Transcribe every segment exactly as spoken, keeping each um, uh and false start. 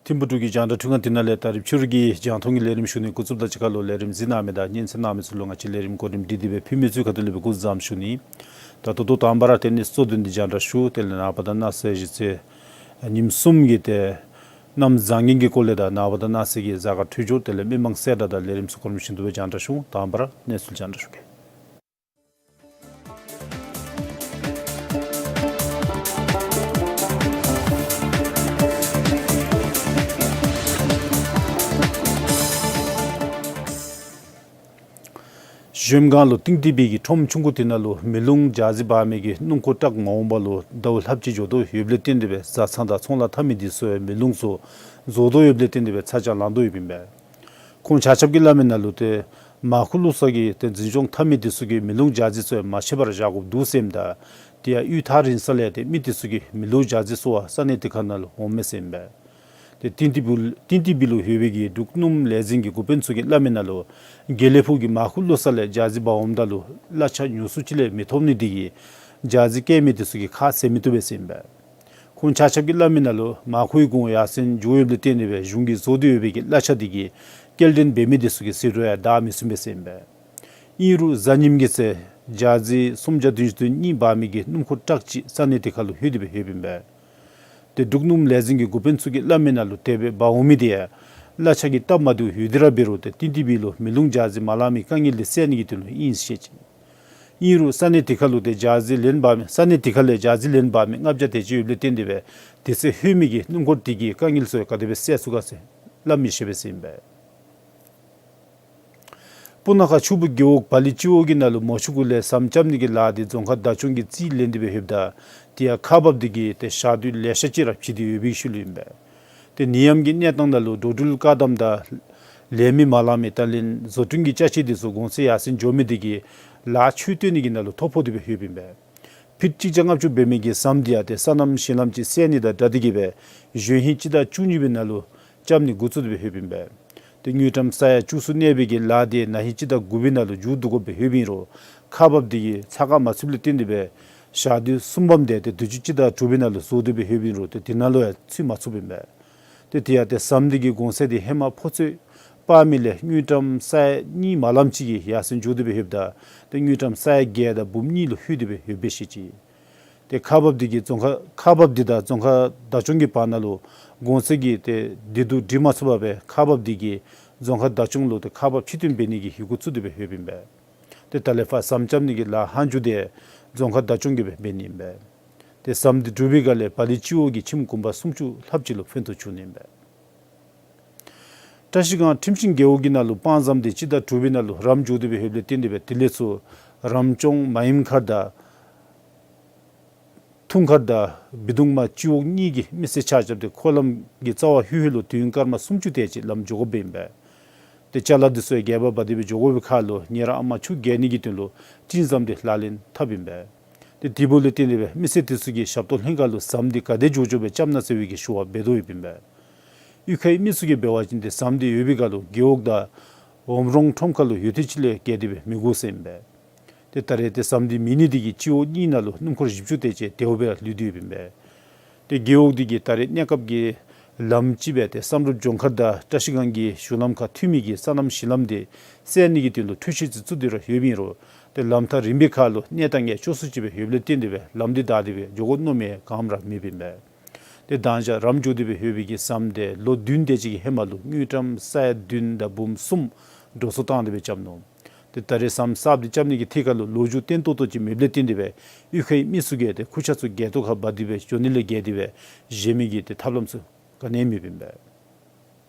ཐིམ་ཕུག་འབྲུག་གི་རྒྱང་བསྒྲགས་འཕྲུལ་ཁང་འདི་ནང་ལས་ད་རིས་ཕྱི་རུ་གི་རྒྱང་མཐོང་གི་ལས་རིམ་ཞུ་ནི་འགོ་བཙུགསཔ་དང་གཅིག་ཁར་ལུ་ལས་རིམ་གཟིགས་གནང་མི་དང་ཉན་གསན་གནང་མི་ཚུ་ལུ་ང་བཅས་ལས་རིམ་གོ་རིམ་སྒྲིག་སྟེ་སྦེ་ཕུལ་མི་ཚུའི་ཁ་ཐུག་ལས་སྦེ་སྐུ་གཟུགས་བཟང་པོ་ཞུ་ནི། ད་ད་ལྟོ་དང་པ་ར་ཏེ་ནི་གཙོ་དོན་འདི་རྒྱང་བསྒྲགས་ཞུ། དེ་ལས་ནངས་པ་དང་གནངས་ཚེ་གཞེས་ཚེ་ཉིནམ་གསུམ་གྱི་ཏེ་གནམ་བཟང་ངན་གྱི་སྐོར་ལས་དང་ནངས་པ་དང་གནངས་ཚེ་གི་གཟའ་སྐར་འཕྲོད་སྦྱོར་དེ་ལས་མི་མང་གསལ་བསྒྲགས་དང་ལས་རིམ་ཚུ་གོ་རིམ་བཞིན་དུ་སྦེ་རྒྱང་བསྒྲགས་ཞུ། དང་པ་ར་གནས་ཚུལ་རྒྱང་བསྒྲགས་ཞུ་གེ། གཞལམ་སྒང་ལུ་ཏིང་ཏི་སྦིས་ཀྱི་ཁྲོམ་ཆུང་ཀུ་དེ་ནང་ལུ་མེ་རླུང་འཇའ་ཟེར་འབར་མི་གི་སྣུམ་འཁོར་ཊག་མ་འོངམ་ལུ་ཟླཝ་ལྷགཔ་ཅིག་འགྱོ་དོ་ཡོདཔ་ལས་བརྟེན་ཏེ་སྦེ་བཟའ་ཚང་དང་ཚོང་ལཱ་འཐབ་མི་འདི་ཚུ་མེ་རླུང་ཚུ་བཟོ་དོ་ཡོདཔ་ལས་བརྟེན་ཏེ་སྦེ་ཚ་གྱང་ལང་དོ་ཡོདཔ་ཨིན་པས། ཁོང་ཆ་ཁྱབ་ཀྱིས་སླབ་མི་ནང་ལུ་ཏེ་མར་ཁུ་བླུག་ས་གི་ཏེ་འཛིན་སྐྱོང་འཐབ་མི་འདི་ཚུ་གིས་མེ་རླུང་འཇའ་ཟེར་ཚུ་ཡང་མ་མཆེད་པར་བཞག་དགོཔ་འདུག་ཟེར་ཨིནམ་ད་དེ་ཡང་གཡུས་ཐག་རིང་ས་ལས་ཏེ་མི་འདི་ཚུ་གིས་མེ་རླུང་འཇའ་ཟེར་ཚུ་ཡང་ས་གནས་དེ་ཁར་ནང་ལུ་འོངམ་མས་ཟེར་ཨིན་པས། ཏེ་ཏིང་ཏི་སྦིས་ཏིང་ཏི་སྦིས་ལུ་ཡོད་པའི་གི་འབྲུག་སྣུམ་ལས་འཛིན་གྱི་འགོ་དཔོན་ཚུ་གིས་སླབ་མི་ནང་ལུ་དགེ་ལེགས་ཕུག་གི་མར་ཁུ་བླུག་ས་ལས་འཇའ་ཟེར་འབར་འོངམ་ད་ལུ་གླ་ཆ་ཉུང་སུ་ཅིག་ལས་མི་ཐོབ་ནི་དེ་གིས་འཇའ་ཟེར་བཀལ་མི་འདི་ཚུ་གིས་ཁ་བཟེད་མི་བཏུབ་པས་ཟེར་ཨིན་པས། ཁོང་ཆ་ཁྱབ་ཀྱིས་སླབ་མི་ནང་ལུ་མར་ཁུ་གི་གོང་ཡར་སེང་འགྱོ་ཡོདཔ་ལས་བརྟེན་ཏེ་སྦེ་གཞུང་གིས་བཟོ་སྟེ་ཡོད་པའི་གི་གླ་ཆ་དེ་གིས་སྐྱེལ་འདྲེན་འབད་མི་འདི་ཚུ་གི་ཟད་འགྲོ་ཡང་བདའ་མི་ཚུགས་པས་ཟེར་ཨིན་པས། ཨིན་རུང་གཟའ་ཉིམ་གི་ཚེ་འཇའ་ཟེར་སུམ་བརྒྱ་བདུན་ཅུ་དོན་གཉིས་འབར་མི་གི་སྣུམ་འཁོར་ཊག་ཅིག་ས་གནས་དེ་ཁར་ལུ་ལྷོད་དེ་སྦེ་ཡོདཔ་ཨིན་པས། ཏེ་འབྲུག་སྣུམ་ལས་འཛིན་གྱི་འགོ་དཔོན་ཚུ་གིས་སླབ་མི་ནང་ལུ་དེ་སྦེ་འབར་འོང་མི་དེ་ཡང་གླ་ཆ་གི་སྟབས་མ་བདེཝ་ཡོད་དེ་ར་འབད་རུང་ཏེ་ཏིང་ཏི་སྦིས་ལུ་མེ་རླུང་འཇའ་ཟེར་མ་ལང་མི་དཀའ་ངལ་དེ་སེལ་ནི་གི་དོན་ལུ་ཨིན་ཟེར་བཤད་ཅི། ཨིན་རུང་ས་གནས་དེ་ཁར་ལུ་ཏེ་འཇའ་ཟེར་ལན་འབར་མི་ས་གནས་དེ་ཁར་ལས་འཇའ་ཟེར་ལན་འབར་མི་ལྔ་བརྒྱ་དེ་ཅིག་ཡོདཔ་ལས་བརྟེན་ཏེ་སྦེ་དེ་ཚེ་ལྷོད་མི་གི་སྣུམ་འཁོར་དེ་གི་དཀའ་ངལ་ཚུ་ག་དེ་སྦེ་སེལ་ཚུགས་ག་ཟེར་སླབ་མི་ཤེས་པས་ཟེར་ཨིན་པས། སྤུ་ན་ཁ་ཆུ་སྦུག་རྒེད་འོག་བ་ལི་སྤྱི་འོག་གི་ནང་ལུ་མོ་ཆུ་གུ་ལས་ཟམ་རྐྱབ་ནི་གི་ལཱ་དེ་རྫོང་ཁག་བདག་སྐྱོང་གིས་རྩིས་ལེན་ཏེ་སྦེ་ཡོདཔ་ད་དེ་ཡང་ཁག་འབགཔ་དེ་གིས་ཏེ་ཞག་དུས་ལེ་ཤ་ཅིག་ར་བྱིན་ཏེ་ཡོད་པའི་ཤུལ་ལུ་ཨིན་པས། ཏེ་ནད་ཡམས་ཀྱི་གནས་སྟངས་ནང་ལུ་འགྲོ་འགྲུལ་བཀག་དམ་དང་ལས་མི་མ་ལང་མི་དང་ལེན་བཟོ་སྐྲུན་གྱི་ཅ་ཆས་དེ་ཚུ་གོང་ཚད་ཡར་སེང་འགྱོ་མི་དེ་གིས་ལཱ་ཕྱོགས་བཏོན་ནི་གི་ནང་ལུ་ཐོ་ཕོག་སྟེ་སྦེ་ཡོདཔ་ཨིན་པས། ཕིཊ་གཅིག་བརྒྱ་ལྔ་བཅུ་འབད་མི་གི་ཟམ་དེ་ཡང་ཏེ་སོ་ནམ་ཞིང་ལམ་ཅིག་སེལ་ནི་དང་སྦྲགས་ཏེ་གིས་སྦེ་གཞེས་ཧིང་སྤྱི་ཟླ་བཅུ་གཉིས་པའི་ནང་ལུ་རྐྱབ་ནི་འགོ་བཙུགས་ཏེ་སྦེ་ཡོདཔ་ཨིན་པས། ཏེ་དངུལ་ཀྲམ་ས་ཡ་བཅུ་གསུམ་གནས་པའི་གི་ལཱ་དེ་ན་ཧིང་སྤྱི་ཟླ་དགུ་པའི་ནང་ལུ་མཇུག་བསྡུ་དགོཔ་སྦེ་ཡོདཔ་ཨིན་རུང་ཁག་འབགཔ་དེ་གིས་ཚ་ཁ་མ་ཚུདཔ་ལས་བརྟེན་ཏེ་སྦེ་ཞག་དུས་གསུམ་པམ་དེ་ཏེ་དུས་ཅི་སྤྱི་ཟླ་དྲུག་པའི་ནང་ལུ་བཟོ་སྟེ་སྦེ་ཡོདཔ་ཨིན་རུང་ཏེ་དེ་ནང་ལུ་ཡང་ཚུད་མ་ཚུགསཔ་ཨིན་པས། ཏེ་དེ་ཡང་ཏེ་ཟམ་དེ་གི་གོང་ཚད་དེ་ཧེ་མ་ཕོ་ཚོད་སྤར་མི་ལས་དངུལ་ཀྲམ་ས་ཡ་གཉིས་མ་ལངམ་ཅིག་གིས་ཡར་སེང་འགྱོ་སྟེ་སྦེ་ཡོདཔ་ད་ཏེ་དངུལ་ཀྲམ་ས་ཡ་བརྒྱད་དང་འབུམ་གཉིས་ལུ་ལྷོད་དེ་སྦེ་ཡོདཔ་སྦེ་བཤད་ཅི། ཏེ་ཁག་འབགཔ་དེ་གིས་རྫོང་ཁག་ཁག་འབགཔ་དེ་དང་རྫོང་ཁག་བདག་སྐྱོང་གི་བར་ན་ལུ་གོང་ཚད་ཀྱི་ཏེ་བདེ་སྡུག་སྒྲིག་མ་ཚུགས་པར་སྦེ་ཁག་འབགཔ་དེ་གིས་རྫོང་ཁག་བདག་སྐྱོང་ལུ་ཏེ་ཁག་འབག་ཕྱིར་བཏོན་འབད་ནི་གི་ཡི་གུ་བཙུགས་ཏེ་སྦེ་ཡོདཔ་ཨིན་པས། ཏེ་ད་ལས་ཕར་ཟམ་རྐྱབ་ནི་གི་ལཱ་ཧ་མཇུག་དེ་རྫོང་ཁག་བདག་སྐྱོང་གིས་སྦེ་འབད་ནི་ཨིན་པས། ཏེ་ཟམ་དེ་གྲུབ་པའི་སྒང་ལས་བ་ལི་སྤྱི་འོག་གི་ཁྱིམ་གུང་པ་སུམ་ཅུ་ལྷགཔ་ཅིག་ལུ་ཕན་ཐོགས་བྱུང་ནི་ཨིན་པས། བཀྲ་ཤིས་སྒང་ཁྲིམས་ཤིང་རྒེད་འོག་གི་ནང་ལུ་སྤང་ཟམ་དེ་སྤྱི་ཟླ་དྲུག་པའི་ནང་ལུ་རམ་འཇུག་སྟེ་སྦེ་ཡོདཔ་ལས་བརྟེན་ཏེ་སྦེ་དེ་ལས་ཚུར་རམ་ཅོང་མ་ཡིམ་མཁར་དང་ཐུང་མཁར་དང་སྦི་གདུང་མ་སྤྱི་འོག་གཉིས་ཀྱི་མི་སེར་ཆ་ཁྱབ་དེ་འཁོར་ལམ་གྱི་རྩ་བ་ལྷོད་ལྷོད་ལུ་དུས་ཡུན་སྐར་མ་སུམ་ཅུ་དེ་ཅིག་ལམ་འགྱོ་དགོཔ་ཨིན་པས། ཏེ་ཅ་ལ་དེ་ཚུ་ཡང་སྒལ་པར་འབག་སྟེ་སྦེ་འགྱོ་དགོ་པའི་ཁར་ལུ་ཉེ་རང་ཨ་མ་ཆུ་བརྒལ་ནི་གི་དོན་ལུ་སྤྲིན་ཟམ་དེ་ལག་ལེན་འཐབ་ཨིན་པས། ཏེ་དེ་འབདཝ་ལས་བརྟེན་ཏེ་སྦེ་མི་སེར་དེ་ཚུ་གིས་ཞབས་ཏོག་ལྷན་ཁག་ལུ་ཟམ་དེ་ག་དེ་མགྱོགས་མགྱོགས་སྦེ་རྐྱབ་གནང་ཟེར་བའི་གི་ཞུ་བ་འབད་དོ་ཡོདཔ་ཨིན་པས། གཡུས་ཁའི་མི་ཚུ་གིས་འབད་བ་ཅིན་ཏེ་ཟམ་དེ་ཡོད་པའི་སྒང་ལུ་རྒེད་འོག་དང་འོམ་རོང་ཁྲོམ་ཁ་ལུ་ཡུད་ཐེངས་ཅིག་ལས་བརྒལ་ཏེ་སྦེ་མི་འགོར་ཟེར་ཨིན་པས། ཏེ་ད་རེས་ཏེ་ཟམ་དེ་མེད་ནི་དེ་གིས་སྤྱི་འོག་གཉིས་ནང་ལུ་སྣུམ་འཁོར་བཞི་བཅུ་དེ་ཅིག་དལཝ་སྦེ་ར་ལུས་ཏེ་ཡོདཔ་ཨིན་པས། ཏེ་རྒེད་འོག་དེ་གིས་ད་རེས་གནས་སྐབས་ཀྱི་ལམ་ཅིག་སྦེ་ཏེ་བསམ་གྲུབ་ལྗོངས་མཁར་དང་བཀྲ་ཤིས་སྒང་གི་གཞུང་ལམ་ཁར་མཐུད་མི་གི་སོ་ནམ་ཞིང་ལམ་དེ་སེལ་ནི་གི་དོན་ལུ་འཕྲུལ་ཆས་ཚུ་བཙུགས་ཏེ་ར་ཡོདཔ་ཨིན་རུང་ཏེ་ལམ་ཐག་རིང་པའི་ཁར་ལུ་གནས་སྟངས་ཡང་སྐྱོ་སུ་ཅིག་སྦེ་ཡོདཔ་ལས་བརྟེན་ཏེ་སྦེ་ལམ་དེ་བདའ་སྟེ་སྦེ་འགྱོ་དགོ་མནོ་མི་ག་ཡང་ར་མེདཔ་ཨིན་པས། ཏེ་མདང་ཞག་རམ་འཇུག་སྟེ་སྦེ་ཡོད་པའི་གི་ཟམ་དེ་ལོ་བདུན་དེ་ཅིག་གི་ཧེ་མ་ལུ་དངུལ་ཀྲམ་ས་ཡ་བདུན་དང་འབུམ་གསུམ་འགྲོ་སོང་བཏང་སྟེ་སྦེ་རྐྱབ་ནུག། ཏེ་ད་རེས་ཟམ་གསརཔ་དེ་རྐྱབ་ནི་གི་ཐད་ཁར་ལུ་ལོ་རྒྱུས་བརྟན་ཏོག་ཏོ་ཅིག་མེདཔ་ལས་བརྟེན་ཏེ་སྦེ་གཡུས་ཁའི་མི་ཚུ་གིས་ཏེ་ཁུར་ཆ་ཚུ་སྒལ་ཏོ་ཁར་འབག་སྟེ་སྦེ་འགྱོ་ནི་ལས་བརྒལ་ཏེ་སྦེ་བཞེས་མི་གི་ཏེ་ཐབས་ལམ་ཚུ་ག་ནི་ཡང་མེདཔ་ཨིན་པས།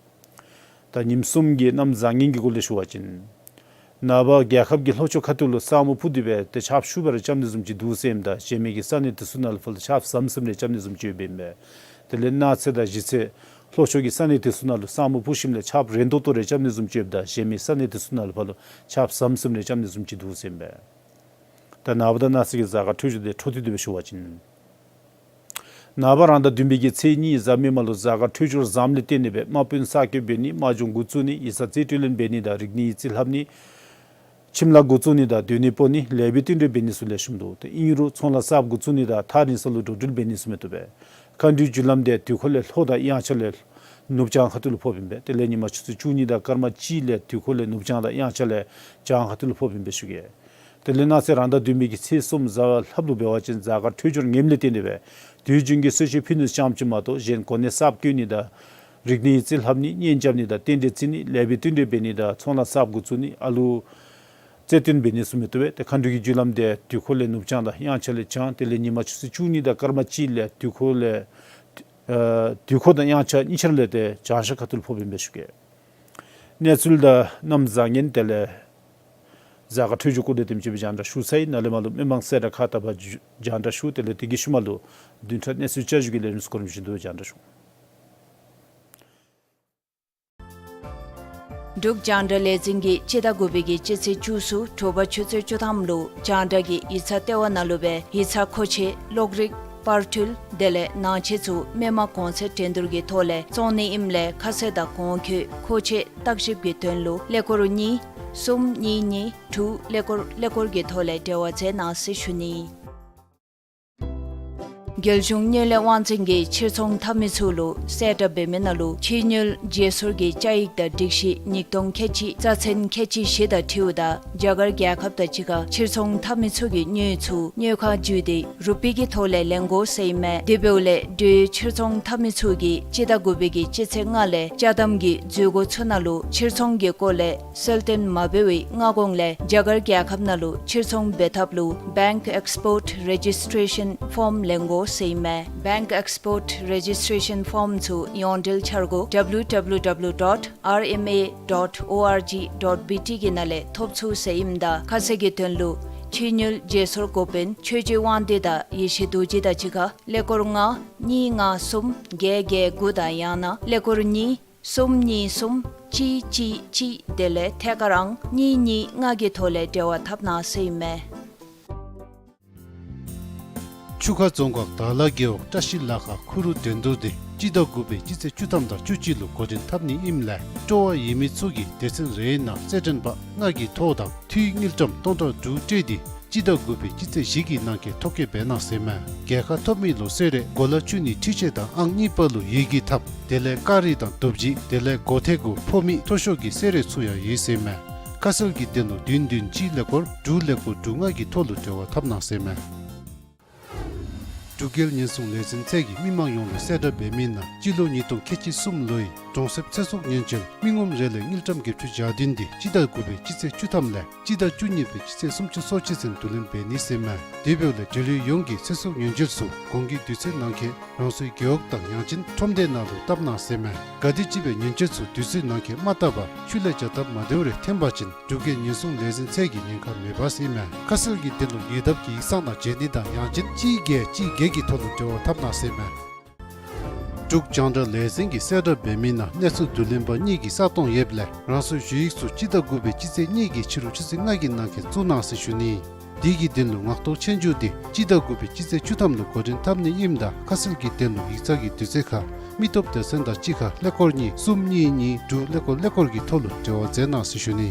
ད་ཉིནམ་གསུམ་གྱི་གནམ་བཟང་ངན་གྱི་སྐོར་ལས་ཞུ་བ་ཅིན། ནངས་པ་རྒྱལ་ཁབ་ཀྱི་ལྷོ་ཕྱོགས་ཁ་ཐུག་ལུ་ས་སྨུག་ཕུབ་སྟེ་སྦེ་ཏེ་ཆརཔ་ཤུགས་སྦེ་ར་རྐྱབ་ནི་བཟུམ་ཅིག་འདུག་ཟེར་ཨིནམ་ད་གཞན་མི་གི་ས་གནས་དེ་ཚུ་ནང་ལུ་ཕར་ལུ་ཆརཔ་ཟམ་ཟིམ་རེ་རྐྱབ་ནི་བཟུམ་ཅིག་ཡོདཔ་ཨིན་པས། དེ་ལས་གནངས་ཚེ་དང་གཞེས་ཚེ་ལྷོ་ཕྱོགས་ཀྱི་ས་གནས་དེ་ཚུ་ནང་ལུ་ས་སྨུག་ཕུབ་ཞིནམ་ལས་ཆརཔ་རན་ཏོག་ཏོ་རེ་རྐྱབ་ནི་བཟུམ་ཅིག་ཡོདཔ་ད་གཞན་མི་ས་གནས་དེ་ཚུ་ནང་ལུ་ཕར་ལུ་ཆརཔ་ཟམ་ཟིམ་རེ་རྐྱབ་ནི་བཟུམ་ཅིག་འདུག་ཟེར་ཨིན་པས། ད་ནངས་པ་དང་གནངས་ཚེ་གི་གཟའ་སྐར་འཕྲོད་སྦྱོར་དེ་འཕྲོ་མཐུད་དེ་སྦེ་ཞུ་བ་ཅིན། ནངས་པ་རང་ཟླ་བདུན་པའི་གི་ཚེས་གཉིས་གཟའ་མིག་དམར་ལུ་གཟའ་སྐར་འཕྲོད་སྦྱོར་བཟངམ་ལས་བརྟེན་ཏེ་སྦེ་དམག་དཔོན་གསར་བསྐོ་འབད་ནི་དམག་སྦྱོང་འགོ་བཙུགས་ནི་ཡིག་ཚང་རྩིས་སྤྲོད་ལེན་འབད་ནི་དང་རིག་གནས་ཡིག་རྩིས་ལྷབ་ནི་ཁྱིམ་ལཱ་འགོ་བཙུགས་ནི་དང་སྡོད་གནས་སྤོ་ནི་ལེགས་པའི་རྟེན་འབྲེལ་འབད་ནི་ཚུ་ལེགས་ཤོམ་འདུག། ཏེ་ཨིན་རུང་ཚོང་ལཱ་གསརཔ་འགོ་བཙུགས་ནི་དང་ཐག་རིང་ས་ལུ་འགྲོ་འགྲུལ་འབད་ནི་ཚུ་མི་བཏུབ་པས། མཁའ་འགྲོའི་རྒྱུ་ལམ་དེ་དུས་འཁོར་ལས་ལྷོ་དང་དབྱངས་འཆར་ལས་ ནུབ་བྱང་ཁ་ཐུག་ལུ་ཕོགཔ་ཨིན་པས། དེ་ལས་ཉིན་མ་ཆུ་ཚོད་བཅུ་གཉིས་དང་སྐར་མ་གཅིག་ལས་དུས་འཁོར་ལས་ནུབ་བྱང་དང་དབྱངས་འཆར་ལས་བྱང་ཁ་ཐུག་ལུ་ཕོགཔ་ཨིན་པས་ཞུ་གེ། དེ་ལས་གནངས་ཚེ་རང་ཟླ་བདུན་པའི་གི་ཚེས་གསུམ་གཟའ་ལྷགཔ་ལུ་འབད་བ་ཅིན་གཟའ་སྐར་འཕྲོད་སྦྱོར་ངནམ་ལས་བརྟེན་ཏེ་སྦེ་དུས་རྒྱུན་གྱི་གསོལ་མཆོད་ཕུལ་ནི་ཙམ་ཅིག་མ་གཏོགས་གཞན་གོ་གནས་གསརཔ་བསྐོ་ནི་དང་རིག་གནས་ཡིག་རྩིས་ལྷབ་ནི་གཉེན་རྐྱབ་ནི་དང་རྟེན་འབྲེལ་བརྩི་ནི་ལེགས་པའི་བསྟུན་གྲོས་འབད་ནི་དང་ཚོང་ལཱ་གསརཔ་འགོ་བཙུགས་ནི་ཨ་ལུ་རྩེད་འགྲན་འབད་ནི་ཚུ་མི་བཏུབ་པས། ཏེ་མཁའ་འགྲོ་གི་རྒྱུ་ལམ་དེ་དུས་འཁོར་ལས་ནུབ་བྱང་དང་དབྱངས་འཆར་ལས་བྱང་དེ་ལས་ཉིན་མ་ཆུ་ཚོད་བཅུ་གཉིས་དང་སྐར་མ་གཅིག་ལས་དུས་འཁོར་ལས་ཨ་དུས་འཁོར་དང་དབྱངས་འཆར་གཉིས་ཆ་ར་ལས་ཏེ་བྱང་ཤར་ཁ་ཐུག་ལུ་ཕོགཔ་ཨིན་པས་ཞུ་གེ། གནས་ཚུལ་དང་གནམ་བཟང་ངན་དེ་ལས་གཟའ་སྐར་འཕྲོད་སྦྱོར་སྐོར་དེ་དེམ་ཅིག་སྦེ་རྒྱང་བསྒྲགས་ཞུ་ཚར་ཡི། ནཱ་ལས་མར་ལུ་མི་མང་གསལ་བསྒྲགས་ཁག་བལྟ་བར་རྒྱང་བསྒྲགས་ཞུ། དེ་ལས་དེ་གི་ཤུལ་མ་ལུ་བདུན་ཕྲག་གནས་ཚུལ་བསྐྱར་ཞུ་གི་ལས་རིམ་སྐོར་བཞིན་དུ་རྒྱང་བསྒྲགས་ཞུ། འབྲུག་རྒྱང་བསྒྲགས་ལས་འཛིན་གྱིས་སྤྱི་ཟླ་དགུ་པའི་གི་སྤྱི་ཚེས་བཅུ་གསུམ་དྲོ་པ་ཆུ་ཚོད་བཅུ་ཐམ་ལུ་རྒྱང་བསྒྲགས་ཀྱི་ཡིག་ཚང་ལྟེ་བ་ནང་ལུ་སྦེ་ཡིག་ཚང་མཁོ་ཆས་གློག་རིག་པར་འཕྲུལ་དེ་ལས་ནང་ཆས་ཚུ་མི་མང་གོང་ཚད་འགྲན་བསྡུར་གྱི་ཐོག་ལས་བཙོང་ནི་ཨིནམ་ལས་ཁ་གསལ་དང་གོང་འཁོད་མཁོ་ཆས་བརྟག་ཞིབ་ཀྱི་དོན་ལུ་ཀླད་ཀོར་གཉིས་གསུམ་གཉིས་གཉིས་དྲུག་ཀླད་ཀོར་ཀླད་ཀོར་གྱི་ཐོག་ལས་འབྲེལ་བ་མཛད་གནང་ཟེར་ཞུ་ནི། རྒྱལ་གཞུང་དངུལ་ལས་དབང་འཛིན་གྱིས་ཕྱིར་ཚོང་འཐབ་མི་ཚུ་ལུ་གསལ་བསྒྲགས་འབད་མི་ནང་ལུ་ཕྱིར་དངུལ་བརྗེ་སོར་གྱི་བཅའ་ཡིག་དང་སྒྲིག་གཞི་ཉིས་སྟོང་ཁལ་གཅིག་རྩ་ཚན་ཁལ་གཅིག་བཞི་དང་འཁྲིལཝ་ད་རྒྱ་གར་རྒྱལ་ཁབ་དང་གཅིག་ཁར་ཕྱིར་ཚོང་འཐབ་མི་ཚུ་གིས་དངུལ་ཚུ་དངུལ་ཁང་བརྒྱུད་དེ་རུ་པི་གི་ཐོག་ལས་ལེན་དགོ་ཟེར་ཨིན་མས། དེ་འབདཝ་ལས་འབྲུག་ཡུལ་ཕྱིར་ཚོང་འཐབ་མི་ཚུ་གིས་སྤྱི་ཟླ་དགུ་པའི་གི་སྤྱི་ཚེས་ལྔ་ལས་ཅ་དམ་གྱི་འཛུལ་སྒོ་ཚུ་ནང་ལུ་ཕྱིར་ཚོང་གི་སྐོར་ལས་གསལ་སྟོན་མ་འབད་བའི་སྔ་གོང་ལས་རྒྱ་གར་རྒྱལ་ཁབ་ནང་ལུ་ཕྱིར་ཚོང་འབད་ཐབས་ལུ་Bank Export Registration Form ལེན་དགོ་ཟེར་ཨིན་མས། Bank Export Registration Form ཚུ་ཡོངས་འབྲེལ་འཆར་སྒོ་W W W dot R M A dot O R G dot B T གི་ནང་ལས་ཐོབ་ཚུགས་ཟེར་ཨིནམ་ད་ཁ་གསལ་གྱི་དོན་ལུ་ཕྱིར་དངུལ་བརྗེ་སོར་འགོ་དཔོན་ཆོས་རྗེ་དབང་འདུས་དང་ཡེ་ཤེས་རྡོ་རྗེ་དང་གཅིག་ཁར་ཀླད་ཀོར་ལྔ་གཉིས་ལྔ་གསུམ་བརྒྱད་བརྒྱད་དགུ་དང་ཡང་ན་ཀླད་ཀོར་གཉིས་གསུམ་གཉིས་གསུམ་གཅིག་གཅིག་གཅིག་དེ་ལས་ཐད་ཀར་ཨང་གཉིས་གཉིས་ལྔ་གི་ཐོག་ལས་འབྲེལ་བ་འཐབ་གནང་ཟེར་ཨིན་མས། ཆུ་ཁ་རྫོང་ཁག་དར་ལ་རྒེད་འོག་བཀྲ་ཤིས་ལ་ཁ་ཁུ་རུ་འགྲན་བསྡུར་དེ་སྤྱི་ཟླ་དགུ་པའི་སྤྱི་ཚེས་བཅུ་ཐམ་དང་བཅུ་གཅིག་ལུ་འགོ་འདྲེན་འཐབ་ནི་ཨིནམ་ལས་སྤྲོ་བ་ཡོད་མི་ཚུ་གིས་སྡེ་ཚན་རེའི་ནང་རྩེད་འགྲན་པ་ལྔ་གི་ཐོ་དང་འཐུས་དངུལ་ཀྲམ་སྟོང་ཕྲག་དྲུག་སྤྲོད་དེ་སྤྱི་ཟླ་དགུ་པའི་སྤྱི་ཚེས་བཞི་གི་ནང་འཁོད་ཐོ་བཀོད་འབད་གནང་ཟེར་མས། རྒྱལ་ཁ་ཐོབ་མི་ལུ་གསོལ་རས་གོ་ལ་བཅུ་གཉིས་འཕྲུལ་ཆས་དང་ཨང་གཉིས་པ་ལུ་ཡི་གེ་ཐབ་དེ་ལས་སྐ་རིས་དང་རྡོ་རྗེ་དེ་ལས་སྒོ་ཐེ་གུ་ཕོ་མི་མཐོ་ཤོས་ཀྱི་གསོལ་རས་ཚུ་ཡང་ཡོད་ཟེར་མས། ཁ་གསལ་གྱི་དོན་ལུ་བདུན་བདུན་གཅིག་ཀླད་ཀོར་དྲུག་ཀླད་ཀོར་དྲུག་ལྔ་གི་ཐོག་ལུ་འབྲེལ་བ་འཐབ་གནང་ཟེར་མས། འབྲུག་རྒྱལ་ཉེན་སྲུང་ལས་འཛིན་ཚད་ཀྱིས་མི་མང་ཡོངས་ལུ་གསལ་བསྒྲགས་འབད་མི་ནང་སྤྱི་ལོ་ཉིས་སྟོང་ཁལ་གཅིག་གསུམ་ལོའི་གྲོང་གསེབ་ཚེ་སྲོག་ཉེན་བཅོལ་མི་ངོམ་རེ་ལས་དངུལ་ཀྲམ་བརྒྱད་ཅུ་གྱ་བདུན་དེ་སྤྱི་ཟླ་དགུ་པའི་སྤྱི་ཚེས་བཅུ་ཐམ་ལས་སྤྱི་ཟླ་བཅུ་གཉིས་པའི་སྤྱི་ཚེས་སུམ་ཅུ་སོ་གཅིག་ཚུན་བསྡུ་ལེན་འབད་ནི་ཟེར་མས། དེ་འབདཝ་ལས་འབྲེལ་ཡོད་ཡོངས་ཀྱིས་ཚེ་སྲོག་ཉེན་བཅོལ་ཚུ་གོང་གི་དུས་ཚོད་ནང་འཁོད་རང་སོའི་རྒེད་འོག་དང་ཡང་ཅིན་ཁྲོམ་སྡེ་ནང་ལུ་བཏབ་གནང་ཟེར་མས། གལ་ཏེ་ཅིག་སྦེ་ཉེན་བཅོལ་ཚུ་དུས་ཚོད་ནང་འཁོད་མ་བཏབ་པར་ཤུལ་ལས་བྱ་སྟབས་མ་བདེཝ་རེ་ཐོན་པ་ཅིན་འབྲུག་རྒྱལ་ཉེན་སྲུང་ལས་འཛིན་ཚད་ཀྱིས་ཉེན་ཁ་མེད་པ་ཟེར་མས། ཁ་གསལ་གྱི་དོན་ལུ་ཉེ་འདབས་ཀྱི་ཡིག་ཚང་ནང་བྱོན་ནི་དང་ཡང་ཅིན་གཅིག་བརྒྱད་གཅིག་བརྒྱད་ཀྱི་ཐོག་ལུ་འབྲེལ་བ་འཐབ་གནང་ཟེར་མས། འབྲུག་རྒྱང་བསྒྲགས་ལས་འཛིན་གྱིས་གསལ་བསྒྲགས་འབད་མི་ནང་གནས་ཚུལ་བསྡུ་ལེན་པ་གཉིས་ཀྱི་ས་སྟོང་ཡོདཔ་ལས་རང་སོའི་ཞུ་ཡིག་ཚུ་སྤྱི་ཟླ་དགུ་པའི་སྤྱི་ཚེས་གཉིས་ཀྱི་ཕྱི་རུ་ཆུ་ཚོད་ལྔ་གི་ནང་འཁོད་བཙུགས་གནང་ཟེར་ཞུ་ནི། དེ་གི་དོན་ལུ་ངག་ཐོག་ཆོས་རྒྱུགས་དེ་སྤྱི་ཟླ་དགུ་པའི་སྤྱི་ཚེས་བཅུ་ཐམ་ལུ་འགོ་འདྲེན་འཐབ་ནི་ཨིནམ་ད་ཁ་གསལ་གྱི་དོན་ལུ་ཡིག་ཚང་གི་དུས་ཚོད་ཁར་མི་སྟོབས་སྡེ་ཚན་དང་གཅིག་ཁར་ཀླད་ཀོར་གཉིས་གསུམ་གཉིས་གཉིས་དྲུག་ཀླད་ཀོར་ཀླད་ཀོར་གྱི་ཐོག་ལུ་འབྲེལ་བ་མཛད་གནང་ཟེར་ཞུ་ནི།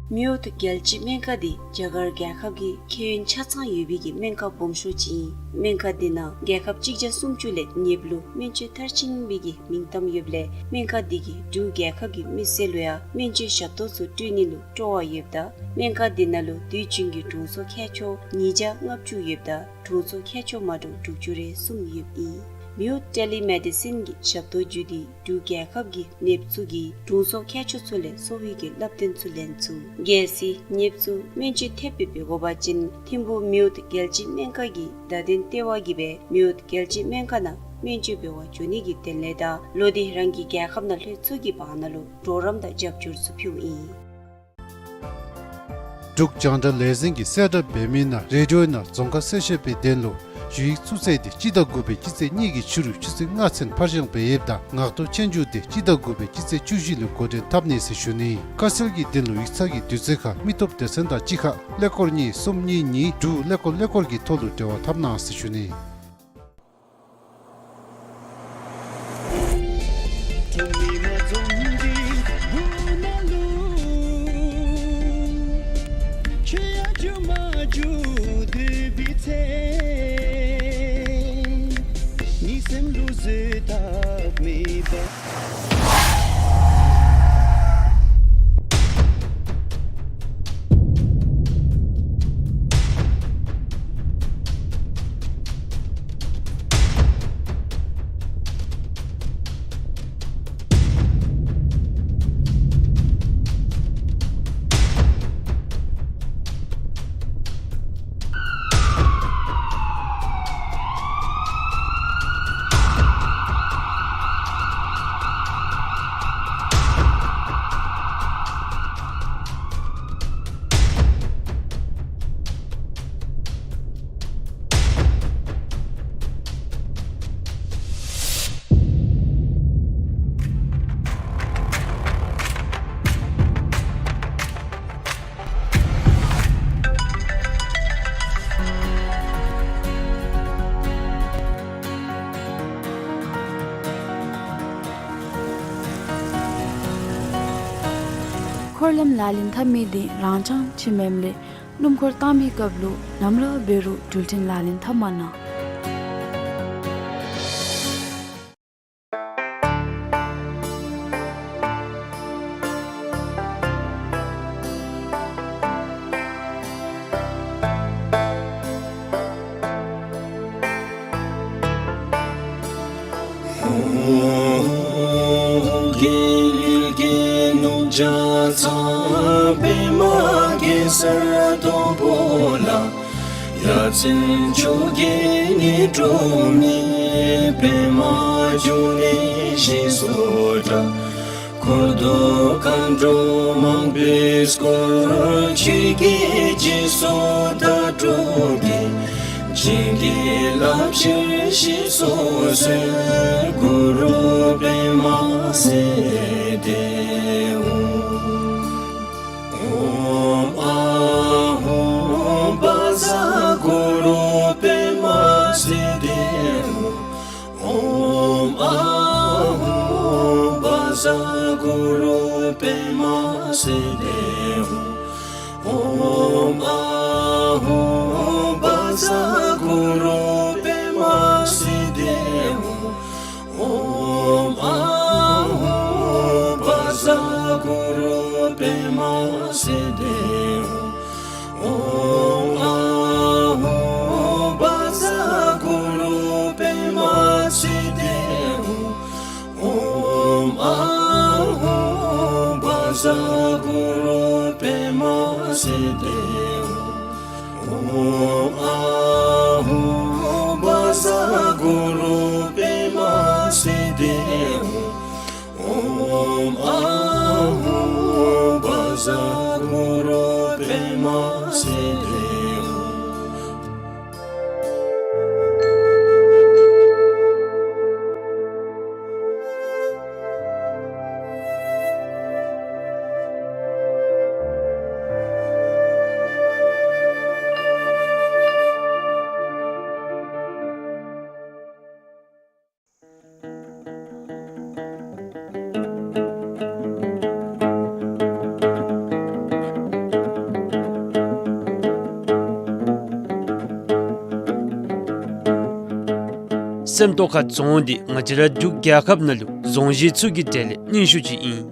མེའོ་ཏི་རྒྱལ་སྤྱིའི་སྨན་ཁང་འདི་རྒྱ་གར་རྒྱལ་ཁབ་ཀྱི་ཁྱད་ཡོན་ཆ་ཚང་ཡོད་པའི་གི་སྨན་ཁང་སྦོམ་ཤོས་ཅིག་ཨིན། སྨན་ཁང་འདི་ནང་རྒྱལ་ཁབ་གཅིག་བརྒྱ་སུམ་ཅུ་ལས་ཉེ་བ་ལུ་སྨན་བཅོས་མཐར་ཕྱིན་པའི་གི་མིང་གཏམ་ཡོདཔ་ལས་སྨན་ཁང་འདི་གིས་འབྲུག་རྒྱལ་ཁབ་ཀྱི་མི་སེར་ལུ་ཡང་སྨན་བཅོས་ཞབས་ཏོག་ཚུ་སྤྲོད་ནི་ལུ་སྤྲོ་བ་ཡོདཔ་ད་སྨན་ཁང་འདི་ནང་ལུ་དུས་རྒྱུན་གྱི་དྲུང་འཚོ་མཁས་མཆོག་ཉིས་བརྒྱ་ལྔ་བཅུ་ཡོདཔ་ད་དྲུང་འཚོ་མཁས་མཆོག་མ་འདྲཝ་དྲུག་ཅུ་རེ་གསུམ་ཡོདཔ་ཨིན། མེའོ་ཊེ་ལི་མེ་ཌི་སིན་གྱི་ཞབས་ཏོག་བརྒྱུད་དེ་འབྲུག་རྒྱལ་ཁབ་ཀྱི་ནདཔ་ཚུ་གིས་དྲུང་འཚོ་མཁས་མཆོག་ཚུ་ལས་གསོ་བའི་གི་བསླབ་སྟོན་ཚུ་ལེན་ཚུགས། གལ་སྲིད་ནདཔ་ཚུ་སྨན་བཅོས་ཐེབས་སྦེ་འབད་དགོ་པ་ཅིན་ཐིམ་ཕུག་མེའོ་ཏི་རྒྱལ་སྤྱིའི་སྨན་ཁང་གི་བརྡ་དོན་ལྟེ་བ་གིས་སྦེ་མེའོ་ཏི་རྒྱལ་སྤྱིའི་སྨན་ཁང་ནང་སྨན་བཅོས་འབད་བར་འགྱོ་ནི་གི་དོན་ལས་དང་ལོག་སྟེ་རང་གི་རྒྱལ་ཁབ་ནང་ལྷོད་ཚུགས་ཀྱི་བར་ན་ལུ་གྲོགས་རམ་དང་རྒྱབ་སྐྱོར་ཚུ་ཕུལཝ་ཨིན། འབྲུག་རྒྱང་བསྒྲགས་ལས་འཛིན་གྱིས་གསལ་བསྒྲགས་འབད་མི་ནང་རེ་ཌི་ཡོ་ནང་རྫོང་ཁ་གསལ་བཤད་པའི་དོན་ལུ་ཞུ་ཡིག་ཚུ་བཙལ་ཏེ་སྤྱི་ཟླ་དགུ་པའི་སྤྱི་ཚེས་གཉིས་ཀྱི་ཕྱི་རུ་ཆུ་ཚོད་ལྔ་ཚུན་ཕར་བཞེངས་འབད་ཡོདཔ་ད་ངག་ཐོག་ཆོས་རྒྱུགས་དེ་སྤྱི་ཟླ་དགུ་པའི་སྤྱི་ཚེས་བཅུ་བཞི་ལུ་འགོ་འདྲེན་འཐབ་ནི་ཟེར་ཞུ་ནི། ཁ་གསལ་གྱི་དོན་ལུ་ཡིག་ཚང་གི་དུས་ཚོད་ཁར་མི་སྟོབས་སྡེ་ཚན་དང་གཅིག་ཁར་ཀླད་ཀོར་གཉིས་གསུམ་གཉིས་གཉིས་དྲུག་ཀླད་ཀོར་ཀླད་ཀོར་གྱི་ཐོག་ལུ་འབྲེལ་བ་འཐབ་གནང་ཟེར་ཞུ་ནི། འཁོར་ལམ་ལག་ལེན་འཐབ་མི་དེ་རང་རྐྱང་ཅིག་མེནམ་ལས་སྣུམ་འཁོར་བཏང་མི་སྐབས་ལུ་ནམ་ར་འབད་རུང་འགྲུལ་འཕྲིན་ལག་ལེན་འཐབ་མ་གནང་། རྒྱལ་གླིང་རྒྱལ་ནོར་བརྒྱ་རྩ་པདྨ་གེ་སར་སྡོང་པོ་ལ། ཡ་མཚན་མཆོག་གི་ཉི་སྒྲོན་མེ་པདྨ་འབྱུང་གནས་ཞེས་སུ་གྲགས། འཁོར་དང་མཁའ་འགྲོ་མང་པོས་བསྐོར། ཆོས་ཀྱི་རྗེས་སུ་བདག་སྒྲུབ་ཀྱིས། བྱིན་གྱིས་བརླབ་ཕྱིར་གཤེགས་སུ་གསོལ། གུ་རུ་པདྨ་སིདྡྷི་ཧཱུྃ། ཨོཾ་ཨཱཿཧཱུྃ་བཛྲ་གུ་རུ་པདྨ་སིདྡྷི་ཧཱུྃ། ཨོཾ་ཨཱཿཧཱུྃ་བཛྲ་གུ་རུ་པདྨ་སིདྡྷི་ཧཱུྃ། ཨོཾ་ཨཱཿཧཱུྃ་བཛྲ་གུ་རུ་པདྨ་སིདྡྷི་ཧཱུྃ། ཨོཾ་ཨཱཿཧཱུྃ་བཛྲ་གུ་རུ་པདྨ་སིདྡྷི་ཧཱུྃ། ཨོཾ་ཨཱཿཧཱུྃ་བཛྲ་གུ་རུ་པདྨ་སིདྡྷི་ཧཱུྃ། ཨོཾ་ཨཱཿཧཱུྃ་བཛྲ་གུ་རུ་པདྨ་སིདྡྷི་ཧཱུྃ། ཨོཾ་ཨཱཿཧཱུྃ་བཛྲ་གུ་རུ་པདྨ་སིདྡྷི་ཧཱུྃ། ཨོཾ་ཨཱཿཧཱུྃ་བཛྲ་གུ་རུ་པདྨ་སིདྡྷི་ཧཱུྃ། སེམས་རྟོགས་ཁ་རྫོང་འདི་ང་བཅས་ར་འབྲུག་རྒྱལ་ཁབ་ནང་ལུ་རྫོང་གཞི་ཚུ་གི་གྲས་ལས་རྙིང་ཤོས་ཅིག་ཨིན།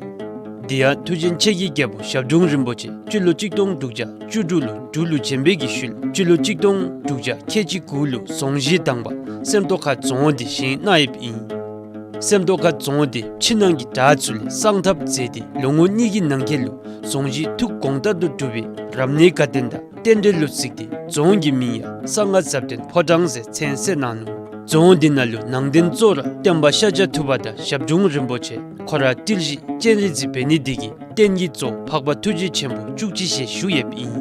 དེ་ཡང་མཐུ་ཆེན་ཆེ་རྒྱལ་རྒྱལ་པོ་ཞབས་དྲུང་རིན་པོ་ཆེ་སྤྱི་ལོ་གཅིག་སྟོང་དྲུག་བརྒྱ་བཅུ་དྲུག་ལུ་འབྲུག་ལུ་བྱོན་པའི་གི་ཤུལ་སྤྱི་ལོ་གཅིག་སྟོང་དྲུག་བརྒྱ་ཁལ་གཅིག་དགུ་ལུ་རྫོང་གཞི་དང་པ་སེམས་རྟོགས་ཁ་རྫོང་འདི་བཞེངས་གནང་ཡོདཔ་ཨིན། སེམས་རྟོགས་ཁ་རྫོང་འདི་ཕྱི་ནང་གི་བྲག་ཚུ་ལས་གསང་ཐབས་མཛད་དེ་ལོ་ངོ་གཉིས་ཀྱི་ནང་འཁོད་ལུ་རྫོང་གཞི་ཐུགས་དགོངས་ལྟར་དུ་གྲུབ་པའི་རབ་གནས་དགའ་སྟོན་དང་རྟེན་འབྲེལ་ལུ་གཟིགས་ཏེ་རྫོང་གི་མིང་ཡང་གསང་སྔགས་ཟབ་དོན་ཕོ་བྲང་ཟེར་མཚན་གསོལ་གནང་ནུག། རྫོང་འདི་ནང་ལུ་ནང་རྟེན་གཙོ་བོ་ར་བསྟན་པ་ཤཱཀྱ་ཐུབ་པ་དང་ཞབས་དྲུང་རིན་པོ་ཆེ་ཁོ་ར་ཏིལ་བཞི་སྤྱན་རས་གཟིགས་འབད་ནི་འདི་གིས་རྟེན་གྱི་གཙོ་བོ་འཕགས་པ་ཐུགས་རྗེ་ཆེན་པོ་བཅུ་གཅིག་ཞལ་བཞུགས་ཡོདཔ་ཨིན།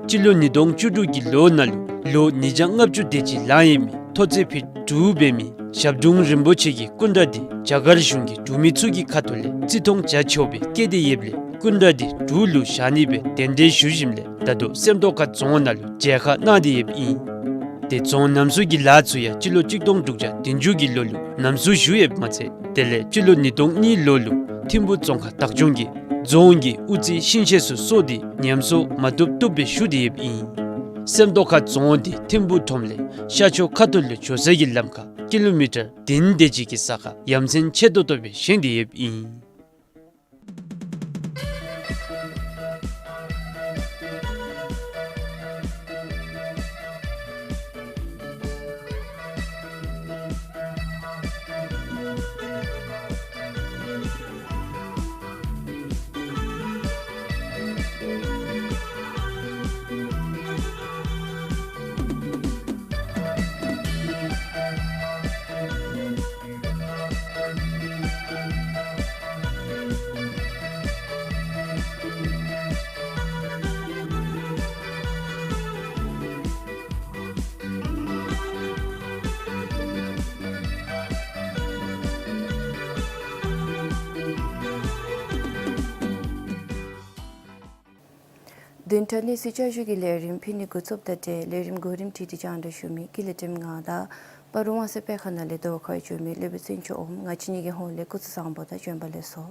སྤྱི་ལོ་ཉིས་སྟོང་བཅུ་དྲུག་གི་ལོ་ནང་ལུ་ལོ་ཉིས་བརྒྱ་ལྔ་བཅུ་དེ་ཅིག་ལང་ཡོད་མི་མཐོ་ཚད་ཕིཊ་དྲུག་འབད་མི་ཞབས་དྲུང་རིན་པོ་ཆེ་གི་སྐུ་འདྲ་འདི་རྒྱ་གར་གཞུང་གི་འབྲུག་མི་ཚུ་གི་ཁ་ཐུག་ལས་བརྩི་མཐོང་བྱ་ཆོག་པའི་སྐད་དེ་ཡོདཔ་ལས་སྐུ་འདྲ་འདི་འབྲུག་ལུ་བཞག་ནི་སྦེ་གདན་འདྲེན་ཞུ་ཞིནམ་ལས་ད་ལྟོ་སེམས་རྟོགས་ཁ་རྫོང་ནང་ལུ་མཇལ་ཁ་གནང་སྟེ་ཡོདཔ་ཨིན། དེ་རྫོང་རྣམ་གསུམ་གྱི་ལཱ་ཚུ་ཡང་སྤྱི་ལོ་གཅིག་སྟོང་དྲུག་བརྒྱ་བདུན་ཅུ་གི་ལོ་ལུ་རྣམ་གསུམ་ཞུ་ཡོདཔ་མ་ཚད་དེ་ལས་སྤྱི་ལོ་ཉིས་སྟོང་གཉིས་ལོ་ལུ་ཐིམ་ཕུག་རྫོང་ཁག་བདག་སྐྱོང་གིས་རྫོང་གི་དབུ་རྩེ་ཤིང་ཤེད་ཚུ་སོར་ཏེ་ཉམས་གསོ་མ་བཏུབ་བཏུབ་སྦེ་ཞུ་སྟེ་ཡོདཔ་ཨིན། སེམས་རྟོགས་ཁ་རྫོང་འདི་ཐིམ་ཕུག་ཁྲོམ་ལས་ཤར་ཕྱོགས་ཁ་ཐུག་ལུ་འགྱོ་ས་གི་ལམ་ཁར་ཀི་ལོ་མི་ཊར་བདུན་དེ་ཅིག་གི་ས་ཁར་ཡ་མཚན་ཆེ་ཏོག་ཏོ་སྦེ་བཞེངས་ཏེ་ཡོདཔ་ཨིན། བདུན་ཕྲག་གནས་ཚུལ་བསྐྱར་ཞུ་གི་ལས་རིམ་ཕུལ་ནི་འགོ་བཙུགསཔ་ད་ལས་རིམ་གོ་རིམ་ཁྲིད་དེ་སྙན་ཞུ་མི་དགེ་ལེགས་སྒྲོལམ་ང་དང་ པ་རུང་དབང་གསལ་པད་ཁ་ནང་ལས་ཟླཝ་ཁར་བྱོན་མི་ལས་བུ་བཙན་སྐྱོགས་འོགམ་ང་བཅས་གཉིས་ཀྱི་ཧོངས་ལས་སྐུ་གཟུགས་བཟང་པོ་དང་བྱོན་པ་ལེགས་སོ།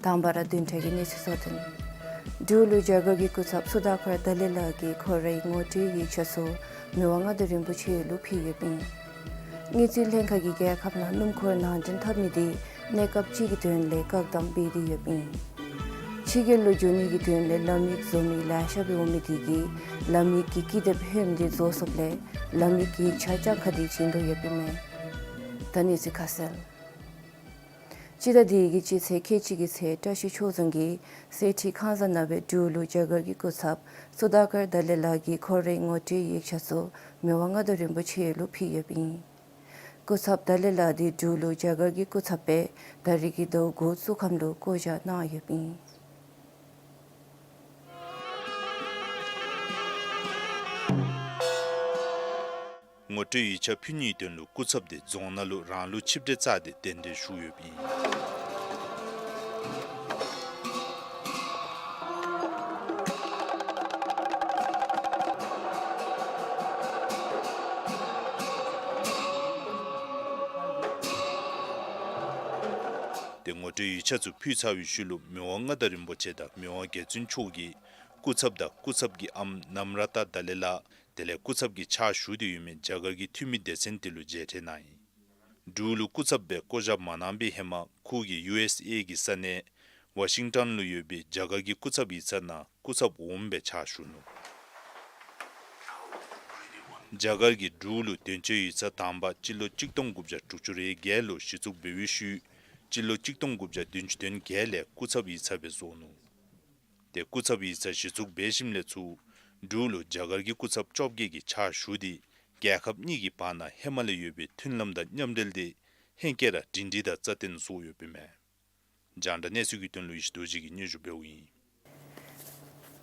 དང་པ་ར་བདུན་ཕྲག་གི་གནས་ཚུལ་གཙོ་དོན། འབྲུག་ལུ་རྒྱ་གར་གྱི་སྐུ་ཚབ་སུ་དཱ་ཀར་དཱ་ལའི་ལ་གིས་ཁོ་རའི་ངོ་སྤྲོད་ཡིག་ཆ་ཚུ་མི་དབང་མངའ་བདག་རིན་པོ་ཆེ་ལུ་ཕུལ་ཡོདཔ་ཨིན། དངུལ་རྩིས་ལྷན་ཁག་གིས་རྒྱལ་ཁབ་ནང་སྣུམ་འཁོར་ནང་འདྲེན་འཐབ་ནི་དེ་གནས་སྐབས་ཅིག་གི་དོན་ལས་བཀག་དམ་འབད་དེ་ཡོདཔ་ཨིན། ཕྱི་རྒྱལ་ལུ་འགྱོ་ནི་གི་དོན་ལས་ལམ་ཡིག་བཟོ་མི་ལེ་ཤ་སྦེ་འོང་མི་དེ་གིས་ལམ་ཡིག་གི་ཀི་དེབ་ཧོནམ་དེ་བཟོ་ཚུགསཔ་ལས་ལམ་ཡིག་གི་ཡིག་ཆ་བཅའ་ཁ་དེ་བྱིན་དོ་ཡོདཔ་ཨིན་མས། ད་གནས་ཚུལ་ཁ་གསལ། སྤྱི་ཟླ་འདི་གི་སྤྱི་ཚེས་ཁལ་གཅིག་གི་ཚེ་བཀྲིས་ཆོས་རྫོང་གི་གསེར་ཁྲི་ཁང་བཟང་ནང་སྦེ་འབྲུག་ལུ་རྒྱ་གར་གྱི་སྐུ་ཚབ་སུ་དཱ་ཀར་དཱ་ལའི་ལ་གིས་ཁོ་རའི་ངོ་སྤྲོད་ཡིག་ཆ་ཚུ་མི་དབང་མངའ་བདག་རིན་པོ་ཆེ་ལུ་ཕུལ་ཡོདཔ་ཨིན། སྐུ་ཚབ་དཱ་ལའི་ལ་དེ་འབྲུག་ལུ་རྒྱ་གར་གྱི་སྐུ་ཚབ་སྦེ་ད་རིས་ཀྱི་ཟླཝ་དགུ་ཚུ་ཁམས་ལུ་བསྐོ་བཞག་གནང་ཡོདཔ་ཨིན། ངོ་སྤྲོད་ཡིག་ཆ་ཕུལ་ནིའི་དོན་ལུ་སྐུ་ཚབ་དེ་རྫོང་ནང་ལུ་རང་ལུགས་ཆིབས་གྲལ་བཅའ་སྟེ་གདན་འདྲེན་ཞུ་ཡོདཔ་ཨིན། ཏེ་ངོ་སྤྲོད་ཡིག་ཆ་ཚུ་ཕུལ་ཚར་བའི་ཤུལ་ལུ་མི་དབང་མངའ་བདག་རིན་པོ་ཆེ་དང་མི་དབང་རྒྱལ་བཙུན་མཆོག་གིས་སྐུ་ཚབ་དང་སྐུ་ཚབ་ཀྱི་ཨམ་ནམ་ར་ཏཱ་དཱ་ལའི་ལ་དེ་ལས་སྐུ་ཚབ་ཀྱི་ཕྱག་ཞུ་སྟེ་ཡོད་མི་རྒྱ་གར་གྱི་འཐུས་མི་སྡེ་ཚན་དེ་ལུ་མཇལ་འཕྲད་གནང་ཡི། འབྲུག་ལུ་སྐུ་ཚབ་སྦེ་བསྐོ་བཞག་མ་གནང་པའི་ཧེ་མ་ཁོ་གིས་ཡུ་ཨེསི་ཨེ་གི་ས་གནས་ཝ་ཤིང་ཊོན་ལུ་ཡོད་པའི་རྒྱ་གར་གྱི་སྐུ་ཚབ་ཡིག་ཚང་ནང་སྐུ་ཚབ་འོགམ་སྦེ་ཕྱག་ཞུ་ནུག། རྒྱ་གར་གྱིས་འབྲུག་ལུ་དོན་གཅོད་ཡིག་ཚང་དང་པ་སྤྱི་ལོ་གཅིག་སྟོང་དགུ་བརྒྱ་དྲུག་ཅུ་རེ་བརྒྱད་ལུ་གཞི་བཙུགས་འབད་བའི་ཤུལ་སྤྱི་ལོ་གཅིག་སྟོང་དགུ་བརྒྱ་བདུན་ཅུ་དོན་བརྒྱད་ལས་སྐུ་ཚབ་ཡིག་ཚང་སྦེ་བཟོ་ནུག། ཏེ་སྐུ་ཚབ་ཡིག་ཚང་གཞི་བཙུགས་འབད་ཞིནམ་ལས་ཚུར་འབྲུག་ལུ་རྒྱ་གར་གྱི་སྐུ་ཚབ་བཅོ་བརྒྱད་ཀྱིས་ཕྱག་ཞུ་སྟེ་རྒྱལ་ཁབ་གཉིས་ཀྱི་བར་ན་ཧེ་མ་ལས་ཡོད་པའི་མཐུན་ལམ་དང་མཉམ་འབྲེལ་དེ་ཧེང་སྐལ་ར་སྒྲིང་སྒྲིང་དང་རྩ་བརྟན་བཟོ་ཡོདཔ་ཨིན་མས། རྒྱང་བསྒྲགས་གནས་ཚུལ་གྱི་དོན་ལུ་ཡེ་ཤེས་རྡོ་རྗེ་གིས་སྙན་ཞུ་འབདཝ་ཨིན།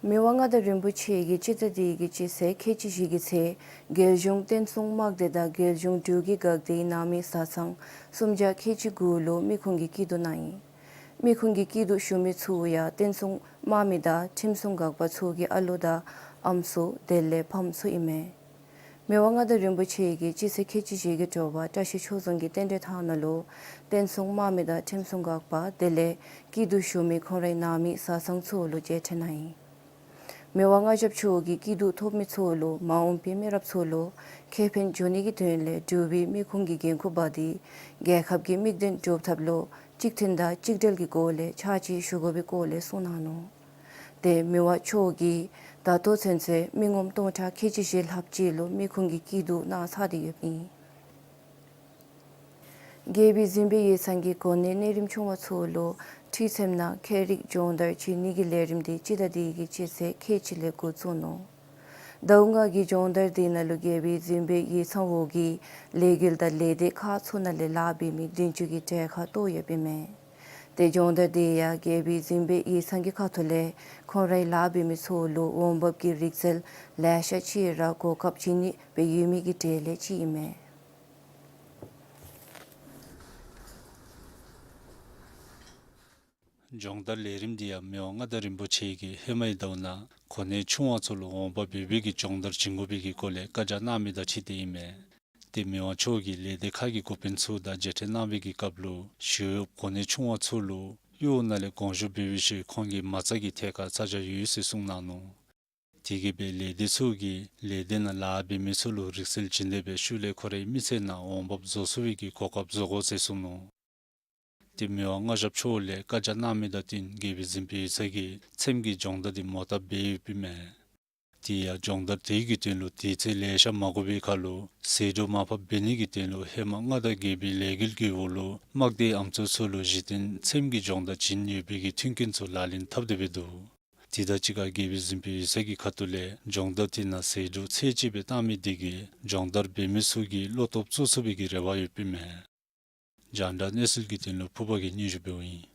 མི་དབང་མངའ་བདག་རིན་པོ་ཆེ་གིས་སྤྱི་ཟླ་འདི་གི་སྤྱི་ཚེས་ཁལ་གཅིག་བཞི་གི་ཚེ་རྒྱལ་གཞུང་བསྟན་སྲུང་དམག་སྡེ་དང་རྒྱལ་གཞུང་འབྲུག་གི་འགག་སྡེའི་ནང་མི་བཟའ་ཚང་སུམ་བརྒྱ་ཁལ་གཅིག་དགུ་ལུ་མི་ཁུངས་ཀྱི་སྐྱིད་སྡུག་གནང་ཡི། མི་ཁུངས་ཀྱི་སྐྱིད་སྡུག་ཞུ་མི་ཚུ་ཡང་བསྟན་སྲུང་དམག་མི་དང་ཁྲིམས་སྲུང་འགག་པ་ཚུ་གི་ཨ་ལོ་དང་ཨམ་སྲུ་དེ་ལས་ཕམ་ཚུ་ཨིན་མས། མི་དབང་མངའ་བདག་རིན་པོ་ཆེ་གིས་སྤྱི་ཚེས་ཁལ་གཅིག་བཞི་གི་དྲོ་པ་བཀྲིས་ཆོས་རྫོང་གི་རྟེན་འབྲེལ་ཐང་ནང་ལུ་བསྟན་སྲུང་དམག་མི་དང་ཁྲིམས་སྲུང་འགག་པ་དེ་ལས་སྐྱིད་སྡུག་ཞུ་མི་ཁོང་རའི་ནང་མི་བཟའ་ཚང་ཚུ་ལུ་མཇལ་འཕྲད་གནང་ཡི། མི་དབང་མངའ་ཞབས་མཆོག་གིས་སྐྱིད་སྡུག་ཐོབ་མི་ཚུ་ལུ་མ་འོངས་པའི་མི་རབས་ཚུ་ལུ་ཁེ་ཕན་འབྱུང་ནི་གི་དོན་ལས་འབྲུག་པའི་མི་ཁུངས་ཀྱི་འགན་ཁུར་འབག་སྟེ་རྒྱལ་ཁབ་ཀྱི་དམིགས་དོན་སྒྲུབ་ཐབས་ལུ་གཅིག་མཐུན་དང་གཅིག་སྒྲིལ་གྱི་སྒོ་ལས་ཕྱག་ཕྱིད་ཞུ་དགོ་པའི་སྐོར་ལས་གསུངས་གནང་ནུག། ཏེ་མི་དབང་མཆོག་གིས་ད་ལྟོ་ཚུན་ཚོད་མི་ངོམ་སྟོང་ཕྲག་ཁལ་གཅིག་བཞི་ལྷགཔ་ཅིག་ལུ་མི་ཁུངས་ཀྱི་སྐྱིད་སྡུག་གནང་ཚར་ཏེ་ཡོདཔ་ཨིན། རྒྱལ་པོའི་གཟིམ་དཔོན་ཡིག་ཚང་གིས་གོ་གནས་གནས་རིམ་ཆུང་བ་ཚུ་ལུ་ཁྲི་ཚེམ་ནང་ཁྲལ་རིགས་སྦྱོང་བརྡར་བྱིན་ནི་གི་ལས་རིམ་དེ་སྤྱི་ཟླ་འདི་གི་སྤྱི་ཚེས་ཁལ་གཅིག་ལས་འགོ་བཙུགས་ནུག། ཟླཝ་ལྔ་གི་སྦྱོང་བརྡར་དེ་ནང་ལུ་རྒྱལ་པོའི་གཟིམ་དཔོན་ཡིག་ཚང་འོག་གི་ལས་འགུལ་དང་ལས་སྡེ་ཁག་ཚུ་ནང་ལས་ལཱ་འབད་མི་བདུན་ཅུ་གི་གྲལ་ཁར་གཏོགས་ཡོདཔ་ཨིན་མས། ཏེ་སྦྱོང་བརྡར་དེ་ཡང་རྒྱལ་པོའི་གཟིམ་དཔོན་ཡིག་ཚང་གི་ཁ་ཐུག་ལས་ཁོང་རའི་ལཱ་འབད་མི་ཚུ་ལུ་འོང་འབབ་ཀྱི་རིག་རྩལ་ལེ་ཤ་ཅིག་ར་གོ་སྐབས་བྱིན་ནི་སྦེ་ཡོད་མི་གི་གྲས་ལས་གཅིག་ཨིན་མས། སྦྱོང་བརྡར་ལས་རིམ་འདི་ཡང་མི་དབང་མངའ་བདག་རིན་པོ་ཆེ་གིས་ཧེ་མའི་ཟླཝ་ནང་གོ་གནས་ཆུང་བ་ཚུ་ལུ་འོང་འབབ་འབད་བའི་གི་སྦྱོང་བརྡར་བྱིན་དགོ་པའི་གི་སྐོར་ལས་བཀའ་རྒྱ་གནང་མི་དང་འཁྲིལ་ཏེ་ཨིན་མས། ཏེ་མི་དབང་མཆོག་གིས་ལས་སྡེ་ཁག་གི་འགོ་དཔོན་ཚུ་དང་མཇལ་འཕྲད་གནང་བའི་གི་སྐབས་ལུ་ཞི་གཡོགཔ་གོ་གནས་ཆུང་བ་ཚུ་ལུ་གཡོག་ནང་ལས་དགོངས་ཞུ་འབད་བའི་ཤུལ་ཁོང་གིས་མ་རྩ་གི་ཐད་ཁར་ཚ་གྱང་ཡོད་ཟེར་གསུངས་གནང་ནུག། དེ་གིས་སྦེ་ལས་སྡེ་ཚུ་གིས་ལས་སྡེ་ནང་ལཱ་འབད་མི་ཚུ་ལུ་རིག་རྩལ་བྱིན་ཏེ་སྦེ་ཤུལ་ལས་ཁོ་རའི་མི་ཚེ་ནང་འོང་འབབ་བཟོ་ཚུགས་པའི་གི་གོ་སྐབས་བཟོ་དགོ་ཟེར་གསུངས་ནུག། ཏེ་མི་དབང་མངའ་ཞབས་མཆོག་ལས་བཀའ་རྒྱ་གནང་མི་དང་བསྟུན་རྒྱལ་པོའི་གཟིམ་དཔོན་ཡིག་ཚང་གིས་ཚེམ་གྱི་སྦྱོང་བརྡར་འདི་མོ་བཏབ་འབད་ཡོདཔ་ཨིན་མས། དེ་ཡང་སྦྱོང་བརྡར་དེ་གི་དོན་ལུ་དུས་ཚོད་ལེ་ཤ་མ་དགོ་པའི་ཁར་ལུ་ཟད་འགྲོ་མར་ཕབ་འབད་ནི་གི་དོན་ལུ་ཧེ་མ་མངའ་བདག་རྒྱལ་པོའི་ལས་འགུལ་གྱི་འོག་ལུ་དམག་སྡེའི་ཨམ་སྲུ་ཚུ་ལུ་གཞི་རྟེན་ཚེམ་གྱི་སྦྱོང་བརྡར་བྱིན་ཡོད་པའི་གི་མཐུན་རྐྱེན་ཚུ་ལག་ལེན་འཐབ་སྟེ་སྦེ་འདུག། དེ་དང་གཅིག་ཁར་རྒྱལ་པོའི་གཟིམ་དཔོན་ཡིག་ཚང་གི་ཁ་ཐུག་ལས་སྦྱོང་བརྡར་དེ་ནང་ཟད་འགྲོ་ཚད་ཅིག་སྦེ་བཏང་མི་དེ་གིས་སྦྱོང་བརྡར་འབད་མི་ཚུ་གིས་བློ་སྟོབས་བཙུགས་ཚུགས་པའི་གི་རེ་བ་ཡོདཔ་ཨིན་མས། རྒྱང་བསྒྲགས་གནས་ཚུལ་གྱི་དོན་ལུ་ཕུར་པ་གིས་སྙན་ཞུ་འབདཝ་ཨིན།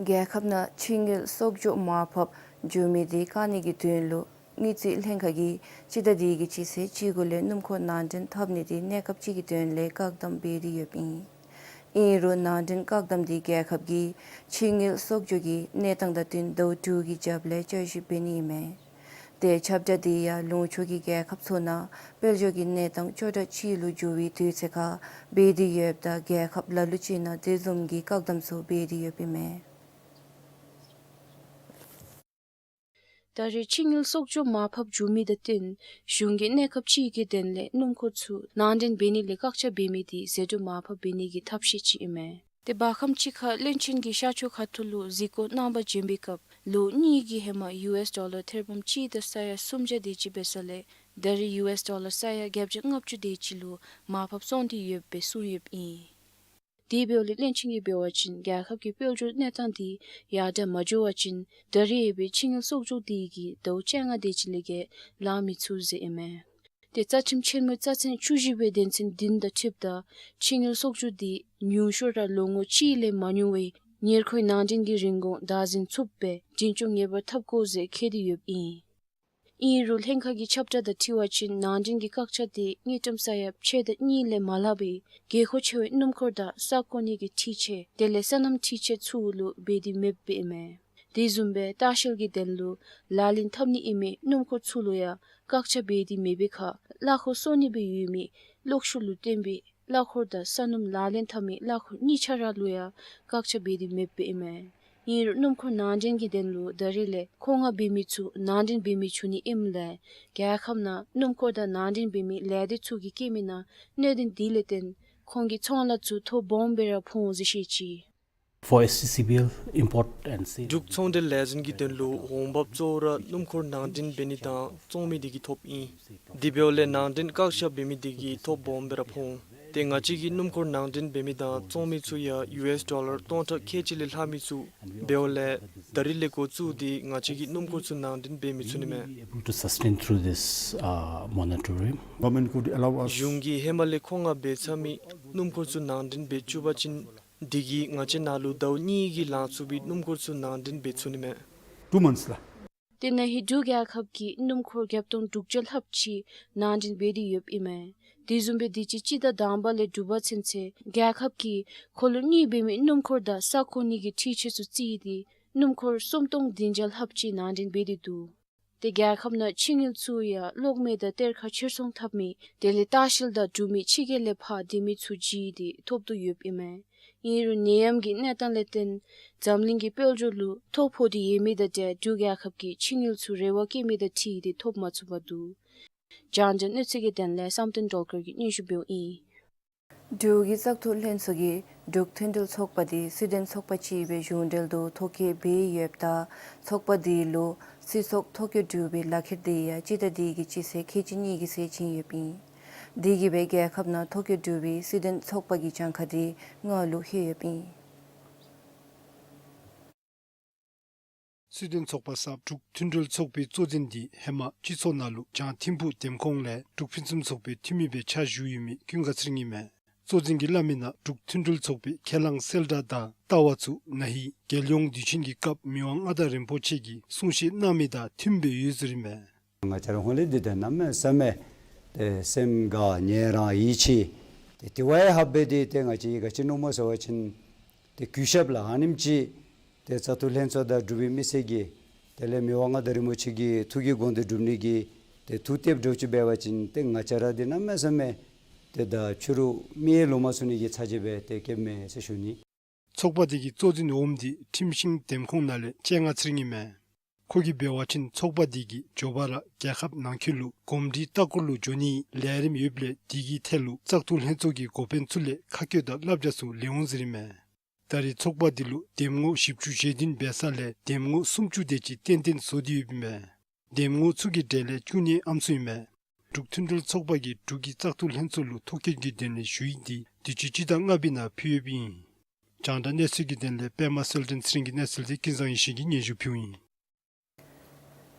རྒྱལ་ཁབ་ནང་ཕྱི་དངུལ་གསོག་འཇོག་མར་ཕབ་འགྱོ་མི་དེ་བཀག་ནི་གི་དོན་ལུ་དངུལ་རྩིས་ལྷན་ཁག་གིས་སྤྱི་ཟླ་འདི་གི་སྤྱི་ཚེས་བཅུ་དགུ་ལས་སྣུམ་འཁོར་ནང་འདྲེན་འཐབ་ནི་དེ་གནས་སྐབས་གཅིག་གི་དོན་ལས་བཀག་དམ་འབད་དེ་ཡོདཔ་ཨིན། ཨིན་རུང་ནང་འདྲེན་བཀག་དམ་དེ་རྒྱལ་ཁབ་ཀྱི་ཕྱི་དངུལ་གསོག་འཇོག་གི་གནས་སྟངས་དང་བསྟུན་ཟླཝ་དྲུག་གི་རྒྱབ་ལས་བསྐྱར་ཞིབ་འབད་ནི་ཨིན་མས། ཏེ་ཁྱབ་བསྒྲགས་འདི་ཡང་ལུང་ཕྱོགས་ཀྱི་རྒྱལ་ཁབ་ཚུ་ནང་དཔལ་འབྱོར་གྱི་གནས་སྟངས་སྐྱོ་དྲགས་ཅིག་ལུ་འགྱུར་བའི་དུས་ཚོད་ཁར་འབད་དེ་ཡོདཔ་ད་རྒྱལ་ཁབ་ལ་ལུ་ཅིག་ནང་དེ་བཟུམ་གྱི་བཀག་དམ་ཚུ་འབད་དེ་ཡོདཔ་ཨིན་མས། ད་རེས་ཕྱི་དངུལ་གསོག་འཇོག་མར་ཕབ་འགྱོ་མི་དང་བསྟུན་གཞུང་གིས་གནས་སྐབས་ཅིག་གི་དོན་ལས་སྣུམ་འཁོར་ཚུ་ནང་འདྲེན་འབད་ནི་ལས་བཀག་ཆ་འབད་མི་དེ་ཟད་འགྲོ་མར་ཕབ་འབད་ནི་གི་ཐབས་ཤེས་ཅིག་ཨིན་མས། ཏེ་བར་ཁམས་ཅིག་ཁར་བློན་ཆེན་གྱི་ཤར་ཕྱོགས་ཁ་ཐུག་ལུ་གཟིགས་སྐོར་གནང་པར་བྱོན་པའི་སྐབས་ལོ་གཉིས་ཀྱི་ཧེ་མ་ཡུ་ཨེསི་ཌོ་ལར་ཐེར་འབུམ་གཅིག་དང་ས་ཡ་སུམ་བརྒྱ་དེ་ཅིག་འབད་ས་ལས་ད་རེས་ཡུ་ཨེསི་ཌོ་ལར་ས་ཡ་བརྒྱད་བརྒྱ་ལྔ་བཅུ་དེ་ཅིག་ལུ་མར་ཕབ་སོང་སྟེ་ཡོདཔ་སྦེ་གསུངས་ཡོདཔ་ཨིན། དེ་འབདཝ་ལས་བློན་ཆེན་གྱིས་འབད་བ་ཅིན་རྒྱལ་ཁབ་ཀྱི་དཔལ་འབྱོར་གནས་སྟངས་དེ་ཡར་དྲག་མ་འགྱོ་བ་ཅིན་ད་རེས་ཡོད་པའི་ཕྱི་དངུལ་གསོག་འཇོག་དེ་གིས་ཟླཝ་བཅོ་ལྔ་དེ་ཅིག་ལས་བརྒལ་ལང་མི་ཚུགས་ཟེར་ཨིན་མས། ཏེ་རྩ་ཁྲིམས་ཆེན་མོའི་རྩ་ཚན་བཅུ་བཞི་པའི་དོན་ཚན་བདུན་དང་འཁྲིལཝ་ད་ཕྱི་དངུལ་གསོག་འཇོག་དེ་ཉུང་ཤོས་ར་ལོ་ངོ་གཅིག་ལས་མ་ཉུང་བའི་ཉེར་མཁོའི་ནང་འདྲེན་གྱི་རིན་གོང་བདག་འཛིན་ཚུགསཔ་སྦེ་འཛིན་སྐྱོང་ངེས་པར་འཐབ་དགོ་ཟེར་འཁོད་དེ་ཡོདཔ་ཨིན། ཨིན་རུང་ལྷན་ཁག་གི་ཁྱབ་བསྒྲགས་དང་འཁྲིལ་བ་ཅིན་ནང་འདྲེན་གྱི་བཀག་ཆ་དེ་དངུལ་ཀྲམ་ས་ཡ་ཕྱེད་དང་གཉིས་ལས་མ་ལྷག་པའི་དགོས་མཁོ་ཆེ་བའི་སྣུམ་འཁོར་དང་ས་བཀོག་ནི་གི་འཕྲུལ་ཆས་དེ་ལས་སོ་ནམ་འཕྲུལ་ཆས་ཚུ་ལུ་འབད་དེ་མེདཔ་ཨིན་མས། དེ་བཟུམ་སྦེ་ལྟ་བཤལ་གྱི་དོན་ལུ་ལག་ལེན་འཐབ་ནི་ཨིན་མི་སྣུམ་འཁོར་ཚུ་ལུ་ཡང་བཀག་ཆ་འབད་དེ་མེད་པའི་ཁར་གླ་འཁོར་གསོ་ནི་སྦེ་ཡོད་མི་གློག་ཤུགས་ལུ་བརྟེན་པའི་གླ་འཁོར་དང་ས་སྣུམ་ལག་ལེན་འཐབ་མི་གླ་འཁོར་གཉིས་ཆ་ར་ལུ་ཡང་བཀག་ཆ་འབད་དེ་མེདཔ་ཨིན་མས། ཨིན་རུང་སྣུམ་འཁོར་ནང་འདྲེན་གྱི་དོན་ལུ་ད་རེས་ལས་མཁོ་མངགས་འབད་མི་ཚུ་ནང་འདྲེན་འབད་མི་ཚུགས་ནི་ཨིནམ་ལས་རྒྱལ་ཁབ་ནང་སྣུམ་འཁོར་དང་ནང་འདྲེན་འབད་མི་ལས་སྡེ་ཚུ་གིས་བཀལ་མི་ནང་གནོད་དོན་དེ་ལས་བརྟེན་ཁོང་གི་ཚོང་ལཱ་ཚུ་ཐོ་སྦོམ་སྦེ་ར་ཕོག་འོང་ཟེར་བཤད་ཅི། For S C C B L import and sale. འབྲུག་ཚོང་འབྲེལ་ལས་འཛིན་གྱི་དོན་ལུ་འོང་འབབ་གཙོ་བོ་ར་སྣུམ་འཁོར་ནང་འདྲེན་འབད་ནི་དང་བཙོང་མི་དེ་གིས་ཐོབ་ཨིན། དེ་འབདཝ་ལས་ནང་འདྲེན་བཀག་ཆ་འབད་མི་དེ་གིས་ཐོ་སྦོམ་སྦེ་ར་ཕོག་འོང་། ཏེ་ང་བཅས་ཀྱིས་སྣུམ་འཁོར་ནང་འདྲེན་འབད་མི་དང་བཙོང་མི་ཚུ་ཡང་ཡུ་ཨེསི་ཌོ་ལར་སྟོང་ཕྲག་ཁལ་གཅིག་ལས་ལྷག་མི་ཚུ་འབདཝ་ལས་ད་རེས་ལས་འགོ་བཙུགས་ཏེ་ང་བཅས་ཀྱིས་སྣུམ་འཁོར་ཚུ་ནང་འདྲེན་འབད་མི་ཚུགས་ནི་མས། Able to sustain through this, uh, moratorium. Government could allow us གཞུང་གིས་ཧེ་མ་ལས་མཁོ་མངགས་འབད་ཚར་མི་སྣུམ་འཁོར་ཚུ་ནང་འདྲེན་འབད་བཅུག་པ་ཅིན་དེ་གིས་ང་བཅས་ནང་ལུ་ཟླཝ་གཉིས་ཀྱི་ལང་ཚུགས་པའི་སྣུམ་འཁོར་ཚུ་ནང་འདྲེན་འབད་ཚུགས་ནི་མས། Two months ལགས། ཏེ་ན་ཧིང་འབྲུག་རྒྱལ་ཁབ་ཀྱིས་སྣུམ་འཁོར་བརྒྱ་སྟོང་དྲུག་བརྒྱ་ལྷགཔ་ཅིག་ནང་འདྲེན་འབད་དེ་ཡོདཔ་ཨིན་མས། དེ་བཟུམ་སྦེ་དུས་ཅི་སྤྱི་ཟླ་དང་པ་ལས་དྲུག་པ་ཚུན་ཚོད་རྒྱལ་ཁབ་ཀྱིས་འཁོར་ལོ་གཉིས་འབད་མི་སྣུམ་འཁོར་དང་ས་བཀོག་ནི་གི་འཕྲུལ་ཆས་ཚུ་བརྩིས་ཏེ་སྣུམ་འཁོར་སུམ་སྟོང་བདུན་བརྒྱ་ལྷགཔ་ཅིག་ནང་འདྲེན་འབད་དེ་འདུག། ཏེ་རྒྱལ་ཁབ་ནང་ཕྱི་དངུལ་ཚུ་ཡང་གློག་མེ་དང་གཏེར་ཁ་ཕྱིར་ཚོང་འཐབ་མི་དེ་ལས་ལྟ་བཤལ་དང་འབྲུག་མི་ཕྱི་རྒྱལ་ལས་ཕར་སྡོད་མི་ཚུ་བརྒྱུད་དེ་ཐོབ་དོ་ཡོདཔ་ཨིན་མས། ཨིན་རུང་ནད་ཡམས་ཀྱི་གནས་སྟངས་ལས་བརྟེན་འཛམ་གླིང་གི་དཔལ་འབྱོར་ལུ་ཐོ་ཕོག་སྟེ་ཡོད་མི་དང་འབྲེལ་འབྲུག་རྒྱལ་ཁབ་ཀྱིས་ཕྱི་དངུལ་ཚུ་རེ་བ་བསྐྱེད་མི་དང་འཁྲིལ་ཏེ་ཐོབ་མ་ཚུགས་པར་འདུག། རྒྱང་བསྒྲགས་གནས་ཚུལ་གྱི་དོན་ལས་བསམ་གཏན་སྒྲོལ་དཀར་གྱིས་སྙན་ཞུ་འབདཝ་ཨིན། འབྲུག་གི་བཙག་འཐུ་ལྷན་ཚོགས་ཀྱིས་འབྲུག་མཐུན་སྒྲིལ་ཚོགས་པ་དེ་སྲིད་དོན་ཚོགས་པ་ཅིག་སྦེ་གཞུང་འབྲེལ་དུ་ཐོ་བཀོད་འབད་ཡོདཔ་ད་ཚོགས་པ་དེ་ལུ་སྲིད་ཚོགས་ཐོ་བཀོད་གྲུབ་པའི་ལག་ཁྱེར་དེ་ཡང་སྤྱི་ཟླ་འདི་གི་སྤྱི་ཚེས་ཁལ་གཅིག་གཉིས་ཀྱི་ཚེས་བྱིན་ཡོདཔ་ཨིན། དེ་གིས་སྦེ་རྒྱལ་ཁབ་ནང་ཐོ་བཀོད་གྲུབ་པའི་སྲིད་དོན་ཚོགས་པ་གི་གྱངས་ཁ་དེ་ལྔ་ལུ་ལྷོད་ཡོདཔ་ཨིན། སྲིད་དོན་ཚོགས་པ་གསརཔ་འབྲུག་མཐུན་སྒྲིལ་ཚོགས་པའི་གཙོ་འཛིན་དེ་ཧེ་མ་སྤྱི་ཚོགས་ནང་ལུ་བྱང་ཐིམ་ཕུག་འདེམས་ཁོངས་ལས་འབྲུག་ཕུན་སུམ་ཚོགས་པའི་འཐུས་མི་སྦེ་ཕྱག་ཞུ་ཡོད་མི་ཀུན་དགའ་ཚེ་རིང་ཨིན་མས། གཙོ་འཛིན་གྱིས་སླབ་མི་ནང་འབྲུག་མཐུན་སྒྲིལ་ཚོགས་པའི་ཁས་བླངས་གསལ་བསྒྲགས་དང་ལྟ་བ་ཚུ་ན་ཧིང་རྒྱལ་ཡོངས་དུས་ཆེན་གྱི་སྐབས་མི་དབང་མངའ་བདག་རིན་པོ་ཆེ་གིས་གསུང་བཤད་གནང་མི་དང་མཐུནམ་སྦེ་ཡོད་ཟེར་ཨིན་མས། ང་བཅས་ར་ཧོང་ལས་འདི་ད་གནམ་མེད་ས་མེད་ཏེ་སེམས་དགའ་ནི་རང་ཡིད་ཆེས། ཏེ་དེ་བ་ཡང་ཧ་སྦེ་ཏེ་ཏེ་ང་བཅས་ག་ཅི་མནོཝ་སྨོ་ཟེར་བ་ཅིན་ཏེ་གུས་ཞབས་ལགས་ཨ་ནེམ་ཅིག་ཏེ་བཙག་འཐུ་ལྷན་ཚོགས་དང་འབྲུག་པའི་མི་སེར་གྱིས་དེ་ལས་མི་དབང་མངའ་བདག་རིན་པོ་ཆེ་གི་ཐུགས་ཀྱི་དགོངས་དོན་སྒྲུབ་ནི་གི་ཏེ་ཐུགས་གཏད་འགྲོ་ཅིག་འབད་བ་ཅིན་ཏེ་ང་བཅས་ར་འདི་གནམ་མེད་ས་མེད་ཏེ་ད་ཕྱི་རུ་མི་ཡང་ལོག་མ་ཚུགས་ནི་གི་ཚ་གྱང་སྦེ་ཏེ་སྐྱེཝ་མས་ཟེར་ཞུ་ནི། ཚོགས་པ་དེ་གི་གཙོ་འཛིན་འོགམ་དེ་ཁྲིམས་ཤིང་འདེམས་ཁོངས་ནང་ལས་སྤྱན་སྔ་ཚེ་རིང་ཨིན་མས། ཁོ་གིས་འབད་བ་ཅིན་ཚོགས་པ་དེ་གིས་མགྱོགས་པ་ར་རྒྱལ་ཁབ་ནང་འཁོད་ལུ་གོམས་འདྲིས་ལྟ་སྐོར་ལུ་འགྱོ་ནིའི་ལས་རིམ་ཡོདཔ་ལས་དེ་གི་ཐད་ལུ་བཙག་འཐུ་ལྷན་ཚོགས་ཀྱི་འགོ་དཔོན་ཚུ་ལས་ཁ་བཀོད་དང་བསླབ་བྱ་ཚུ་ལེན་འོང་ཟེར་ཨིན་མས། ད་རེས་ཚོགས་པ་དེ་ལུ་འདེམས་ངོ་བཞི་བཅུ་ཞེ་བདུན་འབད་ས་ལས་འདེམས་ངོ་སུམ་ཅུ་དེ་ཅིག་གཏན་གཏན་བཟོ་སྟེ་ཡོདཔ་ཨིན་མས། འདེམས་ངོ་ཚུ་གི་གྲས་ལས་བཅུ་གཉིས་ཨམ་སྲུ་ཨིན་མས། འབྲུག་མཐུན་སྒྲིལ་ཚོགས་པ་གིས་འབྲུག་གི་བཙག་འཐུ་ལྷན་ཚོགས་ལུ་ཐོ་བཀོད་ཀྱི་དོན་ལས་ཞུ་ཡིག་དེ་དུས་ཅི་སྤྱི་ཟླ་ལྔ་པའི་ནང་ཕུལ་ཡོདཔ་ཨིན། རྒྱང་བསྒྲགས་གནས་ཚུལ་གྱི་དོན་ལས་པདྨ་གསལ་སྒྲོན་ཚེ་རིང་གི་གནས་ཚུལ་དེ་ཀུན་བཟང་ཡེ་ཤེས་ཀྱིས་སྙན་ཞུ་ཕུལཝ་ཨིན།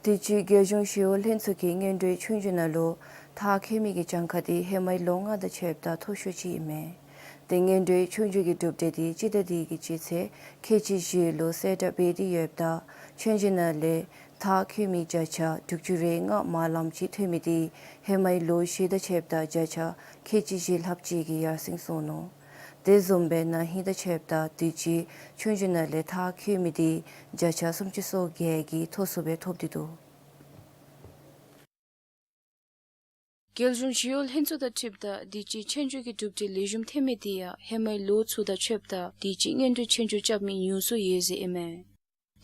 དུས་ཅི་རྒྱལ་གཞུང་ཞི་གཡོག་ལྷན་ཚོགས་ཀྱི་སྔོན་འགྲོའི་ཆོས་རྒྱུགས་ནང་ལུ་མཐར་འཁྱོལ་མི་གི་གྱངས་ཁ་དེ་ཧེ་མའི་ལོ་ལྔ་དང་ཕྱདཔ་ད་མཐོ་ཤོས་ཅིག་ཨིན་མས། ཏེ་སྔོན་འགྲོའི་ཆོས་རྒྱུགས་ཀྱི་གྲུབ་འབྲས་དེ་སྤྱི་ཟླ་འདི་གི་སྤྱི་ཚེས་ཁལ་གཅིག་བཞི་ལུ་གསལ་བསྒྲགས་འབད་དེ་ཡོདཔ་ད་ཆོས་རྒྱུགས་ནང་ལས་མཐར་འཁྱོལ་མི་བརྒྱ་ཆ་དྲུག་ཅུ་རེ་ལྔ་མ་ལངམ་ཅིག་ཐོན་མི་དེ་ཧེ་མའི་ལོ་བཞི་དང་ཕྱདཔ་ད་བརྒྱ་ཆ་ཁལ་གཅིག་བཞི་ལྷགཔ་ཅིག་གིས་ཡར་སེང་སོང་ནུག། དེ་བཟུམ་སྦེ་ན་ཧིང་དང་ཕྱདཔ་ད་དུས་ཅི་ཆོས་རྒྱུགས་ནང་ལས་མཐར་འཁྱོལ་མི་དེ་བརྒྱ་ཆ་སུམ་ཅུ་སོ་བརྒྱད་ཀྱིས་མཐོ་སུ་སྦེ་ཐོབ་སྟེ་འདུག། རྒྱལ་གཞུང་ཞི་གཡོག་ལྷན་ཚོགས་དང་འཁྲིལཝ་ད་དུས་ཅི་ཆོས་རྒྱུགས་ཀྱི་གྲུབ་འབྲས་ལེགས་ཤོམ་ཐོན་མི་དེ་ཡང་ཧེ་མའི་ལོ་ཚུ་དང་ཕྱདཔ་ད་དུས་ཅི་སྔོན་འགྲོའི་ཆོས་རྒྱུགས་རྐྱབ་མི་ཉུང་སུ་ཡོད་ཟེར་ཨིན་མས།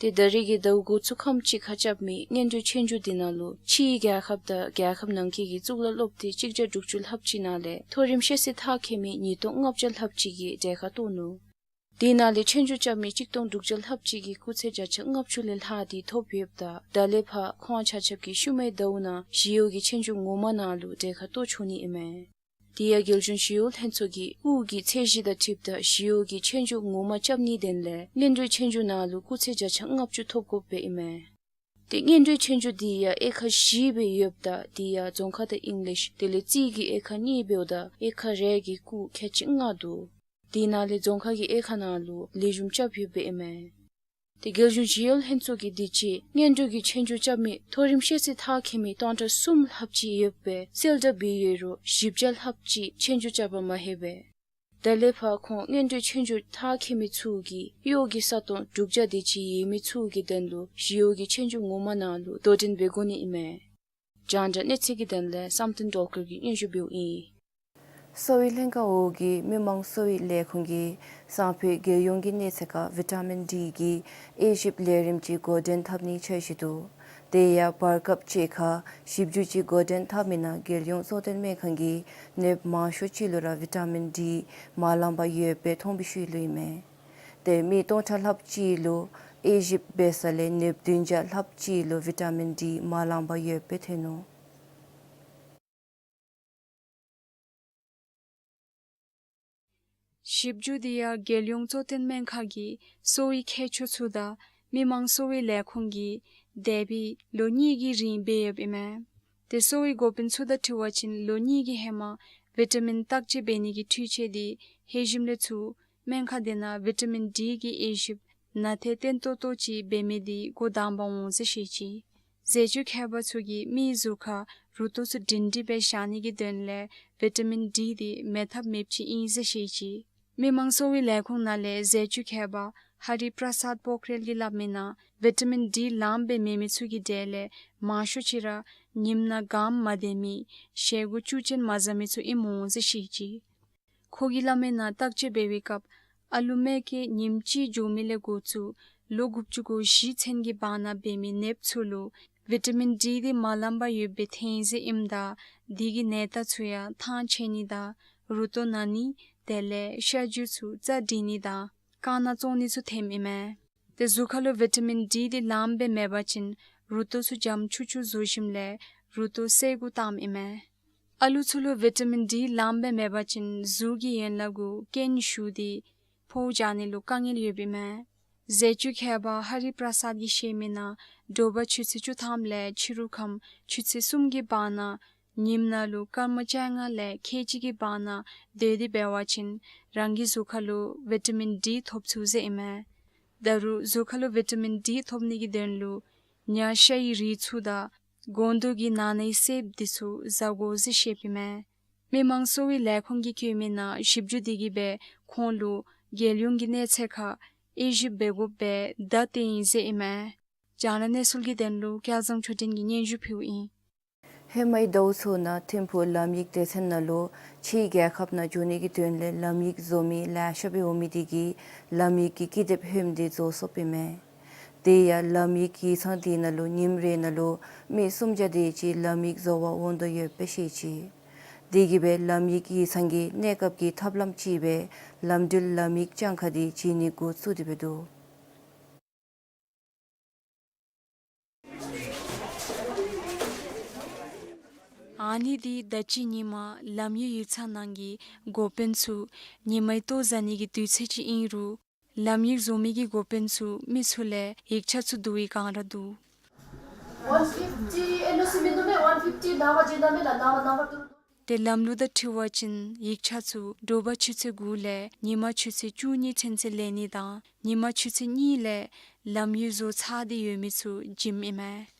ཏེ་ད་རེས་ཀྱི་ཟླཝ་དགུ་ཚུ་ཁམས་ཅིག་ཁར་རྐྱབ་མི་སྔོན་འགྲོའི་ཆོས་རྒྱུགས་དེ་ནང་ལུ་ཕྱིའི་རྒྱལ་ཁབ་དང་རྒྱལ་ཁབ་ནང་འཁོད་ཀྱི་གཙུག་ལག་སློབ་སྡེ་གཅིག་བརྒྱ་དྲུག་ཅུ་ལྷགཔ་ཅིག་ནང་ལས་མཐོ་རིམ་ཤེས་ཚད་མཐར་འཁྱོལ་མི་ཉིས་སྟོང་ལྔ་བརྒྱ་ལྷགཔ་ཅིག་གིས་གྲལ་ཁར་གཏོགས་ནུག། དེ་ནང་ལས་ཆོས་རྒྱུགས་རྐྱབ་མི་གཅིག་སྟོང་དྲུག་བརྒྱ་ལྷགཔ་ཅིག་གིས་སྐུགས་ཚད་བརྒྱ་ཆ་ལྔ་བཅུ་ལས་ལྷག་སྟེ་ཐོབ་ཡོདཔ་ད་ད་ལས་ཕར་ཁོང་ཆ་ཁྱབ་ཀྱིས་ཤུལ་མའི་ཟླཝ་ནང་ཞི་གཡོག་གི་ཆོས་རྒྱུགས་ངོ་མ་ནང་ལུ་གྲལ་ཁར་གཏོགས་ཆོག་ནི་ཨིན་མས། དེ་ཡང་རྒྱལ་གཞུང་ཞི་གཡོག་ལྷན་ཚོགས་ཀྱི་དབུ་གི་ཚད་གཞི་དང་འཁྲིལཝ་ད་ཞི་གཡོག་གི་ཆོས་རྒྱུགས་ངོ་མ་རྐྱབ་ནིའི་དོན་ལས་སྔོན་འགྲོའི་ཆོས་རྒྱུགས་ནང་ལུ་སྐུགས་ཚད་བརྒྱ་ཆ་ལྔ་བཅུ་ཐོབ་དགོཔ་སྦེ་ཨིན་མས། ཏེ་སྔོན་འགྲོའི་ཆོས་རྒྱུགས་དེ་ཡང་དབྱེ་ཁག་བཞི་སྦེ་ཡོདཔ་ད་དེ་ཡང་རྫོང་ཁ་དང་ཨིང་ལིཤ་དེ་ལས་རྩིས་ཀྱི་དབྱེ་ཁག་གཉིས་འབདཝ་ད་དབྱེ་ཁག་རེ་གིས་སྐུགས་ཁལ་གཅིག་ལྔ་འདུག། དེ་ནང་ལས་རྫོང་ཁ་གི་དབྱེ་ཁག་ནང་ལུ་ལེགས་ཤོམ་རྐྱབ་ཡོདཔ་སྦེ་ཨིན་མས། ཏེ་རྒྱལ་གཞུང་ཞི་གཡོག་ལྷན་ཚོགས་ཀྱིས་དུས་ཅི་སྔོན་འགྲོ་གི་ཆོས་རྒྱུགས་རྐྱབ་མི་མཐོ་རིམ་ཤེས་ཚད་མཐར་འཁྱོལ་མི་སྟོང་ཕྲག་གསུམ་ལྷགཔ་ཅིག་ཡོདཔ་སྦེ་གསལ་བསྒྲགས་འབད་ཡོད་རུང་བཞི་བརྒྱ་ལྷགཔ་ཅིག་ཆོས་རྒྱུགས་རྐྱབ་པ་མ་ལྷོད་པས། ད་ལས་ཕར་ཁོང་སྔོན་འགྲོའི་ཆོས་རྒྱུགས་མཐར་འཁྱོལ་མི་ཚུ་གིས་གཡོག་གི་ས་སྟོང་དྲུག་བརྒྱ་དེ་ཅིག་ཡོད་མི་ཚུ་གི་དོན་ལུ་ཞི་གཡོག་གི་ཆོས་རྒྱུགས་ངོ་མ་ནང་ལུ་དོ་འགྲན་འབད་དགོ་ནི་ཨིན་མས། རྒྱང་བསྒྲགས་གནས་ཚུལ་གྱི་དོན་ལས་བསམ་གཏན་སྒྲོལ་དཀར་གྱིས་སྙན་ཞུ་འབདཝ་ཨིན། གསོ་བའི་ལྷན་ཁག་འོག་གི་མི་དམངས་གསོ་བའི་ལས་ཁུངས་ཀྱིས་སང་ཕོད་རྒྱལ་ཡོངས་ཀྱི་གནས་ཚད་ཁར་བི་ཊ་མིན་ཌི་གི་དབྱེ་ཞིབ་ལས་རིམ་ཅིག་འགོ་འདྲེན་འཐབ་ནིའི་འཆར་གཞི་འདུག། དེ་ཡང་བར་སྐབས་ཅིག་ཁར་ཞིབ་འཇུག་ཅིག་འགོ་འདྲེན་འཐབ་མི་ནང་རྒྱལ་ཡོངས་གཙོ་བསྟེན་སྨན་ཁང་གིས་ནདཔ་མང་ཤོས་ཅིག་ལུ་ར་བི་ཊ་མིན་ཌི་མ་ལངམ་ཡོདཔ་སྦེ་ཐོན་པའི་ཤུལ་ལུ་ཨིན་མས། ཏེ་མི་སྟོང་ཕྲག་ལྷགཔ་ཅིག་ལུ་དབྱེ་ཞིབ་འབད་ས་ལས་ནདཔ་བདུན་བརྒྱ་ལྷགཔ་ཅིག་ལུ་བི་ཊ་མིན་ཌི་མ་ལངམ་ཡོདཔ་སྦེ་ཐོན་ནུག། ཞིབ་འཇུག་དེ་ཡང་རྒྱལ་ཡོངས་གཙོ་བསྟེན་སྨན་ཁང་གི་གསོ་བའི་མཁས་མཆོག་ཚུ་དང་མི་དམངས་གསོ་བའི་ལས་ཁུངས་ཀྱིས་འདས་པའི་ལོ་གཉིས་ཀྱི་རིང་འབད་ཡོདཔ་ཨིན་མས། ཏེ་གསོ་བའི་འགོ་དཔོན་ཚུ་དང་འཁྲིལ་བ་ཅིན་ལོ་གཉིས་ཀྱི་ཧེ་མ་བི་ཊ་མིན་བརྟག་དཔྱད་འབད་ནིའི་འཕྲུལ་ཆས་དེ་ལྷོད་ཞིནམ་ལས་ཚུར་སྨན་ཁང་དེ་ནང་བི་ཊ་མིན་ཌི་གི་དབྱེ་ཞིབ་ནང་ཐད་བརྟན་ཏོག་ཏོ་ཅིག་འབད་མི་དེ་འགོ་དང་པ་འོང་ཟེར་བཤད་ཅི། ཟས་བཅུད་མཁས་པ་ཚུ་གིས་མིའི་གཟུགས་ཁར་རུ་ཏོག་ཚུ་སྒྲིང་སྒྲིང་སྦེ་བཞག་ནིའི་དོན་ལས་བི་ཊ་མིན་ཌི་དེ་མེད་ཐབས་མེདཔ་ཅིག་ཨིན་ཟེར་བཤད་ཅི། མི་དམངས་གསོ་བའི་ལས་ཁུངས་ནང་ལས་ཟས་བཅུད་མཁས་པ་ཧ་རི་པྲ་སཱད་པོག་རེལ་གྱིས་སླབ་མི་ནང་བི་ཊ་མིན་ཌི་ལངམ་སྦེ་མེད་མི་ཚུ་གི་གྲས་ལས་མང་ཤོས་ཅིག་ར་ཉིམ་ནང་གངམ་མ་བདེ་མི་ཞལ་གུ་བཅུད་ཅན་མ་ཟ་མི་ཚུ་ཨིནམ་འོང་ཟེར་བཤད་ཅི། ཁོ་གིས་སླབ་མི་ནང་བརྟག་དཔྱད་འབད་བའི་སྐབས་ཨ་ལུ་མ་སྐྱེས་ཉིནམ་གཅིག་འགྱོ་མི་ལས་འགོ་བཙུགས་ལོ་དགུ་བཅུ་གོ་བཞི་ཚུན་གྱི་བར་ན་འབད་མི་ནདཔ་ཚུ་ལུ་བི་ཊ་མིན་ཌི་དེ་མ་ལངམ་ཡོདཔ་སྦེ་ཐོན་ཟེར་ཨིནམ་ད་དེ་གིས་ནད་རྟགས་ཚུ་ཡང་ཐང་ཆད་ནི་དང་རུ་ཏོག་ན་ནི་དེ་ལས་ཤ་རྒྱུས་ཚུ་རྩ་འགྲིག་ནི་དང་རྐང་ནང་བཙོང་ནི་ཚུ་ཐོནམ་ཨིན་མས། ཏེ་གཟུགས་ཁར་ལུ་བི་ཊ་མིན་ཌི་དེ་ལངམ་སྦེ་མེད་པ་ཅིན་རུ་ཏོག་ཚུ་འཇམ་ཆུ་ཆུ་བཟོ་ཞིནམ་ལས་རུ་ཏོག་སེལ་དགོཔ་བཏངམ་ཨིན་མས། ཨ་ལུ་ཚུ་ལུ་བི་ཊ་མིན་ཌི་ལངམ་སྦེ་མེད་པ་ཅིན་གཟུགས་ཀྱི་ཡན་ལག་གུ་རྐྱེན་ཞུགས་ཏེ་ཕོཝ་རྒྱག་ནི་ལུ་དཀའ་ངལ་ཡོདཔ་ཨིན་མས། ཟས་བཅུད་མཁས་པ་ཧ་རི་པྲ་སཱད་ཀྱིས་བཤད་མི་ནང་དྲོ་པ་ཆུ་ཚོད་བཅུ་ཐམ་ལས་ཕྱི་རུ་ཁམས་ཆུ་ཚོད་གསུམ་གྱི་བར་ན་ཉིམ་ནང་ལུ་སྐར་མ་བཅོ་ལྔ་ལས་ཁལ་གཅིག་གི་བར་ན་སྡོད་དེ་འབད་བ་ཅིན་རང་གི་གཟུགས་ཁར་ལུ་བི་ཊ་མིན་ཌི་ཐོབ་ཚུགས་ཟེར་ཨིན་མས། ད་རུང་གཟུགས་ཁར་ལུ་བི་ཊ་མིན་ཌི་ཐོབ་ནིའི་དོན་ལུ་ཉ་ཤ་ཡི་རིགས་ཚུ་དང་སྒོང་རྡོག་གི་ནང་ན་གསེབ་དེ་ཚུ་ཟ་དགོ་ཟེར་བཤདཔ་ཨིན་མས། མི་དམངས་གསོ་བའི་ལས་ཁུངས་ཀྱིས་བཀོད་མི་ནང་ཞིབ་འཇུག་དེ་གིས་སྦེ་ཁོང་ལུ་རྒྱལ་ཡོངས་ཀྱི་གནས་ཚད་ཁར་དབྱེ་ཞིབ་འབད་དགོཔ་སྦེ་བརྡ་སྟོན་ཡི་ཟེར་ཨིན་མས། རྒྱང་བསྒྲགས་གནས་ཚུལ་གྱི་དོན་ལུ་སྐལ་བཟང་ཆོས་སྒྲོན་གྱིས་སྙན་ཞུ་ཕུལཝ་ཨིན། ཧེ་མའི་ཟླཝ་ཚུ་ནང་ཐིམ་ཕུག་ལམ་ཡིག་སྡེ་ཚན་ནང་ལུ་ཕྱིའི་རྒྱལ་ཁབ་ནང་འགྱོ་ནིའི་དོན་ལས་ལམ་ཡིག་བཟོ་མི་ལེ་ཤ་སྦེ་འོང་མི་དེ་གིས་ལམ་ཡིག་གི་ཀི་དེབ་ཧོནམ་དེ་བཟོ་སོཔ་ཨིན་མས། དེ་ཡང་ལམ་ཡིག་ཡིག་ཚང་དེ་ནང་ལུ་ཉིནམ་རེ་ནང་ལུ་མི་སུམ་བརྒྱ་དེ་ཅིག་ལམ་ཡིག་བཟོ་བར་འོང་དོ་ཡོདཔ་སྦེ་བཤད་ཅི། དེ་གིས་སྦེ་ལམ་ཡིག་ཡིག་ཚང་གི་གནས་སྐབས་ཀྱི་ཐབས་ལམ་ཅིག་སྦེ་ལམ་འགྲུལ་ལམ་ཡིག་ལྗང་ཁ་དེ་བྱིན་ནི་འགོ་བཙུགས་ཏེ་འབད་འདུག། ཨ་ནི་འདི་ད་ཅི་ཉིནམ་ལམ་ཡིག་ཡིག་ཚང་ནང་གི་འགོ་དཔོན་ཚུ་ཉིན་མའི་ལྟོ་བཟའ་ནིའི་དུས་ཚོད་ཅིག་ཨིན་རུང་ལམ་ཡིག་བཟོ་མི་གི་འགོ་དཔོན་ཚུ་མི་ཚུ་ལས་ཡིག་ཆ་ཚུ་བསྡུ་བའི་སྒང་ར་འདུག། One fifty ཨེན་ཨོ་སི་མིན་འདུག་མས། One fifty ནམ་བར་ཅིག་ནང་མེད་ལགས། ནམ་བར་ནམ་བར་ཏུ། ཏེ་ལམ་ལུགས་དང་འཁྲིལ་བ་ཅིན་ཡིག་ཆ་ཚུ་དྲོ་པ་ཆུ་ཚོད་དགུ་ལས་ཉིན་མ་ཆུ་ཚོད་བཅུ་གཉིས་ཚུན་ཚོད་ལེན་ནི་དང་ཉིན་མ་ཆུ་ཚོད་གཉིས་ལས་ལམ་ཡིག་བཟོ་ཚར་ཏེ་ཡོད་མི་ཚུ་བྱིནམ་ཨིན་མས།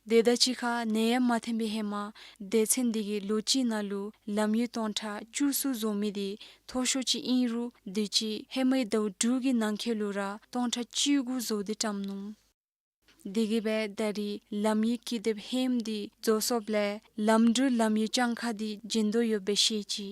དེ་དང་གཅིག་ཁར་ནད་ཡམས་མ་ཐོན་པའི་ཧེ་མ་སྡེ་ཚན་འདི་གིས་ལོ་གཅིག་ནང་ལུ་ལམ་ཡིག་སྟོང་ཕྲག་བཅུ་གསུམ་བཟོ་མི་འདི་མཐོ་ཤོས་ཅིག་ཨིན་རུང་དུས་ཅི་ཧེ་མའི་ཟླཝ་དྲུག་གི་ནང་འཁོད་ལུ་ར་སྟོང་ཕྲག་བཅུ་དགུ་བཟོ་སྟེ་བཀྲམ་ནུག། དེ་གིས་སྦེ་ད་རིས་ལམ་ཡིག་ཀི་དེབ་ཧེམ་འདི་བཟོ་སོཔ་ལས་ལམ་འགྲུལ་ལམ་ཡིག་གྱངས་ཁ་འདི་བྱིན་དོ་ཡོདཔ་སྦེ་ཤེས་ཅི།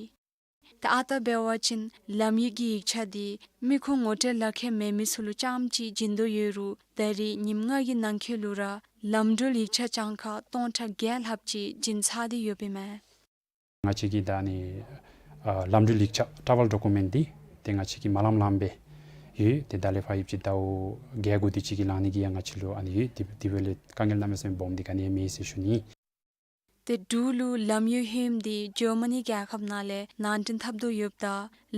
ད་ཨ་རྟག་འབད་བ་ཅིན་ལམ་ཡིག་གི་ཡིག་ཆ་འདི་མི་ཁོང་ངོ་སྤྲོད་ལག་ཁྱེར་མེད་མི་ཚུ་ལུ་རྐྱངམ་ཅིག་བྱིན་དོ་ཡོད་རུང་ད་རིས་ཉིནམ་ལྔ་གི་ནང་འཁོད་ལུ་ར་ལམ་འགྲུལ་ཡིག་ཆ་གྱངས་ཁ་སྟོང་ཕྲག་བརྒྱད་ལྷགཔ་ཅིག་བྱིན་ཚར་ཏེ་ཡོདཔ་ཨིན་མས། ང་བཅས་ཀྱི་ད་ཨ་ནི་ཨ་ལམ་འགྲུལ་ཡིག་ཆ་ཊ་རེ་ཝེལ་ཌོ་ཀུ་མེནཊ་འདི་ཏེ་ང་བཅས་ཀྱིས་མ་ལངམ་ལངམ་སྦེ་ཡོད། ཏེ་ད་ལས་ཕར་ཡུདཔ་ཅིག་ཟླཝ་བརྒྱད་དགུ་དེ་ཅིག་གི་ལང་ནི་གི་ཡང་ང་བཅས་ལུ་ཨ་ནི་ཡོད། དེ་དེ་འབདཝ་ལས་དཀའ་ངལ་གནམ་མེད་ས་མེད་སྦོམ་འདི་ག་ནི་ཡང་མེད་ཟེར་ཞུ་ནི། ཏེ་འབྲུག་ལུ་ལམ་ཡིག་ཧེམ་འདི་ཇར་མ་ནི་རྒྱལ་ཁབ་ནང་ལས་ནང་འདྲེན་འཐབ་དོ་ཡོདཔ་ད་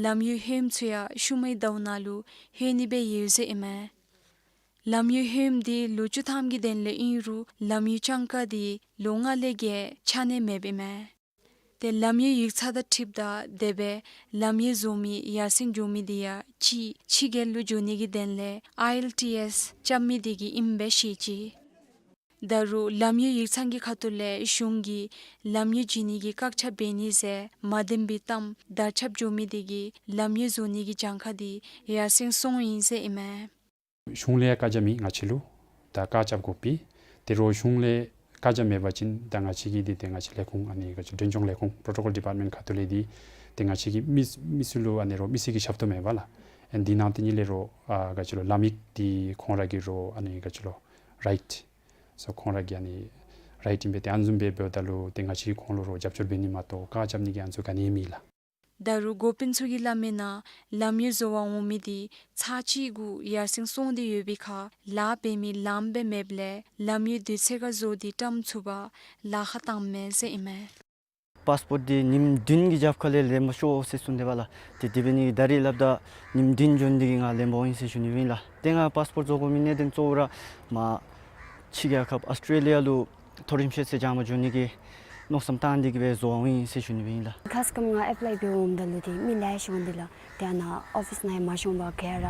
ལམ་ཡིག་ཧེམ་ཚུ་ཡང་ཤུལ་མའི་ཟླཝ་ནང་ལུ་ལྷོད་ནི་སྦེ་ཡོད་ཟེར་ཨིན་མས། ལམ་ཡིག་ཧེམ་འདི་ལོ་བཅུ་ཐམ་གྱི་དོན་ལས་ཨིན་རུང་ལམ་ཡིག་གྱངས་ཁ་འདི་ལོ་ལྔ་ལས་བརྒལ་ཆག་ནི་མེདཔ་ཨིན་མས། ཏེ་ལམ་ཡིག་ཡིག་ཚང་དང་འཁྲིལཝ་ད་དེ་སྦེ་ལམ་ཡིག་བཟོ་མི་ཡར་སེང་འགྱོ་མི་འདི་ཡང་གཅིག་ཕྱི་རྒྱལ་ལུ་འགྱོ་ནི་གི་དོན་ལས་ཨའི་ཨེལ་ཊི་ཨེསི་རྐྱབ་མི་འདི་གིས་ཨིནམ་སྦེ་ཤེས་ཅི། ད་རུང་ལམ་ཡིག་ཡིག་ཚང་གི་ཁ་ཐུག་ལས་གཞུང་གིས་ལམ་ཡིག་བྱིན་ནི་གི་བཀག་ཆ་འབད་ནི་ཟེར་མ་བདེན་པའི་གཏམ་དར་ཁྱབ་འགྱོ་མི་འདི་གིས་ལམ་ཡིག་བཟོ་ནི་གི་གྱངས་ཁ་འདི་ཡར་སེང་སོང་ཡི་ཟེར་ཨིན་མས། གཞུང་ལས་བཀའ་རྒྱ་མེད་ང་བཅས་ལུ་ད་བཀག་རྐྱབ་དགོ་པས། ཏེ་རོགས་གཞུང་ལས་བཀའ་རྒྱ་མེད་པ་ཅིན་ད་ང་བཅས་ཀྱི་འདི་ཏེ་ང་བཅས་ལས་ཁུངས་ཨ་ནི་ག་ཅི་འདྲེན་སྐྱོང་ལས་ཁུངས་པྲོ་ཊོ་ཀོལ་ཌི་པཱརཊ་མེནཊ་ཁ་ཐུག་ལས་འདི་ཏེ་ང་བཅས་ཀྱིས་མི་མི་སེར་ལུ་ཨ་ནི་རོགས་མི་སེར་གྱི་ཞབས་ཏོག་མེད་པས་ལགས། ཨ་ནི་འདི་ནང་ཏེ་ཨ་ནི་ལས་རོགས་ཨ་ག་ཅི་ལོ་ལམ་ཡིག་འདི་ཁོང་ར་གི་རོགས་ཨ་ནི་ག་ཅི་ལོ་རའིཊ་སོ་ཁོང་ར་གི་ཨ་ནི་རའིཊ་ཨིན་པས། ཏེ་ཨ་ནི་བཟུམ་སྦེ་འབདཝ་ད་ལུ་ཏེ་ང་བཅས་ཁོང་ལུ་རོགས་རྒྱབ་སྐྱོར་འབད་ནི་མ་གཏོགས་བཀག་རྐྱབ་ནི་གི་ཨ་ནི་ཚུ་ག་ནི་ཡང་མེད་ལགས། ད་རུང་འགོ་དཔོན་ཚུ་གིས་སླབ་མིའི་ནང་ལམ་ཡིག་བཟོ་བར་འོང་མི་འདི་ཚར་གཅིག་གུ་ཡར་སེང་སོང་སྟེ་ཡོད་པའི་ཁར་ལཱ་འབད་མི་ལངམ་སྦེ་མེདཔ་ལས་ལམ་ཡིག་དུས་ཚོད་ཁར་བཟོ་སྟེ་བཀྲམ་ཚུགས་པར་ལཱ་ཁག་བཏངམ་མས་ཟེར་ཨིན་མས། པཱསི་པོརཊ་འདི་ཉིནམ་བདུན་གྱི་རྒྱབ་ཁ་ལས་ལེན་པར་ཤོག་ཟེར་གསུངས་ཏེ་འབདཝ་ལགས། ཏེ་དེ་འབད་ནི་ད་རིས་སླབ་ད་ཉིནམ་བདུན་འགྱོ་ནི་འདི་གིས་ང་ལེན་པར་འོང་ཡི་ཟེར་ཞུ་ནི་ཨིན་ལགས། ཏེ་ང་པཱསི་པོརཊ་བཟོ་དགོ་མི་གནད་དོན་གཙོ་བོ་ར་མར་ཕྱི་རྒྱལ་ཁབ་ཨཱོས་ཊྲེ་ལི་ཡ་ལུ་མཐོ་རིམ་ཤེས་ཚད་སྦྱང་པར་འགྱོ་ནི་གི་མནོ་བསམ་བཏང་སྟེ་གིས་སྦེ་བཟོ་བར་འོང་ཡི་ཟེར་ཞུ་ནི་སྦེ་ཨིན་ལགས། ཁ་སྐམ་ང་ཨེཔ་ལའི་འབད་འོངམ་ད་ལུ་ཏེ་མི་ལེ་ཤ་འོང་སྟེ་ལགས། ཏེ་ཨ་ནཱ་ཨོ་ཕིསི་ནང་མ་ཤོང་པར་ག་ར་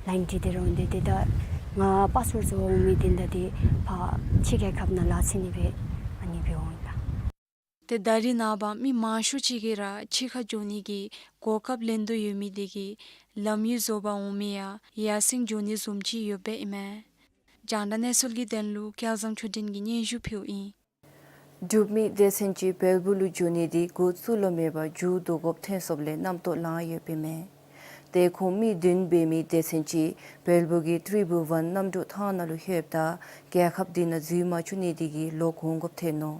ལའིན་འདི་དེ་ར་འོང་སྟེ་ཏེ་ད་ང་པཱསི་པོརཊ་བཟོ་བར་འོང་མི་འདི་ད་ཏེ་ཕར་ཕྱི་རྒྱལ་ཁབ་ནང་ལཱ་འཚོལ་ནི་སྦེ་ཨ་ནི་སྦེ་འོང་ཡི་ལགས། ཏེ་ད་རིས་ནངས་པ་མི་མང་ཤོས་ཅིག་གིས་ར་ཕྱི་ཁར་འགྱོ་ནི་གི་གོ་སྐབས་ལེན་དོ་ཡོད་མི་འདི་གིས་ལམ་ཡིག་བཟོ་བར་འོང་མི་ཡང་ཡར་སེང་འགྱོ་ནི་བཟུམ་ཅིག་ཡོདཔ་ཨིན་མས། རྒྱང་བསྒྲགས་གནས་ཚུལ་གྱི་དོན་ལུ་སྐལ་བཟང་ཆོས་སྒྲོན་གྱིས་སྙན་ཞུ་ཕུལཝ་ཨིན། འབྲུག་མི་སྡེ་ཚན་ཅིག་བལ་པོ་ལུ་འགྱོ་ནི་འདི་འགོ་བཙུགས་ལོང་མེད་པར་མཇུག་བསྡུ་དགོཔ་ཐོན་སོཔ་ལས་རྣམ་རྟོག་ལངས་ཡོདཔ་ཨིན་མས། ཏེ་ཁོང་མི་བདུན་འབད་མི་སྡེ་ཚན་ཅིག་བལ་པོ་གི་ཏྲི་བུ་ཝན་གནམ་གྲུ་ཐང་ནང་ལུ་ལྷོདཔ་ད་རྒྱལ་ཁབ་འདི་ནང་འཛུལ་མ་བཅུག་ནི་འདི་གིས་ལོག་འོང་དགོཔ་ཐོན་ནུག།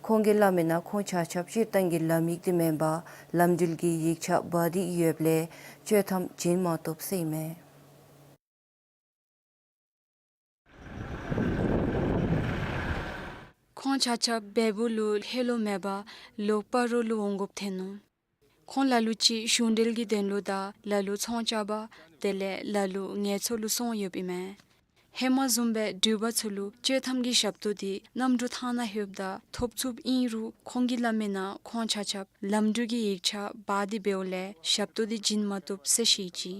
ཁོང་གིས་སླབ་མིའི་ནང་ཁོང་ཆ་ཁྱབ་སྤྱིར་བཏང་གི་ལམ་ཡིག་འདི་མེན་པར་ལམ་འགྲུལ་གྱི་ཡིག་ཆ་འབག་སྟེ་ཡོདཔ་ལས་བཅོས་ཐམ་བྱིན་མ་བཏུབ་ཟེར་ཨིན་མས། ཁོང་ཆ་ཁྱབ་བལ་པོ་ལུ་ལྷོད་ལོང་མེད་པར་ལོག་སྤ་རོ་ལུ་འོང་དགོཔ་ཐོན་ནུག། ཁོང་ལ་ལུ་ཅིག་གཞུང་འབྲེལ་གྱི་དོན་ལུ་དང་ལ་ལུ་ཚོང་རྐྱབ་པར་དེ་ལས་ལ་ལུ་ངལ་འཚོ་ལུ་སོང་ཡོདཔ་ཨིན་མས། ཧེ་མ་བཟུམ་སྦེ་འགྲུལ་པ་ཚུ་ལུ་བཅོས་ཐམ་གྱི་ཞབས་ཏོག་འདི་གནམ་གྲུ་ཐང་ནང་ལྷོདཔ་ད་ཐོབ་ཚུགསཔ་ཨིན་རུང་ཁོང་གིས་སླབ་མིའི་ནང་ཁོང་ཆ་ཁྱབ་ལམ་འགྲུལ་གྱི་ཡིག་ཆ་འབག་སྟེ་འབདཝ་ལས་ཞབས་ཏོག་འདི་བྱིན་མ་བཏུབ་ཟེར་བཤད་ཅི།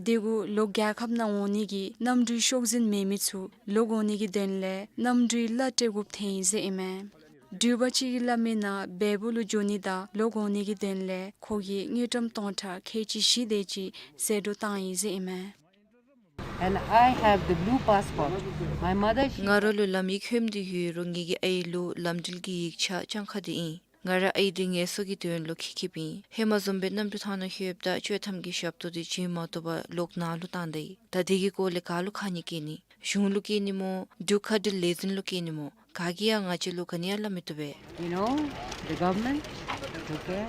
དེ་གུ་ལོག་རྒྱལ་ཁབ་ནང་འོང་ནི་གི་གནམ་གྲུའི་ཤོག་འཛིན་མེད་མི་ཚུ་ལོག་འོང་ནི་གི་དོན་ལས་གནམ་གྲུའི་གླ་སྤྲོད་དགོཔ་ཐོན་ཡི་ཟེར་ཨིན་མས། འགྲུལ་པ་ཅིག་གིས་སླབ་མིའི་ནང་བལ་པོ་ལུ་འགྱོ་ནི་དང་ལོག་འོང་ནི་གི་དོན་ལས་ཁོ་གིས་དངུལ་ཀྲམ་སྟོང་ཕྲག་ཁལ་གཅིག་བཞི་དེ་ཅིག་ཟད་འགྲོ་བཏང་ཡི་ཟེར་ཨིན་མས། And I have the blue passport. My mother, she ང་ར་ལུ་ལམ་ཡིག་ཧེམ་འདི་ཡོད་རུང་ངེ་གི་ཨའི་ལུ་ལམ་འགྲུལ་གྱི་ཡིག་ཆ་གྱངས་ཁ་འདི་ཨིན། ང་ར་ཨའི་འདི་ངལ་གསོ་གི་དོན་ལུ་འཁྱིད་འཁྱིདཔ་ཨིན། ཧེ་མ་བཟུམ་སྦེ་གནམ་གྲུ་ཐང་ནང་ལྷོདཔ་ད་བཅོས་ཐམ་གྱི་ཞབས་ཏོག་འདི་བྱིན་མ་བཏུབ་པར་ལོག་ནཱ་ལུ་བཏང་ད་ཡི། ད་འདི་གི་སྐོར་ལས་ག་ལུ་ཁ་ཉེས་བཀལ་ནི། གཞུང་ལུ་བཀལ་ནི་སྨོ་འབྲུག་མཁའ་འགྲུལ་ལས་འཛིན་ལུ་བཀལ་ནི་སྨོ། ག་གིས་ཡང་ང་བཅས་ལུ་ག་ནི་ཡང་སླབ་མི་བཏུབ་པས། You know, the government, okay,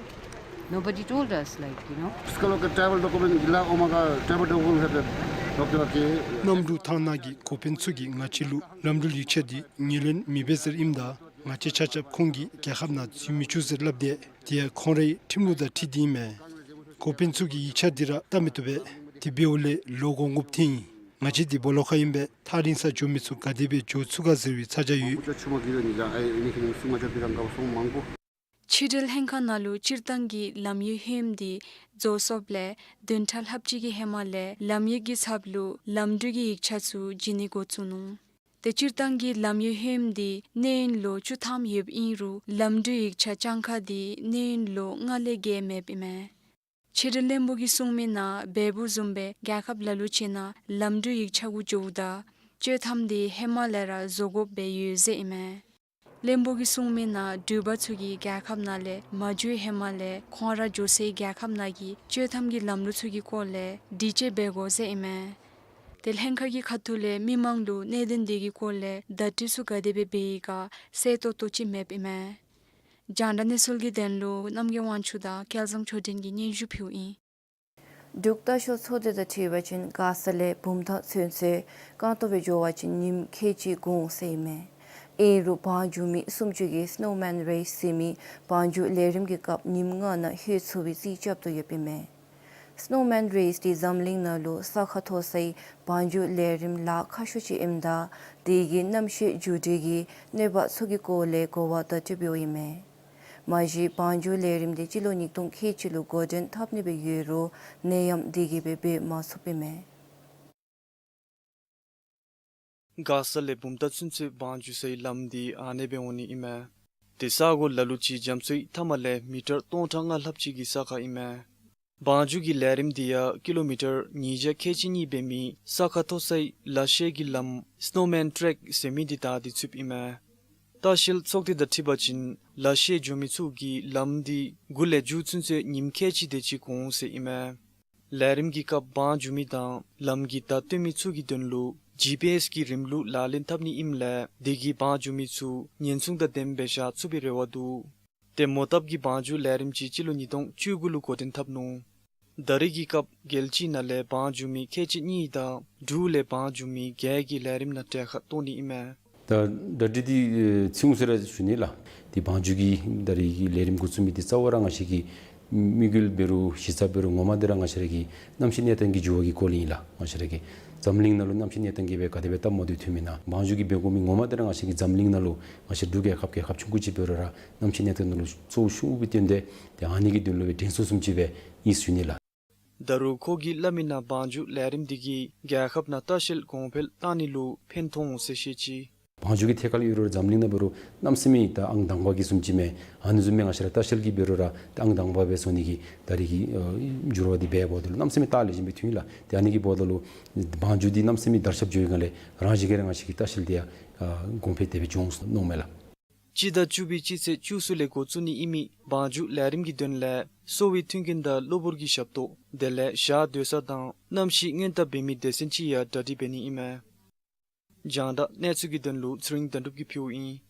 nobody told us, like, you know. इसका लोग का travel document गिला ओमागा travel document है, डॉक्टर के གནམ་གྲུ་ཐང་ནང་གི་འགོ་དཔོན་ཚུ་གིས་ང་བཅས་ལུ་ལམ་འགྲུལ་ཡིག་ཆ་འདི་ངོས་ལེན་མི་འབད་ཟེར་ཨིནམ་ད་ང་བཅས་ཆ་ཁྱབ་ཁོང་གིས་རྒྱལ་ཁབ་ནང་འཛུལ་མི་བཅུག་ཟེར་སླབ་སྟེ་དེ་ཡང་ཁོང་རའི་ཁྲིམས་ལུགས་དང་འཁྲིལ་ཏེ་ཨིན་མས། འགོ་དཔོན་ཚུ་གིས་ཡིག་ཆ་འདི་ར་བལྟ་མི་བཏུབ་པས། དེ་འབདཝ་ལས་ལོག་འོང་དགོཔ་ཐོན་ཡི། ང་བཅས་འདི་སྦོ་ལོགས་ཁར་ཨིན་པས། ཐག་རིང་ས་འགྱོ་མི་ཚུ་ག་དེ་སྦེ་འགྱོ་ཚུགས་ག་ཟེར་བའི་ཚ་གྱང་ཡོད། ཕྱི་འབྲེལ་ལྷན་ཁག་ནང་ལུ་སྤྱིར་བཏང་གི་ལམ་ཡིག་ཧེམ་འདི་བཟོ་སོཔ་ལས་བདུན་ཕྲག་ལྷགཔ་ཅིག་གི་ཧེ་མ་ལས་ལམ་ཡིག་གི་ཚབ་ལུ་ལམ་འགྲུལ་གྱི་ཡིག་ཆ་ཚུ་བྱིན་ནི་འགོ་བཙུགས་ནུག། ཏེ་སྤྱིར་བཏང་གི་ལམ་ཡིག་ཧེམ་འདི་གནས་ཡུན་ལོ་བཅུ་ཐམ་ཡོདཔ་ཨིན་རུང་ལམ་འགྲུལ་ཡིག་ཆ་གྱངས་ཁ་འདི་གནས་ཡུན་ལོ་ལྔ་ལས་བརྒལ་མེདཔ་ཨིན་མས། ཕྱི་འབྲེལ་བློན་པོ་གིས་གསུངས་མིའི་ནང་བལ་པོ་བཟུམ་སྦེ་རྒྱལ་ཁབ་ལ་ལུ་ཅིག་ནང་ལམ་འགྲུལ་ཡིག་ཆ་གུ་འགྱོཝ་ད་ བཅོས་ཐམ་འདི་ཧེ་མ་ལས་ར་བཟོ་དགོཔ་སྦེ་ཡོད་ཟེར་ཨིན་མས། བློན་པོ་གིས་གསུངས་མི་ནང་འགྲུལ་པ་ཚུ་གིས་རྒྱལ་ཁབ་ནང་ལས་མ་འགྱོ་ཧེ་མ་ལས་ཁོང་ར་འགྱོ་སའི་རྒྱལ་ཁབ་ནང་གི་བཅོས་ཐམ་གྱི་ལམ་ལུགས་ཚུ་གི་སྐོར་ལས་དྲི་དཔྱད་འབད་དགོ་ཟེར་ཨིན་མས། ཏེ་ལྷན་ཁག་གི་ཁ་ཐུག་ལས་མི་མང་ལུ་གནད་དོན་འདི་གི་སྐོར་ལས་བརྡ་སྤྲོད་ཚུ་ག་དེ་སྦེ་འབད་ཡི་ག་གསལ་ཏོག་ཏོ་ཅིག་མེདཔ་ཨིན་མས། རྒྱང་བསྒྲགས་གནས་ཚུལ་གྱི་དོན་ལུ་རྣམ་རྒྱལ་དབང་ཕྱུག་དང་སྐལ་བཟང་ཆོས་སྒྲོན་གྱིས་སྙན་ཞུ་ཕུལཝ་ཨིན། འབྲུག་ལྟ་བཤལ་ཚོགས་སྡེ་དང་འཁྲིལ་བ་ཅིན་མགར་ས་ལས་བུམ་ཐང་ཚུན་ཚོད་རྐང་སྟོང་སྦེ་འགྱོ་བ་ཅིན་ཉིནམ་ཁལ་གཅིག་འགོར་འོང་ཟེར་ཨིན་མས། ཨིན་རུང་བང་རྒྱུག་མི་སུམ་ཅུ་གིས་སི་ནོ་མཱན་རེསི་ཟེར་མི་བང་རྒྱུག་ལས་རིམ་གྱི་སྐབས་ཉིནམ་ལྔ་ནང་ལྷོད་ཚུགས་པའི་རྩིས་རྐྱབ་དོ་ཡོདཔ་ཨིན་མས། སི་ནོ་མཱན་རེསི་འདི་འཛམ་གླིང་ནང་ལུ་ས་ཁ་མཐོ་སའི་བང་རྒྱུག་ལས་རིམ་ལཱ་ཁག་ཤོས་ཅིག་ཨིནམ་ད་དེ་གིས་གནམ་གཤིས་འགྱུར་འགྲོས་ཀྱི་གནོད་པ་ཚུ་གི་སྐོར་ལས་གོ་བ་བརྡ་སྤྲོད་འབདཝ་ཨིན་མས། མ་གཞི་བང་རྒྱུག་ལས་རིམ་འདི་སྤྱི་ལོ་ཉིས་སྟོང་ཁལ་གཅིག་ལུ་འགོ་འདྲེན་འཐབ་ནི་སྦེ་ཡོད་རུང་ནད་ཡམས་དེ་གིས་སྦེ་འབད་མ་ཚུགསཔ་ཨིན་མས། མགར་ས་ལས་བུམ་ཐང་ཚུན་ཚོད་བང་རྒྱུག་སའི་ལམ་འདི་ཨ་ནེ་སྦེ་འོང་ནི་ཨིན་མས། ཏེ་ས་གོ་ལ་ལུ་ཅིག་རྒྱ་མཚོའི་མཐའམ་ལས་མི་ཊར་སྟོང་ཕྲག་ལྔ་ལྷགཔ་ཅིག་གི་ས་ཁར་ཨིན་མས། བང་རྒྱུག་གི་ལས་རིམ་འདི་ཡང་ཀི་ལོ་མི་ཊར་ཉིས་བརྒྱ་ཁལ་གཅིག་གཉིས་འབད་མི་ས་ཁ་མཐོ་སའི་ལ་ཤས་ཀྱི་ལམ་སི་ནོ་མཱན་ཊེརེཀ་ཟེར་མི་འདི་བདའ་སྟེ་ཚུདཔ་ཨིན་མས། ལྟ་བཤལ་ཚོགས་སྡེ་དང་འཁྲིལ་བ་ཅིན་ལ་ཤས་འགྱོ་མི་ཚུ་གིས་ལམ་འདི་མགུ་ལས་མཇུག་ཚུན་ཚོད་ཉིནམ་ཁལ་གཅིག་དེ་ཅིག་འགོར་འོང་ཟེར་ཨིན་མས། ལས་རིམ་གྱི་སྐབས་བང་རྒྱུག་མི་དང་ལམ་གྱི་བརྡ་སྟོན་མི་ཚུ་གི་དོན་ལུ་ཇི་པི་ཨེསི་གི་རིམ་ལུགས་ལག་ལེན་འཐབ་ནི་ཨིནམ་ལས་དེ་གིས་བང་རྒྱུག་མི་ཚུ་ཉེན་སྲུང་དང་ལྡནམ་སྦེ་བཞག་ཚུགས་པའི་རེ་བ་འདུག། ཏེ་མོ་བཏབ་ཀྱི་བང་རྒྱུག་ལས་རིམ་ཅིག་སྤྱི་ལོ་ཉིས་སྟོང་བཅུ་དགུ་ལུ་འགོ་འདྲེན་འཐབ་ནུག། ད་རེས་ཀྱི་སྐབས་རྒྱལ་སྤྱི་ནང་ལས་བང་རྒྱུག་མི་ཁལ་གཅིག་གཉིས་དང་འབྲུག་ལས་བང་རྒྱུག་མི་བརྒྱད་ཀྱིས་ལས་རིམ་ནང་གྲལ་ཁར་གཏོགས་ནི་ཨིན་མས། ད་གྲ་སྒྲིག་འདི་ཨེ་ཚིག་ངོ་སོ་ར་ཞུ་ནི་ལགས། འདི་བང་རྒྱུག་གི་ད་རེས་ཀྱི་ལས་རིམ་འགོ་བཙུགས་མི་འདི་རྩ་བ་ར་ང་བཅས་ཀྱི་དམིགས་ཡུལ་འབད་རུང་གཞི་རྩ་འབད་རུང་ངོ་མ་འདི་ར་ང་བཅས་ར་གི་གནམ་གཤིས་གནས་སྟངས་ཀྱི་འགྱུར་བ་གི་སྐོར་ལས་ཨིན་ལགས། ང་བཅས་ར་གི་འཛམ་གླིང་ནང་ལུ་གནམ་གཤིས་གནས་སྟངས་ཀྱིས་སྦེ་ག་དེ་སྦེ་སྟབས་མ་བདེཝ་ཐོན་མི་ན་བང་རྒྱུག་གི་འབད་དགོ་མི་ངོ་མ་འདི་ར་ང་བཅས་ཀྱི་འཛམ་གླིང་ནང་ལུ་ང་བཅས་འབྲུག་རྒྱལ་ཁབ་རྒྱལ་ཁབ་ཆུང་ཀུ་ཅིག་འབད་རུང་ར་གནམ་གཤིས་གནས་སྟངས་ནང་ལུ་གཙོ་བོ་ཤོར་བའི་དོན་དེ་ཏེ་ཨ་ནི་གི་དོན་ལུ་སྦེ་དྲན་གསོ་བཟུམ་ཅིག་སྦེ་ཨིན་ཟེར་ཞུ་ནི་ལགས། ད་རུང་ཁོ་གིས་སླབ་མི་ནང་བང་རྒྱུག་ལས་རིམ་འདི་གིས་རྒྱལ་ཁབ་ནང་ལྟ་བཤལ་གོང་འཕེལ་བཏང་ནི་ལུ་ཕན་ཐོགས་འོང་ཟེར་བཤད་ཅི། བང་རྒྱུག་གི་ཐད་ཁར་ཡོད་རུང་འཛམ་གླིང་ནང་འབད་རུང་གནམ་མེད་ས་མེད་ད་ཨང་དང་པ་གི་བཟུམ་ཅིག་མས། ཨ་ནི་བཟུམ་སྦེ་ང་བཅས་ར་ལྟ་བཤལ་གྱི་འབད་རུང་ར་ད་ཨང་དང་པ་སྦེ་བཟོ་ནི་གི་ད་རེས་ཀྱི་ཨ་འགྱུར་བ་འདི་འབད་འབདཝ་ད་ལུ་གནམ་མེད་ས་མེད་ད་ལེགས་ཤོམ་སྦེ་ཐོན་ཡི་ལགས། ཏེ་ཨ་ནི་གི་འབདཝ་ད་ལུ་བང་རྒྱུག་འདི་གནམ་མེད་ས་མེད་དར་ཁྱབ་འགྱོ་བའི་སྒང་ལས་རང་བཞིན་གྱིས་ར་ང་བཅས་ཀྱི་ལྟ་བཤལ་འདི་ཡང་ཨ་གོང་འཕེལ་དེ་སྦེ་འགྱོ་འོང་མནོཝ་མས་ལགས། སྤྱི་ཟླ་བཅུ་པའི་སྤྱི་ཚེས་བཅུ་གསུམ་ལས་འགོ་བཙུགས་ནི་ཨིན་མི་བང་རྒྱུག་ལས་རིམ་གྱི་དོན་ལས་གསོ་བའི་མཐུན་རྐྱེན་དང་གློ་བུར་གྱི་ཞབས་ཏོག་དེ་ལས་ཞག་སྡོད་ས་དང་གནམ་གཤིས་སྔོན་བརྡ་འབད་མི་སྡེ་ཚན་ཅིག་ཡང་གྲ་སྒྲིག་འབད་ནི་ཨིན་མས། རྒྱང་བསྒྲགས་གནས་ཚུལ་གྱི་དོན་ལུ་ཚེ་རིང་དོན་གྲུབ་ཀྱིས་ཕུལཝ་ཨིན།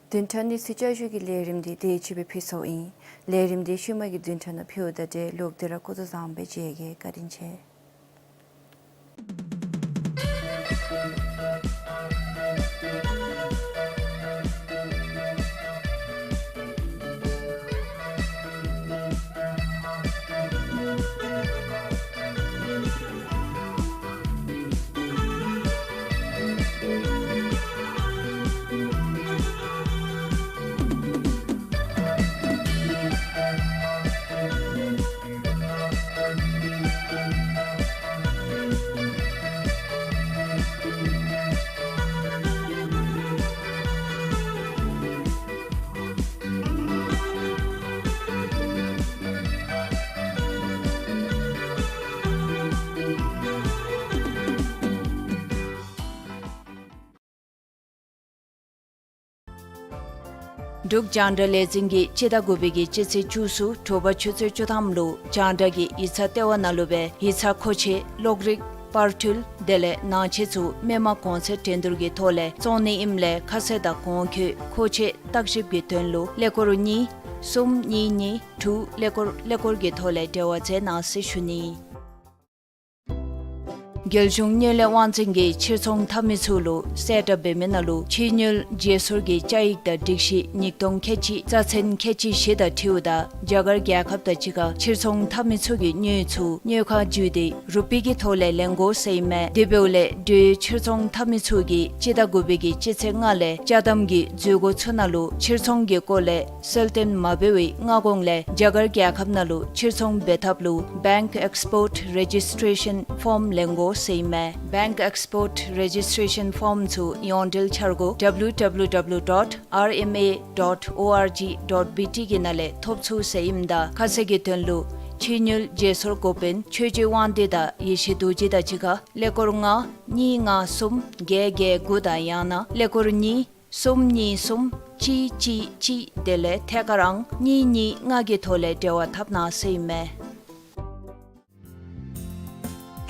བདུན་ཕྲག་གནས་ཚུལ་བསྐྱར་ཞུ་གི་ལས་རིམ་འདི་དེ་ཅིག་སྦེ་ཕུལ་ཚརཝ་ཨིན། ལས་རིམ་འདི་ཤུལ་མ་གི་བདུན་ཕྲག་ནང་ཕུལཝ་ད་ཏེ་ལོག་སྟེ་ར་སྐུ་གཟུགས་བཟང་པོ་སྦེ་མཇལ་གེ། བཀའ་དྲིན་ཆེ། འབྲུག་རྒྱང་བསྒྲགས་ལས་འཛིན་གྱིས་སྤྱི་ཟླ་དགུ་པའི་གི་སྤྱི་ཚེས་བཅུ་གསུམ་དྲོ་པ་ཆུ་ཚོད་བཅུ་ཐམ་ལུ་རྒྱང་བསྒྲགས་ཀྱི་ཡིག་ཚང་ལྟེ་བ་ནང་ལུ་སྦེ་ཡིག་ཚང་མཁོ་ཆས་གློག་རིག་པར་འཕྲུལ་དེ་ལས་ནང་ཆས་ཚུ་མི་མང་གོང་ཚད་འགྲན་བསྡུར་གྱི་ཐོག་ལས་བཙོང་ནི་ཨིནམ་ལས་ཁ་གསལ་དང་གོང་འཁོད་མཁོ་ཆས་བརྟག་ཞིབ་ཀྱི་དོན་ལུ་ཀླད་ཀོར་གཉིས་གསུམ་གཉིས་གཉིས་དྲུག་ཀླད་ཀོར་ཀླད་ཀོར་གྱི་ཐོག་ལས་འབྲེལ་བ་མཛད་གནང་ཟེར་ཞུ་ནི། རྒྱལ་གཞུང་དངུལ་ལས་དབང་འཛིན་གྱིས་ཕྱིར་ཚོང་འཐབ་མི་ཚུ་ལུ་གསལ་བསྒྲགས་འབད་མི་ནང་ལུ་ཕྱི་དངུལ་བརྗེ་སོར་གྱི་བཅའ་ཡིག་དང་སྒྲིག་གཞི་ཉིས་སྟོང་ཁལ་གཅིག་རྩ་ཚན་ཁལ་གཅིག་བཞི་དང་འཁྲིལཝ་ད་རྒྱ་གར་རྒྱལ་ཁབ་དང་གཅིག་ཁར་ཕྱིར་ཚོང་འཐབ་མི་ཚུ་གིས་དངུལ་ཚུ་དངུལ་ཁང་བརྒྱུད་དེ་རུ་པི་གི་ཐོག་ལས་ལེན་དགོ་ཟེར་ཨིན་མས། དེ་འབདཝ་ལས་འགྲུལ་ཕྱིར་ཚོང་འཐབ་མི་ཚུ་གིས་སྤྱི་ཟླ་དགུ་པའི་གི་སྤྱི་ཚེས་ལྔ་ལས་ཅ་དམ་གྱི་འཛུལ་སྒོ་ཚུ་ནང་ལུ་ཕྱིར་ཚོང་གི་སྐོར་ལས་གསལ་སྟོན་མ་འབད་བའི་སྔ་གོང་ལས་རྒྱ་གར་རྒྱལ་ཁབ་ནང་ལུ་ཕྱིར་ཚོང་འབད་ཐབས་ལུ་Bank Export Registration Form ལེན་དགོ་ཟེར་ཨིན་མས། Bank Export Registration Form ཚུ་ཡོངས་འབྲེལ་འཆར་སྒོ་W W W dot R M A dot O R G dot B T གི་ནང་ལས་ཐོབ་ཚུགས་ཟེར་ཨིནམ་ད་ཁ་གསལ་གྱི་དོན་ལུ་ ཕྱི་དངུལ་བརྗེ་སོར་འགོ་དཔོན་ཆོས་རྗེ་དབང་འདུས་དང་ཡེ་ཤེས་རྡོ་རྗེ་དང་གཅིག་ཁར་ཀླད་ཀོར་ལྔ་གཉིས་ལྔ་གསུམ་བརྒྱད་བརྒྱད་དགུ་དང་ཡང་ན་ཀླད་ཀོར་གཉིས་གསུམ་གཉིས་གསུམ་གཅིག་གཅིག་གཅིག་དེ་ལས་ཐད་ཀར་ཨང་གཉིས་གཉིས་ལྔ་གི་ཐོག་ལས་འབྲེལ་བ་འཐབ་གནང་ཟེར་ཨིན་མས།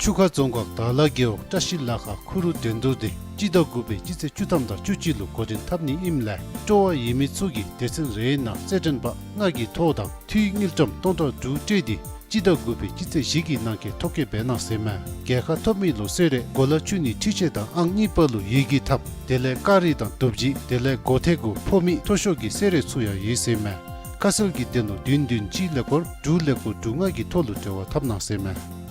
ཆུ་ཁ་རྫོང་ཁག་དར་ལ་རྒེད་འོག་བཀྲ་ཤིས་ལ་ཁ་ཁུ་རུ་འགྲན་བསྡུར་དེ་སྤྱི་ཟླ་དགུ་པའི་སྤྱི་ཚེས་བཅུ་ཐམ་དང་བཅུ་གཅིག་ལུ་འགོ་འདྲེན་འཐབ་ནི་ཨིནམ་ལས་སྤྲོ་བ་ཡོད་མི་ཚུ་གིས་སྡེ་ཚན་རེའི་ནང་རྩེད་འགྲན་པ་ལྔ་གི་ཐོ་དང་འཐུས་དངུལ་ཀྲམ་སྟོང་ཕྲག་དྲུག་སྤྲོད་དེ་སྤྱི་ཟླ་དགུ་པའི་སྤྱི་ཚེས་བཞི་གི་ནང་འཁོད་ཐོ་བཀོད་འབད་གནང་ཟེར་མས། རྒྱལ་ཁ་ཐོབ་མི་ལུ་གསོལ་རས་གོ་ལ་བཅུ་གཉིས་འཕྲུལ་ཆས་དང་ཨང་གཉིས་པ་ལུ་ཡི་གེ་ཐམ་དེ་ལས་ཀ་རི་དང་གདུབ་ཅིག་དེ་ལས་སྒོ་ཐེལ་གུ་ཕོ་མི་མཐོ་ཤོས་ཀྱི་གསོལ་རས་ཚུ་ཡང་ཡོད་ཟེར་མས། ཁ་གསལ་གྱི་དོན་ལུ་བདུན་བདུན་གཅིག་ཀླད་ཀོར་དྲུག་ཀླད་ཀོར་དྲུག་ལྔ་གི་ཐོ་ལུ་འབྲེལ་བ་འཐབ་གནང་ཟེར་མས།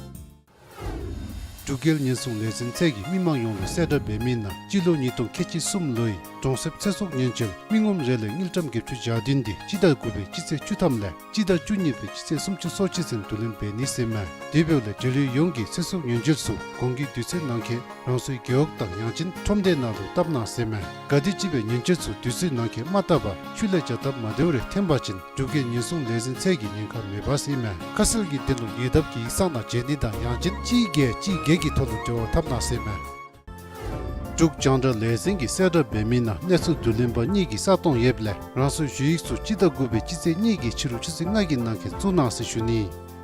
འབྲུག་རྒྱལ་ཉེན་སྲུང་ལས་འཛིན་ཚད་ཀྱིས་མི་མང་ཡོངས་ལུ་གསལ་བསྒྲགས་འབད་མི་ནང་སྤྱི་ལོ་ཉིས་སྟོང་ཁལ་གཅིག་གསུམ་ལོའི་གྲོང་གསེབ་ཚེ་སྲོག་ཉེན་བཅོལ་མི་ངོམ་རེ་ལས་དངུལ་ཀྲམ་བརྒྱད་ཅུ་གྱ་བདུན་དེ་སྤྱི་ཟླ་དགུ་པའི་སྤྱི་ཚེས་བཅུ་ཐམ་ལས་སྤྱི་ཟླ་བཅུ་གཉིས་པའི་སྤྱི་ཚེས་སུམ་ཅུ་སོ་གཅིག་ཚུན་བསྡུ་ལེན་འབད་ནི་ཟེར་མས། དེ་འབདཝ་ལས་འབྲེལ་ཡོད་ཡོངས་ཀྱིས་ཚེ་སྲོག་ཉེན་བཅོལ་ཚུ་གོང་གི་དུས་ཚོད་ནང་འཁོད་རང་སོའི་རྒེད་འོག་དང་ཡང་ཅིན་ཁྲོམ་སྡེ་ནང་ལུ་བཏབ་གནང་ཟེར་མས། ག་དེམ་ཅིག་སྦེ་ཉེན་བཅོལ་ཚུ་དུས་ཚོད་ནང་འཁོད་མ་བཏབ་པར་ཤུལ་ལས་བྱ་སྟབས་མ་བདེཝ་རེ་འཐོན་པ་ཅིན་འབྲུག་རྒྱལ་ཉེན་སྲུང་ལས་འཛིན་ཚད་ཀྱིས་ཉེན་ཁ་མེད་པ་ཟེར་མས། ཁ་གསལ་གྱི་དོན་ལུ་ཡོངས་བསྡོམས་ཀྱི་ཡིག་ཚང་ནང་བྱོན་ནི་དང་ཡང་ཅིན་གཅིག་བརྒྱད་གཅིག་བརྒྱད་ཀྱི་ཐོག་ལུ་འབྲེལ་བ་འཐབ་གནང་ཟེར་མས། འབྲུག་རྒྱང་བསྒྲགས་ལས་འཛིན་གྱིས་གསལ་བསྒྲགས་འབད་མི་ནང་གནས་ཚུལ་བསྡུ་ལེན་པ་གཉིས་ཀྱི་ས་སྟོང་ཡོདཔ་ལས་རང་སོའི་ཞུ་ཡིག་ཚུ་སྤྱི་ཟླ་དགུ་པའི་སྤྱི་ཚེས་གཉིས་ཀྱི་ཕྱི་རུ་ཆུ་ཚོད་ལྔ་གི་ནང་འཁོད་བཙུགས་གནང་ཟེར་ཞུ་ནི།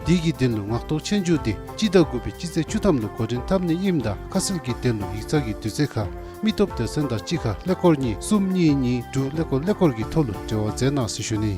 དེ་གི་དོན་ལུ་ངག་ཐོག་ཆོས་རྒྱུགས་དེ་སྤྱི་ཟླ་དགུ་པའི་སྤྱི་ཚེས་བཅུ་ཐམ་ལུ་འགོ་འདྲེན་འཐབ་ནི་ཨིནམ་ད་ཁ་གསལ་གྱི་དོན་ལུ་ཡིག་ཚང་གི་དུས་ཚོད་ཁར་མི་སྟོབས་སྡེ་ཚན་དང་གཅིག་ཁར་ཀླད་ཀོར་གཉིས་གསུམ་གཉིས་གཉིས་དྲུག་ཀླད་ཀོར་ཀླད་ཀོར་གྱི་ཐོག་ལུ་འབྲེལ་བ་མཛད་གནང་ཟེར་ཞུ་ནི།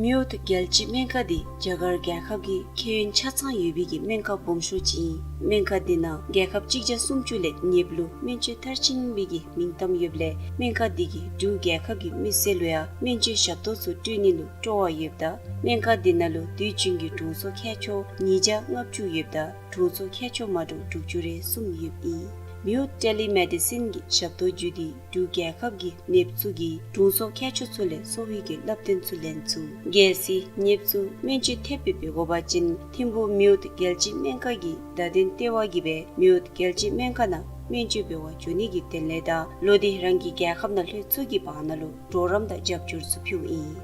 མེའོ་ཏི་རྒྱལ་སྤྱིའི་སྨན་ཁང་འདི་རྒྱ་གར་རྒྱལ་ཁབ་ཀྱི་ཁྱད་ཡོན་ཆ་ཚང་ཡོད་པའི་གི་སྨན་ཁང་སྦོམ་ཤོས་ཅིག་ཨིན། སྨན་ཁང་འདི་ནང་རྒྱལ་ཁབ་གཅིག་བརྒྱ་སུམ་ཅུ་ལས་ཉེ་བ་ལུ་སྨན་བཅོས་མཐར་ཕྱིན་པའི་གི་མིང་གཏམ་ཡོདཔ་ལས་སྨན་ཁང་འདི་གིས་འབྲུག་རྒྱལ་ཁབ་ཀྱི་མི་སེར་ལུ་ཡང་སྨན་བཅོས་ཞབས་ཏོག་ཚུ་སྤྲོད་ནི་ལུ་སྤྲོ་བ་ཡོདཔ་ད་སྨན་ཁང་འདི་ནང་ལུ་དུས་རྒྱུན་གྱི་དྲུང་འཚོ་ཁྱད་ཆོས་ཉིས་བརྒྱ་ལྔ་བཅུ་ཡོདཔ་ད་དྲུང་འཚོ་ཁྱད་ཆོས་མ་འདྲཝ་དྲུག་ཅུ་རེ་གསུམ་ཡོདཔ་ཨིན། མེའོ་ཊེ་ལི་མེ་ཌི་སིན་གྱི་ཞབས་ཏོག་བརྒྱུད་དེ་འབྲུག་རྒྱལ་ཁབ་ཀྱི་ནདཔ་ཚུ་གིས་དྲུང་འཚོ་ཁྱད་ཆོས་ཚུ་ལས་གསོ་བའི་གི་བསླབ་སྟོན་ཚུ་ལེན་ཚུགས། གལ་སྲིད་ནདཔ་ཚུ་སྨན་བཅོས་ཐེབས་སྦེ་འབད་དགོ་པ་ཅིན་ཐིམ་ཕུག་མེའོ་ཏི་རྒྱལ་སྤྱིའི་སྨན་ཁང་གི་བརྡ་དོན་ལྟེ་བ་གིས་སྦེ་མེའོ་ཏི་རྒྱལ་སྤྱིའི་སྨན་ཁང་ནང་སྨན་བཅོས་འབད་བར་འགྱོ་ནི་གི་དོན་ལས་དང་ལོག་སྟེ་རང་གི་རྒྱལ་ཁབ་ནང་ལྷོད་ཚུགས་ཀྱི་བར་ན་ལུ་གྲོགས་རམ་དང་རྒྱབ་སྐྱོར་ཚུ་ཕུལཝ་ཨིན།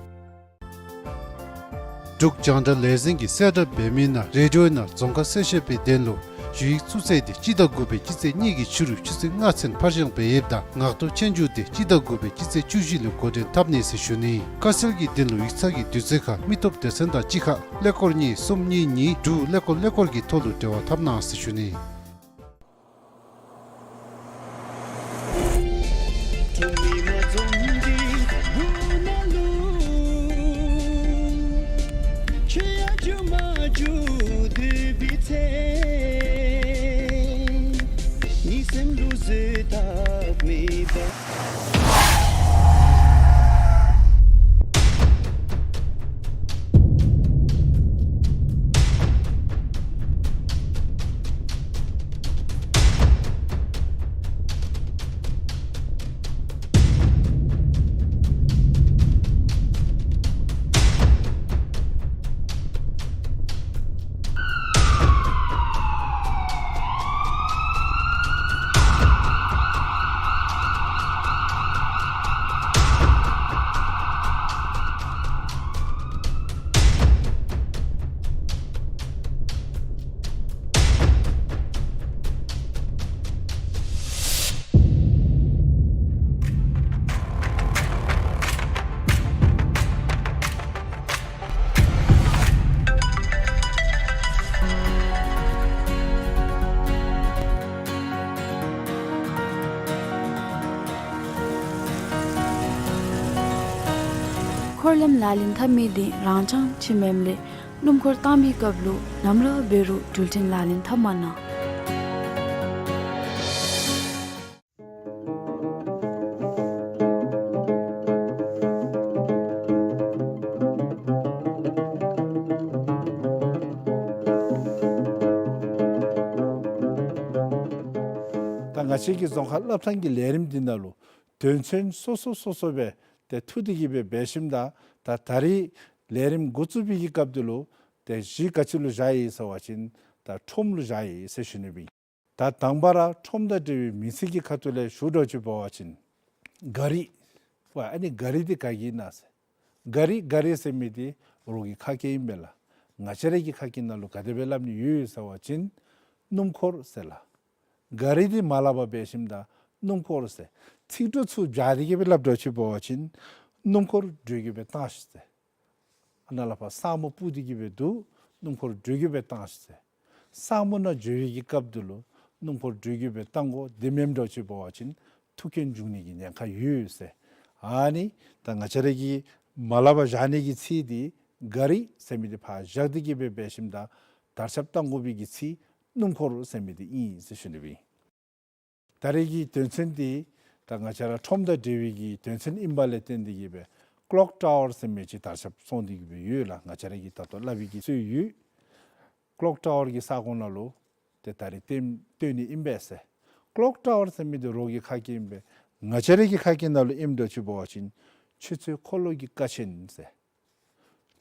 འབྲུག་རྒྱང་བསྒྲགས་ལས་འཛིན་གྱིས་གསལ་བསྒྲགས་འབད་མི་ནང་རེ་ཌི་ཡོ་ནང་རྫོང་ཁ་གསལ་བཤད་པའི་དོན་ལུ་ཞུ་ཡིག་བཙུགས་ཚེས་དེ་སྤྱི་ཟླ་དགུ་པའི་སྤྱི་ཚེས་གཉིས་ཀྱི་ཕྱི་རུ་ཆུ་ཚོད་ལྔ་ཚུན་ཕར་འགྱངས་འབད་ཡོདཔ་ད་ངག་ཐོག་ཆོས་རྒྱུགས་དེ་སྤྱི་ཟླ་དགུ་པའི་སྤྱི་ཚེས་བཅུ་བཞི་ལུ་འགོ་འདྲེན་འཐབ་ནི་ཟེར་ཞུ་ནི། ཁ་གསལ་གྱི་དོན་ལུ་ཡིག་ཚང་གི་དུས་ཚོད་ཁར་མི་སྟོབས་སྡེ་ཚན་དང་གཅིག་ཁར་ཀླད་ཀོར་གཉིས་གསུམ་གཉིས་གཉིས་དྲུག་ཀླད་ཀོར་ཀླད་ཀོར་གྱི་ཐོག་ལུ་འབྲེལ་བ་འཐབ་གནང་ཟེར་ཞུ་ནི། འཁོར་ལམ་ལག་ལེན་འཐབ་མི་དེ་རང་འཚང་ཅིག་མེནམ་ལས་སྣུམ་འཁོར་བཏང་མིའི་སྐབས་ལུ་ནམ་ར་འབད་རུང་འགྲུལ་འཕྲིན་ལག་ལེན་འཐབ་མ་གནང་། ད་ང་བཅས་ཀྱི་རྫོང་ཁ་སློབ་ཐང་གི་ལས་རིམ་འདི་ནང་ལུ་དོན་ཚན་སོ་སོ་སོ་སོ་སྦེ་ཏེ་འཐུ་སྟེ་གི་སྦེ་འབད་ཞིནམ་ད་ད་ད་རིས་ལས་རིམ་འགོ་བཙུགས་པའི་གི་སྐབས་འདི་ལུ་ཏེ་གཞི་ག་ཅི་ལུ་བཞག་ཡི་ཟེར་བ་ཅིན་ད་ཁྲོམ་ལུ་བཞག་ཡི་ཟེར་ཞུ་ནི་སྦེ། ད་དང་པ་ར་ཁྲོམ་དང་འབྲེལ་བའི་མིང་ཚིག་གི་ཁ་ཐུག་ལས་ཞུ་དགོཔ་ཅིག་འབད་བ་ཅིན་ག་རི། ཝ་ཨ་ནི་ག་རི་འདི་ག་གི་ཨིན་ན་ཟེར། ག་རི་ག་རི་ཟེར་མི་འདི་རོགས་ཀྱི་ཁ་སྐད་ཨིན་པས་ལགས། ང་བཅས་ར་གི་ཁ་སྐད་ནང་ལུ་ག་དེ་སྦེ་སླབ་ནི་ཡོད་ཟེར་བ་ཅིན་སྣུམ་འཁོར་ཟེར་ལགས། ག་རི་འདི་མ་སླབ་པར་འབད་ཞིནམ་ད་སྣུམ་འཁོར་ཟེར། ཚིག་འབྲུ་ཚུ་སྦྱར་ཏེ་གི་སྦེ་སླབ་དོ་ཅིག་འབད་བ་ཅིན་སྣུམ་འཁོར་འགྲོས་ཀྱིས་སྦེ་བཏང་ཤིག་ཟེར། ཨ་ནཱ་ལས་ཕར་ས་སྨུག་སྤུབས་ཏེ་གི་སྦེ་འདུག། སྣུམ་འཁོར་འགྲོས་ཀྱིས་སྦེ་བཏང་ཤིག་ཟེར། ས་སྨུག་ནང་འགྱོ་བའི་གི་སྐབས་འདི་ལུ་སྣུམ་འཁོར་འགྲོས་ཀྱིས་སྦེ་བཏང་དགོ། དེ་མེནམ་འགྱོ་ཅིག་འབད་བ་ཅིན་ཐུག་རྐྱེན་འབྱུང་ནི་གི་ཉེན་ཁ་ཡོད་ཟེར། ཨ་ནི་ད་ང་བཅས་ར་གིས་མ་སླབ་པར་བཞག་ནི་གི་ཚིག་འདི་ག་རི་ཟེར་མི་འདི་ཕར་བཞག་སྟེ་གི་སྦེ་འབད་ཞིནམ་ད་དར་ཁྱབ་བཏང་དགོ་པའི་གི་ཚིག་སྣུམ་འཁོར་ཟེར་མི་འདི་ཨིན་ཟེར་ཞུ་ནི་སྦེ་ཨིན། ད་རེས་ཀྱི་དོན་ཚན་འདི་ད་ང་བཅས་ར་ཁྲོམ་དང་འབྲེལ་བའི་གི་དོན་ཚན་ཨིནམ་ལས་བརྟེན་ཏེ་གི་སྦེ་ཀློག་ཊ་ཝར་ཟེར་མི་ཅིག་དར་ཁྱབ་སོང་སྟེ་གི་སྦེ་ཡོད་ལགས། ང་བཅས་ར་གིས་ད་ལྟོ་སླབ་པའི་གི་སྲོལ་ཡོད། ཀློག་ཊ་ཝར་གྱི་ས་གོ་ནང་ལུ་ཏེ་ད་རེས་ལྟདམོ་སྟོན་ནི་ཨིན་པས་ཟེར། ཀློག་ཊ་ཝར་ཟེར་མི་འདི་རོགས་ཀྱི་ཁ་སྐད་ཨིན་པས། ང་བཅས་ར་གི་ཁ་སྐད་ནང་ལུ་ཨིནམ་འགྱོ་ཅིག་འབད་བ་ཅིན་ཆུ་ཚོད་འཁོར་ལོ་གི་ཀ་ཆེན་ཟེར།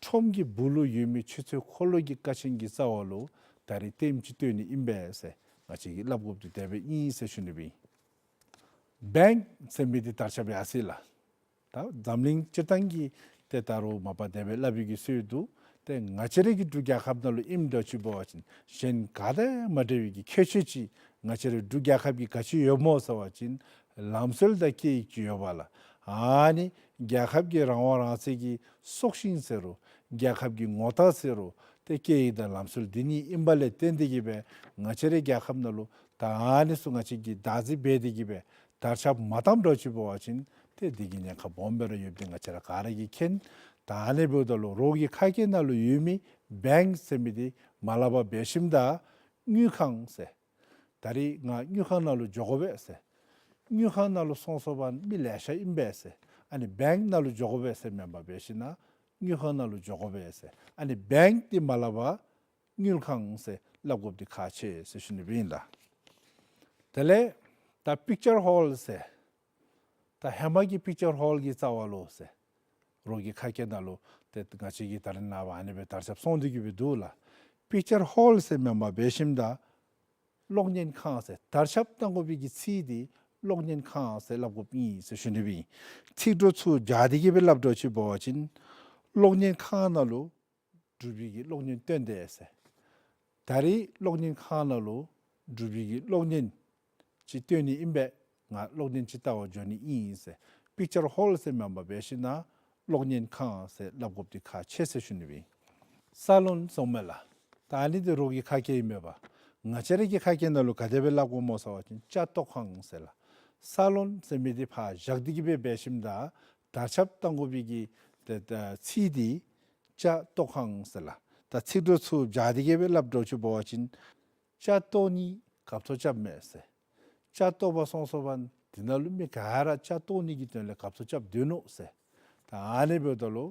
ཁྲོམ་གྱི་སྦུག་ལུ་ཡོད་མི་ཆུ་ཚོད་འཁོར་ལོ་གི་ཀ་ཆེན་གྱི་རྩ་བ་ལུ་ད་རེས་ལྟདམོ་ཅིག་སྟོན་ནི་ཨིན་པས་ཟེར་ང་བཅས་ཀྱིས་སླབ་དགོཔ་འདི་དེ་སྦེ་ཨིན་ཟེར་ཞུ་ནི་སྦེ་ཨིན། བེངཀ་ཟེར་མི་འདི་དར་ཁྱབ་ཡར་སོ་ཡི་ལགས། ད་འཛམ་གླིང་སྤྱིར་བཏང་གི་ཏེ་ད་རུང་མ་པ་དེ་སྦེ་སླབ་པའི་གི་སྲོལ་འདུག། ཏེ་ང་བཅས་ར་གི་འབྲུག་རྒྱལ་ཁབ་ནང་ལུ་ཨིནམ་འདྲཝ་ཅིག་འབད་བ་ཅིན་གཞན་ག་དང་མ་འདྲ་བའི་གི་ཁྱད་ཆོས་ཅིག་ང་བཅས་ར་འབྲུག་རྒྱལ་ཁབ་ཀྱི་ག་ཅི་ཡོདཔ་སྨོ་ཟེར་བ་ཅིན་ལམ་སྲོལ་དང་སྐད་ཡིག་ཅིག་ཡོདཔ་ལགས། ཨ་ནི་རྒྱལ་ཁབ་ཀྱི་རང་དབང་རང་བཙན་གྱི་སྲོག་ཤིང་ཟེར་རུང་རྒྱལ་ཁབ་ཀྱི་ངོ་རྟགས་ཟེར་རུང་ཏེ་སྐད་ཡིག་དང་ལམ་སྲོལ་འདི་གཉིས་ཨིནམ་ལས་བརྟེན་ཏེ་གི་སྦེ་ང་བཅས་རའི་རྒྱལ་ཁབ་ནང་ལུ་ད་ཨ་ནི་ཚུ་ང་བཅས་ཀྱིས་བདག་འཛིན་འབད་དེ་གི་སྦེ་དར་ཁྱབ་མ་བཏངམ་འདྲཝ་ཅིག་འབད་བ་ཅིན་ཏེ་འདི་གི་ཉེན་ཁ་སྦོམ་སྦེ་ར་ཡོདཔ་འདི་ང་བཅས་ར་ག་ར་གིས་མཁྱེན། ད་ཨ་ནི་འབདཝ་ད་ལུ་རོགས་ཀྱི་ཁ་སྐད་ནང་ལུ་ཡོད་མི་བེངཀ་ཟེར་མི་འདི་མ་སླབ་པར་འབད་ཞིནམ་ད་དངུལ་ཁང་ཟེར། ད་རེས་ང་དངུལ་ཁང་ནང་ལུ་འགྱོ་དགོ་པས་ཟེར། དངུལ་ཁང་ནང་ལུ་སོང་སོང་པ་མི་ལེ་ཤ་ཨིན་པས་ཟེར། ཨ་ནི་བེངཀ་ནང་ལུ་འགྱོ་དགོ་པས་ཟེར་མེན་པར་འབད་ཞིནམ་ན་དངུལ་ཁང་ནང་ལུ་འགྱོ་དགོ་པས་ཟེར། ཨ་ནི་བེངཀ་འདི་མ་སླབ་པར་དངུལ་ཁང་ཟེར་སླབ་དགོཔ་འདི་ཁག་ཆེ་ཟེར་ཞུ་ནི་སྦེ་ཨིན་ལགས། དེ་ལས་ད་པིཀ་ཅར་ཧོལ་ཟེར། ད་ཧེ་མ་གི་པིཀ་ཅར་ཧོལ་གྱི་རྩ་བ་ལུ་ཟེར། རོགས་ཀྱི་ཁ་སྐད་ནང་ལུ་ཏེ་ང་བཅས་ཀྱི་ད་རེས་ནངས་པ་ཨ་ནི་སྦེ་དར་ཁྱབ་སོང་སྟེ་གི་སྦེ་འདུག་ལགས། པིཀ་ཅར་ཧོལ་ཟེར་མེན་པར་འབད་ཞིནམ་ད་གློག་བརྙན་ཁང་ཟེར་དར་ཁྱབ་བཏང་དགོ་པའི་གི་ཚིག་འདི་གློག་བརྙན་ཁང་ཟེར་སླབ་དགོཔ་ཨིན་ཟེར་ཞུ་ནི་སྦེ་ཨིན། ཚིག་འབྲུ་ཚུ་སྦྱར་ཏེ་གི་སྦེ་སླབ་འདྲཝ་ཅིག་འབད་བ་ཅིན་གློག་བརྙན་ཁང་ནང་ལུ་འབྲུག་པའི་གི་གློག་བརྙན་སྟོན་སྡོད་ཟེར། ད་རེས་གློག་བརྙན་ཁང་ནང་ལུ་འབྲུག་པའི་གི་གློག་བརྙན་ཅིག་སྟོན་ནི་ཨིན་པས། ང་གློག་བརྙན་ཅིག་བལྟ་བར་འགྱོ་ནི་ཨིན་ཟེར། པིཀ་ཅར་ཧོལ་ཟེར་མེན་པར་འབད་ཞིནམ་ན་གློག་བརྙན་ཁང་ཟེར་སླབ་དགོཔ་འདི་ཁག་ཆེ་ཟེར་ཞུ་ནི་སྦེ་ཨིན། ས་ལོན་ཟེར་མས་ལགས། ད་ཨ་ནི་འདི་རོགས་ཀྱི་ཁ་སྐད་ཨིན་མས་པ། ང་བཅས་ར་གི་ཁ་སྐད་ནང་ལུ་ག་དེ་སྦེ་སླབ་དགོཔ་སྨོ་ཟེར་བ་ཅིན་ཇ་བཏོག་ཁང་ཟེར་ལགས། ས་ལོན་ཟེར་མི་འདི་ཕར་བཞག་སྟེ་གི་སྦེ་འབད་ཞིནམ་ད་དར་ཁྱབ་བཏང་དགོ་པའི་གི་ཏེ་ཏེ་ཚིག་འདི་ཇ་བཏོག་ཁང་ཟེར་ལགས། ད་ཚིག་འབྲུ་ཚུ་སྦྱར་ཏེ་གི་སྦེ་སླབ་འདྲཝ་ཅིག་འབད་བ་ཅིན་ཇ་བཏོག་ནི་གབ་ཐོབ་རྐྱབ་མས་ཟེར། ཇ་བཏོག་པར་སོང་སོང་པ་འདི་ནང་ལུ་མི་ག་ར་ཇ་བཏོག་ནི་གི་དོན་ལས་གབ་ཐོབ་རྐྱབ་སྡོད་ནུག་ཟེར། ད་ཨ་ནི་འབདཝ་ད་ལུ་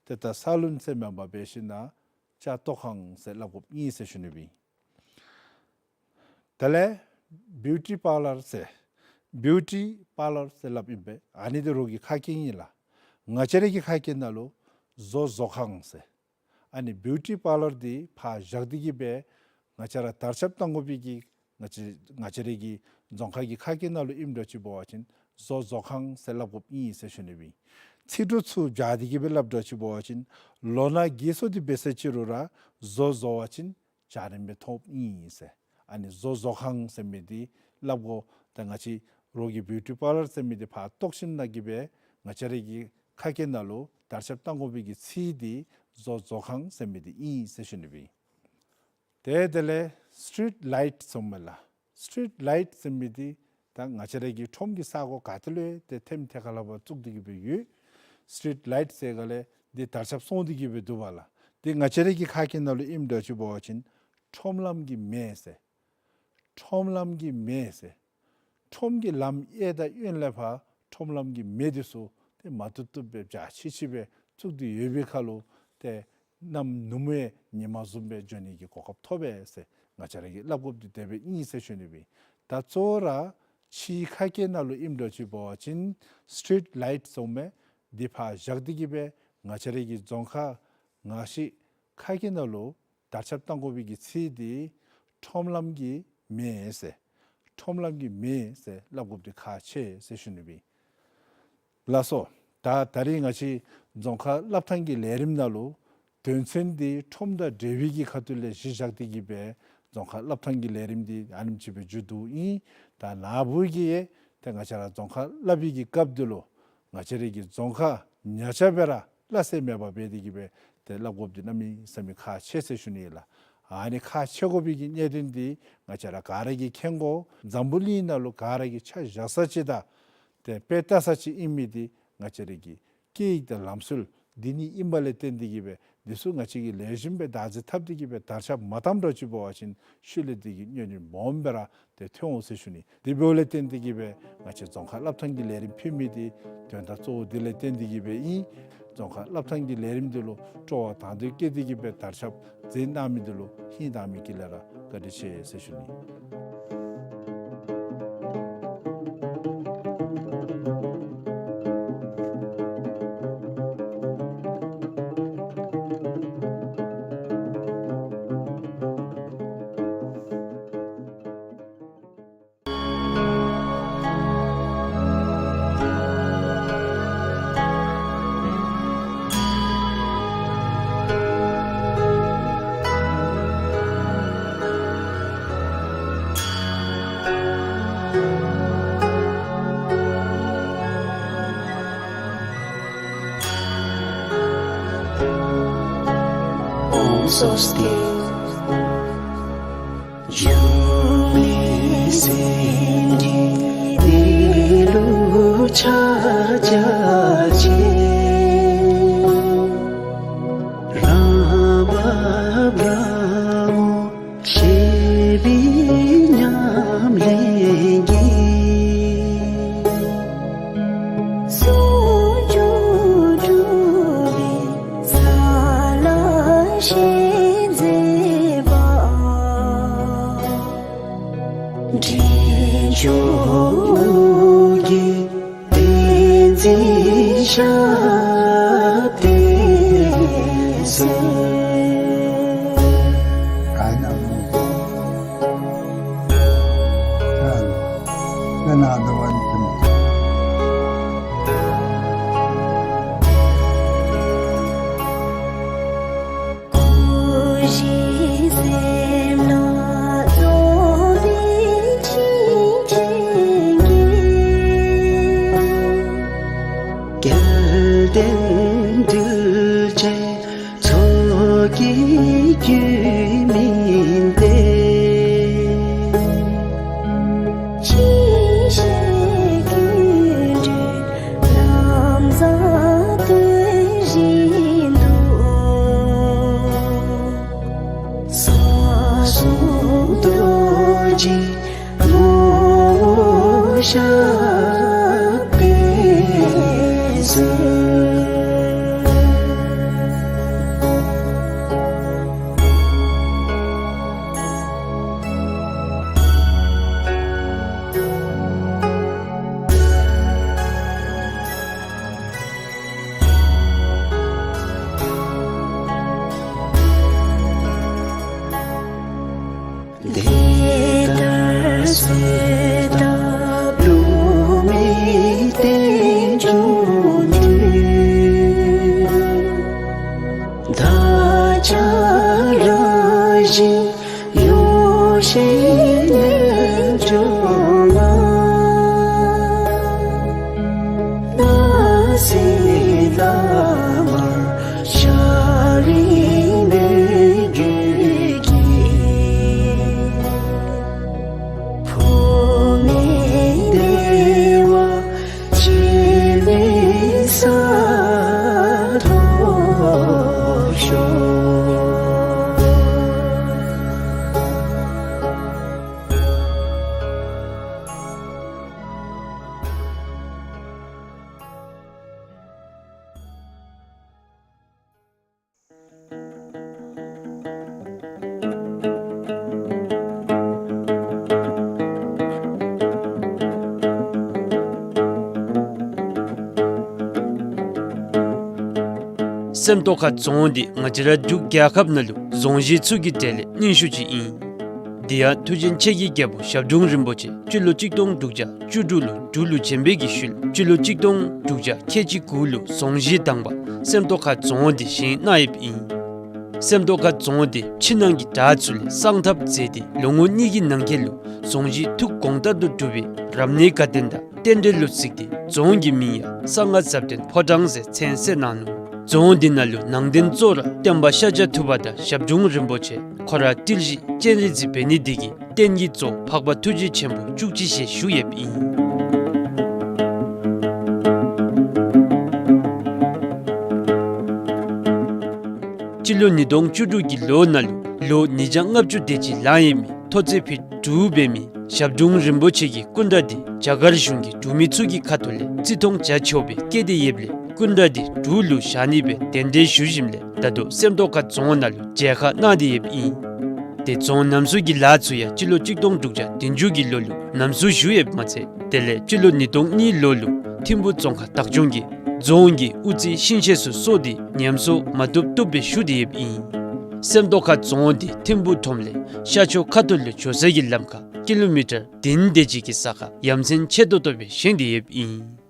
ཏེ་ད་ས་ལོན་ཟེར་མེན་པར་འབད་ཞིནམ་ན་ཇ་བཏོག་ཁང་ཟེར་སླབ་དགོཔ་ཨིན་ཟེར་ཞུ་ནི་སྦེ་ཨིན། དེ་ལས་བིའུ་ཊི་པར་ལར་ཟེར། བིའུ་ཊི་པར་ལར་ཟེར་སླབ་ཨིན་པས། ཨ་ནི་འདི་རོགས་ཀྱི་ཁ་སྐད་ཨིན་ལགས། ང་བཅས་ར་གི་ཁ་སྐད་ནང་ལུ་བཟོ་བཟོ་ཁང་ཟེར། ཨ་ནི་བིའུ་ཊི་པར་ལར་འདི་ཕར་བཞག་སྟེ་གི་སྦེ་ང་བཅས་ར་དར་ཁྱབ་བཏང་དགོ་པའི་གི་ང་བཅས་ང་བཅས་ར་གི་རྫོང་ཁ་གི་ཁ་སྐད་ནང་ལུ་ཨིནམ་འདྲཝ་ཅིག་འབད་བ་ཅིན་བཟོ་བཟོ་ཁང་ཟེར་སླབ་དགོཔ་ཨིན་ཟེར་ཞུ་ནི་སྦེ་ཨིན། ཚིག་འབྲུ་ཚུ་སྦྱར་ཏེ་གི་སྦེ་སླབ་འདྲཝ་ཅིག་འབད་བ་ཅིན་ལོ་ན་རྒས་སོང་སྟེ་འབད་ས་ཅིག་རུང་ར་བཟོ་བཟོ་བ་ཅིན་འཇའ་རིསམོ་སྦེ་མཐོངམ་ཨིན་ཟེར། ཨ་ནི་བཟོ་བཟོ་ཁང་ཟེར་མི་འདི་སླབ་དགོ། ད་ང་བཅས་རོགས་ཀྱི་བིའུ་ཊི་པར་ལར་ཟེར་མི་འདི་ཕར་བཏོག་ཞིནམ་ན་གི་སྦེ་ང་བཅས་ར་གི་ཁ་སྐད་ནང་ལུ་དར་ཁྱབ་བཏང་དགོ་པའི་གི་ཚིག་འདི་བཟོ་བཟོ་ཁང་ཟེར་མི་འདི་ཨིན་ཟེར་ཞུ་ནི་སྦེ་ཨིན། ཏེ་དེ་ལས་སི་ཊི་རིཊ་ལའིཊ་ཟེར་མས་ལགས། སི་ཊི་རིཊ་ལའིཊ་ཟེར་མི་འདི་ད་ང་བཅས་ར་གི་ཁྲོམ་གྱི་ས་གོ་ག་ཏེ་ལུ་ཏེ་ཐེམ་ཐེ་ཁ་ལས་ཕར་བཙུགས་ཏེ་གི་སྦེ་ཡོད། སི་ཊི་རིཊ་ལའིཊ་ཟེར་ག་ལས་འདི་དར་ཁྱབ་སོང་སྟེ་གི་སྦེ་འདུག་པ་ལགས། འདི་ང་བཅས་ར་གི་ཁ་སྐད་ནང་ལུ་ཨིནམ་འདྲཝ་ཅིག་འབད་བ་ཅིན་ཁྲོམ་ལམ་གྱི་མེ་ཟེར། ཁྲོམ་ལམ་གྱི་མེ་ཟེར། ཁྲོམ་གྱི་ལམ་གཡས་དང་གཡོན་ལས་ཕར་ཁྲོམ་ལམ་གྱི་མེ་འདི་ཚུ་ཏེ་མ་བཏུབ་བཏུབ་སྦེ་འཇའ་ཆི་ཆི་སྦེ་བཙུགས་ཏེ་ཡོད་པའི་ཁར་ལུ་ཏེ་གནམ་ནུབ་མོ་ཉི་མ་བཟུམ་སྦེ་འགྱོ་ནི་གི་གོ་སྐབས་ཐོབ་པས་ཟེར་ང་བཅས་ར་གིས་སླབ་དགོཔ་འདི་དེ་སྦེ་ཨིན་ཟེར་ཞུ་ནི་སྦེ་ཨིན། ད་གཙོ་བོ་ར་ཕྱིའི་ཁ་སྐད་ནང་ལུ་ཨིནམ་འདྲཝ་ཅིག་འབད་བ་ཅིན་སི་ཊི་རིཊ་ལའིཊ་ཟེར་མས། འདི་ཕར་བཞག་སྟེ་གི་སྦེ་ང་བཅས་ར་གི་རྫོང་ཁ་ནང་ཤི་ཁ་སྐད་ནང་ལུ་དར་ཁྱབ་བཏང་དགོ་པའི་གི་ཚིག་འདི་ཁྲོམ་ལམ་གྱི་མེ་ཟེར། ཁྲོམ་ལམ་གྱི་མེ་ཟེར་སླབ་དགོཔ་འདི་ཁག་ཆེ་ཟེར་ཞུ་ནི་སྦེ་ཨིན། ལགས་སོ། ད་ད་རིས་ང་བཅས་རྫོང་ཁ་སླབ་ཐངས་ཀྱི་ལས་རིམ་ནང་ལུ་ དོན་ཚན་འདི་ཁྲོམ་དང་འབྲེལ་བའི་གི་ཁ་ཐུག་ལས་གཞི་བཞག་སྟེ་གི་སྦེ་རྫོང་ཁ་སླབ་ཐངས་ཀྱི་ལས་རིམ་འདི་ཨ་ནེམ་ཅིག་སྦེ་མཇུག་བསྡུཝ་ཨིན། ད་ན་བུ་གིས་ཡང་ཏེ་ང་བཅས་ར་རྫོང་ཁ་སླབ་པའི་གི་སྐབས་འདི་ལུ་ང་བཅས་རའི་གི་རྫོང་ཁ་ཉག་ཆ་སྦེ་ར་སླབ་ས་མེདཔ་འབད་དེ་གི་སྦེ་ཏེ་སླབ་དགོཔ་འདི་གནམ་མེད་ས་མེད་ཁག་ཆེ་ཟེར་ཞུ་ནི་ལགས། ཨ་ནི་ཁག་ཆེ་དགོ་པའི་གི་གནད་དོན་འདི་ང་བཅས་ར་ག་ར་གིས་མཁྱེན་དགོ། འཛམ་བུ་གླིང་ནང་ལུ་ག་ར་གིས་ཆ་བཞག་ས་ཅིག་དང་ཏེ་དཔེ་བལྟ་ས་ཅིག་ཨིན་མི་འདི་ང་བཅས་རའི་གི་སྐད་ཡིག་དང་ལམ་སྲོལ་འདི་གཉིས་ཨིནམ་ལས་བརྟེན་ཏེ་གི་སྦེ་འདི་ཚུ་ང་བཅས་ཀྱིས་ལེགས་ཤོམ་སྦེ་བདག་འཛིན་འཐབ་སྟེ་གི་སྦེ་དར་ཁྱབ་མ་བཏངམ་འདྲཝ་ཅིག་འབད་བ་ཅིན་ཤུལ་ལས་འདི་གི་གནོད་འགྲིབ་སྦོམ་སྦེ་ར་ཏེ་ཐོན་འོང་ཟེར་ཞུ་ནི། དེ་འབདཝ་ལས་བརྟེན་ཏེ་གི་སྦེ་ང་བཅས་རྫོང་ཁ་སླབ་ཐངས་ཀྱི་ལས་རིམ་ཕུལ་མི་འདི་དོན་དག་གཙོ་བོ་འདི་ལས་བརྟེན་ཏེ་གི་སྦེ་ཨིན། རྫོང་ཁ་སླབ་ཐངས་ཀྱི་ལས་རིམ་འདི་ལུ་སྤྲོ་བ་དང་འདོད་བསྐྱེད་དེ་གི་སྦེ་དར་ཁྱབ་མཛད་གནང་མི་འདི་ལུ་ཧིང་དྭངས་མའི་དཀྱིལ་ལས་ར་བཀའ་དྲིན་ཆེ་ཟེར་ཞུ་ནི། ཨོཾ་སྭ་སྟི། འབྱུང་གནས་སེམས་ཀྱི་གནས་ལུགས་ཕྱག་རྒྱ་ཆེ། བླ་མ་བྲག་སྲིན་པོའི་ཉམས་ལེན་གྱིས། ཟུང་འཇུག་གྲུབ་པའི་ས་ལ་ཞལ་མཛད་པ། འབྲས་ལྗོངས་ཀྱི་བསྟན་འཛིན་ཞབས་བརྟན་ཟེར། སྐུ་བཞི་སེམས་ལ་རྫོགས་པའི་ཆིངས་ཀྱི་རྒྱལ། སྐལ་ལྡན་གདུལ་བྱའི་ཚོགས་ཀྱི་རྒྱུད་སྨིན་ཏེ། ཅི་ཤེས་ཀུན་འདུས་ལམ་བཟང་སྟོན་བཞིན་དུ། ས་གསུམ་རྡོ་རྗེ་ངོ་བོ་ཞབས་པད་ཟེར། དེ་ལྟར་གསོལ་བཏབ་བསླུ་མེད་རྟེན་འབྱུང་འདུས། བདག་ཅག་རང་བཞིན་ཡོ་བྱད་རྣལ་འབྱོར་མ། སྣང་སྲིད་ལ་མར་ཤཱ་རིའི་མོས་གུས་ཀྱིས། བུད་མེད་བདེ་བ་ཅན་མའི་ས་ཐོབ་ཤོག། སེམས་རྟོགས་ཁ་རྫོང་འདི་ང་བཅས་ར་འབྲུག་རྒྱལ་ཁབ་ནང་ལུ་རྫོང་གཞི་ཚུ་གི་གྲས་ལས་རྙིང་ཤོས་ཅིག་ཨིན། དེ་ཡང་ཐུགས་རྗེ་ཆེ་གི་རྒྱལ་པོ་ཞབས་དྲུང་རིན་པོ་ཆེ་སྤྱི་ལོ་གཅིག་སྟོང་དྲུག་བརྒྱ་བཅུ་དྲུག་ལུ་འབྲུག་ལུ་བྱོན་པའི་གི་ཤུལ་སྤྱི་ལོ་གཅིག་སྟོང་དྲུག་བརྒྱ་ཁལ་གཅིག་དགུ་ལུ་རྫོང་གཞི་དང་པ་སེམས་རྟོགས་ཁ་རྫོང་འདི་བཞེངས་གནང་ཡོདཔ་ཨིན། སེམས་རྟོགས་ཁ་རྫོང་འདི་ཕྱི་ནང་གི་དྲག་ཚུ་ལས་གསང་ཐབས་མཛད་དེ་ལོ་ངོ་གཉིས་ཀྱི་ནང་འཁོད་ལུ་རྫོང་གཞི་ཐུགས་དགོངས་ལྟར་དུ་གྲུབ་པའི་རབ་གནས་དགའ་སྟོན་དང་རྟེན་འབྲེལ་ལུ་གཟིགས་ཏེ་རྫོང་གི་མིང་ཡང་གསང་སྔགས་ཟབ་དོན་ཕོ་བྲང་ཟེར་མཚན་གསོལ་གནང་ནུག། རྫོང་འདི་ནང་ལུ་ནང་རྟེན་གཙོ་བོ་ར་སྟོན་པ་ཤཱཀྱ་ཐུབ་པ་དང་ཞབས་དྲུང་རིན་པོ་ཆེ་ཁོ་ར་ཏིལ་བཞི་སྤྱན་རས་གཟིགས་འབད་ནི་འདི་གིས་རྟེན་གྱི་གཙོ་བོ་འཕགས་པ་ཐུགས་རྗེ་ཆེན་པོ་བཅུ་གཅིག་ཞལ་བཞུགས་ཡོདཔ་ཨིན། སྤྱི་ལོ་ཉིས་སྟོང་བཅུ་དྲུག་གི་ལོ་ནང་ལུ་ལོ་ཉིས་བརྒྱ་ལྔ་བཅུ་དེ་ཅིག་ལང་ཡོད་མི་མཐོ་ཚད་ཕིཊ་དྲུག་འབད་མི་ཞབས་དྲུང་རིན་པོ་ཆེ་གི་སྐུ་འདྲ་འདི་རྒྱ་གར་གཞུང་གི་འབྲུག་མི་ཚུ་གི་ཁ་ཐུག་ལས་བརྩི་མཐོང་བྱ་ཆོག་པའི་བཀོད་དེ་ཡོདཔ་ལས་སྐུ་འདྲ་འདི་འབྲུག་ལུ་བཞག་ནི་སྦེ་གདན་འདྲེན་ཞུ་ཞིནམ་ལས་ད་ལྟོ་སེམས་རྟོགས་ཁ་རྫོང་ནང་ལུ་མཇལ་ཁ་གནང་སྟེ་ཡོདཔ་ཨིན། ཏེ་རྫོང་རྣམ་གསུམ་གྱི་ལཱ་ཚུ་ཡང་སྤྱི་ལོ་གཅིག་སྟོང་དྲུག་བརྒྱ་བདུན་ཅུ་གི་ལོ་ལུ་རྣམ་གསུམ་ཞུ་ཡོདཔ་མ་ཚད་དེ་ལས་སྤྱི་ལོ་ཉིས་སྟོང་གཉིས་ལོ་ལུ་ཐིམ་ཕུ་རྫོང་ཁག་བདག་སྐྱོང་གིས་རྫོང་གི་དབུ་རྩེ་ཤིང་ཤེལ་ཚུ་གསོ་སྟེ་ཉམས་གསོ་མ་བཏུབ་བཏུབ་སྦེ་ཞུ་སྟེ་ཡོདཔ་ཨིན། སེམས་རྟོགས་ཁ་རྫོང་འདི་ཐིམ་ཕུ་ཁྲོམ་ལས་ཤར་ཕྱོགས་ཁ་ཐུག་ལུ་འགྱོ་ས་གི་ལམ་ཁར་ཀི་ལོ་མི་ཊར་བདུན་དེ་ཅིག་གི་ས་ཁར་ཡ་མཚན་ཆེ་ཏོག་ཏོ་སྦེ་བཞེངས་ཏེ་ཡོདཔ་ཨིན།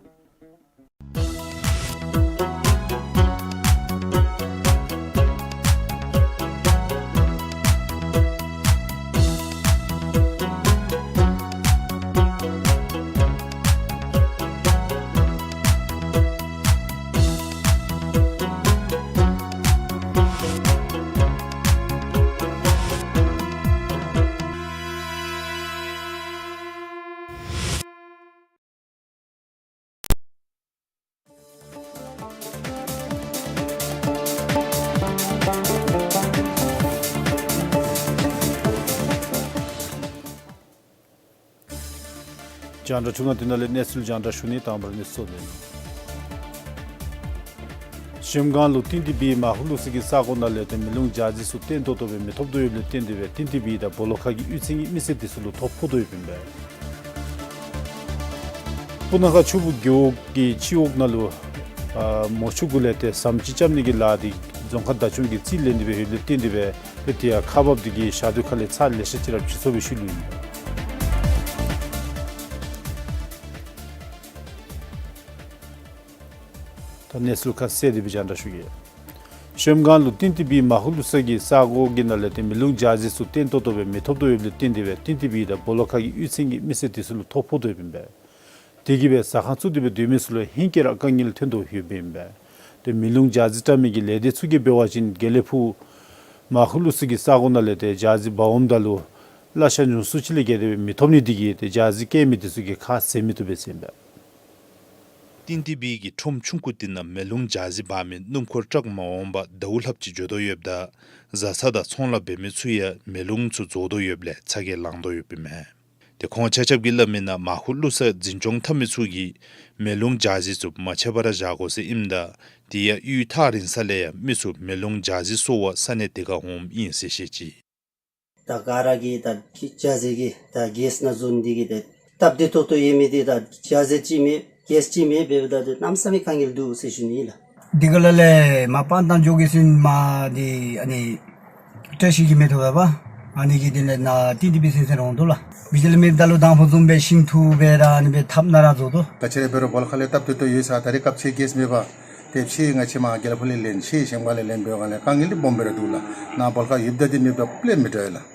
རྒྱང་བསྒྲགས་ཐུང་ཀུ་འདི་ནང་ལས་གནས་ཚུལ་རྒྱང་བསྒྲགས་ཞུ་ནི། དང་པ་ར་གནས་ཚུལ་ལས། གཞལམ་སྒང་ལུ་ཏིན་ཏི་བི་མ་ཧུ་ལུ་སི་གི་ས་གོ་ནང་ལས་ཏེ་མེ་རླུང་འཇའ་ཟེར་ཚུ་བརྟན་ཏོག་ཏོ་སྦེ་མི་ཐོབ་དོ་ཡོདཔ་ལས་བརྟེན་ཏེ་སྦེ་ཏིན་ཏི་བི་དང་སྦོ་ལོགས་ཁ་གི་གཡུས་ཚན་གྱི་མི་སེར་འདི་ཚུ་ལུ་ཐོ་ཕོག་དོ་ཡོདཔ་ཨིན་པས། སྤུ་ན་ཁ་ཆུ་བུ་རྒེད་འོག་གི་སྤྱི་འོག་ནང་ལུ་ཨ་མོ་ཆུ་གུ་ལས་ཏེ་ཟམ་ཅིག་རྐྱབ་ནི་གི་ལཱ་འདི་རྫོང་ཁག་བདག་སྐྱོང་གིས་རྩིས་ལེན་ཏེ་སྦེ་ཡོདཔ་ལས་བརྟེན་ཏེ་སྦེ་ཏེ་དེ་ཡང་ཁག་འབགཔ་འདི་གིས་ཞག་དུས་ཁ་ལས་ཚར་ལེ་ཤ་ཅིག་ར་བྱིན་སོང་སྦེ་ཞུ་ནི་ཨིན། ད་གནས་ཚུལ་ཁ་གསལ་དེ་སྦེ་རྒྱང་བསྒྲགས་ཞུ་གེ། གཞལམ་སྒང་ལུ་ཏིན་ཏི་བི་མ་ཧུ་ལུ་སི་གི་ས་གོ་གི་ནང་ལས་ཏེ་མེ་རླུང་འཇའ་ཟེར་ཚུ་བརྟན་ཏོག་ཏོ་སྦེ་མི་ཐོབ་དོ་ཡོདཔ་ལས་བརྟེན་ཏེ་སྦེ་ཏིན་ཏི་བི་དང་སྦོ་ལོགས་ཁ་གི་གཡུས་ཚན་གྱི་མི་སེར་འདི་ཚུ་ལུ་ཐོ་ཕོག་དོ་ཡོདཔ་ཨིན་པས། དེ་གིས་སྦེ་ཟ་ཁང་བཙུགས་ཏེ་སྦེ་སྡོད་མི་ཚུ་ལུ་ཧེང་སྐལ་ར་དཀའ་ངལ་ཐོན་དོ་ཡོདཔ་ཨིན་པས། ཏེ་མེ་རླུང་འཇའ་ཟེར་བཀྲམ་མི་གི་ལས་སྡེ་ཚུ་གིས་འབད་བ་ཅིན་དགེ་ལེགས་ཕུག་མ་ཧུ་ལུ་སི་གི་ས་གོ་ནང་ལས་ཏེ་འཇའ་ཟེར་འབག་འོངམ་ད་ལུ་གླ་ཆ་ཉུང་སུ་ཅིག་ལས་བརྒལ་ཏེ་སྦེ་མི་ཐོབ་ནི་འདི་གིས་ཏེ་འཇའ་ཟེར་བཀལ་མི་འདི་ཚུ་གིས་ཁ་བཟེད་མི་བཏུབ་པས་ཟེར་ཨིན་པས། ཏིན་ཏི་བི་གི་ཁྲོམ་ཆུང་ཀུ་འདི་ནང་མེ་རླུང་འཇའ་ཟེར་འབག་མི་སྣུམ་འཁོར་ཊཱག་མ་འོངམ་ཟླཝ་ལྷགཔ་ཅིག་འགྱོ་དོ་ཡོདཔ་ད་བཟའ་ཚང་དང་ཚོང་ལཱ་འབད་མི་ཚུ་ཡང་མེ་རླུང་ཚུ་རྫོགས་དོ་ཡོདཔ་ལས་ཚ་གྱང་ལང་དོ་ཡོདཔ་ཨིན་མས། ཏེ་ཁོང་ཆ་ཁྱབ་ཀྱིས་སླབ་མིའི་ནང་མ་ཧུ་ལུ་སི་འཛིན་སྐྱོང་འཐབ་མི་ཚུ་གིས་མེ་རླུང་འཇའ་ཟེར་ཚུ་མ་ཆད་པར་བཞག་དགོ་ཟེར་ཨིནམ་ད་དེ་ཡང་གཡུས་ཐག་རིང་ས་ལས་ཡང་མི་ཚུ་མེ་རླུང་འཇའ་ཟེར་གསོ་བར་ས་གནས་དེ་ཁར་འོངམ་ཨིན་ཟེར་བཤད་ཅི། ད་ག་ར་གིས་ད་འཇའ་ཟེར་གྱི་ད་གེསི་ནང་བཟུང་འདི་གིས་ད་སྟབས་བདེ་ཏོག་ཏོ་ཡོད་མི་འདི་ད་འཇའ་ཟེར་ཅིག་མེད་གེསི་ཅིག་མེད་འབདཝ་ད་འདི་གནམ་མེད་ས་མེད་དཀའ་ངལ་འདུག་ཟེར་ཞུ་ནི་ཨིན་ལགས། འདི་ག་ལས་ལས་མར་སྤང་ཐང་འགྱོ་གེ་ཟེར་མར་འདི་ཨ་ནི་བཀྲ་ཤིས་ཀྱི་མེ་ཏོག་ཡོད་པ། ཨ་ནི་གི་དེ་ལས་ནཱ་ཏིན་ཏི་བི་ཚུན་ཚོད་ར་འོང་དོ་ལགས། བི་ཇི་ལི་མེདཔ་ད་ལུ་དང་ཕུ་བཟུམ་སྦེ་ཤིང་འཐུ་སྦེ་ར་ཨ་ནི་སྦེ་འཐབ་ནི་ར་བཟོ་དོ། ད་ཁྱེད་ར་འབད་རུང་སྦོ་ལོགས་ཁ་ལས་སྟབས་བདེ་ཏོག་ཏོ་ཡོད་ས། ད་རེས་སྐབས་ཅིག་གེསི་མེད་པ། དེ་ཕྱི་ང་བཅས་མར་དགེ་ལེགས་ཕུག་ལས་ལེན་ཕྱི་གཞལམ་སྒང་ལས་ལེན་འབད་བའི་སྒང་ལས་དཀའ་ངལ་འདི་སྦོམ་སྦེ་ར་འདུག་ལགས། ནཱ་སྦོ་ལོགས་ཁར་ཡོདཔ་ད་འདི་མེདཔ་ད་པླེ་མི་འདྲ་ལགས།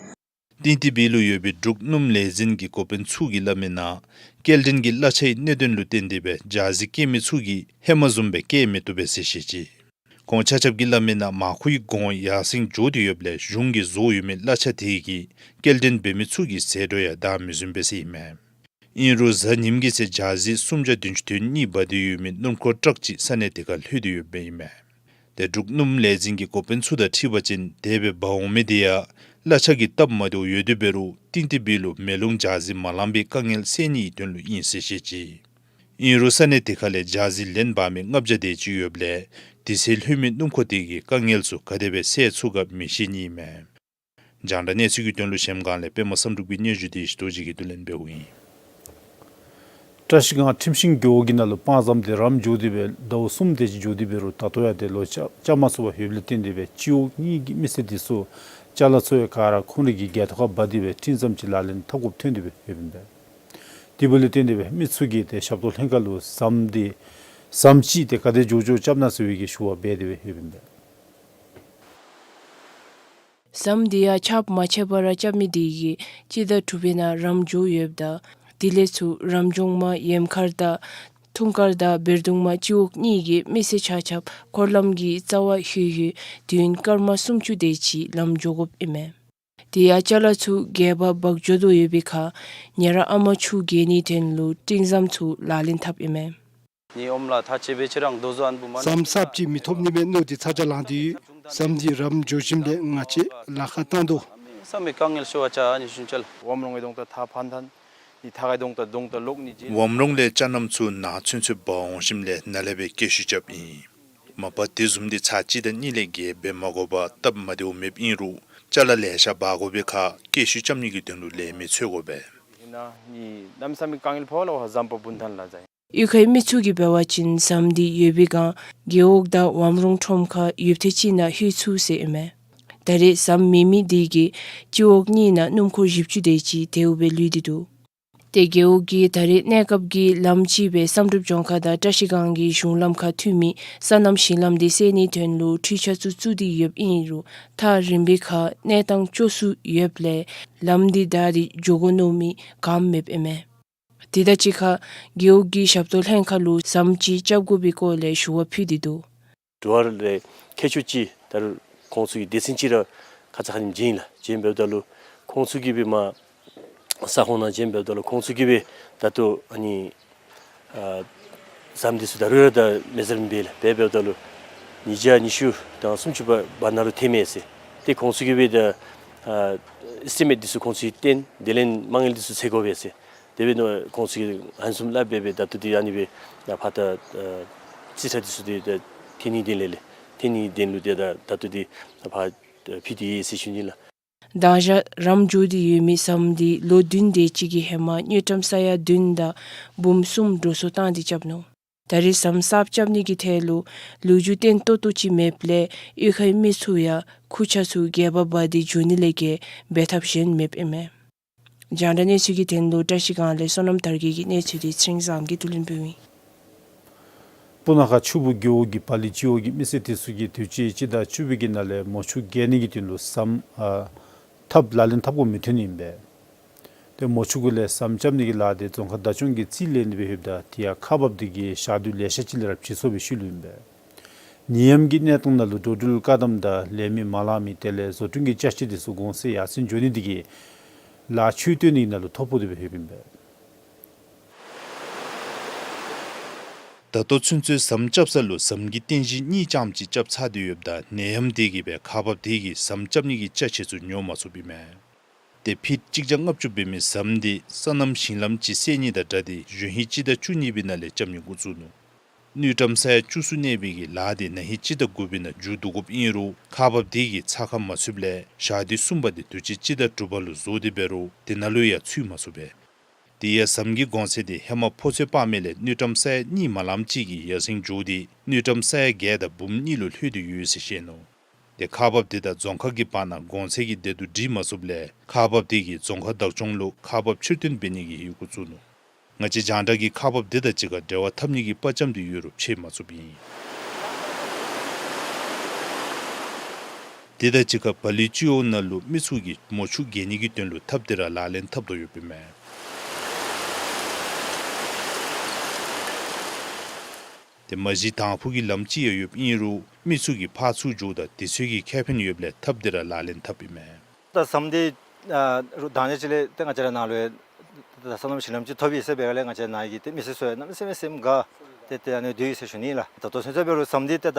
ཏིན་ཏི་བི་ལུ་ཡོད་པའི་འབྲུག་སྣུམ་ལས་འཛིན་གྱི་འགོ་དཔོན་ཚུ་གིས་སླབ་མིའི་ནང་སྐྱེལ་འདྲེན་གྱི་གླ་ཆའི་གནད་དོན་ལུ་བརྟེན་ཏེ་སྦེ་འཇའ་ཟེར་བཀལ་མི་ཚུ་གིས་ཧེ་མ་བཟུམ་སྦེ་བཀལ་མི་བཏུབ་པས་ཟེར་བཤད་ཅི། ཁོང་ཆ་ཁྱབ་ཀྱིས་སླབ་མིའི་ནང་མར་ཁུའི་གོང་ཡར་སེང་འགྱོ་སྟེ་ཡོདཔ་ལས་གཞུང་གིས་བཟོ་ཡོད་མི་གླ་ཆ་དེ་གིས་སྐྱེལ་འདྲེན་འབད་མི་ཚུ་གི་ཟད་འགྲོ་ཡང་བདའ་མི་ཟུན་པས་ཟེར་ཨིན་མས། ཨིན་རུང་གཟའ་ཉིམ་གི་ཚེ་འཇའ་ཟེར་སུམ་བརྒྱ་བདུན་ཅུ་དོན་གཉིས་འབག་སྟེ་ཡོད་མི་སྣུམ་འཁོར་ཊཱག་ཅིག་ས་གནས་དེ་ཁར་ལྷོད་དེ་ཡོདཔ་ཨིན་མས། ཏེ་འབྲུག་སྣུམ་ལས་འཛིན་གྱི་འགོ་དཔོན་ཚུ་དང་འཁྲིལ་བ་ཅིན་དེ་སྦེ་འབག་འོང་མི་དེ་ཡང་གླ་ཆ་གི་སྟབས་མ་བདེཝ་ཡོད་དེ་འབད་རུང་ཏིན་ཏི་བི་ལུ་མེ་རླུང་འཇའ་ཟེར་མ་ལང་པའི་དཀའ་ངལ་སེལ་ནིའི་དོན་ལུ་ཨིན་ཟེར་བཤད་ཅི། ཨིན་རུང་ས་གནས་དེ་ཁ་ལས་འཇའ་ཟེར་ལེན་འབག་མི་ལྔ་བརྒྱ་དེ་ཅིག་ཡོདཔ་ལས་དེ་ཚེ་ལྷོད་མི་སྣུམ་འཁོར་དེ་གིས་དཀའ་ངལ་ཚུ་ག་དེ་སྦེ་སེལ་ཚུགས་ག་མི་ཤེས་ནི་ཨིན་མས། རྒྱང་བསྒྲགས་གནས་ཚུལ་གྱི་དོན་ལུ་གཞལམ་སྒང་ལས་པདྨ་བསམ་གྲུབ་ཀྱི་སྙན་ཞུ་དེ་ཡེ་ཤེས་རྡོ་རྗེ་གིས་བསྡུ་ལེན་འབདཝ་ཨིན། བཀྲ་ཤིས་སྒང་ཁྲིམས་ཤིང་རྒེད་འོག་གི་ནང་ལུ་སྤང་ཟམ་དེ་རམ་འགྱོ་སྟེ་སྦེ་ཟླཝ་གསུམ་དེ་ཅིག་འགྱོ་སྟེ་འབད་རུང་ད་ལྟོ་ཡང་དེ་ལོག་རྐྱབ་རྐྱབ་མ་ཚུགས་པར་ཡོདཔ་ལས་བརྟེན་ཏེ་སྦེ་སྤྱི་འོག་གཉིས་ཀྱི་མི་སེར་དེ་ཚུ་ཅ་ལ་ཚུ་ཡང་ག་ར་ཁོང་རའི་གི་སྒལ་ཏོ་ཁར་འབག་སྟེ་སྦེ་ཁྲིམས་ཟམ་ཅིག་ལག་ལེན་འཐབ་དགོཔ་ཐོན་ཏེ་སྦེ་ཡོདཔ་ཨིན་པས། དེ་འབདཝ་ལས་བརྟེན་ཏེ་སྦེ་མི་ཚུ་གིས་ཏེ་ཞབས་ཏོག་ལྷན་ཁག་ལུ་ཟམ་དེ་ཟམ་ཅིག་དེ་ག་དེ་མགྱོགས་མགྱོགས་རྐྱབ་གནང་ཟེར་བའི་གི་ཞུ་བ་འབད་དེ་སྦེ་ཡོདཔ་ཨིན་པས། ཟམ་འདི་ཡང་ཆརཔ་མ་ཆད་པར་ར་རྐྱབ་མི་དེ་གིས་སྤྱི་ཟླ་དྲུག་པའི་ནང་རམ་འགྱོ་ཡོདཔ་ད་དེ་ལས་ཚུར་རམ་འབྱུང་མ་ཡེམ་མཁར་དང་ཐུང་དཀར་དང་བེར་གདུང་མ་སྤྱི་འོག་གཉིས་ཀྱི་མི་སེར་ཆ་ཁྱབ་འཁོར་ལམ་གྱི་རྩ་བར་ལྷོད་ལྷོད་དུས་ཡུན་སྐར་མ་སུམ་ཅུ་དེ་ཅིག་ལམ་འགྱོ་དགོཔ་ཨིན་མས། དེ་ཡང་ཅ་ལ་ཚུ་སྒལ་པར་འབག་འགྱོ་དོ་ཡོད་པའི་ཁར་ཉེ་རང་ཨ་མ་ཆུ་བརྒལ་ནིའི་དོན་ལུ་སྤྲིན་ཟམ་ཚུ་ལག་ལེན་འཐབ་ཨིན་མས། ནི་ཨོམ་ལ་ཐ་ཆེ་བེ་ཆེ་རང་རྡོ་བཟོ་ཨན་བུ་མ་ཟམ་གསརཔ་ཅིག་མི་ཐོབ་ནི་མས་མནོ་སྟེ་ཚ་གྱང་ལངས་ཏེ་ཡོད། ཟམ་འདི་རམ་འགྱོ་ཞིནམ་ལས་ང་བཅས་ལཱ་ཁག་བཏང་དོ། ས་མི་དཀའ་ངལ་ཤོར་བ་ཅ་ནི་ཤུན་ཅལ། ཝམ་རོང་གི་གདོང་ད་ཐ་ཕན་ཐན། ནི་ཐ་གའི་གདོང་ད་གདོང་ད་ལོག་ནི་ཇེ། ཝམ་རོང་ལས་ཅ་རྣམ་ཚུ་ནཱ་ཚུན་ཚོད་འབག་འོང་ཞིནམ་ལས་ནཱ་ལས་སྦེ་སྐད་ཤུད་རྐྱབ་ཨིན། མ་པ་དེ་བཟུམ་འདི་ཚར་གཅིག་དང་གཉིས་ལས་བརྒལ་འབད་མ་དགོ་པར་སྟབས་མ་བདེཝ་མེདཔ་ཨིན་རུང་ཅ་ལ་ལེ་ཤ་འབག་དགོ་པའི་ཁར་སྐད་ཤུད་རྐྱབ་ནི་གི་དོན་ལུ་ལས་མི་འཚོལ་དགོ་པས། ཨིན་ན་ནི་གནམ་མེད་ས་མེད་དཀའ་ངལ་ཕོག་ལོ་ཟམ་པ་བུན་ཐན་ལ་ཛའི། གཡུས་ཁའི་མི་ཚུ་གིས་འབད་བ་ཅིན་ཟམ་འདི་ཡོད་པའི་སྒང་རྒེད་འོག་དང་ཝམ་རོང་ཁྲོམ་ཁར་ཡོདཔ་ཐེངས་གཅིག་ནང་ལྷོད་ཚུགས་ཟེར་ཨིན་མས། ད་རེས་ཟམ་མེད་མི་དེ་གིས་སྤྱི་འོག་གཉིས་ནང་སྣུམ་འཁོར་བཞི་བཅུ་དེ་ཅིག་དེའུ་སྦེ་ལུས་ཏེ་འདུག། ཏེ་རྒེད་འོག་གིས་ད་རེས་གནས་སྐབས་ཀྱི་ལམ་ཅིག་སྦེ་བསམ་གྲུབ་ལྗོངས་མཁར་དང་བཀྲ་ཤིས་སྒང་གི་གཞུང་ལམ་ཁར་ཐུག་མི་སོ་ནམ་ཞིང་ལམ་དེ་སེལ་ནིའི་དོན་ལུ་འཕྲུལ་ཆས་ཚུ་བཙུགས་ཏེ་ཡོདཔ་ཨིན་རུང་ཐག་རིང་པའི་ཁར་གནས་སྟངས་སྐྱོ་སུ་ཡོདཔ་ལས་ལམ་འདི་བདའ་སྟེ་འགྱོ་དགོ་མནོ་མི་ག་ཡང་མེདཔ་ཨིན་མས། དེ་དང་གཅིག་ཁར་རྒེད་འོག་གི་ཞབས་ཏོག་ལྷན་ཁག་ལུ་ཟམ་ཅིག་རྐྱབ་དགོ་པའི་སྐོར་ལས་ཞུ་བ་ཕུལ་ཏེ་འདུག། འགྲོ་བ་རེ་མཁས་མཆོག་ཅིག་ད་རུང་ཁོང་ཚུ་གི་སྡེ་ཚན་ཅིག་ར་ཁ་ཙ་ཁ་ཉིནམ་བྱོན་ཡི་ལགས། བྱོན་འབདཝ་ད་ལུ་ཁོང་ཚུ་གིས་སྦེ་མར་ས་ཁོངས་ནང་བྱོན་འབདཝ་ད་ལུ་ཁོང་ཚུ་གིས་སྦེ་ད་ལྟོ་ཨ་ནི་ཨ་ཟམ་འདི་ཚུ་ད་རུང་ར་ད་མེད་ཟེར་མི་འབད་ལགས། འབད་འབདཝ་ད་ལུ་ཉིས་བརྒྱ་ཉི་ཤུ་དང་སུམ་ཅུ་བར་བར་ན་ལུ་ཐོནམ་མས་ཟེར། ཏེ་ཁོང་ཚུ་གིས་སྦེ་ད་ཨ་ཨེས་ཊི་མེཊ་འདི་ཚུ་ཁོང་ཚུ་གིས་བཏོན་དེ་ལས་མ་དངུལ་འདི་ཚུ་འཚོལ་དགོ་པས་ཟེར། དེ་སྦེ་མནོ་ཁོང་ཚུ་གིས་ཧན་སུམ་ལགས་སྦེ་སྦེ་ད་ལྟོ་འདི་ཨ་ནི་སྦེ་ད་ཕར་ད་ཨ་རྩིས་ཁྲ་འདི་ཚུ་འདི་ད་འཐོན་ནིའི་དོན་ལས་ལས་འཐོན་ནིའི་དོན་ལུ་ཏེ་ད་ད་ལྟོ་འདི་ཕར་ཕུལ་ཏེ་ཡོད་ཟེར་ཞུ་ནི་ལགས། མདང་ཞག་རམ་འགྱོ་སྟེ་ཡོད་མི་ཟམ་འདི་ལོ་བདུན་དེ་ཅིག་གི་ཧེ་མ་དངུལ་ཀྲམ་ས་ཡ་བདུན་དང་འབུམ་གསུམ་འགྲོ་སོང་བཏང་སྟེ་རྐྱབ་ནུག། ད་རེས་ཟམ་གསརཔ་རྐྱབ་ནི་གི་ཐད་ལུ་ལོ་རྒྱུས་བརྟན་ཏོག་ཏོ་ཅིག་མེདཔ་ལས་གཡུས་ཁའི་མི་ཚུ་ཡང་ཁུར་ཆ་ཚུ་སྒལ་པར་འབག་སྟེ་འགྱོ་ནི་ལས་བརྒལ་འབད་ཐབས་གཞན་མེདཔ་ཨིན་མས། རྒྱང་བསྒྲགས་གནས་ཚུལ་གྱི་དོན་ལུ་བཀྲ་ཤིས་སྒང་ལས་བསོད་ནམས་དར་རྒྱས་ཀྱི་གནས་ཚུལ་འདི་ཚེ་རིང་བཟངམོ་གིས་བསྡུ་ལེན་འབདཝ་ཨིན། སྤུ་ན་ཁ་ཆུ་སྦུག་རྒེད་འོག་གི་བ་ལི་སྤྱི་འོག་གི་མི་སེར་དེ་ཚུ་གིས་དུས་ཅི་སྤྱི་ཟླ་བཅུ་པའི་གི་ནང་ལས་མོ་ཆུ་བརྒལ་ནི་གི་དོན་ལུ་ཟམ་ཨ་འཐབ་ལག་ལེན་འཐབ་དགོ་མི་ཐོན་ནི་ཨིན་པས། ཏེ་མོ་ཆུ་གུ་ལས་ཟམ་རྐྱབ་ནི་གི་ལཱ་དེ་རྫོང་ཁག་བདག་སྐྱོང་གིས་རྩིས་ལེན་ཏེ་སྦེ་ལྷོདཔ་ད་དེ་ཡང་ཁག་འབགཔ་དེ་གིས་ཞག་དུས་ལེ་ཤ་ཅིག་ལས་ར་བྱིན་སོང་སྦེ་ཞུ་ལུས་ཨིན་པས། ནད་ཡམས་ཀྱི་གནས་སྟངས་ནང་ལུ་འགྲོ་འགྲུལ་བཀག་དམ་དང་ལས་མི་མ་ལང་མི་དེ་ལས་བཟོ་སྐྲུན་གྱི་ཅ་ཆས་དེ་ཚུ་གོང་ཚད་ཡར་སེང་འགྱོ་ནི་དེ་གིས་ལཱ་ཕྱོགས་གཏོགས་ནི་ནང་ལུ་ཐོ་ཕོག་སྟེ་སྦེ་ལྷོདཔ་ཨིན་པས། ད་ལྟོ་ཚུན་ཚོད་ཟམ་རྐྱབ་ས་ལུ་ཟམ་གྱི་རྟེན་གཞི་གཉིས་ཙམ་ཅིག་རྐྱབ་ཚར་ཏེ་ཡོདཔ་ད་ནད་ཡམས་དེ་གིས་སྦེ་ཁག་འབགཔ་དེ་གིས་ཟམ་རྐྱབ་ནི་གི་ཅ་ཆས་ཚུ་ཉོ་མ་ཚུགསཔ་ཨིན་མས། ཏེ་ཕིཊ་གཅིག་བརྒྱ་ལྔ་བཅུ་འབད་མི་ཟམ་འདི་སོ་ནམ་ཞིང་ལམ་ཅིག་སེལ་ནི་དང་སྦྲགས་ཏེ་གཞོན་ཧིང་སྤྱི་ཟླ་བཅུ་གཉིས་པའི་ནང་ལས་རྐྱབ་ནི་འགོ་བཙུགས་ནུག། དངུལ་ཀྲམ་ས་ཡ་བཅུ་གསུམ་གནས་པའི་གི་ལཱ་དེ་ན་ཧིང་སྤྱི་ཟླ་དགུ་པའི་ནང་མཇུག་བསྡུ་དགོཔ་ཨིན་རུང་ཁག་འབགཔ་དེ་གིས་ཚ་ཁ་མ་ཚུདཔ་ལས་ཞག་དུས་གསུམ་པ་དེ་དུས་ཅི་སྤྱི་ཟླ་དྲུག་པ་ལུ་བཟོ་སྟེ་འབད་རུང་དེ་ནང་ལུ་ཡང་ཚུད་མ་ཚུགས་པས། དེ་ཡང་ཟམ་གྱི་གོང་ཚད་དེ་ཧེ་མ་ཕོ་ཚོད་དཔག་མི་ལས་དངུལ་ཀྲམ་ས་ཡ་གཉིས་མ་ལངམ་ཅིག་གིས་ཡར་སེང་འགྱོ་སྟེ་དངུལ་ཀྲམ་ས་ཡ་བརྒྱད་དང་འབུམ་གཉིས་ལུ་ལྷོད་དེ་ཡོད་ཟེར་བཤད་ནུག། ཏེ་ཁག་འབགཔ་དེ་དང་རྫོང་ཁག་གི་བར་ན་གོང་ཚད་ཀྱི་བདེ་སྡུག་སྒྲིག་མ་ཚུགསཔ་ལས་ཁག་འབགཔ་དེ་གིས་རྫོང་ཁག་བདག་སྐྱོང་ལུ་ཁག་འབགཔ་ཕྱིར་བཏོན་འབད་ནི་གི་ཡི་གུ་བཙུགས་ནུག། ང་བཅས་རྒྱང་བསྒྲགས་ཀྱིས་ཁག་འབགཔ་དེ་དང་གཅིག་ཁར་འབྲེལ་བ་འཐབ་ནི་གི་དཔའ་བཅམ་དེ་ཡོད་རུང་འཕྱད་མ་ཚུགསཔ་ཨིན། དེ་དང་གཅིག་ཁར་བ་ལི་སྤྱི་འོག་ནང་ལུ་མི་ཚུ་གིས་མོ་ཆུ་བརྒལ་ནི་གི་དོན་ལུ་འཐབ་སྟེ་ར་ལག་ལེན་འཐབ་དོ་ཡོདཔ་ཨིན་མས། ཏེ་མ་གཞི་དང་ཕུ་གི་ལམ་ཅིག་ཡང་ཡོདཔ་ཨིན་རུང་མི་ཚུ་གིས་ཕར་ཚུར་འགྱོཝ་ད་དུས་ཚོད་ཀྱི་ཁེ་ཕན་ཡོདཔ་ལས་འཐབ་སྟེ་ར་ལག་ལེན་འཐབ་ཨིན་མས། ད་ཟམ་འདི་ཨ་རུང་དང་ནི་ཅིག་ལས་ཏེ་ང་བཅས་ར་ནཱ་ལུ་ད་སོ་ནམ་ཞིང་ལམ་ཅིག་ཐོབ་ཡི་ཟེར་འབད་བ་ལས་ང་བཅས་ནཱ་གི་ཏེ་མི་སེར་ཚུ་ཡང་གནམ་མེད་ས་མེད་སེམས་དགའ་སྟེ་ཏེ་ཨ་ནི་སྡོད་ཡི་ཟེར་ཞུ་ནི་ལགས། ད་ལྟོ་ཚུན་ཚོད་འབད་རུང་ཟམ་འདི་ཏེ་ད་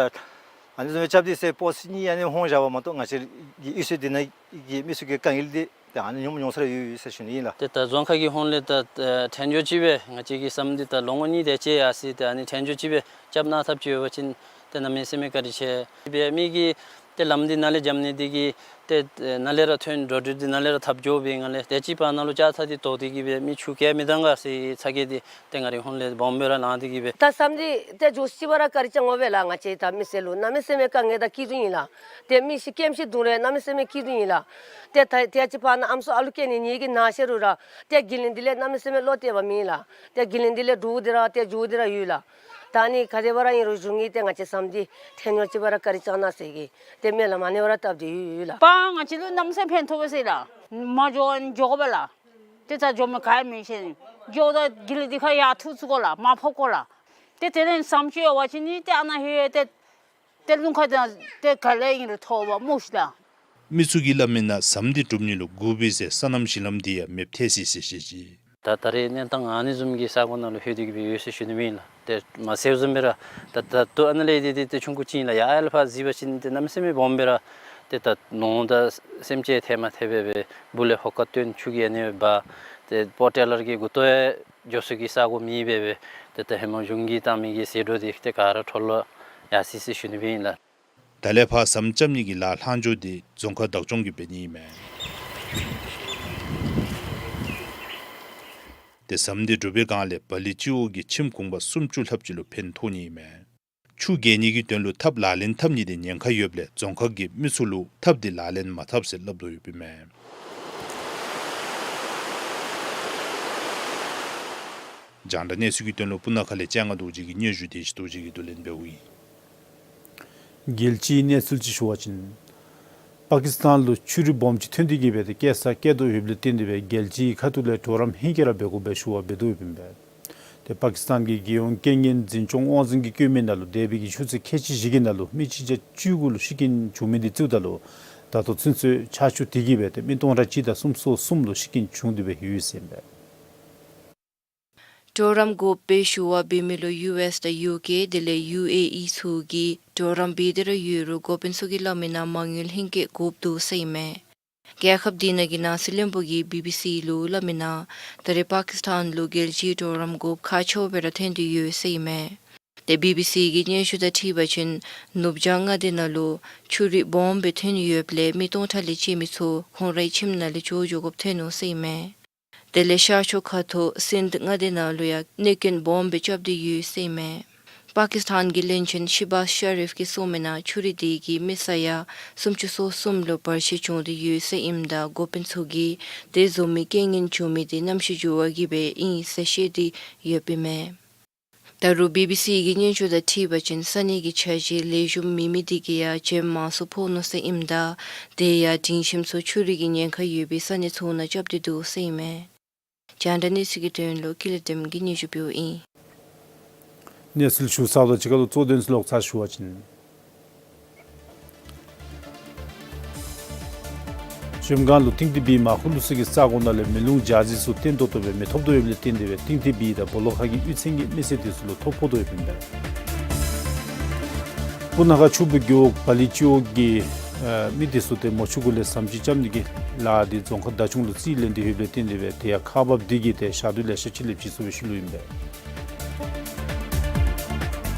ཨ་ནི་བཟུམ་སྦེ་རྐྱབ་སྟེ་ཟེར་པོསཊ་གཉིས་ཨ་ནི་ལྷོང་བཞག་པ་མ་གཏོགས་ང་བཅས་ཀྱི་གཡུས་ཚན་འདི་ནང་གི་མི་ཚུ་གི་དཀའ་ངལ་འདི་ཏེ་ཨ་ནི་ཉུང་ཉུང་ས་ར་ཡོད་ཡོད་ཟེར་ཞུ་ནི་ཨིན་ལགས། ཏེ་ད་རྫོང་ཁག་གི་ཧོངས་ལས་ད་ཨེ་ཐེངས་མགྱོགས་ཅིག་སྦེ་ང་བཅས་ཀྱི་ཟམ་འདི་ད་ལོ་ངོ་གཉིས་དེ་ཅིག་ཡར་སོ་ཡི། ཏེ་ཨ་ནི་ཐེངས་མགྱོགས་ཅིག་སྦེ་རྐྱབ་གནང་ཐབས་ཅིག་ཡོད་པ་ཅིན་ཏེ་གནམ་མེད་ས་མེད་བཀའ་དྲིན་ཆེ། སྦེ་མི་གིས་ཏེ་ལམ་འདི་ནཱ་ལས་འགྱོ་ནི་འདི་གིས་ཏེ་ནཱ་ལས་ར་ཐོན་འགྲོ་འགྲུལ་འདི་ནཱ་ལས་ར་འཐབ་འགྱོ་བའི་ངང་ལས་དེ་ཅིག་བར་ན་ལུ་ལྕགས་ཐག་འདི་བཏོག་སྟེ་གིས་སྦེ་མི་ཆུ་བརྒལ་མི་གཏང་ག་ཟེར་ཚ་གྱང་འདི་ཏེ་ང་རའི་ཧོངས་ལས་སྦོམ་སྦེ་ར་ལངས་ཏེ་གིས་སྦེ། ད་ཟམ་འདི་ཏེ་མགྱོགས་ཅིག་སྦེ་ར་བཀའ་དྲིན་བསྐྱང་དགོ་པས་ལགས། ང་བཅས་ད་མི་སེར་ལུ་གནམ་མེད་ས་མེད་དཀའ་ངལ་དང་སྐྱིད་སྡུག་ཨིན་ལགས། ཏེ་མི་ཤི་སྐྱེམས་ཤིང་བརྡུང་རུང་གནམ་མེད་ས་མེད་སྐྱིད་སྡུག་ཨིན་ལགས། ཏེ་ད་དེ་ཅིག་བར་ན་ཨམ་སྲུ་ཨ་ལུ་སྐྱེ་ནི་ཉིད་ཀྱིས་ན་ཤེས་རུང་ར་ཏེ་དགེ་ལེགས་འདི་ལས་གནམ་མེད་ས་མེད་བློ་གཏད་པ་མེད་ལགས། ཏེ་དགེ་ལེགས་འདི་ལས་འགྲོ་སྟེ་ར་ཏེ་འགྱོ་སྟེ་ར་ཡོད་ལགས། ད་ནི་ག་དེ་སྦེ་ར་ཨིན་རུང་གཞུང་གིས་ཏེ་ང་བཅས་ཟམ་འདི་ཐོན་ཡོད་ཅིག་སྦེ་ར་བཀའ་དྲིན་བསྐྱང་གནང་ཟེར་གྱི་ཏེ་སྨོན་ལམ་ཨ་ནི་སྦེ་ར་བཏབ་སྟེ་ཡོད་ཡོད་ལགས། པ་ང་བཅས་ལུ་གནམ་མེད་ས་མེད་ཕན་ཐོགས་པས་ཟེར་ལགས། མ་འགྱོ་བར་འགྱོ་དགོ་པས་ལགས། ཏེ་ད་འགྱོ་མི་ག་ཡང་མེད་ཟེར་ནི། འགྱོཝ་ད་དགེ་ལས་འདི་ཁར་ཡར་འཐུ་ཚུགས་དགོ་ལགས། མར་ཕབ་དགོ་ལགས། ཏེ་དེ་ལས་ཟམ་ཅིག་ཡོད་པ་ཅིན་ནི་ཏེ་ཨ་ནཱ་ལྷོད་ཡོད་ཏེ་ཏེ་རླུང་ཁ་དང་ཏེ་ག་ལས་ཨིན་རུང་ཐོབ་པ་སྨོ་ཤིག་ལགས། མི་ཚུ་གིས་སླབ་མིའི་ནང་ཟམ་འདི་གྲུབ་ནི་ལུ་དགོ་པས་ཟེར་སོ་ནམ་ཞིང་ལམ་འདི་ཡང་མེདཔ་ཐལ་སོ་ཡི་ཟེར་བཤད་ཅི། ད་ད་རེས་གནས་སྟངས་ཨ་ནི་བཟུམ་གྱི་ས་གོ་ནང་ལུ་ལྷོད་དེ་གི་སྦེ་ཡོད་ཟེར་ཞུ་ནི་མེན་ལགས། ཏེ་མ་གསལཝ་བཟུམ་སྦེ་ར་ད་ད་ལྟོ་ཨ་ནཱ་ལས་འདི་འདི་ཏེ་ཆུང་ཀུ་ཅིག་ཨིན་ལགས། ཡར་ཨ་ལ་ཕར་གཟིགས་པ་ཅིན་ཏེ་གནམ་མེད་ས་མེད་སྦོམ་སྦེ་ར་ཏེ་ད་ནོར་དང་སེམས་ཅན་ཐལ་མ་ཐལ་སྦེ་སྦེ་སྦུག་ལས་ཧོ་ཀ་བཏོན་ཆུ་གིས་ཨ་ནི་སྦེ་འབག། ཏེ་པོ་ཊེ་ལར་གྱི་མགུ་ཏོ་ཡང་འགྱོ་ས་གི་ས་གོ་མེདཔ་སྦེ་སྦེ་ཏེ་ད་ཧེ་མ་གཞུང་གིས་བཏང་མི་གི་ཟད་འགྲོ་འདི་ཏེ་ག་ར་འཕྲོ་བརླག་ཡར་སོ་ཡི་ཟེར་ཞུ་ནི་སྦེ་ཨིན་ལགས། ད་ལས་ཕར་ཟམ་རྐྱབ་ནི་གི་ལཱ་ལྷག་འཕྲོ་འདི་རྫོང་ཁག་བདག་སྐྱོང་གིས་འབད་ནི་ཨིན་མས། ཏེ་ཟམ་འདི་གྲུབ་པའི་སྒང་ལས་སྦ་ལི་སྤྱི་འོག་གི་ཁྱིམ་གུང་པ་སུམ་ཅུ་ལྷགཔ་ཅིག་ལུ་ཕན་ཐོགས་ནི་ཨིན་མས། ཆུ་རྒལ་ནི་གི་དོན་ལུ་ཐབས་ལག་ལེན་འཐབ་ནི་འདི་ཉེན་ཁ་ཡོདཔ་ལས་རྫོང་ཁག་གིས་མི་ཚུ་ལུ་ཐབས་འདི་ལག་ལེན་མ་འཐབ་ཟེར་སླབ་དོ་ཡོདཔ་ཨིན་མས། རྒྱང་བསྒྲགས་གནས་ཚུལ་གྱི་དོན་ལུ་སྤུ་ན་ཁ་ལས་སྤྱན་སྔ་རྡོ་རྗེ་གི་སྙན་ཞུ་བདེ་ཆེན་རྡོ་རྗེ་གིས་བསྡུ་ལེན་འབདཝ་ཨིན། རྒྱལ་སྤྱིའི་གནས་ཚུལ་ཅིག་ཞུ་བ་ཅིན་པ་ཀིས་ཐན་ལུ་ཆུ་རུད་སྦོམ་ཅིག་ཐོན་ཏེ་གི་སྦེ་ཏེ་བཀལ་ས་བཀལ་དོ་ཡོདཔ་ལས་བརྟེན་ཏེ་སྦེ་རྒྱལ་སྤྱིའི་ཁ་ཐུག་ལས་གྲོགས་རམ་ཧིང་གིས་ར་འབད་དགོ་པའི་ཞུ་བ་འབད་དོ་ཡོདཔ་ཨིན་པས། ཏེ་པ་ཀིས་ཐན་གྱི་རྒྱལ་ཡོངས་རྐྱེན་ངན་འཛིན་སྐྱོང་དབང་འཛིན་གྱིས་བཀོད་མིའི་ནང་ལུ་འདས་པའི་གི་ཆུ་ཚོད་ཁལ་གཅིག་བཞི་གི་ནང་ལུ་མི་གཅིག་བརྒྱ་བཅུ་དགུ་ལུ་ཤི་རྐྱེན་བྱུང་མི་འདི་བརྩིཝ་ད་ལུ་ད་ལྟོ་ཚུན་ཚོད་ཆར་ཆུ་དེ་གིས་སྦེ་ཏེ་མི་སྟོང་ཕྲག་གཅིག་དང་སུམ་ཅུ་སོ་གསུམ་ལུ་ཤི་རྐྱེན་བྱུང་སྟེ་སྦེ་ཡོད་ཟེར་ཨིན་པས། གྲོགས་རམ་དགོ་པའི་ཞུ་བ་འབད་མི་ལུ་ཡུ་ཨེསི་དང་ཡུ་ཀེ་དེ་ལས་ཡུ་ཨེ་ཨི་ཚུ་གིས་གྲོགས་རམ་འབད་དེ་ར་ཡོད་རུང་འགོ་དཔོན་ཚུ་གིས་སླབ་མིའི་ནང་མ་དངུལ་ལྷན་སྐྱེས་དགོཔ་འདུག་ཟེར་ཨིན་མས། རྒྱལ་ཁབ་དེ་ནང་གི་ནང་སྲིད་བློན་པོ་གིས་བི་བི་སི་ལུ་སླབ་མིའི་ནང་ད་རེས་པ་ཀིས་ཐན་ལུ་རྒྱལ་སྤྱིའི་གྲོགས་རམ་དགོཔ་ཁག་ཆེཝ་སྦེ་ར་ཐོན་ཏེ་ཡོད་ཟེར་ཨིན་མས། ཏེ་བི་བི་སི་གི་སྙན་ཞུ་དང་འཁྲིལ་བ་ཅིན་ནུབ་བྱང་མངའ་སྡེ་ནང་ལུ་ཆུ་རུད་སྦོམ་སྦེ་ཐོན་ཡོདཔ་ལས་མི་སྟོང་ཕྲག་ལས་བཅད་མི་ཚུ་ཁོང་རའི་ཁྱིམ་ནང་ལས་བྱོག་འགྱོ་དགོཔ་ཐོན་ནུག་ཟེར་ཨིན་མས། དེ་ལས་ཤར་ཕྱོགས་ཁ་ཐུག་སིནྡ་མངའ་སྡེ་ནང་ལུ་ཡང་གནོད་སྐྱོན་སྦོམ་སྦེ་རྐྱབ་སྟེ་ཡོད་ཟེར་ཨིན་མས། པ་ཀིས་ཐན་གྱི་བློན་ཆེན་ཤེ་བཱཟ་ཤ་རིཕ་གིས་གསུངས་མིའི་ནང་ཆུ་རུད་དེ་གིས་མི་ས་ཡ་སུམ་ཅུ་སོ་གསུམ་ལུ་བར་ཆད་བྱུང་སྟེ་ཡོད་ཟེར་ཨིནམ་ད་འགོ་དཔོན་ཚུ་གིས་དེ་བཟུམ་མའི་རྐྱེན་ངན་བྱུང་མི་དེ་གནམ་གཤིས་འགྱུར་བ་གིས་སྦེ་ཨིན་ཟེར་བཤད་དེ་ཡོདཔ་ཨིན་མས། ད་རུང་བི་བི་སི་གི་སྙན་ཞུ་དང་འཁྲིལ་བ་ཅིན་ས་གནས་ཀྱི་འཆར་གཞི་ལེགས་ཤོམ་མེད་མི་དེ་གིས་ཡང་བྱེམ་མང་སུ་ཕོག་ནུག་ཟེར་ཨིནམ་ད་དེ་ཡང་སྒྲིང་ཞིམ་ཚུ་ཆུ་རུད་ཀྱི་ཉེན་ཁ་ཡོད་པའི་ས་གནས་ཚུ་ནང་རྐྱབ་སྟེ་འདུག་ཟེར་ཨིན་མས། རྒྱང་བསྒྲགས་གནས་ཚུལ་གྱི་དོན་ལུ་ཀུན་ལེགས་བདེམ་གིས་སྙན་ཞུ་འབདཝ་ཨིན། གནས་ཚུལ་ཞུ་ཚརཝ་དང་གཅིག་ཁར་ལུ་གཙོ་དོན་ཚུ་ལོག་ཚར་ཞུ་བ་ཅིན། བྱེམ་སྒང་ལུ་ཏིང་ཏི་བི་མར་ཁུ་བླུག་ས་གི་ས་གོ་ནང་ལས་མེ་རླུང་འཇའ་ཟེར་ཚུ་བརྟན་ཏོག་ཏོ་སྦེ་མི་ཐོབ་དོ་ཡོདཔ་ལས་བརྟེན་ཏེ་སྦེ་ཏིང་ཏི་བི་དང་སྦོ་ལོགས་ཁ་གི་གཡུས་ཚན་གྱི་མི་སེར་དེ་ཚུ་ལུ་ཐོ་ཕོག་དོ་ཡོདཔ་ཨིན་པས། སྤུ་ན་ཁ་ཆུ་སྦུག་རྒེད་འོག་སྦ་ལི་སྤྱི་འོག་གི་ཨ་མི་དེ་ཚུ་ཏེ་མོ་ཆུ་གུ་ལས་ཟམ་ཅིག་རྐྱབ་ནི་གི་ལཱ་འདི་རྫོང་ཁག་བདག་སྐྱོང་ལུ་རྩིས་ལེན་ཏེ་ཡོདཔ་ལས་བརྟེན་ཏེ་སྦེ་དེ་ཡང་ཁག་འབགཔ་འདི་གིས་ཏེ་ཞག་དུས་ལེ་ཤ་ཅིག་ལེབ་ཅི་ཟེར་བའི་ཤུལ་ལུ་ཨིན་པས།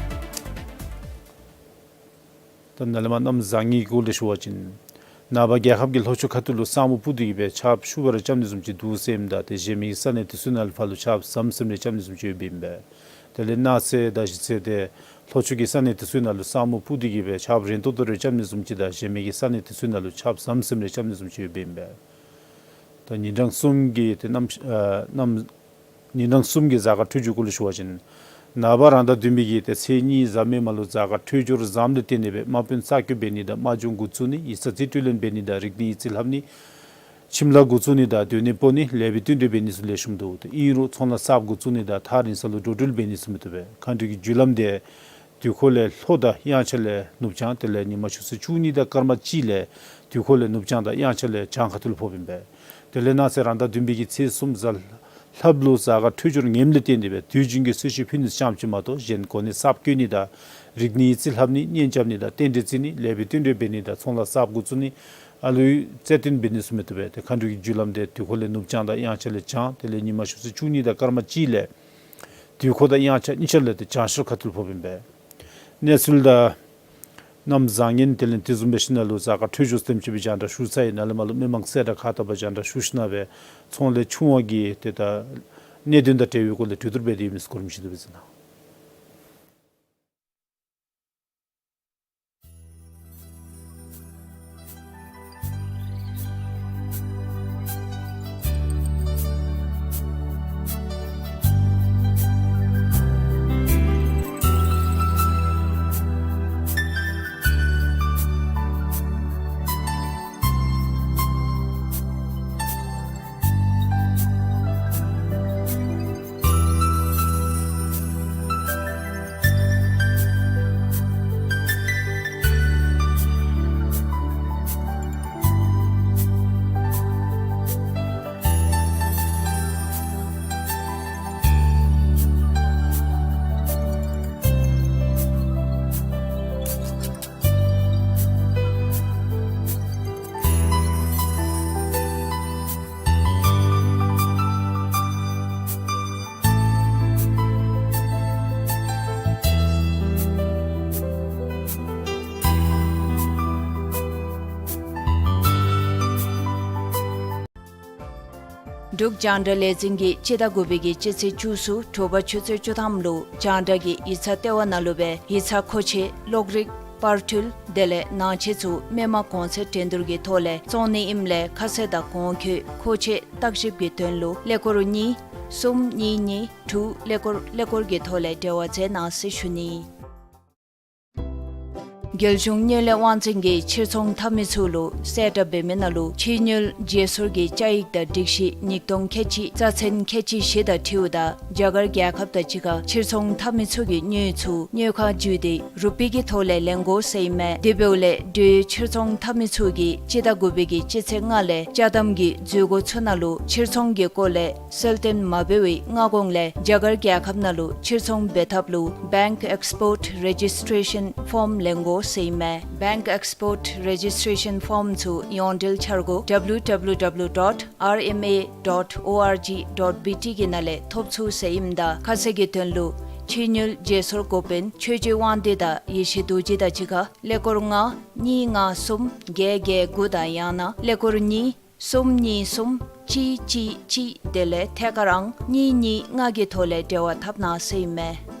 ད་ནཱ་ལས་མར་གནམ་བཟང་ངན་གྱི་སྐོར་ལས་ཞུ་བ་ཅིན། ནངས་པ་རྒྱལ་ཁབ་ཀྱི་ལྷོ་ཕྱོགས་ཁ་ཐུག་ལུ་ས་སྨུག་སྤུབས་ཏེ་གི་སྦེ་ཆརཔ་ཤུགས་སྦེ་ར་རྐྱབ་ནི་བཟུམ་ཅིག་འདུག་ཟེར་ཨིནམ་ད་ཏེ་གཞན་མི་གི་ས་གནས་དེ་ཚུ་ནང་ལུ་ཕར་ལུ་ཆརཔ་ཟམ་ཟིམ་རེ་རྐྱབ་ནི་བཟུམ་ཅིག་ཡོདཔ་ཨིན་པས། དེ་ལས་གནངས་ཚེ་དང་གཞེས་ཚེ་ཏེ་ལྷོ་ཕྱོགས་ཀྱི་ས་གནས་དེ་ཚུ་ནང་ལུ་ས་སྨུག་སྤུབས་ཏེ་གི་སྦེ་ཆརཔ་རན་ཏོག་ཏོ་རེ་རྐྱབ་ནི་བཟུམ་ཅིག་དང་གཞན་མི་གི་ས་གནས་དེ་ཚུ་ནང་ལུ་ཆརཔ་ཟམ་ཟིམ་རེ་རྐྱབ་ནི་བཟུམ་ཅིག་ཡོདཔ་ཨིན་པས། ད་ཉིན་གྲངས་གསུམ་གྱི་ཏེ་གནམ་ཨ་གནམ་ཉིན་གྲངས་གསུམ་གྱི་གཟའ་སྐར་འཕྲོད་སྦྱོར་སྐོར་ལས་ཞུ་བ་ཅིན། ནངས་པ་རང་ཟླ་བདུན་པའི་གི་ཏེ་ཚེས་གཉིས་གཟའ་མིག་དམར་ལུ་གཟའ་སྐར་འཕྲོད་སྦྱོར་བཟངམ་ལས་བརྟེན་ཏེ་སྦེ་དམག་དཔོན་རྩ་རྒྱུག་འབད་ནི་དང་དམག་སྦྱོང་འགོ་བཙུགས་ནི་ཡིག་ཚང་རྩིས་སྤྲོད་ལེན་འབད་ནི་དང་རིག་གནས་ཡིག་རྩིས་ལྷབ་ནི། ཁྱིམ་ལཱ་འགོ་བཙུགས་ནི་དང་སྡོད་གནས་སྤོ་ནི་ལེགས་པའི་བསྟུན་གྲོས་འབད་ནི་ཚུ་ལེགས་ཤོམ་འདུག། ཏེ་ཨིན་རུང་ཚོང་ལཱ་གསརཔ་འགོ་བཙུགས་ནི་དང་ཐག་རིང་ས་ལུ་འགྲོ་འགྲུལ་འབད་ནི་ཚུ་མི་བཏུབ་པས། མཁའ་འགྲོ་གི་རྒྱུ་ལམ་དེ་དུས་འཁོར་ལས་ལྷོ་དང་དབྱངས་འཆར་ལས་ནུབ་བྱང་དེ་ལས་ཉི་མ་ཆུ་ཚོད་བཅུ་གཉིས་དང་སྐར་མ་གཅིག་ལས་དུས་འཁོར་ལས་ནུབ་བྱང་དང་དབྱངས་འཆར་ལས་བྱང་ཁ་ཐུག་ལུ་ཕོགཔ་ཨིན་པས། དེ་ལས་གནངས་ཚེ་རང་ཟླ་བདུན་པའི་གི་ཚེས་གསུམ་གཟའ་ལྷགཔ་ལུ་གཟའ་སྐར་འཕྲོད་སྦྱོར་ངནམ་ལས་བརྟེན་ཏེ་སྦེ་དུས་རྒྱུན་གྱི་གསོལ་མཆོད་ཕུལ་ནི་རྐྱངམ་ཅིག་མ་གཏོགས་གཞན་གོ་གནས་གསརཔ་བསྐོ་ནི་དང་རིག་གནས་ཡིག་རྩིས་ལྷབ་ནི་གཉེན་རྐྱབ་ནི་དང་རྟེན་འབྲེལ་བརྩི་ནི་ལེགས་པའི་བསྟུན་གྲོས་འབད་ནི་དང་ཚོང་ལཱ་གསརཔ་འགོ་བཙུགས་ནི་ཨ་ལུའི་རྩེད་འགྲན་འབད་ནི་ཚུ་མི་བཏུབ་པས། ཏེ་མཁའ་འགྲོ་གི་རྒྱུ་ལམ་དེ་དུས་འཁོར་ལས་ནུབ་བྱང་དང་དབྱངས་འཆར་ལས་བྱང་དེ་ལས་ཉི་མ་ཆུ་ཚོད་བཅུ་གཉིས་དང་སྐར་མ་གཅིག་ལས་དུས་འཁོར་དང་དབྱངས་འཆར་གཉིས་ཆ་ལས་ཏེ་བྱང་ཤར་ཁ་ཐུག་ལུ་ཕོགཔ་ཨིན་པས། གནས་ཚུལ་དང་གནམ་བཟང་ངན་དེ་ལས་དེ་བཟུམ་སྦེ་ཞིནམ་ལས་གཟའ་སྐར་འཕྲོད་སྦྱོར་དེམ་ཅིག་སྦེ་རྒྱང་བསྒྲགས་ཞུ་ཚར་ཡི། ནཱ་ལས་མར་ལུ་མི་མང་གསལ་བསྒྲགས་ཁག་དག་པ་རྒྱང་བསྒྲགས་ཞུ་ཞིནམ་ལས་ཚོང་ལས་ཆུང་བ་གི་ཏེ་ད་གནད་དོན་དང་འབྲེལ་བའི་སྐོར་ལས་གྲོས་བསྡུར་འབད་དེ་ཡོད་མི་ཚུ་གོ་རིམ་བཞིན་དུ་སྦེ་གཟིགས་གནང་། འབྲུག་རྒྱང་བསྒྲགས་ལས་འཛིན་གྱིས་སྤྱི་ཟླ་དགུ་པའི་གི་སྤྱི་ཚེས་བཅུ་གསུམ་དྲོ་པ་ཆུ་ཚོད་བཅུ་ཐམ་ལུ་རྒྱང་བསྒྲགས་ཀྱི་ཡིག་ཚང་ལྟེ་བ་ནང་ལུ་སྦེ་ཡིག་ཚང་མཁོ་ཆས་གློག་རིག་པར་འཕྲུལ་དེ་ལས་ནང་ཆས་ཚུ་མི་མང་གོང་ཚད་འགྲན་བསྡུར་གྱི་ཐོག་ལས་བཙོང་ནི་ཨིནམ་ལས་ཁ་གསལ་དང་གོང་འཁོད་མཁོ་ཆས་བརྟག་ཞིབ་ཀྱི་དོན་ལུ་ཀླད་ཀོར་གཉིས་གསུམ་གཉིས་གཉིས་དྲུག་ཀླད་ཀོར་ཀླད་ཀོར་གྱི་ཐོག་ལས་འབྲེལ་བ་མཛད་གནང་ཟེར་ཞུ་ནི། རྒྱལ་གཞུང་དངུལ་ལས་དབང་འཛིན་གྱིས་ཕྱིར་ཚོང་འཐབ་མི་ཚུ་ལུ་གསལ་བསྒྲགས་འབད་མི་ནང་ལུ་ཕྱི་དངུལ་བརྗེ་སོར་གྱི་བཅའ་ཡིག་དང་སྒྲིག་གཞི་ཉིས་སྟོང་ཁལ་གཅིག་རྩ་ཚན་ཁལ་གཅིག་བཞི་དང་འཁྲིལཝ་ད་རྒྱ་གར་རྒྱལ་ཁབ་དང་གཅིག་ཁར་ཕྱིར་ཚོང་འཐབ་མི་ཚུ་གིས་དངུལ་ཚུ་དངུལ་ཁང་བརྒྱུད་དེ་རུ་པི་གི་ཐོག་ལས་ལེན་དགོ་ཟེར་ཨིན་མས། དེ་འབདཝ་ལས་འབྲེལ་ཡོད་ཕྱིར་ཚོང་འཐབ་མི་ཚུ་གིས་སྤྱི་ཟླ་དགུ་པའི་གི་སྤྱི་ཚེས་ལྔ་ལས་ཅ་དམ་གྱི་མཛོད་སྒོ་ཚུ་ནང་ལུ་ཕྱིར་ཚོང་གི་སྐོར་ལས་གསལ་སྟོན་མ་འབད་བའི་སྔ་གོང་ལས་རྒྱ་གར་རྒྱལ་ཁབ་ནང་ལུ་ཕྱིར་ཚོང་འབད་ཐབས་ལུ་Bank Export Registration Form ལེན་དགོ་ཟེར་ཨིན་མས། Bank Export Registration Form ཚུ་ཡོངས་འབྲེལ་འཆར་སྒོ་W W W dot R M A dot O R G dot B T གི་ནང་ལས་ཐོབ་ཚུགས་ཟེར་ཨིནམ་ད་ཁ་གསལ་གྱི་དོན་ལུ་ཕྱི་དངུལ་བརྗེ་སོར་འགོ་དཔོན་ཆོས་རྗེ་དབང་འདུས་དང་ཡེ་ཤེས་རྡོ་རྗེ་དང་གཅིག་ཁར་ཀླད་ཀོར་ལྔ་གཉིས་ལྔ་གསུམ་བརྒྱད་བརྒྱད་དགུ་དང་ཡང་ན་ཀླད་ཀོར་གཉིས་གསུམ་གཉིས་གསུམ་གཅིག་གཅིག་གཅིག་དེ་ལས་ཐད་ཀར་ཨང་གཉིས་གཉིས་ལྔ་གི་ཐོག་ལས་འབྲེལ་བ་འཐབ་གནང་ཟེར་ཨིན་མས།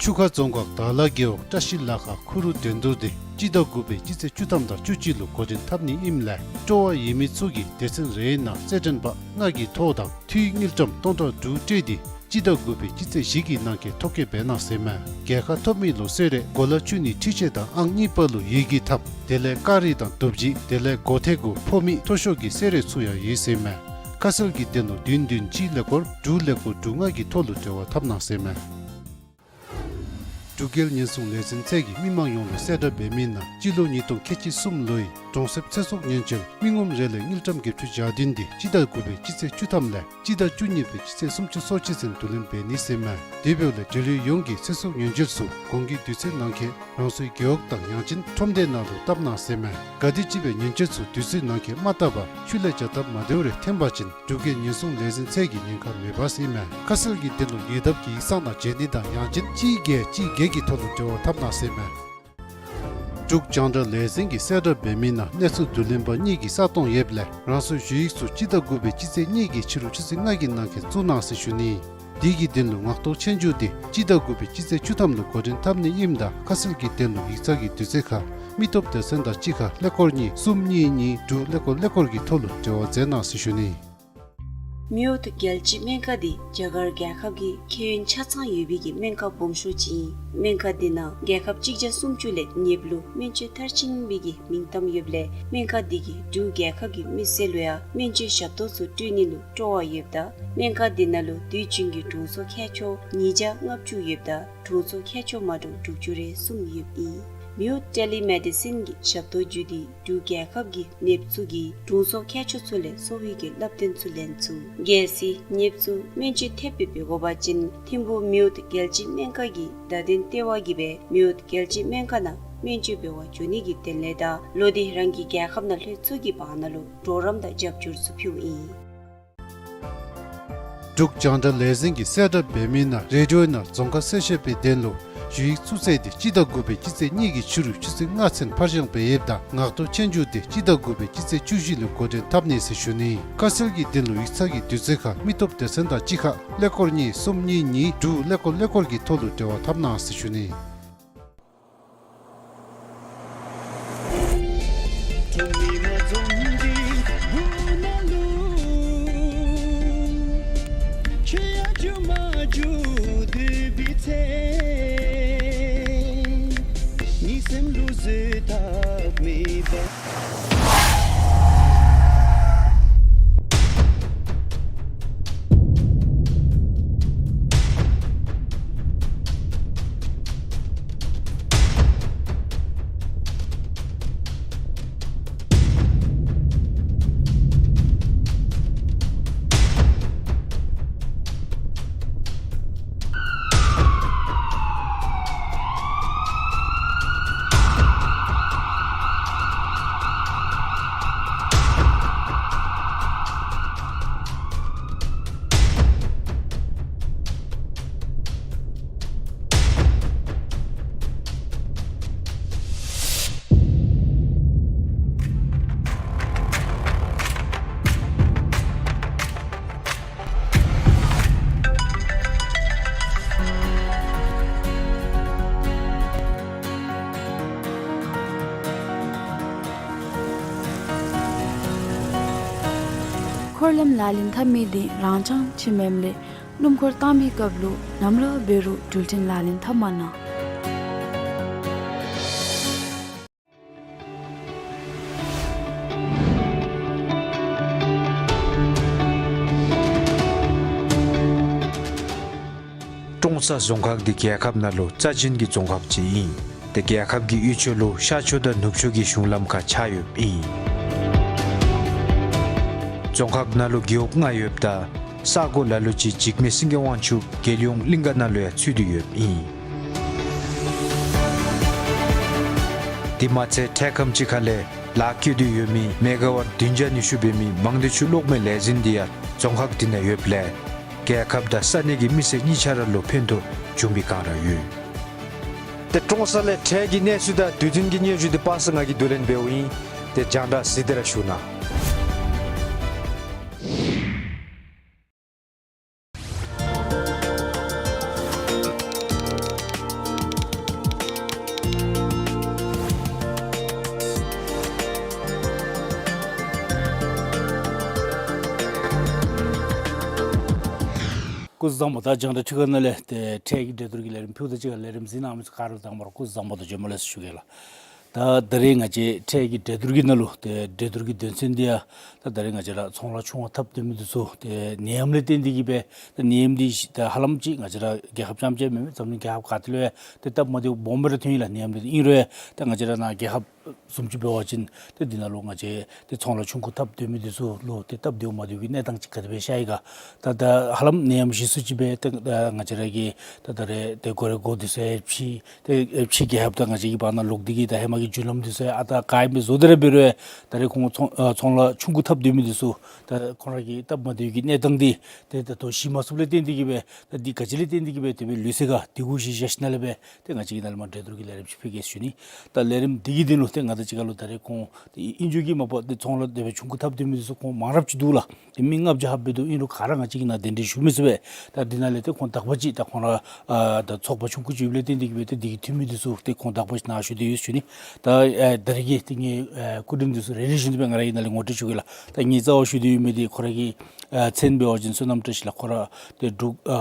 ཆུ་ཁ་རྫོང་ཁག་དར་ལ་རྒེད་འོག་བཀྲ་ཤིས་ལ་ཁ་ཁུ་རུ་འགྲན་བསྡུར་འདི་སྤྱི་ཟླ་དགུ་པའི་སྤྱི་ཚེས་བཅུ་ཐམ་དང་བཅུ་གཅིག་ལུ་འགོ་འདྲེན་འཐབ་ནི་ཨིནམ་ལས་སྤྲོ་བ་ཡོད་མི་ཚུ་གིས་སྡེ་ཚན་རེའི་ནང་རྩེད་འགྲན་པ་ལྔ་གི་ཐོ་དང་འཐུས་དངུལ་ཀྲམ་སྟོང་ཕྲག་དྲུག་སྤྲོད་དེ་སྤྱི་ཟླ་དགུ་པའི་སྤྱི་ཚེས་བཞི་གི་ནང་འཁོད་ཐོ་བཀོད་འབད་གནང་ཟེར་མས། རྒྱལ་ཁ་ཐོབ་མི་ལུ་གསོལ་རས་གོ་ལ་བཅུ་གཉིས་འཕྲུལ་ཆས་དང་ཨང་གཉིས་པ་ལུ་ཡི་གེ་ཐབ་དེ་ལས་སྐ་རིས་དང་རྡོ་བརྗེ་དེ་ལས་སྒོ་ཐེ་གུ་ཕོ་མི་མཐོ་ཤོས་ཀྱི་གསོལ་རས་ཚུ་ཡང་ཡོད་ཟེར་མས། ཁ་གསལ་གྱི་དོན་ལུ་བདུན་བདུན་གཅིག་ཀླད་ཀོར་དྲུག་ཀླད་ཀོར་དྲུག་ལྔ་གི་ཐོག་ལུ་འབྲེལ་བ་འཐབ་གནང་ཟེར་མས། འབྲུག་རྒྱལ་ཉེན་སྲུང་ལས་འཛིན་ཚད་ཀྱིས་མི་མང་ཡོངས་ལུ་གསལ་བསྒྲགས་འབད་མི་ནང་སྤྱི་ལོ་ཉིས་སྟོང་ཁལ་གཅིག་གསུམ་ལོའི་གྲོང་གསེབ་ཚེ་སྲོག་ཉེན་བཅོལ་མི་ངོམ་རེ་ལས་དངུལ་ཀྲམ་བརྒྱད་ཅུ་གྱ་བདུན་འདི་སྤྱི་ཟླ་དགུ་པའི་སྤྱི་ཚེས་བཅུ་ཐམ་ལས་སྤྱི་ཟླ་བཅུ་གཉིས་པའི་སྤྱི་ཚེས་སུམ་ཅུ་སོ་གཅིག་ཚུན་བསྡུ་ལེན་འབད་ནི་ཟེར་མས། དེ་འབདཝ་ལས་འབྲེལ་ཡོད་ཡོངས་ཀྱིས་ཚེ་སྲོག་ཉེན་བཅོལ་ཚུ་གོང་གི་དུས་ཚོད་ནང་འཁོད་རང་སོའི་རྒེད་འོག་དང་ཡང་ཅིན་ཁྲོམ་སྡེ་ནང་ལུ་བཏབ་གནང་ཟེར་མས། ག་དེམ་ཅིག་སྦེ་ཉེན་བཅོལ་ཚུ་དུས་ཚོད་ནང་འཁོད་མ་བཏབ་པར་ཆུ་ལས་བྱ་སྟབས་མ་བདེཝ་རེ་ཐོན་པ་ཅིན་འབྲུག་རྒྱལ་ཉེན་སྲུང་ལས་འཛིན་ཚད་ཀྱིས་ཉེན་ཁ་མེད་པ་ཟེར་མས། ཁ་གསལ་གྱི་དོན་ལུ་ཉེ་འདབས་ཀྱི་ཡིག་ཚང་དང་བརྗེ་ནི་དང་ཡང་ཅིན་གཅིག་བརྒྱད་གཅིག་བརྒྱད་ཀྱི་ཐོག་ལུ་འབྲེལ་བ་འཐབ་གནང་ཟེར་མས། འབྲུག་རྒྱང་བསྒྲགས་ལས་འཛིན་གྱིས་གསལ་བསྒྲགས་འབད་མི་ནང་གནས་ཚུལ་བསྡུ་ལེན་པ་གཉིས་ཀྱི་ས་སྟོང་ཡོདཔ་ལས་རང་སོའི་ཞུ་ཡིག་ཚུ་སྤྱི་ཟླ་དགུ་པའི་སྤྱི་ཚེས་གཉིས་ཀྱི་ཕྱི་རུ་ཆུ་ཚོད་ལྔ་གི་ནང་འཁོད་བཙུགས་གནང་ཟེར་ཞུ་ནི། དེ་གི་དོན་ལུ་ངག་ཐོག་ཆོས་རྒྱུགས་འདི་སྤྱི་ཟླ་དགུ་པའི་སྤྱི་ཚེས་བཅུ་ཐམ་ལུ་འགོ་འདྲེན་འཐབ་ནི་ཨིནམ་ད་ཁ་གསལ་གྱི་དོན་ལུ་ཡིག་ཚང་གི་དུས་ཚོད་ཁར་མི་སྟོབས་སྡེ་ཚན་དང་གཅིག་ཁར་ཀླད་ཀོར་གཉིས་གསུམ་གཉིས་གཉིས་དྲུག་ཀླད་ཀོར་ཀླད་ཀོར་གྱི་ཐོག་ལུ་འབྲེལ་བ་མཛད་གནང་ཟེར་ཞུ་ནི། མེའོ་རྒྱལ་སྤྱིའི་སྨན་ཁང་འདི་རྒྱ་གར་རྒྱལ་ཁབ་ཀྱི་ཁྱད་ཡོན་ཆ་ཚང་ཡོད་པའི་གི་སྨན་ཁང་སྦོམ་ཤོས་ཅིག་ཨིན། སྨན་ཁང་འདི་ནང་རྒྱལ་ཁབ་གཅིག་བརྒྱ་སུམ་ཅུ་ལས་ཉེསཔ་ལུ་སྨན་བཅོས་མཐར་ཕྱིན་པའི་གི་མིང་གཏམ་ཡོདཔ་ལས་སྨན་ཁང་འདི་གིས་འབྲུག་རྒྱལ་ཁབ་ཀྱི་མི་སེར་ལུ་ཡང་སྨན་བཅོས་ཞབས་ཏོག་ཚུ་སྤྲོད་ནི་ལུ་སྤྲོ་བ་ཡོདཔ་ད་སྨན་ཁང་འདི་ནང་ལུ་དུས་རྒྱུན་གྱི་དྲུང་འཚོ་མཁས་མཆོག་ཉིས་བརྒྱ་ལྔ་བཅུ་ཡོདཔ་ད་དྲུང་འཚོ་མཁས་མཆོག་མ་འདྲཝ་དྲུག་ཅུ་རེ་གསུམ་ཡོདཔ་ཨིན། མེའོ་ཊེ་ལི་མེ་ཌི་སིན་གྱི་ཞབས་ཏོག་བརྒྱུད་དེ་འབྲུག་རྒྱལ་ཁབ་ཀྱི་ནདཔ་ཚུ་གིས་དྲུང་འཚོ་མཁས་མཆོག་ཚུ་ལས་གསོ་བའི་གི་བསླབ་སྟོན་ཚུ་ལེན་ཚུགས། གལ་སྲིད་ནདཔ་ཚུ་སྨན་བཅོས་ཐེབས་སྦེ་འབད་དགོ་པ་ཅིན་ཐིམ་ཕུག་མེའོ་རྒྱལ་སྤྱིའི་སྨན་ཁང་གི་བརྡ་དོན་ལྟེ་བ་གིས་སྦེ་མེའོ་རྒྱལ་སྤྱིའི་སྨན་ཁང་ནང་སྨན་བཅོས་འབད་བར་འགྱོ་ནི་གི་དོན་ལས་དང་ལོག་སྟེ་རང་གི་རྒྱལ་ཁབ་ནང་ལྷོད་ཚུགས་ཀྱི་བར་ན་ལུ་གྲོགས་རམ་དང་རྒྱབ་སྐྱོར་ཚུ་ཕུལཝ་ཨིན། འབྲུག་རྒྱང་བསྒྲགས་ལས་འཛིན་གྱིས་གསལ་བསྒྲགས་འབད་མི་ནང་རེ་ཌི་ཡོ་ནང་རྫོང་ཁ་གསལ་བཤད་པའི་དོན་ལུ་ཞུ་ཡིག་བཙུགས་ཚེས་འདི་སྤྱི་ཟླ་དགུ་པའི་སྤྱི་ཚེས་གཉིས་ཀྱི་ཕྱི་རུ་ཆུ་ཚོད་ལྔ་ཚུན་ཕར་འགྱངས་འབད་ཡོདཔ་ད་ངག་ཐོག་ཆོས་རྒྱུགས་འདི་སྤྱི་ཟླ་དགུ་པའི་སྤྱི་ཚེས་བཅུ་བཞི་ལུ་འགོ་འདྲེན་འཐབ་ནི་ཟེར་ཞུ་ནི། ཁ་གསལ་གྱི་དོན་ལུ་ཡིག་ཚང་གི་དུས་ཚོད་ཁར་མི་སྟོབས་སྡེ་ཚན་དང་གཅིག་ཁར་ཀླད་ཀོར་གཉིས་གསུམ་གཉིས་གཉིས་དྲུག་ཀླད་ཀོར་ཀླད་ཀོར་གྱི་ཐོག་ལུ་འབྲེལ་བ་འཐབ་གནང་ཟེར་ཞུ་ནི། ལམ་ལག་ལེན་འཐབ་མི་དེ་རང་རྐྱང་ཅིག་མེནམ་ལས་སྣུམ་འཁོར་བཏང་མི་སྐབས་ལུ་ནམ་ར་འབད་རུང་འགྲུལ་འཕྲིན་ལག་ལེན་འཐབ་མ་གནང་། ཀྲོང་གསར་རྫོང་ཁག་འདི་རྒྱལ་ཁབ་ནང་ལུ་རྩ་ཅན་གྱི་རྫོང་ཁག་ཅིག་ཨིན། ཏེ་རྒྱལ་ཁབ་ཀྱི་དབུས་ཕྱོགས་ལུ་ཤར་ཕྱོགས་དང་ནུབ་ཕྱོགས་ཀྱི་གཞུང་ལམ་ཁར་ཆགས་ཡོདཔ་ཨིན། རྫོང་ཁག་ནང་ལུ་རྒེད་འོག་ལྔ་ཡོདཔ་ད་ས་གོ་ལ་ལུ་ཅིག་འཇིགས་མེད་སེང་གེ་དབང་ཕྱུག་རྒྱལ་ཡོངས་གླིང་ག་ནང་ལུ་ཡང་ཚུད་དེ་ཡོདཔ་ཨིན། དེ་མ་ཚད་འཕྲལ་ཁམས་ཅིག་ཁ་ལས་ལཱ་བཀོད་དེ་ཡོད་མི་མེ་ག་ཝཊ་བདུན་བརྒྱ་ཉི་ཤུ་འབད་མི་མང་སྡེ་ཆུ་གློག་མེ་ལས་འཛིན་འདི་ཡང་རྫོང་ཁག་འདི་ནང་ཡོདཔ་ལས་རྒྱལ་ཁབ་དང་ས་གནས་ཀྱི་མི་སེར་གཉིས་ཆ་ར་ལུ་ཕན་ཐོགས་བྱུང་བའི་བསྒང་ར་ཡོད། ཏེ་ཀྲོང་གསར་ལས་འཕྲལ་གྱི་གནས་ཚུལ་དང་དུས་མཐུན་གྱི་སྙན་ཞུ་འདི་པ་སངས་ངག་གིས་བསྡུ་ལེན་འབདཝ་ཨིན། ཏེ་རྒྱང་བསྒྲགས་གཟིགས་ཏེ་ར་བཞུགས་གནང་། སྐུ་གཟུགས་བཟང་པོ། ད་རྒྱང་བསྒྲགས་ཁྲི་ཁ་ནང་ལས་ཏེ་འཕྲལ་གྱི་གྲོས་བསྡུར་གྱི་ལས་རིམ་ཕུལཝ་ད་གཅིག་ཁར་ལས་རིམ་གཟིགས་གནང་མི་ཚུ་ག་ར་དང་པ་ར་སྐུ་གཟུགས་བཟང་པོ་དང་བྱོན་པ་ལེགས་སོ་ཞུ་གེ་ལགས། ད་ད་རེས་ང་བཅས་འཕྲལ་གྱི་གྲོས་བསྡུར་གྱི་ནང་ལུ་ཏེ་གྲོས་བསྡུར་གྱི་དོན་ཚན་འདི་ཡང་ད་ད་རེས་ང་བཅས་ར་ཚོང་ལཱ་ཆུང་བ་འཐབ་སྡོད་མི་འདི་ཚུ་ཏེ་ནད་ཡམས་ལས་བརྟེན་ཏེ་གིས་སྦེ་ད་ནད་ཡམས་འདི་ད་ཧ་ལམ་ཅིག་ང་བཅས་ར་རྒྱལ་ཁབ་རྐྱངམ་གཅིག་མེན་མེན་འཛམ་གླིང་རྒྱལ་ཁབ་ག་ཏེ་ལུ་ཡང་ཏེ་སྟབས་མ་བདེཝ་སྦོམ་སྦེ་ར་ཐོན་ཡི་ལགས། ནད་ཡམས་འདི་ཨིན་རུང་ཡང་ད་ང་བཅས་ར་ནཱ་རྒྱལ་ཁབ་བཟུམ་ཅིག་འབད་བ་ཅིན་ཏེ་འདི་ནང་ལུ་ང་བཅས་ཏེ་ཚོང་ལཱ་ཆུང་ཀུ་འཐབ་སྡོད་མི་འདི་ཚུ་ལུ་ཏེ་སྟབས་བདེཝ་མ་བདེཝ་གི་གནས་སྟངས་ཅིག་ག་དེ་སྦེ་ཤར་ཡི་ག། ད་ད་ཧ་ལམ་ནད་ཡམས་གཞི་བཟུང་ཅིག་སྦེ་ཏེ་ང་བཅས་ར་གི་ད་ད་རེས་ཏེ་སྒོ་ར་སྒོ་འདི་ཚུ་ཡང་ཕྱི་ཏེ་ཕྱི་རྒྱལ་ཁབ་དང་ང་བཅས་ཀྱི་བར་ན་ལོག་སྟེ་གིས་ད་ཧེ་མ་གི་མཇུག་ལམ་འདི་ཚུ་ཡང་ཨ་རྟག་བཀག་ཡི་སྦེ་བཟོ་སྟེ་ར་འབད་རུང་ཡང་ད་རེས་ཁོང་ཚོང་ཨ་ཚོང་ལཱ་ཆུང་ཀུ་འཐབ་སྡོད་མི་འདི་ཚུ་ད་ཁོང་ར་གི་སྟབས་མ་བདེཝ་གི་གནས་སྟངས་འདི་ཏེ་ད་ལྟོ་ཞི་མ་ཚུགསཔ་ལས་བརྟེན་ཏེ་གིས་སྦེ་ད་འདི་ག་ཅི་ལས་བརྟེན་ཏེ་གིས་སྦེ་དེ་སྦེ་ལུས་ཟེར་ག་དེ་གུ་གཞི་བཞག་ཞིནམ་ལས་སྦེ་ཏེ་ང་བཅས་ཀྱིས་ནཱ་ལས་མར་གྲོས་བསྡུར་གྱི་ལས་རིམ་ཅིག་ཕུལ་གེ་ཟེར་ཞུ་ནི། ད་ལས་རིམ་འདི་གི་དོན་ལུ་ཏེ་ང་དང་གཅིག་ཁར་ལུ་ད་རེས་ཁོང་ཏེ་ཨིན་ཅི་གི་མ་པ་ཏེ་ཚོང་ལཱ་དེ་སྦེ་ཆུང་ཀུ་འཐབ་སྡོད་མི་འདི་ཚུ་ཁོང་མང་རབས་ཅིག་འདུག་ལགས། ཏེ་མི་ལྔ་བརྒྱ་ལྷགཔ་སྦེ་འདུག། ཨིན་རུང་ག་ར་ང་བཅས་ཀྱིས་ནཱ་གདན་འདྲེན་ཞུ་མི་ཚུགས་པས། ད་འདི་ནང་ལས་ཏེ་ཁོང་དག་པ་ཅིག་ད་ཁོང་ར་ཨ་ད་ཚོགས་པ་ཆུང་ཀུ་ཅིག་ཡོདཔ་ལས་བརྟེན་ཏེ་གིས་སྦེ་ཏེ་འདི་གི་འཐུས་མི་འདི་ཚུ་ཏེ་ཁོང་དག་པ་ཅིག་ནཱ་བཞུགས་ཏེ་ཡོད་ཟེར་ཞུ་ནི། ད་ཨེ་ད་རེས་ཀྱི་ཏེ་ངེའི་ཨེ་སྐུ་མགྲོན་འདི་ཚུ་རེ་རེ་བཞིན་དུ་སྦེ་ང་ར་གིས་ནཱ་ལས་ངོ་སྤྲོད་ཞུ་གེ་ལགས། ད་ངེའི་རྩ་བར་བཞུགས་ཏེ་ཡོད་མི་འདི་ཁོ་ར་གི་ཨ་མཚན་འབད་བ་ཅིན་བསོད་ནམས་བཀྲ་ཤིས་ལགས། ཁོ་ར་ཏེ་འབྲུག་ཨ་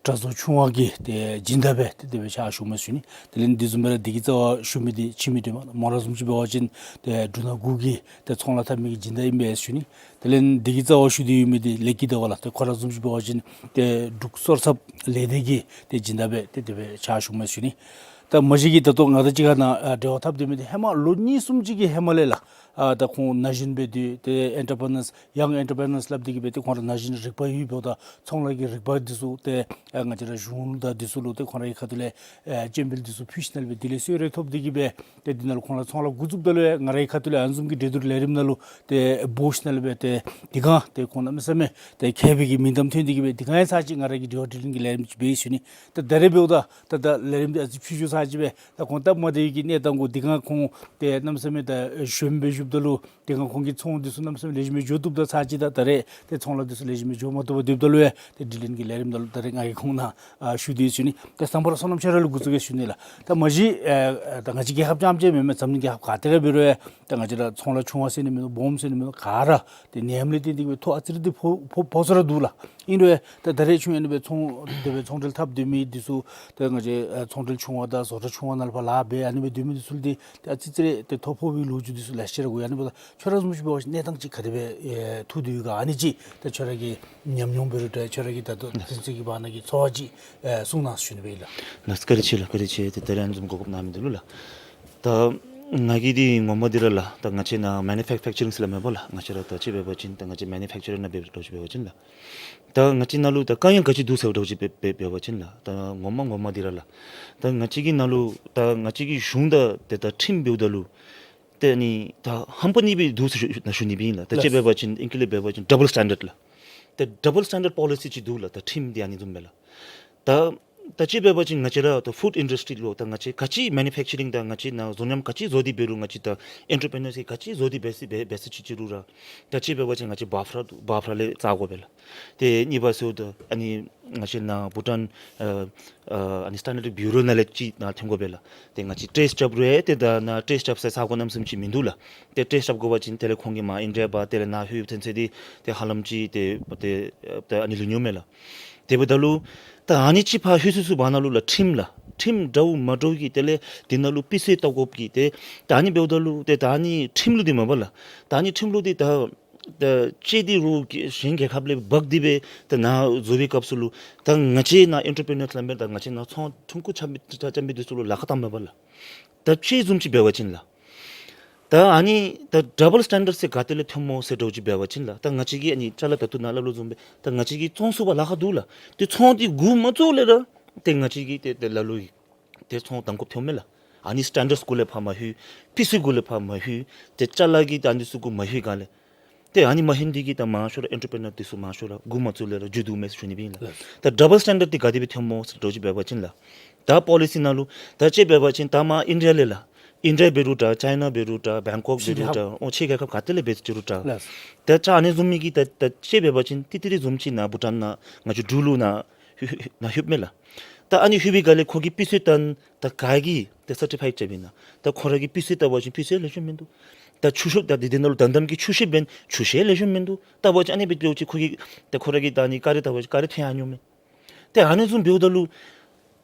གྲྭ་ཚང་ཆུང་བ་གི་ཏེ་སྦྱིན་བདག་སྦེ་ཏེ་དེ་སྦེ་ཕྱག་ཞུ་མི་ཟེར་ཞུ་ནི། དེ་ལས་འདི་བཟུམ་སྦེ་ར་འདི་གི་རྩ་བར་བཞུགས་མི་འདི་འཆི་མེད་སྒྲོལ་མ་མོ་ར་བཟུམ་ཅིག་འབད་བ་ཅིན་ཏེ་འབྲུག་ནང་འགོ་གི་ཏེ་ཚོང་ལཱ་འཐབ་མི་གི་སྦྱིན་བདག་ཨིན་པས་ཟེར་ཞུ་ནི། དེ་ལས་འདི་གི་རྩ་བར་བཞུགས་ཏེ་ཡོད་མི་འདི་ལེགས་སྐྱིད་ཟླ་བ་ལགས། ཏེ་ཁོ་ར་བཟུམ་ཅིག་འབད་བ་ཅིན་ཏེ་འབྲུག་སོར་ཚབ་ལས་སྡེ་གི་ཏེ་སྦྱིན་བདག་སྦེ་ཏེ་དེ་སྦེ་ཕྱག་ཞུ་མི་ཟེར་ཞུ་ནི། ད་མ་གཞི་གི་ད་ལྟོ་ང་དང་གཅིག་ཁར་ནཱ་ཨ་འབྲེལ་བ་འཐབ་སྡོད་མི་འདི་ཧེ་མ་ལོ་གཉིས་གསུམ་ཅིག་གི་ཧེ་མ་ལས་ལགས། ཨ་ད་ཁོང་ན་གཞོན་སྦེ་སྡོད་ཏེ་ཨེན་ཊར་པི་རི་ནརསི་ཡང་ཨེན་ཊར་པི་རི་ནརསི་སླབ་སྟེ་གིས་སྦེ་ཏེ་ཁོང་ར་ན་གཞོན་རིག་པ་ཡོདཔ་ད་ཚོང་ལཱ་གི་རིག་པ་འདི་ཚུ་ཏེ་ཨ་ང་བཅས་ར་གཞུང་དང་འདི་ཚུ་ལུ་ཏེ་ཁོང་ར་གི་ཁ་ཐུག་ལས་ཨེ་སྤྱན་འབུལ་འདི་ཚུ་ཕུལ་ཞིནམ་ལས་སྦེ་དེ་ལས་གསོལ་རས་ཐོབ་སྟེ་གིས་སྦེ་ཏེ་འདི་ནང་ལུ་ཁོང་ར་ཚོང་ལཱ་འགོ་བཙུགསཔ་ད་ལུ་ཡང་ང་ར་གི་ཁ་ཐུག་ལས་ཨ་ནི་བཟུམ་གྱི་གྲོས་བསྡུར་ལས་རིམ་ནང་ལུ་ཏེ་འབོ་ཞིནམ་ལས་སྦེ་ཏེ་དེ་སྒང་ཏེ་ཁོང་གནམ་མེད་ས་མེད་ཏེ་མཁས་པའི་གི་མིང་གཏམ་ཐོན་ཏེ་གིས་སྦེ་དེ་སྒང་ཡང་ཚར་ཅིག་ང་ར་གིས་འབྲེལ་བ་འདྲིས་ལེན་གྱི་ལས་རིམ་ཅིག་འབད་ཡི་ཟེར་ཞུ་ནི། ད་ད་རེས་འབདཝ་ད་ད་ད་ལས་རིམ་འདི་ཨ་ཙི་ཕྱི་འགྱུར་ཚར་ཅིག་སྦེ་ད་ཁོང་སྟབས་མ་བདེ་བའི་གི་གནས་སྟངས་གུ་དེ་སྒང་ཁོང་ཏེ་གནམ་མེད་ས་མེད་ད་གཞོནམ་སྦེ་བཞུགསཔ་ད་ལུ་དེ་སྒང་ཁོང་གི་ཚོང་འདི་ཚུ་གནམ་མེད་ས་མེད་ལེགས་ཤོམ་སྦེ་འགྱོ་བཏུབ་ད་ཚར་ཅིག་ད་ད་རེས་ཏེ་ཚོང་ལཱ་འདི་ཚུ་ལེགས་ཤོམ་སྦེ་འགྱོ་མ་བཏུབ་པར་སྡོདཔ་ད་ལུ་ཡང་ཏེ་འདྲིས་ལེན་གྱི་ལས་རིམ་ནང་ལུ་ད་རེས་ང་གིས་ཁོང་ནཱ་ཨ་ཞུ་སྟེ་ཡོད་ཟེར་ཞུ་ནི། ད་ཟམ་པ་ར་བསོད་ནམས་ཁྱོད་ར་ལུ་འགོ་བཙུགས་གེ་ཟེར་ཞུ་ནི་ལགས། ད་མ་གཞི་ཨེ་ཨེ་ད་ང་བཅས་རྒྱལ་ཁབ་རྐྱངམ་གཅིག་མེན་མེན་འཛམ་གླིང་རྒྱལ་ཁབ་ག་ཏེ་ར་འབད་རུང་ཡང་ད་ང་བཅས་ར་ཚོང་ལཱ་ཆུང་བ་ཟེར་ནི་མིན་འདུག་སྦོམ་ཟེར་ནི་མིན་འདུག་ག་ར་ཏེ་ནད་ཡམས་ལས་བརྟེན་ཏེ་གིས་སྦེ་ཐོ་ཨ་ཙི་རེ་འདི་ཕོག་ཕོག་ཕོག་ས་ར་འདུག་ལགས། ཨིན་རུང་ཡང་ད་ད་རེས་ཁྱོད་ཨ་ནི་སྦེ་ཚོང་དེ་སྦེ་ཚོང་འབྲེལ་འཐབ་སྡོད་མི་འདི་ཚུ་ད་ང་བཅས་ཨེ་ཚོང་འབྲེལ་ཆུང་བ་དང་བཟོ་གྲྭ་ཆུང་བ་ནང་ལུ་ཕར་ལཱ་འབད་ཨ་ནི་སྦེ་སྡོད་མི་འདི་ཚུ་ལུ་ཏེ་ཏེ་ཨ་ཙི་ཙི་རེ་ཏེ་ཐོ་ཕོག་པའི་ལོ་རྒྱུས་འདི་ཚུ་ལེ་ཤ་ར་གོ་ཡི། ཨ་ནི་འབདཝ་ད་ཁྱོད་ར་བཟུམ་ཅིག་འབད་བ་ཅིན་གནས་སྟངས་ཅིག་ག་དེ་སྦེ་ཨེ་ཐུག་སྟེ་ཡོད་ག། ཨ་ནི་ཅིག་ད་ཁྱོད་ར་གི་ཉམས་མྱོང་འབད་རུང་ད་ཁྱོད་ར་གི་ད་ལྟོ་ལགས། དེ་ཚུ་གི་བར་ན་གི་ཚོར་བ་ཅིག་ཨེ་གསུང་གནང་ཟེར་ཞུ་ནི་སྦེ་ཨིན་ལགས། ལགས་བཀའ་དྲིན་ཆེ་ལགས། བཀའ་དྲིན་ཆེ། ཏེ་ད་རེས་ཨ་ནི་བཟུམ་གོ་སྐབས་གནང་མི་འདི་ལུ་ལགས། ད་ང་གིས་འདི་ངོ་མ་འདི་ར་ལགས་ད་ང་བཅས་ནཱ་མེ་ནུ་ཕེཀ་ཕེཀ་ཅ་རིང་ཟེར་སླབ་མས་པ་ལགས། ང་བཅས་ར་ད་ཅི་འབད་བ་ཅིན་ད་ང་བཅས་མེ་ནུ་ཕེཀ་ཅ་ར་ནང་འབད་འདྲཝ་ཅིག་འབད་བ་ཅིན་ལགས། ད་ང་བཅས་ནང་ལུ་ད་དཀའ་ངལ་ག་ཅི་འདུག་ཟེར་འདྲཝ་ཅིག་འབད་འབད་འབད་བ་ཅིན་ལགས། ད་ངོ་མ་ངོ་མ་འདི་ར་ལགས། ད་ང་བཅས་ཀྱི་ནང་ལུ་ད་ང་བཅས་ཀྱི་གཞུང་དང་ཏེ་ད་ཁྲིམས་འབདཝ་ད་ལུ་ཏེ་ཨ་ནི་ད་ཧམ་པ་གཉིས་སྦེ་འདུག་ཟེར་ཞུ་ནི་སྦེ་ཨིན་ལགས། ད་ཅི་ལགས། འབད་བ་ཅིན་ཨིང་སྐད་ལས་འབད་བ་ཅིན་ཌབ་བཱལ་སི་ཊེན་ཌརཌ་ལགས། ད་ཌབ་བཱལ་སི་ཊེན་ཌརཌ་པོ་ལི་སི་ཅིག་འདུག་ལགས། ད་ཁྲིམས་འདི་ཨ་ནི་བཟུམ་སྦེ་ལགས། ད་ ད་ཅི་འབད་བ་ཅིན་ང་བཅས་ར་ད་ཕུཌ་ཨིན་ཌསི་ཊི་རི་ལུ་ད་ང་བཅས་ག་ཅི་མེ་ནུ་ཕེཀ་ཅ་རིང་དང་ང་བཅས་ནཱ་བཟོ་ཉམས་ག་ཅི་བཟོ་སྟེ་འབད་རུང་ང་བཅས་ད་ཨེན་ཊར་པི་རི་ནར་ཚུ་གིས་ག་ཅི་བཟོ་སྟེ་འབད་ཟེར་འབད་འབད་ཟེར་ཅིག་ཅིག་རུང་ར། ད་ཅི་འབད་བ་ཅིན་ང་བཅས་བཱབ་ཕྲ་བཱབ་ཕྲ་ལས་བཙག་དགོ་པས་ལགས། ཏེ་གཉིས་པ་ཟེརཝ་ད་ཨ་ནི་ང་བཅས་ནཱ་བྷུ་ཊཱན་ཨ་ཨ་ནི་སི་ཊེན་ཌརཌ་བིའུ་རོ་ནང་ལས་ཅིག་ནཱ་ཐོན་དགོ་པས་ལགས། ཏེ་ང་བཅས་ཊེསཊ་རྐྱབ་རུང་ཏེ་ད་ནཱ་ཊེསཊ་རྐྱབ་ས་ས་གོ་གནམ་མེད་ས་མེད་ཅིག་མིན་འདུག་ལགས། ཏེ་ཊེསཊ་རྐྱབ་དགོ་པ་ཅིན་དེ་ལས་ཁོང་གིས་མར་ཨིན་ཌི་ཡ་འབག་དེ་ལས་ནཱ་ལྷོད་ཐོན་ཚེ་འདི་ཏེ་ཧ་ལམ་ཅིག་ཏེ་ཏེ་ཏེ་ཨ་ནི་ལུས་ནི་མས་ལགས། དེ་འབདཝ་ད་ལུ་ད་ཨ་ནི་ཅིག་ཕར་ལྷོད་ཚུན་ཚོད་བར་ན་ལུ་ལགས་ཁྲིམས་ལགས། ཁྲིམས་འདྲཝ་མ་འདྲཝ་གི་དེ་ལས་དེ་ནང་ལུ་པི་སི་ཨེ་བལྟ་དགོཔ་གི་ཏེ་ད་ཨ་ནི་འབདཝ་ད་ལུ་ཏེ་ད་ཨ་ནི་ཁྲིམས་ལུགས་འདི་མ་པ་ལགས། ད་ཨ་ནི་ཁྲིམས་ལུགས་འདི་ད་ད་ཅིག་འདི་རུང་གཞན་རྒྱལ་ཁབ་ལས་འབག་སྟེ་སྦེ་ད་ནཱ་བཟོ་བའི་སྐབས་སུ་ལུ་ད་ང་བཅས་ནཱ་ཨེན་ཊར་པི་རི་ནར་སླབ་མི་ད་ང་བཅས་ནཱ་ཚོང་ཐོན་ཁུངས་རྐྱབ་མི་རྐྱབ་མི་འདི་ཚུ་ལུ་ལཱ་ཁག་བཏངམ་མས་པ་ལགས། ད་ཅི་བཟུམ་ཅིག་འབད་བ་ཅིན་ལགས། ད་ཨ་ནི་ད་ཌབ་བཱལ་སི་ཊེན་ཌརཌ་ཟེར་ག་ཏེ་ལས་ཐོནམ་སྨོ་ཟེར་འདྲཝ་ཅིག་འབད་བ་ཅིན་ལགས། ད་ང་བཅས་ཀྱིས་ཨ་ནི་ཅ་ལ་ད་ལྟོ་ནཱ་སླབ་ལུ་བཟུམ་སྦེ་ད་ང་བཅས་ཀྱིས་བཙོང་ཚུགས་པར་ལཱ་ཁག་འདུག་ལགས། ཏེ་ཚོང་འདི་འགོ་མ་བཙུགས་ལས་ར་ཏེ་ང་བཅས་ཀྱིས་ཏེ་ཏེ་ལ་ལུ་ཡི་ཏེ་ཚོང་བཏང་དགོཔ་ཐོནམ་མས་ལགས། ཨ་ནི་སི་ཊེན་ཌརཌ་གུ་ལས་ཕར་མ་ལྷོད། པི་སི་ཨེ་གུ་ལས་ཕར་མ་ལྷོད། ཏེ་ཅ་ལ་གི་ད་ཨ་ནི་ཚུ་གུ་མ་ལྷོད་ག་ལས། ཏེ་ཨ་ནི་མ་ལྷོད་འདི་གིས་ད་མང་ཤོས་ར་ཨེན་ཊར་པི་རི་ནར་འདི་ཚུ་མང་ཤོས་ར་འགོ་མ་བཙུགས་ལས་ར་འགྱོ་དོ་མས་ཟེར་ཞུ་ནི་ཨིན་ལགས། ལགས། ད་ཌབ་བཱལ་སི་ཊེན་ཌརཌ་འདི་ག་དེ་སྦེ་ཐོནམ་སྨོ་ཟེར་འདྲཝ་ཅིག་འབད་བ་ཅིན་ལགས། ད་པོ་ལི་སི་ནང་ལུ་ད་ཅི་འབད་བ་ཅིན་ད་མར་ཨིན་ཌི་ཡ་ལས་ལགས། ཨིན་ཌི་ཡ་འབད་རུང་འདྲ་ཅའི་ན་འབད་རུང་འདྲ་བེང་ཀོག་འབད་རུང་འདྲ་ཕྱི་རྒྱལ་ཁབ་ཨོ་ཕྱི་རྒྱལ་ཁབ་ག་ཏེ་ལས་འབད་ཅི་རུང་འདྲ། ལགས། ད་ཅ་ཨ་ནི་བཟུམ་མའི་གི་ད་ད་ཅི་འབད་བ་ཅིན་ཏི་ཏི་རི་བཟུམ་ཅིག་ནཱ་བྷུ་ཊཱན་ནང་ང་བཅས་འབྲུག་ལུ་ནཱ་ལྷོད་ནཱ་ལྷོདཔ་མས་ལགས། ད་ཨ་ནི་ལྷོད་པའི་སྒང་ལས་ཁོ་གིས་པི་སི་ཨེ་བལྟ་ན་ད་ག་གིས་ད་སར་ཊི་ཕའིཌ་རྐྱབ་ཨིན་ན། ད་ཁོ་ར་གིས་པི་སི་ཨེ་བལྟ་བ་ཅིན་པི་སི་ཨེ་ལེགས་ཤོམ་མིན་འདུག། ད་ཆུ་ཤོག་ད་འདི་འདི་ནང་ལུ་དམ་དམ་གྱི་ཆུ་ཤོག་འབད་ན་ཆུ་ཤོག་ལེགས་ཤོམ་མིན་འདུག། བལྟ་བ་ཅིན་ཨ་ནི་སྦེ་འབདཝ་ཅིག་ཁོ་གིས་ད་ཁོ་ར་གིས་ད་ཨ་ནི་ཀ་རི་བལྟ་བ་ཅིན་ཀ་རི་ཐོན་ཡར་འགྱོཝ་མས། ཏེ་ཨ་ནི་བཟུམ་འབདཝ་ད་ལུ་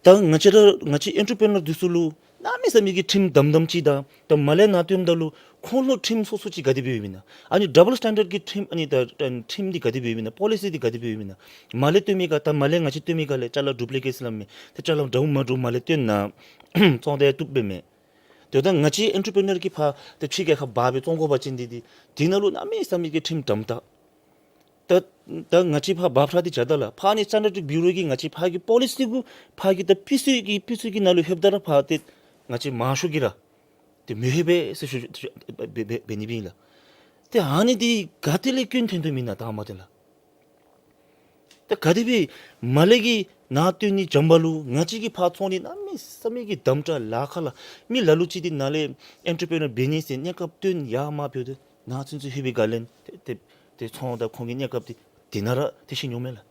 ད་ང་བཅས་ར་ང་བཅས་ཨེན་ཊར་པི་རི་ནར་འདི་ཚུ་ལུ་གནམ་མེད་ས་མེད་ཀྱི་ཁྲིམས་དམ་དམ་ཅིག་དང་ད་མར་ལས་ནཱ་བཏོནམ་ད་ལུ་ཁོང་ལུ་ཁྲིམས་སོ་སོ་ཅིག་ག་དེ་སྦེ་ཡོདཔ་ཨིན་ན། ཨ་ནི་ཌབ་བཱལ་སི་ཊེན་ཌརཌ་ཀྱི་ཁྲིམས་ཨ་ནི་ད་ད་ཁྲིམས་འདི་ག་དེ་སྦེ་ཡོདཔ་ཨིན་ན། པོ་ལི་སི་འདི་ག་དེ་སྦེ་ཡོདཔ་ཨིན་ན། མར་ལས་བཏོན་མི་ག་ད་མར་ལས་ང་བཅས་བཏོན་མི་ག་ལས་ཅ་ལ་ཌུབ་ལི་ཀེཊ་སླབ་མི་ཏེ་ཅ་ལ་འདྲཝ་མ་འདྲཝ་མར་ལས་བཏོན་ནཱ་བཙོང་སྟེ་བཏུབ་པས་མས། དེ་ད་ང་བཅས་ཨེན་ཊར་པི་རི་ནར་གྱིས་ཕར་ཏེ་ཕྱི་རྒྱལ་ཁབ་འབག་སྦེ་བཙོང་དགོ་པ་ཅིན་འདི་འདི་འདི་ནང་ལུ་གནམ་མེད་ས་མེད་ཀྱི་ཁྲིམས་དམ་ད། ད་ད་ང་བཅས་ཕར་བཱབ་ཕྲ་འདི་བྱ་ད་ལགས། ཕར་ཨ་ནི་སི་ཊེན་ཌརཌ་བིའུ་རོ་གིས་ང་བཅས་ཕར་གྱི་པོ་ལི་སི་གུ་ཕར་གྱི་ད་པི་སི་ཨེ་གི་པི་སི་ཨེ་གི་ནང་ལུ་ལྷོདཔ་ད་ར་ཕར་ཏེ་ང་བཅས་མང་ཤོས་ཀྱིས་ར་ཏེ་མི་ལྷོད་པས་ཟེར་ཞུ་ཞུ་འབད་འབད་འབད་ནི་ཨིན་ལགས། ཏེ་ཨ་ནི་འདི་ག་ཏེ་ལས་སྐྱོན་ཐོན་དོ་ཨིན་ན་ད་མ་ཏེ་ལགས། ད་ག་དེ་སྦེ་མར་ལས་ཀྱི་ནཱ་བཏོན་ནི་འཇམ་པ་ལུ་ང་བཅས་ཀྱིས་ཕར་བཙོང་ནི་གནམ་མེད་ས་མེད་ཀྱི་དམ་དྲགས་ལཱ་ཁག་ལགས། མི་ལ་ལུ་ཅིག་འདི་ནཱ་ལས་ཨེན་ཊར་པི་རི་ནར་འབད་ནི་ཟེར་གནས་སྐབས་བཏོན་ཡར་མར་འབདཝ་ད་ནཱ་ཚུན་ཚོད་ལྷོད་པའི་སྒང་ལས་ཏེ་ཏེ་ཏེ་ཚོང་དང་ཁོང་གི་གནས་སྐབས་འདི་དེ་ནང་ར་ཏེ་ཤི་འགྱོཝ་མས་ལགས།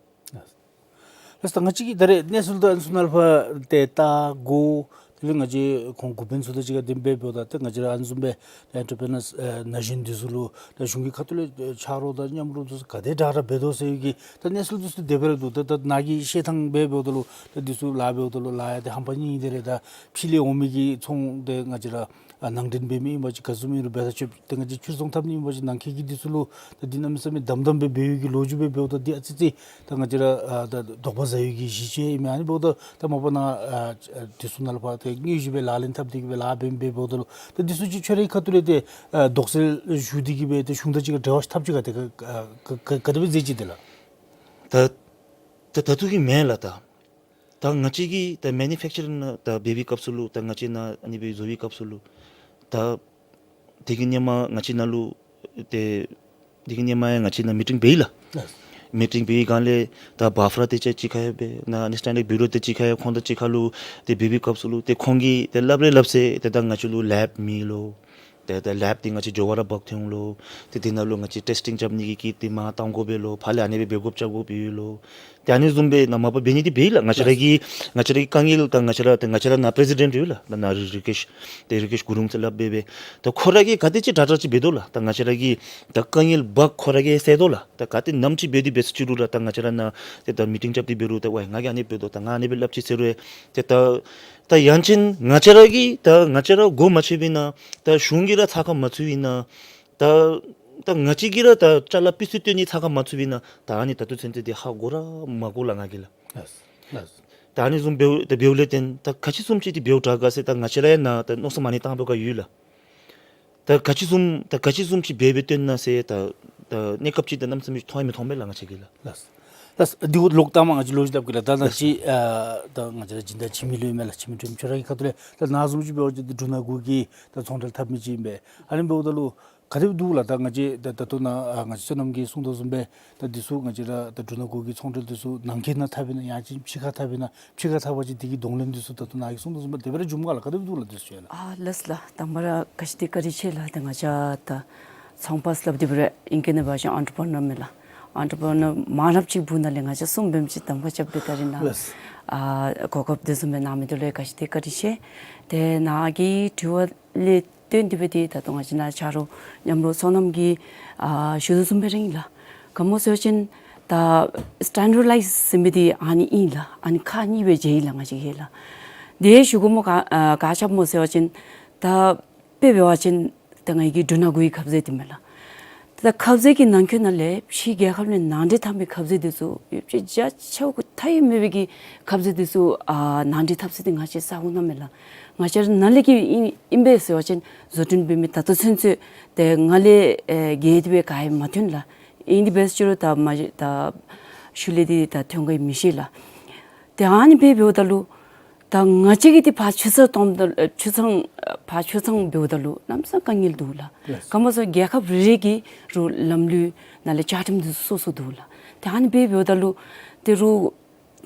ལགས་སོ། ད་ང་བཅས་ཀྱིས་ད་རེས་གནས་ཚུལ་དང་ཚུ་ནང་ལུ་ཕར་ཏེ་བལྟ་དགོ། དེ་ལས་ང་བཅས་ཁོང་འགོ་དཔོན་ཚུ་དང་གཅིག་ཁར་གདམ་འབད་འབདཝ་ད་ཏེ་ང་བཅས་ར་ཨ་ནི་བཟུམ་སྦེ་ཨེན་ཊར་པི་རི་ནར་ཨེ་ན་གཞོན་འདི་ཚུ་ལུ་ད་གཞུང་གི་ཁ་ཐུག་ལས་ཨེ་ཕྱག་རོགས་དང་མཉམ་རོགས་འདི་ཚུ་ག་དེ་དྲག་དྲག་འབད་དོ་ཟེར་བའི་གི་ད་གནས་ཚུལ་འདི་ཚུ་དེ་སྦེ་ར་འདུག། ད་ད་ནཱ་གིས་བཤད་ཐངས་འབད་འབདཝ་ད་ལུ་ད་འདི་ཚུ་ལཱ་འབདཝ་ད་ལུ་ལཱ་ཡང་ཏེ་ཧམ་པ་ནི་ཨིན། དེ་ལས་ད་ཕྱི་ལས་འོང་མི་གི་ཚོང་འདི་ང་བཅས་ར་ཨ་ནང་འདྲེན་འབད་མི་ཨིན་པ་ཅིན་ག་བཟུམ་ཨིན་རུང་འབད་ས་ཅིག་ཏེ་ང་བཅས་ཕྱིར་ཚོང་འཐབ་ནི་ཨིན་པ་ཅིན་ནང་འཁོད་ཀྱི་འདི་ཚུ་ལུ་ད་འདི་གནམ་མེད་ས་མེད་དམ་དམ་སྦེ་འབད་བའི་གི་ལོ་རྒྱུས་སྦེ་འབདཝ་ད་འདི་ཨ་ཙི་ཙི་ད་ང་བཅས་ར་ཨ་ད་དོགས་པ་ཟ་བའི་གི་གཞི་ཅིག་ཨིན་མས། ཨ་ནི་འབདཝ་ད་ད་མ་པ་ནཱ་ཨ་ཨ་འདི་ཚུ་ནང་ལུ་ཕར་ཏེ་དངོས་གཞི་སྦེ་ལག་ལེན་འཐབ་སྟེ་གི་སྦེ་ལཱ་འབད་འབད་འབདཝ་ད་ལུ་ད་འདི་ཚུ་ཅིག་ཁྱོད་རའི་ཁ་ཐུག་ལས་ཏེ་ཨ་དོགས་སེལ་ཞུ་སྟེ་གི་སྦེ་ཏེ་གཞུང་དང་གཅིག་ཁར་འབྲེལ་བ་འཐབ་ཅི་ག་ཏེ་ག་ག་ག་ག་དེ་སྦེ་མཛད་ཅི་དེ་ལགས། ད་ད་ད་ལྟོ་གི་མེན་ལགས། ད་ད་ང་བཅས་ཀྱིས་ད་མེ་ནུ་ཕེཀ་ཅ་རིང་ནང་ད་འབད་བའི་སྐབས་སུ་ལུ་ད་ང་བཅས་ནཱ་ཨ་ནི་སྦེ་བཟོ་བའི་སྐབས་སུ་ལུ་ད་དེ་གི་ཧེ་མ་ང་བཅས་ནཱ་ལུ་ཏེ་དེ་གི་ཧེ་མ་ཡང་ང་བཅས་ནཱ་མི་ཊིང་འབད་ཡི་ལགས། ལགས། མི་ཊིང་འབད་བའི་སྒང་ལས་ད་བཱབ་ཕྲ་དེ་ཅིག་གཅིག་ཁར་ཡོད་པས། ནཱ་ཨ་ནི་སི་ཊེན་ཌརཌ་བིའུ་རོ་དེ་གཅིག་ཁར་ཡོད། ཁོང་དང་གཅིག་ཁར་ལུ་ཏེ་འབད་བའི་སྐབས་སུ་ལུ་ཏེ་ཁོང་གིས་ཏེ་སླབ་རེ་སླབ་ཚེ་ཏེ་ད་ང་བཅས་ལུ་ལེབ་མེད་ལོ། ཏེ་ད་ལེབ་འདི་ང་བཅས་འགྱོ་བར་འབག་འཐོན་ལོ། ཏེ་དེ་ནང་ལུ་ང་བཅས་ཊེསི་ཊིང་རྐྱབ་ནི་གི་ཀིཊ་འདི་མར་བཏང་དགོ་པས་ལོ། ཕར་ལས་ཨ་ནི་སྦེ་འབད་དགོཔ་རྐྱབ་དགོཔ་ཡོད་ལོ། ཏེ་ཨ་ནི་བཟུམ་སྦེ་ནཱ་མ་པ་འབད་ནི་འདི་འབད་ཡི་ལགས། ང་བཅས་ར་གི་ང་བཅས་ར་གི་དཀའ་ངལ་ད་ང་བཅས་ར་ད་ང་བཅས་ར་ནཱ་པི་རེ་སི་ཌེནཊ་ཡོད་ལགས། ད་ནཱ་རི་རི་ཀེཤ་ཏེ་རི་ཀེཤ་གུ་རུང་ཟེར་སླབ་སྦེ་སྦེ། ད་ཁོ་ར་གིས་ག་དེ་ཅིག་དྲག་དྲག་ཅིག་འབད་དོ་ལགས། ད་ང་བཅས་ར་གི་ད་དཀའ་ངལ་འབག་ཁོ་ར་གིས་སེལ་དོ་ལགས། ད་ག་དེ་ནམ་ཅིག་འབད་དེ་འབད་ས་ཅིག་རུང་ར་ད་ང་བཅས་ར་ནཱ་ཏེ་ད་མི་ཊིང་རྐྱབ་སྟེ་འབད་རུང་ད་ཝའི་ང་གིས་ཨ་ནི་འབད་དོ་ད་ང་ཨ་ནི་སྦེ་སླབ་ཅི་ཟེར་རུང་ཏེ་ད་ད་ཡང་ཅིན་ང་བཅས་ར་གིས་ད་ང་བཅས་ར་མགུ་མ་ཆོད་པའི་ནང་ད་གཞུང་གིས་ར་ཚགས་ཁར་མ་ཚུད་པའི་ནང་ད་ད་ང་བཅས་ཀྱིས་ར་ད་ཅ་ལ་པི་སི་ཨེ་བཏོན་ནི་ཚགས་ཁར་མ་ཚུད་པའི་ནང་ད་ཨ་ནི་ད་ལྟོ་ཚུན་ཚོད་འདི་ཧ་གོ་ར་མ་གོ་ལགས་ང་གིས་ལགས། ལགས། ལགས། ད་ཨ་ནི་བཟུམ་འབདཝ་ད་འབདཝ་ལས་བརྟེན་ད་ག་ཅི་བཟུམ་ཅིག་འདི་འབདཝ་དྲག་ག་ཟེར་ད་ང་བཅས་ར་ཡང་ནཱ་ད་མནོ་བསམ་ཨ་ནི་བཏང་དགོཔ་ཡོད་ལགས། ད་ག་ཅི་བཟུམ་ད་ག་ཅི་བཟུམ་ཅིག་འབད་འབད་བཏོན་ན་ཟེར་ད་ད་གནས་སྐབས་ཅིག་ད་གནམ་མེད་ས་མེད་མཐོང་ཡང་མི་མཐོང་མས་ལགས་ང་བཅས་ཀྱིས་ལགས། ལགས། ལགས། འདི་འོ་ལོག་ལྟ་མ་ང་བཅས་ལོག་ཅིག་སླབ་གེ་ལགས། ད་ད་ལགས། ཅི་ཨ་ད་ང་བཅས་ར་སྦྱིན་བདག་འཆི་མེད་ལུ་ཨིན་མས་ལགས། འཆི་མེད་ཁྲོན་ཁྱོད་ར་གི་ཁ་ཐུག་ལས་ད་ནཱ་བཟུམ་ཅིག་འབད་བ་ཅིན་ད་འབྲུག་ནང་འགོ་གི་ད་ཚོང་འབྲེལ་འཐབ་མི་ཅིག་ཨིན་པས། ཨ་ནི་འབདཝ་ད་ལུ་ ག་དེ་སྦེ་འདུག་ལགས། ད་ང་བཅས་ད་ད་ལྟོ་ནཱ་ཨ་ང་བཅས་བསོད་ནམས་ཀྱིས་གསུང་དོ་བཟུམ་སྦེ་ད་འདི་ཚུ་ང་བཅས་ར་ད་འབྲུ་སྣ་དགུ་གི་ཚོང་འབྲེལ་འདི་ཚུ་ནང་འཁོད་ནང་འཐབ་ཨིན་ན་ཡང་ཅིན་ཕྱི་ཁར་འཐབ་ཨིན་ན། ཕྱི་ཁར་འཐབ་པ་ཅིན་དེ་གི་གདོང་ལེན་འདི་ཚུ་ད་ལྟོ་ནཱ་གིས་གསུང་དོ་བཟུམ་སྦེ་དེ་སྦེ་ར་འབྱུངམ་ག་ལགས། ག་དེ་སྦེ་འདུག་ལགས་འདི་ཚུ་ཡང་ལགས། ཨ་ལགས་ལགས། དང་པ་ར་ག་ཅི་དེ་བཀའ་དྲིན་ཆེ་ལགས། ད་ང་བཅས་ད་ཚོང་པ་ཟེར་སླབ་དེ་སྦེ་ར་ཨིང་སྐད་ནང་འབད་བ་ཅིན་ཨོན་ཊར་པི་རི་ནར་མས་ལགས། ཨོན་ཊར་པི་རི་ནར་མང་རབས་ཅིག་འབདཝ་ད་ལས་ང་བཅས་གསུམ་འབད་མི་ཅིག་གདམ་ཁ་རྐྱབ་སྦེ་ད་རིས་ནཱ་ལགས། ཨ་གོ་སྐབས་དེ་བཟུམ་སྦེ་གནང་མི་འདི་ལུ་ག་ཅི་དེ་བཀའ་དྲིན་ཆེ། ཏེ་ནཱ་གི་དྲི་བ་ལས་བརྟེན་ཏེ་སྦེ་ཏེ་ད་ལྟོ་ང་བཅས་ནཱ་ཆ་རོགས་མཉམ་རོགས་བསོད་ནམས་ཀྱིས་ཨ་ཞུ་དོ་བཟུམ་སྦེ་ར་ཨིན་ལགས། ག་སྨོ་ཟེར་བ་ཅིན་ད་སི་ཊེན་ཌར་ཌའིཛ་ཟེར་མི་འདི་ཨ་ནི་ཨིན་ལགས། ཨ་ནི་ཁག་གཉིས་སྦེ་མཇལ་ཡི་ལགས་ང་བཅས་ཀྱིས་ལགས། དེ་ཞུ་དགོ་མི་ག་ཨ་ག་ཅི་སྨོ་ཟེར་བ་ཅིན་ད་དཔེ་འབད་བ་ཅིན་ད་ང་གི་འབྲུ་སྣ་དགུའི་ཁབ་ཟས་འདི་མས་ལགས། ད་ཁབ་ཟས་ཀྱི་ནང་འཁོད་ནང་ལས་ཕྱི་རྒྱལ་ཁབ་ལས་ནང་འདྲེན་འཐབ་མི་ཁབ་ཟས་འདི་ཚུ་ཡོད་ཚད་བརྒྱ་ཆ་བརྒྱ་ཐ་ཡི་མེད་པའི་གི་ཁབ་ཟས་འདི་ཚུ་ཨ་ནང་འདྲེན་འཐབ་ས་འདི་ང་བཅས་ས་གོ་ནང་མས་ལགས། ང་བཅས་ར་ནཱ་ལས་ཀྱི་ཨིན་ཨིན་པས་ཟེར་བ་ཅིན་བཟོ་སྐྲུན་འབད་མི་ད་ལྟོ་ཚུན་ཚོད་ཏེ་ང་ལས་ཨེ་བརྒལ་ཏེ་སྦེ་ག་ཡང་མ་ཐོན་ལགས། ཨིན་དེ་འབད་ཟེར་རུང་ད་མ་ད་ཤུལ་ལས་འདི་ད་ཐོན་ག་ཡང་མི་ཤེས་ལགས། ཏེ་ཨ་ནི་སྦེ་འབདཝ་ད་ལུ་ད་ང་བཅས་ཀྱིས་ཏེ་ཕར་ཆུ་ཚང་གཏོངམ་ད་ཨེ་ཆུ་ཚང་ཨེ་ཕར་ཆུ་ཚང་འབདཝ་ད་ལུ་གནམ་མེད་ས་མེད་དཀའ་ངལ་འདུག་ལགས། ལགས། ག་སྨོ་ཟེར་རྒྱལ་ཁབ་རེ་རེ་གི་རུང་ལམ་ལུགས་ནང་ལས་བཅའ་ཁྲིམས་འདི་ཚུ་སོ་སོ་འདུག་ལགས། ཏེ་ཨ་ནི་སྦེ་འབདཝ་ད་ལུ་ཏེ་རུང་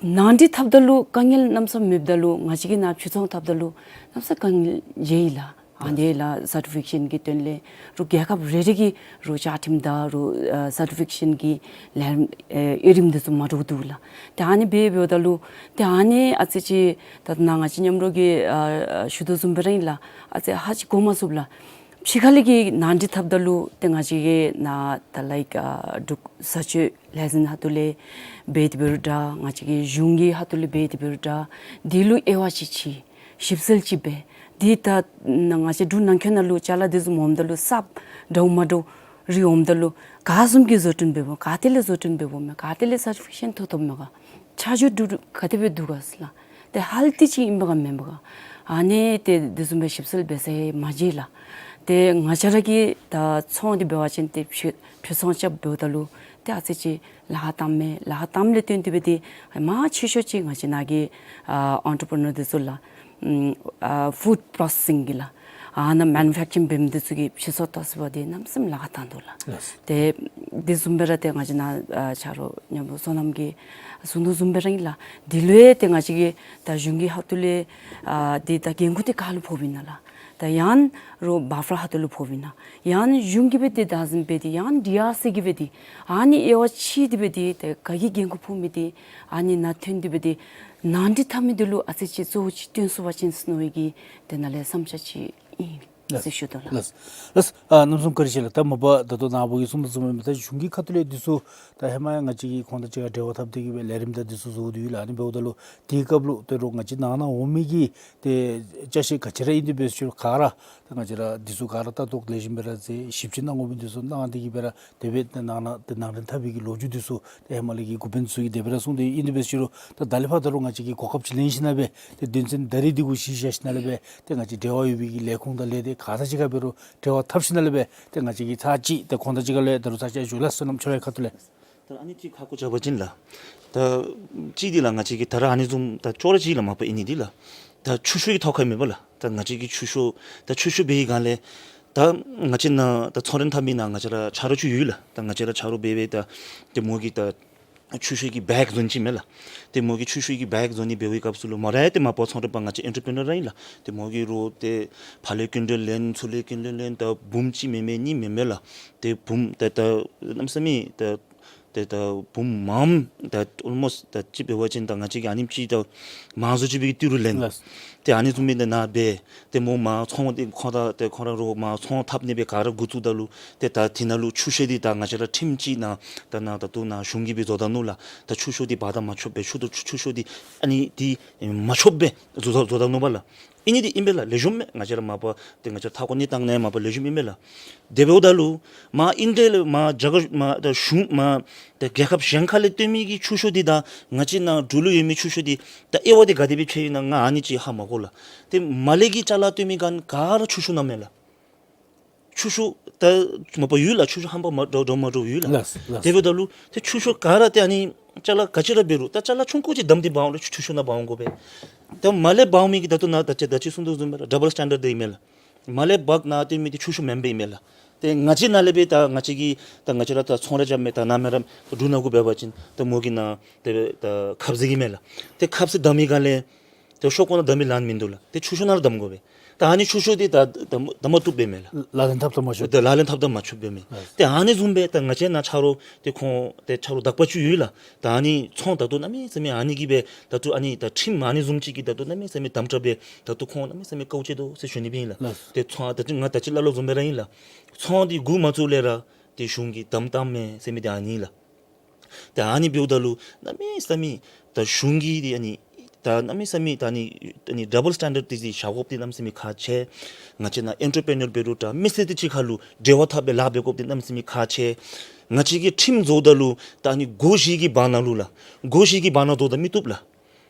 ནང་འདྲེན་འཐབ་ད་ལུ་དཀའ་ངལ་གནམ་མེད་ས་མེད་མེདཔ་ད་ལུ་ང་བཅས་ཀྱིས་ནཱ་ཆུ་ཚང་འཐབ་ད་ལུ་གནམ་མེད་ས་མེད་དཀའ་ངལ་མཇལ་ཡི་ལགས། ཨ་ནི་ལགས་སར་ཊི་ཕི་ཀེ་ཤཱན་གྱི་དོན་ལས་རུང་རྒྱལ་ཁབ་རེ་རེ་གི་རུང་བཅའ་ཁྲིམས་དང་རུང་ཨ་སར་ཊི་ཕི་ཀེ་ཤཱན་གྱི་ལས་རིམ་ཨེ་དབྱེ་རིམ་འདི་ཚུ་མ་འདྲཝ་འདུག་ལགས། ཏེ་ཨ་ནི་སྦེ་འབདཝ་ད་ལུ་ཏེ་ཨ་ནི་ཨ་ཙི་ཅིག་ད་ནཱ་ང་བཅས་མཉམ་རོགས་ཀྱིས་ཨ་ཨ་ཞུ་དོ་བཟུམ་སྦེ་ར་ཨིན་ལགས། ཨ་ཙི་ཧ་ཅིག་གོ་མ་ཚུགས་ལགས། ཕྱི་ཁ་ལས་ཀྱི་ནང་འདྲེན་འཐབ་ད་ལུ་ཏེ་ང་བཅས་ཀྱིས་ནཱ་ད་ལའིཀ་ཨ་འབྲུག་བཟའ་སྤྱོད་ལས་འཛིན་ཁ་ཐུག་ལས་འབད་དེ་འབད་རུང་འདྲ། ང་བཅས་ཀྱི་གཞུང་གི་ཁ་ཐུག་ལས་འབད་དེ་འབད་རུང་འདྲ། འདི་ལུ་དབྱེ་བ་ཅིག་ཕྱེ། ཞིབ་འཚོལ་ཅིག་འབད། འདི་ད་ང་བཅས་འབྲུག་ནང་འཁོད་ནང་ལུ་ཅ་ལ་འདི་ཚུ་མངམ་ད་ལུ་གསརཔ་འདྲཝ་མ་འདྲཝ་རེ་འོངམ་ད་ལུ་ག་བཟུམ་གྱི་བཟོ་སྐྲུན་འབདཝ་ག་ཏེ་ལས་བཟོ་སྐྲུན་འབདཝ་མས། ག་ཏེ་ལས་སར་ཊི་ཕི་ཀེ་ཤཱན་ཐོབ་ཐོབ་མས་ག། ཆ་འཇོག་འདི་ག་དེ་སྦེ་འདུག་ག་ཟེར་ལགས། ཏེ་ཧལ་ཏེ་ཅིག་ཨིན་པས་ག་མེན་པས་ག། ཨ་ནི་ཏེ་འདི་བཟུམ་སྦེ་ཞིབ་འཚོལ་འབད་ས་མ་མཇལ་ལགས། ཏེ་ང་བཅས་ར་གི་ད་ཚོང་འདི་འབད་བ་ཅིན་ཏེ་ཕྱིར་ཕྱིར་ཚོང་རྐྱབ་འབདཝ་ད་ལུ་ཏེ་ཨ་ཙི་ཅིག་ལཱ་ཁག་བཏངམ་མས། ལཱ་ཁག་བཏངམ་ལས་བརྟེན་ཏེ་སྦེ་ཏེ་མང་ཆེ་ཤོས་ཅིག་ང་བཅས་ནཱ་གི་ཨ་ཨོན་ཊར་པི་རི་ནར་འདི་ཚུ་ལགས། ཨམ་ཨ་ཕུཌ་པོརོ་སེ་སིང་གི་ལགས། ཨ་ནཱ་མེ་ནུ་ཕེཀ་ཅར་འབད་མི་འདི་ཚུ་གི་ཕྱིར་ཚོང་ལྟ་ས་འདི་གནམ་མེད་ས་མེད་ལཱ་ཁག་བཏང་དོ་ལགས། ལགས། ཏེ་འདི་བཟུམ་སྦེ་ར་ཏེ་ང་བཅས་ནཱ་ཨ་ཆ་རོགས་མཉམ་རོགས་བསོད་ནམས་ཀྱིས་གསུང་དོ་བཟུམ་སྦེ་ར་ཨིན་ལགས། འདི་ལུ་ཡང་ཏེ་ང་བཅས་ཀྱིས་ད་གཞུང་གི་ཁ་ཐུག་ལས་ཨ་འདི་ད་འགན་ཁུར་འདི་ག་ལུ་ཕོགཔ་ཨིན་ན་ལགས། ད་ཡང་རོགས་བཱ་ཕ་ར་ཁ་ཐུག་ལུ་ཕོགཔ་ཨིན་ན། ཡང་གཞུང་གིས་སྦེ་འདི་བདག་འཛིན་འབད་དེ་ཡང་ཌི་ཨར་སི་གིས་སྦེ་འདི་ཨ་ནི་དབྱེ་བ་ཕྱེ་སྟེ་སྦེ་འདི་ཏེ་ག་གིས་འགན་ཁུར་ཕོག་མི་འདི་ཨ་ནི་ནང་ཐོན་ཏེ་སྦེ་འདི་ནང་འདྲེན་འཐབ་མི་འདི་ལུ་ཨ་ཙི་ཅིག་གཙོ་བོ་ཅིག་བཏོན་ཚུགས་པ་ཅིན་ཟེར་མནོ་བའི་གི་ཏེ་ནཱ་ལས་བསམ་འཆར་ཅིག་ཨིན་ཟེར་ཞུ་དོ་ལགས། ལགས། ལགས། ཨ་གནམ་མེད་ས་མེད་བཀའ་དྲིན་ཆེ་ལགས། ད་མ་པ་ད་ལྟོ་ནཱ་བུ་གིས་གསུངས་དོ་བཟུམ་སྦེ་ད་གཞུང་གི་ཁ་ཐུག་ལས་འདི་ཚུ་ད་ཧེ་མ་ཡང་ང་བཅས་ཀྱིས་ཁོང་དང་གཅིག་ཁར་འབྲེལ་བ་འཐབ་སྟེ་གི་སྦེ་ལས་རིམ་དང་འདི་ཚུ་བཟོ་སྟེ་ཡོད་ལགས། ཨ་ནི་འབདཝ་ད་ལུ་དེའི་སྐབས་ལུ་ད་རུང་ང་བཅས་ནང་ན་འོང་མི་གི་ཏེ་ཅ་ཆས་ག་ཅི་ར་ཨིན་ཏེ་འབད་ཟེར་ག་ར་ད་ང་བཅས་ར་འདི་ཚུ་ག་ར་ལྟ་རྟོག་ལེགས་ཤོམ་སྦེ་ར་མཛད་ཞིབ་དཔྱད་གནང་དགོ་མི་འདི་ཚུ་གནང་སྟེ་གི་སྦེ་ར་དེ་སྦེ་ཏེ་ནང་ན་ཏེ་ནང་འདྲེན་འཐབ་པའི་གི་ལོ་རྒྱུས་འདི་ཚུ་ཏེ་ཧེ་མ་ལས་ཀྱི་འགོ་དཔོན་ཚུ་གིས་དེ་སྦེ་ར་གསུངས་ཏེ་ཨིན་ཏེ་འབད་ཟེར་རུང་ད་ད་ལས་ཕར་ད་རུང་ང་བཅས་ཀྱིས་གོ་སྐབས་ཅིག་ལེན་ཞིནམ་ལས་སྦེ་ཏེ་དོན་ཚན་ད་རིས་འདི་གུ་གཞི་བཞག་ཞིནམ་ལས་སྦེ་ཏེ་ང་བཅས་འབྲེལ་བ་ཡོད་པའི་གི་ལས་ཁུངས་དང་ལས་སྡེ་ག་ས་ཅིག་ཁར་འབད་རུང་འབྲེལ་བ་འཐབ་ཞིནམ་ལས་སྦེ་ཏེ་ང་བཅས་ཀྱིས་ཚར་གཅིག་ཏེ་ཁོང་དང་གཅིག་ཁར་ལས་ད་རུང་ཚར་གཅིག་ཞུ་ལགས། བསོད་ནམས་ཆོས་ར་ཁ་ཐུག་ལས། ད་ཨ་ནི་ཅིག་ཁ་སྐོང་རྐྱབ་པ་ཅིན་ལགས། ད་གཅིག་འདི་ལགས་ང་བཅས་ཀྱིས་ད་ར་ཨ་ནི་བཟུམ་ད་ཅོག་ར་གཅིག་ལགས་མ་པ་ཨིན་ནི་འདི་ལགས། ད་ཆུ་ཤོག་གི་ཐོག་ཁར་མེན་པ་ལགས། ད་ང་བཅས་ཀྱིས་ཆུ་ཤོག་ད་ཆུ་ཤོག་འབད་བའི་སྒང་ལས་ད་ང་བཅས་ནཱ་ད་ཚོང་འབྲེལ་འཐབ་མི་ནང་ང་བཅས་ར་ཆ་རོགས་ཅིག་ཡོད་ལགས། ད་ང་བཅས་ར་ཆ་རོགས་འབད་བའི་ད་ཏེ་མོ་གིས་ད་ཆུ་ཤོག་གི་བེག་བཟོ་ནི་ཅིག་མས་ལགས། ཏེ་མོ་གིས་ཆུ་ཤོག་གི་བེག་བཟོ་ནི་འབད་བའི་སྐབས་སུ་ལུ་མོ་ར་ཏེ་མ་པ་ཚོང་འབྲེལ་པ་ང་བཅས་ཨེན་ཊར་པི་རི་ནར་ར་ཨིན་ལགས། ཏེ་མོ་གིས་རོགས་ཏེ་ཕར་ལས་སྐྱིན་འགྲུལ་ལེན་ཚུར་ལས་སྐྱིན་འགྲུལ་ལེན་ད་འབུམ་གཅིག་མེན་མས་གཉིས་མེན་མས་ལགས། ཏེ་འབུམ་ད་ད་གནམ་མེད་ས་མེད་ད་ཏེ་ད་འབུམ་མངམ་ད་ཨོལ་མོསཊ་ད་ཅིག་འབད་བ་ཅིན་ད་ང་བཅས་ཀྱིས་ཨ་ནེམ་ཅིག་ད་མང་སུ་ཅིག་སྦེ་གི་ཏི་རུ་ལེན། ལགས། ཏེ་ཨ་ནི་བཟུམ་སྦེ་ད་ནཱ་སྦེ་ཏེ་མོ་མར་ཚོང་འདི་ཁོང་ད་ཏེ་ཁོང་ར་རོགས་མར་ཚོང་འཐབ་ནི་སྦེ་ག་ར་འགོ་བཙུགས་ད་ལུ་ཏེ་ད་དེ་ནང་ལུ་ཆུ་ཤོག་འདི་ད་ང་བཅས་ར་ཁྲིམས་ཅིག་ནང་ད་ནཱ་ད་ལྟོ་ནཱ་གཞུང་གིས་སྦེ་བཟོ་ད་ནུག་ལགས། ད་ཆུ་ཤོག་འདི་འབག་ད་མ་ཆོགཔ་སྦེ་ཆུ་ད་ཆུ་ཆུ་ཤོག་འདི་ཨ་ནི་འདི་མ་ཆོགཔ་སྦེ་བཟོ་ད་བཟོ་ད་ནུག་པ་ལགས། ཨིན་ནི་འདི་ཨིན་པས་ལགས། ལེགས་ཤོམ་མས། ང་བཅས་ར་མ་པ་ཏེ་ང་བཅས་མཐའ་འཁོར་གནས་སྟངས་ནང་མ་པ་ལེགས་ཤོམ་ཨིན་པས་ལགས། དེ་འབདཝ་ད་ལུ་མར་ཨིན་ཊར་ལས་མར་རྒྱ་གར་མར་ད་གཞུང་མར་ད་རྒྱལ་ཁབ་གཞན་ཁ་ལས་བཏོན་མི་གི་ཆུ་ཤོག་འདི་དང་ང་བཅས་ནཱ་འབྲུག་ལུ་ཡོད་མི་ཆུ་ཤོག་འདི་ད་དབྱེ་བ་འདི་ག་དེ་སྦེ་ཕྱེ་ཡི་ན་ང་ཨ་ནི་ཅིག་ཧ་མ་གོ་ལགས། ཏེ་མར་ལས་ཀྱི་ཅ་ལ་བཏོན་མི་ག་ག་ར་ཆུ་ཤོག་ནང་མས་ལགས། ཆུ་ཤོག་ད་མ་པ་ཡོད་ལགས། ཆུ་ཤོག་ཧམ་པ་མ་འདྲཝ་འདྲཝ་མ་འདྲཝ་ཡོད་ལགས། ལགས་ལགས། དེ་འབདཝ་ད་ལུ་ཏེ་ཆུ་ཤོག་ག་ར་ཏེ་ཨ་ནི་ཅ་ལ་ག་ཅི་ར་འབད་རུང་ད་ཅ་ལ་ཆུང་ཀུ་ཅིག་བསྡམས་ཏེ་འབག་འོང་ལགས། ཆུ་ཆུ་ཤོག་ནང་འབག་འོང་དགོ་པས། ད་མར་ལས་འབག་འོང་མི་གི་ད་ལྟོ་ནཱ་ད་ཅི་ད་ཅི་གསུང་དོ་བཟུམ་སྦེ་ར་ཌབ་བཱལ་སི་ཊེན་ཌརཌ་འདི་ཨིན་མས་ལགས། མར་ལས་འབག་ནཱ་བཏོན་མི་འདི་ཆུ་ཤོག་མེན་པས་ཨིན་མས་ལགས། ཏེ་ང་བཅས་ནཱ་ལས་སྦེ་ད་ང་བཅས་ཀྱིས་ད་ང་བཅས་ར་ད་ཚོང་ར་རྐྱབ་མི་ད་ནཱ་མི་ར་འབྲུག་ནང་གུ་འབད་བ་ཅིན་ད་མོ་གིས་ནཱ་ཏེ་ད་ཁབ་ཟེར་གྱི་མས་ལགས། ཏེ་ཁབ་ཟེར་བསྡམ་མི་ག་ལས་ཏེ་ཤོག་ཀོ་ནང་བསྡམ་མི་ལན་མིན་འདུག་ལགས། ཏེ་ཆུ་ཤོག་ནང་ར་བསྡམ་དགོ་པས། ད་ཨ་ནི་ཆུ་ཤོག་འདི་ད་ད་ད་མ་བཏུབ་པས་མས་ལགས། ལག་ལེན་འཐབ་ད་མ་ཆོག། ད་ལག་ལེན་འཐབ་ད་མ་ཆོག་པས་མས། ཨ་ཏེ་ཨ་ནི་བཟུམ་སྦེ་ད་ང་བཅས་ནཱ་ཆ་རོགས་ཏེ་ཁོང་ཏེ་ཆ་རོགས་དག་པ་ཅིག་ཡོད་ལགས། ད་ཨ་ནི་ཚོང་ད་ལྟོ་གནམ་མེད་ས་མེད་ཨ་ནི་གིས་སྦེ་ད་ལྟོ་ཨ་ནི་ད་ཁྲིམས་ཨ་ནི་བཟུམ་ཅིག་གིས་ད་ལྟོ་གནམ་མེད་ས་མེད་དམ་དྲག་སྦེ་ད་ལྟོ་ཁོང་གནམ་མེད་ས་མེད་དཀའཝ་སྤྱད་དོ་ཟེར་ཞུ་ནི་སྦེ་ཨིན་ལགས། ལགས། ཏེ་ཚོང་ད་ཅི་ང་ད་ཅི་སླབ་སླབ་བཟུམ་སྦེ་ར་ཨིན་ལགས། ཚོང་འདི་འགོ་མ་བཙུགས་ལས་ར་ཏེ་གཞུང་གིས་དམ་བཏང་མས་ཟེར་མི་འདི་ཨ་ནི་ལགས། ཏེ་ཨ་ནི་འབདཝ་ད་ལུ་གནམ་མེད་ས་མེད་ད་གཞུང་གིས་ཏེ་ཨ་ནི་ད་གནམ་མེད་ས་མེད་ད་ཨ་ནི་ཨ་ནི་ཌབ་བཱལ་སི་ཊེན་ཌརཌ་འདི་བཞག་དགོཔ་འདི་གནམ་མེད་ས་མེད་ཁག་ཆེ། ང་བཅས་ནཱ་ཨེན་ཊར་པི་རི་ནར་འབད་རུང་ད་མི་སེར་འདི་གཅིག་ཁར་ལུ་འབྲེལ་བ་འཐབ་སྦེ་ལཱ་འབད་དགོཔ་འདི་གནམ་མེད་ས་མེད་ཁག་ཆེ། ང་བཅས་ཀྱིས་ཁྲིམས་བཟོཝ་ད་ལུ་ད་ཨ་ནི་སྒོ་བཞི་གི་བར་ན་ལུ་ལགས། སྒོ་བཞི་གི་བར་ན་བཟོཝ་ད་མི་བཏུབ་ལགས།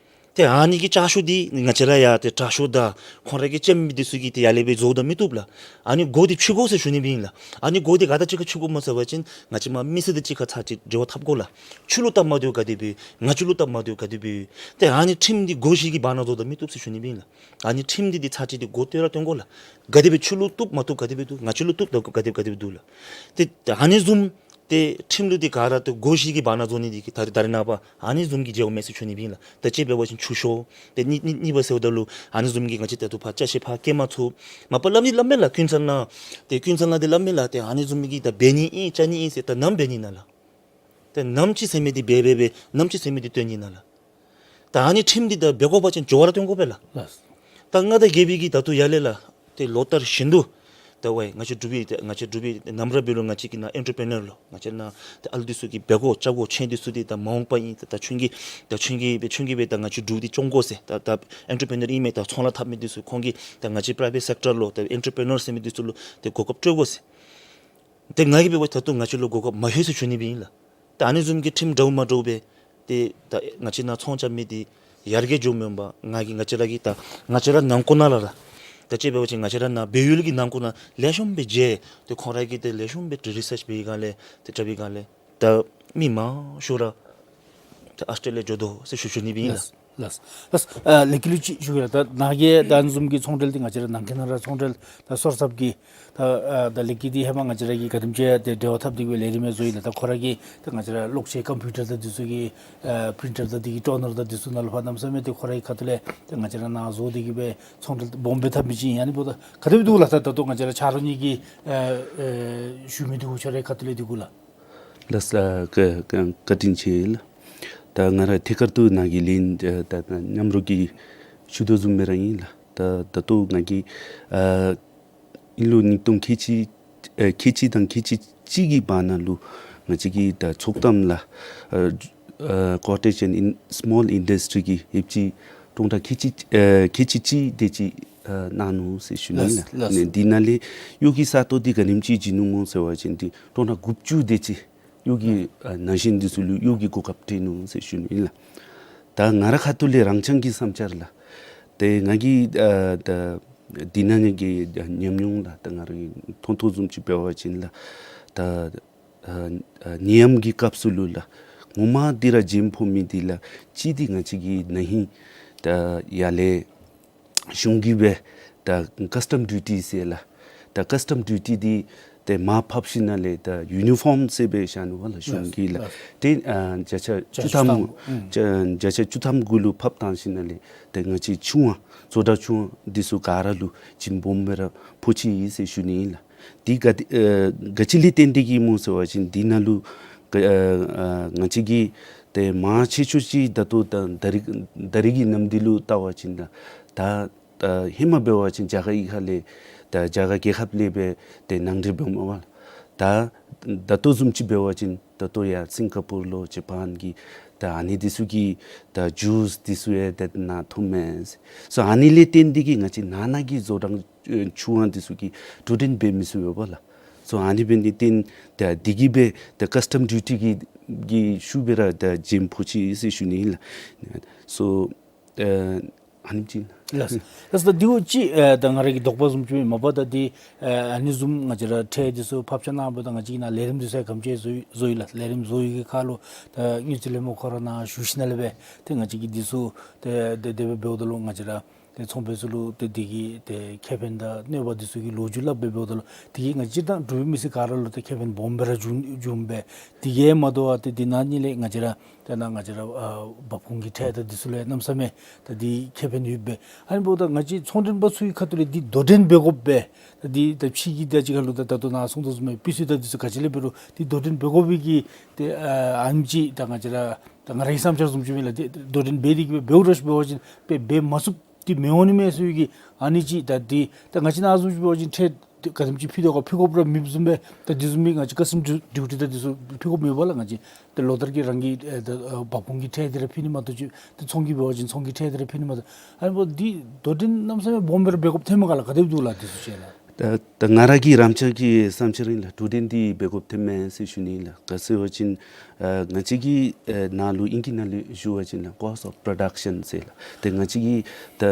ཏེ་ཨ་ནི་གི་ལྕགས་ཤོག་འདི་ང་བཅས་ར་ཡང་ཏེ་དྲག་ཤོས་དང་ཁོང་ར་གི་ལྕམ་འདི་ཚུ་གིས་ཏེ་ཡར་ལས་སྦེ་བཟོཝ་ད་མི་བཏུབ་ལགས། ཨ་ནི་སྒོ་འདི་ཕྱེ་དགོ་ཟེར་ཞུ་ནི་སྦེ་ཨིན་ལགས། ཨ་ནི་སྒོ་འདི་ག་དང་གཅིག་ཁར་ཕྱེ་དགོཔ་སྨོ་ཟེར་བ་ཅིན་ང་བཅས་མ་མི་སེར་འདི་གཅིག་ཁར་ཚར་གཅིག་འབྲེལ་བ་འཐབ་དགོ་ལགས། ཁྱོད་ལུ་སྟབས་མ་བདེཝ་ག་དེ་སྦེ་ཡོད། ང་བཅས་ལུ་སྟབས་མ་བདེཝ་ག་དེ་སྦེ་ཡོད། ཏེ་ཨ་ནི་ཁྲིམས་འདི་སྒོ་བཞི་གི་བར་ན་བཟོཝ་ད་མི་བཏུབ་ཟེར་ཞུ་ནི་སྦེ་ཨིན་ལགས། ཨ་ནི་ཁྲིམས་འདི་འདི་ཚར་གཅིག་འདི་སྒོ་བཏོན་ར་བཏོན་དགོ་ལགས། ག་དེ་སྦེ་ཁྱོད་ལུ་བཏུབ་མ་བཏུབ་ག་དེ་སྦེ་འདུག། ང་བཅས་ལུ་བཏུབ་དང་ག་དེ་ག་དེ་སྦེ་འདུག་ལགས། ཏེ་ཨ་ནི་བཟུམ་ཏེ་ཁྲིམས་ལུགས་འདི་ག་ར་ཏེ་སྒོ་བཞི་གི་བར་ན་བཟོ་ནི་འདི་གིས་ད་རེས་ད་རེས་ནངས་པ་ཨ་ནི་བཟུམ་གྱི་མཇལཝ་མས་ཟེར་ཞུ་ནི་སྦེ་ཨིན་ལགས། ད་ཅི་འབད་བ་ཅིན་ཆུ་ཤོག། ཏེ་གཉིས་གཉིས་གཉིས་པ་ཟེརཝ་ད་ལུ་ཨ་ནི་བཟུམ་གྱི་ང་བཅས་ད་ལྟོ་ཕར་ཅ་ཆས་ཕར་བསྐྱལ་མ་ཚུགས། མ་པ་སླབ་ནི་སླབ་མས་ལགས། ཀུན་གསལ་ནང་ཏེ་ཀུན་གསལ་ནང་འདི་སླབ་མས་ལགས། ཏེ་ཨ་ནི་བཟུམ་གྱི་ད་འབད་ནི་ཨིན་བཅའ་ནི་ཨིན་ཟེར་ད་ནམ་འབད་ནི་ན་ལགས། ཏེ་ནམ་ཅིག་ཟེར་མི་འདི་འབད་འབད་འབད་ནམ་ཅིག་ཟེར་མི་འདི་བཏོན་ནི་ན་ལགས། ད་ཨ་ནི་ཁྲིམས་འདི་ད་འབད་དགོ་པ་ཅིན་མགྱོགས་པ་ར་བཏོན་དགོ་པས་ལགས། ལགས། ད་མངའ་བདག་རྒྱལ་པོ་གིས་ད་ལྟོ་ཡར་ལས་ལགས་ཏེ་ལོ་ལྟར་བཞིན་དུ་ད་ཝའི་ང་བཅས་འབྲུག་པའི་ང་བཅས་འབྲུག་པའི་ནམ་ར་འབད་རུང་ང་བཅས་ཀྱི་ནཱ་ཨེན་ཊར་པི་རི་ནར་ལོ་ང་བཅས་ནཱ་ཏེ་ཨ་ལུ་འདི་ཚུ་གིས་འབད་དགོ་རྐྱབ་དགོ་ཆེན་འདི་ཚུ་འདི་ད་མ་འོངས་པ་ཨིན། ད་ད་ཁྱོད་ཀྱིས་ད་ཁྱོད་ཀྱིས་སྦེ་ཁྱོད་ཀྱིས་སྦེ་ད་ང་བཅས་འབྲུག་འདི་སྐྱོང་དགོ་ཟེར། ད་ད་ཨེན་ཊར་པི་རི་ནར་ཨིན་མས། ད་ཚོང་ལཱ་འཐབ་མི་འདི་ཚུ་ཁོང་གིས་ད་ང་བཅས་པ་རའི་ཝེཊ་སེཀ་ཊར་ལོ་ད་ཨེན་ཊར་པི་རི་ནར་ཟེར་མི་འདི་ཚུ་ལུ་ཏེ་གོ་སྐབས་སྤྲོད་དགོ་ཟེར། ཏེ་ང་གིས་འབད་བ་ད་ལྟོ་ང་བཅས་ལུ་གོ་སྐབས་མ་ལྷོད་ཟེར་ཞུ་ནི་སྦེ་ཨིན་ལགས། ད་ཨ་ནི་བཟུམ་གྱི་ཁྲིམས་འདྲཝ་མ་འདྲཝ་སྦེ་ཏེ་ད་ང་བཅས་ནཱ་ཚོང་རྐྱབ་མི་འདི་ཡར་རྒྱས་འགྱོ་མི་འོང་པ། ང་གིས་ང་བཅས་ར་གིས་ད་ང་བཅས་ར་ནང་འཁོད་ནང་ལས་ར་ད་ཅི་འབད་བ་ཅིན་ང་བཅས་ར་ནཱ་བལ་ཡུལ་གྱི་ནང་འཁོད་ནང་ལེགས་ཤོམ་སྦེ་མཇལ། ཏེ་ཁོང་ར་གིས་ཏེ་ལེགས་ཤོམ་སྦེ་ཏེ་རི་སརཆ་འབད་བའི་སྒང་ལས་ཏེ་འཁྲབ་པའི་སྒང་ལས་ད་མི་མང་ཤོས་ར་ད་ཨཱོས་ཊྲེ་ལི་ཡ་འགྱོ་དོ་ཟེར་ཞུ་ཞུ་ནི་སྦེ་ཨིན་ལགས། ལགས། ལགས། ལགས། ཨ་ལེགས་སྐྱེས་ལུ་ཅིག་ཞུ་གེ་ལགས། ད་ནཱ་གིས་ད་ཨ་ནི་བཟུམ་གྱི་ཚོང་འབྲེལ་འདི་ང་བཅས་ར་ནང་འཁོད་ནང་ར་ཚོང་འབྲེལ་ད་སོར་ཆ་གི་ད་ཨ་ད་ལེགས་སྐྱེས་འདི་ཧེ་མ་ང་བཅས་ར་གིས་ག་དེམ་ཅིག་ཏེ་འབྲེལ་བ་འཐབ་སྟེ་གི་སྦེ་ལས་རིམ་ཡང་བཟོ་ཡི་ལགས། ད་ཁོ་ར་གིས་ད་ང་བཅས་ར་གློག་ཆས་ཀམ་པིའུ་ཊར་དང་འདི་ཚུ་གི་ཨ་པི་རིན་ཊར་དང་འདི་གི་ཊོ་ནར་དང་འདི་ཚུ་ནང་ལུ་ཕར་གནམ་མེད་ས་མེད་ཏེ་ཁོ་ར་གི་ཁ་ཐུག་ལས་ད་ང་བཅས་ར་ནཱ་བཟོ་སྟེ་གི་སྦེ་ཚོང་འབྲེལ་སྦོམ་སྦེ་འཐབ་མི་ཅིག་ཨིན། ཨ་ནི་འབདཝ་ད་ག་དེ་སྦེ་འདུག་ལགས། ད་ད་ལྟོ་ང་བཅས་ར་ཆ་རོགས་གཉིས་ཀྱིས་ཨ་ཨ་ཞུ་མི་འདི་གུ་ཁྱོད་རའི་ཁ་ཐུག་ལས་འདི་གུ་ལགས། ལགས་སོ། བཀའ་བཀའ་བཀའ་དྲིན་ཆེ་ལགས། ད་ང་ར་ཐད་ཀར་དུ་ནཱ་གི་ལན་ད་ད་མཉམ་རོགས་ཀྱིས་ཞུ་དོ་བཟུམ་སྦེ་ར་ཨིན་ལགས། ད་ད་ལྟོ་ང་གིས་ཨ་དབྱིན་ལོ་ཉིས་སྟོང་ཁལ་གཅིག་ཨ་ཁལ་གཅིག་དང་ཁལ་གཅིག་གཅིག་གི་བར་ན་ལུ་ང་བཅས་ཀྱིས་ད་ཚོགས་གཏམ་ལགས་ཨ་ཨ་ཀོ་ཊེ་ཤཱན་ཨིན་སི་མོལ་ཨིན་ཌསི་ཊི་རི་གི་དབྱེ་བྱེད་སྟོང་ཕྲག་ཁལ་གཅིག་ཨ་ཁལ་གཅིག་གཅིག་དེ་ཅིག་ཨ་གནང་ནུག་ཟེར་ཞུ་ནི་ལགས། ལགས། ཨ་ནི་འདི་ནང་ལས་གཡོག་གི་ས་སྟོང་འདི་ག་དེམ་ཅིག་བྱིན་ནུག་སྨོ་ཟེར་བ་ཅིན་འདི་སྟོང་ཕྲག་དགུ་བཅུ་དེ་ཅིག་གཡོག་གི་ཨ་ནང་ཞིང་འདི་ཚུ་ལུ་གཡོག་གི་གོ་སྐབས་སྤྲོད་ནུག་ཟེར་ཞུ་ནི་ཨིན་ལགས། ད་ང་རའི་ཁ་ཐུག་ལས་རང་རྐྱང་གི་བསམ་འཆར་ལགས། ཏེ་ང་གིས་ཨ་ད་འདི་ནང་གི་ཉམས་མྱོང་ལགས། ད་ང་རའི་མཐོང་ཐོག་བཟུམ་ཅིག་འབད་བ་ཅིན་ལགས། ད་ཨ་ཨ་ནད་ཡམས་ཀྱི་སྐབས་སུ་ལུ་ལགས་ངོ་མ་འདི་ར་རྒྱན་ཕོག་མི་འདི་ལགས་གཅིག་འདི་ང་བཅས་ཀྱི་ན་ཧིང་ད་ཡར་ལས་གཞུང་གིས་སྦེ་ད་ཀཱསི་ཊམ་ཌིའུ་ཊི་ཟེར་ལགས། ད་ཀཱསི་ཊམ་ཌིའུ་ཊི་འདི་ཏེ་མར་ཕབ་ཞིནམ་ལས་ད་ཡུ་ནི་ཕོརམ་ཟེར་སྦེ་བཞག་ནུག་པ་ལགས་གཞུང་གིས་ལགས། ལགས། ཏེ་ཨ་བརྒྱ་ཆ་བཅུ་ཐམ་བརྒྱ་ཆ་བཅུ་ཐམ་གུ་ལུ་ཕབ་བཏང་ཞིནམ་ལས་ཏེ་ང་བཅས་ཆུང་བ་བཟོ་གྲྭ་ཆུང་བ་འདི་ཚུ་ག་ར་ལུ་བྱིན་སྦོམ་སྦེ་ར་ཕོག་ཅི་ཟེར་ཞུ་ནི་ཨིན་ལགས། འདི་ག་དེ་ཨ་ག་ཅི་ལས་བརྟེན་ཏེ་གི་སྨོ་ཟེར་བ་ཅིན་འདི་ནང་ལུ་ཨ་ཨ་ང་བཅས་ཀྱིས་ཏེ་མང་ཆེ་ཤོས་ཅིག་ད་ལྟོ་ད་ད་རིས་ད་རིས་ཀྱི་ནམ་དུས་ལུ་བལྟ་བ་ཅིན་ད་ད་ད་ཧེ་མ་འབད་བ་ཅིན་རྒྱ་གར་གྱི་ཁ་ལས་ད་རྒྱ་གར་རྒྱལ་ཁབ་ལས་སྦེ་ཏེ་ནང་འདྲེན་འབདཝ་མས་པ་ལགས། ད་ད་ལྟོ་བཟུམ་ཅིག་འབད་བ་ཅིན་ད་ལྟོ་ཡར་སིང་ག་པུར་ལོ་ཇ་པཱན་གྱི་ད་ཨ་ནི་འདི་ཚུ་གི་ད་ཇུས་འདི་ཚུ་ཡང་ད་ནཱ་ཐོབ་མས་ཟེར། སོ་ཨ་ནི་ལས་བརྟེན་ཏེ་གི་ང་བཅས་ནང་ན་གི་བཟོ་གྲྭ་ཆུང་བ་འདི་ཚུ་གིས་འགྲོ་གྲོན་འབད་མི་ཚུགས་པས་པ་ལགས། སོ་ཨ་ནི་འབད་ནི་བརྟེན་ད་འདི་གིས་སྦེ་ད་ཀཱསི་ཊམ་ཌིའུ་ཊི་གི་གི་ཤུགས་སྦེ་ར་ད་རྒྱན་ཕོག་ཅི་ཟེར་ཞུ་ནི་ཨིན་ལགས། སོ་ཨ་ཨ་ནེམ་ཅིག་ཨིན་ལགས། ལགས། ལགས། ད་འདི་གུ་ཅིག་ཨ་ད་ང་ར་གི་དོགས་པ་བཟུམ་ཅིག་མ་པ་ད་འདི་ཨ་ཨ་ནི་བཟུམ་ང་བཅས་ར་ཁྲལ་འདི་ཚུ་ཕབ་ཆ་གནངམ་ད་ང་བཅས་ཀྱིས་ནཱ་ལས་རིམ་འདི་ཚུ་ཡང་ག་དེམ་ཅིག་བཟོ་བཟོ་ཡི་ལགས། ལས་རིམ་བཟོ་ཡི་གི་ཁར་ལུ་ད་དངུལ་རྩིས་ལྷ་མོ་ཁོ་ར་ནཱ་ཞུ་ཞིནམ་ལས་སྦེ་ཏེ་ང་བཅས་ཀྱིས་འདི་ཚུ་ཏེ་དེ་དེ་སྦེ་འབདཝ་ད་ལུ་ང་བཅས་ར་ ཏེ་ཚོང་པ་ཚུ་ལུ་ཏེ་དེ་གི་ཏེ་ཁེ་ཕན་དང་གནོད་པ་འདི་ཚུ་གི་ལོ་རྒྱུས་སླབ་སྦེ་འབདཝ་ད་ལུ་དེ་གིས་ང་བཅས་ར་དང་འབྲུག་པའི་མི་སེར་ག་ར་ལུ་ཏེ་ཁེ་ཕན་སྦོམ་སྦེ་ར་བྱུང་བྱུངམ་སྦེ། དེ་གིས་མ་དོ་བར་ཏེ་དེ་ནང་ཉིད་ལས་ང་བཅས་ར་ཏེ་ནཱ་ང་བཅས་ར་ཨ་འབབ་ཁུངས་ཀྱི་ཁྲལ་དང་འདི་ཚུ་ལུ་གནམ་མེད་ས་མེད་ད་འདི་ཁེ་ཕན་ཡོདཔ་སྦེ། ཨ་ནི་འབདཝ་ད་ང་བཅས་ཚོང་མགྲོན་པ་ཚུ་གི་ཁ་ཐུག་ལས་འདི་དོ་འགྲན་འབད་དགོཔ་སྦེ། ད་འདི་ད་ཕྱི་གི་ད་ཅི་ཁ་ལུ་ད་ད་ལྟོ་ནཱ་གསུང་དོ་བཟུམ་སྦེ་པི་སི་ད་འདི་ཚུ་ག་ཅི་ལས་འབད་རུང་འདི་དོ་འགྲན་འབད་དགོ་པའི་གི་ཏེ་ཨ་ཨ་ནི་ཅིག་ད་ང་བཅས་ར་ད་ང་རའི་བསམ་འཆར་བཟུམ་ཅིག་ཨིན་ལགས། ཏེ་དོ་འགྲན་འབད་དེ་གི་སྦེ་འབདཝ་ར་འབད་བ་ཅིན་འབད་འབད་མ་ཚུགསཔ་འདི་མི་འོང་ནི་མས་ཟེར་བའི་གི་ཨ་ནི་ཅིག། ད་འདི་ད་ང་བཅས་ནཱ་བཟུམ་ཅིག་འབད་བ་ཅིན་ཁྲལ་ག་དེམ་ཅིག་ཕུལ་དོ་ག་ཕུལ་དགོཔ་ར་མེདཔ་བཟུམ་སྦེ། ད་འདི་བཟུམ་མའི་ང་བཅས་ཀ་སི་ཊམ་ཌིའུ་ཊི་ད་འདི་ཚུ་ཕུལ་དགོཔ་མེད་པས་ལགས། ང་བཅས་ཏེ་ལོ་ལྟར་གྱི་རང་གི་ཨེ་ད་ཨ་འབབ་ཁུངས་ཀྱི་ཁྲལ་འདི་ར་ཕུལ་ནི་མ་གཏོགས་ཅིག་ཏེ་ཚོང་གི་འབད་བ་ཅིན་ཚོང་གི་ཁྲལ་འདི་ར་ཕུལ་ནི་མ་གཏོགས། ཨ་ནི་འབདཝ་ད་འདི་དོ་འགྲན་གནམ་མེད་ས་མེད་སྦོམ་སྦེ་ར་འབད་དགོཔ་ཐོནམ་མས་ག་ལགས། ག་དེ་སྦེ་འདུག་ལགས་འདི་ཚུ་ཅིག་ལགས། ད་ད་ང་ར་གི་རམ་འཆར་གྱི་བསམ་འཆར་ཨིན་ལགས། དོ་འགྲན་འདི་འབད་དགོཔ་ཐོནམ་མས་ཟེར་ཞུ་ནི་ཨིན་ལགས། ག་ཟེར་བ་ཅིན་ཨ་ང་བཅས་ཀྱི་ཨ་ནཱ་ལུ་ཨིང་སྐད་ནང་ལུ་ཞུ་བ་ཅིན་ལགས་cost of production ཟེར་ལགས། ཏེ་ང་བཅས་ཀྱི་ད་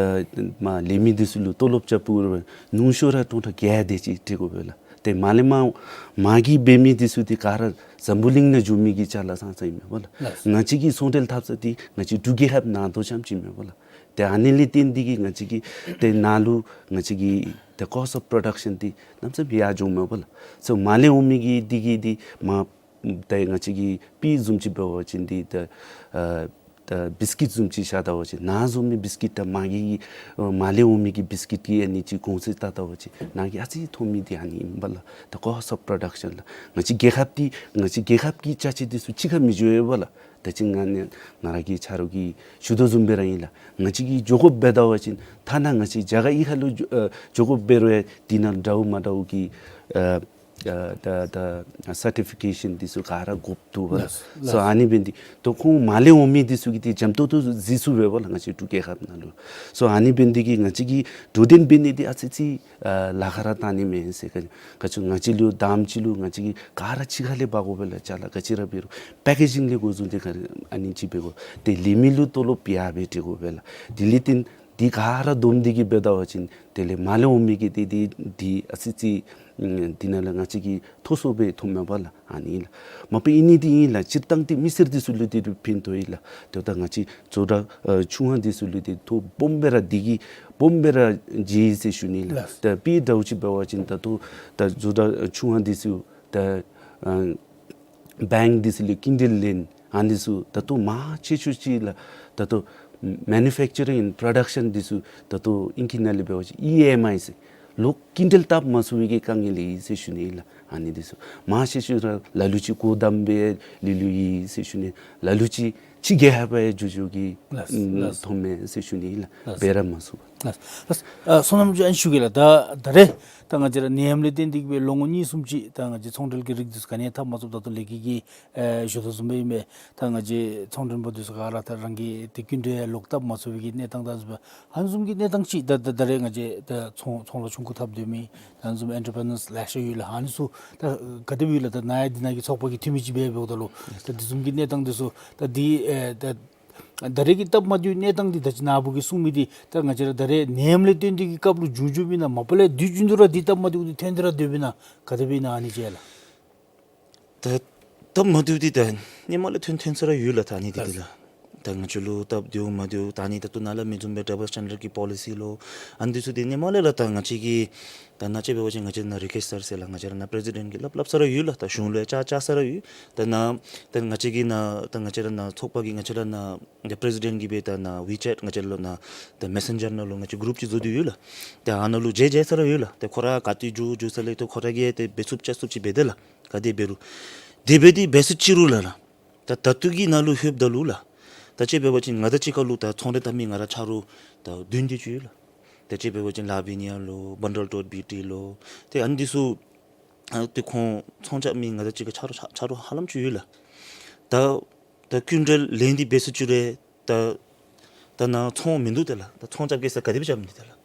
མ་ལས་མི་འདི་ཚུ་ལུ་ཏོ་ལོབ་རྐྱབ་པར་ཉུང་ཤོས་ར་སྟོང་ཕྲག་བརྒྱད་དེ་ཅིག་སྤྲོད་དགོ་པས་ལགས། ཏེ་མར་ལས་མར་མར་གྱི་འབད་མི་འདི་ཚུ་འདི་ག་ར་འཛམ་བུ་གླིང་ནང་འགྱོ་མི་གི་ཅ་ལ་ཙང་ཙང་ཨིན་མས་པ་ལགས། ལགས། ང་བཅས་ཀྱི་ཚོང་འབྲེལ་འཐབ་ས་འདི་ང་བཅས་འབྲུག་རྒྱལ་ཁབ་ནང་དོ་རྐྱངམ་ཅིག་ཨིན་མས་པ་ལགས། ཏེ་ཨ་ནི་ལས་བརྟེན་འདི་གིས་ང་བཅས་ཀྱི་ཏེ་ནཱ་ལུ་ང་བཅས་ཀྱི་ད་cost of production འདི་གནམ་མེད་ས་མེད་ཡར་འགྱོཝ་མས་པ་ལགས། སོ་མར་ལས་འོང་མི་གི་འདི་གིས་འདི་མར་ད་ང་བཅས་ཀྱི་དཔེ་བཟུམ་ཅིག་འབད་བ་ཅིན་འདི་ད་ཨ་ད་བིསི་ཀིཊ་བཟུམ་ཅིག་བཞག་ད་བ་ཅིན་ནཱ་བཟོ་མི་བིསི་ཀིཊ་དང་མར་གྱི་ཨ་མར་ལས་འོང་མི་གི་བིསི་ཀིཊ་གི་ཨ་ནི་ཅིག་གོང་ཚད་བལྟ་ད་བ་ཅིན་ནཱ་གིས་ཨ་ཙི་ཐོབ་མི་འདི་ཨ་ནི་ཨིན་པ་ལགས། ད་cost of production ལགས། ང་བཅས་རྒྱལ་ཁབ་འདི་ང་བཅས་རྒྱལ་ཁབ་ཀྱི་ཅ་ཆས་འདི་ཚུ་ཕྱི་ཁར་མི་འགྱོ་བས་ལགས། ད་ཅི་ང་ནི་ང་ར་གི་ཆ་རོགས་ཀྱིས་ཞུ་དོ་བཟུམ་སྦེ་ར་ཨིན་ལགས། ང་བཅས་ཀྱིས་འགྱོ་དགོཔ་འབད་ད་བ་ཅིན་ཐ་ན་ང་བཅས་རྒྱ་གར་གཡུས་ཁ་ལུ་འགྱོ་ཨ་འགྱོ་དགོཔ་འབད་རུང་ཡང་འདི་ནང་འདྲཝ་མ་འདྲཝ་གི་ཨ་ཨ་ད་ད་སར་ཊི་ཕི་ཀེ་ཤཱན་འདི་ཚུ་ག་ར་དགོཔ་འདུག་པ་ལགས། ལགས། སོ་ཨ་ནི་འབད་ནི་འདི་ད་ཁོང་མར་ལས་འོང་མི་འདི་ཚུ་གིས་འདི་འཇམ་ཏོང་ཏོ་གཟིགས་ཚུགས་པས་པ་ལགས། ང་བཅས་འབྲུག་རྒྱལ་ཁབ་ནང་ལུ། སོ་ཨ་ནི་འབད་ནི་འདི་གིས་ང་བཅས་ཀྱིས་དོ་འགྲན་འབད་ནི་འདི་ཨ་ཙི་ཙི་ཨ་ལཱ་ཁག་ར་བཏང་ནི་མས་ཟེར། ག་ག་ཅི་ང་བཅས་ལུ་དང་པ་ཅིག་ལུ་ང་བཅས་ཀྱིས་ག་ར་ཕྱི་ཁ་ལས་འབག་དགོ་པས་ལགས། ཅ་ལ་ག་ཅི་ར་འབད་རུང་པེ་ཀེ་ཇིང་ལས་འགོ་བཟུང་སྟེ་ག་ར་ཨ་ནི་ཅིག་འབད་དགོ། ཏེ་ལས་མི་ལུ་ཏོ་ལོབ་ཡར་སྦེ་སྤྲོད་དགོ་པས་ལགས། དེ་ལས་བརྟེན་འདི་ག་ར་བསྡོམས་ཏེ་གིས་འབད་ད་བ་ཅིན་དེ་ལས་མར་ལས་འོང་མི་གི་འདི་འདི་འདི་ཨ་ཙི་ཙི་ཨམ་འདི་ནང་ལུ་ང་བཅས་ཀྱིས་མཐོ་སུ་སྦེ་ཐོབ་མས་པ་ལགས། ཨ་ནི་ལགས། མ་པ་ཨིན་ནི་འདི་ཨིན་ལགས། སྤྱིར་བཏང་འདི་མི་སེར་འདི་ཚུ་ལུ་འདི་ཕན་ཐོགས་ཨིན་ལགས། དེ་ད་ང་བཅས་བཟོ་གྲྭ་ཨ་ཆུང་བ་འདི་ཚུ་ལུ་འདི་ཐོག་སྦོམ་སྦེ་ར་འདི་གིས་སྦོམ་སྦེ་ར་མཇལ་ཡི་ཟེར་ཞུ་ནི་ལགས། ལགས། ད་དཔེ་འདྲཝ་ཅིག་འབད་བ་ཅིན་ད་ལྟོ་ད་བཟོ་གྲྭ་ཨ་ཆུང་བ་འདི་ཚུ་ད་ཨ་བེངཀ་འདི་ཚུ་ལས་སྐྱིན་འགྲུལ་ལེན། ཨ་ནི་ཚུ་ད་ལྟོ་མང་ཆེ་ཤོས་ཅིག་ལགས། ད་ལྟོ་manufacturing and production འདི་ཚུ་ད་ལྟོ་ཨིང་སྐད་ནང་ལས་འབད་བ་ཅིན་ཨི་ཨེམ་ཨའི་ཟེར་ལོག་སྐྱིན་འགྲུལ་བཏབ་མ་ཚུགས་པའི་གི་དཀའ་ངལ་ཡོད་ཟེར་ཞུ་ནི་ལགས། ཨ་ནི་འདི་ཚུ་མང་ཆེ་ཤོས་ར་ལ་ལུ་ཅིག་སྒོ་བསྡམས་སྦེ་ལུས་ལུས་ཡོད་ཟེར་ཞུ་ནི། ལ་ལུ་ཅིག་ཕྱི་རྒྱལ་ཁབ་ཡང་འགྱོ་འགྱོ་གི་ལགས། ཨམ་ལགས། ཐོབ་མས་ཟེར་ཞུ་ནི་ལགས། ལགས། འབད་ར་མ་ཚུགས། ལགས། ལགས། ཨ་བསོད་ནམས་ཅན་ཞུ་གེ་ལགས། ད་ད་རེས་ད་ང་བཅས་ར་ནད་ཡམས་ལས་བརྟེན་ཏེ་གིས་སྦེ་ལོ་ངོ་གཉིས་གསུམ་ཅིག་ད་ང་བཅས་ཚོང་འབྲེལ་གྱི་རིགས་འདི་ཚུ་ག་ནི་ཡང་འཐབ་མ་ཚུགསཔ་ད་ལྟོ་ལས་འགུལ་གྱི་ཨེ་ཞུ་དོ་བཟུམ་སྦེ་ཨིན་མས། ད་ང་བཅས་ཚོང་མགྲོན་པ་འདི་ཚུ་ག་ར་ད་རང་གི་ཏེ་སྐྱིན་འགྲུལ་ལོག་བཏབ་མ་ཚུགས་པའི་གི་གནས་སྟངས་ད་བཟུམ་སྦེ་ཨ་ནི་བཟུམ་གྱི་གནས་སྟངས་ཅིག་ད་ད་ད་རེས་ང་བཅས་ད་ཚོང་ཚོང་ལཱ་ཆུང་ཀུ་འཐབ་སྡོད་མི་ད་ཨ་ནི་བཟུམ་ཨེན་ཊར་པི་རི་ནརསི་ལེ་ཤ་ཡོད་ལགས། ཨ་ནི་ཚུ་ད་ག་དེ་སྦེ་ཡོད་ལགས། ད་ནཱ་ཡང་འདི་ནང་གི་ཚོགས་པ་གི་འཐུས་མི་ཅིག་སྦེ་འབདཝ་ད་ལུ་ད་འདི་བཟུམ་གྱི་གནས་སྟངས་འདི་ཚུ་ད་འདི་ཨེ་ད་ད་རེས་ཀྱི་སྟབས་མ་བདེཝ་གནས་སྟངས་འདི་ད་ཅི་ནཱ་བུ་གིས་གསུངས་མི་འདི་ད་ང་བཅས་ར་ད་རེས་ནད་ཡམས་ལས་བརྟེན་ཏེ་གི་སྐབས་ལུ་བྱུང་བྱུངམ་ཨིན་ན་མ་པ་ལས་དུས་རྒྱུན་དུ་ར་འདི་སྟབས་མ་བདེཝ་འདི་ཐོན་ཏེ་ར་སྡོདཔ་ཨིན་ན་ག་དེ་སྦེ་ཨིན་ན་ཨ་ནི་ཅིག་ལགས། ད་སྟབས་མ་བདེཝ་འདི་ད་སྔོན་མ་ལས་ཐོན་ཐོན་ས་ར་ཡོད་ལགས། ད་ཨ་ནི་འདི་འདི་ལགས། ད་ང་བཅས་ལུ་སྟབས་བདེཝ་མ་བདེཝ་ད་ཨ་ནི་ད་ལྟོ་ནཱ་སླབ་མི་བཟུམ་སྦེ་ཌབ་བཱལ་སི་ཊེན་ཌརཌ་གི་པོ་ལི་སི་ལོ་ཨ་ནི་འདི་ཚུ་འདི་སྔོན་མ་ལས་ར་ད་ང་བཅས་ཀྱིས་ད་ནཱ་ཅིག་འབད་བ་ཅིན་ང་བཅས་ནཱ་རི་ཀེཊ་སར་ཟེར་ལགས། ང་བཅས་ར་ནཱ་པི་རེ་སི་ཌེནཊ་གིས་སླབ་སླབ་ས་ར་ཡོད་ལགས། ད་གཞུང་ལུ་ཡང་བཅར་བཅར་ས་ར་ཡོད། ད་ནཱ་ད་ང་བཅས་ཀྱིས་ནཱ་ད་ང་བཅས་ར་ནཱ་ཚོགས་པ་གིས་ང་བཅས་ར་ནཱ་ད་པི་རེ་སི་ཌེནཊ་གིས་སྦེ་ད་ནཱ་ཝི་ཅེཊ་ང་བཅས་ལུ་ནཱ་ད་མེ་སེན་ཇར་ནང་ལུ་ང་བཅས་གུ་རུབ་ཅིག་བཟོ་སྟེ་ཡོད་ལགས། ད་ཨ་ནཱ་ལུ་མཇལ་མཇལ་ས་ར་ཡོད་ལགས། ད་ཁོ་ར་ག་ཏེ་འགྱོ་འགྱོ་ས་ལས་ད་ཁོ་ར་གིས་ད་འབད་ཚུགསཔ་བཅའ་ཚུགསཔ་ཅིག་འབད་དེ་ལགས། ག་དེ་འབད་རུང་དེ་འབད་དེ་འབད་ས་ཅི་རུང་ལགས་ལགས། ད་ད་ལྟོ་གི་ནཱ་ལུ་ལྷོདཔ་ད་ལུ་ལགས། ད་ཅིག་འབད་བ་ཅིན་ང་དང་གཅིག་ཁར་ལུ་ད་ཚོང་འབྲེལ་འཐབ་མི་ང་ར་ཆ་རོགས་ད་བདུན་དེ་ཅིག་ཡོད་ལགས། ད་ཅིག་འབད་བ་ཅིན་ལ་བི་ནི་ཡ་ལོ་བཱན་ཌལ་ཊོཊ་བི་ཊི་ལོ་ཏེ་ཨ་ནི་འདི་ཚུ་ཨ་ཏེ་ཁོང་ཚོང་རྐྱབ་མི་ང་དང་གཅིག་ཁར་ཆ་རོགས་ཆ་ཆ་རོགས་ཧ་ལམ་ཅིག་ཡོད་ལགས། ད་ད་སྐྱིན་འགྲུལ་ལེན་ཏེ་འབད་ས་ཅིག་རུང་ད་ད་ནཱ་ཚོང་མིན་འདུག་ཏེ་ལགས། ད་ཚོང་རྐྱབ་གེ་ཟེར་ག་དེ་སྦེ་རྐྱབ་ནི་ཏེ་ལགས།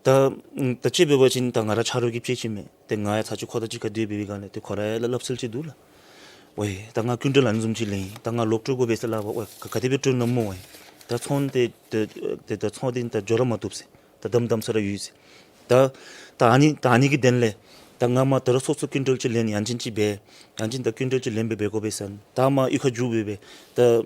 ད་ད་ཅིག་འབད་བ་ཅིན་ད་ང་ར་ཆ་རོགས་ཀྱིས་ཕྱད་ཅི་མས། ཏེ་ང་ཡང་ཚར་ཅིག་ཁོ་དང་གཅིག་ཁར་སྡོད་པའི་སྒང་ལས་ཏེ་ཁོ་ར་ཡང་སླབ་སླབ་སྲོལ་ཅིག་འདུག་ལགས། ཝའེ་ད་ང་སྐྱིན་འགྲུལ་ཨ་ནི་བཟུམ་ཅིག་ལེན་ཡི། ད་ང་ལོག་སྤྲོད་དགོ་པས་ཟེར་སླབ་པ། ཝའེ་ག་ག་དེ་སྦེ་སྤྲོད་ནི་སྨོ་ཝའེ། ད་ཚོང་འདི་ད་ད་ད་ཚོང་འདི་ད་འགྱོ་ར་མ་བཏུབ་ཟེར། ད་དམ་དམ་ས་ར་ཡོད་ཟེར། ད་ད་ཨ་ནི་ད་ཨ་ནི་གི་དོན་ལས་ད་ང་མ་ད་རུང་སོ་སོ་སྐྱིན་འགྲུལ་ཅིག་ལེན་ཡང་ཅིན་ཅིག་འབད་ཡང་ཅིན་ད་སྐྱིན་འགྲུལ་ཅིག་ལེན་སྦེ་འབད་དགོ་པས་ཟེར། ད་མ་གཡུས་ཁར་འགྱོ་སྦེ་འབད་ད་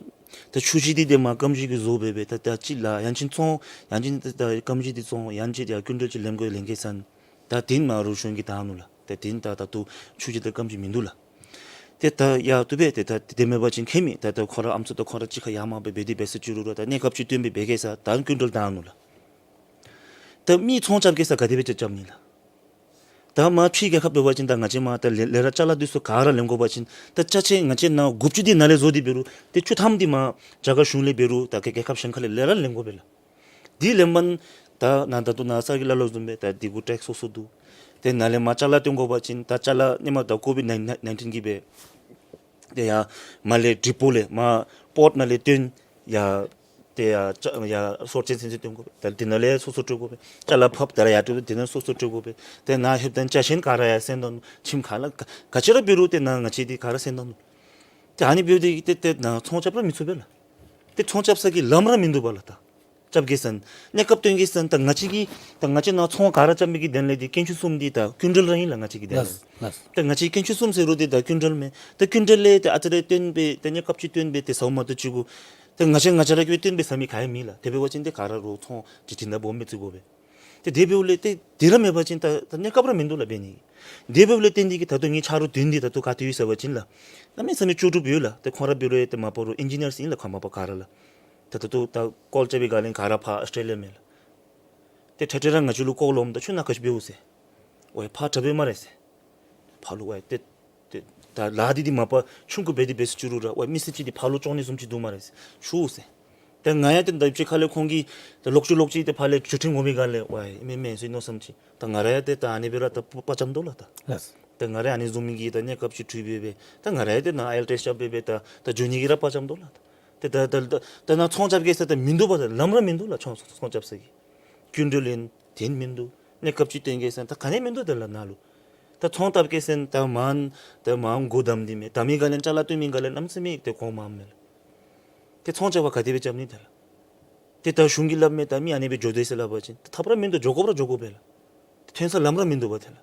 ད་ཆུ་ཞིང་འདི་ཏེ་མར་རྐམ་ཞིང་གིས་བཟོ་སྦེ་སྦེ་ད་ད་ཅིག་ལགས་ཡང་ཅིན་ཚོང་ཡང་ཅིན་ད་ད་རྐམ་ཞིང་འདི་བཙོང་ཡང་ཅིན་ཡར་སྐྱིན་འགྲུལ་ཅིག་ལེན་དགོ་ལེན་གེ་ཟེར་ན་ད་དེ་མ་རུང་གཞུང་གིས་བཏང་ནུག་ལགས། ད་དེ་ད་ད་ལྟོ་ཆུ་ཞིང་དང་རྐམ་ཞིང་མིན་འདུག་ལགས། ཏེ་ད་ཡ་བཏུབ་པས། ཏེ་ད་དེ་མེད་པ་ཅིན་ཁྱད་མེད། ད་ད་ཁོ་ར་ཨམ་སྲུ་དང་ཁོ་ར་གཅིག་ཁར་ཡར་མར་སྦེ་འབད་དེ་འབད་ས་ཅིག་རུང་ར་ད་གནས་སྐབས་ཅིག་བཏོན་སྦེ་འབད་གེ་ཟེར་ད་སྐྱིན་འགྲུལ་བཏང་ནུག་ལགས། ད་མི་ཚོང་རྐྱབ་གེ་ཟེར་ག་དེ་སྦེ་རྐྱབ་རྐྱབ་ནི་ལགས། ད་མར་ཕྱིའི་རྒྱལ་ཁབ་འབད་བ་ཅིན་ད་ང་བཅས་མར་ད་ལས་ལས་ར་ཅ་ལ་འདི་ཚུ་ག་ར་ལེན་དགོ་པ་ཅིན་ད་ཅ་ཆས་ང་བཅས་ནང་དགུ་བཅུ་འདི་ནཱ་ལས་བཟོ་སྟེ་འབད་རུང་ཏེ་བཅུ་ཐམ་འདི་མར་རྒྱ་གར་གཞུང་ལས་འབད་རུང་ད་རྒྱལ་རྒྱལ་ཁབ་གཞན་ཁ་ལས་ལས་ར་ལེན་དགོ་པས་ལགས། འདི་ལེན་པ་ད་ནཱ་ད་ལྟོ་ནཱ་ས་གི་ལ་ལོ་བཟུམ་སྦེ་ད་འདི་གུ་ཊེགསི་སོ་སོ་འདུག། ཏེ་ནཱ་ལས་མར་ཅ་ལ་བཏོན་དགོ་པ་ཅིན་ད་ཅ་ལ་ཧེ་མ་ད་ཀོ་བིཌ་ནའིན་ཊིན་གིས་སྦེ་ཏེ་ཡར་མར་ལས་ཌི་པོ་ལས་མར་པོརཊ་ནང་ལས་བཏོན་ཡར་ཏེ་ཡར་ཅ་ཡར་སོར་ཆེན་ཚུན་ཚོད་བཏོན་དགོ་པས། ད་དེ་ནང་ལས་སོ་སོ་སྤྲོད་དགོ་པས། ཅ་ལ་ཕབ་ད་ར་ཡར་སྤྲོད་དེ་ནང་སོ་སོ་སྤྲོད་དགོ་པས། ཏེ་ནཱ་ལྷོདཔ་ད་ཅ་ཆས་ག་ར་ཡར་སེང་ད་ནུག། ཁྱིམ་ག་ལ་ག་ག་ཅི་ར་འབད་རུང་ཏེ་ནཱ་ང་བཅས་འདི་ག་ར་སེང་ད་ནུག། ཏེ་ཨ་ནི་འབདཝ་ད་ཏེ་ཏེ་ནཱ་ཚོང་རྐྱབ་ར་མི་ཚུགས་པས་ལགས། ཏེ་ཚོང་རྐྱབ་ས་གི་ལམ་ར་མིན་འདུག་པས་ལགས། ད་རྐྱབ་གེ་ཟེར་ན་གནས་སྐབས་བཏོན་གེ་ཟེར་ན་ད་ང་བཅས་ཀྱི་ད་ང་བཅས་ནཱ་ཚོང་ག་ར་རྐྱབ་མི་གི་དོན་ལས་འདི་དཀོན་མཆོག་གསུམ་འདི་ད་སྐྱིན་འགྲུལ་ར་ཨིན་ལགས། ང་བཅས་ཀྱི་དོན་ལས། ལགས་ལགས། ད་ང་བཅས་དཀོན་མཆོག་གསུམ་ཟེར་རུང་འདི་ད་སྐྱིན་འགྲུལ་མས། ད་སྐྱིན་འགྲུལ་ལས་ཏེ་ཨ་ཙི་རེ་བཏོན་སྦེ་ད་གནས་སྐབས་ཅིག་བཏོན་སྦེ་ཏེ་ཟཝ་མ་གཏོགས་ཅིག་གུ་ད་ང་བཅས་ང་བཅས་ར་གིས་བཏོན་སྦེ་ཟ་མི་ག་ཡང་མེད་ལགས། དེ་འབད་བ་ཅིན་ཏེ་ག་ར་རོགས་ཚོང་ཅིག་བྱིན་ད་སྦོམ་སྦེ་བརྩི་དགོ་པས། ཏེ་དེ་འབདཝ་ལས་ཏེ་དེ་ར་མེད་པ་ཅིན་ད་ད་གནས་སྐབས་ར་མིན་འདུག་ལགས་འབད་ནི། དེ་འབདཝ་ལས་བརྟེན་ཏེ་གིས་ད་ལྟོ་ངེའི་ཆ་རོགས་བདུན་འདི་ད་ལྟོ་ག་ཏེ་ཡོད་ཟེར་བ་ཅིན་ལགས་གནམ་མེད་ས་མེད་ལྕོགས་གྲུབ་ཡོད་ལགས། ཏེ་ཁོང་ར་འབད་རུང་ཏེ་མ་པ་རོགས་ཨིན་ཇི་ནིརསི་ཨིན་ལགས། ཁོང་མ་པ་ག་ར་ལགས། ད་ད་ལྟོ་ད་ཀོལ་རྐྱབ་པའི་སྒང་ལས་ག་ར་ཕར་ཨོསི་ཊྲེ་ལི་ཡ་མས་ལགས། ཏེ་ཐེངས་ཐེངས་ར་ང་བཅས་ལུ་ཀོལ་འོངམ་ད་ཁྱོད་ནཱ་ག་ཅི་འབདཝ་ཟེར། ཝའི་ཕར་དྲགཔ་སྨ་རེ་ཟེར། ཕར་ལུ་ཝའི་ཏེ་ཏེ་ད་ལཱ་འདི་འདི་མ་པ་ཆུང་ཀུ་འབད་དེ་འབད་ས་ཅིག་རུང་ར་ཝའི་མི་སེར་ཅིག་འདི་ཕར་ལུ་བཅོ་ནི་བཟུམ་ཅིག་འདུག་སྨ་རེ་ཟེར་ཞུ་ཟེར། ཏེ་ང་ཡང་ཏེ་ད་ཅིག་ཁ་ལས་ཁོང་གིས་ཏེ་ལོག་ཅི་ལོག་ཅི་ཏེ་ཕར་ལས་བརྒྱུད་འཕྲིན་འོང་མི་སྒང་ལས་ཝའི་མེན་མེན་ཟེར་མནོ་བསམ་ཅིག། ད་ང་ར་ཡང་ཏེ་ད་ཨ་ནི་སྦེ་ར་ད་དཔའ་བཅམ་དོ་ལགས་ད། ལགས། ཏེ་ང་ར་ཡང་ཨ་ནི་བཟུམ་མའི་གི་ད་གནས་སྐབས་ཅིག་འཁྲུལ་སྦེ་སྦེ་ད་ང་ར་ཡང་ཏེ་ནཱ་ཨའི་ཨེལ་ཊི་ཨེསི་རྐྱབ་སྦེ་སྦེ་ད་ད་འགྱོ་ནི་གི་ར་དཔའ་བཅམ་དོ་ལགས་ད། ཏེ་ད་ད་ད་ད་ནཱ་ཚོང་རྐྱབ་གེ་ཟེར་ད་མིན་འདུག་པས། ད་ལམ་ར་མིན་འདུག་ལགས། ཚོང་ཚོང་རྐྱབ་ས་གི་སྐྱིན་འགྲུལ་ཨིན། དེ་མིན་འདུག། གནས་སྐབས་ཅིག་བཏོན་གེ་ཟེར་ན་ད་ག་ནི་མིན་འདུག། དེ་ལགས་ནཱ་ལུ་ད་ཚོང་བཏབ་གེ་ཟེར་ན་ད་མང་ད་མང་སྒོ་བསྡམ་སྟེ་མས། ད་མི་སྒང་ལས་ཅ་ལ་བཏོན་མི་སྒང་ལས་གནམ་མེད་ས་མེད་ཏེ་གོང་མ་མས་ལགས། ཏེ་ཚོང་རྐྱབ་པར་ག་དེ་སྦེ་རྐྱབ་ནི་དེ་ལགས། ཏེ་ད་གཞུང་གིས་སླབ་མས། ད་མི་ཨ་ནི་སྦེ་འགྱོ་དོ་ཟེར་སླབ་པ་ཅིན་ད་ཐབས་ར་མིན་འདུག། འགྱོ་དགོཔ་ར་འགྱོ་དགོ་པས་ལགས། ཐོན་ས་ལམ་ར་མིན་འདུག་པས་དེ་ལགས།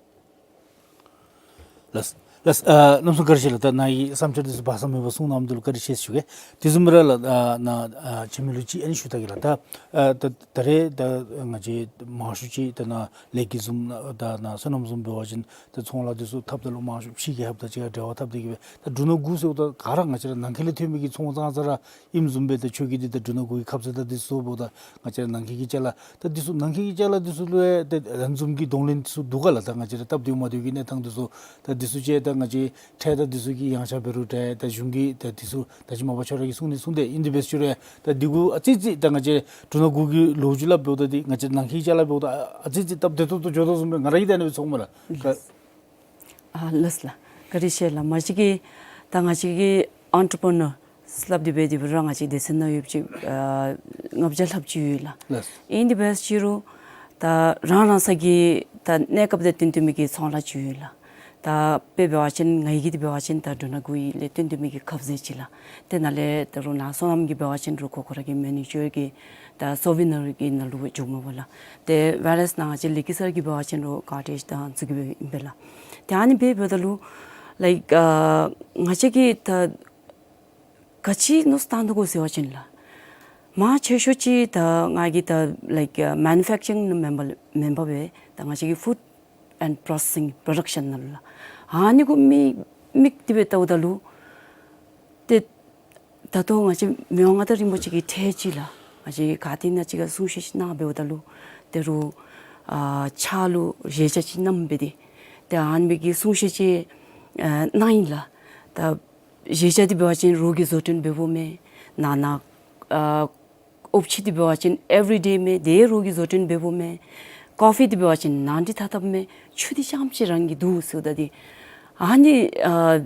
ལགས་ལགས། ཨ་རྣམ་གསུམ་བཀའ་དྲིན་ཆེ་ལགས། ད་ནཱ་གི་བསམ་འཆར་འདི་ཚུ་སྦ་གསང་མེད་པར་གསུངས་གནང་མི་འདི་ལུ་བཀའ་དྲིན་ཆེ་ཞུ་གེ། དེ་བཟུམ་སྦེ་ར་ལགས་ཨ་ནཱ་ཨ་འཆི་མེད་ལུ་ཅིག་ཨ་ནི་ཞུ་ད་གེ་ལགས། ད་ཨ་ད་ད་རེས་ད་ང་བཅས་མང་ཤོས་ཅིག་ད་ནཱ་ལས་ཀྱི་བཟུམ་ད་ནཱ་སོ་ནམ་བཟུམ་འབད་བ་ཅིན་ད་ཚོང་ལཱ་འདི་ཚུ་འཐབ་ད་ལུ་མང་ཤོས་ཕྱི་རྒྱལ་ཁབ་དང་གཅིག་ཁར་འབྲེལ་བ་འཐབ་སྟེ་གིས་སྦེ་ད་འབྲུ་སྣ་དགུ་ཟེརཝ་ད་ག་ར་ང་བཅས་ར་ནང་འཁོད་ལས་ཐོན་མི་གི་ཚོང་ཙང་ཙ་ར་ཨིནམ་བཟུམ་སྦེ་ད་ཁྱོད་ཀྱིས་འདི་ད་འབྲུ་སྣ་དགུ་གི་ཁབ་ཟས་དང་འདི་ཚུ་འབདཝ་ད་ང་བཅས་ར་ནང་འཁོད་ཀྱི་ཅ་ལ་ད་འདི་ཚུ་ནང་འཁོད་ཀྱི་ཅ་ལ་འདི་ཚུ་ལུ་ཡང་ད་ཨ་ནི་བཟུམ་གྱི་གདོང་ལེན་འདི་ཚུ་འདུག་ག་ལགས། ད་ང་བཅས་ར་སྟབས་བདེཝ་མ་བདེཝ་གི་གནས་སྟངས་འདི་ཚུ་ད་འདི་ཚུ་ཅིག་ད་ང་བཅས་ཁྲལ་དང་འདི་ཚུ་གི་ཡངས་ཆག་འབད་རུང་ད་ད་གཞུང་གིས་ད་འདི་ཚུ་ད་ཅི་མ་པ་ཁྱོད་ར་གིས་གསུང་ནི་གསུངས་ཏེ་ཨིན། དེ་འབད་ཞུ་རུང་ད་འདི་གུ་ཨ་ཙི་ཙི་ད་ང་བཅས་འབྲུ་སྣ་དགུ་གི་ལོ་རྒྱུས་སླབ་འབདཝ་ད་འདི་ང་བཅས་ནང་འཁོད་ཀྱི་ཅ་ལ་འབདཝ་ད་ཨ་ཙི་ཙི་སྟབས་བདེ་ཏོག་ཏོ་འགྱོ་དོ་བཟུམ་སྦེ་ང་ར་གིས་ད་ཨ་ནི་སྦེ་ཚོརཝ་མས་ལགས། ཨ་ལགས་ལགས། བཀའ་དྲིན་ཆེ་ལགས། མ་གཞི་གིས་ད་ང་བཅས་ཀྱི་ཨེན་ཊི་པི་རི་ནར་སླབ་སྟེ་འབད་དེ་འབད་རུང་ང་བཅས་སྡེ་ཚན་ནང་ཡོདཔ་ཅིག་ཨ་ལྔ་བརྒྱ་ལྷགཔ་ཅིག་ཡོད་ལགས། ལགས། ཨིན་དེ་འབད་ཞུ་རུང་ད་རང་རང་སོའི་གི་ད་གནས་སྐབས་དང་བསྟུན་བསྟུན་མི་གི་ཚོང་ལཱ་ཅིག་ཡོད་ལགས། ད་དཔེ་འབད་བ་ཅིན་ངེའི་གི་འདི་འབད་བ་ཅིན་ད་འབྲུ་སྣ་དགུ་ཡི་ལས་བསྟུན་བསྟུན་མི་གི་ཁབ་ཟས་ཅིག་ལགས། དེ་ནང་ལས་ད་རུང་ནཱ་སོ་ནམ་གྱི་འབད་བ་ཅིན་རུང་ཁོ་ཁོ་ར་གི་མེ་ནི་ཀྱུར་གྱི་ད་སོ་ཝི་ནར་གྱི་ནང་ལུ་འཇུག་མས་པ་ལགས། ཏེ་ཝེར་ཨེས་ནཱ་ང་བཅས་ལས་ཀྱི་སར་གྱི་འབད་བ་ཅིན་རུང་ཀར་ཊེཇ་དང་ཚུ་གི་སྦེ་ཨིན་པས་ལགས། ཏེ་ཨ་ནི་སྦེ་འབདཝ་ད་ལུ་ལའིཀ་ཨ་ང་བཅས་ཀྱིས་ད་ག་ཅི་མནོ་བསམ་བཏང་དོ་གོ་ཟེར་བ་ཅིན་ལགས། མང་ཆེ་ཤོས་ཅིག་ད་ང་གིས་ད་ལའིཀ་ཨ་མེ་ནུ་ཕེཀ་ཅརིང་ནང་མེན་པར་མེན་པར་སྦེ་ད་ང་བཅས་ཀྱི་ཧྥུཌ་ཨེནཌ་པྲོ་སེ་སིང་པྲོ་ཌག་ཤཱན་ནང་ལུ་ལགས། ཨ་ནི་གུ་དམིགས་དམིགས་ཏེ་སྦེ་བལྟཝ་ད་ལུ་ཏེ་ད་ལྟོ་ང་བཅས་མི་དབང་མངའ་བདག་རིན་པོ་ཆེ་གི་ཁྲལ་ཅིག་ལགས། ང་བཅས་ག་ཏེ་ནང་ཅིག་ཁར་གསུང་བཤད་ཅིག་གནང་འབདཝ་ད་ལུ་ད་རུང་ཨ་ཕྱག་ལུ་བཞེས་ཆས་ཅིག་བསྣམས་སྦེ་ཏེ་ཏེ་ཨ་ནི་སྦེ་གི་གསུང་བཤད་ཅིག་ཨ་གནང་ཡི་ལགས། ད་བཞེས་ཆས་འདི་འབད་བ་ཅིན་རོགས་ཀྱིས་བཟོ་སྐྲུན་འབདཝ་མས། ནང་ན་ཨ་ཨོམ་ཕྱེ་འདི་འབད་བ་ཅིན་ཨེ་བི་རི་ཌེ་མས། དེ་རོགས་ཀྱིས་བཟོ་སྐྲུན་འབདཝ་མས། ཀོ་ཕི་འདི་འབད་བ་ཅིན་ནང་འདྲེན་ཐ་དཔ་མས། ཆུ་འདི་རྐྱངམ་ཅིག་རང་གི་འདུག་ཟེརཝ་ད་འདི་ཨ་ནི་ཨ་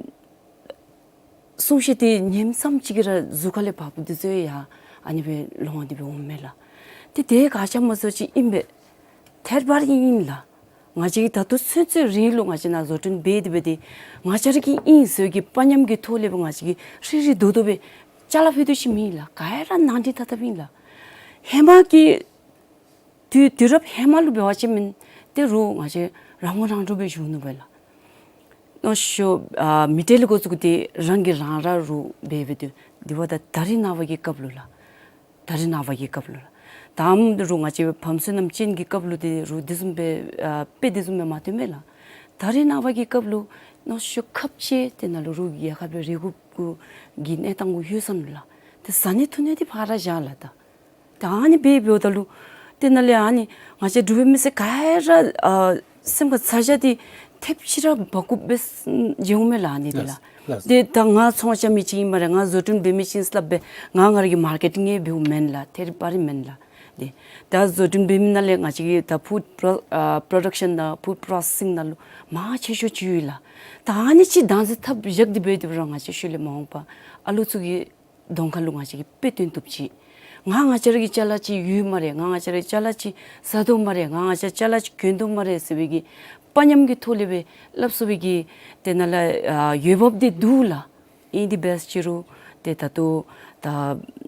གསུང་བཤད་འདི་ཉིནམ་ཙམ་ཅིག་གིས་ར་གཟུགས་ཁ་ལས་བབས་འདི་ཚུ་ཡང་ཨ་ནི་སྦེ་ལོང་སྟེ་སྦེ་འོངམ་མས་ལགས། ཏེ་དེ་ག་ཅི་སྨོ་ཟེར་བ་ཅིན་ཨིན་པས། ཐད་པར་ཨིན་ལགས། ང་བཅས་ཀྱིས་ད་ལྟོ་ཚུན་ཚོད་རིང་ལུ་ང་བཅས་ནཱ་བཟོ་སྐྲུན་འབད་དེ་སྦེ་ཏེ་ང་བཅས་ར་གི་ཨིན་ཟེར་གྱི་དཔའ་ཉམས་ཀྱི་ཐོག་ལས་སྦེ་ང་བཅས་ཀྱིས་ཧྲིལ་ཧྲིལ་རྡོག་རྡོག་སྦེ་ཅ་ལ་ཕུལ་དོ་ཅིག་མེད་ལགས། ག་ར་ནང་འདྲེན་ཐ་དཔ་ཨིན་ལགས། ཧེ་མ་གི་དུས་དུས་རབས་ཧེ་མ་ལུ་འབད་བ་ཅིན་མེན་ཏེ་རོགས་ང་བཅས་རང་ངོ་རང་འདྲོངས་སྦེ་བཞུགས་ནུག་པས་ལགས། ནོ་ཤོ་ཨ་མི་ཊ་ལས་འགོ་བཙུགས་ཏེ་རང་གིས་རང་ར་རོགས་འབད་འབད་དེ་ དེ་འབདཝ་ད་ད་རིས་ནངས་པ་གི་སྐབས་ལུ་ལགས། ད་རིས་ནངས་པ་གི་སྐབས་ལུ་ལགས། ད་ཨམ་རུང་ང་བཅས་ཕམ་སོ་ནམ་ཅན་གྱི་སྐབས་ལུ་དེ་རུང་དེ་བཟུམ་སྦེ་ཨ་དཔེ་དེ་བཟུམ་སྦེ་མ་སྟོན་མས་ལགས། ད་རིས་ནངས་པ་གི་སྐབས་ལུ་ནང་ཤོག་ཁབ་ཅིག་དེ་ནང་ལུ་རུང་རྒྱལ་ཁབ་སྦེ་རེ་སྒུག་གི་གནས་སྟངས་གུ་ལྷོད་སོ་ནུག་ལགས། དེ་བཟའ་ནི་འཐུང་ནི་དེ་ཕར་བཞག་ལགས། ད་ད་ཨ་ནི་སྦེ་འབདཝ་ད་ལུ་དེ་ནང་ལས་ཨ་ནི་ང་བཅས་འབྲུག་པའི་མི་སེར་ག་ར་ཨ་སེམས་ཁར་ཚ་གྱང་འདི་ཐེབས་ཅིག་ར་འབག་དགོཔ་སྦེ་མཇལཝ་མས་ལགས། ཨ་ནི་དེ་ལགས། ལགས། དེ་ད་ང་ཚོང་རྐྱབ་མི་ཅིག་ཨིན་སྨ་རེ། ང་བཟོ་སྐྲུན་འབད་མི་ཅིག་ཨིན་ཟེར་སླབ་སྦེ་ང་ང་ར་གིས་མར་ཀེཊ་ཨིང་འབདཝ་མེན་ལགས། ཐད་རི་བ་རི་མེན་ལགས། དེ་ད་བཟོ་སྐྲུན་འབད་མི་ནང་ལས་ང་བཅས་ཀྱི་ད་ཕུཌ་པྲོ་ཨ་པྲོ་ཌག་ཤཱན་དང་ཕུཌ་པྲོ་སེ་སིང་ནང་ལུ་མང་ཆེ་ཤོས་ཅིག་ཡོད་ལགས། ད་ཨ་ནི་ཅིག་བདག་འཛིན་འཐབ་བཞག་སྟེ་འབད་དེ་འབད་རུང་ང་བཅས་ཤུལ་ལས་མ་འོངས་པ་ཨ་ལོ་ཚུ་གི་གདོང་ཁ་ལུ་ང་བཅས་ཀྱིས་དཔེ་སྟོན་བཏུབ་ཅི། ང་ང་བཅས་ར་གི་ཅ་ལ་ཅིག་ཡོད་སྨ་རེ། ང་ང་བཅས་ར་གི་ཅ་ལ་ཅིག་ཟ་དོ་སྨ་རེ། ང་ང་བཅས་ཅ་ལ་ཅིག་གྱོན་དོ་སྨ་རེ་ཟེར་བའི་གི་དཔའ་ཉམས་ཀྱི་ཐོག་ལས་སྦེ་སླབ་སོང་བའི་གི་དེ་ནང་ལས་ཨ་འོས་འབབ་འདི་འདུག་ལགས། ཨིན་དེ་འབད་ཅི་རུང་དེ་ད་ལྟོ་ད་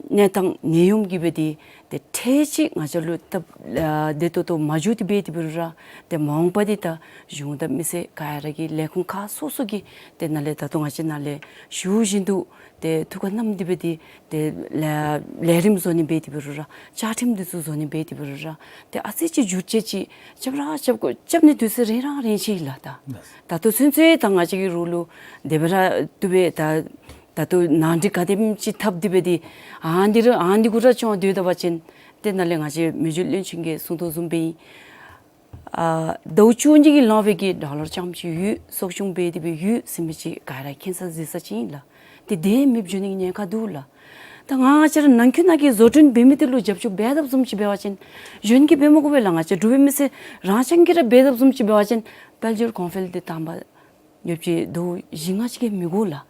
གནས་སྟངས་ནད་ཡམས་ཀྱིས་འབད་དེ་དེ་འཕྲལ་ཅིག་ང་བཅས་ལུ་སྟབས་ཨ་བདེ་ཏོག་ཏོ་མ་འགྱོ་སྟེ་འབད་དེ་འབད་རུང་ར་དེ་མ་འོངས་པ་འདི་ད་གཞུང་དང་མི་སེར་ག་ར་གི་ལས་ཁུངས་ཁག་སོ་སོ་གི་དེ་ནང་ལས་ད་ལྟོ་ང་བཅས་ནང་ལས་ཞུ་བཞིན་དུ་དེ་ཐུགས་ཁར་བསྣམས་ཏེ་འབད་དེ་དེ་ལས་ལས་རིམ་བཟོ་ནི་འབད་དེ་འབད་རུང་ར་བཅའ་ཁྲིམས་འདི་ཚུ་བཟོ་ནི་འབད་དེ་འབད་རུང་ར་དེ་ཨ་ཙི་ཅིག་འགྱུར་བཅོས་ཅིག་རྐྱབ་ར་རྐྱབ་དགོ། རྐྱབ་ནི་དུས་ཚོད་རིང་ར་རིང་ཅི་ལགས། ད་ད་ལྟོ་ཚུན་ཚོད་ད་ང་བཅས་ཀྱི་རོགས་ལུ་དེ་སྦེ་ར་བཏུབ་པས། ད་ད་ལྟོ་ནང་འགྲིག་ག་དེམ་ཅིག་འཐབ་སྟེ་འབད་དེ་ཨ་འདི་རུང་ཨ་འདི་གུ་ར་བྱོན་སྡོད་ད་པ་ཅིན་དེ་ནང་ལས་ང་བཅས་མི་རྗེ་བློན་ཆེན་གྱིས་གསུང་དོ་བཟུམ་སྦེ་ཨིན། ཨ་ཟླཝ་བཅུ་གཉིས་ཀྱི་ལང་པའི་གི་ཌོ་ལར་རྐྱངམ་ཅིག་ཡོད་གསོ་སྐྱོང་འབད་དེ་སྦེ་ཡོད་ཟེར་མི་ཅིག་ག་ར་མཁྱེན་ས་གཟིགས་ས་ཅིག་ཨིན་ལགས། དེ་དེ་མེདཔ་འགྱོ་ནི་གི་ཉེན་ཁ་འདུག་ལགས། ད་ང་བཅས་ར་ནང་འཁོད་ནང་གི་བཟོ་སྐྲུན་འབད་མི་དེ་ལུ་རྒྱབ་སྐྱོར་འབད་དཔ་བཟུམ་ཅིག་འབད་བ་ཅིན་གཞན་གྱིས་འབད་མི་དགོ་པས་ལགས། ང་བཅས་འབྲུག་པའི་མི་སེར་རང་རྐྱང་གིས་ར་འབད་དཔ་བཟུམ་ཅིག་འབད་བ་ཅིན་དཔལ་འབྱོར་གོང་འཕེལ་དེ་དང་པ་ཡོདཔ་ཅིག་ཟླཝ་བཞི་ལྔ་ཅིག་གིས་མི་འགོར་ལགས།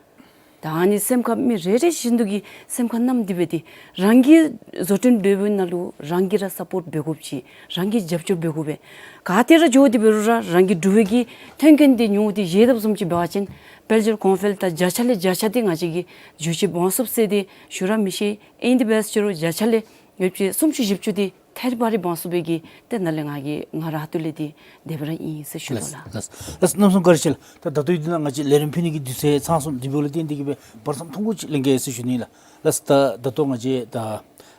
ད་ཨ་ནི་སེམས་ཁར་མི་རེ་རེ་བཞིན་དུ་གི་སེམས་ཁར་བསྣམས་ཏེ་འབད་དེ་རང་གི་བཟོ་སྐྲུན་འབད་བའི་ནང་ལུ་རང་གིས་ར་སཔོརཊ་འབད་དགོཔ་ཅིག་རང་གིས་རྒྱབ་སྐྱོར་འབད་དགོ་པས། ག་ཏེ་ར་འགྱོ་སྟེ་འབད་རུང་ར་རང་གི་འབྲུག་པའི་གི་མཐུན་རྐྱེན་དེ་ཉུང་སྟེ་བཞེས་དཔ་བཟུམ་ཅིག་འབད་བ་ཅིན་དཔལ་འབྱོར་གོང་འཕེལ་ད་བརྒྱ་ཆ་ལས་བརྒྱ་ཆ་དེ་ང་བཅས་ཀྱིས་འགྱོ་ཅིག་འབག་ཚུགས་ཟེར་དེ་ཞུ་ར་མི་ཤེས། ཨིན་དེ་འབད་ཅི་རུང་བརྒྱ་ཆ་ལས་ཡོད་ཅིག་སུམ་ཅུ་བཞི་བཅུ་དེ་ཐད་རི་བ་རི་འབག་ཚུགས་པའི་གི་དེ་ནང་ལས་ང་གིས་ང་ར་ཧ་ཏུ་ལས་དེ་དེ་སྦེ་ར་ཨིན་ཟེར་ཞུ་དོ་ལགས། ལགས་ལགས། གནམ་མེད་ས་མེད་བཀའ་དྲིན་ཆེ་ལགས། ད་ད་ལྟོ་ཡོད་དེ་ནང་ང་བཅས་ལས་རིམ་ཕུལ་ནི་གི་དུས་ཚོད་ཚང་སོང་། དེ་འབདཝ་ལས་བརྟེན་ཏེ་གིས་སྦེ་བར་མཚམས་ཐུང་ཀུ་ཅིག་ལེན་གེ་ཟེར་ཞུ་ནི་ལགས། ལགས་ད་ད་ལྟོ་ང་བཅས་ད་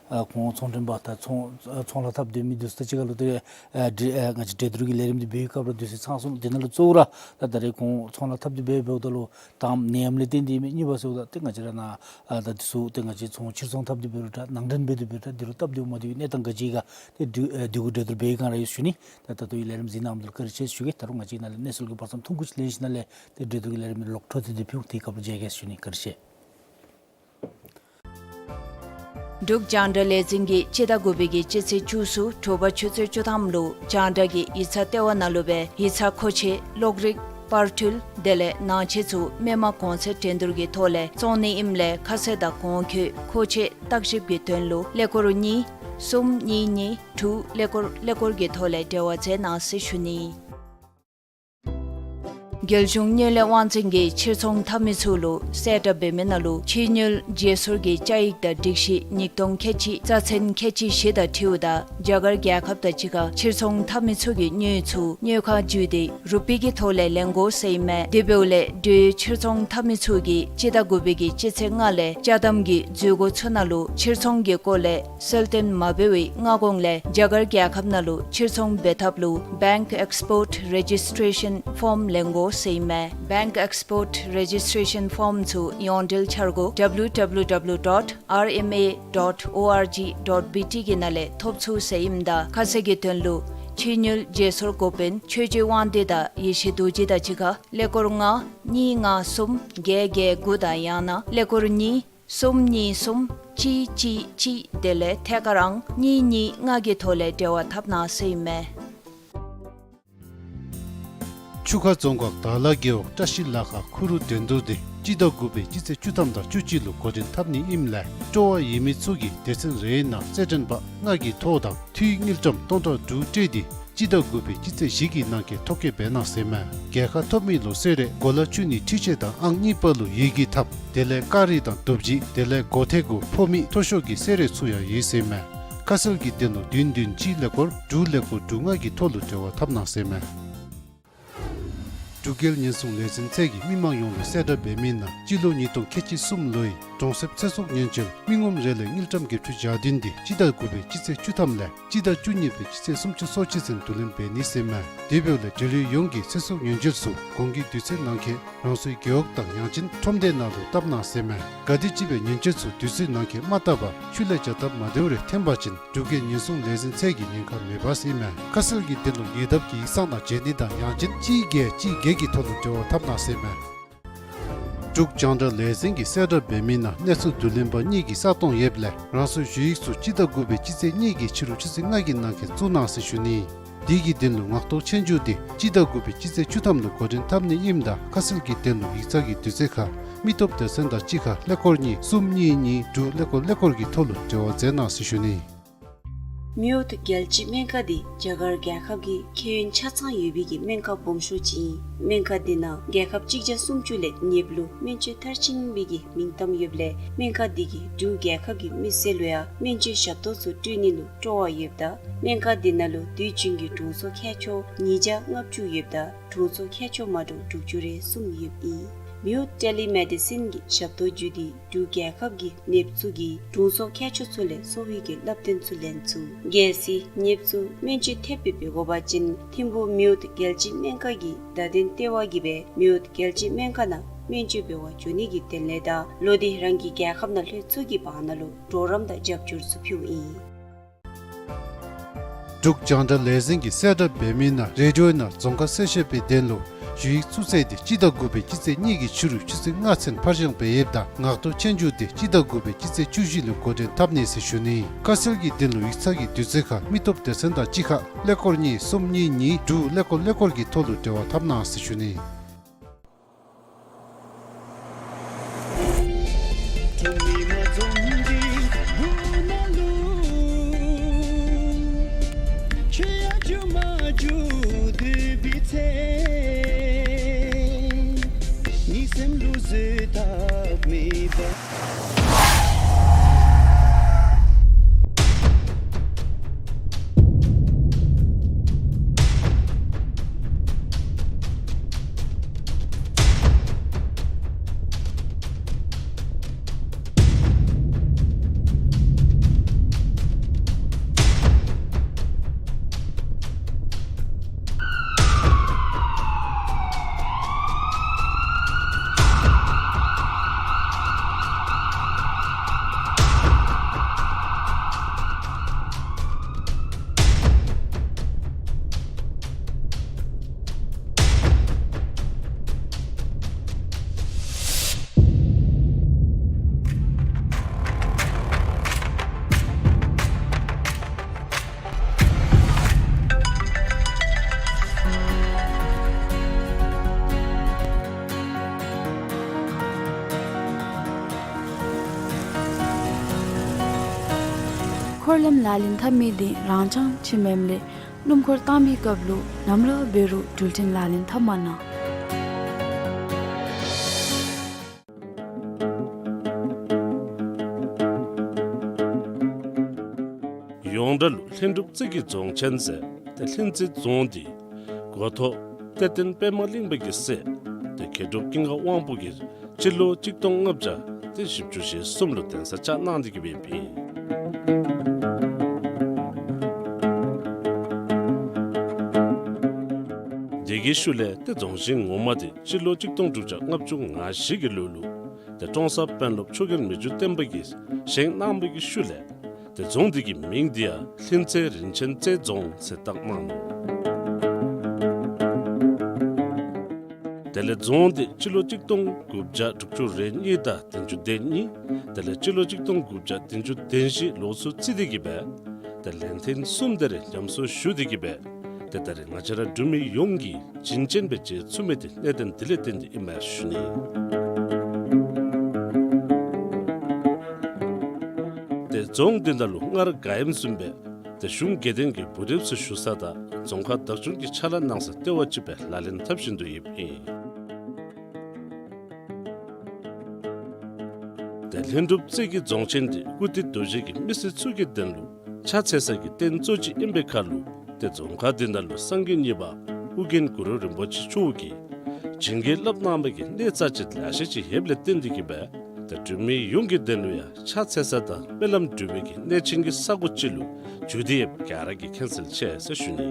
ཨ་ཁོང་ཚོང་མགྲོན་པ་དང་ཚོང་ཨ་ཚོང་ལཱ་འཐབ་སྡོད་མི་འདི་ཚུ་དང་གཅིག་ཁར་ལུ་ཏེ་ཨ་འདི་ཨ་ང་བཅས་འགྲན་བསྡུར་གྱི་ལས་རིམ་འདི་འབད་བའི་སྐབས་ར་དུས་ཚོད་ཚང་སོང་། དེ་ནང་ལུ་གཙོ་བོ་ར་ད་ད་རེས་ཁོང་ཚོང་ལཱ་འཐབ་སྟེ་འབད་འབདཝ་ད་ལུ་ད་ནད་ཡམས་ལས་བརྟེན་ཏེ་མས། གཉིས་པ་ཟེརཝ་ད་ཏེ་ང་བཅས་ར་ནཱ་ཨ་ད་འདི་ཚུ་ཏེ་ང་བཅས་ཚོང་ཕྱིར་ཚོང་འཐབ་སྟེ་འབད་རུང་འདྲ་ནང་འདྲེན་འབད་དེ་འབད་རུང་འདྲ་དེ་ལུ་སྟབས་བདེཝ་མ་བདེཝ་གནས་སྟངས་ག་ཅི་ག་ཏེ་འདི་ཨ་འདི་གུ་འགྲན་བསྡུར་འབད་བའི་སྒང་ར་ཡོད་ཞུ་ནི། ད་ད་ལྟོ་ཡི་ལས་རིམ་གཟིགས་གནང་མི་འདི་ལུ་བཀའ་དྲིན་ཆེ་ཞུ་གེ། ད་རུང་ང་བཅས་ནཱ་ལས་གནས་ཚུལ་གྱི་བར་མཚམས་ཐུང་ཀུ་ཅིག་ལེན་ཞིནམ་ལས་ཏེ་འགྲན་བསྡུར་གྱི་ལས་རིམ་ལོག་འཕྲོ་མཐུད་དེ་ཕུལ། དེའི་སྐབས་ལུ་མཇལ་གེ་ཞུ་ནི། བཀའ་དྲིན་ཆེ། འབྲུག་རྒྱང་བསྒྲགས་ལས་འཛིན་གྱིས་སྤྱི་ཟླ་དགུ་པའི་གི་སྤྱི་ཚེས་བཅུ་གསུམ་དྲོ་པ་ཆུ་ཚོད་བཅུ་ཐམ་ལུ་རྒྱང་བསྒྲགས་ཀྱི་ཡིག་ཚང་ལྟེ་བ་ནང་ལུ་སྦེ་ཡིག་ཚང་མཁོ་ཆས་གློག་རིག་པར་འཕྲུལ་དེ་ལས་ནང་ཆས་ཚུ་མི་མང་གོང་ཚད་འགྲན་བསྡུར་གྱི་ཐོག་ལས་བཙོང་ནི་ཨིནམ་ལས་ཁ་གསལ་དང་གོང་འཁོད་མཁོ་ཆས་བརྟག་ཞིབ་ཀྱི་དོན་ལུ་ཀླད་ཀོར་གཉིས་གསུམ་གཉིས་གཉིས་དྲུག་ཀླད་ཀོར་ཀླད་ཀོར་གྱི་ཐོག་ལས་འབྲེལ་བ་མཛད་གནང་ཟེར་ཞུ་ནི། རྒྱལ་གཞུང་དངུལ་ལས་དབང་འཛིན་གྱིས་ཕྱིར་ཚོང་འཐབ་མི་ཚུ་ལུ་གསལ་བསྒྲགས་འབད་མི་ནང་ལུ་ཕྱི་དངུལ་བརྗེ་སོར་གྱི་བཅའ་ཡིག་དང་སྒྲིག་གཞི་ཉིས་སྟོང་ཁལ་གཅིག་རྩ་ཚན་ཁལ་གཅིག་བཞི་དང་འཁྲིལཝ་ད་རྒྱ་གར་རྒྱལ་ཁབ་དང་གཅིག་ཁར་ཕྱིར་ཚོང་འཐབ་མི་ཚུ་གི་དངུལ་ཚུ་དངུལ་ཁང་བརྒྱུད་དེ་རུ་པི་གི་ཐོག་ལས་ལེན་དགོ་ཟེར་ཨིན་མས། དེ་འབདཝ་ལས་འབྲེལ་ཡོད་ཕྱིར་ཚོང་འཐབ་མི་ཚུ་གིས་སྤྱི་ཟླ་དགུ་པའི་གི་སྤྱི་ཚེས་ལྔ་ལས་ཅ་དམ་གྱི་འཛུལ་སྒོ་ཚུ་ནང་ལུ་ཕྱིར་ཚོང་གི་སྐོར་ལས་གསལ་སྟོན་མ་འབད་བའི་སྔ་གོང་ལས་རྒྱ་གར་རྒྱལ་ཁབ་ནང་ལུ་ཕྱིར་ཚོང་འབད་ཐབས་ལུ་Bank Export Registration Form ལེན་དགོ་ཟེར་ཨིན་མས། Bank Export Registration Form ཚུ་ཡོངས་འབྲེལ་འཆར་སྒོ་W W W dot R M A dot O R G dot B T གི་ནང་ལས་ཐོབ་ཚུགས་ཟེར་ཨིནམ་ད་ཁ་གསལ་གྱི་དོན་ལུ་ཕྱི་དངུལ་བརྗེ་སོར་འགོ་དཔོན་ཆོས་རྗེ་དབང་འདུས་དང་ཡེ་ཤེས་རྡོ་རྗེ་དང་གཅིག་ཁར་ཀླད་ཀོར་ལྔ་གཉིས་ལྔ་གསུམ་བརྒྱད་བརྒྱད་དགུ་དང་ཡང་ན་ཀླད་ཀོར་གཉིས་གསུམ་གཉིས་གསུམ་གཅིག་གཅིག་གཅིག་དེ་ལས་ཐད་ཀར་ཨང་གཉིས་གཉིས་ལྔ་གི་ཐོག་ལས་འབྲེལ་བ་འཐབ་གནང་ཟེར་ཨིན་མས། ཆུ་ཁ་རྫོང་ཁག་དར་ལ་རྒེད་འོག་བཀྲ་ཤིས་ལ་ཁ་ཁུ་རུ་འགྲན་བསྡུར་འདི་སྤྱི་ཟླ་དགུ་པའི་སྤྱི་ཚེས་བཅུ་ཐམ་དང་བཅུ་གཅིག་ལུ་འགོ་འདྲེན་འཐབ་ནི་ཨིནམ་ལས་སྤྲོ་བ་ཡོད་མི་ཚུ་གིས་སྡེ་ཚན་རེའི་ནང་རྩེད་འགྲན་པ་ལྔ་གི་ཐོ་དང་འཐུས་དངུལ་ཀྲམ་སྟོང་ཕྲག་དྲུག་སྤྲོད་དེ་སྤྱི་ཟླ་དགུ་པའི་སྤྱི་ཚེས་བཞི་གི་ནང་འཁོད་ཐོ་བཀོད་འབད་གནང་ཟེར་མས། རྒྱལ་ཁ་ཐོབ་མི་ལུ་གསོལ་རས་གོ་ལ་བཅུ་གཉིས་འཕྲུལ་ཆས་དང་ཨང་གཉིས་པ་ལུ་ཡི་གེ་ཐམ་དེ་ལས་ཀ་རི་དང་རྡོ་བརྗེ་དེ་ལས་སྒོ་ཐེ་གུ་ཕོ་མི་མཐོ་ཤོས་ཀྱི་གསོལ་རས་ཚུ་ཡང་ཡོད་ཟེར་མས། ཁ་གསལ་གྱི་དོན་ལུ་བདུན་བདུན་གཅིག་ཀླད་ཀོར་དྲུག་ཀླད་ཀོར་དྲུག་ལྔ་གི་ཐོ་ལུ་འབྲེལ་བ་འཐབ་གནང་ཟེར་མས། འབྲུག་རྒྱལ་ཉེན་སྲུང་ལས་འཛིན་ཚད་ཀྱིས་མི་མང་ཡོངས་ལུ་གསལ་བསྒྲགས་འབད་མི་ནང་སྤྱི་ལོ་ཉིས་སྟོང་ཁལ་གཅིག་གསུམ་ལོའི་གྲོང་གསེབ་ཚེ་སྲོག་ཉེན་བཅོལ་མི་ངོམ་རེ་ལས་དངུལ་ཀྲམ་བརྒྱད་ཁྲི་གྱ་བདུན་འདི་སྤྱི་ཟླ་དགུ་པའི་སྤྱི་ཚེས་བཅུ་ཐམ་ལས་སྤྱི་ཟླ་བཅུ་གཉིས་པའི་སྤྱི་ཚེས་སུམ་ཅུ་སོ་གཅིག་ཚུན་བསྡུ་ལེན་འབད་ནི་ཟེར་མས། དེ་འབདཝ་ལས་འབྲེལ་ཡོད་ཡོངས་ཀྱིས་ཚེ་སྲོག་ཉེན་བཅོལ་ཚུ་གོང་གི་དུས་ཚོད་ནང་འཁོད་རང་སོའི་རྒེད་འོག་དང་ཡང་ཅིན་ཁྲོམ་སྡེ་ནང་ལུ་བཏབ་གནང་ཟེར་མས། ག་དེམ་ཅིག་སྦེ་ཉེན་བཅོལ་ཚུ་དུས་ཚོད་ནང་འཁོད་མ་བཏབ་པར་ཤུལ་ལས་བྱ་སྟབས་མ་བདེཝ་རེ་འཐོན་པ་ཅིན་འབྲུག་རྒྱལ་ཉེན་སྲུང་ལས་འཛིན་ཚད་ཀྱིས་ཉེན་ཁ་མེད་པ་ཟེར་མས། ཁ་གསལ་གྱི་དོན་ལུ་ཉེ་འདབས་ཀྱི་ཡིག་ཚང་ནང་བྱོན་ནི་དང་ཡང་ཅིན་གཅིག་བརྒྱད་གཅིག་བརྒྱད་ཀྱི་ཐོག་ལུ་འབྲེལ་བ་འཐབ་གནང་ཟེར་མས། འབྲུག་རྒྱང་བསྒྲགས་ལས་འཛིན་གྱིས་གསལ་བསྒྲགས་འབད་མི་ནང་གནས་ཚུལ་བསྡུ་ལེན་པ་གཉིས་ཀྱིས་ས་སྟོང་ཡོདཔ་ལས་རང་སོའི་ཞུ་ཡིག་ཚུ་སྤྱི་ཟླ་དགུ་པའི་སྤྱི་ཚེས་གཉིས་ཀྱི་ཕྱི་རུ་ཆུ་ཚོད་ལྔ་གི་ནང་འཁོད་བཙུགས་གནང་ཟེར་ཞུ་ནི། དེ་གི་དོན་ལུ་ངག་ཐོག་ཆོས་རྒྱུགས་འདི་སྤྱི་ཟླ་དགུ་པའི་སྤྱི་ཚེས་བཅུ་ཐམ་ལུ་འགོ་འདྲེན་འཐབ་ནི་ཨིནམ་ད་ཁ་གསལ་གྱི་དོན་ལུ་ཡིག་ཚང་གི་དུས་ཚོད་ཁར་མི་སྟོབས་སྡེ་ཚན་དང་གཅིག་ཁར་ཀླད་ཀོར་གཉིས་གསུམ་གཉིས་གཉིས་དྲུག་ཀླད་ཀོར་ཀླད་ཀོར་གྱི་ཐོག་ལུ་འབྲེལ་བ་མཛད་གནང་ཟེར་ཞུ་ནི། མེའོ་ཏི་རྒྱལ་སྤྱིའི་སྨན་ཁང་འདི་རྒྱ་གར་རྒྱལ་ཁབ་ཀྱི་ཁེ་ཡོན་ཆ་ཚང་ཡོད་པའི་གི་སྨན་ཁང་སྦོམ་ཤོས་ཅིག་ཨིན། སྨན་ཁང་འདི་ནང་རྒྱལ་ཁབ་གཅིག་བརྒྱ་སུམ་ཅུ་ལས་ཉེ་བ་ལུ་སྨན་བཅོས་མཐར་ཕྱིན་པའི་གི་མིང་གཏམ་ཡོདཔ་ལས་སྨན་ཁང་འདི་གིས་འབྲུག་རྒྱལ་ཁབ་ཀྱི་མི་སེར་ལུ་ཡང་སྨན་བཅོས་ཞབས་ཏོག་ཚུ་སྤྲོད་ནི་ལུ་སྤྲོ་བ་ཡོདཔ་ད་སྨན་ཁང་འདི་ནང་ལུ་དུས་རྒྱུན་གྱི་དྲུང་འཚོ་མཁས་མཆོག་ཉིས་བརྒྱ་ལྔ་བཅུ་ཡོདཔ་ད་དྲུང་འཚོ་མཁས་མཆོག་མ་འདྲཝ་དྲུག་ཅུ་རེ་གསུམ་ཡོདཔ་ཨིན། མེའོ་ཊེ་ལི་མེ་ཌི་སིན་གྱི་ཞབས་ཏོག་བརྒྱུད་དེ་འབྲུག་རྒྱལ་ཁབ་ཀྱི་ནདཔ་ཚུ་གིས་དྲུང་འཚོ་མཁས་མཆོག་ཚུ་ལས་གསོ་བའི་གི་བསླབ་སྟོན་ཚུ་ལེན་ཚུགས། གལ་སྲིད་ནདཔ་ཚུ་སྨན་བཅོས་ཐེབས་སྦེ་འབད་དགོ་པ་ཅིན་ཐིམ་ཕུག་མེའོ་ཏི་རྒྱལ་སྤྱིའི་སྨན་ཁང་གི་བརྡ་དོན་ལྟེ་བ་གིས་སྦེ་མེའོ་ཏི་རྒྱལ་སྤྱིའི་སྨན་ཁང་ནང་སྨན་བཅོས་འབད་བར་འགྱོ་ནི་གི་དོན་ལས་དང་ལོག་སྟེ་རང་གི་རྒྱལ་ཁབ་ནང་ལྷོད་ཚུགས་ཀྱི་བར་ན་ལུ་གྲོགས་རམ་དང་རྒྱབ་སྐྱོར་ཚུ་ཕུལཝ་ཨིན། འབྲུག་རྒྱང་བསྒྲགས་ལས་འཛིན་གྱིས་གསལ་བསྒྲགས་འབད་མི་ནང་རེ་ཌི་ཡོ་ནང་རྫོང་ཁ་གསལ་བཤད་པའི་དོན་ལུ་ཞུ་ཡིག་བཙུགས་ཚེས་འདི་སྤྱི་ཟླ་དགུ་པའི་སྤྱི་ཚེས་གཉིས་ཀྱི་ཕྱི་རུ་ཆུ་ཚོད་ལྔ་ཚུན་ཕར་འགྱངས་འབད་ཡོདཔ་ད་ངག་ཐོག་ཆོས་རྒྱུགས་འདི་སྤྱི་ཟླ་དགུ་པའི་སྤྱི་ཚེས་བཅུ་བཞི་ལུ་འགོ་འདྲེན་འཐབ་ནི་ཟེར་ཞུ་ནི། ཁ་གསལ་གྱི་དོན་ལུ་ཡིག་ཚང་གི་དུས་ཚོད་ཁར་མི་སྟོབས་སྡེ་ཚན་དང་གཅིག་ཁར་ཀླད་ཀོར་གཉིས་གསུམ་གཉིས་གཉིས་དྲུག་ཀླད་ཀོར་ཀླད་ཀོར་གྱི་ཐོག་ལུ་འབྲེལ་བ་འཐབ་གནང་ཟེར་ཞུ་ནི། འཁོར་ལམ་ལག་ལེན་འཐབ་མི་འདི་རང་འཁྲུངས་ཕྱི་མེམ་ལས་སྣུམ་འཁོར་བཏང་མི་སྐབས་ལུ་ནམ་ལུ་འབད་རུང་འགྲུལ་འཕྲིན་ལག་ལེན་འཐབ་མ་གནང་། ཡོངས་གྲགས་ལུ་ལྷུན་གྲུབ་རྩེ་གི་རྫོང་ཆེན་ཟེར་ཏེ་ལྷུན་རྩེ་རྫོང་འདི་འགོ་ཐོག་གཏེར་སྟོན་པདྨ་གླིང་པ་གི་སྲས་ཏེ་མཁས་གྲུབ་ཀུན་དགའ་དབང་པོ་གིས་སྤྱི་ལོ་གཅིག་སྟོང་ལྔ་བརྒྱ་ཏེ་བཞི་བཅུ་ཞེ་གསུམ་ལུ་གདན་ས་བཅགས་གནང་སྟེ་གི་སྦེ་ཨིན། དེ་གི་ཤུལ་ལས་ཏེ་རྫོང་ཆེན་ངོ་མ་འདི་སྤྱི་ལོ་གཅིག་སྟོང་དྲུག་བརྒྱ་ལྔ་བཅུ་ང་བཞི་གི་ལོ་ལུ་ཏེ་ཀྲོང་གསར་དཔོན་སློབ་ཆོས་རྒྱལ་མི་འགྱུར་བརྟན་པ་གིས་བཞེངས་གནང་བའི་གི་ཤུལ་ལས་ཏེ་རྫོང་འདི་གི་མིང་འདི་ཡང་ལྷུན་རྩེ་རིན་ཆེན་རྩེ་རྫོང་ཟེར་བཏགས་གནང་ནུག། དེ་ལས་རྫོང་འདི་སྤྱི་ལོ་གཅིག་སྟོང་དགུ་བརྒྱ་དྲུག་ཅུ་རེ་གཉིས་དང་བདུན་ཅུ་དོན་གཉིས་དེ་ལས་སྤྱི་ལོ་གཅིག་སྟོང་དགུ་བརྒྱ་བདུན་ཅུ་དོན་བཞི་ལོ་ཚུ་རྩིས་ཏེ་གི་སྦེ་ཏེ་ལན་ཐེངས་གསུམ་དེ་རེ་ཉམས་གསོ་ཞུ་སྟེ་གི་སྦེ་ཏེ་ད་རེས་ང་བཅས་ར་འབྲུག་མི་ཡོངས་ཀྱིས་བྱིན་ཅན་སྦེ་མཇལ་ཚུགས་མི་འདི་གནད་དོན་འདི་ལས་བརྟེན་ཏེ་ཨིན་མས་ཞུ་ནི། ཏེ་རྫོང་འདི་ནང་ལུ་སྔར་ག་ཨིནམ་བཟུམ་སྦེ་ཏེ་གཞུང་དགེ་འདུན་གྱི་བུ་རབས་ཚུ་བཞུགས་ས་དང་རྫོང་ཁག་བདག་སྐྱོང་གི་ཕྱག་ལཱ་གནང་ས་ལྟེ་བ་ཅིག་སྦེ་ལག་ལེན་འཐབ་བཞིན་དུ་ཡོདཔ་ཨིན། ཏེ་ལྷུན་གྲུབ་རྩེ་གི་རྫོང་ཆེན་འདི་ཀུར་སྟོད་རྡོ་རྗེ་གི་མི་སེར་ཚུ་གི་དོན་ལུ་ཕྱག་འཚལ་ས་གི་རྟེན་གཙོ་ཅིག་ཨིན་པའི་ཁར་ལུ་ཏེ་རྫོང་ཁག་འདི་ནང་ལུ་སངས་རྒྱས་གཉིས་པ་ཨོ་རྒྱན་གུ་རུ་རིན་པོ་ཆེ་མཆོག་གིས་ བྱིན་གྱིས་བརླབས་གནང་བའི་གི་གནས་རྩ་ཆེ་ལེ་ཤ་ཅིག་ཡོདཔ་ལས་བརྟེན་ཏེ་གིས་སྦེ་ཏེ་འབྲུག་མི་ཡོངས་ཀྱི་དོན་ལུ་ཡང་ཕྱག་འཚལ་ས་དང་སྨོན་ལམ་འབུལ་བའི་གི་གནས་ཆེན་གྱི་ས་གོ་ཅིག་ལུ་གྱུར་ཏེ་ཡོདཔ་ག་ར་གིས་མཁྱེན་གསལ་ཆེ་ཟེར་ཞུ་ནི།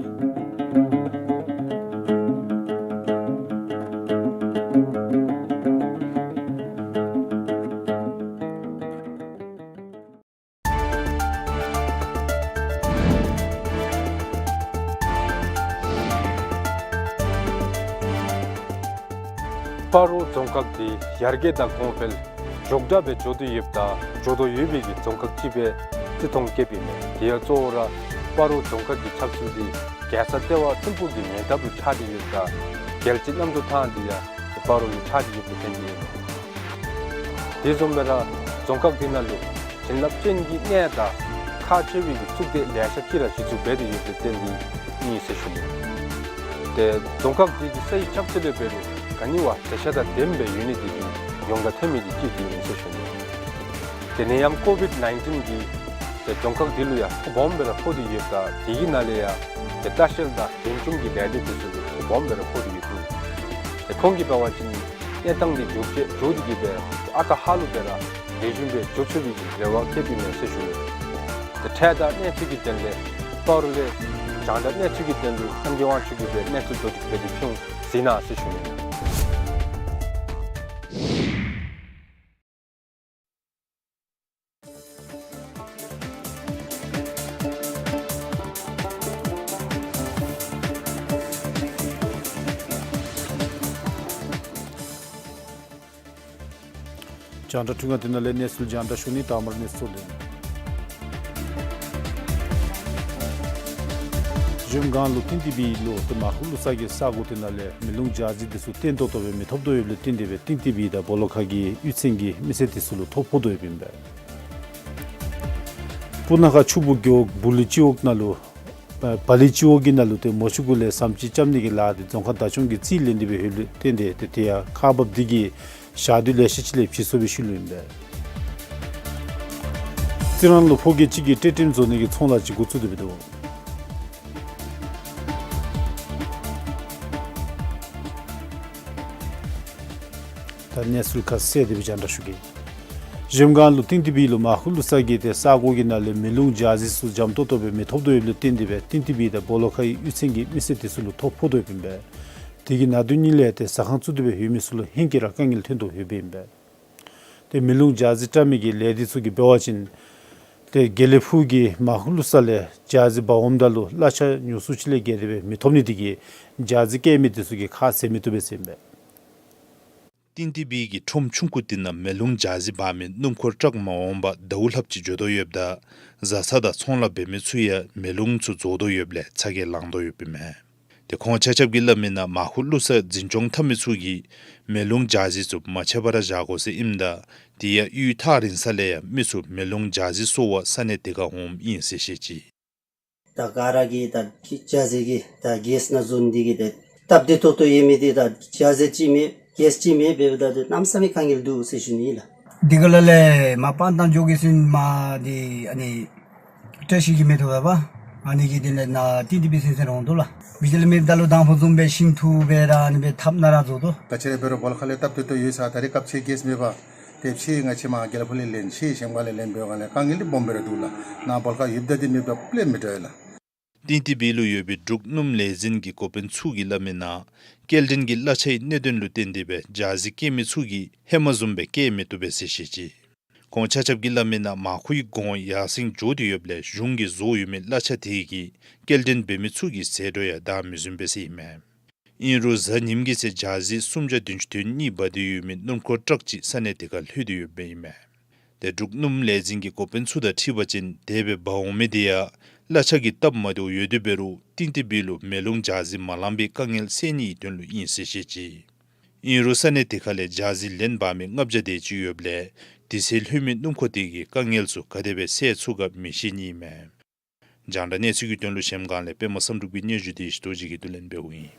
སྤ་རོ་རྫོང་ཁག་འདི་ཡར་རྒྱས་དང་གོང་འཕེལ་མགྱོགས་དྲགས་སྦེ་འགྱོ་སྟེ་ཡོདཔ་དང་འགྱོ་དོ་ཡོད་པའི་གི་རྫོང་ཁག་ཅིག་སྦེ་བརྩི་མཐོང་བསྐྱེདཔ་ཨིན་མས། དེ་ཡང་གཙོ་བོ་ར་སྤ་རོ་རྫོང་ཁག་གི་ཆགས་ཚུལ་འདི་རྒྱལ་ས་ལྟེ་བ་ཐིམ་ཕུག་གི་ཉེ་འདབས་ལུ་ཆགས་ཏེ་ཡོདཔ་དང་རྒྱལ་སྤྱི་གནམ་གྲུ་ཐང་འདི་ཡང་སྤ་རོ་ལུ་ཆགས་ཏེ་ཡོདཔ་ལུ་བརྟེན་ཏེ་ཨིན་མས། དེ་བཟུམ་སྦེ་ར་རྫོང་ཁག་འདི་ནང་ལུ་བྱིན་རླབས་ཅན་གྱི་གནས་དང་ཁག་ཆེ་བའི་གི་གཙུག་སྡེ་ལེ་ཤ་ཅིག་ར་གཞི་བཙུགས་འབད་དེ་ཡོདཔ་ལས་བརྟེན་ཏེ་ཨིན་ཟེར་ཞུ་ནི། ཏེ་རྫོང་ཁག་འདི་གི་ས་ཡི་ཆགས་ཚུལ་ལས་འབད་རུང་ག་ནི་བ་མཛེས་ཆ་དང་ལྡནམ་སྦེ་ཡོད་ནི་འདི་གིས་ཡོངས་གྲགས་ཐོན་མི་འདི་གཅིག་འདི་ཨིན་ཟེར་ཞུ་ནི། དེ་ནས་ཡང་ཀོ་ཝིཌ་ནའིན་ཊིན་གྱིས་ཏེ་རྫོང་ཁག་འདི་ལུ་ཡང་ཐོ་སྦོམ་སྦེ་ར་ཕོག་སྟེ་ཡོདཔ་དང་དེ་གི་ནང་ལས་ཡང་ཏེ་ལྟ་བཤལ་དང་རྒྱུན་སྐྱོང་གི་ལས་སྡེ་འདི་ཚུ་ལུ་ཐོ་སྦོམ་སྦེ་ར་ཕོག་སྟེ་ཡོད་འདུག། ཏེ་ཁོང་གིས་འབད་བ་ཅིན་གནས་སྟངས་འདི་མགྱོགས་ཅན་མགྱོགས་ཏེ་གིས་སྦེ་ཨ་རྟག་ཧ་ལུགས་སྦེ་ར་ལེགས་ཤོམ་སྦེ་འགྱོ་ཚུགས་པའི་གི་རེ་བ་བསྐྱེདཔ་ཨིན་མས་ཟེར་ཞུ་ནི། ཏེ་འཕྲལ་དག་གནས་ཚུལ་གྱི་དོན་ལས་སྤ་རོ་ལས་རྒྱང་བསྒྲགས་གནས་ཚུལ་གྱི་དོན་ལུ་ཨམ་རྒྱལ་དབང་ཕྱུག་གིས་སྦེ་གནས་ཚུལ་བསྡུ་སྒྲིག་འབད་དེ་ཕུལ་ཟེར་ནི་ཟེར་ཞུ་ནི། རྒྱང་བསྒྲགས་ཐུང་ཀ་འདི་ནང་ལས་གནས་ཚུལ་རྒྱང་བསྒྲགས་ཞུ་ནི། དང་པ་ར་གནས་ཚུལ་འདི་གཞལམ་སྒང་ལུ་ཏིན་ཏི་བི་ལུ་ཏེ་མར་ཁུ་ལུ་ས་གི་ས་གོ་འདི་ནང་ལས་མེ་རླུང་འཇའ་ཟེར་འདི་ཚུ་བརྟན་ཏོག་ཏོ་སྦེ་མི་ཐོབ་དོ་ཡོདཔ་ལས་བརྟེན་ཏེ་སྦེ་ཏིན་ཏི་བི་དང་སྦོ་ལོགས་ཁ་གི་གཡུས་ཚན་གྱི་མི་སེར་འདི་ཚུ་ལུ་ཐོ་ཕོག་དོ་ཡོདཔ་ཨིན་པས། སྤུ་ན་ཁ་ཆུ་སྦུག་རྒེད་འོག་སྦུག་ལི་སྤྱི་འོག་ནང་ལུ་ཨ་བ་ལི་སྤྱི་འོག་གི་ནང་ལུ་ཏེ་མོ་ཆུ་གུ་ལས་ཟམ་ཅིག་རྐྱབ་ནི་གི་ལཱ་འདི་རྫོང་ཁག་བདག་སྐྱོང་གིས་རྩིས་ལེན་ཏེ་སྦེ་ཡོདཔ་ལས་བརྟེན་ཏེ་ཏེ་དེ་ཡང་ཁག་འབགཔ་འདི་གིས་ཞག་དུས་ལེ་ཤ་ཅིག་ལས་ཕྱིས་སོང་བའི་ཤུལ་ལུ་ཨིན་པས། རྩི་རང་ལུ་ཕོ་སྐྱེས་གཅིག་གིས་ཊེ་ཊེམ་བཟོ་ནི་གི་ཚོང་ལཱ་ཅིག་འགོ་བཙུགས་ཏེ་སྦེ་འདུག། ད་གནས་ཚུལ་ཁ་གསལ་དེ་སྦེ་རྒྱང་བསྒྲགས་ཞུ་གེ། གཞལམ་སྒང་ལུ་ཏིན་ཏི་བི་ལུ་མར་ཁུ་ལུ་ས་གི་ཏེ་ས་གོ་གི་ནང་ལས་མེ་རླུང་འཇའ་ཟེར་ཚུ་འཇམ་ཏོག་ཏོ་སྦེ་མི་ཐོབ་དོ་ཡོདཔ་ལས་བརྟེན་ཏེ་སྦེ་ཏིན་ཏི་བི་དང་སྦོ་ལོགས་ཁའི་གཡུས་ཚན་གྱི་མི་སེར་འདི་ཚུ་ལུ་ཐོ་ཕོག་དོ་ཡོདཔ་ཨིན་པས། དེ་གི་ནང་དོན་གཉིས་ལས་ཏེ་ཟ་ཁང་བཙུགས་ཏེ་སྦེ་ཡོད་མི་ཚུ་ལུ་ཧེང་སྐལ་ར་དཀའ་ངལ་ཐོན་དོ་ཡོདཔ་ཨིན་པས། ཏེ་མེ་རླུང་འཇའ་ཟེར་བཀྲམ་མི་གི་ལས་འདི་ཚུ་གིས་འབད་བ་ཅིན་ཏེ་དགེ་ལེགས་ཕུག་གི་མར་ཁུ་ལུ་ས་ལས་འཇའ་ཟེར་འབག་འོངམ་ད་ལུ་གླ་ཆ་ཉུང་སུ་ཅིག་ལས་བརྒལ་ཏེ་སྦེ་མི་ཐོབ་ནི་དེ་གིས་འཇའ་ཟེར་བཀལ་མི་འདི་ཚུ་གིས་ཁ་བཟེད་མི་བཏུབ་པས་ཟེར་ཨིན་པས། ཏིན་ཏི་བི་གི་ཁྲོམ་ཆུང་ཀུ་འདི་ནང་མེ་རླུང་འཇའ་ཟེར་འབག་མི་སྣུམ་འཁོར་ཊཱག་མ་འོངམ་ཟླཝ་ལྷགཔ་ཅིག་འགྱོ་དོ་ཡོདཔ་ད་བཟའ་ཚང་དང་ཚོང་ལཱ་འབད་མི་ཚུ་ཡང་མེ་རླུང་ཚུ་རྫོགས་དོ་ཡོདཔ་ལས་ཚ་གྱང་ལང་དོ་ཡོདཔ་ཨིན་མས། ཏེ་ཁོང་ཆ་ཁྱབ་ཀྱིས་སླབ་མི་ནང་མར་ཁུ་ལུ་ས་འཛིན་སྐྱོང་འཐབ་མི་ཚུ་གིས་མེ་རླུང་འཇའ་ཟེར་ཚུ་མ་ཆད་པར་བཞག་དགོ་ཟེར་ཨིནམ་ད་དེ་ཡང་གཡུས་ཐག་རིང་ས་ལས་ཡང་མི་ཚུ་མེ་རླུང་འཇའ་ཟེར་གསོ་བར་ས་གནས་དེ་ཁར་འོངམ་ཨིན་ཟེར་བཤད་ཅི། ད་ག་ར་གིས་ད་འཇའ་ཟེར་གྱི་ད་གེསི་ནང་བཟོ་ནི་དེ་གིས་ད་སྟབས་བདེ་ཏོག་ཏོ་ཡོད་མི་འདི་ད་འཇའ་ཟེར་ཅིག་མེད་གེསི་ཅིག་མེད་འབདཝ་ད་ཏེ་གནམ་མེད་ས་མེད་དཀའ་ངལ་འདུག་ཟེར་ཞུ་ནི་ཨིན་ལགས། དེ་ག་ལས་ལས་མར་སྤང་ཐང་འགྱོ་གེ་ཟེར་མར་འདི་ཨ་ནི་བཀྲ་ཤིས་འཁྱིལ་མི་ཐོབ་པས། ཨ་ནི་གིས་དེ་ལས་ནཱ་ཏིན་ཏི་བི་ཚུན་ཚོད་ར་འོང་དོ་ལགས། བི་ཇི་ལི་མེདཔ་ད་ལུ་དང་ཕུ་བཟུམ་སྦེ་ཤིང་འཐུ་སྦེ་ར་ཨ་ནི་སྦེ་ཐབ་ནང་ར་བཟོ་དོ། ད་ཁྱེད་ར་འབད་རུང་སྦོ་ལོགས་ཁ་ལས་སྟབས་བདེ་ཏོག་ཡོད་ས་ད་རེས་སྐབས་ཅིག་གེསི་མེད་པས། ཏེ་ཕྱི་ང་བཅས་མར་དགེ་ལེགས་ཕུག་ལས་ལེན་ཤེས་གཞན་པ་ལས་ལེན་འབད་བ་ལས་དཀའ་ངལ་འདི་སྦོམ་སྦེ་ར་འདུག་ལགས། ནཱ་སྦོ་ལོགས་ཁར་ཡོདཔ་ད་འདི་མེདཔ་ད་ལས་མི་འདྲ་བས་ལགས། ཏིན་ཏི་བི་ལུ་ཡོད་པའི་འབྲུག་སྣུམ་ལས་འཛིན་གྱི་འགོ་དཔོན་ཚུ་གིས་སླབ་མི་ནང་སྐྱེལ་འདྲེན་གྱི་གླ་ཆའི་གནད་དོན་ལུ་བརྟེན་ཏེ་སྦེ་འཇའ་ཟེར་བཀལ་མི་ཚུ་གིས་ཧེ་མ་བཟུམ་སྦེ་བཀལ་མི་བཏུབ་པས་ཟེར་བཤད་ཅི། ཁོང་ཆ་ཁྱབ་ཀྱིས་སླབ་མི་ནང་མར་ཁུའི་གོང་ཡར་སེང་འགྱོ་སྟེ་ཡོདཔ་ལས་གཞུང་གིས་བཟོ་ཡོད་མི་གླ་ཆ་དེ་གིས་སྐྱེལ་འདྲེན་འབད་མི་ཚུ་གི་ཟད་འགྲོ་ཡང་བདའ་མི་ཟུན་པས་ཟེར་ཨིན་མས། ཨིན་རུང་གཟའ་ཉིམ་གྱི་ཚེ་འཇའ་ཟེར་སུམ་བརྒྱ་བདུན་ཅུ་དོན་གཉིས་འབག་སྟེ་ཡོད་མི་སྣུམ་འཁོར་ཊཱག་ཅིག་ས་གནས་དེ་ཁར་ལྷོད་དེ་ཡོདཔ་ཨིན་མས། ཏེ་འབྲུག་སྣུམ་ལས་འཛིན་གྱི་འགོ་དཔོན་ཚུ་དང་འཁྲིལ་བ་ཅིན་དེ་སྦེ་འབག་འོང་མི་དེ་ཡང་གླ་ཆ་གི་སྟབས་མ་བདེཝ་ཡོད་དེ་འབད་རུང་ཏིན་ཏི་བི་ལུ་མེ་རླུང་འཇའ་ཟེར་མ་ལང་པའི་དཀའ་ངལ་སེལ་ནིའི་དོན་ལུ་ཨིན་ཟེར་བཤད་ཅི། ཨིན་རུང་ས་གནས་དེ་ཁ་ལས་འཇའ་ཟེར་ལེན་འབག་མི་ལྔ་བརྒྱ་དེ་ཅིག་ཡོདཔ་ལས་དེ་ཚེ་ལྷོད་མི་སྣུམ་འཁོར་དེ་གིས་དཀའ་ངལ་ཚུ་ག་དེ་སྦེ་སེལ་ཚུགས་ག་མི་ཤེས་ནི་ཨིན་མས། རྒྱང་བསྒྲགས་གནས་ཚུལ་གྱི་དོན་ལུ་གཞལམ་སྒང་ལས་པདྨ་བསམ་གྲུབ་ཀྱི་སྙན་ཞུ་དེ་ཡེ་ཤེས་རྡོ་རྗེ་གིས་བསྡུ་ལེན་འབདཝ་ཨིན།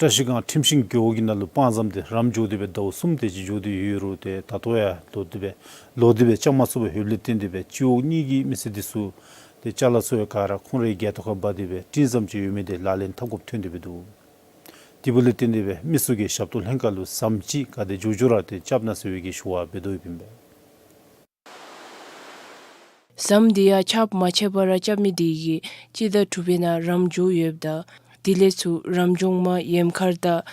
བཀྲ་ཤིས་སྒང་ཁྲིམས་ཤིང་རྒེད་འོག་གི་ནང་ལུ་སྤང་ཟམ་དེ་རམ་འགྱོ་སྟེ་སྦེ་ཟླཝ་གསུམ་དེ་ཅིག་འགྱོ་སྟེ་ཡོད་རུང་ཏེ་ད་ལྟོ་ཡང་ལོག་སྟེ་སྦེ་ལོག་སྟེ་སྦེ་བཅག་མ་ཚུགས་པར་ཡོདཔ་ལས་བརྟེན་ཏེ་སྦེ་སྤྱི་འོག་གཉིས་ཀྱི་མི་སེར་འདི་ཚུ་ཏེ་ཅ་ལ་ཚུ་ཡང་ག་ར་ཁོང་རའི་སྒལ་ཏོ་ཁར་འབག་སྟེ་སྦེ་སྤྲིན་ཟམ་ཅིག་ཡོད་མི་དེ་ལག་ལེན་འཐབ་དགོཔ་ཐོན་ཏེ་སྦེ་འདུག། དེ་འབདཝ་ལས་བརྟེན་ཏེ་སྦེ་མི་ཚུ་གིས་ཞབས་ཏོག་ལྷན་ཁག་ལུ་ཟམ་ཅིག་ག་དེ་མགྱོགས་མགྱོགས་ར་ཏེ་རྐྱབ་གནང་ཟེར་བའི་གི་ཞུ་བ་འབད་དོ་ཡོདཔ་ཨིན་པས། ཟམ་འདི་ཡང་ཆརཔ་མ་ཆད་པར་རྐྱབ་མི་དེ་གིས་སྤྱི་ཟླ་དྲུག་པའི་ནང་རམ་འགྱོ་ཡོདཔ་ད་དེ་ལས་ཚུར་རམ་འབྱུང་མ་ཡེམ་མཁར་དང་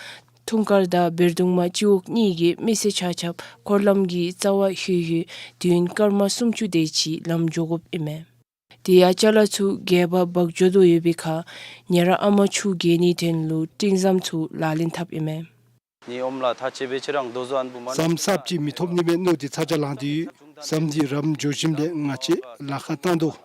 ཐུང་དཀར་དང་བེར་གདུང་མ་སྤྱི་འོག་གཉིས་ཀྱི་མི་སེར་ཆ་ཁྱབ་འཁོར་ལམ་གྱི་རྩ་བར་ལྷོད་ལྷོད་དུས་ཡུན་སྐར་མ་སུམ་ཅུ་དེ་ཅིག་ལམ་འགྱོ་དགོཔ་ཨིན་མས། དེ་ཡང་ཅ་ལ་ཚུ་སྒལ་པར་འབག་འགྱོ་དོ་ཡོད་པའི་ཁར་ཉེ་རང་ཨ་མ་ཆུ་བརྒལ་ནིའི་དོན་ལུ་སྤྲིང་ཟམ་ཚུ་ལག་ལེན་འཐབ་ཨིན་མས། ནི་ཨོམ་ལ་ཐ་ཆེ་བེ་ཆེ་རང་དོ་ཟོ་ཨན་བུ་མ་ཟམ་གསརཔ་ཅིག་མི་ཐོབ་ནི་མས་མནོ་སྟེ་ཚ་གྱང་ལངས་ཏེ་ཡོད། ཟམ་འདི་རམ་འགྱོ་ཞིནམ་ལས་ང་བཅས་ལཱ་ཁག་བཏང་དོ།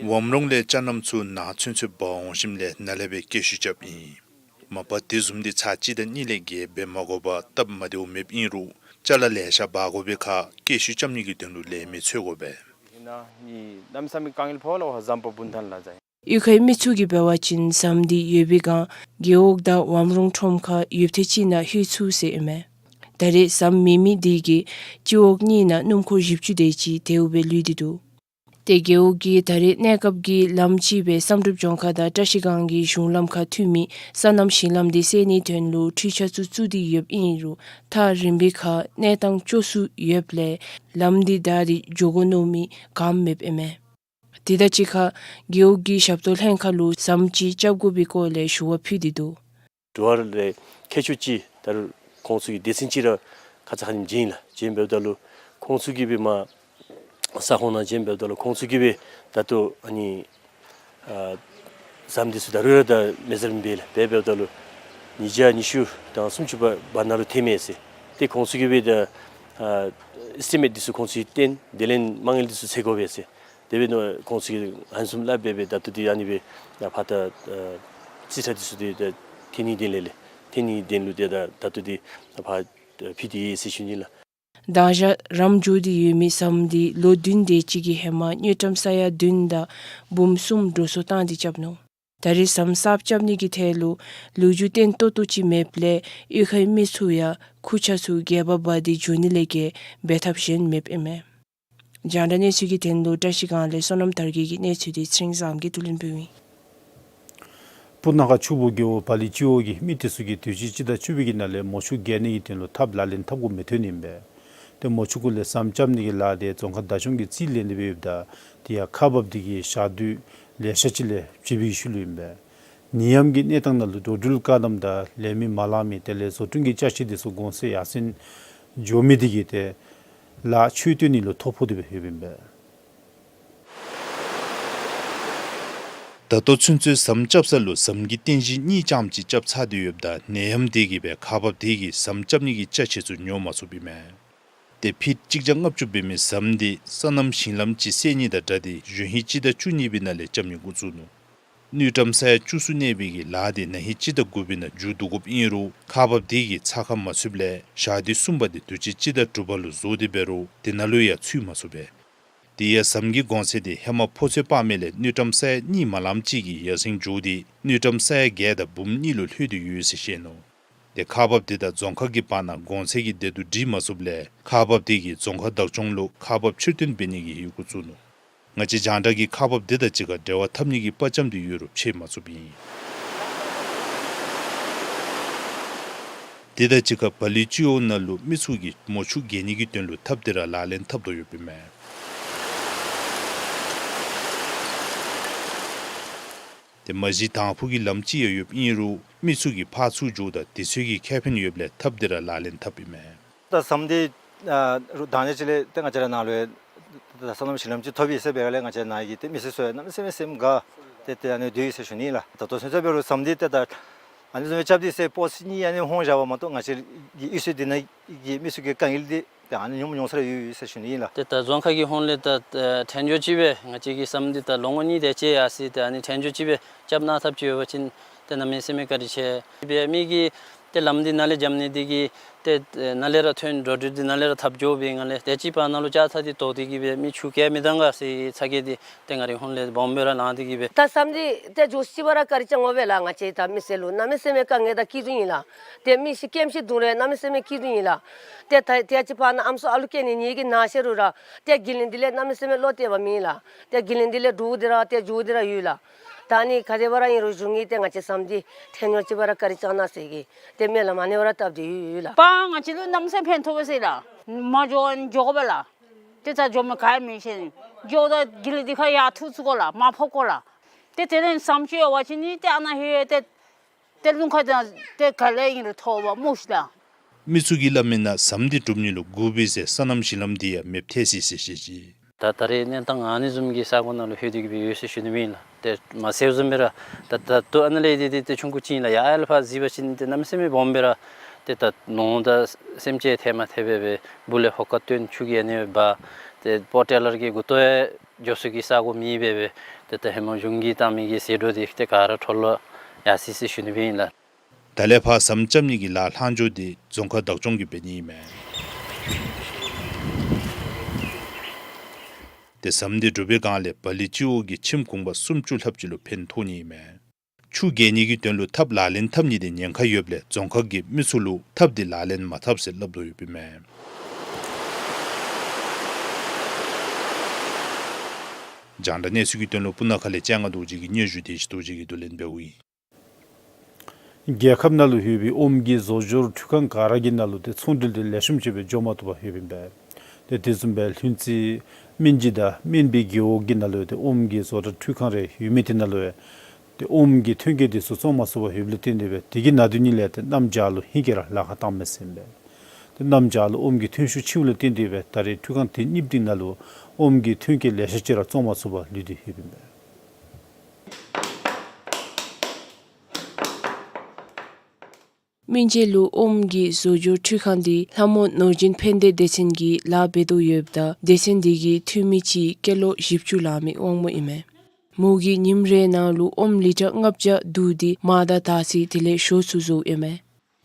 བམ་རོང་ལས་ཅ་རྣམས་ཚུ་ནཱ་ཚུན་ཚོད་འབག་འོང་ཞིནམ་ལས་ནཱ་ལས་སྦེ་སྐད་ཞུ་རྐྱབ་ཨིན། མ་པ་དེ་བཟུམ་འདི་ཚར་གཅིག་དང་གཉིས་ལས་བརྒལ་འབད་མ་དགོ་པར་སྟབས་མ་བདེཝ་མེདཔ་ཨིན་རུང་ཅ་ལ་ལེ་ཤ་འབག་དགོ་པའི་ཁར་སྐད་ཞུ་རྐྱབ་ནི་གི་དོན་ལུ་ལས་མི་འཚོལ་དགོ་པས། གཡུས་ཁའི་མི་ཚུ་གིས་འབད་བ་ཅིན་ཟམ་འདི་ཡོད་པའི་སྒང་རྒེད་འོག་དང་བམ་རོང་ཁྲོམ་ཁར་ཡོདཔ་ཐེངས་གཅིག་ནང་ལྷོད་ཚུགས་ཟེར་ཨིན་མས། ད་རེས་ཟམ་མེད་མི་དེ་གིས་སྤྱི་འོག་གཉིས་ནང་སྣུམ་འཁོར་བཞི་བཅུ་དེ་ཅིག་དེའུ་སྦེ་ལུས་ཏེ་འདུག། ཏེ་རྒེད་འོག་གིས་ད་རེས་གནས་སྐབས་ཀྱི་ལམ་ཅིག་སྦེ་བསམ་གྲུབ་ལྗོངས་མཁར་དང་བཀྲ་ཤིས་སྒང་གི་གཞུང་ལམ་ཁར་ཐུག་མི་སོ་ནམ་ཞིང་ལམ་དེ་སེལ་ནིའི་དོན་ལུ་འཕྲུལ་ཆས་ཚུ་བཙུགས་ཏེ་ཡོདཔ་ཨིན་རུང་ཐག་རིང་པའི་ཁར་གནས་སྟངས་སྐྱོ་སུ་ཡོདཔ་ལས་ལམ་འདི་བདའ་སྟེ་འགྱོ་དགོ་མནོ་མི་ག་ཡང་མེདཔ་ཨིན་མས། དེ་དང་གཅིག་ཁར་རྒེད་འོག་གི་ཞབས་ཏོག་ལྷན་ཁག་ལུ་ཟམ་ཅིག་རྐྱབ་དགོ་པའི་སྐོར་ལས་ཞུ་བ་ཕུལ་ཏེ་འདུག། དྲོ་པ་ལས་མཁས་མཆོག་ཅིག་ད་རུང་ཁོང་ཚུ་གི་སྡེ་ཚན་ཅིག་ར་ཁ་ཙ་ཁ་ཉིནམ་བྱོན་ཡི་ལགས། བྱོན་འབདཝ་ད་ལུ་ཁོང་ཚུ་གིས་སྦེ་མར་ས་ཁོངས་ནང་བྱོན་འབདཝ་ད་ལུ་ཁོང་ཚུ་གིས་སྦེ་ད་ལྟོ་ཨ་ནི་ཨ་ཟམ་འདི་ཚུ་ད་རུང་ར་ད་མེད་ཟེར་མི་འབད་ལགས། འབད་འབདཝ་ད་ལུ་ཉིས་བརྒྱ་ཉི་ཤུ་དང་སུམ་ཅུ་བར་བར་ན་ལུ་ཐོནམ་མས་ཟེར། ཏེ་ཁོང་ཚུ་གིས་སྦེ་ད་ཨ་ཨེས་ཊི་མེཊ་འདི་ཚུ་ཁོང་ཚུ་གིས་བཏོན་དེ་ལས་མ་དངུལ་འདི་ཚུ་འཚོལ་དགོ་པས་ཟེར། དེ་འབད་ནི་ཁོང་ཚུ་གིས་ཧན་སུམ་ལགས་འབད་སྦེ་ད་ལྟོ་འདི་ཨ་ནི་སྦེ་ཕར་ད་ཨ་རྩིས་ཁྲ་འདི་ཚུ་འདི་ད་འཐོན་ནིའི་དོན་ལས་ལས་འཐོན་ནིའི་དོན་ལུ་ཏེ་ད་ད་ལྟོ་འདི་ཕར་ཕུལ་ཏེ་ཡོད་ཟེར་ཞུ་ནི་ལགས། མདང་ཞག་རམ་འགྱོ་སྟེ་ཡོད་མི་ཟམ་འདི་ལོ་བདུན་དེ་ཅིག་གི་ཧེ་མ་དངུལ་ཀྲམ་ས་ཡ་བདུན་དང་འབུམ་གསུམ་འགྲོ་སོང་བཏང་སྟེ་རྐྱབ་ནུག། ད་རེས་ཟམ་གསརཔ་རྐྱབ་ནི་གི་ཐད་ལུ་ལོ་རྒྱུས་བརྟན་ཏོག་ཏོ་ཅིག་མེདཔ་ལས་གཡུས་ཁའི་མི་ཚུ་ཡང་ཁུར་ཆ་ཚུ་སྒལ་པར་འབག་སྟེ་འགྱོ་ནི་ལས་བརྒལ་འབད་ཐབས་གཞན་མེདཔ་ཨིན་མས། རྒྱང་བསྒྲགས་གནས་ཚུལ་གྱི་དོན་ལུ་བཀྲ་ཤིས་སྒང་ལས་བསོད་ནམས་དར་རྒྱས་ཀྱི་གནས་ཚུལ་འདི་ཚེ་རིང་བཟངམོ་གིས་བསྡུ་ལེན་འབདཝ་ཨིན། སྤུ་ན་ཁ་ཆུ་བོ་རྒེད་འོག་བ་ལི་སྤྱི་འོག་གི་མི་དེ་ཚུ་གིས་དུས་ཅི་སྤྱི་ཟླ་བཅུ་པའི་གི་ནང་ལས་མོ་ཆུ་བརྒལ་ནི་གི་དོན་ལུ་ཐགཔ་ལག་ལེན་འཐབ་དགོཔ་མི་ཐོན་ནི་ཨིན་པས། ཏེ་མོ་ཆུ་གུ་ལས་ཟམ་རྐྱབ་ནི་གི་ལཱ་དེ་རྫོང་ཁག་བདག་སྐྱོང་གིས་རྩིས་ལེན་ཏེ་སྦེ་ཡོདཔ་ད་དེ་ཡང་ཁག་འབགཔ་དེ་གིས་ཞག་དུས་ལེ་ཤ་ཅིག་ལས་བྱེད་པའི་ཤུལ་ལུ་ཨིན་པས། ནད་ཡམས་ཀྱི་གནས་སྟངས་ནང་ལུ་འགྲོ་འགྲུལ་བཀག་དམ་དང་ལས་མི་མ་ལང་མི་དེ་ལས་བཟོ་སྐྲུན་གྱི་ཅ་ཆས་དེ་ཚུ་གོང་ཚད་ཡར་སེང་འགྱོ་མི་དེ་གིས་ཏེ་ལཱ་ཆུ་བཏོན་ནི་ལུ་ཐོ་ཕོག་སྟེ་སྦེ་ཡོདཔ་ཨིན་པས། ད་ལྟོ་ཚུན་ཚོད་ཟམ་རྐྱབ་ས་ལུ་ཟམ་གྱི་རྟེན་གཞི་གཉིས་རྐྱངམ་ཅིག་རྐྱབ་ཚར་ཏེ་ཡོདཔ་ད་ནད་ཡམས་དེ་གིས་སྦེ་ཁག་འབགཔ་དེ་གིས་ཟམ་རྐྱབ་ནི་གི་ཅ་ཆས་ཚུ་ཉོ་མ་ཚུགསཔ་ཨིན་མས། ཏེ་ཕིཊ་གཅིག་བརྒྱ་ལྔ་བཅུ་འབད་མི་ཟམ་འདི་སོ་ནམ་ཞིང་ལམ་ཅིག་སེལ་ནི་དང་སྦྲགས་ཏེ་གཞོན་ཧིང་སྤྱི་ཟླ་བཅུ་གཉིས་པའི་ནང་ལས་རྐྱབ་ནི་འགོ་བཙུགས་ནུག། དངུལ་ཀྲམ་ས་ཡ་བཅུ་གསུམ་གནས་པའི་གི་ལཱ་དེ་ན་ཧིང་སྤྱི་ཟླ་དགུ་པའི་ནང་མཇུག་བསྡུ་དགོཔ་ཨིན་རུང་ཁག་འབགཔ་དེ་གིས་ཚགས་ཁར་མ་ཚུདཔ་ལས་ཞག་དུས་གསུམ་པ་དེ་དུས་ཅི་སྤྱི་ཟླ་དྲུག་པ་ལུ་བཟོ་སྟེ་འབད་རུང་དེ་ནང་ལུ་ཡང་ཚུད་མ་ཚུགས་པས། དེ་ཡང་ཟམ་གྱི་གོང་ཚད་དེ་ཧེ་མ་ཕོ་ཚོད་དཔག་མི་ལས་དངུལ་ཀྲམ་ས་ཡ་གཉིས་མ་ལངམ་ཅིག་གིས་ཡར་སེང་འགྱོ་སྟེ་དངུལ་ཀྲམ་ས་ཡ་བརྒྱད་དང་འབུམ་གཉིས་ལུ་ལྷོད་དེ་ཡོད་ཟེར་བཤད་ནུག། ཏེ་ཁག་འབགཔ་དེ་དང་རྫོང་ཁག་གི་བར་ན་གོང་ཚད་ཀྱི་བདེ་སྡུག་སྒྲིག་མ་ཚུགསཔ་ལས་ཁག་འབགཔ་དེ་གིས་རྫོང་ཁག་བདག་སྐྱོང་ལུ་ཁག་འབགཔ་ཕྱིར་བཏོན་འབད་ནི་གི་ཡི་གུ་བཙུགས་ནུག། ང་བཅས་རྒྱང་བསྒྲགས་ཀྱིས་ཁག་འབགཔ་དེ་དང་གཅིག་ཁར་འབྲེལ་བ་འཐབ་ནི་གི་དཔའ་བཅམ་དེ་ཡོད་རུང་འཕྱད་མ་ཚུགསཔ་ཨིན། དེ་དང་གཅིག་ཁར་བ་ལི་སྤྱི་འོག་ནང་ལུ་མི་ཚུ་གིས་མོ་ཆུ་བརྒལ་ནི་གི་དོན་ལུ་ཐགཔ་དེ་ར་ལག་ལེན་འཐབ་དོ་ཡོདཔ་ཨིན་མས། ཏེ་མ་གཞི་དང་ཕུ་གི་ལམ་ཅིག་ཡང་ཡོདཔ་ཨིན་རུང་མི་ཚུ་གིས་ཕར་ཚུར་འགྱོཝ་ད་དུས་ཚོད་ཀྱི་ཁེ་ཕན་ཡོདཔ་ལས་ཐགཔ་དེ་ར་ལག་ལེན་འཐབ་ཨིན་མས། ད་ཟམ་འདི་ཨ་རུ་བདའ་ནི་ཅིག་ལས་ཏེ་ང་བཅས་ར་ནཱ་ལུ་ཡང་ད་སོ་ནམ་ཞིང་ལམ་ཅིག་ཐོབ་ཡི་ཟེར་འབད་བ་ལས་ང་བཅས་ནཱ་གི་ཏེ་མི་སེར་ཚུ་ཡང་གནམ་མེད་ས་མེད་སེམས་དགའ་སྟེ་ཏེ་ཨ་ནི་སྡོད་ཡི་ཟེར་ཞུ་ནི་ལགས། ད་ལྟོ་ཚུན་ཚོད་འབད་རུང་ཟམ་འདི་ཏེ་ད་ཨ་ནི་བཟུམ་སྦེ་རྐྱབ་སྟེ་ཟེར་པོསཊ་གཉིས་ཨ་ནི་ལྷོང་བཞག་པ་མ་གཏོགས་ང་བཅས་ཀྱི་གཡུས་ཚུ་འདི་ནང་གི་མི་ཚུ་གི་དཀའ་ངལ་འདི་ཏེ་ཨ་ནི་ཉུང་ཉུང་ས་ར་ཡོད་ཡོད་ཟེར་ཞུ་ནི་ཨིན་ལགས། ཏེ་ད་རྫོང་ཁག་གི་ཧོངས་ལས་ད་ཨེ་ཐོན་འགྱོ་ཅིག་སྦེ་ང་བཅས་ཀྱི་ཟམ་འདི་ད་ལོ་ངོ་གཉིས་དེ་ཅིག་ཡར་སོང་ཏེ་ཨ་ནི་ཐོན་འགྱོ་ཅིག་སྦེ་རྐྱབ་གནང་ཐབས་ཅིག་ཡོད་པ་ཅིན་ཏེ་གནམ་མེད་ས་མེད་བཀའ་དྲིན་ཆེ། འབད་མི་གིས་ཏེ་ལམ་འདི་ནཱ་ལས་འགྱོ་ནི་འདི་གིས་ཏེ་ ཏེ་ནཱ་ལས་ར་ཐོན་འགྲོ་འགྲུལ་འདི་ནཱ་ལས་ར་འཐབ་འགྱོ་སྦེ་ང་ལས་དེ་ཅིག་བར་ན་ལུ་ལྕགས་ཐག་འདི་བཏོག་སྟེ་གི་སྦེ་མི་ཆུ་བཀལ་མི་གཏང་ག་ཟེར་ཚ་གྱང་འདི་ཏེ་ང་རའི་ཧོངས་ལས་སྦོམ་སྦེ་ར་ལང་སྟེ་གི་སྦེ། ད་ཟམ་འདི་ཏེ་འགྱོ་ཅི་བར་ར་བཀའ་དྲིན་བསྐྱང་དགོ་པས་ལགས། ང་བཅས་ད་མི་སེར་ལུ་གནམ་མེད་ས་མེད་དཀའ་ངལ་དང་སྐྱིད་སྡུག་ཨིན་ལགས། ཏེ་མི་ཤི་སྐེམ་ཤི་བརྡུང་རུང་གནམ་མེད་ས་མེད་སྐྱིད་སྡུག་ཨིན་ལགས། ཏེ་ད་དེ་ཅིག་བར་ན་ཨམ་སྲུ་ཨ་ལུ་སྐྱེ་ནི་ཉིད་ཀྱིས་ན་ཤེས་རུང་ར་ཏེ་གི་ལིང་འདི་ལས་གནམ་མེད་ས་མེད་བློ་གཏད་པ་མེད་ལགས། ཏེ་གི་ལིང་འདི་ལས་འདྲོག་སྟེ་ར་ཏེ་འགྱོ་སྟེ་ར་ཡོད་ལགས། ད་ནི་ག་དེ་སྦེ་ར་ཨིན་རུང་གཞུང་གིས་ཏེ་ང་བཅས་ཟམ་འདི་ཐལ་འགྱོ་ཅི་བར་ར་བཀའ་དྲིན་བསྐྱང་གནང་ཟེར་གི་ཏེ་སྨོན་ལམ་ཨ་ནི་སྦེ་ར་བཏབ་སྟེ་ཡོད་ལགས། པ་ང་བཅས་ལུ་གནམ་མེད་ས་མེད་ཕན་ཐོགས་པས་ཟེར་ལགས། མ་འགྱོ་ཨ་ནི་འགྱོ་དགོ་པས་ལགས། ཏེ་ད་འགྱོ་མི་ག་ཡང་མི་ཤེས་ནི། འགྱོཝ་ད་གི་ལིང་འདི་ཁར་ཡར་འཐུ་བཅུག་དགོ་ལགས། མར་ཕབ་དགོ་ལགས། ཏེ་དེ་ལས་ཟམ་ཅིག་ཡོད་པ་ཅིན་ནི་ཏེ་ཨ་ནཱ་ལྷོད་ཡར་ཏེ་ཏེ་རླུང་ཁ་དང་ཏེ་ག་ལས་ཨིན་རུང་ཐོབ་པ་སྨོ་ཤི་ལགས། མི་ཚུ་གིས་སླབ་མི་ནང་ཟམ་འདི་གྲུབ་ནི་ལུ་སྒུག་པའི་ཟེར་སོ་ནམ་ཞིང་ལམ་འདི་ཡང་མེདཔ་ཐལ་སོ་ཡི་ཟེར་བཤད་ཅི། ད་ད་རེས་གནས་སྟངས་ཨ་ནི་བཟུམ་གྱི་ས་གོ་ནང་ལུ་ལྷོད་དེ་གི་སྦེ་ཡོད་ཟེར་ཞུ་ནི་ཨིན་ལགས། ཏེ་མ་ཟེརཝ་བཟུམ་སྦེ་ར་ད་ད་ལྟོ་ཨ་ནཱ་ལས་འདི་འདི་ཏེ་ཆུང་ཀུ་ཅིག་ཨིན་ལགས། ཡར་ཨ་ལས་ཕར་གཟིགས་པ་ཅིན་ཏེ་གནམ་མེད་ས་མེད་སྦོམ་སྦེ་ར་ཏེ་ད་ནོར་དང་སེམས་ཅན་ཐལ་མ་ཐལ་སྦེ་སྦེ་སྦུག་ལས་ཧོ་ཀ་བཏོན་ཆུ་གིས་ཨ་ནི་སྦེ་འབག། ཏེ་སྤོ་ཊེ་ལར་གྱིས་མགུ་ཏོ་ཡང་འགྱོ་ས་གི་ས་གོ་མེད་པར་སྦེ་ཏེ་ད་ཧེ་མ་གཞུང་གིས་བཏང་མི་གི་ཟད་འགྲོ་འདི་ཏེ་ག་ར་འཕྲོ་བརླག་ཡར་སོ་ཡི་ཟེར་ཞུ་ནི་སྦེ་ཨིན་ལགས། ད་ལས་ཕར་ཟམ་རྐྱབ་ནི་གི་ལཱ་ལྷག་འཕྲོ་འདི་རྫོང་ཁག་བདག་སྐྱོང་གིས་འབད་ནི་ཨིན་མས། ཏེ་ཟམ་འདི་གྲུབ་པའི་སྒང་ལས་བ་ལི་སྤྱི་འོག་གི་ཁྱིམ་གུང་པ་སུམ་ཅུ་ལྷགཔ་ཅིག་ལུ་ཕན་ཐོགས་ནི་ཨིན་མས། ཆུ་བརྒལ་ནི་གི་དོན་ལུ་ཐགཔ་ལག་ལེན་འཐབ་ནི་འདི་ཉེན་ཁ་ཡོདཔ་ལས་རྫོང་ཁག་གིས་མི་ཚུ་ལུ་ཐགཔ་འདི་ལག་ལེན་མ་འཐབ་ཟེར་སླབ་དོ་ཡོདཔ་ཨིན་མས། རྒྱང་བསྒྲགས་གནས་ཚུལ་གྱི་དོན་ལུ་སྤུ་ན་ཁ་ལས་ལྕང་སྒ་རྡོ་རྗེ་གི་སྙན་ཞུ་བདེ་ཆེན་རྡོ་རྗེ་གིས་བསྡུ་ལེན་འབདཝ་ཨིན། རྒྱལ་ཁབ་ནང་ལུ་ཡོད་པའི་ཨོམ་གྱི་བཟོ་སྦྱོར་འཕྲུལ་ཁང་ག་ར་གི་ནང་ལུ་ཏེ་ཚོང་འབྲེལ་འདི་ལེགས་ཤོམ་ཅིག་སྦེ་འགྱོ་མ་བཏུབ་པར་ཡོདཔ་ཨིན་པས། ཏེ་དེ་བཟུམ་སྦེ་ལྷུན་རྩེ་སྨན་སྦྱིན་དང་སྨན་པའི་རྒེད་འོག་གི་ནང་ལུ་ཏེ་ཨོམ་གྱི་བཟོ་གྲྭ་འཕྲུལ་ཁང་རེ་ཡོད་མི་དེ་ནང་ལུ་ཡང་ཏེ་ཨོམ་གྱི་ཐོན་སྐྱེད་དེ་ཚུ་བཙོང་མ་ཚུགས་པར་ཡོདཔ་ལས་བརྟེན་ཏེ་སྦེ་དེ་གི་ནང་དོན་ཉིད་ལས་ཏེ་གནམ་བྱཱར་ལུ་ཧེང་སྐལ་ར་ལཱ་ཁག་བཏང་མི་ཟེར་ཨིན་པས། ཏེ་གནམ་བྱཱར་ལུ་ཨོམ་གྱི་ཐོན་ཤུགས་ཆེཝ་ལས་བརྟེན་ཏེ་སྦེ་ད་རེས་འཕྲུལ་ཁང་དེ་གཉིས་པོ་དེ་ནང་ལུ་ཨོམ་གྱི་ཐོན་སྐྱེད་ལེ་ཤ་ཅིག་ར་བཙོང་མ་ཚུགས་པར་ལུས་ཏེ་ཡོདཔ་ཨིན་པས། སྨིན་བྱེད་ལུ་ཨོམ་གྱི་བཟོ་སྦྱོར་འཕྲུལ་ཁང་འདི་ལྷ་མོ་ནོར་སྦྱིན་ཕན་བདེ་སྡེ་ཚན་གྱིས་ལཱ་འབད་དོ་ཡོདཔ་ད་སྡེ་ཚན་འདི་གི་འཐུས་མི་ཅིག་སྐྱེས་ལོ་བཞི་བཅུ་ལང་མི་དབང་མོ་ཨིན་མས། མོ་གིས་ཉིནམ་རེ་ནང་ལུ་ཨོམ་ལི་ཊར་ལྔ་བརྒྱ་བསྡུ་སྟེ་མར་དང་དར་ཚིལ་དེ་ལས་ཞོ་ཚུ་བཟོཝ་ཨིན་མས།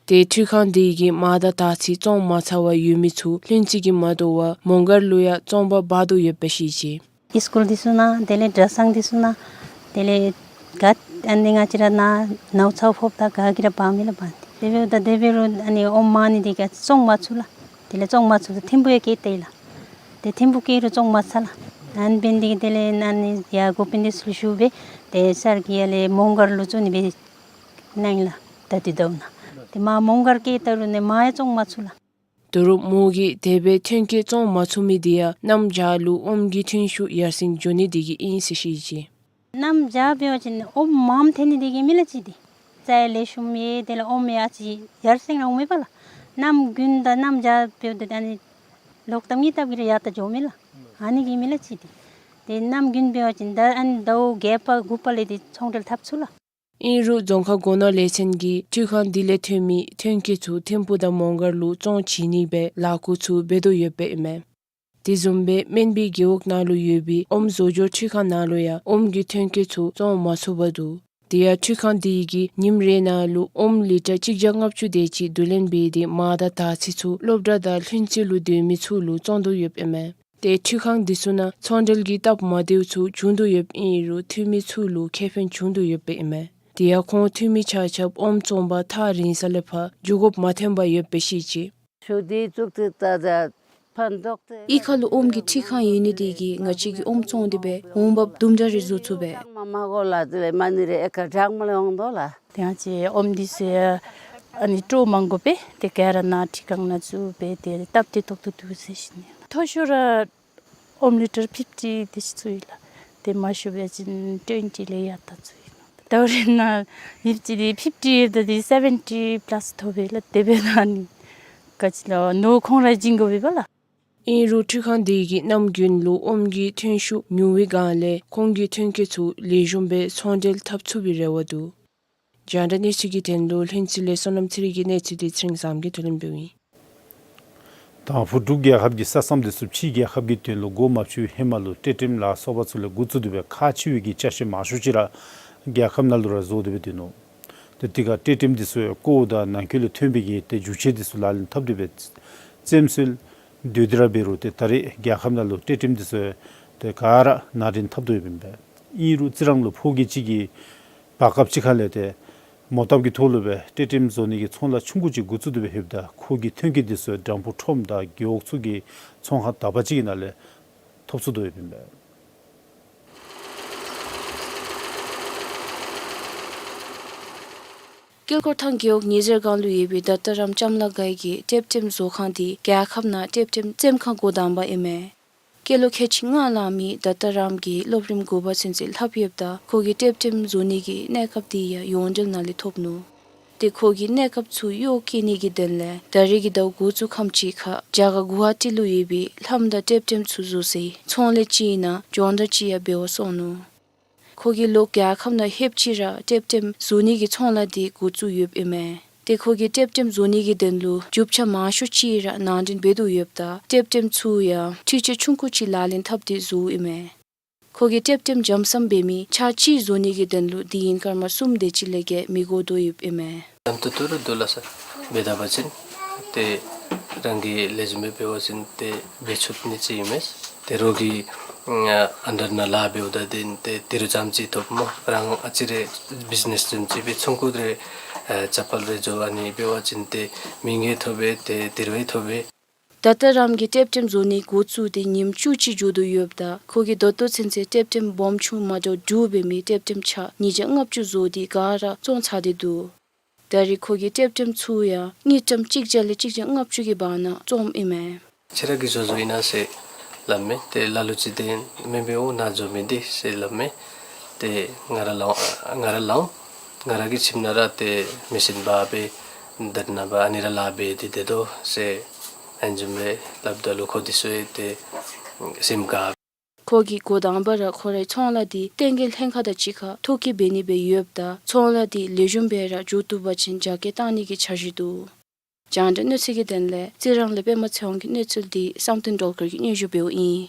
ཏེ་འཕྲུལ་ཁང་འདི་གིས་མར་དང་དར་ཚིལ་བཙོང་མ་ཚར་བར་ཡོད་མི་ཚུ་ལྷུན་རྩེ་གིས་མ་དོ་བར་མོང་སྒར་ལུ་ཡང་བཙོང་པར་འབག་དོ་ཡོདཔ་སྦེ་བཤད་ཅི། སི་ཀུལ་འདི་ཚུ་ནང་དེ་ལས་གྲྭ་ཚང་འདི་ཚུ་ནང་དེ་ལས་ག་ཨ་ནི་ང་བཅས་ར་ནཱ་ནཝ་ཚཝ་ཕོགཔ་ད་ག་གིས་ར་འབག་མི་ལགས་འབག་སྟེ། དེ་འབདཝ་ད་དེ་འབད་རུང་ཨ་ནི་ཨོམ་མང་ནི་འདི་ག་བཙོང་མ་ཚུགས་ལགས། དེ་ལས་བཙོང་མ་ཚུགས་ད་ཐིམ་ཕུག་ཡང་བསྐྱལ་ཏེ་ལགས། ཏེ་ཐིམ་ཕུག་བསྐྱལ་རུང་བཙོང་མ་ཚར་ལགས། ཨ་ནི་འབད་ནི་འདི་གིས་དེ་ལས་ཨ་ནི་ཡར་འགོ་དཔོན་འདི་ཚུ་ལུ་ཞུ་སྦེ་ཏེ་སར་གྱིས་ཡར་ལས་མོང་སྒར་ལུ་བཙོང་ནི་སྦེ་གནང་ཡི་ལགས། ད་འདི་ཟླཝ་ནང་ཏེ་མར་མོང་སྒར་བསྐྱལ་ད་རུང་ནི་མར་ཡང་བཙོང་མ་ཚུགས་ལགས། ད་རུང་མོ་གིས་དེ་སྦེ་ཐོན་སྐྱེད་བཙོང་མ་ཚུགས་མི་འདི་ཡང་གནམ་བྱཱར་ལུ་ཨོམ་གྱི་ཐོན་ཤུགས་ཡར་སེང་འགྱོ་ནི་འདི་གིས་ཨིན་ཟེར་བཤད་ཅི། གནམ་བྱཱར་འབད་བ་ཅིན་ཨོམ་མངམ་ཐོན་ནི་འདི་གིས་མེན་ལགས་ཅིག་འདི། རྩྭ་ཡང་ལེགས་ཤོམ་ཡོད། དེ་ལས་ཨོམ་ཡང་ཨ་ཙི་ཡར་སེང་ར་འོང་མས་པ་ལགས། གནམ་དགུན་དང་གནམ་བྱཱར་འབདཝ་ད་ཨ་ནི་ལོག་ལྟབ་གཉིས་ལྟབ་ཀྱིས་ར་ཡར་ད་འགྱོཝ་མས་ལགས། ཨ་ནི་གིས་མེན་ལགས་ཅིག་འདི། ཏེ་གནམ་དགུན་འབད་བ་ཅིན་ད་ཨ་ནི་ཟླཝ་བརྒྱད་པ་དགུ་པ་ལས་ཏེ་ཚོང་འབྲེལ་འཐབ་ཚུགས་ལགས། ཨིན་རུང་རྫོང་ཁག་སྒོ་ནོར་ལས་ཚན་གྱིས་འཕྲུལ་ཁང་འདི་ལས་ཐོན་མི་ཐོན་སྐྱེད་ཚུ་ཐིམ་ཕུག་དང་མོང་སྒར་ལུ་བཙོང་བྱིན་ནི་སྦེ་ལཱ་འགོ་ཚུ་འབད་དོ་ཡོདཔ་ཨིན་མས། དེ་བཟུམ་སྦེ་སྨན་པའི་རྒེད་འོག་ནང་ལུ་ཡོད་པའི་ཨོམ་བཟོ་སྦྱོར་འཕྲུལ་ཁང་ནང་ལུ་ཡང་ཨོམ་གྱི་ཐོན་སྐྱེད་ཚུ་བཙོང་མ་ཚུགས་པར་འདུག། དེ་ཡང་འཕྲུལ་ཁང་འདི་གིས་ཉིནམ་རེ་ནང་ལུ་ཨོམ་ལི་ཊར་གཅིག་བརྒྱ་ལྔ་བཅུ་དེ་ཅིག་བསྡུ་ལེན་འབད་དེ་མར་དང་དར་ཚིལ་ཚུ་སློབ་གྲྭ་དང་ལྷུན་རྩེ་ལུ་སྡོད་མི་ཚུ་ལུ་བཙོང་དོ་ཡོདཔ་ཨིན་མས། ཏེ་འཕྲུལ་ཁང་འདི་ཚུ་ནང་ཚོང་འབྲེལ་གྱི་སྟབས་མ་བདེཝ་ཚུ་བྱུང་དོ་ཡོདཔ་ཨིན་རུང་འཐུས་མི་ཚུ་ལུ་ཁེ་ཕན་བྱུང་དོ་ཡོདཔ་ཨིན་མས། དེ་ཡང་ཁོང་འཐུས་མི་ཆ་ཁྱབ་ཨོམ་བཙོང་པར་ཐག་རིང་ས་ལས་ཕར་འགྱོ་དགོཔ་མ་ཐོན་པར་ཡོདཔ་སྦེ་བཤད་ཅི། ཞུ་དེ་བཙུགས་ཏེ་ད་ད་ཕན་ཐོགས་ཏེ་གཡུས་ཁ་ལུ་ཨོམ་གྱི་འཕྲུལ་ཁང་ཡོད་ནི་དེ་གིས་ང་བཅས་ཀྱིས་ཨོམ་བཙོང་སྟེ་སྦེ་འོང་འབབ་དུམ་གྲ་རེ་བཟོ་ཚུགས་པས། མ་མ་གོ་ལ་དེ་ལས་མ་ནི་རེ་ཨེ་ཀར་གྲངས་མ་ལས་འོང་དོ་ལགས། ཏེ་ང་བཅས་ཨོམ་འདི་ཚུ་ཨ་ནི་སྤྲོ་མང་དགོ་པས། ཏེ་ག་ར་ནཱ་འཕྲུལ་ཁང་ནང་བཙུགས་སྦེ་ཏེ་སྟབས་བདེ་ཏོག་ཏོ་འདུག་ཟེར་ཞུ་ནི། མཐོ་ཤོས་ར་ཨོམ་ལི་ཊར་ཕིཕ་ཊི་དེ་ཅིག་བཙུགས་ཡི་ལགས། ཏེ་མ་ཤོར་བ་ཅིན་ཊུ་ཝེན་ཊི་ལས་ཡར་ད་བཙུགས་ཡི་ལགས། ད་རེས་ནཱ་ཡོདཔ་ཅིག་འདི་ཕིཕ་ཊི་ཡོདཔ་ད་འདི་སེ་བེན་ཊི་པ་ལཱསི་ཐོབ་པས་ལགས། དེ་འབདཝ་ད་ཨ་ནི་ག་ཅི་ལོ་ནོར་ཁོང་ར་བྱིན་དགོ་པས་པ་ལགས། ཨིན་རུང་འཕྲུལ་ཁང་འདི་གིས་གནམ་དགུན་ལུ་ཨོམ་གྱི་ཐོན་ཤུགས་ཉུང་བའི་སྒང་ལས་ཁོང་གི་ཐོན་སྐྱེད་ཚུ་ལེགས་ཤོམ་སྦེ་ཚོང་འབྲེལ་འཐབ་ཚུགས་པའི་རེ་བ་འདུག། རྒྱང་བསྒྲགས་གནས་ཚུལ་གྱི་དོན་ལུ་ལྷུན་རྩེ་ལས་བསོད་ནམས་ཚེ་རིང་གི་གནས་ཚུལ་འདི་ཚེ་རིང་བཟང་གིས་བསྡུ་ལེན་འབདཝ་ཨིན། དང་ཕུ་འབྲུག་རྒྱལ་ཁབ་ཀྱི་ས་མཚམས་འདི་ཚུ་ཕྱིའི་རྒྱལ་ཁབ་ཀྱི་དོན་ལུ་སྒོ་མ་ཕྱེ་བའི་ཧེ་མ་ལུ་ཊེ་ཊེམ་ལ་སོགས་པ་ཚུ་ལས་འགོ་བཙུགས་ཏེ་སྦེ་ཁག་ཆེ་བའི་གི་ཅ་ཆས་མང་ཤོས་ཅིག་ར་རྒྱལ་ཁབ་ནང་ལུ་ར་བཟོ་སྟེ་སྦེ་སྡོད་ནུག། དེ་ཁར་སྤྲོད་ཁྲིམས་འདི་ཚུ་བཀོ་དང་ནང་འཁོད་ལས་ཐོན་པའི་གི་ཏེ་འགྱུར་བཅོས་འདི་ཚུ་ལག་ལེན་འཐབ་སྟེ་སྦེ་བཙེམ་སྲོལ་ཡོད། དེ་ར་འབད་རུང་ཏེ་ད་རེས་རྒྱལ་ཁབ་ནང་ལུ་སྤྲོད་ཁྲིམས་འདི་ཚུ་ཏེ་ག་ར་ནང་འདྲེན་འཐབ་དོ་ཡོདཔ་ཨིན་པས། ཨིན་རུང་རྩི་རང་ལུ་ཕོ་སྐྱེས་ཅིག་གིས་བར་སྐབས་ཅིག་ཁ་ལས་ཏེ་མོ་བཏབ་ཀྱི་ཐོག་ལུ་སྦེ་སྤྲོད་ཁྲིམས་བཟོ་ནི་གི་ཚོང་ལཱ་ཆུང་ཀུ་ཅིག་འགོ་བཙུགས་ཏེ་སྦེ་ཡོདཔ་ད་ཁོ་གི་ཐོན་སྐྱེད་འདི་ཚུ་དྲང་པོ་ཁྲོམ་དང་རྒེད་འོག་ཚུ་གི་ཚོང་ཁང་དག་པ་ཅིག་གི་ནང་ལས་ཐོབ་ཚུགས་དོ་ཡོདཔ་ཨིན་པས། དཀྱིལ་འཁོར་ཐང་རྒེད་འོག་ཉི་ཟེར་སྒང་ལུ་ཡོད་པའི་དད་རམ་ལྕམ་ལགས་འགའ་གི་སྤྲོད་ཁྲིམས་བཟོ་ཁང་འདི་རྒྱལ་ཁབ་ནང་སྤྲོད་ཁྲིམས་བཙེམ་ཁང་འགོ་དང་པ་ཨིན་མས། སྐྱེས་ལོ་ཁལ་གཅིག་ལྔ་ལང་མི་དད་རམ་གྱིས་སློབ་རིམ་དགུ་པ་ཚུན་ཚོད་ལྷབ་ཡོདཔ་ད་ཁོ་གིས་སྤྲོད་ཁྲིམས་བཟོ་ནི་གི་གནས་སྐབས་འདི་ཡང་ཡོངས་འབྲེལ་ནང་ལས་ཐོབ་ནུག། ཏེ་ཁོ་གིས་གནས་སྐབས་ཚུ་གཡོག་བཀོལ་ནི་གི་དོན་ལས་ད་རེས་ཀྱི་ཟླཝ་འགོ་བཙུགས་ཁམས་ཅིག་ཁར་རྒྱ་གར་གུ་ཝ་ཊི་ལུ་ཡོད་པའི་ལྷམ་དང་སྤྲོད་ཁྲིམས་ཚུ་བཟོ་སའི་ཚོང་ལས་ཅིག་ནང་སྦྱོང་བརྡར་ཅིག་ཡང་འབད་བར་སོང་ནུག། ཁོ་གིས་ལོག་རྒྱལ་ཁབ་ནང་ལྷོདཔ་ཅིག་ར་སྤྲོད་ཁྲིམས་བཟོ་ནི་གི་ཚོང་ལཱ་འདི་འགོ་བཙུགས་ཡོདཔ་ཨིན་མས། ཏེ་ཁོ་གིས་སྤྲོད་ཁྲིམས་བཟོ་ནི་གི་དོན་ལུ་རྒྱུ་ཆ་མང་ཤོས་ཅིག་ར་ནང་འདྲེན་འབད་དོ་ཡོདཔ་ད་སྤྲོད་ཁྲིམས་ཚུ་ཡང་འཕྲུལ་ཆས་ཆུང་ཀུ་ཅིག་ལག་ལེན་འཐབ་སྟེ་བཟོཝ་ཨིན་མས། ཁོ་གིས་སྤྲོད་ཁྲིམས་འཇམ་སམ་འབད་མི་ཆ་གཅིག་བཟོ་ནི་གི་དོན་ལུ་དེ་ཡན་སྐར་མ་གསུམ་དེ་ཅིག་ལས་བརྒལ་མི་འགོར་དོ་ཡོདཔ་ཨིན་མས། ལམ་ཏོག་ཏོ་ར་འདུག་ལགས་སོ། འབད་ད་པ་ཅིན་ཏེ་རང་གིས་ལེགས་ཤོམ་སྦེ་འབད་བ་ཅིན་ཏེ་འབད་ཚུགས་ནི་ཅིག་ཨིན་མས། ཏེ་རོགས་ཀྱི་ཨ་ཨ་ཌར་ནང་ལཱ་འབདཝ་ད་ཏེ་ཏེ་དེ་རུ་ཙམ་ཅིག་ཐོབ་སྨོ། རང་ཨ་ཙི་རེ་བིཛ་ནེས་ཙམ་ཅིག་སྦེ་ཚོང་ཀུ་རེ་ཨ་ཅ་པཱལ་རེ་བཟོ་ཨ་ནི་འབད་བ་ཅིན་ཏེ་མིང་ཡང་ཐོབ་པས། ཏེ་དེ་རུ་ཡང་ཐོབ་པས། དད་རམ་གྱིས་སྤྲོད་ཁྲིམས་བཟོ་ནི་འགོ་བཙུགས་ཏེ་ཉིནམ་བཅུ་ཅིག་འགྱོ་དོ་ཡོདཔ་ད་ཁོ་གིས་ད་ལྟོ་ཚུན་ཚོད་སྤྲོད་ཁྲིམས་སྦོམ་ཆུང་མ་འདྲཝ་དྲུག་འབད་མི་སྤྲོད་ཁྲིམས་ཆ་ཉིས་བརྒྱ་ལྔ་བཅུ་བཟོ་སྟེ་ག་ར་བཙོང་ཚར་ཏེ་འདུག། ད་རེས་ཁོ་གིས་སྤྲོད་ཁྲིམས་ཚུ་ཡང་དངུལ་ཀྲམ་གཅིག་བརྒྱ་ལས་གཅིག་བརྒྱ་ལྔ་བཅུ་གི་བར་ན་བཙོངམ་ཨིན་མས། ཁྱེད་ར་གིས་བཟོ་བཟོཝ་ཨིན་ན་ཟེར་སླབ་མས། ཏེ་ལ་ལུ་ཅིག་ཏེ་མེན་པས་འོ་ནཱ་བཟོ་མི་འདི་ཟེར་སླབ་མས། ཏེ་ང་ར་ལང་ང་ར་ལང་ང་ར་གི་ཁྱིམ་ནང་ར་ཏེ་མེ་ཤིན་འབག་སྦེ་དེ་ནང་འབག་ཨ་ནི་ར་ལཱ་འབད་དེ་སྡོད་དོ་ཟེར་ཨ་ནི་བཟུམ་སྦེ་སླབ་ད་ལུ་ཁོ་འདི་ཚུ་ཡང་ཏེ་སེམས་དགའ། ཁོ་གིས་འགོ་དང་པ་ར་ཁོ་རའི་ཚོང་ལཱ་འདི་བསྟན་རྒྱས་ལྷན་ཁག་དང་གཅིག་ཁར་ཐོ་བཀོད་འབད་ནི་སྦེ་ཡོདཔ་ད་ཚོང་ལཱ་འདི་ལེགས་ཤོམ་སྦེ་ར་འགྱོ་བཏུབ་པ་ཅིན་རྒྱ་སྐྱེད་བཏང་ནི་གི་འཆར་གཞི་འདུག། རྒྱང་བསྒྲགས་གནས་ཚུལ་གྱི་དོན་ལས་རྩི་རང་ལས་པདྨ་ཚེ་དབང་གི་གནས་ཚུལ་འདི་བསམ་གཏན་སྒྲོལ་དཀར་གྱིས་སྙན་ཞུ་འབདཝ་ཨིན།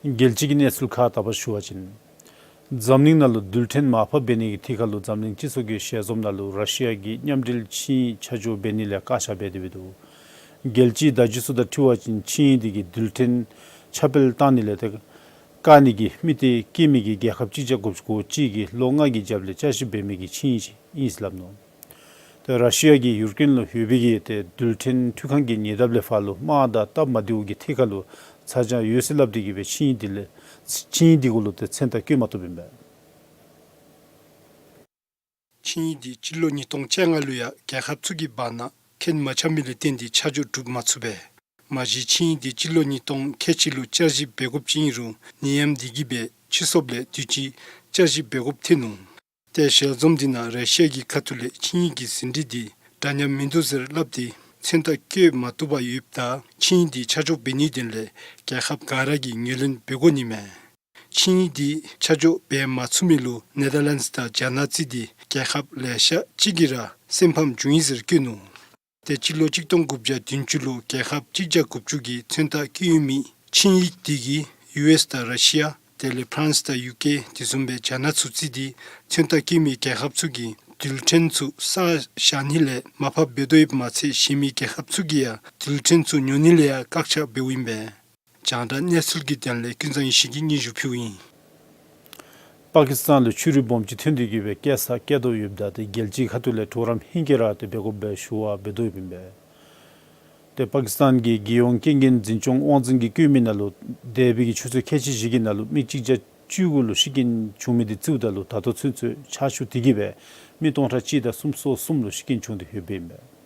རྒྱལ་སྤྱི་གི་གནས་ཚུལ་ཁག་དག་པ་ཞུ་བ་ཅིན། འཛམ་གླིང་ནང་ལུ་རྡུལ་ཕྲན་མར་ཕབ་འབད་ནི་གི་ཐད་ཁར་ལུ་འཛམ་གླིང་སྤྱི་ཚོགས་ཀྱི་ཞལ་འཛོམས་ནང་ལུ་ར་ཤི་ཡ་གིས་མཉམ་འབྲེལ་ཆིངས་ཡིག་ཆ་འཇོག་འབད་ནི་ལས་བཀག་ཆ་འབད་དེ་འབད་འདུག། རྒྱལ་སྤྱིའི་བརྡ་བརྒྱུད་ཚུ་དང་འཁྲིལ་བ་ཅིན་ཆིངས་ཡིག་འདི་གིས་རྡུལ་ཕྲན་ཁྱབ་སྤེལ་བཏང་ནི་ལས་ཏེ་བཀག་ནི་གི་དམིགས་གཏད་བསྐྱེད་མི་གི་རྒྱལ་ཁབ་གཅིག་བརྒྱ་དགུ་བཅུ་གོ་གཅིག་གིས་ལོ་ལྔ་གི་རྒྱབ་ལས་བསྐྱར་ཞིབ་འབད་མི་གི་ཆིངས་ཡིག་ཅིག་ཨིན་ཟེར་སླབ་ནུག། ཏེ་ར་ཤི་ཡ་གིས་ཡུཀ་རེན་ལུ་ཡོད་པའི་གི་ཏེ་རྡུལ་ཕྲན་འཕྲུལ་ཁང་གི་ཉེ་འདབས་ལས་ཕར་ལུ་དམག་དང་སྟབས་མ་བདེཝ་གི་ཐད་ཁར་ལུ་ཚ་གྱང་ཡོད་ཟེར་སླབ་སྟེ་གིས་སྦེ་ཆིངས་ཡིག་འདི་ལས་ཆིངས་ཡིག་འདི་གུ་ལུ་ཏེ་མཚན་རྟགས་བཀོད་མ་བཏུབ་ཨིན་པས། ཆིངས་ཡིག་འདི་སྤྱི་ལོ་ཉིས་སྟོང་བཅོ་ལྔ་ལུ་ཡང་རྒྱལ་ཁབ་ཚུ་གི་བར་ན་ཁེངས་མ་ཆགས་མི་ལས་བརྟེན་ཏེ་ཆ་འཇོག་གྲུབ་མ་ཚུགས་པས། མ་གཞི་ཆིངས་ཡིག་འདི་སྤྱི་ལོ་ཉིས་སྟོང་ཁལ་གཅིག་ལུ་བསྐྱར་ཞིབ་འབད་དགོཔ་ཅིག་ཨིན་རུང་ནད་ཡམས་འདི་གིས་སྦེ་ཕྱིར་སློག་ལས་དུས་ཅི་བསྐྱར་ཞིབ་འབད་དགོཔ་ཐོན་ནུག། ཏེ་ཞལ་འཛོམས་འདི་ནང་ར་ཤི་ཡ་གི་ཁ་ཐུག་ལས་ཆིངས་ཡིག་གི་ཟིན་བྲིས་འདི་འདྲ་མཉམ་མིན་འདུག་ཟེར་སླབ་སྟེ་མཚན་རྟགས་བཀོད་མ་བཏུབ་པར་ཡོདཔ་ད་ཆིངས་ཡིག་འདི་ཆ་འཇོག་འབད་ནིའི་དོན་ལས་རྒྱལ་ཁབ་ག་ར་གིས་ངོས་ལེན་འབད་དགོ་ནི་མས། ཆིངས་ཡིག་འདི་ཆ་འཇོག་འབད་མ་ཚུགས་མི་ལུ་ནེ་དར་ལེནཌསི་དང་རྒྱ་ནག་བརྩིས་ཏེ་རྒྱལ་ཁབ་ལེ་ཤ་ཅིག་གིས་ར་སེམས་ཕམ་བྱུང་ཡི་ཟེར་བཀོད་ནུག། ཏེ་སྤྱི་ལོ་གཅིག་སྟོང་དགུ་བརྒྱ་བདུན་ཅུ་ལུ་རྒྱལ་ཁབ་གཅིག་བརྒྱ་དགུ་བཅུ་གིས་མཚན་རྟགས་བཀོད་ཡོད་མི་ཆིངས་ཡིག་འདི་གིས་ཡུ་ཨེསི་དང་ར་ཤི་ཡ་དེ་ལས་ཕ་རན་སི་དང་ཡུ་ཀེ་དེ་བཟུམ་སྦེ་རྒྱ་ནག་ཚུ་བརྩིས་ཏེ་མཚན་རྟགས་བཀོད་མི་རྒྱལ་ཁབ་ཚུ་གིས་རྡུལ་ཕྲན་ཚུ་བསགས་བཞག་ནི་ལས་མར་ཕབ་འབད་དོ་ཡོདཔ་མ་ཚད་གཞན་མི་རྒྱལ་ཁབ་ཚུ་གིས་ཡང་རྡུལ་ཕྲན་ཚུ་ཉོ་ནི་ལས་ཡང་བཀག་ཆ་འབདཝ་ཨིན་པས། རྒྱང་བསྒྲགས་གནས་ཚུལ་གྱི་དོན་ལས་ཀུན་བཟང་ཡེ་ཤེས་ཀྱིས་སྙན་ཞུ་ཕུལཝ་ཨིན། པ་ཀི་སི་ཐན་ལུ་ཆུ་རུད་སྦོམ་ཅིག་ཐོན་ཏེ་གིས་སྦེ་བཀལ་ས་བཀལ་དོ་ཡོདཔ་ད་ཏེ་རྒྱལ་སྤྱིའི་ཁ་ཐུག་ལས་གྲོགས་རམ་ཧིང་གིས་ར་ཏེ་འབད་དགོཔ་སྦེ་ཞུ་བ་འབད་དོ་ཡོདཔ་ཨིན་པས། ཏེ་པ་ཀི་སི་ཐན་གྱི་རྒྱལ་ཡོངས་རྐྱེན་འགན་འཛིན་སྐྱོང་དབང་འཛིན་གྱིས་བཀོད་མི་ནང་ལུ་འདས་པའི་གི་ཆུ་ཚོད་ཁལ་གཅིག་བཞི་གི་ནང་ལུ་མི་གཅིག་བརྒྱ་བཅུ་དགུ་ལུ་ཤི་རྐྱེན་བྱུང་མི་འདི་བརྩིཝ་ད་ལུ་ད་ལྟོ་ཚུན་ཚོད་ཆར་ཆུ་དེ་གིས་སྦེ་མི་སྟོང་ཕྲག་གཅིག་དང་སུམ་ཅུ་སོ་གསུམ་ལུ་ཤི་རྐྱེན་བྱུང་སྟེ་ཡོདཔ་ཨིན་པས།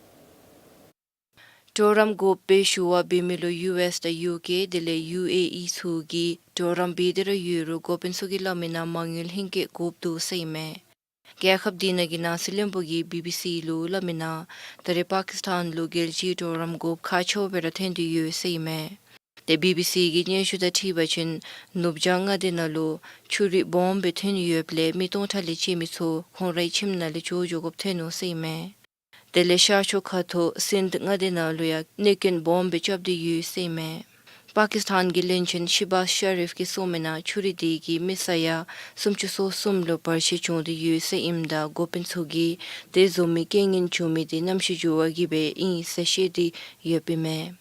གྲོགས་རམ་དགོཔ་སྦེ་ཞུ་བ་འབད་མི་ལུ་ཡུ་ཨེསི་དང་ཡུ་ཀེ་དེ་ལས་ཡུ་ཨེ་ཨི་ཚུ་གིས་གྲོགས་རམ་འབད་དེ་ར་ཡོད་རུང་འགོ་དཔོན་ཚུ་གིས་སླབ་མི་ནང་མ་དངུལ་ཧིང་གིས་དགོཔ་འདུག་ཟེར་ཨིན་མས། རྒྱལ་ཁབ་འདི་ནང་གི་ནང་སྲིད་བློན་པོ་གིས་བི་བི་སི་ལུ་སླབ་མི་ནང་ད་རེས་པ་ཀི་སི་ཐན་ལུ་རྒྱལ་སྤྱིའི་གྲོགས་རམ་དགོཔ་ཁག་ཆེཝ་སྦེ་ར་ཐོན་ཏེ་ཡོད་ཟེར་ཨིན་མས། ཏེ་བི་བི་སི་གི་སྙན་ཞུ་དང་འཁྲིལ་བ་ཅིན་ནུབ་བྱང་མངའ་སྡེ་ནང་ལུ་ཆུ་རུད་སྦོམ་སྦེ་ཐོན་ཡོདཔ་ལས་མི་སྟོང་ཕྲག་ལས་བཅད་མི་ཚུ་ཁོང་རའི་ཁྱིམ་ནང་ལས་བྱོག་འགྱོ་དགོཔ་ཐོན་ནུག་ཟེར་ཨིན་མས། དེ་ལས་ཤར་ཕྱོགས་ཁ་ཐུག་སིནྡྷ་མངའ་སྡེ་ནང་ལུ་ཡང་གནོད་སྐྱོན་སྦོམ་སྦེ་རྐྱབ་སྟེ་ཡོད་ཟེར་ཨིན་མས། པ་ཀིས་ཐཱན་གྱི་བློན་ཆེན་ཤི་བཱས་ཤ་རིབ་ཀྱིས་གསུངས་མི་ནང་ཆུ་རུད་དེ་གིས་མི་ས་ཡ་སུམ་ཅུ་སོ་གསུམ་ལུ་བར་ཆད་བྱུང་སྟེ་ཡོད་ཟེར་ཨིནམ་ད་འགོ་དཔོན་ཚུ་གིས་དེ་བཟུམ་མའི་རྐྱེན་ངན་བྱུང་མི་དེ་གནམ་གཤིས་འགྱུར་བ་གིས་སྦེ་ཨིན་ཟེར་བཤད་དེ་ཡོདཔ་ཨིན་མས།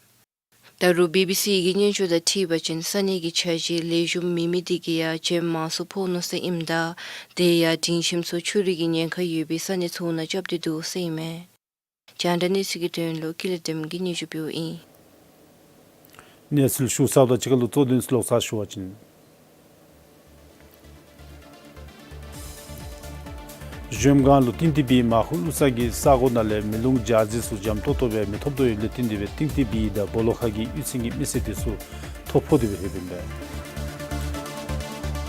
ད་རུང་བི་བི་སི་གི་སྙན་ཞུ་དང་འཁྲིལ་བ་ཅིན་ས་གནས་ཀྱི་འཆར་གཞི་ལེགས་ཤོམ་མེད་མི་དེ་གིས་ཡང་བྱེམ་མང་སུ་ཕོག་ནུག་ཟེར་ཨིནམ་ད་དེ་ཡང་དྲིན་ཆེམ་ཚུ་ཆུ་རུད་ཀྱི་ཉེན་ཁ་ཡོད་པའི་ས་གནས་ཚུ་ནང་རྐྱབ་སྟེ་འདུག་ཟེར་ཨིན་མས། རྒྱང་བསྒྲགས་གནས་ཚུལ་གྱི་དོན་ལུ་ཀུན་ལེགས་སྒྲོལམ་གིས་སྙན་ཞུ་ཕུལཝ་ཨིན། གནས་ཚུལ་ཞུ་ཚརཝ་དང་གཅིག་ཁར་ལུ་གཙོ་དོན་ཚུ་ལོག་ཚར་ཞུ་བ་ཅིན། གཞལམ་སྒང་ལུ་ཏིང་ཏི་བི་མ་ཧུ་ལུ་ས་གི་ས་གོ་ནང་ལས་མེ་རླུང་འཇའ་ཟེར་ཚུ་འཇམ་ཏོག་ཏོ་སྦེ་མི་ཐོབ་དོ་ཡོདཔ་ལས་བརྟེན་ཏེ་སྦེ་ཏིང་ཏི་བི་དང་སྦོ་ལོགས་ཁ་གི་གཡུས་ཚན་གྱི་མི་སེར་དེ་ཚུ་ཐོ་ཕོག་སྟེ་སྦེ་ཡོདཔ་ཨིན་པས།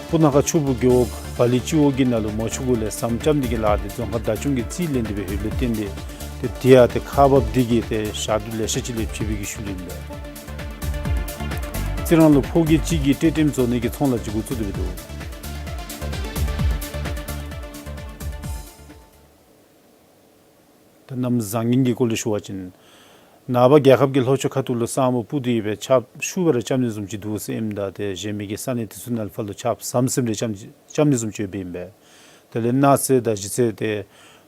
སྤུ་ན་ཁ་ཆུ་སྦུག་རྒེད་འོག་བ་ལི་སྤྱི་འོག་གི་ནང་ལུ་མོ་ཆུ་གུ་ལས་ཟམ་རྐྱབ་ནི་གི་ལཱ་དེ་རྫོང་ཁག་བདག་སྐྱོང་གིས་རྩིས་ལེན་ཏེ་སྦེ་ཡོདཔ་ལས་བརྟེན་ཏེ་ཏེ་དེ་ཡང་ཏེ་ཁག་འབགཔ་དེ་གིས་ཏེ་ཞག་དུས་ལེ་ཤ་ཅིག་ལས་བྱེད་པའི་གི་ཤུལ་ཨིན་པས། རྩི་རང་ལུ་ཕོ་སྐྱེས་གཅིག་གིས་སྤྲོད་བསྟེན་བཟོ་ནི་གི་ཚོང་ལཱ་ཅིག་འགོ་བཙུགས་ཏེ་སྦེ་འདུག། ད་གནམ་བཟང་ངན་གྱི་སྐོར་ལས་ཞུ་བ་ཅིན། ནངས་པ་རྒྱལ་ཁབ་ཀྱི་ལྷོ་ཕྱོགས་ཁ་ཐུག་ལུ་ས་སྨུག་སྤུབས་ཏེ་ཡོད་པའི་ཆརཔ་ཤུགས་སྦེ་ར་རྐྱབ་ནི་བཟུམ་ཅིག་འདུག་ཟེར་ཨིནམ་ད་ཏེ་གཞན་མི་གི་ས་གནས་དེ་ཚུ་ནང་ལུ་ཕར་ལུ་ཆརཔ་ཟམ་ཟིམ་རེ་རྐྱབ་རྐྱབ་ནི་བཟུམ་ཅིག་ཡོདཔ་ཨིན་པས། དེ་ལས་གནངས་ཚེ་དང་གཞེས་ཚེ་ཏེ་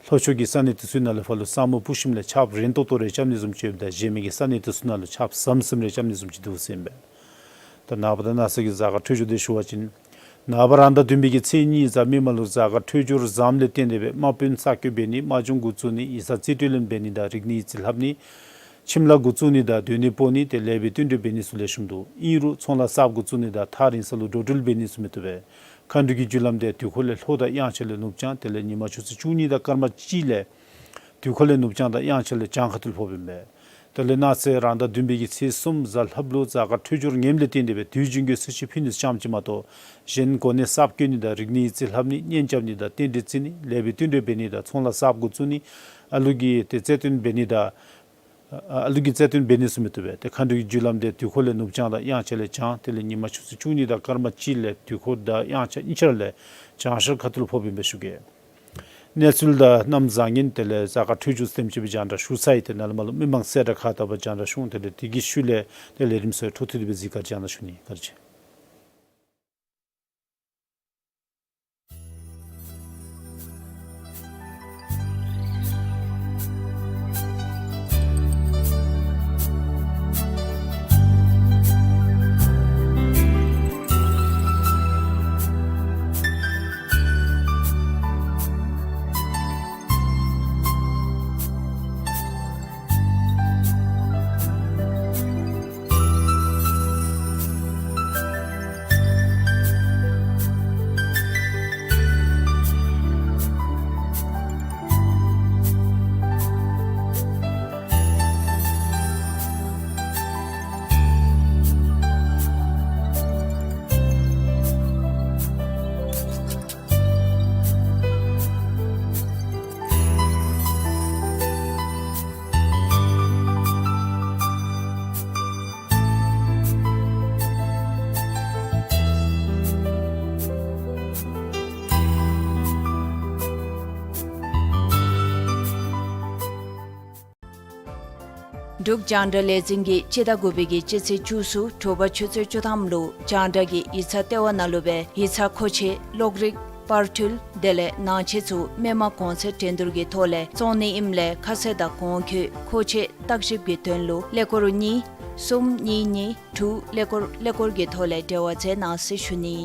ལྷོ་ཕྱོགས་ཀྱི་ས་གནས་དེ་ཚུ་ནང་ལུ་ཕར་ལུ་ས་སྨུག་སྤུབས་ཞིནམ་ལས་ཆརཔ་རན་ཏོག་ཏོ་རེ་རྐྱབ་ནི་བཟུམ་ཅིག་ཡོདཔ་ད་གཞན་མི་གི་ས་གནས་དེ་ཚུ་ནང་ལུ་ཆརཔ་ཟམ་ཟིམ་རེ་རྐྱབ་ནི་བཟུམ་ཅིག་འདུག་ཟེར་ཨིན་པས། ད་ནངས་པ་དང་གནངས་ཚེ་གི་གཟའ་སྐར་འཕྲོད་སྦྱོར་དེ་ཞུ་བ་ཅིན། ནངས་པ་རང་ཟླ་བདུན་པའི་གི་ཚེས་གཉིས་གཟའ་མིག་དམར་ལུ་གཟའ་སྐར་འཕྲོད་སྦྱོར་བཟངམ་ལས་བརྟེན་ཏེ་སྦེ་དམག་དཔོན་རྩ་བཀོད་འབད་ནི་དམག་སྦྱོང་འགོ་བཙུགས་ནི་ཡིག་ཚང་རྩིས་སྤྲོད་ལེན་འབད་ནི་དང་རིག་གནས་ཡིག་རྩིས་ལྷབ་ནི། ཁྱིམ་ལཱ་འགོ་བཙུགས་ནི་དང་སྡོད་གནས་སྤོ་ནི་ཏེ་ལེགས་པའི་བསྟུན་གྲོས་འབད་ནི་ཚུ་ལེགས་ཤོམ་འདུག། ཨིན་རུང་ཚོང་ལཱ་གསརཔ་འགོ་བཙུགས་ནི་དང་ཐག་རིང་ས་ལུ་འགྲོ་འགྲུལ་འབད་ནི་ཚུ་མི་བཏུབ་པས། མཁའ་འགྲོ་གི་རྒྱུ་ལམ་དེ་དུས་འཁོར་ལས་ལྷོ་དང་དབྱངས་འཆར་ལས་ནུབ་བྱང་དེ་ལས་ཉི་མ་ཆུ་ཚོད་བཅུ་གཉིས་དང་སྐར་མ་གཅིག་ལས་དུས་འཁོར་ལས་ནུབ་བྱང་དང་དབྱངས་འཆར་ལས་བྱང་ཁ་ཐུག་ལུ་ཕོགཔ་ཨིན་པས། དེ་ལས་གནངས་ཚེ་རང་ཟླ་བདུན་པའི་གི་ཚེས་གསུམ་གཟའ་ལྷགཔ་ལུ་གཟའ་སྐར་འཕྲོད་སྦྱོར་ངནམ་ལས་བརྟེན་ཏེ་སྦེ་དུས་རྒྱུན་གྱི་གསོལ་མཆོད་ཕུལ་ནི་ཙམ་ཅིག་མ་གཏོགས་གཞན་གོ་གནས་གསརཔ་བསྐོ་ནི་དང་རིག་གནས་ཡིག་རྩིས་ལྷབ་ནི་གཉེན་རྐྱབ་ནི་དང་རྟེན་འབྲེལ་བརྩི་ནི་ལེགས་པའི་བསྟུན་གྲོས་འབད་ནི་དང་ཚོང་ལཱ་གསརཔ་འགོ་བཙུགས་ནི་ཨ་ལུ་གི་ཏེ་རྩ་བསྟུན་འབད་ནི་དང་ཨ་ཨ་ལུ་གི་རྩ་བསྟུན་འབད་ནི་ཚུ་མི་བཏུབ་པས། ཏེ་མཁའ་འགྲོ་གི་རྒྱུ་ལམ་དེ་དུས་འཁོར་ལས་ནུབ་བྱང་དང་དབྱངས་འཆར་ལས་བྱང་དེ་ལས་ཉི་མ་ཆུ་ཚོད་བཅུ་གཉིས་དང་སྐར་མ་གཅིག་ལས་དུས་འཁོར་དང་དབྱངས་འཆར་གཉིས་ཆ་ར་ལས་བྱང་ཤར་ཁ་ཐུག་ལུ་ཕོགཔ་ཨིན་པས་ཞུ་གེ། གནས་ཚུལ་དང་གནམ་བཟང་ངན་དེ་ལས་གཟའ་སྐར་འཕྲོད་སྦྱོར་ཚུ་དེམ་ཅིག་སྦེ་རྒྱང་བསྒྲགས་ཞུ་ཚར་ཡི། ཏེ་ནཱ་ལས་མར་ལུ་མི་མང་གསལ་བསྒྲགས་ཁ་ཐུག་སྦེ་རྒྱང་བསྒྲགས་ཞུ་འོང་། དེ་ལས་དེ་གི་ཤུལ་ལས་ཏེ་ལས་རིམ་ཚུ་འཕྲོ་མཐུད་དེ་སྦེ་གཟིགས་གར་རྒྱང་བསྒྲགས་ཞུ་ནི། བཀའ་དྲིན་ཆེ། འབྲུག་རྒྱང་བསྒྲགས་ལས་འཛིན་གྱིས་སྤྱི་ཟླ་དགུ་པའི་གི་སྤྱི་ཚེས་བཅུ་གསུམ་དྲོ་པ་ཆུ་ཚོད་བཅུ་ཐམ་ལུ་རྒྱང་བསྒྲགས་ཀྱི་ཡིག་ཚང་ལྟེ་བ་ནང་ལུ་སྦེ་ཡིག་ཚང་མཁོ་ཆས་གློག་རིག་པར་འཕྲུལ་དེ་ལས་ནང་ཆས་ཚུ་མི་མང་གོང་ཚད་འགྲན་བསྡུར་གྱི་ཐོག་ལས་བཙོང་ནི་ཨིནམ་ལས་ཁ་གསལ་དང་གོང་འཁོད་མཁོ་ཆས་བརྟག་ཞིབ་ཀྱི་དོན་ལུ་ཀླད་ཀོར་གཉིས་གསུམ་གཉིས་གཉིས་དྲུག་ཀླད་ཀོར་ཀླད་ཀོར་གྱི་ཐོག་ལས་འབྲེལ་བ་མཛད་གནང་ཟེར་ཞུ་ནི།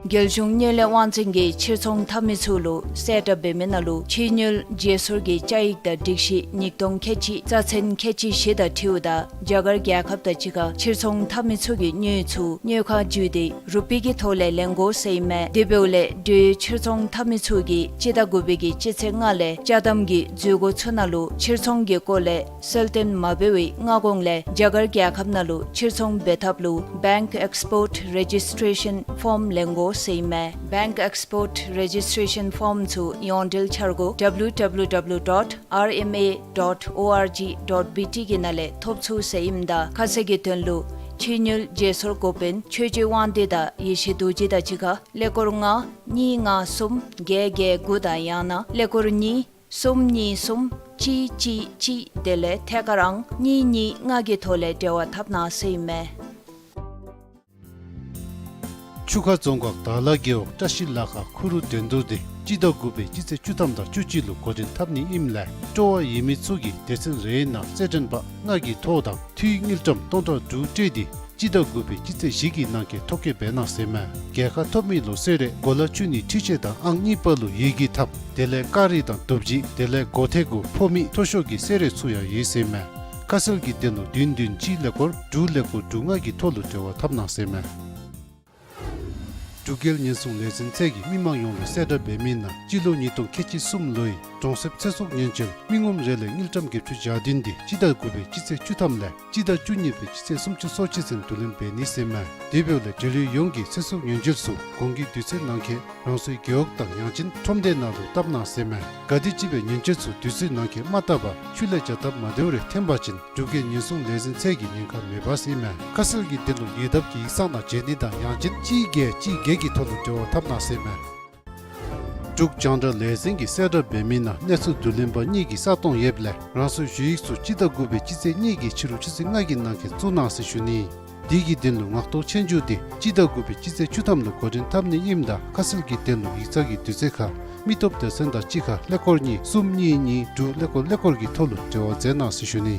རྒྱལ་གཞུང་དངུལ་ལས་དབང་འཛིན་གྱིས་ཕྱིར་ཚོང་འཐབ་མི་ཚུ་ལུ་གསལ་བསྒྲགས་འབད་མི་ནང་ལུ་ཕྱི་དངུལ་བརྗེ་སོར་གྱི་བཅའ་ཡིག་དང་སྒྲིག་གཞི་ཉིས་སྟོང་ཁལ་གཅིག་རྩ་ཚན་ཁལ་གཅིག་བཞི་དང་འཁྲིལཝ་ད་རྒྱ་གར་རྒྱལ་ཁབ་དང་གཅིག་ཁར་ཕྱིར་ཚོང་འཐབ་མི་ཚུ་གིས་དངུལ་ཚུ་དངུལ་ཁང་བརྒྱུད་དེ་རུ་པི་གི་ཐོག་ལས་ལེན་དགོ་ཟེར་ཨིན་མས། དེ་འབདཝ་ལས་འབྲེལ་ཡོད་ཕྱིར་ཚོང་འཐབ་མི་ཚུ་གིས་སྤྱི་ཟླ་དགུ་པའི་གི་སྤྱི་ཚེས་ལྔ་ལས་ཅ་དམ་གྱི་མཛོད་སྒོ་ཚུ་ནང་ལུ་ཕྱིར་ཚོང་གི་སྐོར་ལས་གསལ་སྟོན་མ་འབད་བའི་སྔ་གོང་ལས་རྒྱ་གར་རྒྱལ་ཁབ་ནང་ལུ་ཕྱིར་ཚོང་འབད་ཐབས་ལུ་Bank Export Registration Form ལེན་དགོ་ཟེར་ཨིན་མས། Bank Export Registration Form ཚུ་ཡོངས་འབྲེལ་འཆར་སྒོ་W W W dot R M A dot O R G dot B T གི་ནང་ལས་ཐོབ་ཚུགས་ཟེར་ཨིནམ་ད་ཁ་གསལ་གྱི་དོན་ལུ་ཕྱི་དངུལ་བརྗེ་སོར་འགོ་དཔོན་ཆོས་རྗེ་དབང་འདུས་དང་ཡེ་ཤེས་རྡོ་རྗེ་དང་གཅིག་ཁར་ཀླད་ཀོར་ལྔ་གཉིས་ལྔ་གསུམ་བརྒྱད་བརྒྱད་དགུ་དང་ཡང་ན་ཀླད་ཀོར་གཉིས་ གསུམ་གཉིས་གསུམ་གཅིག་གཅིག་གཅིག་དེ་ལས་ཐད་ཀར་ཨང་གཉིས་གཉིས་ལྔ་གི་ཐོག་ལས་འབྲེལ་བ་འཐབ་གནང་ཟེར་ཨིན་མས། ཆུ་ཁ་རྫོང་ཁག་དར་ལ་རྒེད་འོག་བཀྲ་ཤིས་ལ་ཁ་ཁུ་རུ་འགྲན་བསྡུར་འདི་སྤྱི་ཟླ་དགུ་པའི་སྤྱི་ཚེས་བཅུ་ཐམ་དང་བཅུ་གཅིག་ལུ་འགོ་འདྲེན་འཐབ་ནི་ཨིནམ་ལས་སྤྲོ་བ་ཡོད་མི་ཚུ་གིས་སྡེ་ཚན་རེའི་ནང་རྩེད་འགྲན་པ་ལྔ་གི་ཐོ་དང་འཐུས་དངུལ་ཀྲམ་སྟོང་ཕྲག་དྲུག་སྤྲོད་དེ་སྤྱི་ཟླ་དགུ་པའི་སྤྱི་ཚེས་བཞི་གི་ནང་འཁོད་ཐོ་བཀོད་འབད་གནང་ཟེར་མས། རྒྱལ་ཁ་ཐོབ་མི་ལུ་གསོལ་རས་གོ་ལ་བཅུ་གཉིས་འཕྲུལ་ཆས་དང་ཨང་གཉིས་པ་ལུ་ཡི་གེ་ཐམ་དེ་ལས་ཀ་རི་དང་རྡོ་བརྗེ་དེ་ལས་སྒོ་ཐེ་གུ་ཕོ་མི་མཐོ་ཤོས་ཀྱི་གསོལ་རས་ཚུ་ཡང་ཡོད་ཟེར་མས། ཁ་གསལ་གྱི་དོན་ལུ་བདུན་བདུན་གཅིག་ཀླད་ཀོར་དྲུག་ཀླད་ཀོར་དྲུག་ལྔ་གི་ཐོག་ལུ་འབྲེལ་བ་འཐབ་གནང་ཟེར་མས། འབྲུག་རྒྱལ་ཉེན་སྲུང་ལས་འཛིན་ཚད་ཀྱིས་མི་མང་ཡོངས་ལུ་གསལ་བསྒྲགས་འབད་མི་ནང་སྤྱི་ལོ་ཉིས་སྟོང་ཁལ་གཅིག་གསུམ་ལོའི་གྲོང་གསེབ་ཚེ་སྲོག་ཉེན་བཅོལ་མི་ངོམ་རེ་ལས་དངུལ་ཀྲམ་བརྒྱད་ཅུ་གྱ་བདུན་འདི་སྤྱི་ཟླ་དགུ་པའི་སྤྱི་ཚེས་བཅུ་ཐམ་ལས་སྤྱི་ཟླ་བཅུ་གཉིས་པའི་སྤྱི་ཚེས་སུམ་ཅུ་སོ་གཅིག་ཚུན་བསྡུ་ལེན་འབད་ནི་ཟེར་མས། དེ་འབདཝ་ལས་འབྲེལ་ཡོད་ཡོངས་ཀྱིས་ཚེ་སྲོག་ཉེན་བཅོལ་ཚུ་གོང་གི་དུས་ཚོད་ནང་འཁོད་རང་སོའི་རྒེད་འོག་དང་ཡང་ཅིན་ཁྲོམ་སྡེ་ནང་ལུ་བཏབ་གནང་ཟེར་མས། ག་དེམ་ཅིག་སྦེ་ཉེན་བཅོལ་ཚུ་དུས་ཚོད་ནང་འཁོད་མ་བཏབ་པར་ཆུ་ལས་བྱ་ཐབས་མ་བདེཝ་རེ་ཐོན་པ་ཅིན་འབྲུག་རྒྱལ་ཉེན་སྲུང་ལས་འཛིན་ཚད་ཀྱིས་ཉེན་ཁ་མེད་པ་ཟེར་མས། ཁ་གསལ་གྱི་དོན་ལུ་ཉེ་འདབས་ཀྱི་ཡིག་ཚང་ནང་བྱོན་ནི་དང་ཡང་ཅིན་གཅིག་བརྒྱད་གཅིག་བརྒྱད་ཀྱི་ཐོག་ལུ་འབྲེལ་བ་འཐབ་གནང་ཟེར་མས། འབྲུག་རྒྱང་བསྒྲགས་ལས་འཛིན་གྱིས་གསལ་བསྒྲགས་འབད་མི་ནང་གནས་ཚུལ་བསྡུ་ལེན་པ་གཉིས་ཀྱི་ས་སྟོང་ཡོདཔ་ལས་རང་སོའི་ཞུ་ཡིག་ཚུ་སྤྱི་ཟླ་དགུ་པའི་སྤྱི་ཚེས་གཉིས་ཀྱི་ཕྱི་རུ་ཆུ་ཚོད་ལྔ་གི་ནང་འཁོད་བཙུགས་གནང་ཟེར་ཞུ་ནི། དེ་གི་དོན་ལུ་ངག་ཐོག་ཆོས་རྒྱུགས་འདི་སྤྱི་ཟླ་དགུ་པའི་སྤྱི་ཚེས་བཅུ་ཐམ་ལུ་འགོ་འདྲེན་འཐབ་ནི་ཨིནམ་ད་ཁ་གསལ་གྱི་དོན་ལུ་ཡིག་ཚང་གི་དུས་ཚོད་ཁར་མི་སྟོབས་སྡེ་ཚན་དང་གཅིག་ཁར་ཀླད་ཀོར་གཉིས་གསུམ་གཉིས་གཉིས་དྲུག་ཀླད་ཀོར་ཀླད་ཀོར་གྱི་ཐོག་ལུ་འབྲེལ་བ་མཛད་གནང་ཟེར་ཞུ་ནི།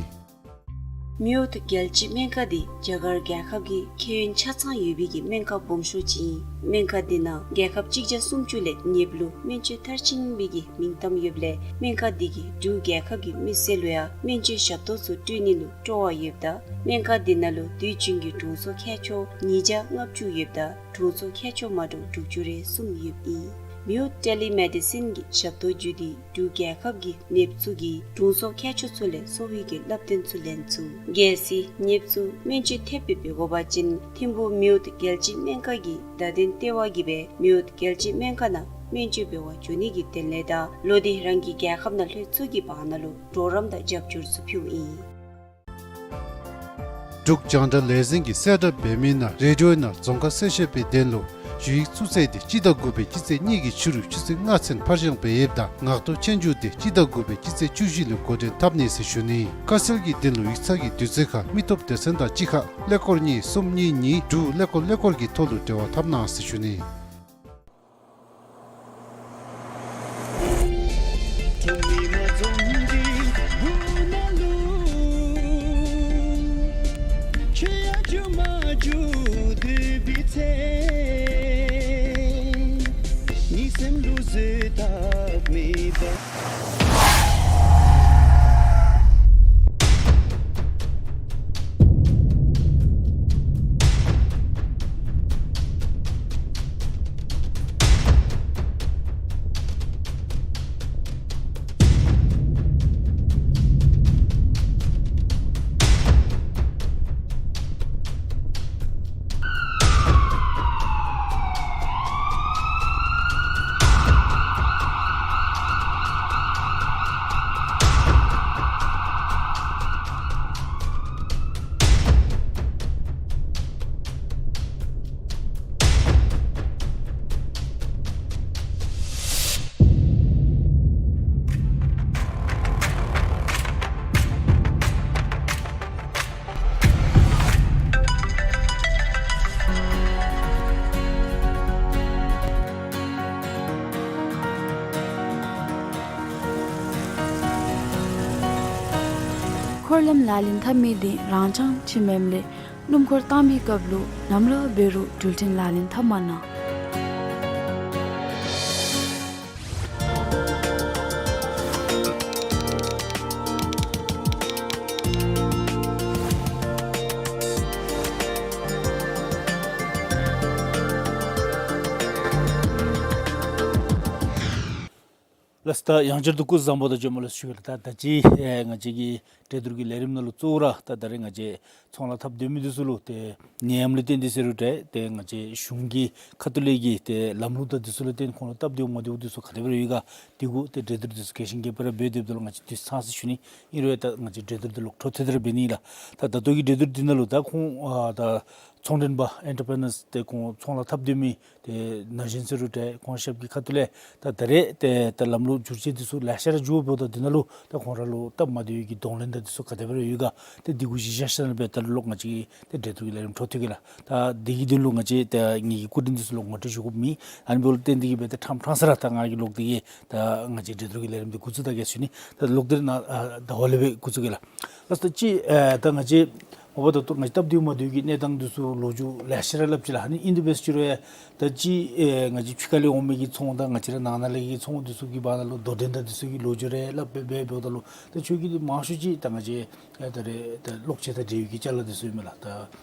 མེའོ་ཏི་རྒྱལ་སྤྱིའི་སྨན་ཁང་འདི་རྒྱ་གར་རྒྱལ་ཁབ་ཀྱི་ཁྱད་ཡོན་ཆ་ཚང་ཡོད་པའི་གི་སྨན་ཁང་སྦོམ་ཤོས་ཅིག་ཨིན། སྨན་ཁང་འདི་ནང་རྒྱལ་ཁབ་གཅིག་བརྒྱ་སུམ་ཅུ་ལས་ཉེ་བ་ལུ་སྨན་བཅོས་མཐར་ཕྱིན་པའི་གི་མིང་གཏམ་ཡོདཔ་ལས་སྨན་ཁང་འདི་གིས་འབྲུག་རྒྱལ་ཁབ་ཀྱི་མི་སེར་ལུ་ཡང་སྨན་བཅོས་ཞབས་ཏོག་ཚུ་སྤྲོད་ནི་ལུ་སྤྲོ་བ་ཡོདཔ་ད་སྨན་ཁང་འདི་ནང་ལུ་དུས་རྒྱུན་གྱི་དྲུང་འཚོ་མཁས་མཆོག་ཉིས་བརྒྱ་ལྔ་བཅུ་ཡོདཔ་ད་དྲུང་འཚོ་མཁས་མཆོག་མ་འདྲཝ་དྲུག་ཅུ་རེ་གསུམ་ཡོདཔ་ཨིན། མེའོ་ཊེ་ལི་མེ་ཌི་སིན་གྱི་ཞབས་ཏོག་བརྒྱུད་དེ་འབྲུག་རྒྱལ་ཁབ་ཀྱི་ནདཔ་ཚུ་གིས་དྲུང་འཚོ་མཁས་མཆོག་ཚུ་ལས་གསོ་བའི་གི་བསླབ་སྟོན་ཚུ་ལེན་ཚུགས། གལ་སྲིད་ནདཔ་ཚུ་སྨན་བཅོས་ཐེབས་སྦེ་འབད་དགོ་པ་ཅིན་ཐིམ་ཕུག་མེའོ་ཏི་རྒྱལ་སྤྱིའི་སྨན་ཁང་གི་བརྡ་དོན་ལྟེ་བ་གིས་སྦེ་མེའོ་ཏི་རྒྱལ་སྤྱིའི་སྨན་ཁང་ནང་སྨན་བཅོས་འབད་བར་འགྱོ་ནི་གི་དོན་ལས་དང་ལོག་སྟེ་རང་གི་རྒྱལ་ཁབ་ནང་ལྷོད་ཚུགས་ཀྱི་བར་ན་ལུ་གྲོགས་རམ་དང་རྒྱབ་སྐྱོར་ཚུ་ཕུལཝ་ཨིན། འབྲུག་རྒྱང་བསྒྲགས་ལས་འཛིན་གྱིས་གསལ་བསྒྲགས་འབད་མི་ནང་རེ་ཌི་ཡོ་ནང་རྫོང་ཁ་གསལ་བཤད་པའི་དོན་ལུ་ཞུ་ཡིག་ཚུ་བཙལ་ཏེ་སྤྱི་ཟླ་དགུ་པའི་སྤྱི་ཚེས་གཉིས་ཀྱི་ཕྱི་རུ་ཆུ་ཚོད་ལྔ་ཚུན་ཕར་བཞེངས་འབད་ཡོདཔ་ད་ངག་ཐོག་ཆོས་རྒྱུགས་འདི་སྤྱི་ཟླ་དགུ་པའི་སྤྱི་ཚེས་བཅུ་བཞི་ལུ་འགོ་འདྲེན་འཐབ་ནི་ཟེར་ཞུ་ནི། ཁ་གསལ་གྱི་དོན་ལུ་ཡིག་ཚང་གི་དུས་ཚོད་ཁར་མི་སྟོབས་སྡེ་ཚན་དང་གཅིག་ཁར་ཀླད་ཀོར་གཉིས་གསུམ་གཉིས་གཉིས་དྲུག་ཀླད་ཀོར་ཀླད་ཀོར་གྱི་ཐོག་ལུ་འབྲེལ་བ་འཐབ་གནང་ཟེར་ཞུ་ནི། འཁོར་ལམ་ལག་ལེན་འཐབ་མི་འདི་རང་འཚང་ཆེ་མེནམ་ལས་སྣུམ་འཁོར་བཏང་མི་སྐབས་ལུ་ནམ་ར་འབད་རུང་འགྲུལ་འཕྲིན་ལག་ལེན་འཐབ་མ་གནང་། ལགས་སོ། ད་ཡང་བསྐྱར་དུ་སྐུ་གཟུགས་བཟང་པོ་དང་བྱོན་པ་ལེགས་ཞུ་ཡི་ལགས། ད་ད་ཅི་ཨེ་ང་བཅས་ཀྱི་འགྲན་བསྡུར་གྱི་ལས་རིམ་ནང་ལུ་གཙོ་བོ་ར་ད་ད་རེས་ང་བཅས་ཚོང་ལཱ་འཐབ་སྡོད་མི་འདི་ཚུ་ལུ་ཏེ་ནད་ཡམས་ལུ་བརྟེན་ཏེ་ཟེར་རུང་འདྲ་ཏེ་ང་བཅས་གཞུང་གི་ཁ་ཐུག་ལས་ཀྱི་ཏེ་ལམ་ལུགས་དང་འདི་ཚུ་ལུ་བརྟེན་ཁོང་ལུ་སྟབས་བདེཝ་མ་བདེཝ་འདི་ཚུ་ག་དེ་སྦེ་ར་ཡོད་ག་དེ་གུ་ཏེ་འགྲན་བསྡུར་འདི་ཚུ་གལ་ཞིང་རྒྱས་པ་ར་འབད་སྡོདཔ་ད་ལུ་ང་བཅས་དུས་ཚོད་ཚང་ཟེར་ཞུ་ནི། ཨིན་རུང་ད་ང་བཅས་འགྲན་བསྡུར་འདི་ལོག་འཕྲོ་མཐུད་དེ་ར་འབད་ནི་ལགས། ད་ད་ལྟོ་གི་འགྲན་བསྡུར་འདི་ནང་ལུ་ད་ཁོང་ཨ་ད་ མཐོང་ལྡན་པ་ཨེན་ཊར་པི་རི་ནརསི་ཏེ་ཁོང་ཚོང་ལཱ་འཐབ་སྡོད་མི་ཏེ་ན་གཞོན་ཟེར་རུང་ཏེ་ཁོང་ཞབས་ཀྱི་ཁ་ཐུག་ལས་ད་ད་རེས་ཏེ་ད་ལམ་ལུགས་བསྒྱུར་བཅོས་འདི་ཚུ་ལེ་ཤ་ར་འགྱོཝ་ད་འདི་ནང་ལུ་ད་ཁོང་ར་ལུ་སྟབས་མ་བདེ་བའི་གི་གདོང་ལེན་དང་འདི་ཚུ་ག་དེ་སྦེ་ར་ཡོད་ག། ཏེ་འདི་གུ་གཞི་བཞག་ཞིནམ་ལས་སྦེ་ད་ལོག་ང་བཅས་ཀྱིས་ཏེ་འགྲན་བསྡུར་གྱི་ལས་རིམ་འཕྲོ་མཐུད་གེ་ལགས། ད་འདི་གི་དོན་ལུ་ང་བཅས་ད་ངེ་གི་སྐུ་མགྲོན་འདི་ཚུ་ལུ་ངོ་སྤྲོད་ཞུ་དགོཔ་མེད། ཨ་ནི་འབདཝ་ལས་བརྟེན་ཏེ་གིས་སྦེ་ད་ཕྲང་ཕྲང་ས་ར་ད་ང་གིས་ལོག་སྟེ་གིས་ད་ང་བཅས་འགྲན་བསྡུར་གྱི་ལས་རིམ་འདི་འགོ་བཙུགས་ད་གེ་ཟེར་ཞུ་ནི། ད་ལོག་སྟེ་ནཱ་ཨ་ད་ཧོ་ལས་སྦེ་འགོ་བཙུགས་གེ་ལགས། ལགས་སོ། ད་ཅི་ཨེ་ད་ང་བཅས་མ་པ་ད་ལྟོ་ང་བཅས་སྟབས་བདེཝ་མ་བདེཝ་གི་གནས་སྟངས་འདི་ཚུ་ལོ་རྒྱུས་ལེ་ཤ་ར་སླབ་ཅི་ལགས། ཨ་ནི་ཨིན་དེ་འབད་ཟེར་ཅི་རུང་ད་ཅི་ཨེ་ང་བཅས་ཕྱི་ཁ་ལས་འོང་མི་གི་ཚོང་དང་ང་བཅས་ར་ནང་ན་ལས་ཀྱི་ཚོང་འདི་ཚུ་གི་བར་ན་ལུ་དོ་འགྲན་དང་འདི་ཚུ་གི་ལོ་རྒྱུས་རེ་སླབ་སྦེ་འབདཝ་ད་ལུ་ད་ཁྱོད་ཀྱིས་འདི་མང་ཤོས་ཅིག་ད་ང་བཅས་ཨེ་ད་རེས་ད་གློག་ཆས་དང་འབྲེལ་བའི་གི་ཅ་ལ་འདི་ཚུ་ཨིན་མས་ལགས། ད་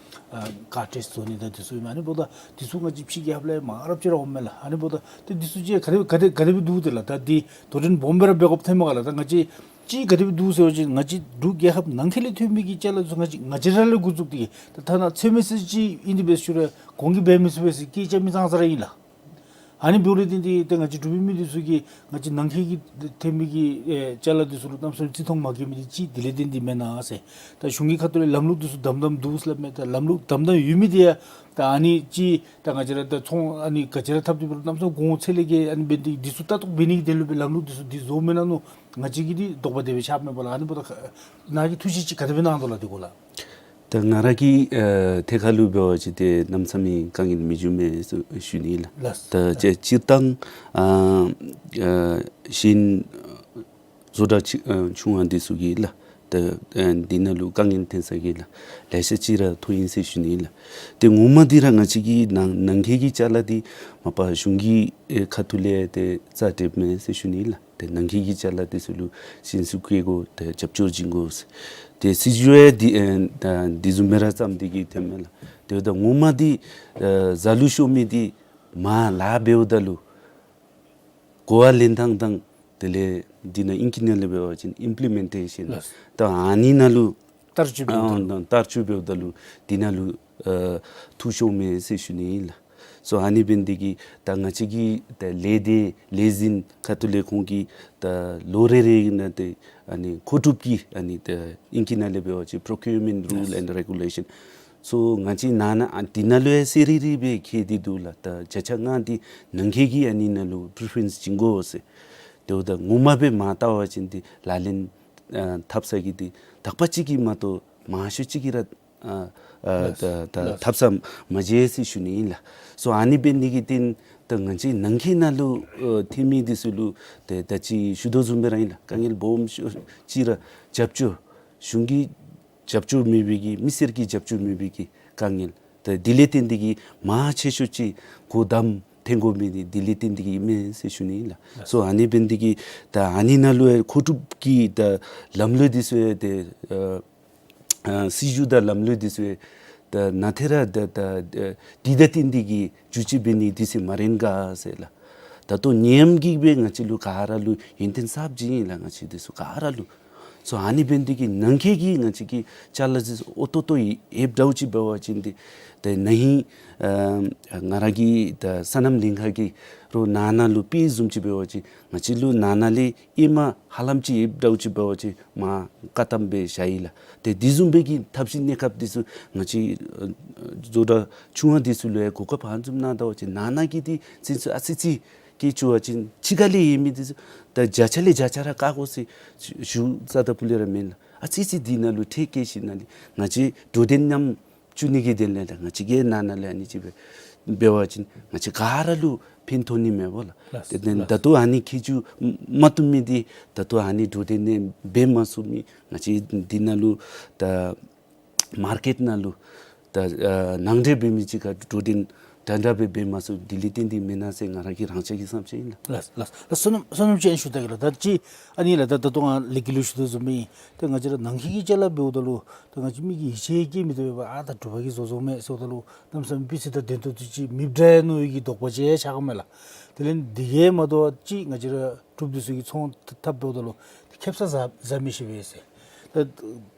ཨ་ཀར་ཊེསཊ་བཟོ་ནི་དང་འདི་ཚུ་ཨིན་མས། ཨ་ནི་འབདཝ་ད་འདི་ཚུ་ང་བཅས་ཕྱི་རྒྱལ་ཁབ་ལས་མང་རབས་ཅིག་ར་འོངམ་མས་ལགས། ཨ་ནི་འབདཝ་ད་ཏེ་འདི་ཚུ་ཅིག་ག་དེ་ག་དེ་སྦེ་འདུག་ཏེ་ལགས། ད་འདི་དོ་འགྲན་སྦོམ་སྦེ་ར་འབད་དགོཔ་ཐོནམ་མས་ག་ལགས། ད་ང་བཅས་ཅིག་ག་དེ་སྦེ་འདུག་ཟེར་བ་ཅིན་ང་བཅས་འབྲུག་རྒྱལ་ཁབ་ནང་འཁོད་ལས་ཐོན་མི་གི་ཅ་ལ་ཚུ་ང་བཅས་ང་བཅས་ར་ལས་འགོ་བཙུགས་ཏེ་ད་ཐ་ན་ཚོད་མ་ཟེར་ཅིག་ཨིན་དེ་འབད་ཟེར་ཅི་རུང་གོང་གི་འབད་མི་ཚུགས་པས་ཟེར་སྐད་རྐྱབ་མི་ཙང་ཙ་ར་ཨིན་ལགས། ཨ་ནི་འབདཝ་ལས་བརྟེན་ཏེ་ད་ང་བཅས་འབྲུག་པའི་མི་འདི་ཚུ་གིས་ང་བཅས་ནང་འཁོད་ཀྱི་ཐོན་མི་གི་ཨེ་ཅ་ལ་འདི་ཚུ་ལུ་གནམ་མེད་ས་མེད་བརྩི་མཐོང་མ་བསྐྱེད་མི་འདི་ཅིག་དེ་ལས་བརྟེན་ཏེ་མེན་ན་ཟེར། ད་གཞུང་གི་ཁ་ཐུག་ལས་ལམ་ལུགས་འདི་ཚུ་དམ་དམ་འདུག་ཟེར་སླབ་མས། ད་ལམ་ལུགས་དམ་དམ་ཡོད་མི་འདི་ཡང་ད་ཨ་ནི་ཅིག་ད་ང་བཅས་ར་ད་ཚོང་ཨ་ནི་ག་ཅི་ར་འཐབ་སྟེ་འབད་རུང་གནམ་མེད་ས་མེད་གོང་ཚད་ལས་བརྒལ་ཨ་ནི་འབད་ནི་འདི་ཚུ་ལྟ་རྟོག་འབད་ནི་གི་དོན་ལུ་སྦེ་ལམ་ལུགས་འདི་ཚུ་འདི་བཟོཝ་མེན་ན་མནོ། ང་བཅས་ཀྱིས་འདི་དོགས་པ་དེ་སྦེ་ཤར་མས་པ་ལགས། ཨ་ནི་འབདཝ་ད་ནཱ་གིས་ཐུགས་བཞེད་ཅིག་ག་དེ་སྦེ་གནང་དོ་ལགས་འདི་གུ་ལགས། ད་ང་ར་གི་ཨེ་ཐད་ཁར་ལུ་འབད་བ་ཅིན་ཏེ་གནམ་མེད་ས་མེད་དཀའ་ངལ་མི་འབྱུང་མས་ཟེར་ཞུ་ནི་ལགས། ལགས། ད་ལགས། སྤྱིར་བཏང་ཨ་ཨ་གཞན་བཟོ་གྲྭ་ཆུང་ཆུང་བ་འདི་ཚུ་གིས་ལགས། ད་ཨ་འདི་ནང་ལུ་དཀའ་ངལ་ཐོན་ས་གི་ལགས། ལེ་ཤ་ཅིག་ར་ཐོན་ཡི་ཟེར་ཞུ་ནི་ལགས། ཏེ་ངོ་མ་འདི་ར་ང་བཅས་ཀྱི་ནང་ནང་འཁོད་ཀྱི་ཅ་ལ་འདི་མ་པ་གཞུང་གི་ཨེ་ཁ་ཐུག་ལས་ཏེ་རྩ་འགྲིགཔ་མས་ཟེར་ཞུ་ནི་ལགས། ཏེ་ནང་འཁོད་ཀྱི་ཅ་ལ་འདི་ཚུ་ལུ་ཞིན་སུ་བཀལ་དགོ། ཏེ་རྒྱབ་སྐྱོར་བྱིན་དགོ་ཟེར། ཏེ་སྲིད་བྱུས་ཡང་འདི་ཨེ་ད་འདི་བཟུམ་སྦེ་ར་བརྩམས་ཏེ་གིས་ཐོནམ་མས་ལགས། ཏེ་ད་ངོ་མ་འདི་ཨེ་གཟའ་ལུ་ཤོར་མི་འདི་མར་ལཱ་འབདཝ་ད་ལུ་གོ་བ་ལེན་ཐངས་དང་དེ་ལས་འདི་ནང་ཨིང་སྐད་ནང་ལས་འབད་བ་ཅིན་ཨིམ་པི་ལི་མེན་ཊེ་ཤཱན་ལགས། ད་ཨ་ནི་ནང་ལུ་བསྟར་སྤྱོད་འབདཝ་ད་ལུ་ཨ་བསྟར་སྤྱོད་འབདཝ་ད་ལུ་འདི་ནང་ལུ་ཨ་འཐུས་ཤོར་མས་ཟེར་ཞུ་ནི་ཨིན་ལགས། སོ་ཨ་ནི་འབད་ནི་འདི་གིས་ད་ང་བཅས་ཀྱི་ད་ལས་སྡེ་ལས་འཛིན་ཁ་ཐུག་ལས་ཁོང་གིས་ད་ལོ་རེ་རེ་ནང་ཏེ་ཨ་ནི་མཁོ་སྒྲུབ་ཀྱི་ཨ་ནི་ད་ཨིང་སྐད་ནང་ལས་འབད་བ་ཅིན་པོརོ་ཀིའུར་མེནཊ་རུལ་ཨེནཌ་རེ་གུ་ལེ་ཤཱན། སོ་ང་བཅས་ནང་ན་ཨ་འདི་ནང་ལུ་ཡང་ཟེར་རི་རི་སྦེ་བཀལ་ཏེ་འདུག་ལགས། ད་བརྒྱ་ཆ་ལྔ་འདི་ནང་འཁོད་ཀྱི་ཨ་ནི་ནང་ལུ་པི་རི་ཕེ་རེནསི་བྱིན་དགོ་ཟེར། དེ་འབདཝ་ད་ངོ་མ་སྦེ་མར་བལྟ་བ་ཅིན་འདི་ལག་ལེན་ཨ་འཐབ་ས་གི་འདི་དག་པ་ཅིག་གིས་མ་གཏོགས་མང་ཤོས་ཅིག་གིས་ར་ཨ་ཨ་ལགས། ད་ད་ལགས། འཐབ་ས་མ་མཇལ་ཟེར་ཞུ་ནི་ཨིན་ལགས། སོ་ཨ་ནི་འབད་ནི་འདི་གིས་བརྟེན་ད་ང་བཅས་ནང་འཁོད་ནང་ལུ་ཨ་ཐོན་མི་འདི་ཚུ་ལུ་ཏེ་ད་ཅི་ཞུ་དོ་བཟུམ་སྦེ་ར་ཨིན་ལགས། དཀའ་ངལ་སྦོམ་ཤོས་ཅིག་ར་རྒྱབ་སྐྱོར་གཞུང་གི་རྒྱབ་སྐྱོར་མེད་པའི་གི་མི་སེར་གྱི་རྒྱབ་སྐྱོར་མེད་པའི་གི་དཀའ་ངལ། ད་འདི་ལས་བརྟེན་ཏེ་གིས་མང་ཆེ་ཤོས་ཅིག་གོ་བརྡ་ཐོན་དགོ་མི་འདི་འདི་ལས་བརྟེན་ཏེ་གིས་ཨིན་མས་ཟེར་ཞུ་ནི་ཨིན་ལགས། སོ་ཨ་ནི་འབད་ནི་འདི་གིས་ད་ཨ་ནི་ནང་ལུ་ཡང་མཁོ་སྒྲུབ་ཀྱི་ད་ལམ་ལུགས་འདི་ཚུ་ཡང་ཏེ་ཨ་ཨ་སྲིད་བྱུས་དང་ལམ་ལུགས་འདི་ཚུ་ཡང་ད་ནང་ཐད་ར་ད་ད་ཨ་འདི་ད་བརྟེན་ཏེ་གིས་བསྒྱུར་བཅོས་འབད་ནི་འདི་ཚུ་མ་རན་ག་ཟེར་ལགས། ད་ལྟོ་ནད་ཡམས་ཀྱིས་སྦེ་ང་བཅས་ལུ་ག་ར་ལུ་ཡོན་ཏན་གསརཔ་བྱིན་ཡི་ལགས། ང་བཅས་འདི་ཚུ་ག་ར་ལུ། སོ་ཨ་ནི་འབད་ནི་འདི་གིས་ནང་འཁོད་ཀྱི་ང་བཅས་ཀྱི་ཅ་ལ་ཚུ་ཨོ་ཏོ་ཏོ་ཡོདཔ་འདྲཝ་ཅིག་འབད་བ་ཅིན་འདི་ཏེ་ན་ཧིང་ཨ་ང་ར་གི་ད་སོ་ནམ་ལྷན་ཁག་གིས་རོགས་ནང་ན་ལུ་དཔེ་བཟུམ་ཅིག་འབད་བ་ཅིན་ང་བཅས་ལུ་ནང་ན་ལས་ཨེ་མ་ཧ་ལམ་ཅིག་ཡོདཔ་འདྲཝ་ཅིག་འབད་བ་ཅིན་མར་བཀག་དམ་སྦེ་བཞག་ཡི་ལགས། ཏེ་དེ་བཟུམ་སྦེ་གི་ཐབས་ཤེས་གནས་སྐབས་འདི་ཚུ་ང་བཅས་ཨ་བཟོ་གྲྭ་ཆུང་བ་འདི་ཚུ་ལུ་ཡང་གོ་སྐབས་ཨ་ནི་བཟུམ་གནང་ད་པ་ཅིན་ནང་ན་གི་འདི་ཚུན་ཚོད་ཨ་ཙི་ཙི་བཀལ་བཅུག་པ་ཅིན་ཕྱི་ཁ་ལས་ཡོད་མི་འདི་ཚུ་ད་བརྒྱ་ཆ་ལས་བརྒྱ་ཆ་ར་བཀག་དགོ་ཟེར་ཞུ་ས་ད་ཕུལ་ལས་ར་མེན་ལགས། ཨ་ཙི་ཙི་འདི་ནང་ལུ་ཁྲལ་བཀལ་ཞིནམ་ལས་ང་བཅས་འགྲོ་དོན་ཉམས་བཅུག་ནི་གི་དོན་ལས་ད་ང་བཅས་ཀྱི་ནང་ན་ལས་ཨ་ནི་ཅིག་སྦེ་འབད་བ་ཅིན་ང་བཅས་ག་ར་ལུ་ཕན་ཐོགས་ནི་མས་པ་ལགས། ལགས། ཏེ་ད་ལགས། ད་ལྟོ་ཨ་ནི་ཁྱད་ཆོས་མ་བཏུབ་མི་འདི་ད་ལྟོ་ཨ་ནི་འགྲོ་དོན་ནི་འབད་མ་ཚུགས་མི་ང་བཅས་འདི་ནང་ལུ་ད་མར་ཀེཊ་ནང་ལུ་ད་ཨ་ནང་འདྲེན་འབད་མི་ཅིག་ཁར་འགྲོ་དོན་འདྲ་འདྲ་སྦེ་འབད་མ་ཚུགས། དེ་ལས་བརྟེན་ཏེ་མེན་ན་ཟེར་ང་ར་གི་རང་ཅག་གི་བསམ་འཆར་ཨིན་ལགས། ལགས་ལགས་ལགས། བསོད་ནམས་བསོད་ནམས་ཅན་ཞུ་ད་གེ་ལགས། ད་ཅི་ཨ་ནི་ལགས་ད་ད་ལྟོ་ང་ལས་ཀྱི་ལུ་ཞུ་དོ་བཟུམ་སྦེ་ད་ང་བཅས་ར་ནང་འཁོད་ཀྱི་ཅ་ལ་འབདཝ་ད་ལུ་ད་ང་བཅས་མི་གིས་ཡིད་ཆེས་བསྐྱེད་མི་བཏུབ་པས། ཨ་ད་འབྲུག་པ་གིས་བཟོ་བཟོཝ་མས་ཟེརཝ་ད་ལུ་གནམ་མེད་ས་མེད་སྤུས་ཚད་དང་ལྡན་ཏོག་ཏོ་ཅིག་མེདཔ་འདྲས་མནོ་བའི་གི་དོགས་པ་ཅིག་ཆགས་མས་ལགས། དེ་ལས་འདི་གིས་མ་དོ་ཅིག་ང་བཅས་ར་འབྲུགཔ་འདི་ཚུ་གིས་ཚོང་འཐབ་འབདཝ་ད་ལུ་ཁེབ་ས་བཟའ་བཟའ་མི་ཤེས་པས་ཟེར། ད་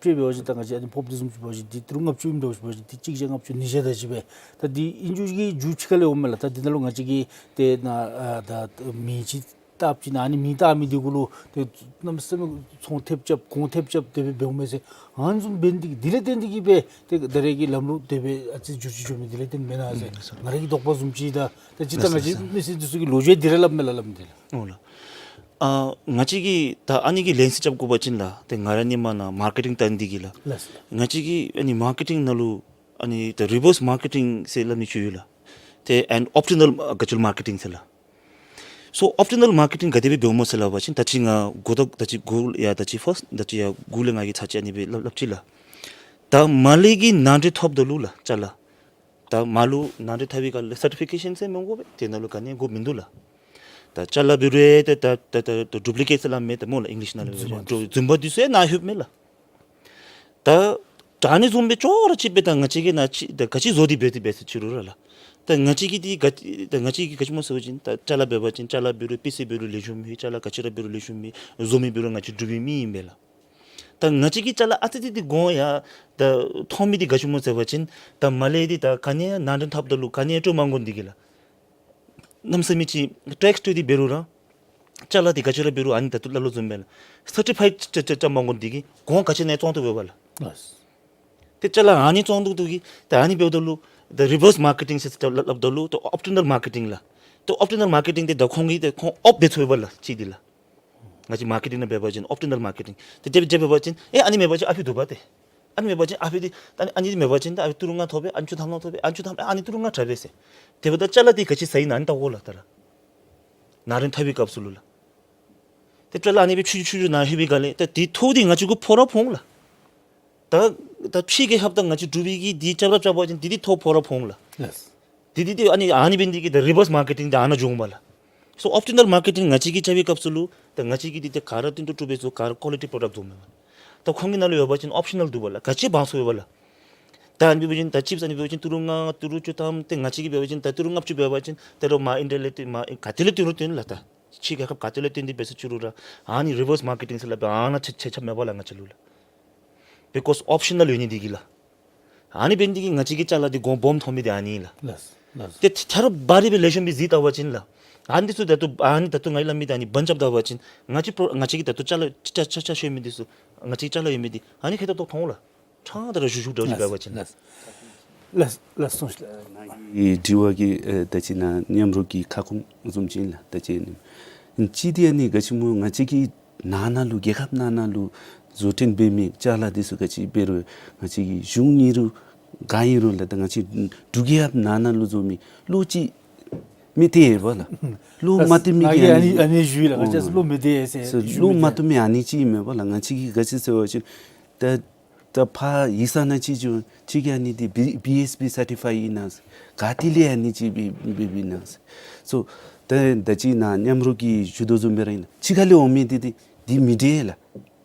དཔེ་འབད་བ་ཅིན་ད་ང་བཅས་ཨ་ནི་ཕོརཔ་འདི་བཟུམ་ཅིག་འབད་བ་ཅིན་འདི་ཏི་རུ་ལྔ་བཅུ་ཨིནམ་འདྲཝ་ཅིག་འབད་བ་ཅིན་འདི་གཅིག་བརྒྱ་ལྔ་བཅུ་ཉིས་བརྒྱ་དེ་ཅིག་སྦེ། ད་འདི་ཨིན་རྒྱུ་གི་རྒྱུ་ཕྱི་ཁ་ལས་འོངམ་མས་ལགས། ད་འདི་ནང་ལུ་ང་བཅས་ཀྱིས་ཏེ་ནཱ་ཨ་ད་མི་ཅིག་ བཏབ་ཅི་ན་ཨ་ནི་མི་བཏབ་མི་འདི་གུ་ལུ་ཏེ་གནམ་མེད་ས་མེད་ཚོང་ཐེབས་རྐྱབ་གོང་ཐེབས་རྐྱབ་དེ་སྦེ་འབདཝ་མས་ཟེར། ཨ་ནི་བཟུམ་འབད་ནི་འདི་གིས་དེ་ལས་བརྟེན་ཏེ་གིས་སྦེ་ཏེ་ད་རེས་ཀྱི་ལམ་ལུགས་དེ་སྦེ་ཨ་ཙི་འགྱུར་ཅི་འགྱོ་མི་དེ་ལས་བརྟེན་མེན་ན་ཟེར། ཨུམ་ལགས་སོ། ང་ར་གི་དོགས་པ་བཟུམ་ཅིག་ད་ད་ཅི་ད་ལགས་སོ། ང་བཅས་མི་སེར་འདི་ཚུ་གིས་ལོ་རྒྱུས་འདི་ར་སླབ་མས་ལགས་སླབ་མི་འདི་ལགས། འོང་ལགས། ཨ་ང་བཅས་ཀྱིས་ད་ཨ་ནི་གི་ལན་གསལ་རྐྱབ་དགོ་པ་ཅིན་ལགས་ཏེ་ང་ར་ནི་མ་ན་མར་ཀེ་ཊིང་བལྟ་ནི་འདི་གིས་ལགས། ལགས་སོ། ང་བཅས་ཀྱིས་ཨ་ནི་མར་ཀེ་ཊིང་ནང་ལུ་ཨ་ནི་ད་རི་བརསི་མར་ཀེ་ཊིང་ཟེར་སླབ་ནི་ཅིག་ཡོད་ལགས། ཏེ་ཨེན་ཨོབ་ཊི་ནཱལ་ཨ་ག་ཅི་ལོ་མར་ཀེ་ཊིང་ཟེར་ལགས། སོ་ཨོབ་ཊི་ནཱལ་མར་ཀེ་ཊིང་ག་དེ་སྦེ་འབདཝ་སྨོ་ཟེར་སླབ་པ་ཅིན་ད་ཅི་ང་འགོ་ཐོག་ད་ཅི་འགོ་ཡ་ད་ཅི་ཕརསཊ་ད་ཅི་ཡ་འགོ་ལས་ང་གིས་ཚར་གཅིག་ཨ་ནི་སྦེ་སླབ་སླབ་ཅི་ལགས། ད་མ་ལས་ཀྱི་ནང་འདྲེན་ཐོབ་ད་ལུ་ལགས་ཅ་ལ། ད་མ་ལུ་ནང་འདྲེན་འཐབ་པའི་སྐབས་ལུ་སར་ཊི་ཕི་ཀེ་ཤཱན་ཟེར་མི་དགོ་པས། དེ་ནང་ལུ་ག་ནི་དགོཔ་མིན་འདུག་ལགས། ད་ཅ་ལ་འབད་རུང་ཏེ་ད་ད་ད་ད་ཌུབ་ལི་ཀེཊ་ཟེར་སླབ་མས་ད་སྨོ་ལགས་ཨིང་ལིཤ་ནང་ལུ། རྫུན་པ་འདི་ཚུ་ཡང་ནཱ་ལྷོདཔ་མས་ལགས། ད་ད་ཨ་ནི་བཟུམ་སྦེ་ཅོག་ར་གཅིག་སྦེ་ད་ང་བཅས་ཀྱིས་ནཱ་ཅིག་ད་ག་ཅི་བཟོ་སྟེ་འབད་དེ་འབད་ཟེར་ཅི་རུང་ར་ལགས། ད་ང་བཅས་ཀྱིས་འདི་ག་ད་ང་བཅས་ཀྱིས་ག་ཅི་སྨོ་ཟེར་བ་ཅིན་ད་ཅ་ལ་འབད་བ་ཅིན་ཅ་ལ་འབད་རུང་པི་སི་འབད་རུང་ལེགས་ཤོམ་མས། ཅ་ལ་ག་ཅི་ར་འབད་རུང་ལེགས་ཤོམ་མས། བཟོ་མི་འབད་རུང་ང་བཅས་འབྲུག་པའི་མི་ཨིན་པས་ལགས། ད་ང་བཅས་ཀྱིས་ཅ་ལ་ཨ་ཙི་ཙི་འདི་གོང་ཡ་ད་མཐོང་མི་འདི་ག་ཅི་སྨོ་ཟེར་བ་ཅིན་ད་མ་ལས་འདི་ད་ག་ནི་ཡང་ནང་འདྲེན་འཐབ་ད་ལུ་ག་ནི་ཡང་སྤྲོད་མ་དགོ་ནི་འདི་གིས་ལགས། གནམ་མེད་ས་མེད་ཅིག་ཊེགསི་སྤྲོད་དེ་འབད་རུང་ར་ཅ་ལ་འདི་ག་ཅི་ར་འབད་རུང་ཨ་ནི་ད་ལྟོ་སླབ་དོ་བཟུམ་སྦེ་ལགས་སར་ཊི་ཕའིཌ་ཅ་ཅ་ཅ་མ་དགོ་ནི་འདི་གིས་གོང་ག་ཅི་ནང་བཙོང་དོ་བས་པ་ལགས། ལགས། ཏེ་ཅ་ལ་ཨ་ནི་བཙོང་དོ་དོ་གིས་ད་ཨ་ནི་འབདཝ་ད་ལུ་ད་རི་བརསི་མར་ཀེ་ཊིང་ཟེར་ད་སླབ་སླབ་ད་ལུ་ད་ཨོབ་ཊི་ནཱལ་མར་ཀེ་ཊིང་ལགས། ད་ཨོབ་ཊི་ནཱལ་མར་ཀེ་ཊིང་འདི་ད་ཁོང་གིས་ད་ཁོང་ཨོབ་འབད་ཚུགས་པས་ལགས་ཅིག་འདི་ལགས། ང་བཅས་མར་ཀེ་ཊིང་ནང་འབད་བ་ཅིན་ཨོབ་ཊི་ནཱལ་མར་ཀེ་ཊིང་ཏེ་དེ་སྦེ་འབད་བ་ཅིན་ཨེ་ཨ་ནི་མེད་པ་ཅིན་ཨ་ཕི་འདུག་པ་ཏེ། ཨ་ནི་མེད་པ་ཅིན་ཨ་ཕི་འདི་ཨ་ནི་ཨ་ནི་འདི་མེད་པ་ཅིན་ད་ཨ་ཕི་ཏི་རུ་ལྔ་ཐོབ་པས། ཨ་ནི་ཚུ་ཐམ་ལྷང་ཐོབ་པས། ཨ་ནི་ཚུ་ཐམ་ཨ་ནི་ཏི་རུ་ལྔ་དྲག་པས་ཟེར། དེ་འབདཝ་ད་ཅ་ལ་འདི་ག་ཅི་ཟ་ཡི་ན་ཨ་ནི་བལྟ་དགོ་ལགས་ད་ར། ནང་འདྲེན་འཐབ་པའི་སྐབས་སུ་ལུ་ལགས། ཏེ་ཅ་ལ་ཨ་ནི་སྦེ་ཆུ་ཆུ་ཆུ་ནང་ལྷོད་པའི་སྒང་ལས་ཏེ་འདི་ཐོག་འདི་ང་བཅས་གུ་ཕོག་ར་ཕོག་འོང་ལགས། ད་ད་ཕྱི་རྒྱལ་ཁབ་དང་ང་བཅས་འབྲུག་པའི་གི་འདི་རྐྱབ་ར་རྐྱབ་པ་ཅིན་འདི་འདི་ཐོག་ཕོག་ར་ཕོག་འོང་ལགས། ལགས། འདི་འདི་འདི་ཨ་ནི་ཨ་ནི་འབད་ནི་འདི་གིས་ད་རི་བརསི་མར་ཀེ་ཊིང་འདི་ཨ་ནཱ་འགྱོ་འོང་པ་ལགས། སོ་ཨོབ་ཊི་ནཱལ་མར་ཀེ་ཊིང་ང་བཅས་ཀྱིས་རྐྱབ་པའི་སྐབས་སུ་ལུ་ད་ང་བཅས་ཀྱིས་འདི་ད་ག་ར་བཏོན་ཏེ་གྲུབ་པའི་ཚུ་ག་ར་ཀོ་ལི་ཊི་པོ་རོ་ཌཀཊ་བཟོཝ་མས་པ། ད་ཁོང་གི་ནང་ལུ་ཡོད་པ་ཅིན་ཨོབ་ཤ་ནཱལ་འདུག་པ་ལགས། ག་ཅི་འབག་ཚུགས་ཡོད་པ་ལགས། ད་ཨ་ནི་འབད་བ་ཅིན་ད་ཅིབས་ཨ་ནི་འབད་བ་ཅིན་ཏི་རུ་ལྔ་ཏི་རུ་བཅུ་ཐམ་ཏེ་ང་བཅས་ཀྱིས་འབད་བ་ཅིན་ད་ཏི་རུ་ལྔ་བཅུ་འབད་བ་ཅིན་ད་རུང་མར་ཨིན་ཌི་ཡ་ལས་ཏེ་མར་ག་ཏེ་ལས་ཏི་རུ་བཏོན་ལགས། ད་ཕྱི་རྒྱལ་ཁབ་ག་ཏེ་ལས་བཏོན་ཏེ་འབད་ཟེར་ཅི་རུང་ར་ཨ་ནི་རི་བརསི་མར་ཀེ་ཊིང་ཟེར་སླབ་པའི་ཨ་ནཱ་ཆ་ཆ་ཆ་མེད་པ་ལགས་ང་བཅས་ལུ་ལགས། བི་ཀོསི་ཨོབ་ཤ་ནཱལ་ཡོད་ནི་འདི་གིས་ལགས། ཨ་ནི་འབད་ནི་འདི་གིས་ང་བཅས་ཀྱི་ཅ་ལ་འདི་གོང་སྦོམ་ཐོབ་མི་འདི་ཨ་ནི་ལགས། ལགས་ལགས། ཏེ་ཐ་ར་བ་རི་སྦེ་ལེགས་ཤོམ་སྦེ་གཟིགས་བལྟ་བ་ཅིན་ལགས། ཨ་ནི་འདི་ཚུ་ད་ལྟོ་ཨ་ནི་ད་ལྟོ་ང་གིས་སླབ་མི་འདི་ཨ་ནི་བར་རྐྱབ་བལྟ་བ་ཅིན་ང་བཅས་པོ་ང་བཅས་ཀྱི་ད་ལྟོ་ཅ་ལ་ཅ་ཅ་ཅ་ཤོར་མི་འདི་ཚུ་ང་བཅས་ཅ་ལ་ཡོད་མི་འདི་ཨ་ནི་ཁེ་ཏོག་ཏོ་མཐོང་ལགས། ཕྲང་ད་ར་ཞུ་ཞུ་འདྲཝ་ཅིག་འབད་བ་ཅིན། ལགས་ལགས་ལགས་སོ། ཨེ་དྲི་བ་གི་ཨེ་ད་ཅི་ནཱ་མཉམ་རོགས་ཀྱི་ཁ་སྐོང་བཟུམ་ཅིག་ཨིན་ལགས། ད་ཅི་ཨ་ནི་ཅིག་འདི་ཨ་ནི་ག་ཅི་སྨོ་ང་བཅས་ཀྱི་ནང་ན་ལུ་རྒྱལ་ཁབ་ནང་ན་ལུ་བཟོ་སྐྲུན་འབད་མི་ཅ་ལ་འདི་ཚུ་ག་ཅི་འབད་རུང་ང་བཅས་ཀྱི་གཞུང་ཨིན་རུང་ག་ཨིན་རུང་ལགས། ད་ང་བཅས་འབྲུག་རྒྱལ་ཁབ་ནང་ན་ལུ་བཟོ་མི་བློ་ཅིག་མི་བདེ་བས་ལགས། བློ་མ་བདེ་མི་གི་ཨ་ནི་ཨ་ནི་ཞུ་ཡི་ལགས། ང་བཅས་བློ་མི་བདེ་ཟེར་ཞུ་མི་བདེ། བློ་མ་བདེ་མི་ཨ་ནི་ཅིག་མེན་པ་ལགས། ང་བཅས་ཀྱིས་ག་ཅི་ཟེར་བ་ཅིན་ད་ད་ཕར་ཡིག་ཚང་ནང་ཅིག་འགྱོ་ཅིག་གིས་ཨ་ནི་འདི་བི་བི་ཨེསི་བི་སར་ཊི་ཕའི་ཨིན་ན་ཟེར། ག་ཏེ་ལས་ཨ་ནི་ཅིག་འབད་འབདཝ་ཨིན་ན་ཟེར། སོ་ད་ད་ཅི་ནཱ་མཉམ་རོགས་ཀྱིས་ཞུ་དོ་བཟུམ་སྦེ་ར་ཨིན་ལགས། ཕྱི་ཁ་ལས་འོང་མི་འདི་འདི་འདི་མི་བདེ་ལགས། ང་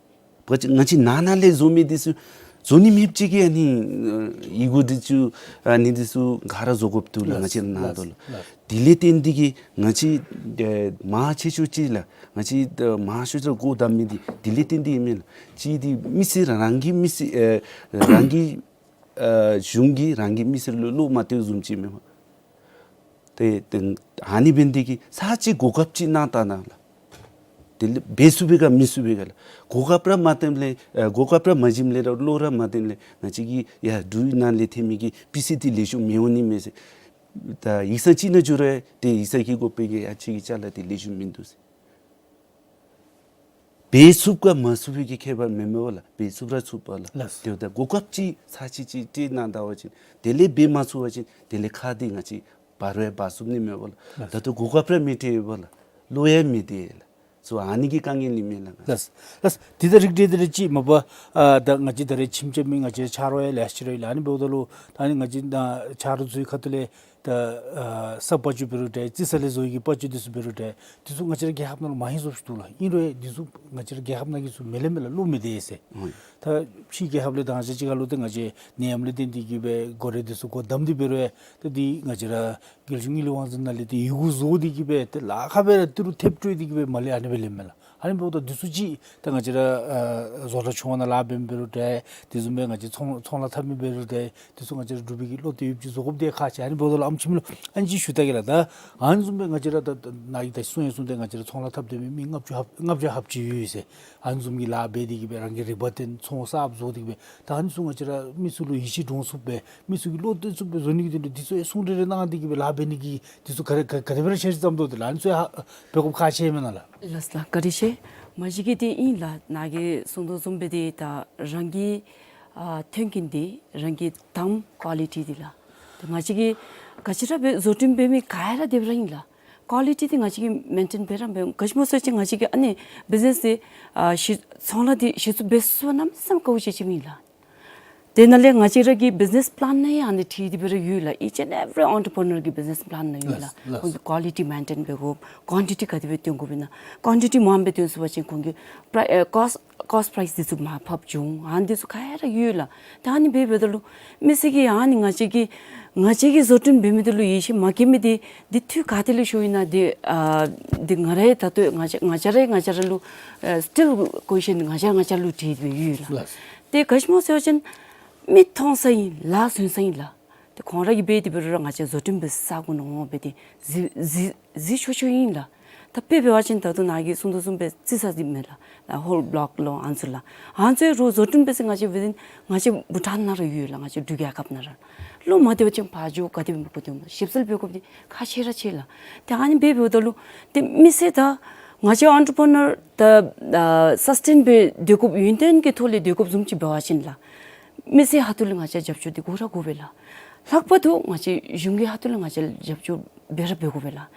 བཅས་ང་བཅས་ནང་ན་ལས་བཟོ་མི་འདི་ཚུ་བཟོ་ནི་མེདཔ་ཅིག་གིས་ཨ་ནི་ཡི་གུ་འདི་ཚུ་ཨ་ནི་འདི་ཚུ་ག་ར་བཟོ་དགོཔ་འདུག་ལགས། ང་བཅས་ནང་ལགས་དོ་ལགས། ལགས། དེ་ལས་བརྟེན་ཏེ་གིས་ང་བཅས་ཨེ་མང་ཆེ་ཤོས་ཅིག་ལགས། ང་བཅས་ཨེ་མང་ཤོས་ཅིག་སྒོ་བསྡམ་མི་འདི་དེ་ལས་བརྟེན་ཏེ་ཨིན་མས་ལགས། གཅིག་འདི་མི་སེར་རང་གི་མི་སེར་ཨེ་རང་གི་ཨེ་གཞུང་གིས་རང་གི་མི་སེར་ལུ་བློ་མ་བདེཝ་བཟུམ་ཅིག་མས་པ། ཏེ་ཏེ་ཨ་ནི་འབད་ནི་འདི་གིས་ཚར་གཅིག་གོ་སྐབས་ཅིག་གནང་ད་གནང་ལགས། དེ་ལས་འབད་ཚུགས་པས་ག་མི་ཚུགས་པས་ག་ལགས། གོ་སྐབས་ར་མ་བཏོནམ་ལས་ཨེ་གོ་སྐབས་ར་མ་བྱིནམ་ལས་ར་བློ་ར་མ་བདེ་ལས་ང་བཅས་ཀྱི་ཡར་འབྲུག་ནང་ལས་ཐོན་མི་གི་པི་སི་འདི་ལེགས་ཤོམ་མི་འོང་ནི་མས་ཟེར། ད་ཡིག་ཚང་ཅིག་ནང་འགྱོ་རུང་ཏེ་ཡིག་ཚང་གིས་གོ་བས་ག་ཡ་ཁྱོད་ཀྱི་ཅ་ལ་འདི་ལེགས་ཤོམ་མིན་འདུག་ཟེར། འབད་ཚུགས་ག་མ་ཚུགས་པའི་གི་ཁྱད་པར་མེན་མས་པ་ལགས། འབད་ཚུགས་ར་ཚུགས་པ་ལགས། ལགས། དེ་འབདཝ་ད་གོ་སྐབས་ཅིག་ཚར་གཅིག་ཅིག་སྤྲོད་གནང་ད་པ་ཅིན་དེ་ལས་འབད་མ་ཚུགས་པ་ཅིན་དེ་ལས་ཁག་འདི་ང་བཅས་འབག་རུང་ཡང་འབག་ཚུགས་ནི་མས་པ་ལགས། ལགས། ད་ལྟོ་གོ་སྐབས་ར་མི་སྤྲོད་པ་ལགས། བློ་ཡང་མི་བདེ་ལགས། སོ་ཨ་ནི་གི་དཀའ་ངལ་ཨིན་མས་ལགས། ལགས། ལགས། དེ་ད་རིགས་འགྲེ་དེ་རེ་ཅིག་མ་པ་ཨ་ད་ང་བཅས་ད་རེས་ཁྱིམ་རྐྱབ་མི་ང་བཅས་ཆ་རོགས་ཡང་ལེ་ཤ་ཅིག་ར་ཡོད་ལགས། ཨ་ནི་འབདཝ་ད་ལུ་ད་ཨ་ནི་ང་བཅས་ད་ཆ་རོགས་ཚུའི་ཁ་ཐུག་ལས་ད་ཨ་ས་པ་ཅུ་འབད་རུང་འདྲ་རྩི་ས་ལས་བཟོ་ཡི་གི་པ་ཅུ་འདི་ཚུ་འབད་རུང་འདྲ་འདི་ཚུ་ང་བཅས་ར་རྒྱལ་ཁབ་ནང་ལུ་མང་ཤོས་ཅིག་འདུག་ལགས། ཨིན་རུང་འདི་ཚུ་ང་བཅས་ར་རྒྱལ་ཁབ་ནང་གི་ཚུ་མི་ལེན་མས་ལགས། བློ་མི་བདེ་ཟེར། ཨོ་ཡ། ད་ཕྱིའི་རྒྱལ་ཁབ་ལས་ད་ང་བཅས་ཅིག་ཁར་ལུ་ཏེ་ང་བཅས་ནད་ཡམས་ལས་བརྟེན་ཏེ་གིས་སྦེ་སྒོ་ར་འདི་ཚུ་སྒོ་བསྡམས་ཏེ་འབད་རུང་ད་འདི་ང་བཅས་ར་རྒྱལ་གཞུང་དངུལ་ལས་དབང་འཛིན་ནང་ལས་ཏེ་ཡི་གུ་བཟོ་སྟེ་གིས་སྦེ་ཏེ་ལཱ་ཁག་སྦེ་ར་ཏི་རུ་ཐེབས་སྤྲོད་དེ་གིས་སྦེ་མ་ལས་ཨ་ནི་སྦེ་ལེན་མས་ལགས། ཨ་ནི་འབདཝ་ད་འདི་ཚུ་ཅིག་ད་ང་བཅས་ར་ཨ་བཟོ་གྲྭ་ཆུང་བ་ནང་ལཱ་འབད་མི་འབད་རུང་འདྲ། དེ་བཟུམ་སྦེ་ང་བཅས་ཚོང་ཚོང་ལཱ་འཐབ་མི་འབད་རུང་འདྲ། དེ་ཚུ་ང་བཅས་ར་འབྲུག་པའི་གི་བློ་གཏད་ཡོདཔ་ཅིག་བཟོ་དགོཔ་འདི་ཁག་ཆེ། ཨ་ནི་འབདཝ་ད་ལུ་ཨམ་ཆི་མི་ལུ་ཨ་ནི་ཅིག་ཞུ་ད་གེ་ལགས། ད་ཨ་ནི་བཟུམ་སྦེ་ང་བཅས་ར་ད་ད་ནཱ་གིས་ད་གསུང་ཡང་གསུངས་ཏེ་ང་བཅས་ར་ཚོང་ལཱ་འཐབ་སྡོད་མི་མི་ལྔ་བཅུ་ལྷགཔ་ལྔ་བརྒྱ་ལྷགཔ་ཅིག་ཡོད་ཟེར། ཨ་ནི་བཟུམ་གྱིས་ལཱ་འབད་དེ་གིས་སྦེ་རང་གི་རིག་པ་བརྟེན་ཚོང་གསརཔ་བཟོ་སྟེ་གིས་སྦེ། ད་ཨ་ནི་ཚུ་ང་བཅས་ར་མི་ཚུ་ལུ་ཡིད་ཆེས་འདྲོངས་ཚུགསཔ་སྦེ་མི་ཚུ་གི་བློ་གཏད་ཚུགསཔ་སྦེ་བཟོ་ནི་གི་དོན་ལུ་འདི་ཚུ་ཡང་གསུང་གྲོས་རེ་གནང་སྟེ་གིས་སྦེ་ལཱ་འབད་ནི་གི་འདི་ཚུ་ག་རེ་ག་ག་དེ་སྦེ་ར་འཆར་གཞི་བརྩམ་དོ། དེ་ལགས་ཨ་ནི་ཚུ་ཡང་འབད་དགོཔ་ཁག་ཆེ་མེན་ན་ལགས། ལགས་སོ་ལགས། བཀའ་དྲིན་ཆེ། མ་གཞི་གི་འདི་ཨིན་ལགས། ནཱ་གིས་གསུང་དོ་བཟུམ་སྦེ་འདི་ད་རང་གི་ཨ་མཐུན་རྐྱེན་འདི་རང་གི་དང་ཀོ་ལི་ཊི་འདི་ལགས། ད་ང་བཅས་ཀྱིས་ག་ཅི་ར་སྦེ་བཟོ་སྐྲུན་འབད་མི་ག་ར་དེ་སྦེ་ར་ཨིན་ལགས། ཀོ་ལི་ཊི་འདི་ང་བཅས་ཀྱིས་མེན་ཊེན་འབད་ར་འབད་ག་ཅི་སྨོ་ཟེར་བ་ཅིན་ང་བཅས་ཀྱིས་ཨ་ནི་བིཛ་ནེས་འདི་ཨ་གཞི་ཚོང་ལཱ་འདི་གཞི་བཙུགས་འབད་ཚུགས་པ་གནམ་མེད་ས་མེད་དཀའཝ་སྤྱད་སྤྱདཔ་ཨིན་ལགས། དེ་ནང་ལས་ང་བཅས་ར་གི་བིཛ་ནེས་པི་ལཱན་ནང་ཡང་ཨ་ནི་བྲིས་ཏེ་སྦེ་ར་ཡོད་ལགས། Each and every entrepreneur གི་བིཛ་ནེས་པི་ལཱན་ནང་ཡོད་ལགས། ལགས་ལགས། ཁོང་གིས་ཀོ་ལི་ཊི་མེན་ཊེན་འབད་དགོཔ། ཀོན་ཊི་ཊི་ག་དེ་སྦེ་བཏོན་དགོཔ་ཨིན་ན། ཀོན་ཊི་ཊི་མངམ་སྦེ་བཏོན་སོང་པ་ཅིན་ཁོང་གི་པ་རའི་ཨེ་ཀོསཊ་ཀོསཊ་པ་རའིསི་འདི་ཚུ་མར་ཕབ་འགྱོ་འོང་། ཨ་ནི་འདི་ཚུ་ག་ར་ཡོད་ལགས། ད་ཨ་ནི་འབད་འབདཝ་ད་ལུ་མི་སེར་གྱིས་ཨ་ནི་ང་བཅས་ཀྱིས་ང་བཅས་ཀྱིས་བཟོ་སྐྲུན་འབད་མི་འདི་ལུ་ཡིད་ཆེས་མ་བསྐྱེད་མི་འདི་འདི་འཐུས་ག་ཏེ་ལས་ཤོར་ཨིན་ན་འདི་ཨ་འདི་ང་རའི་ད་ལྟོ་ང་བཅས་ང་བཅས་ར་ང་བཅས་ར་ལུ་ཨ་སི་ཊིལ་ཀོ་ཨི་ཤཱན་ང་བཅས་ང་བཅས་ལུ་འདྲིས་ཏེ་སྦེ་ཡོད་ལགས། ལགས། དེ་ག་ཅི་སྨོ་ཟེར་བ་ཅིན་མིག་མཐོང་ས་ཨིན་ལགས། བཟུང་ས་ཨིན་ལགས། དེ་ཁོང་ར་གིས་འབད་དེ་འབད་རུང་ར་ང་བཅས་བཟོ་སྐྲུན་འབད་ས་གོ་ནང་འོང་སྦེ་དེ་གཟིགས་གཟིགས་གཟིགས་ཆོག་ཆོག་ཨིན་ལགས། ད་དཔེ་འབད་བ་ཅིན་ད་ལྟོ་ནཱ་གིས་གསུང་དོ་བཟུམ་སྦེ་རྩི་ས་འདི་མས་ལགས། ལགས་ཧོལ་བློག་ལོ་ཨ་ནི་ཚུ་ལགས། ཨ་ནི་ཚུ་རོགས་བཟོ་སྐྲུན་འབད་ས་ང་བཅས་འབད་དེ་ང་བཅས་བྷུ་ཊཱན་ནང་ར་ཡོད་ལགས། ང་བཅས་འབྲུག་རྒྱལ་ཁབ་ནང་ར། ལོག་མ་སྡོད་པ་ཅིན་ཕར་འགྱོ་ག་དེ་སྦེ་མི་དགོ་དེ་སྦོ་ཞིབ་འཚོལ་འབད་དགོཔ་འདི་ཁག་ཆེ་ར་ཆེ་ལགས། ཏེ་ཨ་ནི་འབད་འབདཝ་ད་ལུ་ཏེ་མི་སེར་ད་ང་བཅས་ཨོན་ཊི་པི་རི་ནར་ད་ཨ་སཱས་ཊེན་སྦེ་སྡོད་དགོཔ་ཡུན་བརྟན་གྱི་ཐོག་ལས་སྡོད་དགོཔ་བཟུམ་ཅིག་འབད་བ་ཅིན་ལགས། མི་སེར་ཁ་ཐུག་ལས་ང་བཅས་རྒྱབ་སྐྱོར་འདི་དགོ་ར་དགོ་པས་ལགས། ལྷག་པར་དུ་ང་བཅས་གཞུང་གི་ཁ་ཐུག་ལས་ང་བཅས་རྒྱབ་སྐྱོར་འབད་ར་འབད་དགོ་པས་ལགས།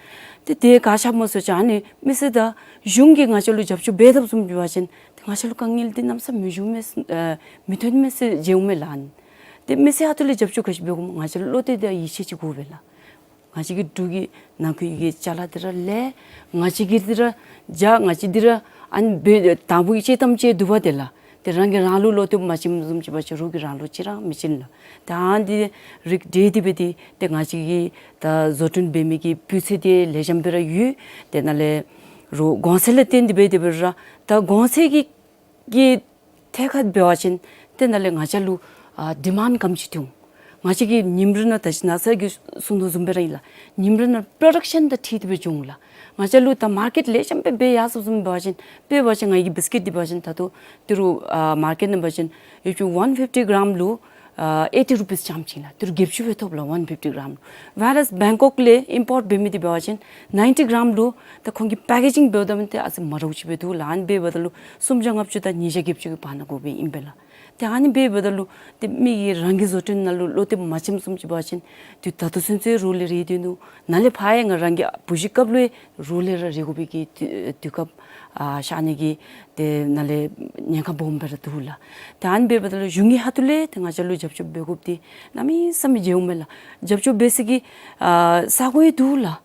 ཏེ་དེ་ག་ཅི་སྨོ་ཟེར་བ་ཅིན་ཨ་ནི་མི་སེར་དང་གཞུང་གིས་ང་བཅས་ལུ་རྒྱབ་སྐྱོར་འབད་དོ་བཟུམ་འབད་བ་ཅིན་ཏེ་ང་བཅས་ལུ་དཀའ་ངལ་འདི་གནམ་མེད་ས་མེད་མི་འབྱུང་མས་ཨ་མི་ཐོན་མས་ཟེར་མཇལཝ་མས་ལགས། ཏེ་མི་སེར་ཁ་ཐུག་ལས་རྒྱབ་སྐྱོར་ག་ཅི་འབད་དགོཔ་སྨོ། ང་བཅས་ལུ་བློ་གཏད་དང་ཡིད་ཆེས་ཅིག་དགོ་པས་ལགས། ང་བཅས་ཀྱིས་འབྲུག་གི་ནང་འཁོད་ཀྱི་ཅ་ལ་འདི་ར་ལས་ང་བཅས་ཀྱིས་འདི་ར་རྒྱ་ང་བཅས་འདི་ར་ཨ་ནི་འབད་དང་པོ་གི་དཔྱེ་གཏམ་ཅིག་འདུག་པ། དེ་ལགས་ཏེ་རང་གིས་རང་ལུ་བློ་གཏད་མ་བྱིནམ་བཟུམ་ཅིག་འབད་བ་ཅིན་རོགས་ཀྱིས་རང་ལུ་བྱིན་ར་མི་བྱིན་ལགས། ཏེ་ཨ་ནི་འདི་རིགས་འདི་དེ་སྦེ་དེ་ཏེ་ང་བཅས་ཀྱི་ད་བཟོ་སྐྲུན་འབད་མི་གི་སྤུས་ཚད་འདི་ལེགས་ཤོམ་སྦེ་ར་ཡོད། དེ་ནང་ལས་རོགས་གོང་ཚད་ལུ་བརྟེན་ཏེ་འབད་དེ་འབད་རུང་ར་ད་གོང་ཚད་ཀྱི་གི་ཐད་ཁར་འབད་བ་ཅིན་དེ་ནང་ལས་ང་བཅས་ལུ་ཨ་ཌི་མཱནཌ་ག་དེམ་ཅིག་ཐོན། ང་བཅས་ཀྱིས་ཉིནམ་རེ་ནང་ད་ཅི་ནཱ་ཟེར་གི་གསུང་དོ་བཟུམ་སྦེ་ར་ཨིན་ལགས། ཉིནམ་རེ་ནང་པྲོ་ཌག་ཤཱན་དང་འཁྲིལ་ཏེ་སྦེ་འགྱོ་འོང་ལགས། ང་བཅས་ལུ་ད་མར་ཀེཊ་ལེགས་ཤོམ་སྦེ་འབད་ཡར་སོངམ་བཟུམ་འབད་བ་ཅིན་དཔེ་འབད་བ་ཅིན་ང་གི་བིསི་ཀིཊ་འདི་འབད་བ་ཅིན་ད་ལྟོ་ཏི་རུ་ཨ་མར་ཀེཊ་ནང་འབད་བ་ཅིན་if you one fifty gram ལུ་ཨ་ཨེ་ཊི་རུ་པིས་རྐྱངམ་ཅིག་ལགས། ཏི་རུ་བརྒྱད་ཅུ་སྦེ་ཐོབ་ལགས་one fifty gram ལུ། ཝེར་ཨེས་བེང་ཀོག་ལས་ཨིམ་པོརཊ་འབད་མི་འདི་འབད་བ་ཅིན་ninety gram ལུ་ད་ཁོང་གི་པེ་ཀེ་ཇིང་འབདཝ་ད་མི་འདི་ཨ་ཙི་མ་འདྲཝ་ཅིག་སྦེ་འདུག་ལགས། ཨ་ནི་འབད་འབདཝ་ད་ལུ་སུམ་བརྒྱ་ལྔ་བཅུ་དང་ཉིས་བརྒྱ་བརྒྱད་ཅུ་གི་བར་ན་དགོ་པས་ཨིན་པས་ལགས། ཏེ་ཨ་ནི་འབད་འབདཝ་ད་ལུ་ཏེ་མི་གིས་རང་གི་བཟོ་སྐྲུན་ནང་ལུ་བློ་གཏད་མ་བྱིནམ་བཟུམ་ཅིག་འབད་བ་ཅིན་ཏེ་ད་ལྟོ་ཚུན་ཚོད་རོགས་ལས་རེ་སྟོན་ནུག། ནཱ་ལས་ཕར་ཡང་ང་རང་གི་བུ་གཞི་སྐབས་ལུ་རོགས་ལས་ར་རེ་དགོ་པའི་གི་དུས་དུས་སྐབས་ཨ་ཤར་ནི་གི་ཏེ་ནཱ་ལས་ཉེན་ཁ་སྦོམ་སྦེ་ར་འདུག་ལགས། ཏེ་ཨ་ནི་འབད་འབདཝ་ད་ལུ་གཞུང་གི་ཁ་ཐུག་ལས་ཏེ་ང་བཅས་ལུ་རྒྱབ་སྐྱོར་འབད་དགོཔ་འདི་གནམ་མེད་ས་མེད་མཇལཝ་མས་ལགས། རྒྱབ་སྐྱོར་འབད་ས་གི་ཨ་ས་གོ་ཡང་འདུག་ལགས།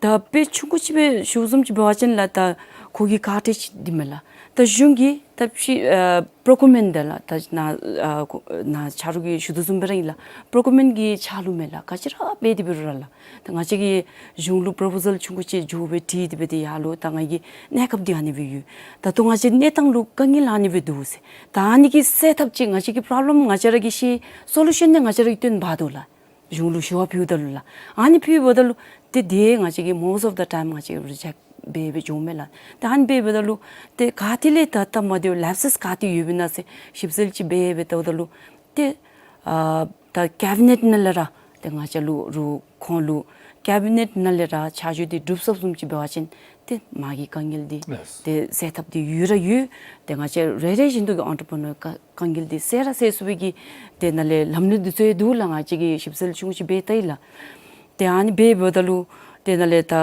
ད་དཔེ་ཆུང་ཀུ་ཅིག་སྦེ་ཞུཝ་བཟུམ་ཅིག་འབད་བ་ཅིན་ལགས་ད་ཁོ་གི་ཁག་ཏེ་ཅིག་འདི་མས་ལགས། ད་གཞུང་གིས་ད་ཕྱི་ཨ་པྲོ་ཀིའུར་མེནཊ་འདི་ལགས་ད་ནཱ་ཨ་ཁོ་ནཱ་ཆ་རོགས་ཀྱིས་ཞུ་དོ་བཟུམ་སྦེ་ར་ཨིན་ལགས། པྲོ་ཀིའུར་མེནཊ་གི་ཆ་ལུ་མས་ལགས། ག་ཅི་ར་འབད་དེ་འབད་རུང་ར་ལགས། ད་ང་བཅས་ཀྱིས་གཞུང་ལུ་པྲོ་པོ་ཟལ་ཆུང་ཀུ་ཅིག་འགྱོ་སྦེ་དྲིས་ཏེ་འབད་དེ་ཡར་ལུ་ད་ང་གི་གནས་སྐབས་འདི་ཨ་ནི་སྦེ་ཡོད། ད་ལྟོ་ང་བཅས་གནས་སྟངས་ལུ་དཀའ་ངལ་ཨ་ནི་སྦེ་འདུག་ཟེར། ད་ཨ་ནི་གི་སེལ་ཐབས་ཅིག་ང་བཅས་ཀྱི་པོརོབ་ལེམ་ང་བཅས་ར་གིས་ཤེས། སོ་ལུ་ཤཱན་ནི་ང་བཅས་ར་གིས་སྟོན་འབག་དོ་ལགས། གཞུང་ལུ་ཞུ་བ་ཕུལཝ་ད་ལུ་ལགས། ཨ་ནི་ཕུལཝ་ད་ལུ་ཏེ་དེ་ང་བཅས་ཀྱིས་most of the time ང་བཅས་རི་ཇེཀཊ་འབད་སྦེ་འགྱོཝ་མས་ལགས། ཏེ་ཨ་ནི་འབད་འབདཝ་ད་ལུ་ཏེ་ག་ཏེ་ལས་ད་ལྟ་མ་དེ་ལེཔ་སེས་ག་ཏེ་ཡོདཔ་ཨིན་ན་ཟེར་ཞིབ་འཚོལ་ཅིག་འབད་འབད་བལྟཝ་ད་ལུ་ཏེ་ཨ་ད་ཀེ་བི་ནེཊ་ནང་ལས་ར་ཏེ་ང་བཅས་ལུ་རུ་ཁོང་ལུ་ཀེ་བི་ནེཊ་ནང་ལས་ར་ཆ་འཇོག་འདི་གྲུབ་སོངམ་བཟུམ་ཅིག་འབད་བ་ཅིན་ཏེ་མ་གི་དཀའ་ངལ་འདི་ལགས། ཏེ་སེལ་ཐབས་འདི་ཡོད་ར་ཡོད། ཏེ་ང་བཅས་རེ་རེ་བཞིན་དུ་གི་ཨོན་ཊི་པི་རི་ནར་དཀའ་དཀའ་ངལ་འདི་སེལ་ར་སེལ་ཚུགས་པའི་གི་ཏེ་ནཱ་ལས་ལམ་ལུགས་འདི་ཚུ་ཡང་འདུག་ལགས། ང་བཅས་ཀྱིས་ཞིབ་འཚོལ་ཆུང་ཅིག་འབད་བལྟ་ཡི་ལགས། ཏེ་ཨ་ནི་འབད་འབདཝ་ད་ལུ་ཏེ་ནཱ་ལས་ད་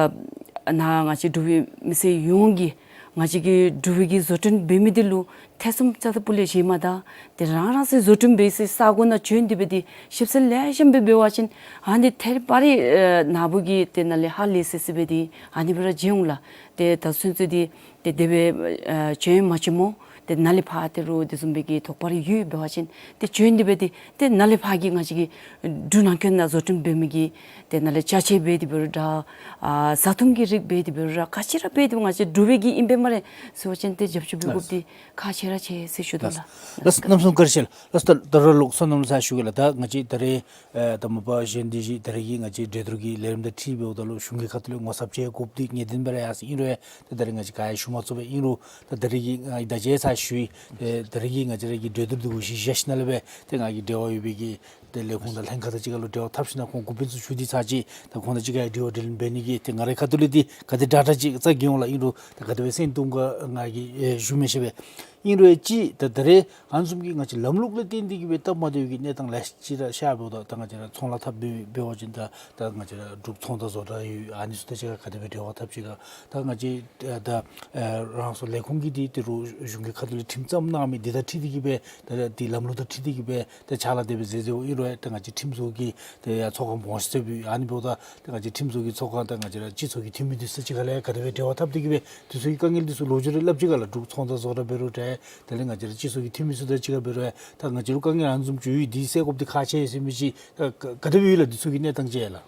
ནཱ་ང་བཅས་འབྲུག་པའི་མི་སེར་ཡོངས་ཀྱིས་ང་བཅས་ཀྱི་འབྲུག་པའི་གི་བཟོ་སྐྲུན་འབད་མི་འདི་ལུ་ཐེ་ཚོམ་རྩ་དང་སྤུ་ལས་བཞེས་མ་ད། ཏེ་རང་རང་སོའི་བཟོ་སྐྲུན་འབད་སའི་ས་གོ་ནང་བྱོན་ཏེ་འབད་དེ་ཞིབ་འཚོལ་ལེགས་ཤོམ་སྦེ་འབད་བ་ཅིན་ཨ་ནི་ཐད་རི་བ་རི་ཨེ་ནཱ་བུ་གིས་ཏེ་ནཱ་ལས་ཧ་ལས་སི་སི་འབད་དེ་ཨ་ནི་སྦེ་ར་མཇལ་འོང་ལགས། ཏེ་ད་ཚུན་ཚོད་འདི་ཏེ་དེ་སྦེ་ཨེ་བྱོན་མ་བྱོནམ་སྨོ། ཏེ་ ནཱ་ལས་ཕར་ཏེ་རུ་དེ་བཟུམ་སྦེ་གི་དོགས་པ་རེ་ཡོད་འབད་བ་ཅིན་ཏེ་བྱོན་ཏེ་སྦེ་ཏེ་ཏེ་ནཱ་ལས་ཕར་གྱི་ང་བཅས་ཀྱི་འབྲུག་ནང་འཁོད་ནང་བཟོ་སྐྲུན་འབད་མི་གི་ཏེ་ནཱ་ལས་ཅ་ཆས་འབད་དེ་འབད་རུང་འདྲ། ཨ་བཟའ་འཐུང་གི་རིགས་འབད་དེ་འབད་རུང་འདྲ། ག་ཅི་ར་འབད་དེ་ང་བཅས་འབྲུག་པའི་གི་ཨིན་པས་སྨ་རེ་ཟེར་བ་ཅིན་ཏེ་རྒྱབ་སྐྱོར་འབད་དགོཔ་འདི་ཁག་ཆེ་ར་ཆེ་ཟེར་ཞུ་དོ་ལགས། ལགས་སོ། གནམ་མེད་ས་མེད་བཀའ་དྲིན་ཆེ་ལགས། ལགས་སོ། ད་ད་རུང་ལོག་སོ་ནམ་ལུ་ས་ཞུ་གེ་ལགས། ད་ང་བཅས་ད་རེས་ཨེ་ད་མ་པ་གཞན་འདི་ཅིག་ད་རེས་ཀྱི་ང་བཅས་གྲོས་བསྡུར་གྱི་ལས་རིམ་དང་འཁྲིལ་འབདཝ་ད་ལུ་གཞུང་གི་ཁ་ཐུག་ལས་ངོ་ཚབ་ཅིག་དགོཔ་འདི་ངེས་བདེན་སྦེ་ར་ཡར་སོང་ཨིན་རུང་ད་ད་རེས་ང་བཅས་ག་ཡང་ཞུ་མ་ཚུགས་པས། ཨིན་རུང་ད་ད་རེས་ཀྱི་ང་ད་ཅི་ཚར་ཞུ་ཡི། ཨེ་ད་རེས་ཀྱི་ང་བཅས་ར་གི་གྲོས་བསྡུར་འདི་གུ་གཞི་བཞག་ཞིནམ་ལས་སྦེ་ཏེ་ང་གིས་འབྲེལ་བ་ཡོད་པའི་གི་ཏེ་ལས་ཁུངས་དང་ལྷན་ཁག་དང་གཅིག་ཁར་ལུ་འབྲེལ་བ་འཐབ་ཞིནམ་ཁོང་འགོ་དཔོན་ཚུ་ཞུ་སྟེ་ཚར་ཅིག་ད་ཁོང་དང་གཅིག་ཁར་འབྲེལ་བ་འབྲེལ་ལམ་འབད་ནི་གི་ཏེ་ང་རའི་ཁ་ཐུག་ལས་འདི་ག་དེ་དྲག་དྲག་ཅིག་རྩ་འགེངས་འོང་ལགས། ཨིན་རུང་ད་ག་དེ་སྦེ་སེང་བཏུབ་ག་ང་གིས་ཨེ་ཞུ་མི་ཤེས་པས། ཨིན་རུང་ཅིག་ད་ད་རེས་ཨ་ནི་བཟུམ་གྱི་ང་བཅས་ལམ་ལུགས་ལས་བརྟེན་ཏེ་གི་སྦེ་སྟབས་མ་བདེ་བའི་གི་གནས་སྟངས་ལེ་ཤ་ཅིག་ར་ཤར་འབདཝ་ད་ད་ང་བཅས་ར་ཚོང་ལཱ་འཐབ་འབད་འབད་བ་ཅིན་ད་ད་ང་བཅས་ར་འབྲུག་ཚོང་དང་བཟོ་གྲྭ་ཡོད། ཨ་ནི་ཚུ་དང་གཅིག་ཁར་ག་དེ་སྦེ་འབྲེལ་བ་འཐབ་ཅི་ག། ད་ང་བཅས་ད་ཨེ་རང་སོ་ལས་ཁུངས་ཀྱི་འདི་ཏེ་རུང་གཞུང་གི་ཁ་ཐུག་ལས་ཁྲིམས་བརྩམས་གནང་མི་འདི་དང་འཁྲིལ་ཏེ་གི་སྦེ་ད་འདི་ལམ་ལུགས་དང་འཁྲིལ་ཏེ་གི་སྦེ་ད་ཕྱག་ལཱ་དེ་སྦེ་མཛད་མཛདཔ་ཨིན་རུང་ད་ང་བཅས་ཁྲིམས་བཟོ་གི་ཏེ་ཡ་ཚོགས་ཁང་སྦོམ་ཅིག་བཙུགས་ཡོད། ཨ་ནི་འབདཝ་ད་ད་ང་བཅས་ཁྲིམས་བཟོ་གི་ཚོགས་ཁང་དང་ང་བཅས་ར་སྤྱི་ཚོགས་ཀྱི་འཐུས་མི་འདི་ཚུ་གཅིག་ཁར་ལས་ག་དེ་སྦེ་འབྲེལ་བ་འཐབ་སྟེ་གི་སྦེ་དེ་ཚུ་གི་དཀའ་ངལ་འདི་ཚུ་ལོག་ཅི་རེ་སླབ་ཅི་ག་ལགས། འབྲུག་ཚོང་དང་བཟོ་གྲྭ་འབད་རུང་འདྲ། དེ་ལས་ང་བཅས་ར་སྤྱི་ཚོགས་ཀྱི་འཐུས་མི་ཚུ་དང་གཅིག་ཁར་འབད་རུང་ད་ང་བཅས་ར་དཀའ་ངལ་ཨ་ནི་བཟུམ་ཅིག་ཡོད། འདི་སེལ་དགོཔ་འདི་ཁག་ཆེ་ཟེར་མི་ཅིག་ད་ག་ག་དེ་སྦེ་ཡོད་ལགས། འདི་ཚུ་གི་གནས་སྟངས་ཅིག་ལགས།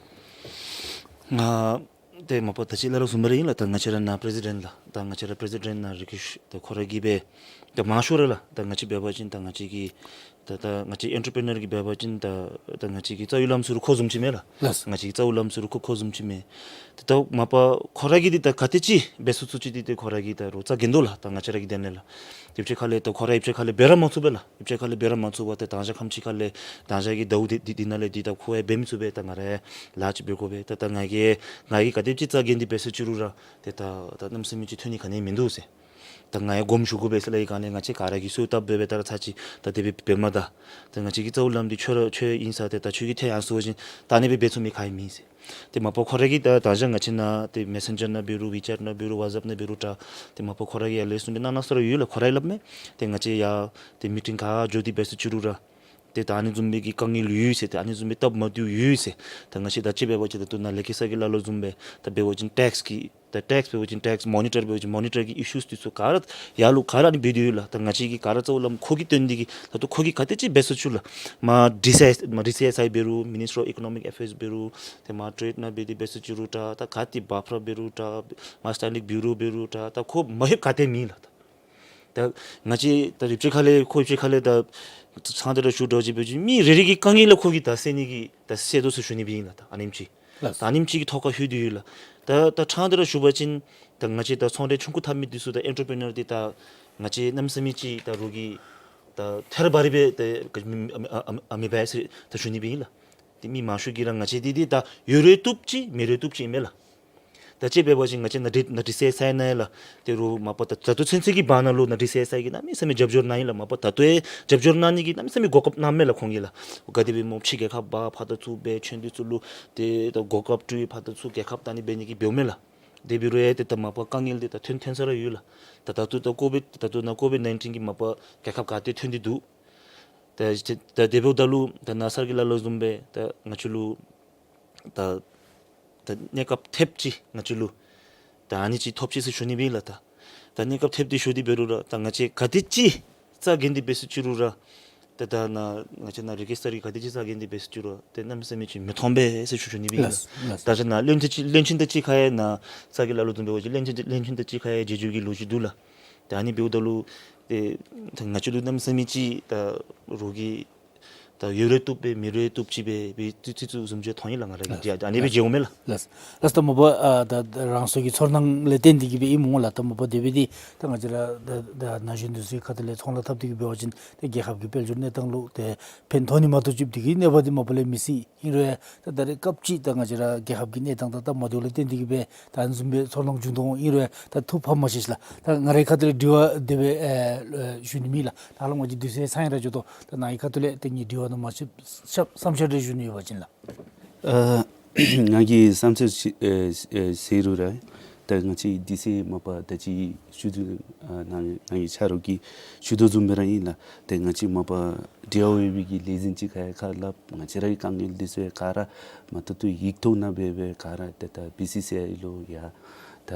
ང་ཏེ་མ་པ་ད་ཅི་ལགས་ལགས་བཟུམ་སྦེ་ར་ཨིན་ལགས། ད་ང་བཅས་ར་ནཱ་པི་རེ་སི་ཌེནཊ་ལགས། ད་ང་བཅས་ར་པི་རེ་སི་ཌེནཊ་ནཱ་རི་ཀེ་ཤ་ད་ཁོ་ར་གིས་སྦེ་ད་མང་ཤོས་ར་ལགས། ད་ང་བཅས་འབད་བ་ཅིན་ད་ང་བཅས་ཀྱི་ད་ད་ང་བཅས་ཨེན་ཊར་པི་རི་ནར་གྱི་འབད་བ་ཅིན་ད་ད་ང་བཅས་ཀྱི་རྩ་བའི་བླམ་ཟེར་རུང་ཁོ་བཟུམ་ཅིག་མས་ལགས། ལགས། ང་བཅས་ཀྱི་རྩ་བའི་བླམ་ཟེར་རུང་ཁོ་ཁོ་བཟུམ་ཅིག་མས། ཏེ་ད་མ་པ་ཁོ་ར་གིས་འདི་ད་ག་དེ་ཅིག་འབད་ཚུགས་ཚུགས་ཅིག་འདི་ཏེ་ཁོ་ར་གིས་ད་རུང་རྩ་འགེངས་དོ་ལགས། ད་ང་བཅས་ར་གི་དོན་ལས་ལགས། ཨི་ཕྱི་ཁ་ལས་ད་ཁོ་ར་ཨི་ཕྱི་ཁ་ལས་འབད་ར་མ་ཚུགས་པས་ལགས། ཨི་ཕྱི་ཁ་ལས་འབད་ར་མ་ཚུགས་པར་ཏེ་ད་ང་བཅས་ཁམས་ཕྱི་ཁ་ལས་ད་ང་བཅས་ཀྱི་ཟླཝ་འདི་འདི་ནང་ལས་འདི་ད་ཁོ་ཡང་འབད་མི་ཚུགས་པས། ད་ང་ར་ལཱ་ཅིག་འབད་དགོ་པས། ད་ད་ང་གིས་ང་གིས་ག་དེ་ཅིག་རྩ་འགེངས་ཏེ་འབད་ཟེར་ཅི་རུང་ར་ཏེ་ད་ད་གནམ་མེད་ས་མེད་ཅིག་ཐོན་ནི་ག་ནི་ཡང་མིན་འདུག་ཟེར། ད་ང་ཡང་དགོངསམ་ཞུ་དགོ་པས་ཟེར་སླབ་ཡི། ག་ནི་ང་བཅས་ག་ར་གིས་གསོལཝ་བཏབ་འབད་འབད་ད་ར་ཚར་ཅིག་ད་དེ་སྦེ་འབདཝ་མས། ད་ད་ང་བཅས་ཀྱི་རྩ་བའི་བླམ་འདི་ཁྱོད་ར་ཁྱོད་ཨིན་ས་ཏེ་ད་ཁྱོད་ཀྱིས་ཏེ་ཡང་ཟེར་བ་ཅིན་ད་ཨ་ནི་སྦེ་འབད་ཚུགས་མི་ག་ཡང་མེད་ཟེར། ཏེ་མ་པ་ཁོ་ར་གིས་ད་ད་ཅི་ང་བཅས་ནཱ་ཏེ་མེ་སེན་ཇར་ནང་འབད་རུང་ཝི་ཅེཊ་ནང་འབད་རུང་ཝཊས་ཨེཔ་ནང་འབད་རུང་འདྲ། ཏེ་མ་པ་ཁོ་ར་གིས་ཡར་ལས་གསུང་འདི་གནང་གནང་ས་ར་ཡོད་ལགས། ཁོ་ར་གིས་སླབ་མས། ཏེ་ང་བཅས་ཡར་ཏེ་མི་ཊིང་ག་འགྱོ་སྟེ་འབད་ཟེར་ཅི་རུང་ར་ཏེ་ད་ཨ་ནི་བཟུམ་མའི་གི་དཀའ་ངལ་ཡོད་ཟེར། ཏེ་ཨ་ནི་བཟུམ་མའི་སྟབས་མ་བདེཝ་ཡོད་ཟེར། ད་ང་བཅས་ད་ཅི་འབད་བ་ཅིན་ད་ལྟོ་ནཱ་ལས་ཀྱི་ས་གི་ལ་ལོ་བཟུམ་སྦེ་ད་འབད་བ་ཅིན་ཊེགསི་གི་ད་ཊེགསི་འབད་བ་ཅིན་ཊེགསི་མོ་ནི་ཊར་འབད་བ་ཅིན་མོ་ནི་ཊར་གྱི་ཨི་ཤུས་འདི་ཚུ་ག་ར་ཡར་ལུ་ག་ར་ཨ་ནི་འབད་དེ་ཡོད་ལགས། ད་ང་བཅས་ཀྱི་ག་ར་རྩ་བའི་བླམ་ཁོ་གི་དོན་འདི་གིས་ད་ལྟོ་ཁོ་གིས་ག་དེ་ཅིག་འབད་ཟེར་ཅི་རུང་ལགས། མར་ཌི་སི་ཨའི་མར་ཌི་སི་ཨེསི་ཨའི་འབད་རུང་མི་ནིསི་ཊི་རི་ཨོཕ་ཨི་ཀོ་ནོ་མིག་ཨེ་ཕེརསི་འབད་རུང་ཏེ་མར་ཊེཌ་ནང་འབད་དེ་འབད་ཟེར་ཅི་རུང་འདྲ། ད་ག་ཏེ་བཱཕ་ར་འབད་རུང་འདྲ། མར་སི་ཊེན་ཌིང་བྷི་རོ་འབད་རུང་འདྲ། ད་ཁོ་མ་ལྷོདཔ་ག་ཏེ་མེད་ལགས། ད་ད་ང་བཅས་ད་ཨི་ཕྱི་ཁ་ལས་ཁོ་ཨི་ཕྱི་ཁ་ལས་ད་ཚང་ཏེ་ར་ཞུ་འདྲཝ་ཅིག་འབད་བ་ཅིན་མི་རེ་རེ་གི་དཀའ་ངལ་ལུ་ཁོ་གིས་ད་སེལ་ནི་གི་ད་སེལ་དོ་ཟེར་ཞུ་ནི་སྦེ་ཨིན་ལགས། ད་ཨ་ནེམ་ཅིག་ལགས། ད་ཨ་ནེམ་ཅིག་གི་ཐོག་ཁར་ལྷོད་དེ་ཡོད་ལགས། ད་ད་ཕྲང་སྟེ་ར་ཞུ་བ་ཅིན་ད་ང་བཅས་ད་ཚོང་འབྲེལ་ཆུང་ཀུ་འཐབ་མི་འདི་ཚུ་ད་ཨེན་ཊར་པི་རི་ནར་འདི་ད་ང་བཅས་གནམ་མེད་ས་མེད་ཅིག་ད་རོགས་ཀྱིས་ད་ཐལ་བ་རི་སྦེ་ད་མི་ཨ་མི་ཨ་མི་འབད་ཟེར་ད་ཞུ་ནི་སྦེ་ཨིན་ལགས། ཏེ་མི་མང་ཤོས་ཀྱིས་ར་ང་བཅས་འདི་འདི་ད་ཡོད་རུང་བཏུབ་ཅིག་མེད་རུང་བཏུབ་ཅིག་ཨིན་མས་ལགས། ད་ཅི་འབད་བ་ཅིན་ང་བཅས་ནཱ་ཌི་ནཱ་ཌི་སི་ཨེསི་ཨའི་ནང་ཡང་ལགས། ཏེ་རོགས་མ་པ་ད་ད་ལྟོ་ཚུན་ཚོད་ཀྱི་བར་ན་ལུ་ནཱ་ཌི་སི་ཨེསི་ཨའི་གིས་གནམ་མེད་ས་མེད་རྒྱབ་སྐྱོར་གནང་ཡི་ལགས། མ་པ་ད་ལྟོ་ཡང་རྒྱབ་སྐྱོར་གནང་ནི་གི་གནམ་མེད་ས་མེད་གོ་སྐབས་གནངམ་མས་ལགས་ཁོང་གིས་ལགས། ག་དེ་སྦེ་སྨོ་ཕྱི་རྒྱལ་ཁབ་འབག་ཕར་དང་ཚུར་འབད་ཁྱོད་འདི་ཚུ་ལུ་ཏེ་ད་གོ་སྐབས་སྤྲོད་ཕར་དང་ཚུར་རྒྱལ་ཁབ་བལྟ་ནི་འབད་ནི་གི་འབདཝ་མས་ལགས། དེ་འབད་རུང་ཡང་ཏེ་ད་མ་པ་དཀའ་ངལ་འདི་ད་ཐོན་ཐོན་ས་ར་ཡོད་ལགས། ད་ད་ལྟོ་ད་ཀོ་བིཌ་ད་ལྟོ་ནཱ་ཀོ་བིཌ་ནའིན་ཊིན་གྱིས་མ་པ་རྒྱལ་ཁབ་ག་ཏེ་ཐོན་ཏེ་འདུག། ད་ད་དེ་འབདཝ་ད་ལུ་ད་ནཱ་སར་གྱིས་སླབ་དོ་བཟུམ་སྦེ་ད་ང་བཅས་ལུ་ད་ད་གནས་སྐབས་ཐེབས་ཅིག་ང་བཅས་ལུ་ད་ཨ་ནི་ཅིག་ཐོབ་ཅི་ཟེར་ཞུ་ནི་སྦེ་ཨིན་ལགས། ད་ད་གནས་སྐབས་ཐེབས་འདི་ཞུ་སྟེ་འབད་རུང་ར་ད་ང་བཅས་ག་དེ་ཅིག་རྩ་འགེངས་ཏེ་འབད་ཟེར་ཅི་རུང་ར་ད་ད་ནཱ་ང་བཅས་ནཱ་རི་ཀེ་སི་ཊར་གྱིས་ག་དེ་ཅིག་རྩ་འགེངས་ཏེ་འབད་ཟེར་ཅི་རུང་ར་ཏེ་གནམ་མེད་ས་མེད་ཅིག་མི་མཐོང་པས་ཟེར་ཞུ་ཞུ་ནི་སྦེ་ཨིན་ལགས། ལགས་ལགས། ད་ཅི་ནཱ་བློན་ཆེན་ཅིག་བློན་ཆེན་དང་གཅིག་ཁར་ཡང་ནཱ་ས་གི་ལ་ལུ་དུམ་འབད་བ་ཅིན་བློན་ཆེན་བློན་ཆེན་དང་གཅིག་ཁར་ཡང་མཇལ་འཇུག་གི་ལོ་རྒྱུས་འདུག་ལགས། ད་ཨ་ནི་འབདཝ་ད་ལུ་ཏེ་ད་ང་བཅས་ལུ་གནམ་མེད་ས་མེད་ཅིག་ད་རོགས་ཀྱིས་ད་ཡོད་རུང་བཏུབ་པས་མེད་རུང་བཏུབ་ཅིག་སྦེ་སྦེ་ཏེ་ཏེ་ཚུ་བཟུམ་ཅིག་མཐོང་ཡི་ལགས། ང་ར་གིས་ལགས་ཏེ་ཨ་ནི་སྦེ་ལགས་མཇལཝ་མས་ལགས། ལགས། ལགས་ད་མ་པ་ཨ་ད་ད་རང་སོའི་གི་ཚོར་སྣང་ལས་བརྟེན་ཏེ་གི་སྦེ་ཨིནམ་འོང་ལགས། ད་མ་པ་དེ་སྦེ་འདི་ད་ང་བཅས་ར་ད་ད་ན་གཞོན་འདི་ཚུ་གི་ཁ་ཐུག་ལས་ཚོང་ལཱ་འཐབ་སྟེ་གི་འབད་བ་ཅིན་ཏེ་རྒྱལ་ཁབ་ཀྱི་དཔལ་འབྱོར་གནས་སྟངས་ལུ་ཏེ་ཕན་ཐོགས་ནི་མ་གཏོགས་ཅིག་འདི་གི་གནོད་པ་འདི་མ་པ་ལས་མི་སྲིད། ཨིན་རུང་ཡང་ད་ད་རེས་སྐབས་ཅིག་ད་ང་བཅས་ར་རྒྱལ་ཁབ་ཀྱི་གནས་སྟངས་དང་སྟབས་མ་བདེཝ་ལས་བརྟེན་ཏེ་གི་སྦེ་ད་ཨ་ནི་བཟུམ་སྦེ་ཚོར་སྣང་བྱུང་དོ་འོང་། ཨིན་རུང་ཡང་ད་ཐུགས་ཕམ་མ་བྱེད་ཤིག་ལགས། ད་ང་རའི་ཁ་ཐུག་ལས་དྲི་བ་དེ་སྦེ་ཨེ་ཨེ་ཞུ་ནི་མེད་ལགས། ད་ཧ་ལམ་ང་བཅས་དུས་ཚོད་ཚང་ཡི་ར་འགྱོ་དོ། ད་ནཱ་གི་ཁ་ཐུག་ལས་ཏེ་ངེའི་དྲི་བ་ནང་མ་ཞིབ་ཞིབ་བསམ་འཆར་རེ་ཞུ་ནི་ཡོད་པ་ཅིན་ལགས། ཨ་ང་གི་བསམ་འཆར་ཅིག་ཨེ་ཨེ་ཟེར་རུང་ར་ད་ང་བཅས་དུས་ཚོད་མ་པ་ད་ཅི་ཞུ་དོ་ཨ་ནཱ་ནཱ་གི་ཆ་རོགས་ཀྱིས་ཞུ་དོ་བཟུམ་སྦེ་ར་ཨིན་ལགས། ཏེ་ང་བཅས་མ་པ་འབྲེལ་བ་ཡོད་པའི་གི་ལས་འཛིན་ཅིག་ཁར་ཡང་ཁ་སླབ། ང་བཅས་ར་གི་དཀའ་ངལ་འདི་ཚུ་ཡང་ག་ར་མ་ཐུབ་ཐུབ་ཡིག་ཐོག་ནང་སྦེ་སྦེ་ག་ར་ཏེ་ད་བི་སི་སི་ཨའི་ལུ་ཡང་ ད་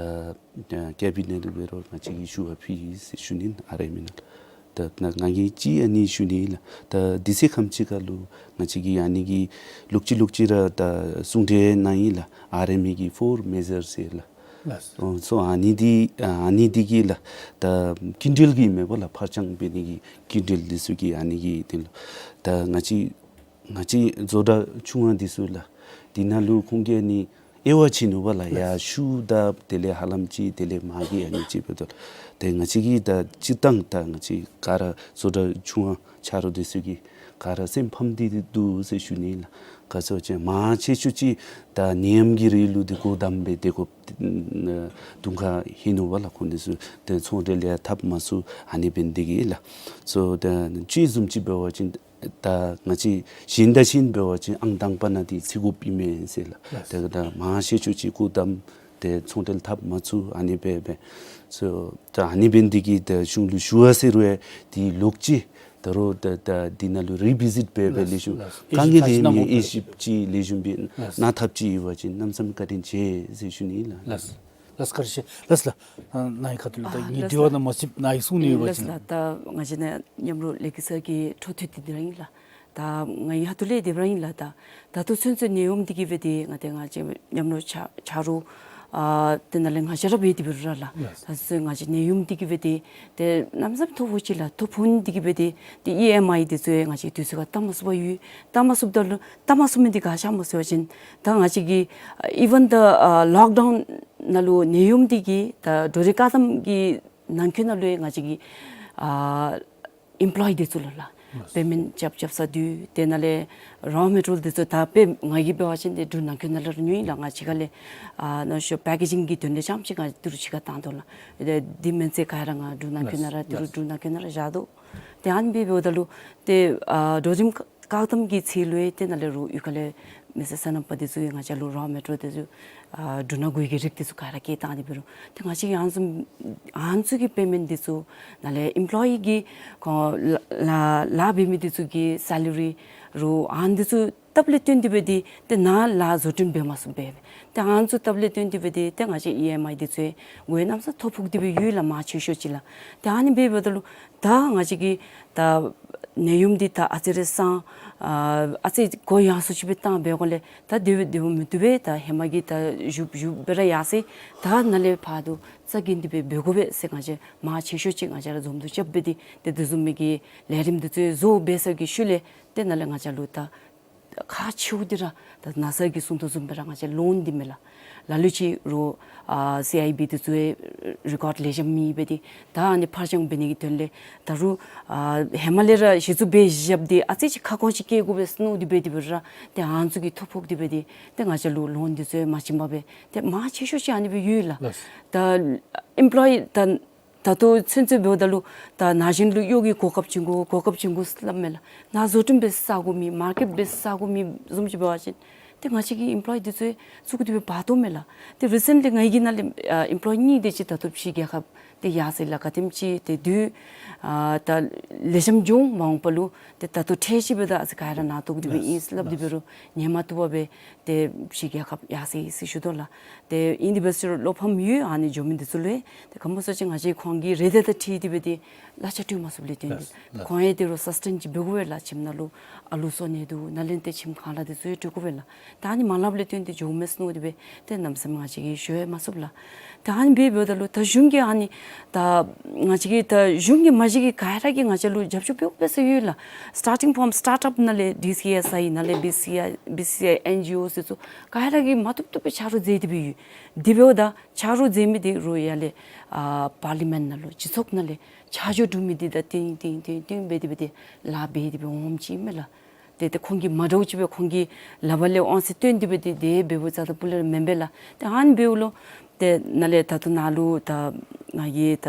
ཨ་ཀེ་བི་ནེཊ་འབད་རུང་ང་བཅས་ཀྱིས་ཞུ་བ་ཕུལ་ཡི་ཟེར་ཞུ་ནི་ཨིན་ཨར་ཨེམ་ཨེ་ནང་། ད་ང་གིས་ཅིག་ཨ་ནི་ཞུ་ནི་ལགས། ད་དུས་ཚོད་ཁམ་ཅིག་ཁར་ལུ་ང་བཅས་ཀྱིས་ཨ་ནི་གི་ལོག་ཅི་ལོག་ཅི་ར་ད་གསུང་གྲོས་གནང་ཡི་ལགས། ཨར་ཨེམ་ཨེ་གི་ཕོར་མེ་ཇར་ཟེར་ལགས། ལགས། ཨོ་སོ་ཨ་ནི་འདི་ཨ་ནི་འདི་གིས་ལགས་ད་སྐྱིན་འགྲུལ་གྱི་མེན་པ་ལགས་ཕར་འགྱངས་འབད་ནི་གི་སྐྱིན་འགྲུལ་འདི་ཚུ་གི་ཨ་ནི་གི་དོན་ལུ་ད་ང་བཅས་ང་བཅས་བཟོ་གྲྭ་ཆུང་བ་འདི་ཚུ་ལགས་འདི་ནང་ལུ་ཁོང་གིས་ཨ་ནི་དབྱེ་བ་ཕྱེ་ནུག་པ་ལགས། ཡར་ཤུགས་དང་དེ་ལས་ཧ་ལམ་ཅིག་དེ་ལས་མར་གྱི་ཨ་ནི་ཅིག་འབདཝ་ད་ཏེ་ང་བཅས་ཀྱིས་ད་སྤྱིར་བཏང་ད་ང་བཅས་ག་ར་བཟོ་གྲྭ་ཆུང་བ་ཆ་རོགས་འདི་ཚུ་གིས་ག་ར་སེམས་ཕམ་སྟེ་འདུག་ཟེར་ཞུ་ནི་ལགས། ག་ཅི་ཟེར་བ་ཅིན་མང་ཆེ་ཤོས་ཅིག་ད་ནད་ཡམས་ཀྱི་རིང་ལུ་འདི་སྒོ་བསྡམས་སྦེ་སྡོད་དགོཔ་དུང་ཁ་ཧེ་ནུག་པ་ལགས། ཁོང་འདི་ཚུ་ཏེ་ཚོང་འབྲེལ་ཡང་འཐབ་མ་ཚུགས། ཨ་ནི་འབད་ནི་འདི་གིས་ལགས་སོ་ད་ཅི་བཟུམ་ཅིག་འབད་བ་ཅིན་ད་ང་བཅས་གཞན་དང་གཞན་འབད་བ་ཅིན་ཨང་དང་པ་ནང་འདི་ཚུད་དགོཔ་ཨིན་མས་ཟེར་ལགས། ལགས། ཏེ་ད་མང་ཆེ་ཤོས་ཅིག་སྒོ་བསྡམས་ཏེ་ཚོང་འབྲེལ་འཐབ་མ་ཚུགས། ཨ་ནི་སྦེ་འབད་སོ་ད་ཨ་ནི་འབད་ནི་འདི་གིས་ད་གཞུང་ལུ་ཞུ་བ་ཟེར་རུང་འདི་ལོག་ཅི་ད་རུང་ད་ད་འདི་ནང་ལུ་རི་བི་ཟིཊ་འབད་འབད་ལེགས་ཤོམ་ལགས། དཀའ་ངལ་ཨེ་ཤེས་ཨིན་མས། ཨེ་ཤེས་ཅིག་ལེགས་ཤོམ་སྦེ་ལགས། གནང་ཐབས་ཅིག་ཡོད་པ་ཅིན་གནམ་མེད་ས་མེད་བཀའ་དྲིན་ཆེ་ཟེར་ཞུ་ནི་ལགས། ལགས། ལགས་བཀའ་དྲིན་ཆེ། ལགས་ལགས། ཨ་ནཱ་གི་ཁ་ཐུག་ལུ་ད་ཨ་ངེའི་ལགས་དྲི་བ་ལགས། ནང་མ་ཚུད་ནཱ་གིས་གསུང་ནི་ཡོད་པ་ཅིན། ལགས་ལགས། ད་ང་བཅས་ནཱ་མཉམ་རོགས་ལེགས་སྐྱིད་སར་གྱི་འཕྲོ་མཐུད་དེ་འདི་ར་ཨིན་ལགས། ད་ང་ཡང་ཧ་ཏུ་ལས་དེ་སྦེ་ར་ཨིན་ལགས། ད་ད་ལྟོ་ཚུན་ཚོད་ནད་ཡམས་འདི་གིས་འབད་དེ་ང་ཏེ་ང་བཅས་མཉམ་རོགས་ཆ་ཆ་རོགས་ཨ་དེ་ནང་ལས་ང་བཅས་ར་འབད་དེ་འབད་རུང་ར་ལགས། ལགས། ད་ཚུན་ང་བཅས་ནད་ཡམས་འདི་གིས་འབད་དེ་ཏེ་གནམ་མེད་ས་མེད་ཐོ་ཕོག་ཅི་ལགས། ཐོ་ཕོག་ནི་འདི་གིས་འབད་དེ་ཏེ་ཨི་ཨེམ་ཨའི་འདི་ཚུ་ཡང་ང་བཅས་དུས་ཚོད་ཁར་བཏབ་མ་ཚུགས་པར་ཡོད། བཏབ་མ་ཚུགསཔ་ད་ལུ་བཏབ་མ་ཚུགས་མི་འདི་ག་ཅི་སྨོ་ཟེར་བ་ཅིན་ད་ང་བཅས་ཀྱི་ཨ་ཨི་ཝན་ད་ཨ་ལོག་ཌའུན་ནང་ལུ་ནད་ཡམས་འདི་གིས་ད་འགྲོ་འགྲུལ་བཀག་དམ་གྱི་ནང་འཁོད་ནང་ལུ་ཡང་ང་བཅས་ཀྱི་ཨ་ཨེམ་པོ་ལོ་ཡི་འདི་ཚུ་ལུ་ལགས། ལགས། པེ་མེནཊ་རྐྱབ་རྐྱབ་ས་འདུག། དེ་ནང་ལས་རོ་མེ་ཊི་རི་ཡལ་འདི་ཚུ་ད་དཔེ་ང་གིས་འབད་བ་ཅིན་ཏེ་འབྲུག་ནང་འཁོད་ནང་ལས་ར་ཉོ་ཡི་ལགས། ང་ཕྱི་ཁ་ལས་ཨ་ནཱ་ཤོ་པེ་ཀེ་ཇིང་གི་དོན་ལས་རྐྱངམ་ཅིག་ང་ཏི་རུ་ཕྱི་ཁར་བཏང་དོ་ལགས། ཏེ་འདི་མེན་ཚེ་ག་ར་ང་འབྲུག་ནང་འཁོད་ནང་ར་ལགས། ཏི་རུ་ལགས། འབྲུག་ནང་འཁོད་ནང་ར་བཞག་དོ། ཏེ་ཨ་ནི་འབད་འབདཝ་ད་ལུ་ཏེ་ཨ་འགྲོ་འགྲུལ་བཀག་དམ་གྱི་ཚེ་ལུ་ཡང་དེ་ནང་ལས་རུང་གཡུས་ཁ་ལས་མི་སེར་སོ་ནམ་པ་འདི་ཚུ་ཡང་ང་བཅས་ལུ་རོ་མེ་ཊི་རི་ཡལ་འདི་ཚུ་ཨ་འབྲུ་སྣ་དགོས་ཀྱི་རིགས་འདི་ཚུ་ག་ར་བསྐྱལ་བཏང་སྟེ་འབད་རུང་ཏེ་ང་བཅས་ཀྱིས་ཨ་ནི་ཚུ་ཨ་ནི་ཚུ་གི་པེ་མེནཊ་འདི་ཚུ་ནང་ལས་ཨེམ་པོ་ལོ་ཡི་གི་ཁོང་ལཱ་ལཱ་ལཱ་འབད་མི་འདི་ཚུ་གི་སེ་ལ་རི་རུང་ཨ་ནི་འདི་ཚུ་སྟབས་ལས་བརྟེན་ཏེ་འབད་དེ་ཏེ་ནཱ་ལཱ་བཟོ་སྐྲུན་འབད་མ་ཚུགས་པས། ཏེ་ཨ་ནི་ཚུ་སྟབས་ལས་བརྟེན་ཏེ་འབད་དེ་ཏེ་ང་བཅས་ཨི་ཨེམ་ཨའི་འདི་ཚུ་ཡང་གནམ་མེད་ས་མེད་ཐོ་ཕོག་སྟེ་འབད་ཡོད་ལགས། མང་ཆེ་ཤོས་ཅིག་ལགས། ཏེ་ཨ་ནི་འབད་འབདཝ་ད་ལུ་ད་ང་བཅས་ཀྱི་ད་ནད་ཡམས་འདི་ད་ཨ་ཙི་རེ་སང་ཨ་ཨ་ཙི་གུ་ཡངས་སུ་ཅིག་སྦེ་བཏང་འབད་དགོཔ་ལས་ད་དེ་སྦེ་དེ་སྦེ་མི་བཏུབ་པས། ད་ཧེ་མ་གི་ད་བཞུགས་བཞུགས་སྦེ་ར་ཡར་སོང་། ད་ནཱ་ལས་ཕར་དུ་རྩ་འགེངས་ཏེ་འབད་འབད་དགོ་པས་ཟེར་ང་བཅས་མང་ཆེ་ཤོས་ཅིག་ང་བཅས་ར་འཛོམས་འདུ་རྐྱབ་སྦེ་དེ་ཏེ་དེ་བཟུམ་མའི་གི་ལས་རིམ་འདི་ཚུ་བཟོ་འབད་ཚར་གྱི་ཤུལ་ལས་ཏེ་ནཱ་ལས་ང་བཅས་ལུ་ད་ཁག་ཆེཝ་འདི་ར་ད་ནཱ་ས་གིས་གསུང་དོ་བཟུམ་སྦེ་ར་ང་བཅས་ལོན་འདི་མས་ལགས། ལ་ལུ་ཅིག་རུང་ཨ་སི་ཨའི་བི་འདི་ཚུ་ཡང་རི་ཀོཌ་ལེགས་ཤོམ་མེད་པས། ཏེ་ད་ཨ་ནི་ཕར་འགྱངས་འབད་ནི་གི་དོན་ལས་ད་རུང་ཨ་ཧེ་མ་ལས་ར་གཞི་བཙུགས་འབད་བཞགཔ་འདི་ཨ་ཙི་ཅིག་ཁ་སྐོང་ཅིག་བཀལ་དགོ་པས་མནོ་སྟེ་འབད་དེ་འབད་རུང་ར་ཏེ་ཨ་ནི་ཚུ་གིས་ཐོ་ཕོག་སྟེ་འབད་དེ་ཏེ་ང་བཅས་ལུ་ལོན་འདི་ཚུ་ཡང་མ་བྱིན་པར་སྦེ་ཏེ་མང་ཆེ་ཤོས་ཅིག་ཨ་ནི་སྦེ་ཡོད་ལགས། ལགས། ད་ཨེམ་པོ་ལོ་ཡི་ད་ད་ལྟོ་ཚུན་ཚོད་འབདཝ་ད་ལུ་ད་ན་གཞོན་ལུ་གཡོག་གི་གོ་སྐབས་བྱིན་དགོ་གོ་སྐབས་བྱིན་དགོ་སླབ་མས་ལགས། ནཱ་བཟོ་སྐྲུན་འབད་ས་གོ་མེད། མར་ཀེཊ་འབད་ས་གོ་མེད་བཟུམ་ཅིག་འབད་བ་ཅིན་ཏེ་ང་བཅས་ཀྱི་ཨེམ་པོ་ལོ་ཡི་འདི་ཚུ་ཚུར་འགྱོ་སྟེ་འབད་འབད་དོ་མས་ལགས། ཏེ་རི་སེནཊ་ལི་ང་གིས་ནཱ་ལས་ཨ་ཨེམ་པོ་ལོ་ཡི་གཉིས་དེ་ཅིག་ད་ལྟོ་ཕྱི་རྒྱལ་ཁབ་ཏེ་ཡར་སོ་ཡི་ལགས། ག་དེམ་ཅིག་ཏེ་དུས་ཨ་ད་ལེགས་ཤོམ་བྱུང་མ་འོངས་པ་ལུ་ཏེ་ད་ལྟོ་ཁྲལ་ཅིག་འབདཝ་ད་ཨ་ཙི་ག་ར་ནཱ་བཏོག་སྟེ་འབད་ཨིན་ཟེར་སླབ་སྟེ་འབད་རུང་ཉན་མ་བཏུབ་པར་སྦེ་ཏེ་ཕྱི་རྒྱལ་ཁབ་ཡར་སོ་ཡི་ཟེར་ཞུ་དོ་ལགས། ཏེ་ཨིན་དེ་འབད་ཟེར་རུང་བློ་ཕམ་ཡོད་ཨ་ནི་འགྱོ་མི་འདི་ཚུ་ལུ། ཏེ་ག་མོ་ཟེར་བ་ཅིན་ང་བཅས་ཁོང་གི་རེ་འདོད་དང་འཁྲིལ་ཏེ་འབད་དེ་གླ་ཆ་སྤྲོད་མ་ཚུགསཔ་ལས་བརྟེན་ཏེ། ལགས། ཁོང་ཡང་ཏེ་རུང་སཱས་ཊེན་ཅིག་འབད་དགོ་པས་ལགས། ཁྱིམ་ནང་ལུ་ཨ་ལུ་གསོ་ནི་འདུག། ནཱ་ལས་ཏེ་ཁྱིམ་ཁང་གླ་འདི་ཚུ་ཡང་སྤྲོད་དགོ་པས་ལགས། ད་ཨ་ནི་མ་ལྷབ་ལས་བརྟེན་ཏེ་འགྱོཝ་མས་མནོ་སྟེ་འབད་ཏེ་གནམ་མེད་ས་མེད་ང་བཅས་ཀྱིས་ཞུ་ཡང་མ་ཚུགས་ལགས། ད་ཨ་ནི་འབད་འབདཝ་ད་ལུ་ད་གཞུང་གིས་ཨ་ནི་ད་ང་བཅས་ཀྱི་ད་གཞུང་གིས་མ་གཞི་གི་ག་ར་གིས་ང་བཅས་ལུ་རྒྱབ་སྐྱོར་འབད་འབད་ས་ཡོད་ལགས། སི་ཊར་ཊིང་ཕོམ་སི་ཊར་ཊབ་ནང་ལས་ཌི་སི་ཨེསི་ཨའི་ནང་ལས་བི་སི་ཨའི་བི་སི་ཨའི་ཨེན་ཇི་ཨོ་འདི་ཚུ་ག་ར་གིས་མ་བཏུབ་བཏུབ་སྦེ་ཆ་རོགས་མཛད་དེ་འབད་ཡོད། དེ་འབདཝ་ད་ཆ་རོགས་མཛད་མི་འདི་རུང་ཡར་ལས་ཨ་པར་ལི་མེནཊ་ནང་ལུ་སྤྱི་ཚོགས་ནང་ལས་ཆ་འཇོག་གྲུབ་མི་འདི་ད་ཏིང་ཏིང་ཏིང་ཏིང་འབད་དེ་འབད་དེ་ལཱ་འབད་དེ་འབད་འོངམ་ཅིག་མས་ལགས། ཏེ་ཏེ་ཁོང་གིས་མ་འདྲཝ་ཅིག་སྦེ་ཁོང་གི་ལག་པར་ལས་དབང་ཚད་བཏོན་ཏེ་འབད་དེ་དེ་འབདཝ་རྩ་དང་སྤུ་ལས་ར་མེན་པས་ལགས། ཏེ་ཨ་ནི་འབདཝ་ལུ་ཏེ་ནཱ་ལས་ད་ལྟོ་ནཱ་ལུ་ད་ང་གིས་ད་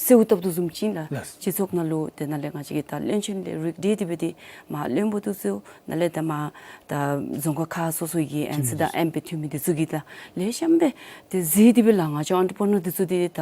གསོལཝ་བཏབ་དོ་བཟུམ་ཅིག་ལགས། ལགས། སྤྱི་ཚོགས་ནང་ལུ་ཏེ་ནཱ་ལས་ང་བཅས་ཀྱི་ད་བློན་ཆེན་ལས་རིགས་སྒྲེ་སྟེ་འབད་དེ་མར་བློན་པོ་འདི་ཚུ་ནཱ་ལས་ད་མར་ད་རྫོང་ཁག་ཁག་སོ་སོ་གི་ཨེན་སི་དང་ཨེམ་པི་འཐུས་མི་འདི་ཚུ་གིས་ད་ལེགས་ཤོམ་སྦེ་ཏེ་གཟིགས་ཏེ་འབད་ལགས། ང་བཅས་ཨེན་ཊར་པི་རི་ནར་འདི་ཚུ་འདི་ད་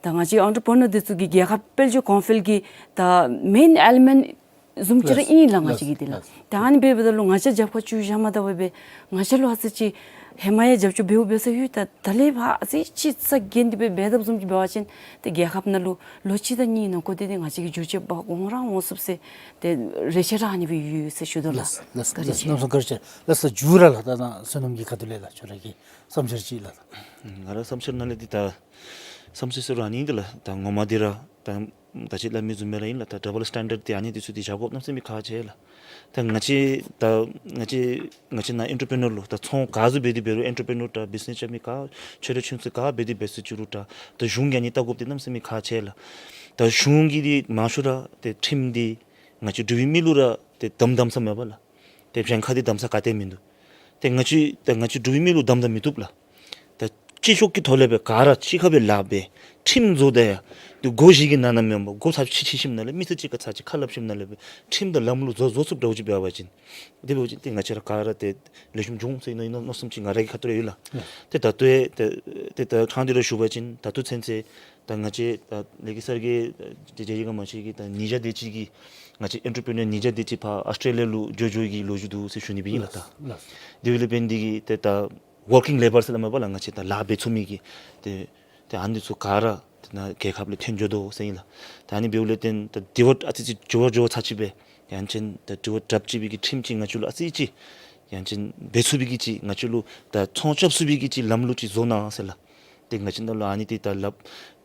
ད་ང་བཅས་ཨེན་ཊར་པི་རི་ནར་འདི་ཚུ་གིས་རྒྱལ་ཁབ་དཔལ་འབྱོར་གོང་འཕེལ་གྱི་ད་མེན་ཨེ་ལི་མེནཊ་ བཟུམ་ཅིག་ར་ཨིན་ལགས། ང་བཅས་ཀྱི་འདི་ལགས། ལགས། ད་ཨ་ནི་འབདཝ་ད་ལུ་ང་བཅས་རྒྱབ་ཁར་བཙུགས་བཞག་མ་ད་འབད་ང་བཅས་ལུ་ཨ་ཙི་ཅིག་ཧེ་མ་ཡང་རྒྱབ་སྐྱོར་འབདཝ་འབད་ས་ཡོད། ད་ད་ལས་ཕར་ཨ་ཙི་ཅིག་ས་གནས་འདི་སྦེ་འབད་དཔ་བཟུམ་ཅིག་འབད་བ་ཅིན་ཏེ་རྒྱལ་ཁབ་ནང་ལུ་ལོ་གཅིག་དང་གཉིས་ནང་འགོ་དེ་ཏེ་ང་བཅས་ཀྱི་འགྱུར་བཅོས་འབད་འོང་ར་འོང་ཚུགས་ཟེར་ཏེ་རེ་ཆེ་ར་ཨ་ནི་སྦེ་ཡོད་ཟེར་ཞུ་དོ་ལགས། ལགས། ལགས། བཀའ་དྲིན་ཆེ། ལགས། གནམ་མེད་ས་མེད་བཀའ་དྲིན་ཆེ། ལགས་སོ། མཇུག་ར་ལགས། ད་ད་བསོད་ནམས་ཀྱི་ཁ་ཐུག་ལས་ལགས་ཁྱོད་ར་གི་བསམ་འཆར་ཅིག་ལགས། ང་ར་བསམ་འཆར་ནང་ལས་འདི་ད་བསམ་ཚུལ་ཟེར་རུང་ཨ་ནི་འདི་ལགས། ད་ངོ་མ་འདི་ར་ད་ད་ཅི་སླབ་མི་བཟུམ་སྦེ་ར་ཨིན་ལགས། ད་ཌབ་བཱལ་སི་ཊེན་ཌརཌ་འདི་ཨ་ནི་འདི་ཚུ་འདི་བཞག་དགོཔ་གནམ་མེད་ས་མེད་ཁག་ཆེ་ལགས། ད་ང་བཅས་ད་ང་བཅས་ང་བཅས་ནཱ་ཨེན་ཊར་པི་ནར་ལུ་ད་ཚོང་ག་ཚུ་འབད་དེ་འབད་རུང་ཨེན་ཊར་པི་ནར་ད་བིཛ་ནེསི་རྐྱབ་མི་ག་ཆོས་ར་ཆུང་ཙེ་ག་འབད་དེ་འབད་ས་ཅིག་རུང་ད་ད་གཞུང་གིས་ཨ་ནི་བལྟ་དགོཔ་འདི་གནམ་མེད་ས་མེད་ཁག་ཆེ་ལགས། ད་གཞུང་གིས་འདི་མང་ཤོས་ར་ཏེ་ཁྲིམས་འདི་ང་བཅས་འབྲུག་པའི་མི་ལུ་ར་ཏེ་དམ་དམ་ས་མེད་པ་ལགས། ཏེ་གཞན་ཁར་འདི་དམ་ས་ག་ཏེ་མིན་འདུག། ཏེ་ང་བཅས་ཏེ་ང་བཅས་འབྲུག་པའི་མི་ལུ་དམ་དམ་མི་བཏུབ་ལགས། ཏེ་སྤྱི་ཚོགས་ཀྱི་ཐོག་ལས་སྦེ་ག་ར་གཅིག་ཁར་སྦེ་ལཱ་འབད་ཁྲིམས་བཟོ་སྟེ་ཡང་ཏེ་སྒོ་བཞི་གི་ནང་ན་མེན་པར་སྒོ་ཚར་ཅིག་ཕྱེ་ཞིནམ་ལས་མི་ཚུ་གཅིག་ཁར་ཚར་ཅིག་ཁ་སླབ་ཞིནམ་ལས་སྦེ་ཁྲིམས་དང་ལམ་ལུགས་བཟོ་བཟོ་ཚུགསཔ་འདྲཝ་ཅིག་འབད་བ་ཅིན་དེ་འབད་བ་ཅིན་ཏེ་ང་བཅས་ར་ག་ར་ཏེ་ལེགས་ཤོམ་འགྱོ་འོང་ཟེར་མནོ་མནོ་བསམ་ཅིག་ང་ར་གི་ཁ་ཐུག་ལས་ཡོད་ལགས། ཏེ་ད་ལྟོ་ཏེ་ཏེ་ད་ཕྲང་སྟེ་ར་ཞུ་བ་ཅིན་ད་ལྟོ་ཚུན་ཚོད་ད་ང་བཅས་ད་ལས་ཀྱི་སར་གྱི་ཏེ་རྒྱ་ཡིག་ག་མ་ཤེས་ཀྱི་ད་ཉིས་བརྒྱ་དེ་ཅིག་གི་ང་བཅས་ཨེན་ཊར་པི་ནར་ཉིས་བརྒྱ་དེ་ཅིག་ཕར་ཨཱོས་ཊྲེ་ལི་ཡ་ལུ་འགྱོ་འགྱོ་གི་ལོ་རྒྱུས་འདུག་ཟེར་ཞུ་ནི་སྦེ་ཨིན་ལགས། ད་ལགས། དེ་འབདཝ་ལས་འབད་འདི་གིས་ཏེ་ད་ཝར་ཀིང་ལེ་བར་ཟེར་སླབ་མས་པ་ལགས། ང་བཅས་ད་ལཱ་འབད་ཚུགས་མི་གི་ཏེ་ཏེ་ཨ་ནི་ཚུ་ག་ར་ཏེ་ནཱ་རྒྱལ་ཁབ་ལུ་ཐོན་འགྱོ་དོ་ཟེར་ཨིན་ལགས། ད་ཨ་ནི་འབདཝ་ལས་བརྟེན་ད་དེ་བ་ཨ་ཙི་ཅིག་འགྱུར་བ་འགྱུར་བ་ཚར་ཅིག་སྦེ་ཡང་ཅིན་ད་དེ་བ་དྲགཔ་ཅིག་སྦེ་གི་ཁྲིམས་ཅིག་ང་བཅས་ལུ་ཨ་ཙི་ཅིག་ཡང་ཅིན་འབད་ཚུགས་པའི་གི་ཅིག་ང་བཅས་ལུ་ད་ཚོང་རྐྱབ་ཚུགས་པའི་གི་ཅིག་ལམ་ལུགས་ཅིག་བཟོ་གནང་ཟེར་ལགས། ཏེ་ང་བཅས་ནང་ལུ་ཨ་ནི་འདི་ད་ལགས་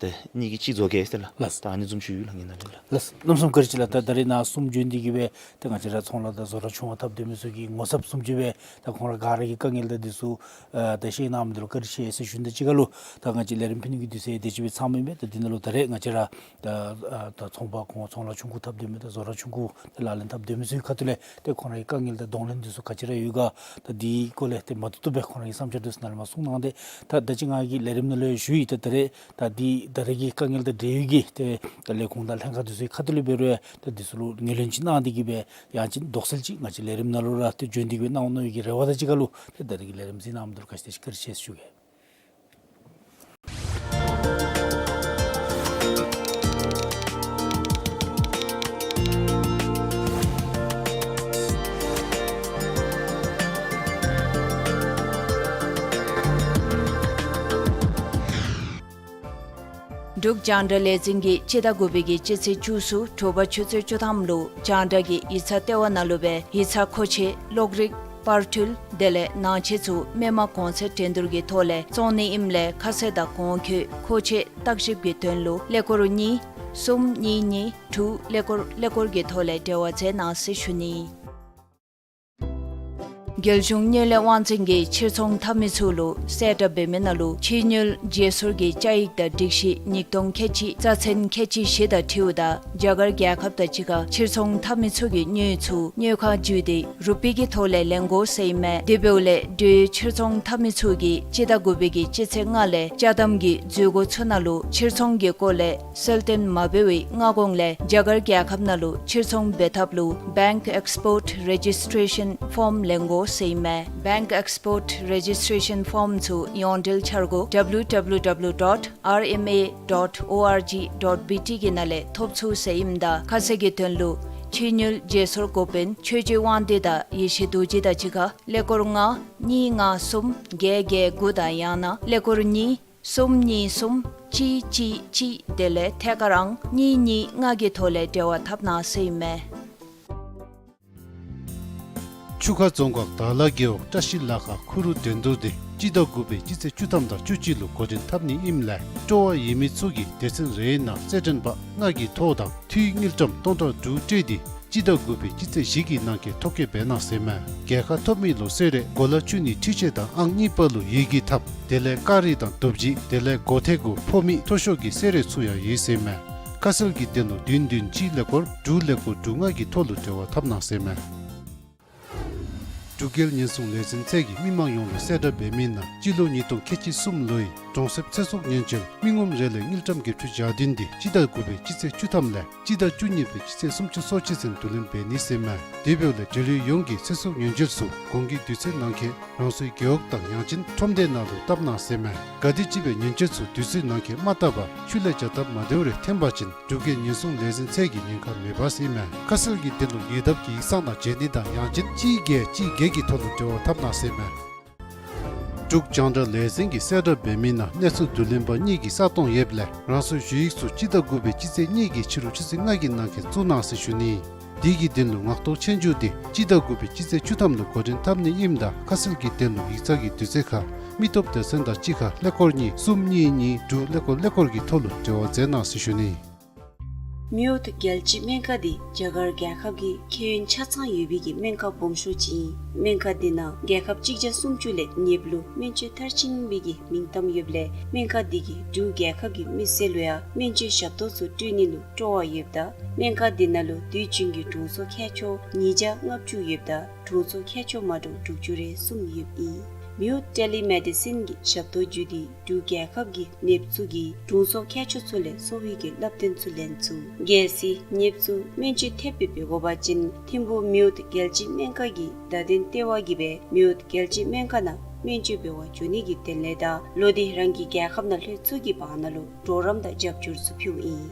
ཏེ་ངེ་གི་ཅིག་བཟོ་གེ་ཟེར་ལགས། ལགས། ད་ཨ་ནི་བཟུམ་ཅིག་ཡོད་ལགས་ངེ་ནང་ལུ་ལགས། ལགས། གནམ་མེད་ས་མེད་བཀའ་དྲིན་ཆེ་ལགས། ད་ད་རེས་ནཱ་གསུམ་བྱོན་ཏེ་གིས་སྦེ་ཏེ་ང་བཅས་ར་ཚོང་ལཱ་དང་བཟོ་གྲྭ་ཆུང་བ་འཐབ་སྡོད་མི་ཚུ་གི་ངོ་ཚབ་བཟུམ་ཅིག་སྦེ་ད་ཁོང་ར་ག་ར་གི་དཀའ་ངལ་དང་འདི་ཚུ་ཨ་ད་ཤེས་གནང་མི་འདི་ལུ་བཀའ་དྲིན་ཆེ་ཟེར་ཞུ་ནི་དང་གཅིག་ཁར་ལུ་ད་ང་བཅས་ལས་རིམ་ཕུལ་ནི་གི་དུས་ཚོད་དེ་ཅིག་སྦེ་ཚང་མི་ཨིན་པས། ད་འདི་ནང་ལུ་ད་རེས་ང་བཅས་ར་ད་ཨ་ད་ཚོང་པ་ཁོང་ཚོང་ལཱ་ཆུང་ཀུ་འཐབ་སྡོད་མི་དང་བཟོ་གྲྭ་ཆུང་ཀུ་ཏེ་ལག་ལེན་འཐབ་སྡོད་མི་ཚུ་གི་ཁ་ཐུག་ལས་ཏེ་ཁོང་ར་གི་དཀའ་ངལ་དང་གདོང་ལེན་འདི་ཚུ་ག་ཅི་ར་ཡོད་ག་ད་འདི་གི་སྐོར་ལས་ཏེ་མ་བཏུབ་བཏུབ་སྦེ་ཁོང་ར་གི་བསམ་འཆར་འདི་ཚུ་ནཱ་ལས་མར་གསུང་གནང་སྟེ། ད་ད་ཅི་ང་གིས་ལས་རིམ་ནང་ལུ་ཞུ་ཡི། ད་ད་རེས་ད་འདི་ད་རེས་ཀྱི་དཀའ་ངལ་དང་འབྲེལ་ཡོད་ཀྱི་ཏེ་ད་ལས་ཁུངས་དང་ལྷན་ཁག་འདི་ཚུ་གི་ཁ་ཐུག་ལས་འབད་རུང་ཡང་ད་འདི་ཚུ་ལུ་ངོས་ལེན་ཅིག་གནང་སྟེ་གིས་སྦེ་ཡང་ཅིན་དོགས་སེལ་ཅིག་ང་བཅས་ལས་རིམ་ནང་ལུ་ར་ཏེ་བྱོན་ཏེ་གིས་སྦེ་གནང་འོང་མནོ་བའི་གི་རེ་བ་དང་གཅིག་ཁར་ལུ་ཏེ་ད་རེས་ཀྱི་ལས་རིམ་གཟིགས་གནང་མི་འདི་ལུ་ག་ཅི་དེ་ཅིག་བཀའ་དྲིན་ཆེ་ཟེར་ཞུ་གེ། འབྲུག་རྒྱང་བསྒྲགས་ལས་འཛིན་གྱིས་སྤྱི་ཟླ་དགུ་པའི་གི་སྤྱི་ཚེས་བཅུ་གསུམ་དྲོ་པ་ཆུ་ཚོད་བཅུ་ཐམ་ལུ་རྒྱང་བསྒྲགས་ཀྱི་ཡིག་ཚང་ལྟེ་བ་ནང་ལུ་སྦེ་ཡིག་ཚང་མཁོ་ཆས་གློག་རིག་པར་འཕྲུལ་དེ་ལས་ནང་ཆས་ཚུ་མི་མང་གོང་ཚད་འགྲན་བསྡུར་གྱི་ཐོག་ལས་བཙོང་ནི་ཨིནམ་ལས་ཁ་གསལ་དང་གོང་འཁོད་མཁོ་ཆས་བརྟག་ཞིབ་ཀྱི་དོན་ལུ་ཀླད་ཀོར་གཉིས་གསུམ་གཉིས་གཉིས་དྲུག་ཀླད་ཀོར་ཀླད་ཀོར་གྱི་ཐོག་ལས་འབྲེལ་བ་མཛད་གནང་ཟེར་ཞུ་ནི། རྒྱལ་གཞུང་དངུལ་ལས་དབང་འཛིན་གྱིས་ཕྱིར་ཚོང་འཐབ་མི་ཚུ་ལུ་གསལ་བསྒྲགས་འབད་མི་ནང་ལུ་ཕྱི་དངུལ་བརྗེ་སོར་གྱི་བཅའ་ཡིག་དང་སྒྲིག་གཞི་ཉིས་སྟོང་ཁལ་གཅིག་རྩ་ཚན་ཁལ་གཅིག་བཞི་དང་འཁྲིལཝ་ད་རྒྱ་གར་རྒྱལ་ཁབ་དང་གཅིག་ཁར་ཕྱིར་ཚོང་འཐབ་མི་ཚུ་གིས་དངུལ་ཚུ་དངུལ་ཁང་བརྒྱུད་དེ་རུ་པི་གི་ཐོག་ལས་ལེན་དགོ་ཟེར་ཨིན་མས། དེ་འབདཝ་ལས་འབྲེལ་ཡོད་ཕྱིར་ཚོང་འཐབ་མི་ཚུ་གིས་སྤྱི་ཟླ་དགུ་པའི་གི་སྤྱི་ཚེས་ལྔ་ལས་ཅ་དམ་གྱི་མཛོད་སྒོ་ཚུ་ནང་ལུ་ཕྱིར་ཚོང་གི་སྐོར་ལས་གསལ་སྟོན་མ་འབད་བའི་སྔ་གོང་ལས་རྒྱ་གར་རྒྱལ་ཁབ་ནང་ལུ་ཕྱིར་ཚོང་འབད་ཐབས་ལུ་Bank Export Registration Form ལེན་དགོ་ཟེར་ཨིན་མས། Bank Export Registration Form ཚུ་ཡོངས་འབྲེལ་འཆར་སྒོ་W W W dot R M A dot O R G dot B T གི་ནང་ལས་ཐོབ་ཚུགས་ཟེར་ཨིནམ་ད་ཁ་གསལ་གྱི་དོན་ལུ་ཕྱི་དངུལ་བརྗེ་སོར་འགོ་དཔོན་ཆོས་རྗེ་དབང་འདུས་དང་ཡེ་ཤེས་རྡོ་རྗེ་དང་གཅིག་ཁར་ཀླད་ཀོར་ལྔ་གཉིས་ལྔ་གསུམ་བརྒྱད་བརྒྱད་དགུ་དང་ཡང་ན་ཀླད་ཀོར་གཉིས་གསུམ་གཉིས་གསུམ་གཅིག་གཅིག་གཅིག་དེ་ལས་ཐད་ཀར་ཨང་གཉིས་གཉིས་ལྔ་གི་ཐོག་ལས་འབྲེལ་བ་འཐབ་གནང་ཟེར་ཨིན་མས། ཆུ་ཁ་རྫོང་ཁག་དར་ལ་རྒེད་འོག་བཀྲ་ཤིས་ལ་ཁ་ཁུ་རུ་འགྲན་བསྡུར་འདི་སྤྱི་ཟླ་དགུ་པའི་སྤྱི་ཚེས་བཅུ་ཐམ་དང་བཅུ་གཅིག་ལུ་འགོ་འདྲེན་འཐབ་ནི་ཨིནམ་ལས་སྤྲོ་བ་ཡོད་མི་ཚུ་གིས་སྡེ་ཚན་རེའི་ནང་རྩེད་འགྲན་པ་ལྔ་གི་ཐོ་དང་འཐུས་དངུལ་ཀྲམ་སྟོང་ཕྲག་དྲུག་སྤྲོད་དེ་སྤྱི་ཟླ་དགུ་པའི་སྤྱི་ཚེས་བཞི་གི་ནང་འཁོད་ཐོ་བཀོད་འབད་གནང་ཟེར་མས། རྒྱལ་ཁ་ཐོབ་མི་ལུ་གསོལ་རས་གོ་ལ་བཅུ་གཉིས་འཕྲུལ་ཆས་དང་ཨང་གཉིས་པ་ལུ་ཡི་གེ་ཐབས་དེ་ལས་སྐ་རིས་དང་རྡོ་བརྗེ་དེ་ལས་སྒོ་ཐེ་གུ་ཕོ་མི་མཐོ་ཤོས་ཀྱི་གསོལ་རས་ཚུ་ཡང་ཡོད་ཟེར་མས། ཁ་གསལ་གྱི་དོན་ལུ་བདུན་བདུན་གཅིག་ཀླད་ཀོར་དྲུག་ཀླད་ཀོར་དྲུག་ལྔ་གི་ཐོ་ལུ་འབྲེལ་བ་འཐབ་གནང་ཟེར་མས། འབྲུག་རྒྱལ་ཉེན་སྲུང་ལས་འཛིན་ཚད་ཀྱིས་མི་མང་ཡོངས་ལུ་གསལ་བསྒྲགས་འབད་མི་ནང་སྤྱི་ལོ་ཉིས་སྟོང་ཁལ་གཅིག་གསུམ་ལོའི་གྲོང་གསེབ་ཚེ་སྲོག་ཉེན་བཅོལ་མི་ངོམ་རེ་ལས་དངུལ་ཀྲམ་བརྒྱད་ཅུ་གྱ་བདུན་དེ་སྤྱི་ཟླ་དགུ་པའི་སྤྱི་ཚེས་བཅུ་ཐམ་ལས་སྤྱི་ཟླ་བཅུ་གཉིས་པའི་སྤྱི་ཚེས་སུམ་ཅུ་སོ་གཅིག་ཚུན་བསྡུ་ལེན་འབད་ནི་ཟེར་མས། དེ་འབདཝ་ལས་འབྲེལ་ཡོད་ཡོངས་ཀྱིས་ཚེ་སྲོག་ཉེན་བཅོལ་ཚུ་གོང་གི་དུས་ཚོད་ནང་འཁོད་རང་སོའི་རྒེད་འོག་དང་ཡང་ཅིན་ཁྲོམ་སྡེ་ནང་ལུ་བཏབ་གནང་ཟེར་མས། ག་དེམ་ཅིག་སྦེ་ཉེན་བཅོལ་ཚུ་དུས་ཚོད་ནང་འཁོད་མ་བཏབ་པར་ཤུལ་ལས་བྱ་སྟབས་མ་བདེཝ་རེ་འཐོན་པ་ཅིན་འབྲུག་རྒྱལ་ཉེན་སྲུང་ལས་འཛིན་ཚད་ཀྱིས་ཉེན་ཁ་མེད་པ་ཟེར་མས། ཁ་གསལ་གྱི་དོན་ལུ་ཡོངས་བསྡོམས་ཀྱི་ཡིག་ཚང་ནང་བྱོན་ནི་དང་ཡང་ཅིན་གཅིག་བརྒྱད་གཅིག་བརྒྱད་ཀྱི་ཐོག་ལུ་འབྲེལ་བ་འཐབ་གནང་ཟེར་མས། འབྲུག་རྒྱང་བསྒྲགས་ལས་འཛིན་གྱིས་གསལ་བསྒྲགས་འབད་མི་ནང་གནས་ཚུལ་བསྡུ་ལེན་པ་གཉིས་ཀྱི་ས་སྟོང་ཡོདཔ་ལས་རང་སོའི་ཞུ་ཡིག་ཚུ་སྤྱི་ཟླ་དགུ་པའི་སྤྱི་ཚེས་གཉིས་ཀྱི་ཕྱི་རུ་ཆུ་ཚོད་ལྔ་གི་ནང་འཁོད་བཙུགས་གནང་ཟེར་ཞུ་ནི། དེ་གི་དོན་ལུ་ངག་ཐོག་ཆོས་རྒྱུགས་དེ་སྤྱི་ཟླ་དགུ་པའི་སྤྱི་ཚེས་བཅུ་ཐམ་ལུ་འགོ་འདྲེན་འཐབ་ནི་ཨིནམ་ད་ཁ་གསལ་གྱི་དོན་ལུ་ཡིག་ཚང་གི་དུས་ཚོད་ཁར་མི་སྟོབས་སྡེ་ཚན་དང་གཅིག་ཁར་ཀླད་ཀོར་གཉིས་གསུམ་གཉིས་གཉིས་དྲུག་ཀླད་ཀོར་ཀླད་ཀོར་གྱི་ཐོག་ལུ་འབྲེལ་བ་མཛད་གནང་ཟེར་ཞུ་ནི། མེའོཊ་རྒྱལ་སྤྱིའི་སྨན་ཁང་འདི་རྒྱ་གར་རྒྱལ་ཁབ་ཀྱི་ཁེ་ཕན་ཆ་ཚང་ཡོད་པའི་གི་སྨན་ཁང་སྦོམ་ཤོས་ཅིག་ཨིན། སྨན་ཁང་འདི་ནང་རྒྱལ་ཁབ་གཅིག་བརྒྱ་སུམ་ཅུ་ལས་ཉེསཔ་ལུ་སྨན་བཅོས་མཐར་ཕྱིན་པའི་གི་མིང་གཏམ་ཡོདཔ་ལས་སྨན་ཁང་འདི་གིས་འབྲུག་རྒྱལ་ཁབ་ཀྱི་མི་སེར་ལུ་ཡང་སྨན་བཅོས་ཞབས་ཏོག་ཚུ་སྤྲོད་ནི་ལུ་སྤྲོ་བ་ཡོདཔ་ད་སྨན་ཁང་འདི་ནང་ལུ་དུས་རྒྱུན་གྱི་དྲུང་འཚོ་མཁས་མཆོག་ཉིས་བརྒྱ་ལྔ་བཅུ་ཡོདཔ་ད་དྲུང་འཚོ་མཁས་མཆོག་མ་འདྲཝ་དྲུག་ཅུ་རེ་གསུམ་ཡོདཔ་ཨིན། མེའོཊ་ཊེ་ལི་མེ་ཌི་སིན་གྱི་ཞབས་ཏོག་བརྒྱུད་དེ་འབྲུག་རྒྱལ་ཁབ་ཀྱི་ནདཔ་ཚུ་གིས་དྲུང་འཚོ་མཁས་མཆོག་ཚུ་ལས་གསོ་བའི་གི་བསླབ་སྟོན་ཚུ་ལེན་ཚུགས། གལ་སྲིད་ནདཔ་ཚུ་སྨན་བཅོས་ཐེབས་སྦེ་འབད་དགོ་པ་ཅིན་ཐིམ་ཕུག་མེའོཊ་རྒྱལ་སྤྱིའི་སྨན་ཁང་གི་བརྡ་དོན་ལྟེ་བ་གིས་སྦེ་མེའོཊ་རྒྱལ་སྤྱིའི་སྨན་ཁང་ནང་སྨན་བཅོས་འབད་བར་འགྱོ་ནི་གི་དོན་ལས་དང་ལོག་སྟེ་རང་གི་རྒྱལ་ཁབ་ནང་ལྷོད་ཚུགས་ཀྱི་བར་ན་ལུ་གྲོགས་རམ་དང་རྒྱབ་སྐྱོར་ཚུ་ཕུལཝ་ཨིན།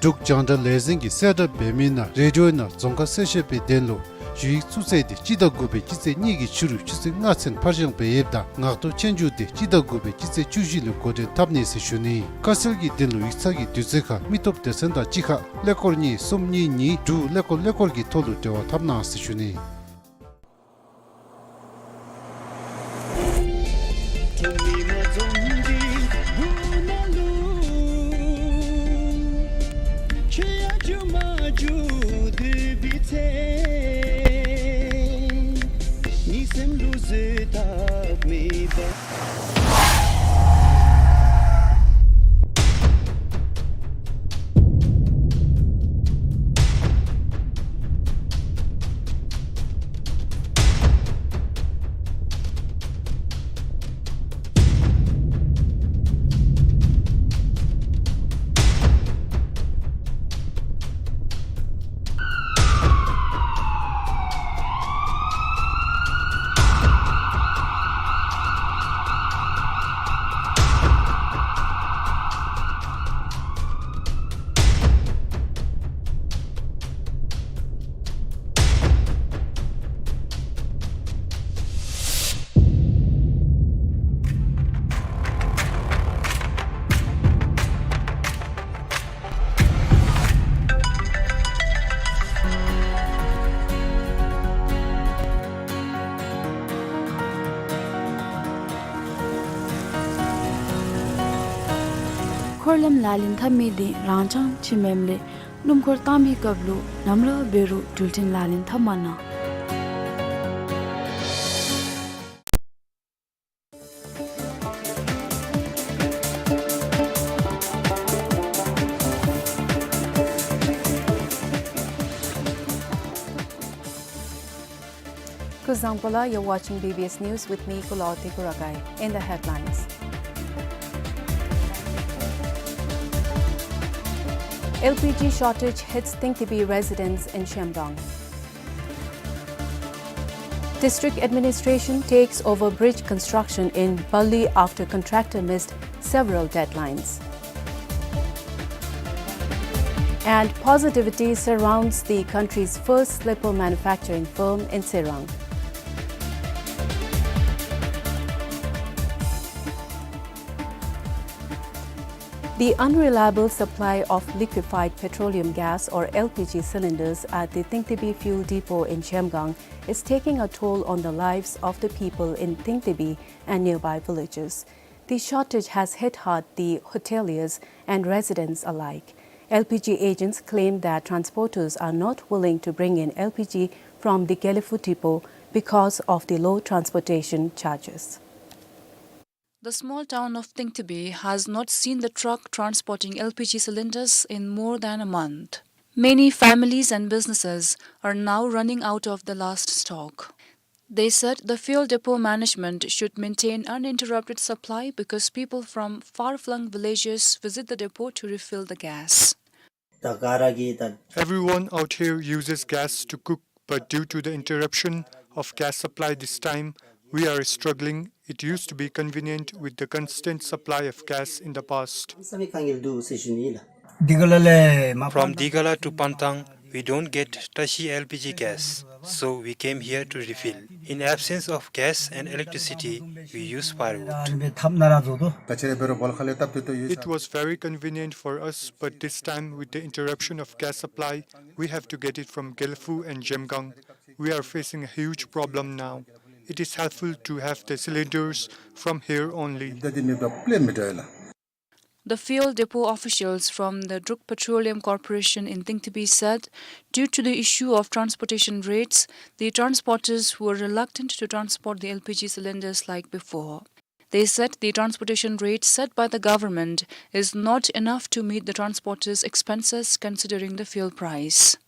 འབྲུག་རྒྱང་བསྒྲགས་ལས་འཛིན་གྱིས་གསལ་བསྒྲགས་འབད་མི་ནང་རེ་ཌི་ཡོ་ནང་རྫོང་ཁ་གསལ་བཤད་པའི་དོན་ལུ་ཞུ་ཡིག་བཙུགས་ཚེས་འདི་སྤྱི་ཟླ་དགུ་པའི་སྤྱི་ཚེས་གཉིས་ཀྱི་ཕྱི་རུ་ཆུ་ཚོད་ལྔ་ཚུན་ཕར་འགྱངས་འབད་ཡོདཔ་ད་ངག་ཐོག་ཆོས་རྒྱུགས་འདི་སྤྱི་ཟླ་དགུ་པའི་སྤྱི་ཚེས་བཅུ་བཞི་ལུ་འགོ་འདྲེན་འཐབ་ནི་ཟེར་ཞུ་ནི། ཁ་གསལ་གྱི་དོན་ལུ་ཡིག་ཚང་གི་དུས་ཚོད་ཁར་མི་སྟོབས་སྡེ་ཚན་དང་གཅིག་ཁར་ཀླད་ཀོར་གཉིས་གསུམ་གཉིས་གཉིས་དྲུག་ཀླད་ཀོར་ཀླད་ཀོར་གྱི་ཐོག་ལུ་འབྲེལ་བ་འཐབ་གནང་ཟེར་ཞུ་ནི། འཁོར་ལམ་ལག་ལེན་འཐབ་མི་འདི་རང་འཁྲུངས་ཕྱི་མེནམ་ལས་སྣུམ་འཁོར་བཏང་མི་སྐབས་ལུ་ནམ་ར་འབད་རུང་འགྲུལ་འཕྲིན་ལག་ལེན་འཐབ་མ་གནང་། སྐུ་གཟུགས་བཟང་པོ་ལགས། You're watching B B S News with me, Kulawarti Kurakai. In the headlines, L P G shortage hits Tingtibi residents in Shemgang. District administration takes over bridge construction in Balli after contractor missed several deadlines. And positivity surrounds the country's first slipper manufacturing firm in Serang. The unreliable supply of liquefied petroleum gas, or L P G cylinders, at the Tingtibi fuel depot in Shemgang is taking a toll on the lives of the people in Tingtibi and nearby villages. The shortage has hit hard the hoteliers and residents alike. L P G agents claim that transporters are not willing to bring in L P G from the Gelephu depot because of the low transportation charges. The small town of Tingtibi has not seen the truck transporting L P G cylinders in more than a month. Many families and businesses are now running out of the last stock. They said the fuel depot management should maintain uninterrupted supply because people from far-flung villages visit the depot to refill the gas. Everyone out here uses gas to cook, but due to the interruption of gas supply this time, we are struggling. It used to be convenient with the constant supply of gas in the past. From Digala to Pantang, we don't get Tashi L P G gas, so we came here to refill. In absence of gas and electricity, we use firewood. It was very convenient for us, but this time, with the interruption of gas supply, we have to get it from Gelephu and Zhemgang. We are facing a huge problem now. It is helpful to have the cylinders from here only. The fuel depot officials from the Druk Petroleum Corporation in Tingtibi said, due to the issue of transportation rates, the transporters were reluctant to transport the L P G cylinders like before. They said the transportation rate set by the government is not enough to meet the transporters' expenses considering the fuel price.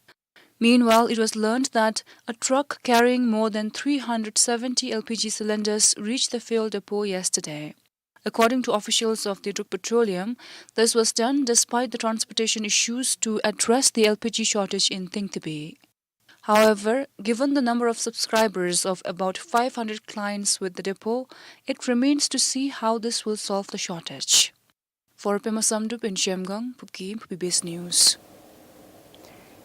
Meanwhile, it was learned that a truck carrying more than three hundred seventy L P G cylinders reached the fuel depot yesterday. According to officials of the Druk Petroleum, this was done despite the transportation issues to address the L P G shortage in Tingtibi. However, given the number of subscribers of about five hundred clients with the depot, it remains to see how this will solve the shortage. For Pema Samdrup in Zhemgang, Phubki, Phubbi Best News.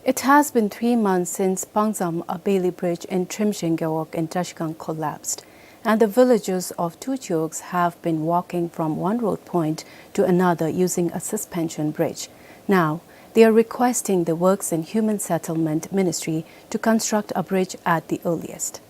It has been three months since Pangzam, a Bailey bridge in Trimshen Gewog in Trashigang collapsed, and the villagers of Tuchiwogs have been walking from one road point to another using a suspension bridge. Now, they are requesting the Works and Human Settlement Ministry to construct a bridge at the earliest.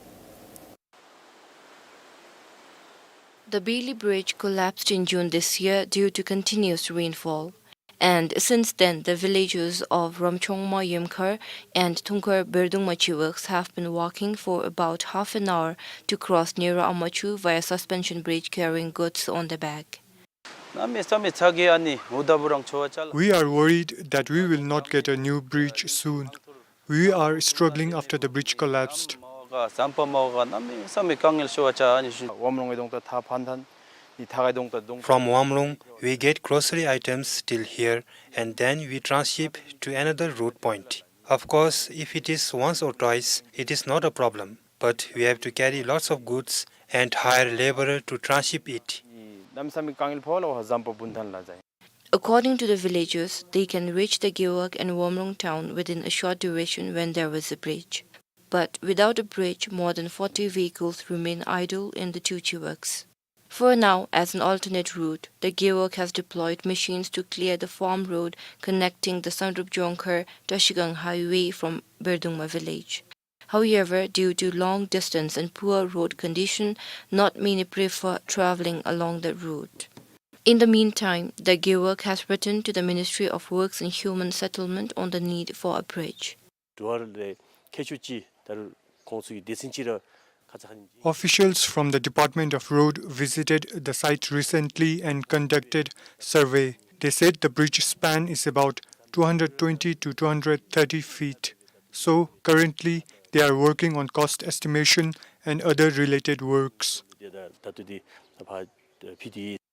The Bailey Bridge collapsed in June this year due to continuous rainfall. And since then, the villagers of Ramchongma Yemkhar and Thungkhar Berdungma Chiwogs have been walking for about half an hour to cross Nera Amachu via suspension bridge carrying goods on the back. We are worried that we will not get a new bridge soon. We are struggling after the bridge collapsed. From Wamlong, we get grocery items till here, and then we transship to another road point. Of course, if it is once or twice, it is not a problem. But we have to carry lots of goods and hire laborer to transship it. According to the villagers, they can reach the Gewog and Wamlong town within a short duration when there was a bridge. But without a bridge, more than forty vehicles remain idle in the Tuchiwogs. For now, as an alternate route, the Gewog has deployed machines to clear the farm road connecting the Samdrup Jongkhar Trashigang highway from Berdungma village. However, due to long distance and poor road condition, not many prefer traveling along the route. In the meantime, the Gewog has written to the Ministry of Works and Human Settlement on the need for a bridge. Officials from the Department of Road visited the site recently and conducted survey. They said the bridge span is about two hundred twenty to two hundred thirty feet. So currently, they are working on cost estimation and other related works.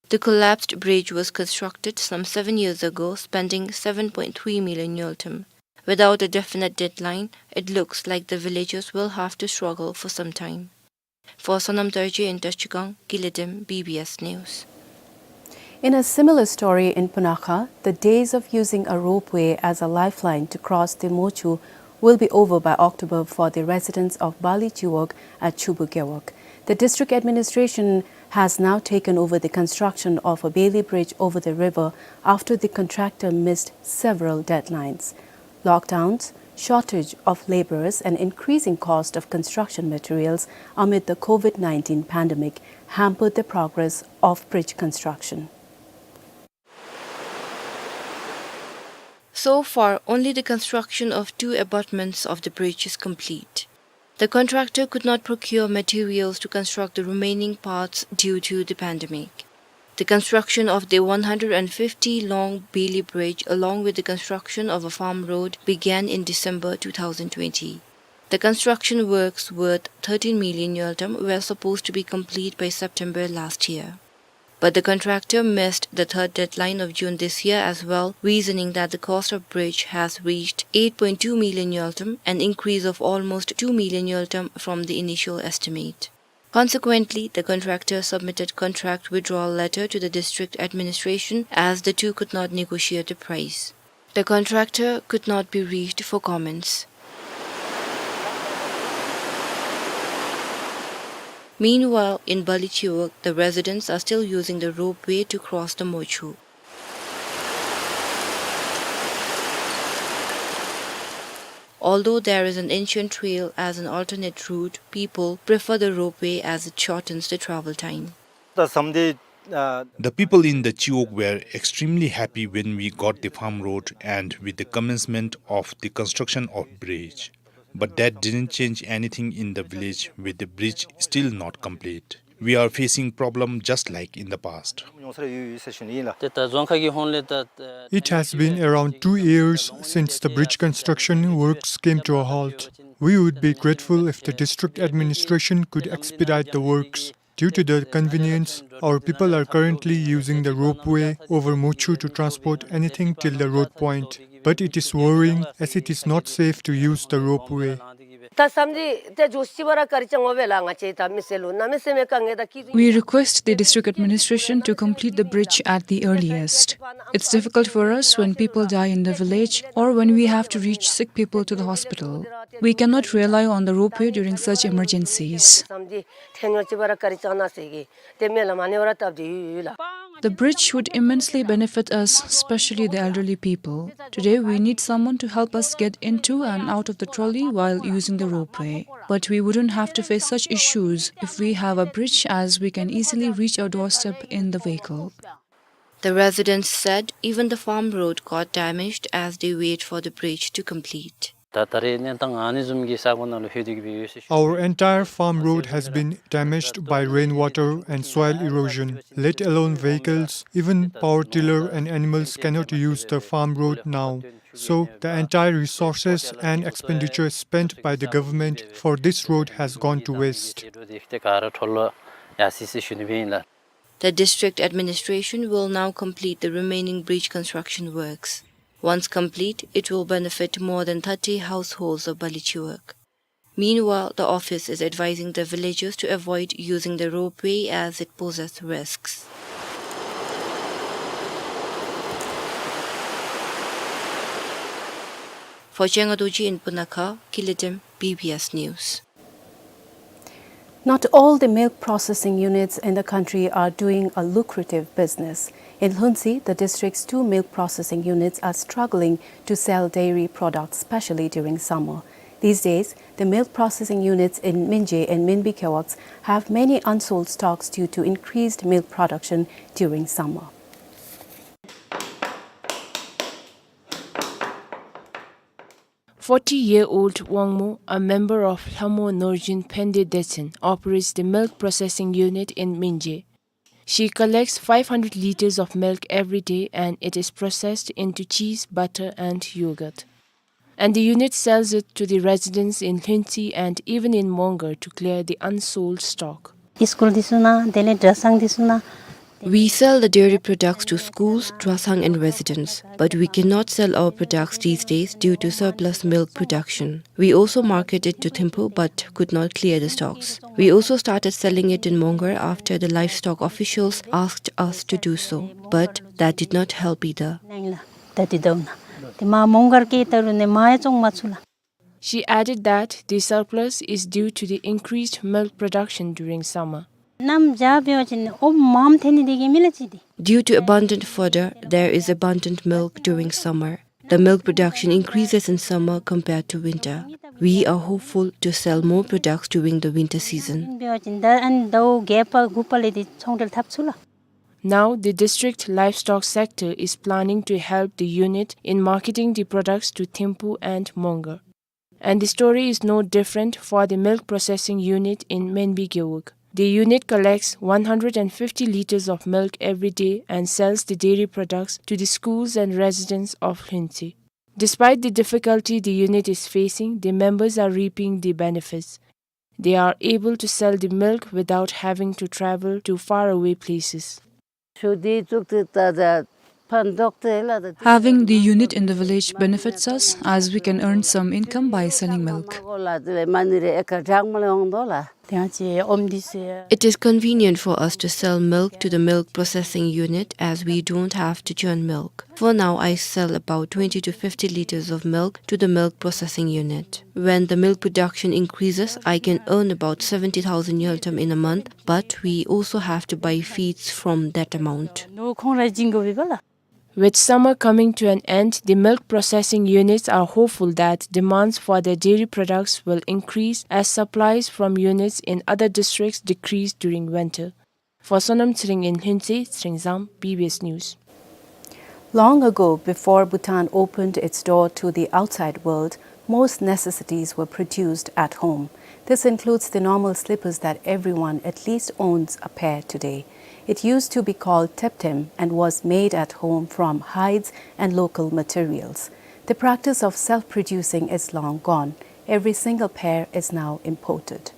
The collapsed bridge was constructed some seven years ago, spending seven point three million ngultrum. Without a definite deadline, it looks like the villagers will have to struggle for some time. For Sonam Dorji in Trashigang, Gilidem, B B S News. In a similar story in Punakha, the days of using a ropeway as a lifeline to cross the Mochu will be over by October for the residents of Bali Chiwog at Chubu Gewog. The district administration has now taken over the construction of a Bailey bridge over the river after the contractor missed several deadlines. Lockdowns, shortage of labourers and increasing cost of construction materials amid the COVID nineteen pandemic hampered the progress of bridge construction. So far, only the construction of two abutments of the bridge is complete. The contractor could not procure materials to construct the remaining parts due to the pandemic. The construction of the one hundred fifty long Bailey Bridge, along with the construction of a farm road, began in December two thousand twenty. The construction works, worth thirteen million ngultrum, were supposed to be complete by September last year. But the contractor missed the third deadline of June this year as well, reasoning that the cost of bridge has reached eight point two million ngultrum, an increase of almost two million ngultrum from the initial estimate. Consequently, the contractor submitted contract withdrawal letter to the district administration as the two could not negotiate the price. The contractor could not be reached for comments. Meanwhile, in Balichiwak, the residents are still using the ropeway to cross the Mochu. Although there is an ancient trail as an alternate route, people prefer the ropeway as it shortens the travel time. ད་ཟམ་འདི་ཨ། The people in the Chiwok were extremely happy when we got the farm road and with the commencement of the construction of bridge. But that didn't change anything in the village, with the bridge still not complete. We are facing problem just like in the past. ཡོད་ཟེར་ཞུ་ནི་ཨིན་ལགས། ཏེ་ད་རྫོང་ཁག་གི་ཧོངས་ལས་ད། It has been around two years since the bridge construction works came to a halt. We would be grateful if the district administration could expedite the works. Due to the convenience, our people are currently using the ropeway over Mochu to transport anything till the road point. But it is worrying as it is not safe to use the ropeway. ད་ཟམ་འདི་ཏེ་མགྱོགས་པ་ར་བཀག་ཅིང་འོང་པས་ལགས། ང་བཅས་ད་མི་སེར་ལུ་གནམ་མེད་ས་མེད་དཀའ་ངལ་དང་སྐྱིད། We request the district administration to complete the bridge at the earliest. It's difficult for us when people die in the village or when we have to reach sick people to the hospital. We cannot rely on the ropeway during such emergencies. ཟམ་འདི་ཏེ་མགྱོགས་པ་ར་བཀག་ཅིང་ན་ཟེར་གི་ཏེ་སྨོན་ལམ་ཨ་ནི་བ་ར་བཏབ་སྟེ་ཡོད་ལགས། The bridge would immensely benefit us, especially the elderly people. Today, we need someone to help us get into and out of the trolley while using the ropeway. But we wouldn't have to face such issues if we have a bridge, as we can easily reach our doorstep in the vehicle. The residents said even the farm road got damaged as they wait for the bridge to complete. ད་ད་རེས་གནས་སྟངས་ཨ་ནི་བཟུམ་གྱི་ས་གོ་ནང་ལུ་ལྷོད་དེ་གི་སྦེ་ཡོད་ཟེར་ཞུ། Our entire farm road has been damaged by rainwater and soil erosion, let alone vehicles. Even power tiller and animals cannot use the farm road now. So, the entire resources and expenditure spent by the government for this road has gone to waste. The district administration will now complete the remaining bridge construction works. Once complete, it will benefit more than thirty households of Balichiwak. Meanwhile, the office is advising the villagers to avoid using the ropeway as it poses risks. For Chenga Dorji in Punakha, Kilitim, B B S News. Not all the milk processing units in the country are doing a lucrative business. In Lhuentse, the district's two milk processing units are struggling to sell dairy products, especially during summer. These days, the milk processing units in Minje and Minbi Gewog have many unsold stocks due to increased milk production during summer. Forty-year-old Wangmo, a member of Lhamo Norjin Phende Detsen, operates the milk processing unit in Minje. She collects five hundred liters of milk every day and it is processed into cheese, butter and yogurt. And the unit sells it to the residents in Lhuentse and even in Mongar to clear the unsold stock. School འདི་ཚུ་ནང་དེ་ལས་གྲྭ་ཚང་འདི་ཚུ་ནང་། We sell the dairy products to schools, གྲྭ་ཚང and residents, but we cannot sell our products these days due to surplus milk production. We also marketed to Thimphu but could not clear the stocks. We also started selling it in Mongar after the livestock officials asked us to do so, but that did not help either. ད་འདི་ད་འོ་ན་དེ་མ་མོང་སྒར་སྐད་ལྟར་ནས་མ་ཡ་བཙོང་མ་ཚུགས་ལགས། She added that the surplus is due to the increased milk production during summer. གནམ་བྱཱར་འབད་བ་ཅིན་ཨོམ་མངམ་ཐོན་ནི་དེ་གིས་མི་ལ་ཅི་དེ། Due to abundant fodder, there is abundant milk during summer. The milk production increases in summer compared to winter. We are hopeful to sell more products during the winter season. འབད་བ་ཅིན་ད་ཨ་ནི་ཟླཝ་བརྒྱད་པ་དགུ་པ་ལས་དེ་ཚོང་འབྲེལ་འཐབ་ཚུགས་ལགས། Now, the district livestock sector is planning to help the unit in marketing the products to Thimphu and Mongar. And the story is no different for the milk processing unit in Minbi Gewog. The unit collects one hundred and fifty liters of milk every day and sells the dairy products to the schools and residents of Lhuentse. Despite the difficulty the unit is facing, the members are reaping the benefits. They are able to sell the milk without having to travel to faraway places. Having the unit in the village benefits us, as we can earn some income by selling milk. It is convenient for us to sell milk to the milk processing unit, as we don't have to churn milk. For now, I sell about twenty to fifty liters of milk to the milk processing unit. When the milk production increases, I can earn about seventy thousand ngultrum in a month, but we also have to buy feeds from that amount. With summer coming to an end, the milk processing units are hopeful that demands for their dairy products will increase as supplies from units in other districts decrease during winter. For Sonam Tshering in Lhuentse, Tshering Zam, B B S News. Long ago, before Bhutan opened its door to the outside world, most necessities were produced at home. This includes the normal slippers that everyone at least owns a pair today. It used to be called teptem and was made at home from hides and local materials. The practice of self-producing is long gone. Every single pair is now imported.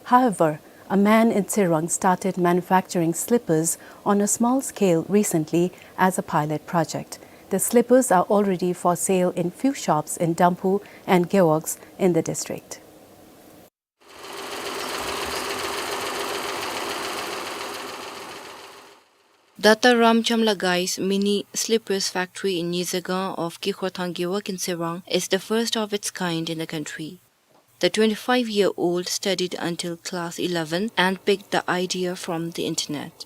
However, a man in Tsirang started manufacturing slippers on a small scale recently as a pilot project. The slippers are already for sale in few shops in Damphu and Gewogs in the district. Dutta Ramchamla Guy's mini slippers factory in Nyizagang of Kikhrothang Gewog in Tsirang is the first of its kind in the country. The twenty-five-year-old studied until class eleven and picked the idea from the internet.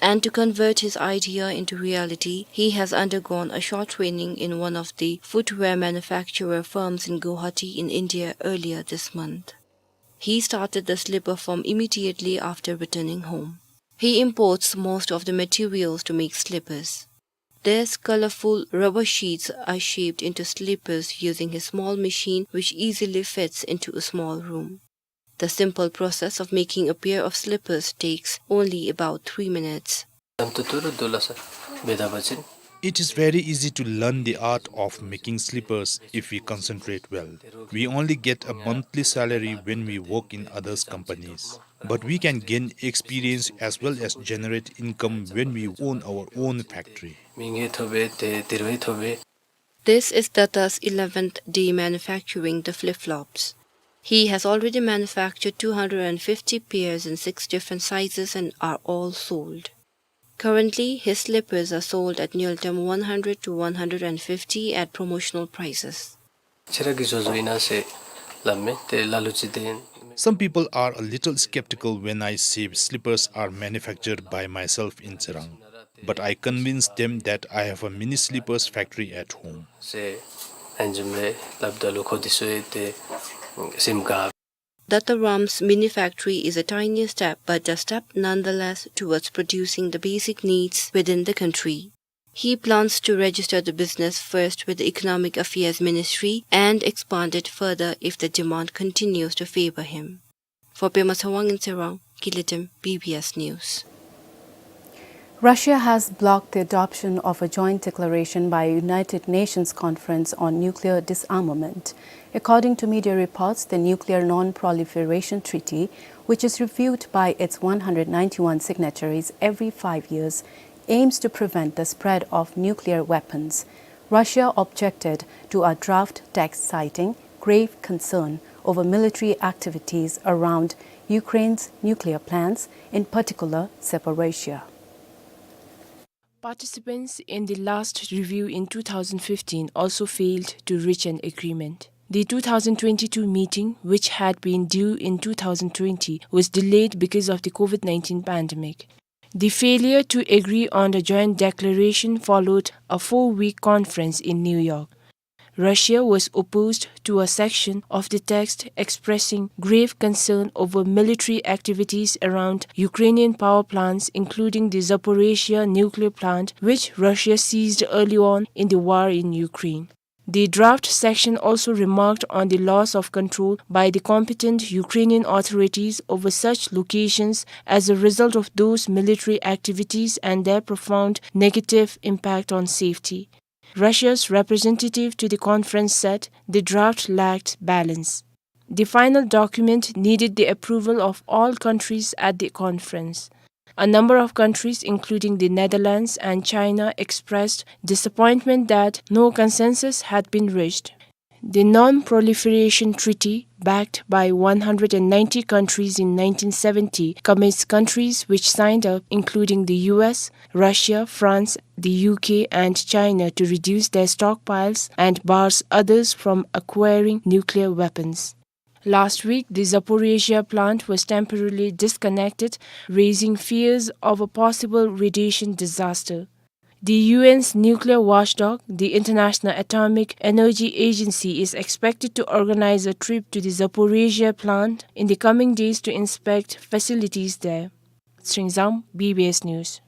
And to convert his idea into reality, he has undergone a short training in one of the footwear manufacturer firms in Guwahati in India earlier this month. He started the slipper firm immediately after returning home. He imports most of the materials to make slippers. These colorful rubber sheets are shaped into slippers using his small machine, which easily fits into a small room. The simple process of making a pair of slippers takes only about three minutes. It is very easy to learn the art of making slippers if we concentrate well. We only get a monthly salary when we work in others' companies. But we can gain experience as well as generate income when we own our own factory. This is Dutta's eleventh day manufacturing the flip-flops. He has already manufactured two hundred and fifty pairs in six different sizes and are all sold. Currently, his slippers are sold at ngultrum one hundred to one hundred and fifty at promotional prices. Some people are a little skeptical when I say slippers are manufactured by myself in Tsirang, but I convince them that I have a mini slippers factory at home. Dutta Ram's mini factory is a tiny step, but a step nonetheless towards producing the basic needs within the country. He plans to register the business first with the Economic Affairs Ministry and expand it further if the demand continues to favor him. For Pema Tshewang in Tsirang, Kilitim, B B S News. Russia has blocked the adoption of a joint declaration by a United Nations Conference on Nuclear Disarmament. According to media reports, the Nuclear Non-Proliferation Treaty, which is reviewed by its one hundred ninety-one signatories every five years, aims to prevent the spread of nuclear weapons. Russia objected to a draft text, citing grave concern over military activities around Ukraine's nuclear plants, in particular Zaporizhzhia. Participants in the last review in two thousand fifteen also failed to reach an agreement. The two thousand twenty-two meeting, which had been due in two thousand twenty, was delayed because of the COVID nineteen pandemic. The failure to agree on the joint declaration followed a four-week conference in New York. Russia was opposed to a section of the text expressing grave concern over military activities around Ukrainian power plants, including the Zaporizhzhia nuclear plant, which Russia seized early on in the war in Ukraine. The draft section also remarked on the loss of control by the competent Ukrainian authorities over such locations as a result of those military activities and their profound negative impact on safety. Russia's representative to the conference said the draft lacked balance. The final document needed the approval of all countries at the conference. A number of countries, including the Netherlands and China, expressed disappointment that no consensus had been reached. The Non-Proliferation Treaty, backed by one hundred ninety countries in nineteen seventy, commits countries which signed up, including the U S, Russia, France, the U K, and China, to reduce their stockpiles and bars others from acquiring nuclear weapons. Last week, the Zaporizhzhia plant was temporarily disconnected, raising fears of a possible radiation disaster. The U N's nuclear watchdog, the International Atomic Energy Agency, is expected to organize a trip to the Zaporizhzhia plant in the coming days to inspect facilities there. Tshering Zam, B B S News.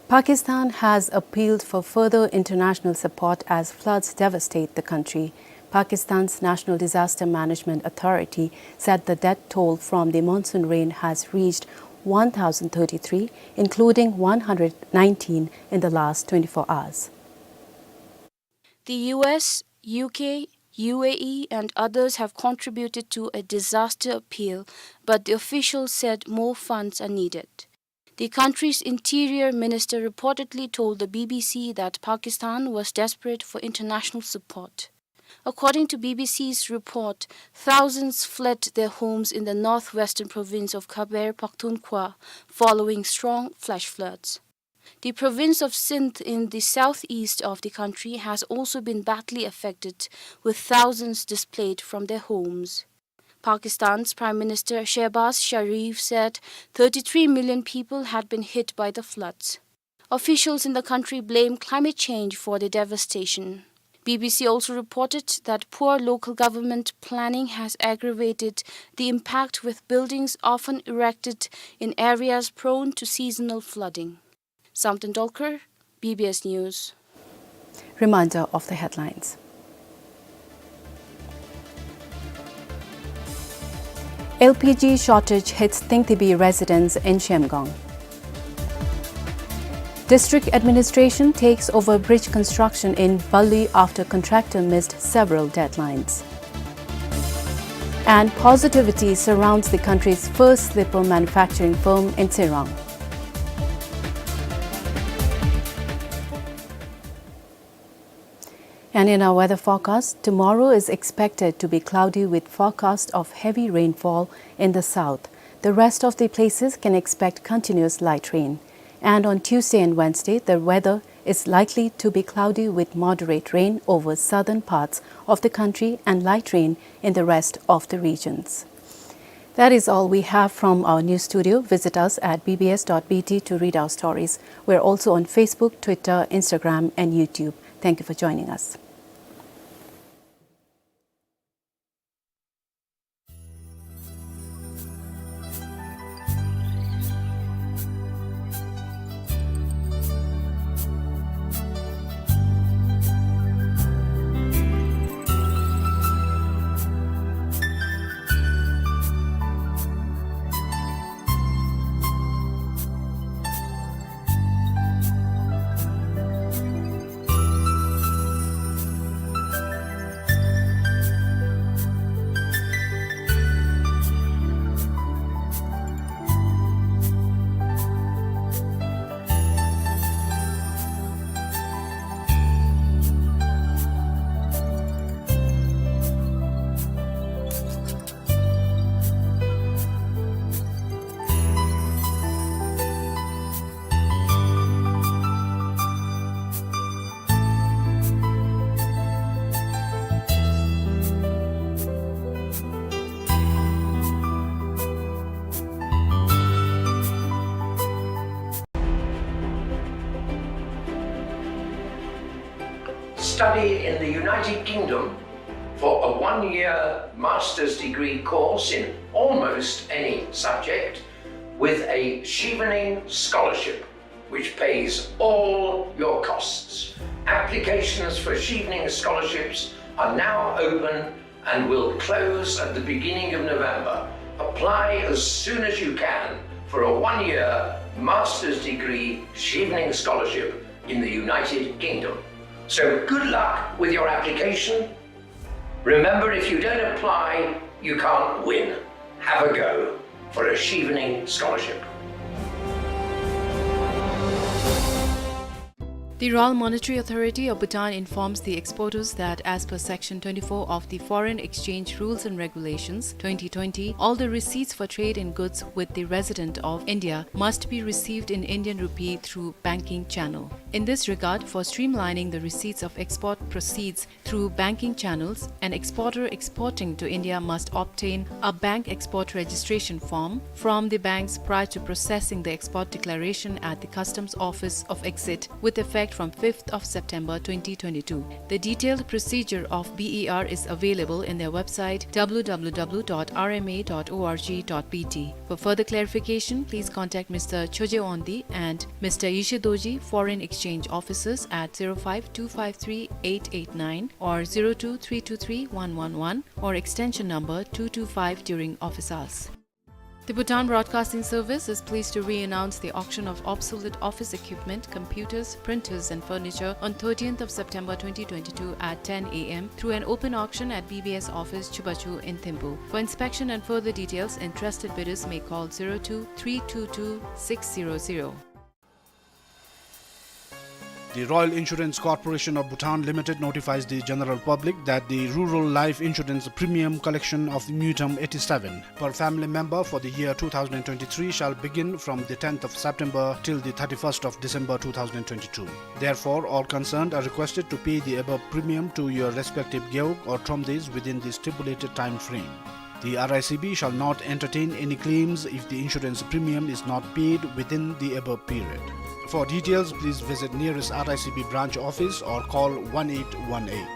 Pakistan has appealed for further international support as floods devastate the country. Pakistan's National Disaster Management Authority said the death toll from the monsoon rain has reached one thousand thirty-three, including one hundred nineteen in the last twenty-four hours. The U S, U K, U A E and others have contributed to a disaster appeal, but the officials said more funds are needed. The country's interior minister reportedly told the B B C that Pakistan was desperate for international support. According to B B C's report, thousands fled their homes in the northwestern province of Khyber Pakhtunkhwa following strong flash floods. The province of Sindh in the southeast of the country has also been badly affected, with thousands displaced from their homes. Pakistan's Prime Minister Shehbaz Sharif said thirty-three million people had been hit by the floods. Officials in the country blame climate change for the devastation. B B C also reported that poor local government planning has aggravated the impact, with buildings often erected in areas prone to seasonal flooding. Samten Dolkar, B B S News. Reminder of the headlines. L P G shortage hits Tingtibi residents in Shemgong. District administration takes over bridge construction in Balli after contractor missed several deadlines. And positivity surrounds the country's first slipper manufacturing firm in Tsirang. And in our weather forecast, tomorrow is expected to be cloudy with forecast of heavy rainfall in the south. The rest of the places can expect continuous light rain. And on Tuesday and Wednesday, the weather is likely to be cloudy with moderate rain over southern parts of the country and light rain in the rest of the regions. That is all we have from our news studio. Visit us at B B S dot B T to read our stories. We're also on Facebook, Twitter, Instagram, and YouTube. Thank you for joining us. Study in the United Kingdom for a one-year master's degree course in almost any subject with a Chevening scholarship, which pays all your costs. Applications for Chevening scholarships are now open and will close at the beginning of November. Apply as soon as you can for a one-year master's degree Chevening scholarship in the United Kingdom. So good luck with your application. Remember, if you don't apply, you can't win. Have a go for a Chevening scholarship. The Royal Monetary Authority of Bhutan informs the exporters that, as per Section twenty-four of the Foreign Exchange Rules and Regulations, twenty twenty, all the receipts for trade in goods with the resident of India must be received in Indian rupee through banking channel. In this regard, for streamlining the receipts of export proceeds through banking channels, an exporter exporting to India must obtain a bank export registration form from the banks prior to processing the export declaration at the customs office of exit, with effect from fifth of September twenty twenty-two. The detailed procedure of B E R is available in their website, W W W dot R M A dot org dot B T. For further clarification, please contact Mister Choje Ondi and Mister Yeshe Dorji, Foreign Exchange Officers, at zero five two five three eight eight nine or zero two three two three one one one or extension number two two five during office hours. The Bhutan Broadcasting Service is pleased to re-announce the auction of obsolete office equipment, computers, printers and furniture on thirteenth of September twenty twenty-two at ten A M through an open auction at B B S office Chubachu in Thimphu. For inspection and further details, interested bidders may call zero two three two two six zero zero. The Royal Insurance Corporation of Bhutan Limited notifies the general public that the rural life insurance premium collection of Mutam eighty-seven per family member for the year two thousand twenty-three shall begin from the tenth of September till the thirty-first of December two thousand twenty-two. Therefore, all concerned are requested to pay the above premium to your respective gewog or thromdeis within the stipulated time frame. The R I C B shall not entertain any claims if the insurance premium is not paid within the above period. For details, please visit nearest R I C B branch office or call one eight one eight.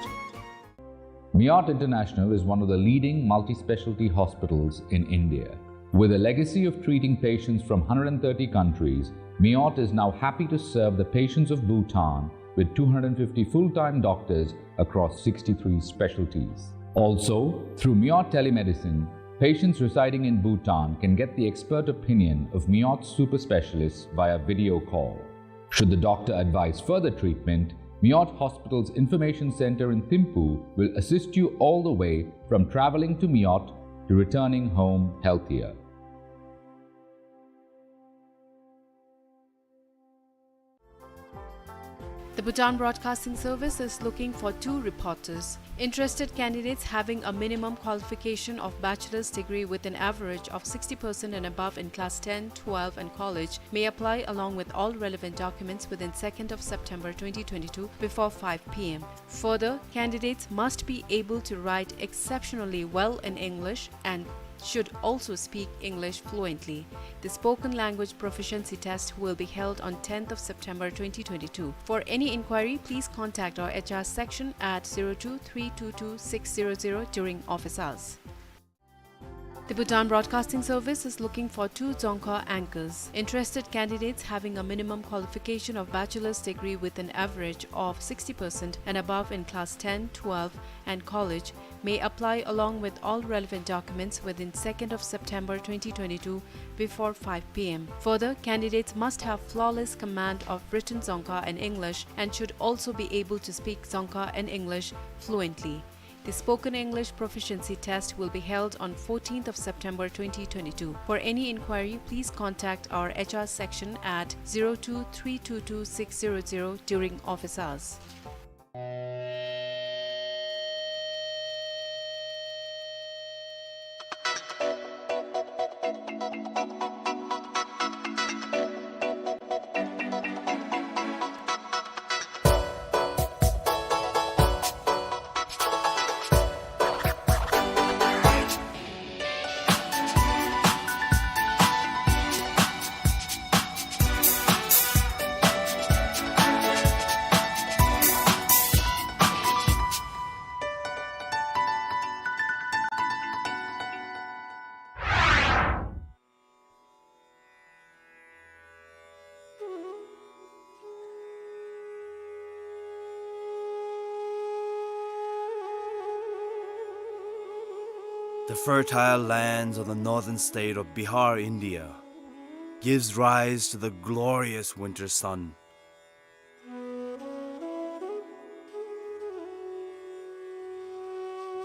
Miot International is one of the leading multi-specialty hospitals in India. With a legacy of treating patients from hundred and thirty countries, Miot is now happy to serve the patients of Bhutan with two hundred fifty full-time doctors across sixty-three specialties. Also, through Miot Telemedicine, patients residing in Bhutan can get the expert opinion of Miot super specialists via video call. Should the doctor advise further treatment, Miot Hospital's Information Center in Thimphu will assist you all the way from traveling to Miot to returning home healthier. The Bhutan Broadcasting Service is looking for two reporters. Interested candidates having a minimum qualification of bachelor's degree with an average of sixty percent and above in class ten, twelve and college may apply along with all relevant documents within second of September twenty twenty-two before five P M. Further, candidates must be able to write exceptionally well in English and should also speak English fluently. The spoken language proficiency test will be held on tenth of September twenty twenty-two. For any inquiry, please contact our H R section at zero two three two two six zero zero during office hours. The Bhutan Broadcasting Service is looking for two Dzongkha anchors. Interested candidates having a minimum qualification of bachelor's degree with an average of sixty percent and above in class ten, twelve and college may apply along with all relevant documents within second of September twenty twenty-two before five P M. Further, candidates must have flawless command of written Dzongkha and English and should also be able to speak Dzongkha and English fluently. The spoken English proficiency test will be held on fourteenth of September twenty twenty-two. For any inquiry, please contact our H R section at zero two three two two six zero zero during office hours. Fertile lands of the northern state of Bihar, India, gives rise to the glorious winter sun.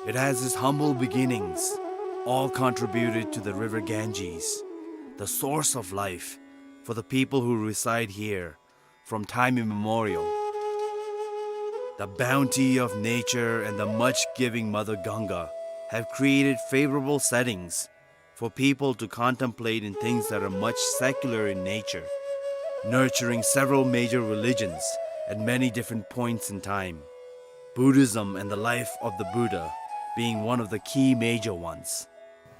It has its humble beginnings, all contributed to the river Ganges, the source of life for the people who reside here from time immemorial. The bounty of nature and the much-giving Mother Ganga have created favorable settings for people to contemplate in things that are much secular in nature, nurturing several major religions at many different points in time, Buddhism and the life of the Buddha being one of the key major ones.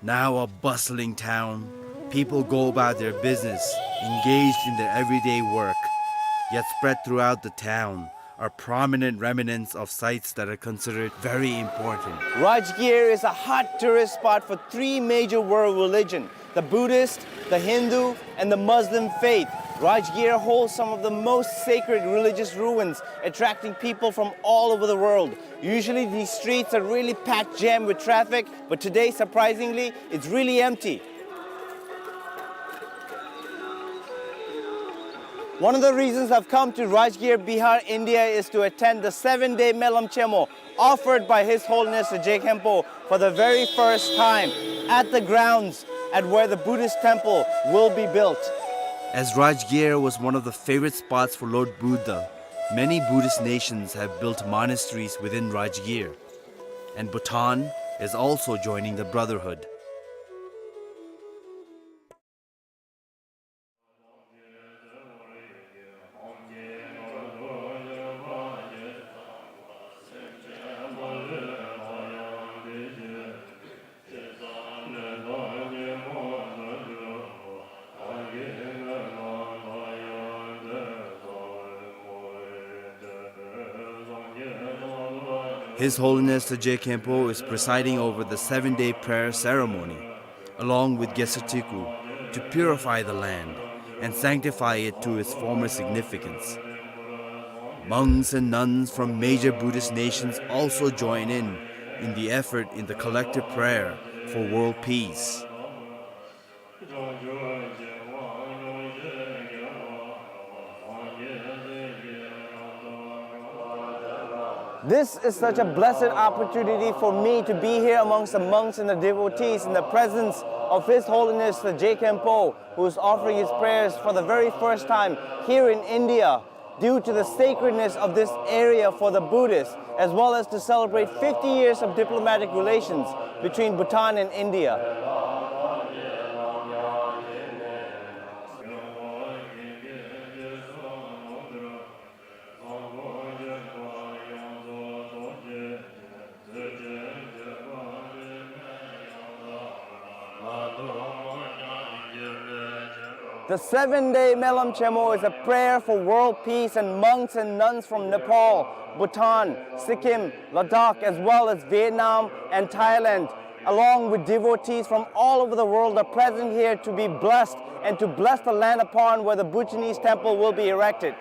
Now a bustling town, people go about their business, engaged in their everyday work, yet spread throughout the town are prominent remnants of sites that are considered very important. Rajgir is a hot tourist spot for three major world religion, the Buddhist, the Hindu, and the Muslim faith. Rajgir holds some of the most sacred religious ruins, attracting people from all over the world. Usually these streets are really packed jam with traffic, but today, surprisingly, it's really empty. One of the reasons I've come to Rajgir, Bihar, India is to attend the seven-day Melam Chemo offered by His Holiness the Je Khenpo for the very first time at the grounds at where the Buddhist temple will be built. As Rajgir was one of the favorite spots for Lord Buddha, many Buddhist nations have built monasteries within Rajgir, and Bhutan is also joining the brotherhood. His Holiness the Je Khenpo is presiding over the seven-day prayer ceremony, along with Gesatiku, to purify the land and sanctify it to its former significance. Monks and nuns from major Buddhist nations also join in, in the effort in the collective prayer for world peace. This is such a blessed opportunity for me to be here amongst the monks and the devotees in the presence of His Holiness the Je Khenpo, who is offering his prayers for the very first time here in India, due to the sacredness of this area for the Buddhists, as well as to celebrate fifty years of diplomatic relations between Bhutan and India. The seven-day Melam Chemo is a prayer for world peace, and monks and nuns from Nepal, Bhutan, Sikkim, Ladakh, as well as Vietnam and Thailand, along with devotees from all over the world, are present here to be blessed and to bless the land upon where the Bhutanese temple will be erected.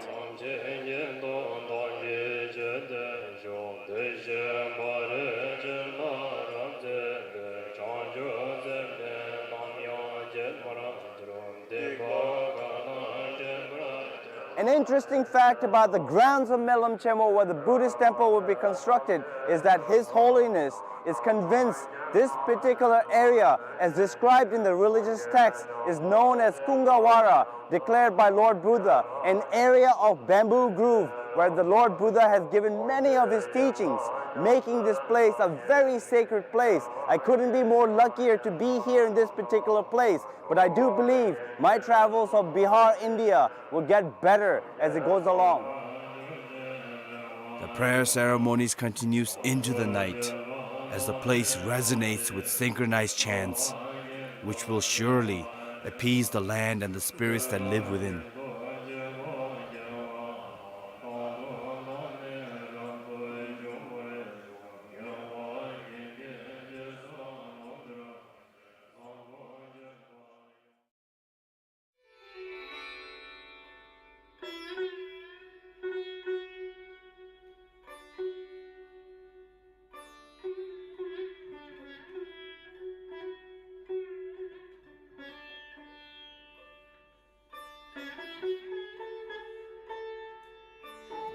An interesting fact about the grounds of Melam Chemo, where the Buddhist temple will be constructed, is that His Holiness is convinced this particular area, as described in the religious text, is known as Kungavara, declared by Lord Buddha, an area of bamboo grove where the Lord Buddha has given many of his teachings, making this place a very sacred place. I couldn't be more luckier to be here in this particular place, but I do believe my travels of Bihar, India will get better as it goes along. The prayer ceremonies continues into the night as the place resonates with synchronized chants, which will surely appease the land and the spirits that live within.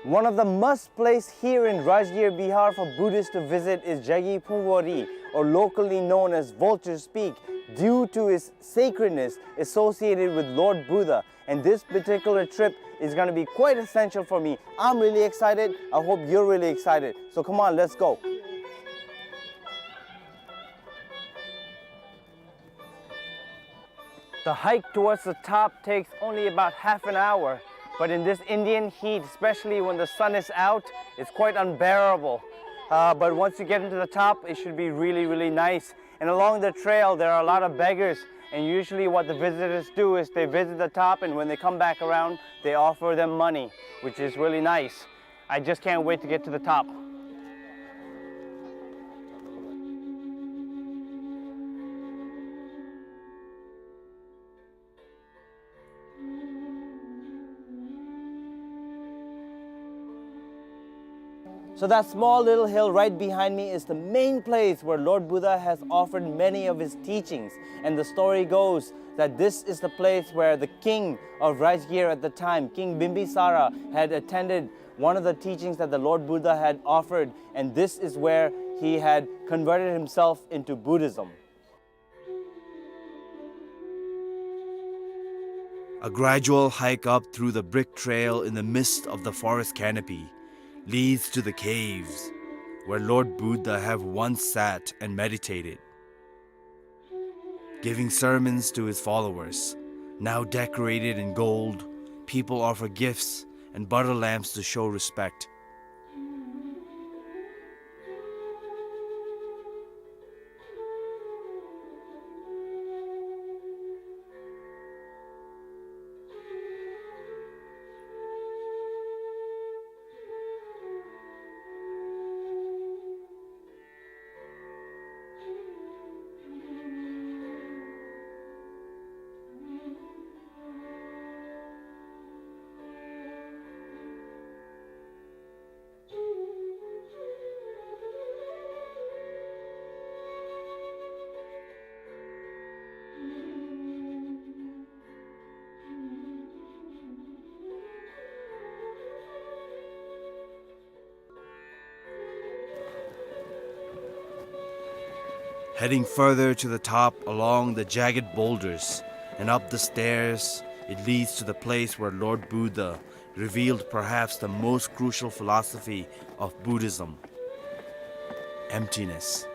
One of the must place here in Rajgir, Bihar for Buddhists to visit is Jagi Phungwari, or locally known as Vulture's Peak, due to its sacredness associated with Lord Buddha. And this particular trip is gonna be quite essential for me. I'm really excited. I hope you're really excited. So come on, let's go. The hike towards the top takes only about half an hour, but in this Indian heat, especially when the sun is out, it's quite unbearable. Uh, but once you get into the top, it should be really, really nice. And along the trail, there are a lot of beggars, and usually what the visitors do is they visit the top, and when they come back around, they offer them money, which is really nice. I just can't wait to get to the top. So that small little hill right behind me is the main place where Lord Buddha has offered many of his teachings. And the story goes that this is the place where the king of Rajgir at the time, King Bimbisara, had attended one of the teachings that the Lord Buddha had offered, and this is where he had converted himself into Buddhism. A gradual hike up through the brick trail in the midst of the forest canopy leads to the caves where Lord Buddha have once sat and meditated. Giving sermons to his followers, now decorated in gold, people offer gifts and butter lamps to show respect. Heading further to the top along the jagged boulders and up the stairs, it leads to the place where Lord Buddha revealed perhaps the most crucial philosophy of Buddhism: emptiness.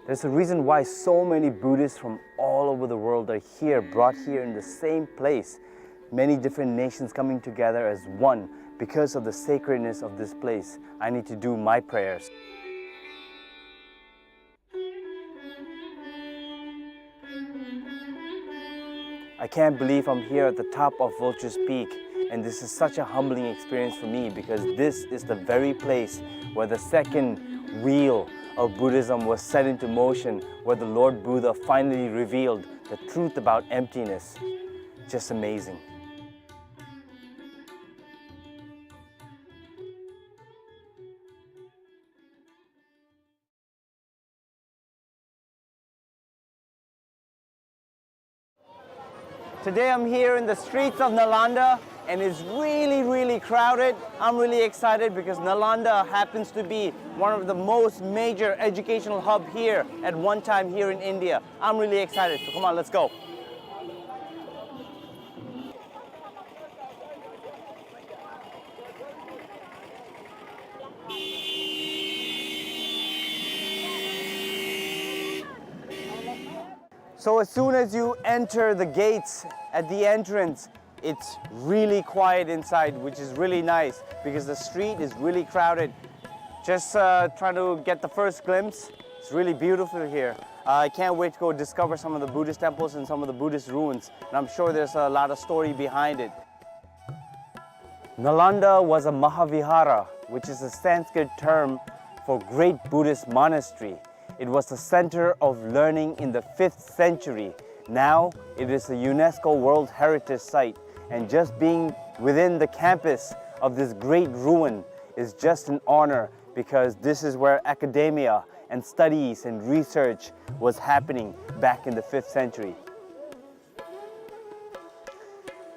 There's a reason why so many Buddhists from all over the world are here, brought here in the same place. Many different nations coming together as one because of the sacredness of this place. I need to do my prayers. I can't believe I'm here at the top of Vulture's Peak, and this is such a humbling experience for me because this is the very place where the second wheel of Buddhism was set into motion, where the Lord Buddha finally revealed the truth about emptiness. Just amazing. Today I'm here in the streets of Nalanda, and it's really, really crowded. I'm really excited because Nalanda happens to be one of the most major educational hub here at one time here in India. I'm really excited. So come on, let's go. So as soon as you enter the gates at the entrance, it's really quiet inside, which is really nice because the street is really crowded. Just, uh, trying to get the first glimpse. It's really beautiful here. Uh, I can't wait to go discover some of the Buddhist temples and some of the Buddhist ruins. And I'm sure there's a lot of story behind it. Nalanda was a Mahavihara, which is a Sanskrit term for great Buddhist monastery. It was the center of learning in the fifth century. Now it is a UNESCO World Heritage Site, and just being within the campus of this great ruin is just an honor, because this is where academia and studies and research was happening back in the fifth century.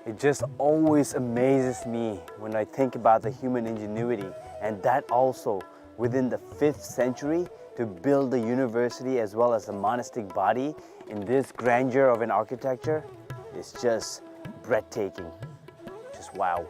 It just always amazes me when I think about the human ingenuity, and that also within the fifth century, to build the university as well as the monastic body in this grandeur of an architecture is just breathtaking. Just wow.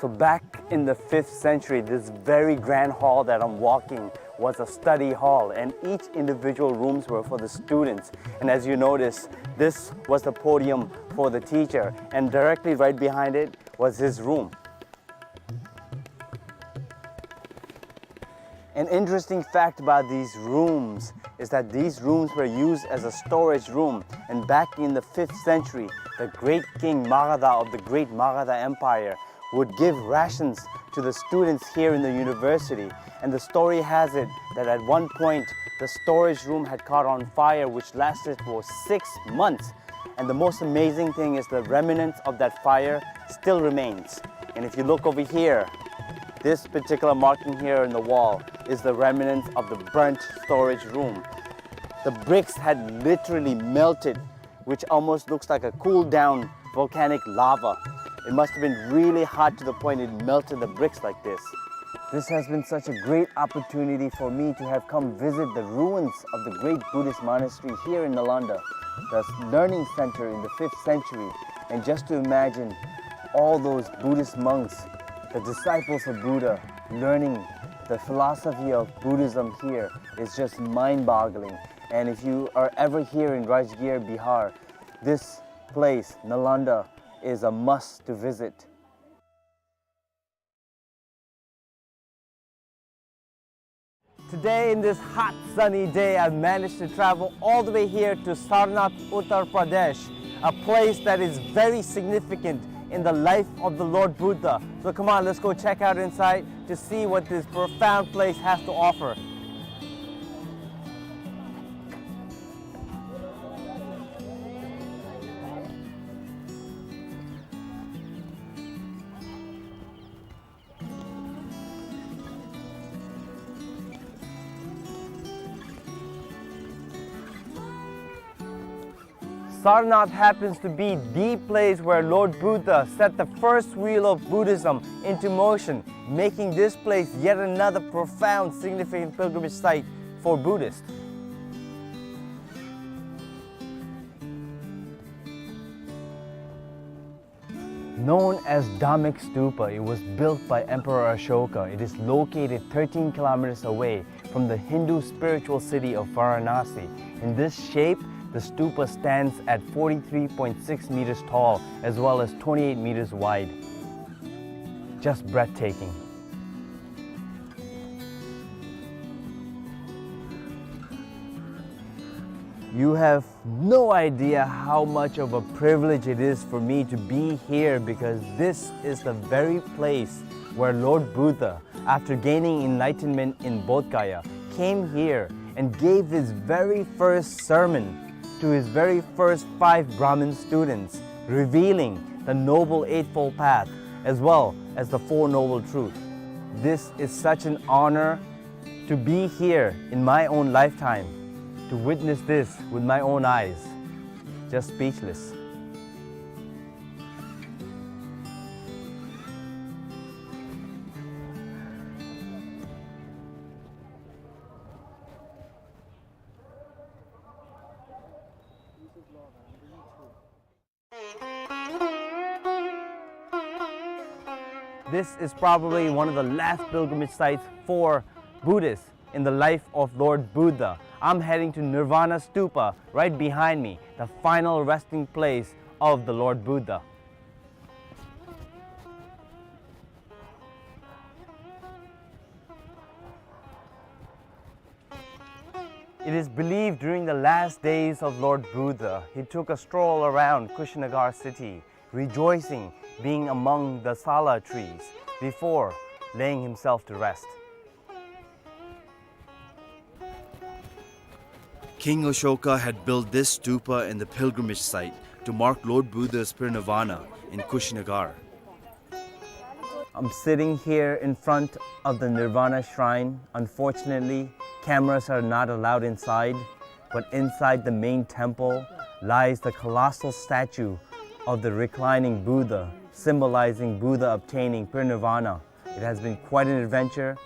So back in the fifth century, this very grand hall that I'm walking was a study hall, and each individual rooms were for the students. And as you notice, this was the podium for the teacher, and directly right behind it was his room. An interesting fact about these rooms is that these rooms were used as a storage room, and back in the fifth century, the great king Magadha of the great Magadha Empire would give rations to the students here in the university. And the story has it that at one point, the storage room had caught on fire, which lasted for six months. And the most amazing thing is the remnants of that fire still remains. And if you look over here, this particular marking here in the wall is the remnants of the burnt storage room. The bricks had literally melted, which almost looks like a cooled down volcanic lava. It must have been really hot to the point it melted the bricks like this. This has been such a great opportunity for me to have come visit the ruins of the great Buddhist monastery here in Nalanda, the learning center in the fifth century, and just to imagine all those Buddhist monks, the disciples of Buddha, learning the philosophy of Buddhism here is just mind-boggling. And if you are ever here in Rajgir, Bihar, this place, Nalanda, is a must to visit. Today, in this hot, sunny day, I managed to travel all the way here to Sarnath, Uttar Pradesh, a place that is very significant in the life of the Lord Buddha. So come on, let's go check out inside to see what this profound place has to offer. Sarnath happens to be the place where Lord Buddha set the first wheel of Buddhism into motion, making this place yet another profound, significant pilgrimage site for Buddhists. Known as Dhammek Stupa, it was built by Emperor Ashoka. It is located thirteen kilometers away from the Hindu spiritual city of Varanasi. In this shape, the stupa stands at forty-three point six meters tall as well as twenty-eight meters wide. Just breathtaking. You have no idea how much of a privilege it is for me to be here, because this is the very place where Lord Buddha, after gaining enlightenment in Bodh Gaya, came here and gave his very first sermon to his very first five Brahmin students, revealing the Noble Eightfold Path as well as the Four Noble Truths. This is such an honor to be here in my own lifetime, to witness this with my own eyes. Just speechless. This is probably one of the last pilgrimage sites for Buddhists in the life of Lord Buddha. I'm heading to Nirvana Stupa right behind me, the final resting place of the Lord Buddha. It is believed during the last days of Lord Buddha, he took a stroll around Kushinagar city, rejoicing being among the sala trees before laying himself to rest. King Ashoka had built this stupa in the pilgrimage site to mark Lord Buddha's parinirvana in Kushinagar. I'm sitting here in front of the Nirvana Shrine. Unfortunately, cameras are not allowed inside, but inside the main temple lies the colossal statue of the reclining Buddha, symbolizing Buddha obtaining parinirvana. It has been quite an adventure,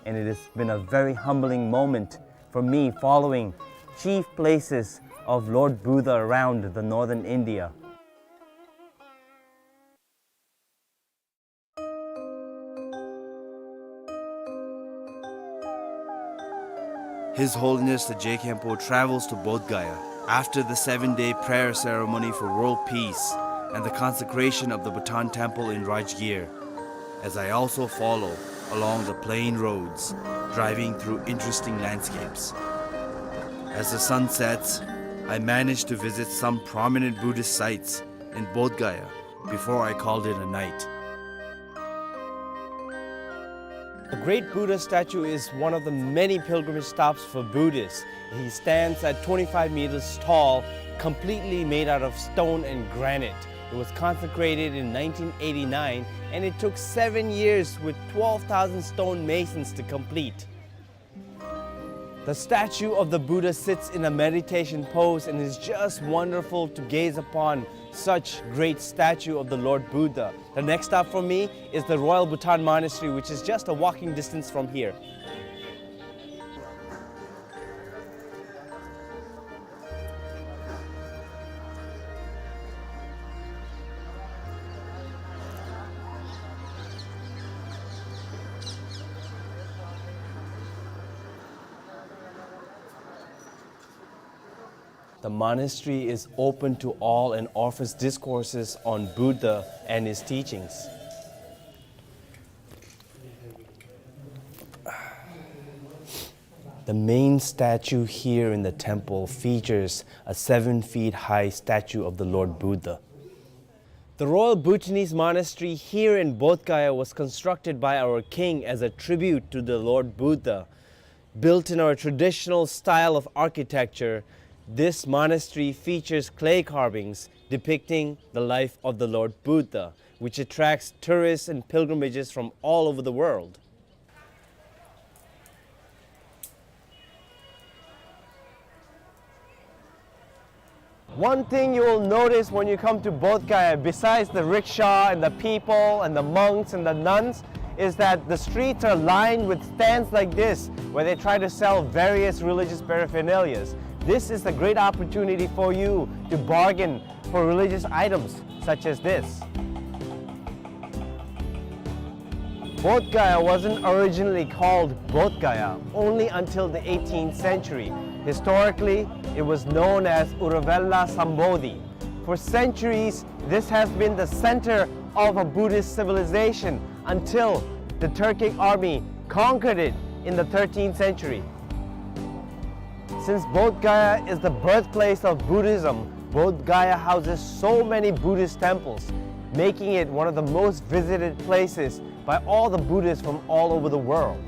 and it has been a very humbling moment for me following chief places of Lord Buddha around the northern India. His Holiness the Je Khenpo travels to Bodh Gaya after the seven-day prayer ceremony for world peace and the consecration of the Bhutan Temple in Rajgir, as I also follow along the plain roads, driving through interesting landscapes. As the sun sets, I manage to visit some prominent Buddhist sites in Bodh Gaya before I called it a night. The great Buddha statue is one of the many pilgrimage stops for Buddhists. He stands at twenty-five meters tall, completely made out of stone and granite. It was consecrated in nineteen eighty-nine, and it took seven years with twelve thousand stone masons to complete. The statue of the Buddha sits in a meditation pose, and it's just wonderful to gaze upon such great statue of the Lord Buddha. The next stop for me is the Royal Bhutan Monastery, which is just a walking distance from here. The monastery is open to all and offers discourses on Buddha and his teachings. The main statue here in the temple features a seven feet high statue of the Lord Buddha. The Royal Bhutanese Monastery here in Bodh Gaya was constructed by our king as a tribute to the Lord Buddha. Built in our traditional style of architecture, this monastery features clay carvings depicting the life of the Lord Buddha, which attracts tourists and pilgrimages from all over the world. One thing you will notice when you come to Bodh Gaya, besides the rickshaw and the people and the monks and the nuns, is that the streets are lined with stands like this, where they try to sell various religious paraphernalias. This is a great opportunity for you to bargain for religious items such as this. Bodh Gaya wasn't originally called Bodh Gaya only until the eighteenth century. Historically, it was known as Uruvela Sambodhi. For centuries, this has been the center of a Buddhist civilization until the Turkic army conquered it in the thirteenth century. Since Bodh Gaya is the birthplace of Buddhism, Bodh Gaya houses so many Buddhist temples, making it one of the most visited places by all the Buddhists from all over the world.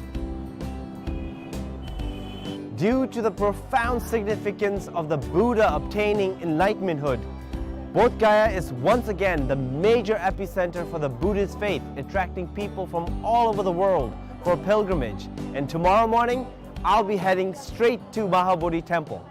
Due to the profound significance of the Buddha obtaining enlightenmenthood, Bodh Gaya is once again the major epicenter for the Buddhist faith, attracting people from all over the world for pilgrimage. And tomorrow morning, I'll be heading straight to Mahabodhi Temple.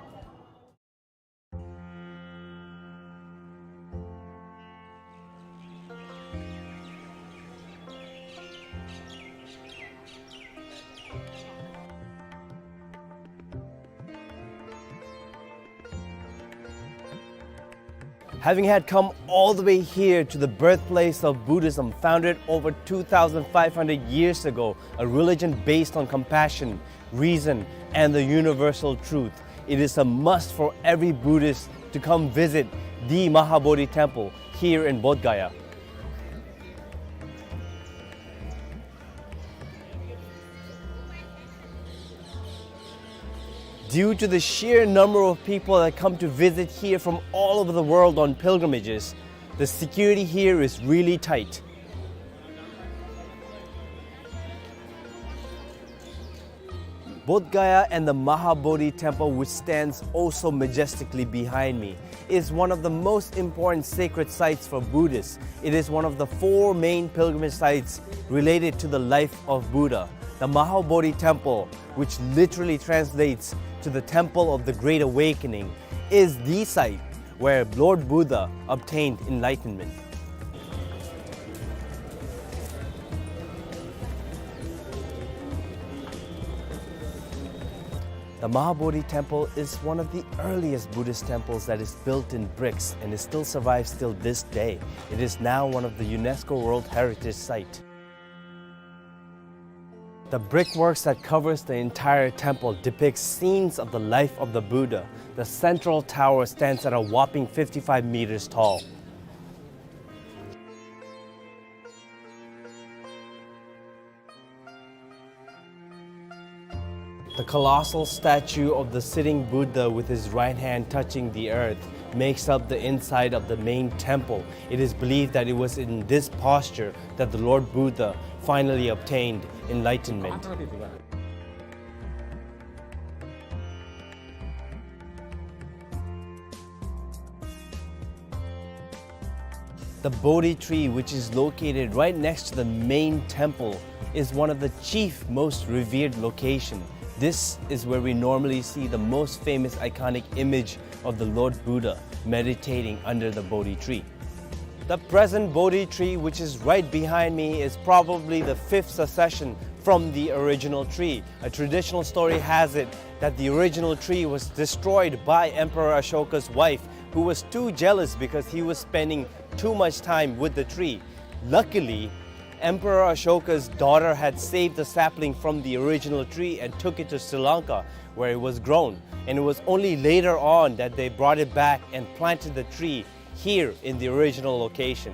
Having had come all the way here to the birthplace of Buddhism, founded over two thousand five hundred years ago, a religion based on compassion, reason, and the universal truth, it is a must for every Buddhist to come visit the Mahabodhi Temple here in Bodh Gaya. Due to the sheer number of people that come to visit here from all over the world on pilgrimages, the security here is really tight. Bodh Gaya and the Mahabodhi temple, which stands oh so majestically behind me, is one of the most important sacred sites for Buddhists. It is one of the four main pilgrimage sites related to the life of Buddha. The Mahabodhi temple, which literally translates to the Temple of the Great Awakening, is the site where Lord Buddha obtained enlightenment. The Mahabodhi Temple is one of the earliest Buddhist temples that is built in bricks, and it still survives till this day. It is now one of the UNESCO World Heritage Site. The brickworks that covers the entire temple depicts scenes of the life of the Buddha. The central tower stands at a whopping fifty-five meters tall. The colossal statue of the sitting Buddha with his right hand touching the earth makes up the inside of the main temple. It is believed that it was in this posture that the Lord Buddha finally obtained enlightenment. The Bodhi tree, which is located right next to the main temple, is one of the chief most revered location. This is where we normally see the most famous iconic image of the Lord Buddha meditating under the Bodhi tree. The present Bodhi tree, which is right behind me, is probably the fifth succession from the original tree. A traditional story has it that the original tree was destroyed by Emperor Ashoka's wife, who was too jealous because he was spending too much time with the tree. Luckily, Emperor Ashoka's daughter had saved the sapling from the original tree and took it to Sri Lanka, where it was grown. And it was only later on that they brought it back and planted the tree here in the original location.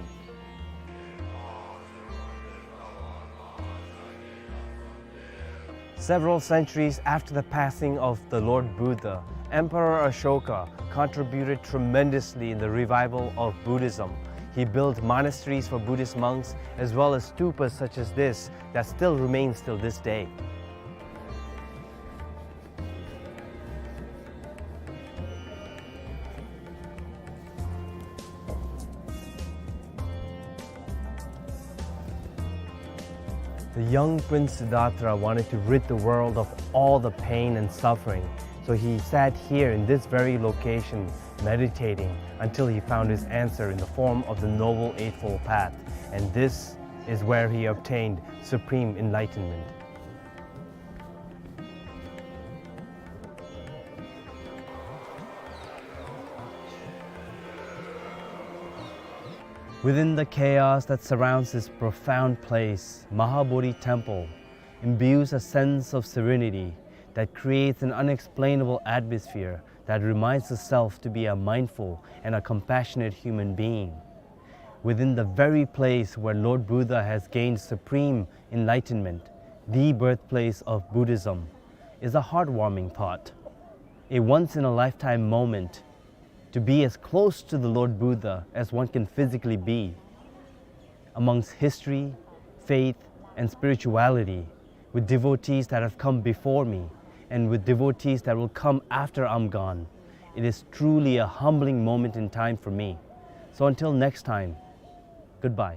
Several centuries after the passing of the Lord Buddha, Emperor Ashoka contributed tremendously in the revival of Buddhism. He built monasteries for Buddhist monks, as well as stupas such as this that still remains till this day. The young Prince Siddhartha wanted to rid the world of all the pain and suffering, so he sat here in this very location, meditating until he found his answer in the form of the Noble Eightfold Path. And this is where he obtained supreme enlightenment. Within the chaos that surrounds this profound place, Mahabodhi Temple imbues a sense of serenity that creates an unexplainable atmosphere that reminds the self to be a mindful and a compassionate human being. Within the very place where Lord Buddha has gained supreme enlightenment, the birthplace of Buddhism, is a heartwarming thought. A once-in-a-lifetime moment to be as close to the Lord Buddha as one can physically be. Amongst history, faith, and spirituality, with devotees that have come before me, and with devotees that will come after I'm gone, it is truly a humbling moment in time for me. So until next time, goodbye.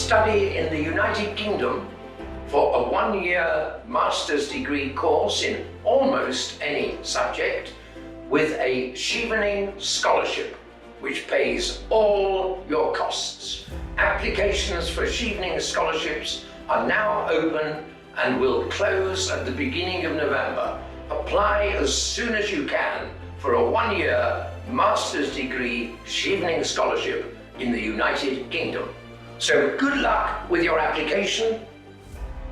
Study in the United Kingdom for a one-year master's degree course in almost any subject with a Chevening scholarship, which pays all your costs. Applications for Chevening scholarships are now open and will close at the beginning of November. Apply as soon as you can for a one-year master's degree Chevening scholarship in the United Kingdom. So good luck with your application.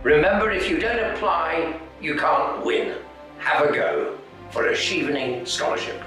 Remember, if you don't apply, you can't win. Have a go for a Chevening scholarship.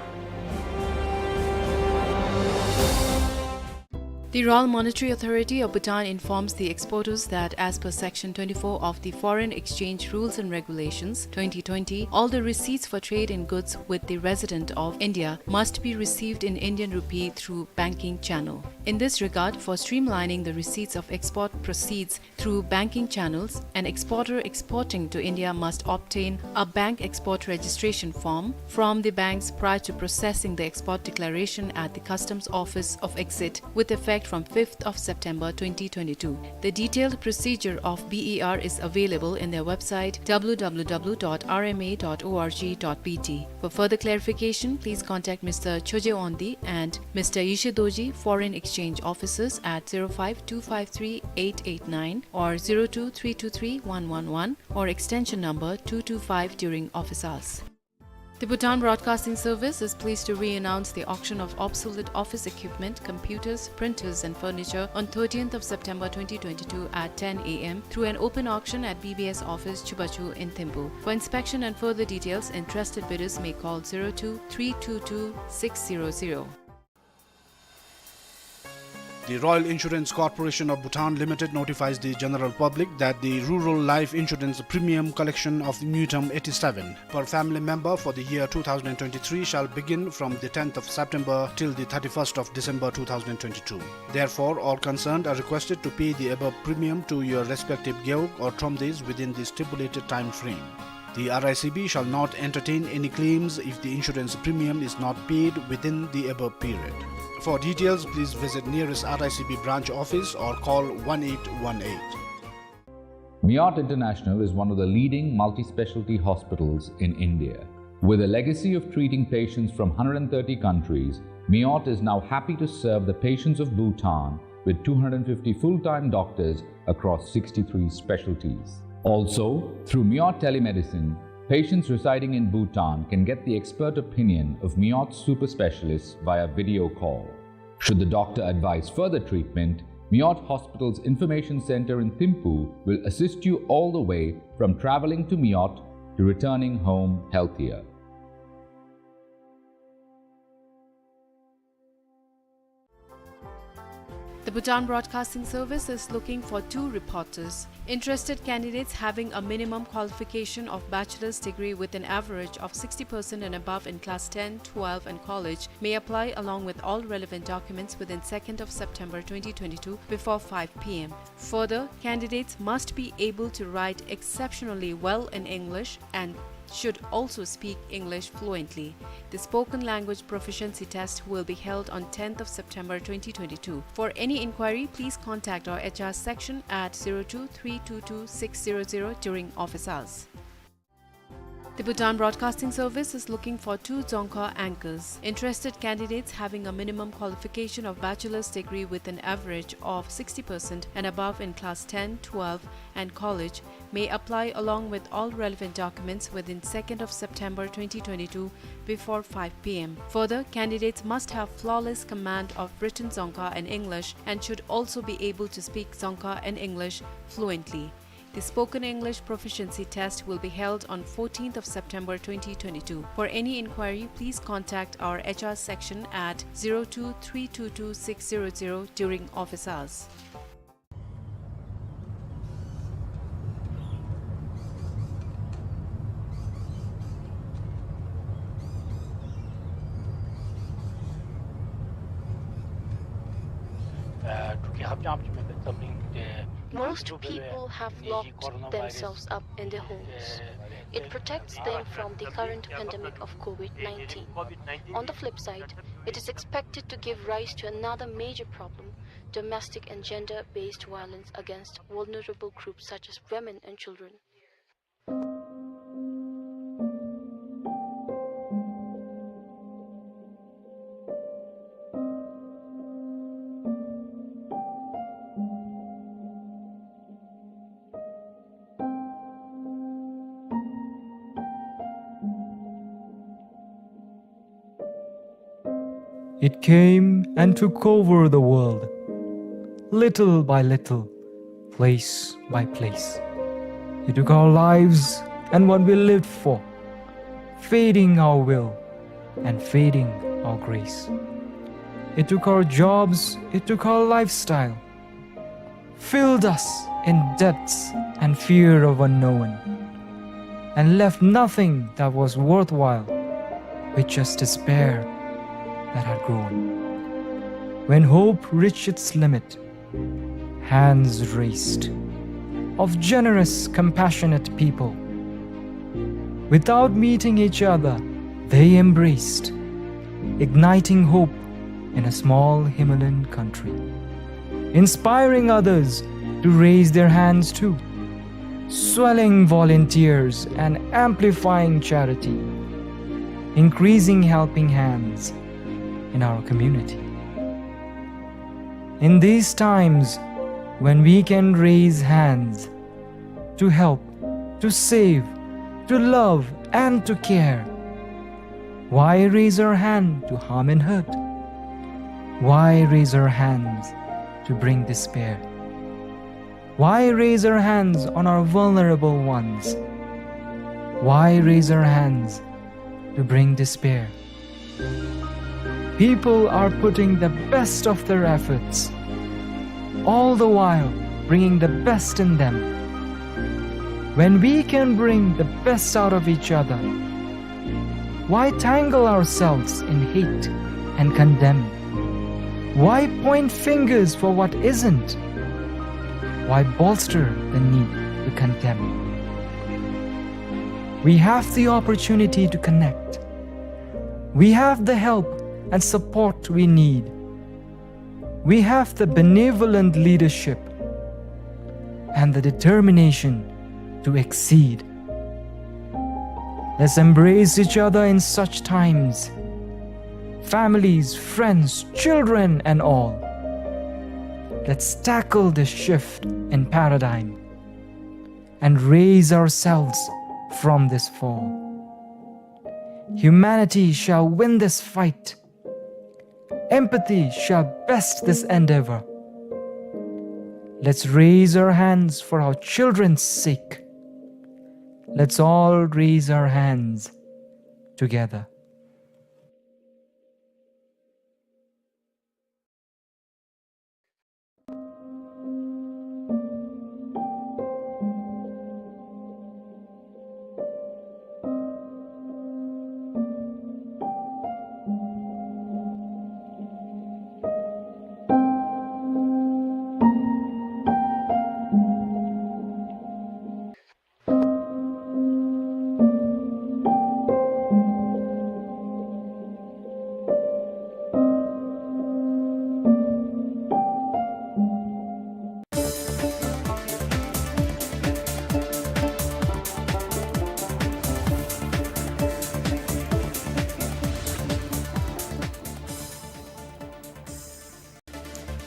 The Royal Monetary Authority of Bhutan informs the exporters that, as per Section twenty-four of the Foreign Exchange Rules and Regulations twenty twenty, all the receipts for trade in goods with the resident of India must be received in Indian rupee through banking channel. In this regard, for streamlining the receipts of export proceeds through banking channels, an exporter exporting to India must obtain a bank export registration form from the banks prior to processing the export declaration at the Customs Office of Exit with effect from fifth of September twenty twenty-two. The detailed procedure of B E R is available in their website, W W W dot R M A dot org dot B T. For further clarification, please contact Mister Choje Ondi and Mister Yishe Doji, Foreign Exchange Officers, at zero five two five three eight eight nine or zero two three two three one one one or extension number two two five during office hours. The Bhutan Broadcasting Service is pleased to re-announce the auction of obsolete office equipment, computers, printers, and furniture on thirteenth of September twenty twenty-two at ten A M through an open auction at B B S office, Chubachu in Thimphu. For inspection and further details, interested bidders may call zero two three two two six zero zero. The Royal Insurance Corporation of Bhutan Limited notifies the general public that the rural life insurance premium collection of Newton eighty-seven per family member for the year two thousand twenty-three shall begin from the tenth of September till the thirty-first of December two thousand twenty-two. Therefore, all concerned are requested to pay the above premium to your respective gewog or thromdays within the stipulated time frame. The R I C B shall not entertain any claims if the insurance premium is not paid within the above period. For details, please visit nearest R I C B branch office or call one eight one eight. Miot International is one of the leading multi-specialty hospitals in India. With a legacy of treating patients from hundred and thirty countries, Miot is now happy to serve the patients of Bhutan with two hundred fifty full-time doctors across sixty-three specialties. Also, through Miot Telemedicine, patients residing in Bhutan can get the expert opinion of Miot super specialists via video call. Should the doctor advise further treatment, Miot Hospital's Information Center in Thimphu will assist you all the way from traveling to Miot to returning home healthier. The Bhutan Broadcasting Service is looking for two reporters. Interested candidates having a minimum qualification of bachelor's degree with an average of sixty percent and above in class ten, twelve and college may apply along with all relevant documents within second of September twenty twenty-two before five P M. Further, candidates must be able to write exceptionally well in English and should also speak English fluently. The spoken language proficiency test will be held on tenth of September twenty twenty-two. For any inquiry, please contact our H R section at zero two three two two six zero zero during office hours. The Bhutan Broadcasting Service is looking for two Dzongkha anchors. Interested candidates having a minimum qualification of bachelor's degree with an average of sixty percent and above in class ten, twelve and college may apply along with all relevant documents within second of September twenty twenty-two before five P M. Further, candidates must have flawless command of written Dzongkha and English and should also be able to speak Dzongkha and English fluently. The spoken English proficiency test will be held on fourteenth of September twenty twenty-two. For any inquiry, please contact our H R section at zero two three two two six zero zero during office hours. Most people have locked themselves up in their homes. It protects them from the current pandemic of COVID nineteen. On the flip side, it is expected to give rise to another major problem, domestic and gender-based violence against vulnerable groups such as women and children. It came and took over the world, little by little, place by place. It took our lives and what we lived for, feeding our will and feeding our grace. It took our jobs, it took our lifestyle, filled us in debts and fear of unknown, and left nothing that was worthwhile, with just despair that had grown. When hope reached its limit, hands raised of generous, compassionate people. Without meeting each other, they embraced, igniting hope in a small Himalayan country, inspiring others to raise their hands too, swelling volunteers and amplifying charity, increasing helping hands in our community. In these times, when we can raise hands to help, to save, to love, and to care, why raise our hand to harm and hurt? Why raise our hands to bring despair? Why raise our hands on our vulnerable ones? Why raise our hands to bring despair? People are putting the best of their efforts, all the while bringing the best in them. When we can bring the best out of each other, why tangle ourselves in hate and condemn? Why point fingers for what isn't? Why bolster the need to condemn? We have the opportunity to connect. We have the help and support we need. We have the benevolent leadership and the determination to exceed. Let's embrace each other in such times. Families, friends, children, and all. Let's tackle this shift in paradigm and raise ourselves from this fall. Humanity shall win this fight. Empathy shall best this endeavor. Let's raise our hands for our children's sake. Let's all raise our hands together.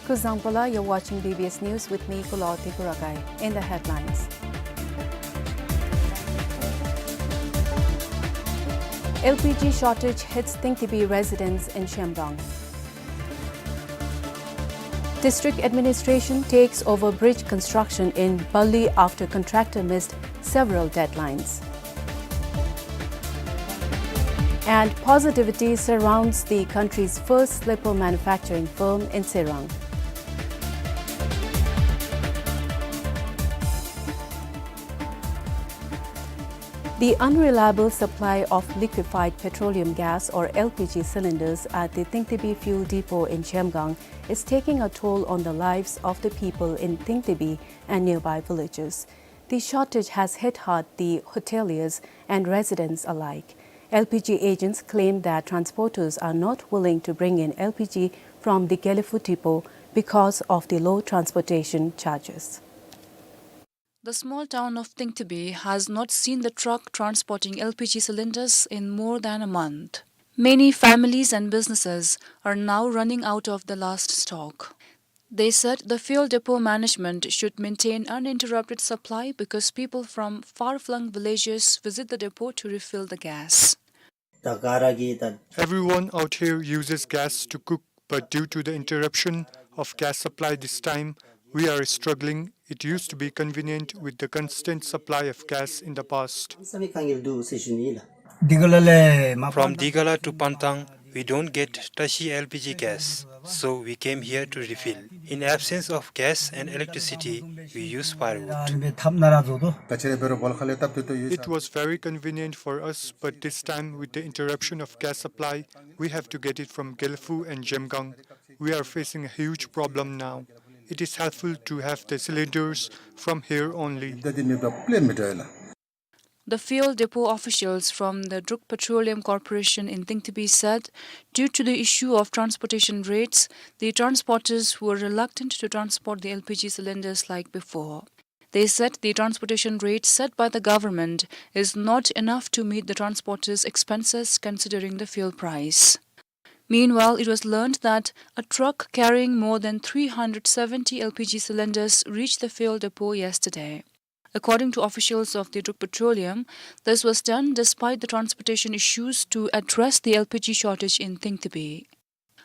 Kuzuzangpo la, you're watching B B S News with me, Kuloti Kurakai. In the headlines, L P G shortage hits Tingtibi residents in Shemgang. District administration takes over bridge construction in Bali after contractor missed several deadlines. And positivity surrounds the country's first slipper manufacturing firm in Tsirang. The unreliable supply of liquefied petroleum gas or L P G cylinders at the Tingtibi fuel depot in Shemgang is taking a toll on the lives of the people in Tingtibi and nearby villages. The shortage has hit hard the hoteliers and residents alike. L P G agents claim that transporters are not willing to bring in L P G from the Gelephu depot because of the low transportation charges. The small town of Tingtibi has not seen the truck transporting L P G cylinders in more than a month. Many families and businesses are now running out of the last stock. They said the fuel depot management should maintain uninterrupted supply because people from far-flung villages visit the depot to refill the gas. Everyone out here uses gas to cook, but due to the interruption of gas supply this time, we are struggling. It used to be convenient with the constant supply of gas in the past. From Digala to Pantang, we don't get Tashi L P G gas, so we came here to refill. In absence of gas and electricity, we use firewood. It was very convenient for us, but this time, with the interruption of gas supply, we have to get it from Gelephu and Zhemgang. We are facing a huge problem now. It is helpful to have the cylinders from here only. The fuel depot officials from the Druk Petroleum Corporation in Tingtibi said, due to the issue of transportation rates, the transporters were reluctant to transport the L P G cylinders like before. They said the transportation rate set by the government is not enough to meet the transporters' expenses considering the fuel price. Meanwhile, it was learned that a truck carrying more than three hundred seventy L P G cylinders reached the fuel depot yesterday. According to officials of the Druk Petroleum, this was done despite the transportation issues to address the L P G shortage in Tingtibi.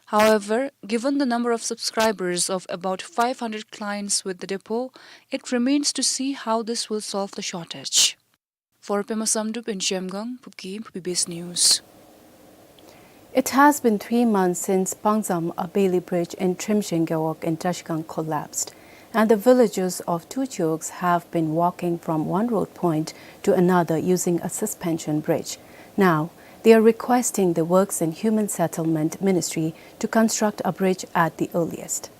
However, given the number of subscribers of about five hundred clients with the depot, it remains to see how this will solve the shortage. For Pema Samdrup in Zhemgang, Phubki, Phubi Base News. It has been three months since Pangzam, a Bailey bridge in Trimshin Gewog in Trashigang collapsed, and the villagers of Tuchiwogs have been walking from one road point to another using a suspension bridge. Now, they are requesting the Works and Human Settlement Ministry to construct a bridge at the earliest.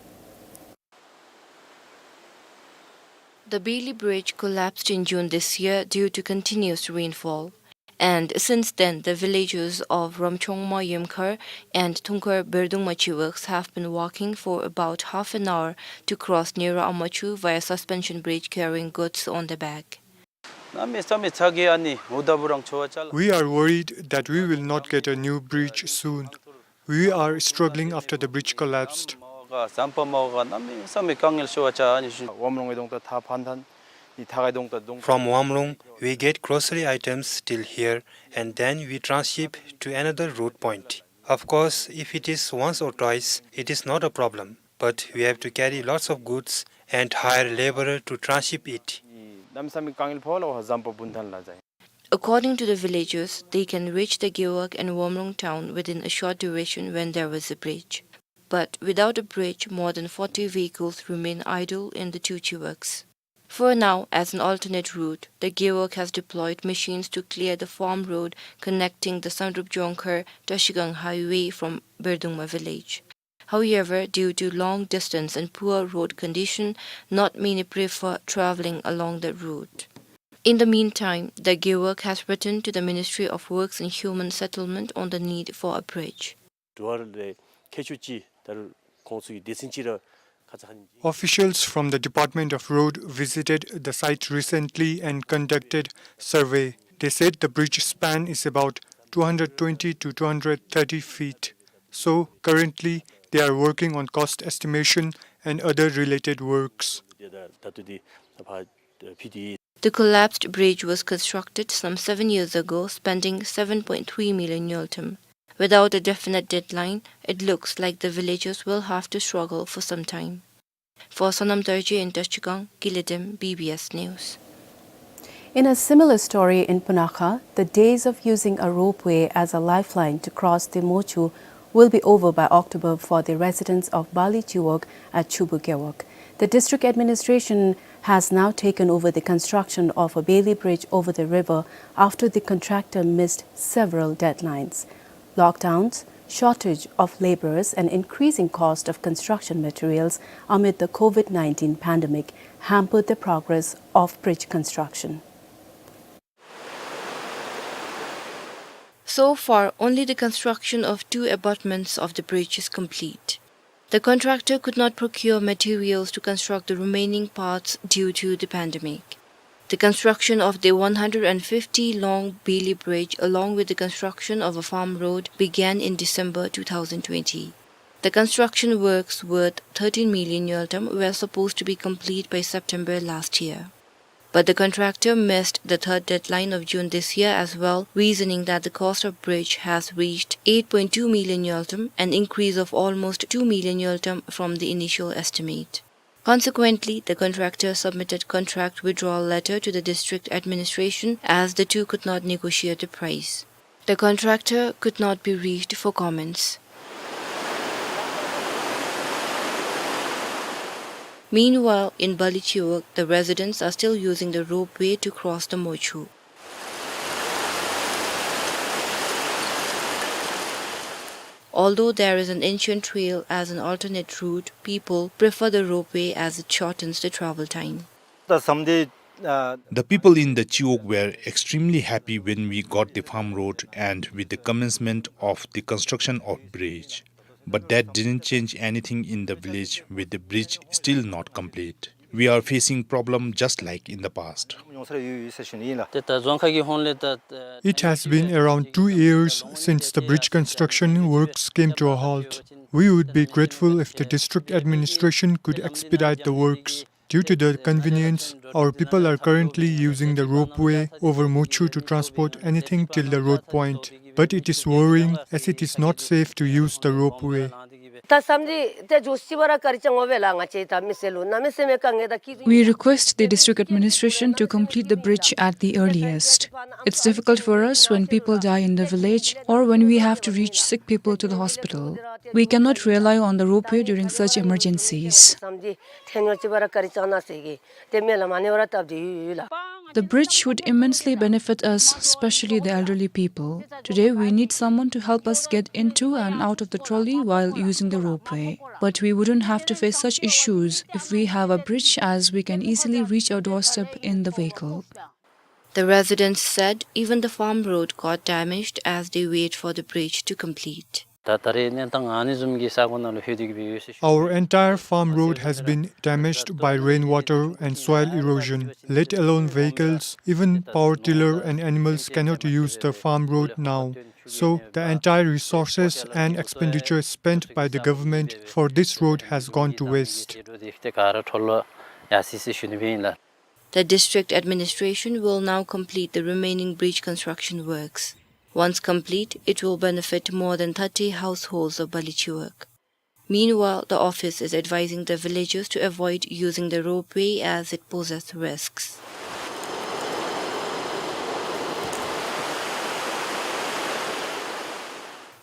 The Bailey Bridge collapsed in June this year due to continuous rainfall. And since then, the villagers of Ramchongma Yemkhar and Thungkhar Berdungma Chiwogs have been walking for about half an hour to cross Nera Amachu via suspension bridge carrying goods on the back. We are worried that we will not get a new bridge soon. We are struggling after the bridge collapsed. From Wamrung, we get grocery items till here, and then we transship to another road point. Of course, if it is once or twice, it is not a problem. But we have to carry lots of goods and hire laborer to transship it. According to the villagers, they can reach the Gewog and Wamrung town within a short duration when there was a bridge. But without a bridge, more than forty vehicles remain idle in the Tuchiwogs. For now, as an alternate route, the Gewog has deployed machines to clear the farm road connecting the Samdrup Jongkhar Trashigang highway from Berdungma village. However, due to long distance and poor road condition, not many prefer traveling along the route. In the meantime, the Gewog has written to the Ministry of Works and Human Settlement on the need for a bridge. འགྲོ་བ་ལས་ཁྱད་ཆོས་ཅི་ད་རུང་ཁོང་ཚོའི་སྡེ་ཚན་ཅི་ར་ཁ་ཚ་ཁ་ཉིན་ཅི། Officials from the Department of Road visited the site recently and conducted survey. They said the bridge span is about two hundred twenty to two hundred thirty feet. So, currently, they are working on cost estimation and other related works. ད་ད་ལྟོ་འདི་ཕར་ཕུད་དེ། The collapsed bridge was constructed some seven years ago, spending seven point three million ngultrum. Without a definite deadline, it looks like the villagers will have to struggle for some time. For Sonam Dorji in Trashigang, Gilidem, B B S News. In a similar story in Punakha, the days of using a ropeway as a lifeline to cross the Mochu will be over by October for the residents of Bali Chiwog at Chubu Gewog. The district administration has now taken over the construction of a Bailey bridge over the river after the contractor missed several deadlines. Lockdowns, Shortage of laborers and increasing cost of construction materials amid the COVID nineteen pandemic hampered the progress of bridge construction. So far, only the construction of two abutments of the bridge is complete. The contractor could not procure materials to construct the remaining parts due to the pandemic. The construction of the one hundred fifty long Bili Bridge, along with the construction of a farm road, began in December two thousand twenty. The construction works worth thirteen million ngultrum were supposed to be complete by September last year. But the contractor missed the third deadline of June this year as well, reasoning that the cost of bridge has reached eight point two million ngultrum, an increase of almost two million ngultrum from the initial estimate. Consequently, the contractor submitted contract withdrawal letter to the district administration as the two could not negotiate the price. The contractor could not be reached for comments. Meanwhile, in Balichiwak, the residents are still using the ropeway to cross the Mochu. Although there is an ancient trail as an alternate route, people prefer the ropeway as it shortens the travel time. The samdi, uh, The people in the Chiwok were extremely happy when we got the farm road and with the commencement of the construction of bridge. But that didn't change anything in the village with the bridge still not complete. We are facing problem just like in the past. It has been around two years since the bridge construction works came to a halt. We would be grateful if the district administration could expedite the works. Due to the convenience, our people are currently using the ropeway over Mochu to transport anything till the road point. But it is worrying as it is not safe to use the ropeway. ད་བསམ་གཞིག་དེ་མགྱོགས་པ་ར་བཀའ་དྲིན་བསྐྱང་དགོ་པས་ལགས། ང་བཅས་ད་མི་སེར་ལུ་གནམ་མེད་ས་མེད་དཀའ་ངལ་དང་སྐྱིད། We request the district administration to complete the bridge at the earliest. It's difficult for us when people die in the village or when we have to reach sick people to the hospital. We cannot rely on the ropeway during such emergencies. བསམ་གཞིག་ཐེངས་མགྱོགས་པ་ར་བཀའ་དྲིན་བསྐྱང་གནང་ཟེར་གི་དེ་སྨོན་ལམ་ཨ་ནི་བ་ར་བཏབ་སྟེ་ཡོད་ཡོད་ལགས། The bridge would immensely benefit us, especially the elderly people. Today, we need someone to help us get into and out of the trolley while using the ropeway. But we wouldn't have to face such issues if we have a bridge, as we can easily reach our doorstep in the vehicle. The residents said even the farm road got damaged as they wait for the bridge to complete. ད་ད་རེས་གནས་སྟངས་ཨ་ནི་བཟུམ་གྱི་ས་གོ་ནང་ལུ་ལྷོད་དེ་གི་སྦེ་ཡོད་ཟེར་ཞུ། Our entire farm road has been damaged by rainwater and soil erosion, let alone vehicles. Even power tiller and animals cannot use the farm road now. So the entire resources and expenditure spent by the government for this road has gone to waste. The district administration will now complete the remaining bridge construction works. Once complete, it will benefit more than thirty households of Balichiwak. Meanwhile, the office is advising the villagers to avoid using the ropeway as it poses risks.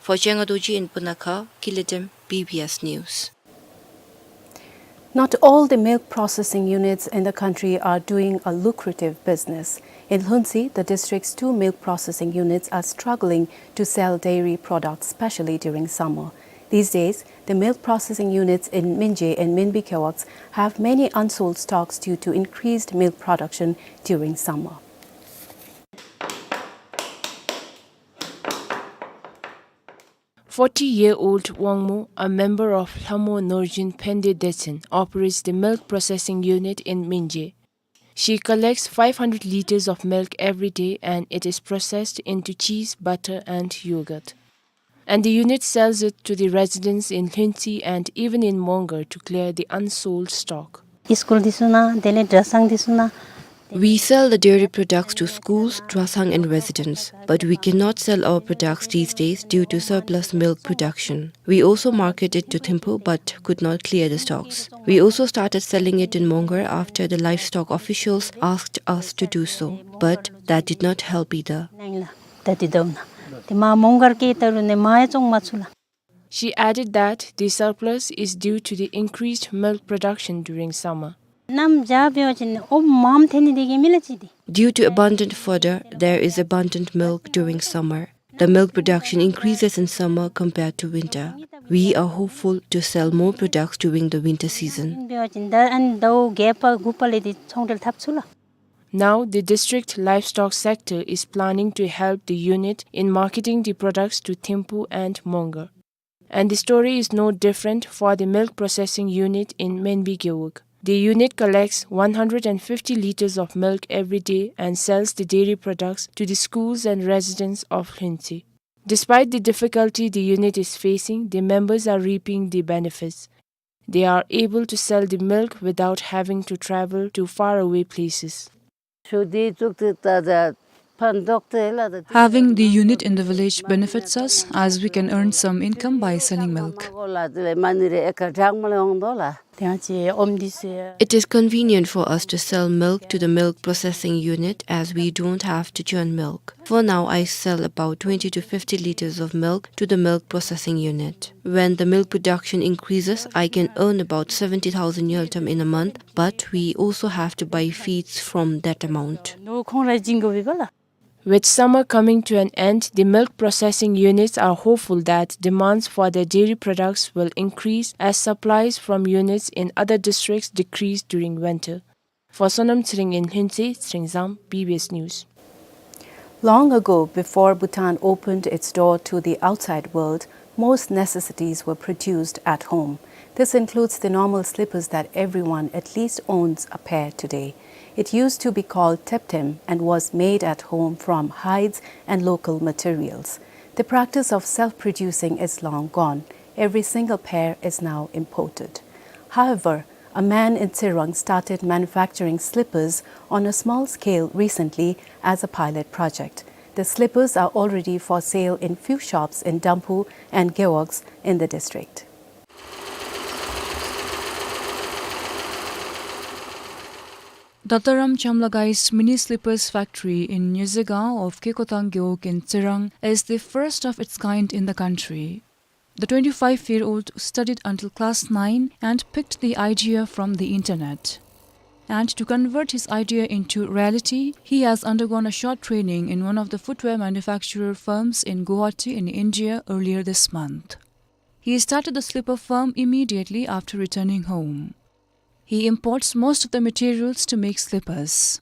For Chenga Dorji in Punakha, Kiletem, B B S News. Not all the milk processing units in the country are doing a lucrative business. In Lhuentse, the district's two milk processing units are struggling to sell dairy products, especially during summer. These days, the milk processing units in Minje and Minbi Gewog have many unsold stocks due to increased milk production during summer. Forty-year-old Wangmo, a member of Lhamo Norjin Phende Detsen, operates the milk processing unit in Minje. She collects five hundred liters of milk every day and it is processed into cheese, butter and yogurt. And the unit sells it to the residents in Lhuentse and even in Mongar to clear the unsold stock. School དེ་ཚུ་ནང་དེ་ལས་གྲྭ་ཚང་དེ་ཚུ་ནང། We sell the dairy products to schools, Drasang and residents, but we cannot sell our products these days due to surplus milk production. We also market it to Thimphu but could not clear the stocks. We also started selling it in Mongar after the livestock officials asked us to do so, but that did not help either. She added that the surplus is due to the increased milk production during summer. Due to abundant fodder, there is abundant milk during summer. The milk production increases in summer compared to winter. We are hopeful to sell more products during the winter season. Now, the district livestock sector is planning to help the unit in marketing the products to Thimphu and Mongar. And the story is no different for the milk processing unit in Menbi Gewog. The unit collects one hundred and fifty liters of milk every day and sells the dairy products to the schools and residents of Lhuentse. Despite the difficulty the unit is facing, the members are reaping the benefits. They are able to sell the milk without having to travel to faraway places. Having the unit in the village benefits us, as we can earn some income by selling milk. It is convenient for us to sell milk to the milk processing unit, as we don't have to churn milk. For now, I sell about twenty to fifty liters of milk to the milk processing unit. When the milk production increases, I can earn about seventy thousand ngultrum in a month, but we also have to buy feeds from that amount. With summer coming to an end, the milk processing units are hopeful that demands for their dairy products will increase as supplies from units in other districts decrease during winter. For Sonam Tsering in Lhuentse, Tsering Zam, B B S News. Long ago, before Bhutan opened its door to the outside world, most necessities were produced at home. This includes the normal slippers that everyone at least owns a pair today. It used to be called teptem and was made at home from hides and local materials. The practice of self-producing is long gone. Every single pair is now imported. However, a man in Tsirang started manufacturing slippers on a small scale recently as a pilot project. The slippers are already for sale in few shops in Damphu and Gewogs in the district. Dataram Chamlagai's mini slippers factory in Nyezegao of Kekotang Gewog in Tsirang is the first of its kind in the country. The twenty-five-year-old studied until class nine and picked the idea from the internet. And to convert his idea into reality, he has undergone a short training in one of the footwear manufacturer firms in Guwahati in India earlier this month. He started the slipper firm immediately after returning home. He imports most of the materials to make slippers.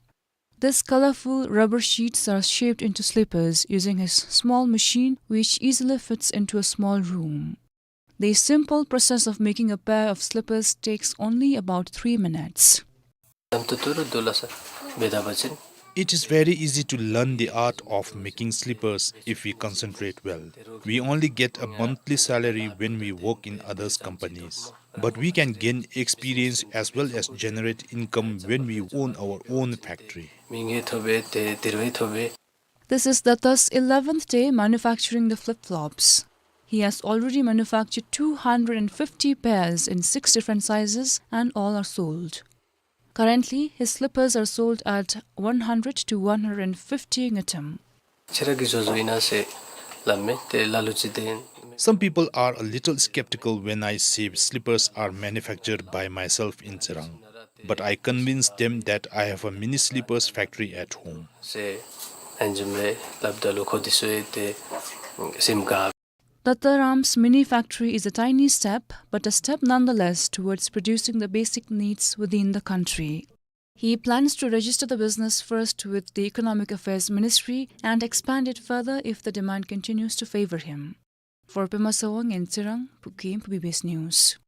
These colorful rubber sheets are shaped into slippers using his small machine, which easily fits into a small room. The simple process of making a pair of slippers takes only about three minutes. It is very easy to learn the art of making slippers if we concentrate well. We only get a monthly salary when we work in others' companies. But we can gain experience as well as generate income when we own our own factory. This is Datta's eleventh day manufacturing the flip-flops. He has already manufactured two hundred and fifty pairs in six different sizes, and all are sold. Currently, his slippers are sold at one hundred to one hundred and fifty ngultrum. Some people are a little skeptical when I say slippers are manufactured by myself in Tsirang, but I convince them that I have a mini slippers factory at home. Datta Ram's mini factory is a tiny step, but a step nonetheless towards producing the basic needs within the country. He plans to register the business first with the Economic Affairs Ministry and expand it further if the demand continues to favor him. For Pema Sawang in Tsirang, Pu Kim, B B S News.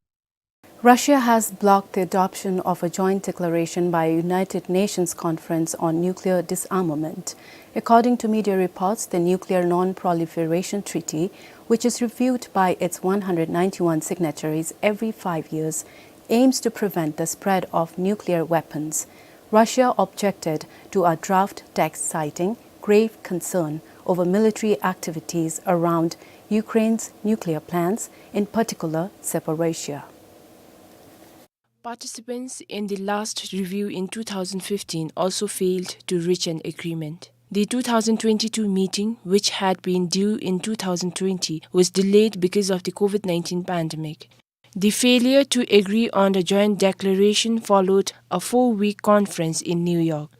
Russia has blocked the adoption of a joint declaration by a United Nations conference on nuclear disarmament. According to media reports, the Nuclear Non-Proliferation Treaty, which is reviewed by its one hundred ninety-one signatories every five years, aims to prevent the spread of nuclear weapons. Russia objected to a draft text, citing grave concern over military activities around Ukraine's nuclear plants, in particular Zaporizhzhia. Participants in the last review in two thousand fifteen also failed to reach an agreement. The two thousand twenty-two meeting, which had been due in two thousand twenty, was delayed because of the COVID nineteen pandemic. The failure to agree on the joint declaration followed a four-week conference in New York.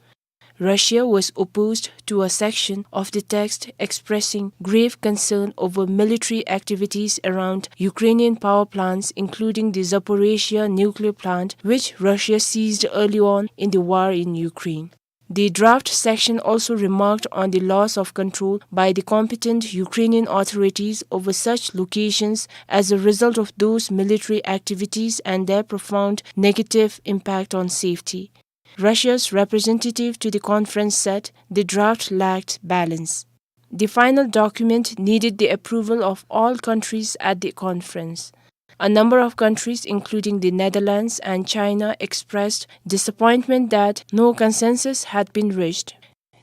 Russia was opposed to a section of the text expressing grave concern over military activities around Ukrainian power plants, including the Zaporizhzhia nuclear plant, which Russia seized early on in the war in Ukraine. The draft section also remarked on the loss of control by the competent Ukrainian authorities over such locations as a result of those military activities and their profound negative impact on safety. Russia's representative to the conference said the draft lacked balance. The final document needed the approval of all countries at the conference. A number of countries, including the Netherlands and China, expressed disappointment that no consensus had been reached.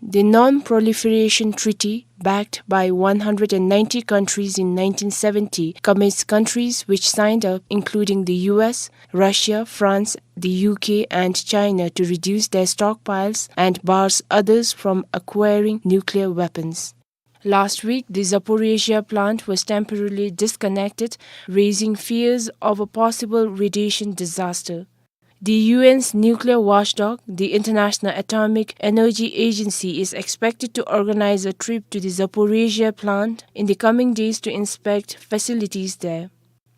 The Non-Proliferation Treaty, backed by one hundred ninety countries in nineteen seventy, commits countries which signed up, including the U S, Russia, France, the U K, and China, to reduce their stockpiles and bars others from acquiring nuclear weapons. Last week, the Zaporizhzhia plant was temporarily disconnected, raising fears of a possible radiation disaster. The U N's nuclear watchdog, the International Atomic Energy Agency, is expected to organize a trip to the Zaporizhzhia plant in the coming days to inspect facilities there.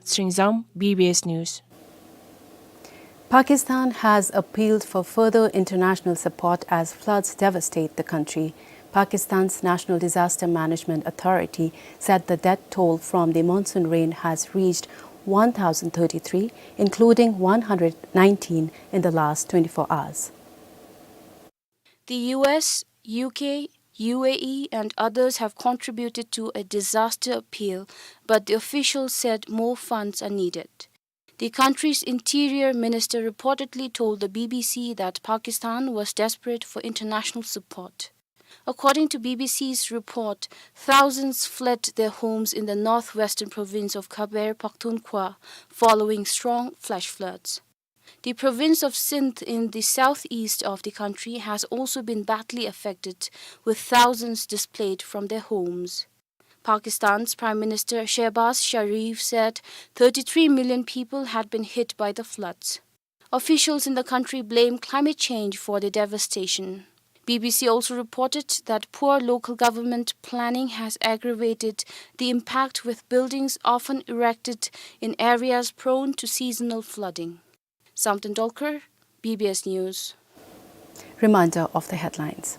Tshering Zam, B B S News. Pakistan has appealed for further international support as floods devastate the country. Pakistan's National Disaster Management Authority said the death toll from the monsoon rain has reached one thousand thirty-three, including one hundred nineteen in the last twenty-four hours. The U S, U K, U A E and others have contributed to a disaster appeal, but the officials said more funds are needed. The country's interior minister reportedly told the B B C that Pakistan was desperate for international support. According to B B C's report, thousands fled their homes in the northwestern province of Khyber Pakhtunkhwa following strong flash floods. The province of Sindh in the southeast of the country has also been badly affected, with thousands displaced from their homes. Pakistan's Prime Minister Shehbaz Sharif said thirty-three million people had been hit by the floods. Officials in the country blame climate change for the devastation. B B C also reported that poor local government planning has aggravated the impact, with buildings often erected in areas prone to seasonal flooding. Samten Dolkar, B B S News. Reminder of the headlines.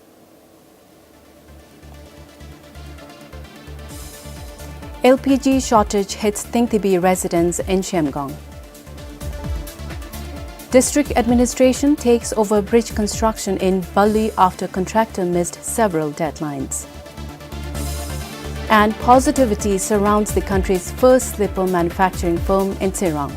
L P G shortage hits Tingtibi residents in Shemgong. District administration takes over bridge construction in Balli after contractor missed several deadlines. And positivity surrounds the country's first slipper manufacturing firm in Tsirang.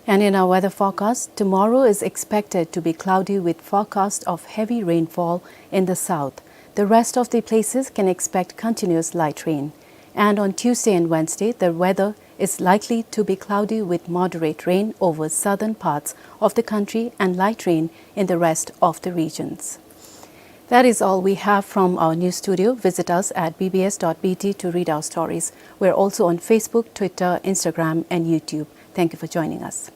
And in our weather forecast, tomorrow is expected to be cloudy with forecast of heavy rainfall in the south. The rest of the places can expect continuous light rain. And on Tuesday and Wednesday, the weather is likely to be cloudy with moderate rain over southern parts of the country and light rain in the rest of the regions. That is all we have from our news studio. Visit us at B B S dot B T to read our stories. We're also on Facebook, Twitter, Instagram, and YouTube. Thank you for joining us.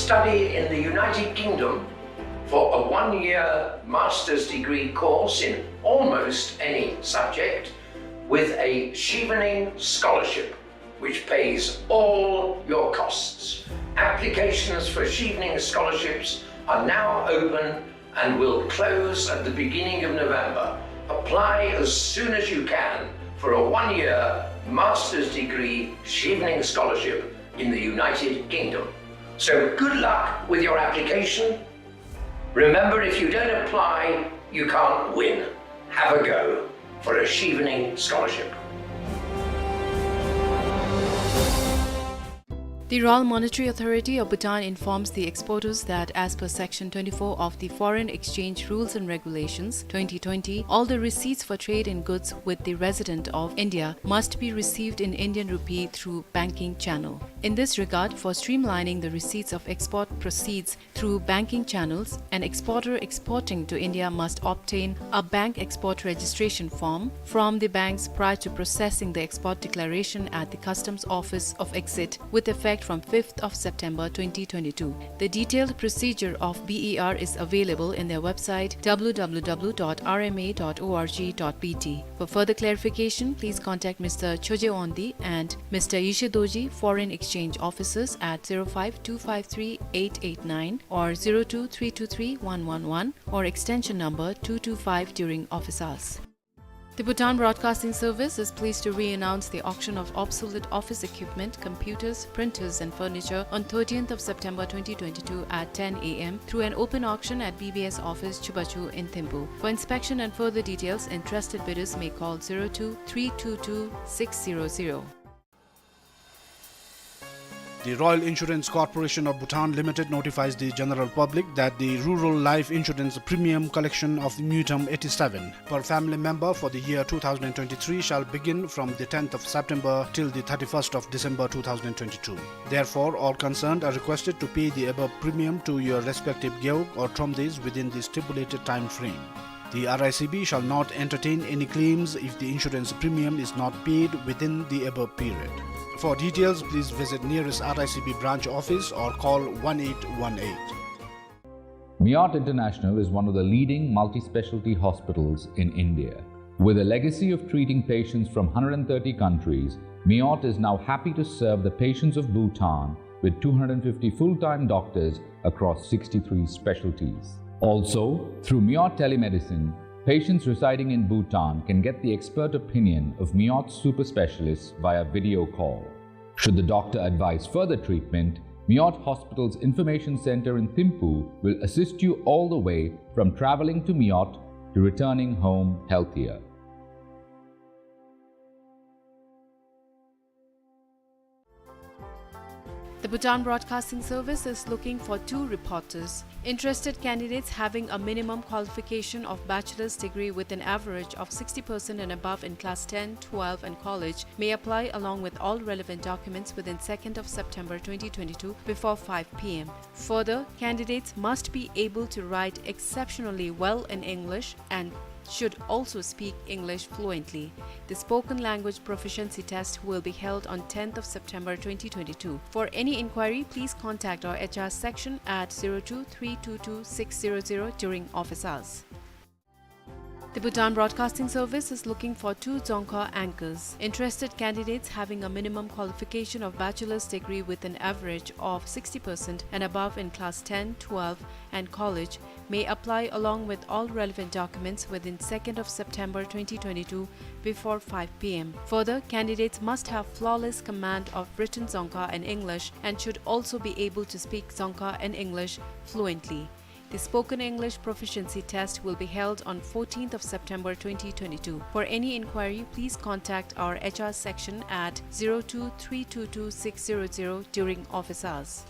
Study in the United Kingdom for a one-year master's degree course in almost any subject with a Chevening scholarship, which pays all your costs. Applications for Chevening scholarships are now open and will close at the beginning of November. Apply as soon as you can for a one-year master's degree Chevening scholarship in the United Kingdom. So good luck with your application. Remember, if you don't apply, you can't win. Have a go for a Chevening scholarship. The Royal Monetary Authority of Bhutan informs the exporters that, as per Section twenty-four of the Foreign Exchange Rules and Regulations twenty twenty, all the receipts for trade in goods with the resident of India must be received in Indian rupee through banking channel. In this regard, for streamlining the receipts of export proceeds through banking channels, an exporter exporting to India must obtain a bank export registration form from the banks prior to processing the export declaration at the Customs Office of Exit with effect from fifth of September twenty twenty-two. The detailed procedure of B E R is available in their website, W W W dot R M A dot org dot B T. For further clarification, please contact Mister Choje Wondi and Mister Yeshe Dorji, Foreign Exchange Officers, at zero five two five three eight eight nine or zero two three two three one one one or extension number two two five during office hours. The Bhutan Broadcasting Service is pleased to re-announce the auction of obsolete office equipment, computers, printers, and furniture on thirteenth of September twenty twenty-two at ten A M through an open auction at B B S office, Chubachu in Thimphu. For inspection and further details, interested bidders may call zero two three two two six zero zero. The Royal Insurance Corporation of Bhutan Limited notifies the general public that the rural life insurance premium collection of Ngultrum eighty-seven per family member for the year two thousand twenty-three shall begin from the tenth of September till the thirty-first of December two thousand twenty-two. Therefore, all concerned are requested to pay the above premium to your respective gewog or thromdays within the stipulated time frame. The R I C B shall not entertain any claims if the insurance premium is not paid within the above period. For details, please visit nearest R I C B branch office or call one eight one eight. Miot International is one of the leading multi-specialty hospitals in India. With a legacy of treating patients from hundred and thirty countries, Miot is now happy to serve the patients of Bhutan with two hundred fifty full-time doctors across sixty-three specialties. Also, through Miot Telemedicine, patients residing in Bhutan can get the expert opinion of Miot super specialists via video call. Should the doctor advise further treatment, Miot Hospital's Information Center in Thimphu will assist you all the way from traveling to Miot to returning home healthier. The Bhutan Broadcasting Service is looking for two reporters. Interested candidates having a minimum qualification of bachelor's degree with an average of sixty percent and above in class ten, twelve and college may apply along with all relevant documents within second of September twenty twenty-two before five P M. Further, candidates must be able to write exceptionally well in English and should also speak English fluently. The spoken language proficiency test will be held on tenth of September twenty twenty-two. For any inquiry, please contact our H R section at zero two three two two six zero zero during office hours. The Bhutan Broadcasting Service is looking for two Dzongkha anchors. Interested candidates having a minimum qualification of bachelor's degree with an average of sixty percent and above in class ten, twelve and college may apply along with all relevant documents within second of September twenty twenty-two before five P M. Further, candidates must have flawless command of written Dzongkha and English and should also be able to speak Dzongkha and English fluently. The spoken English proficiency test will be held on fourteenth of September twenty twenty-two. For any inquiry, please contact our H R section at zero two three two two six zero zero during office hours.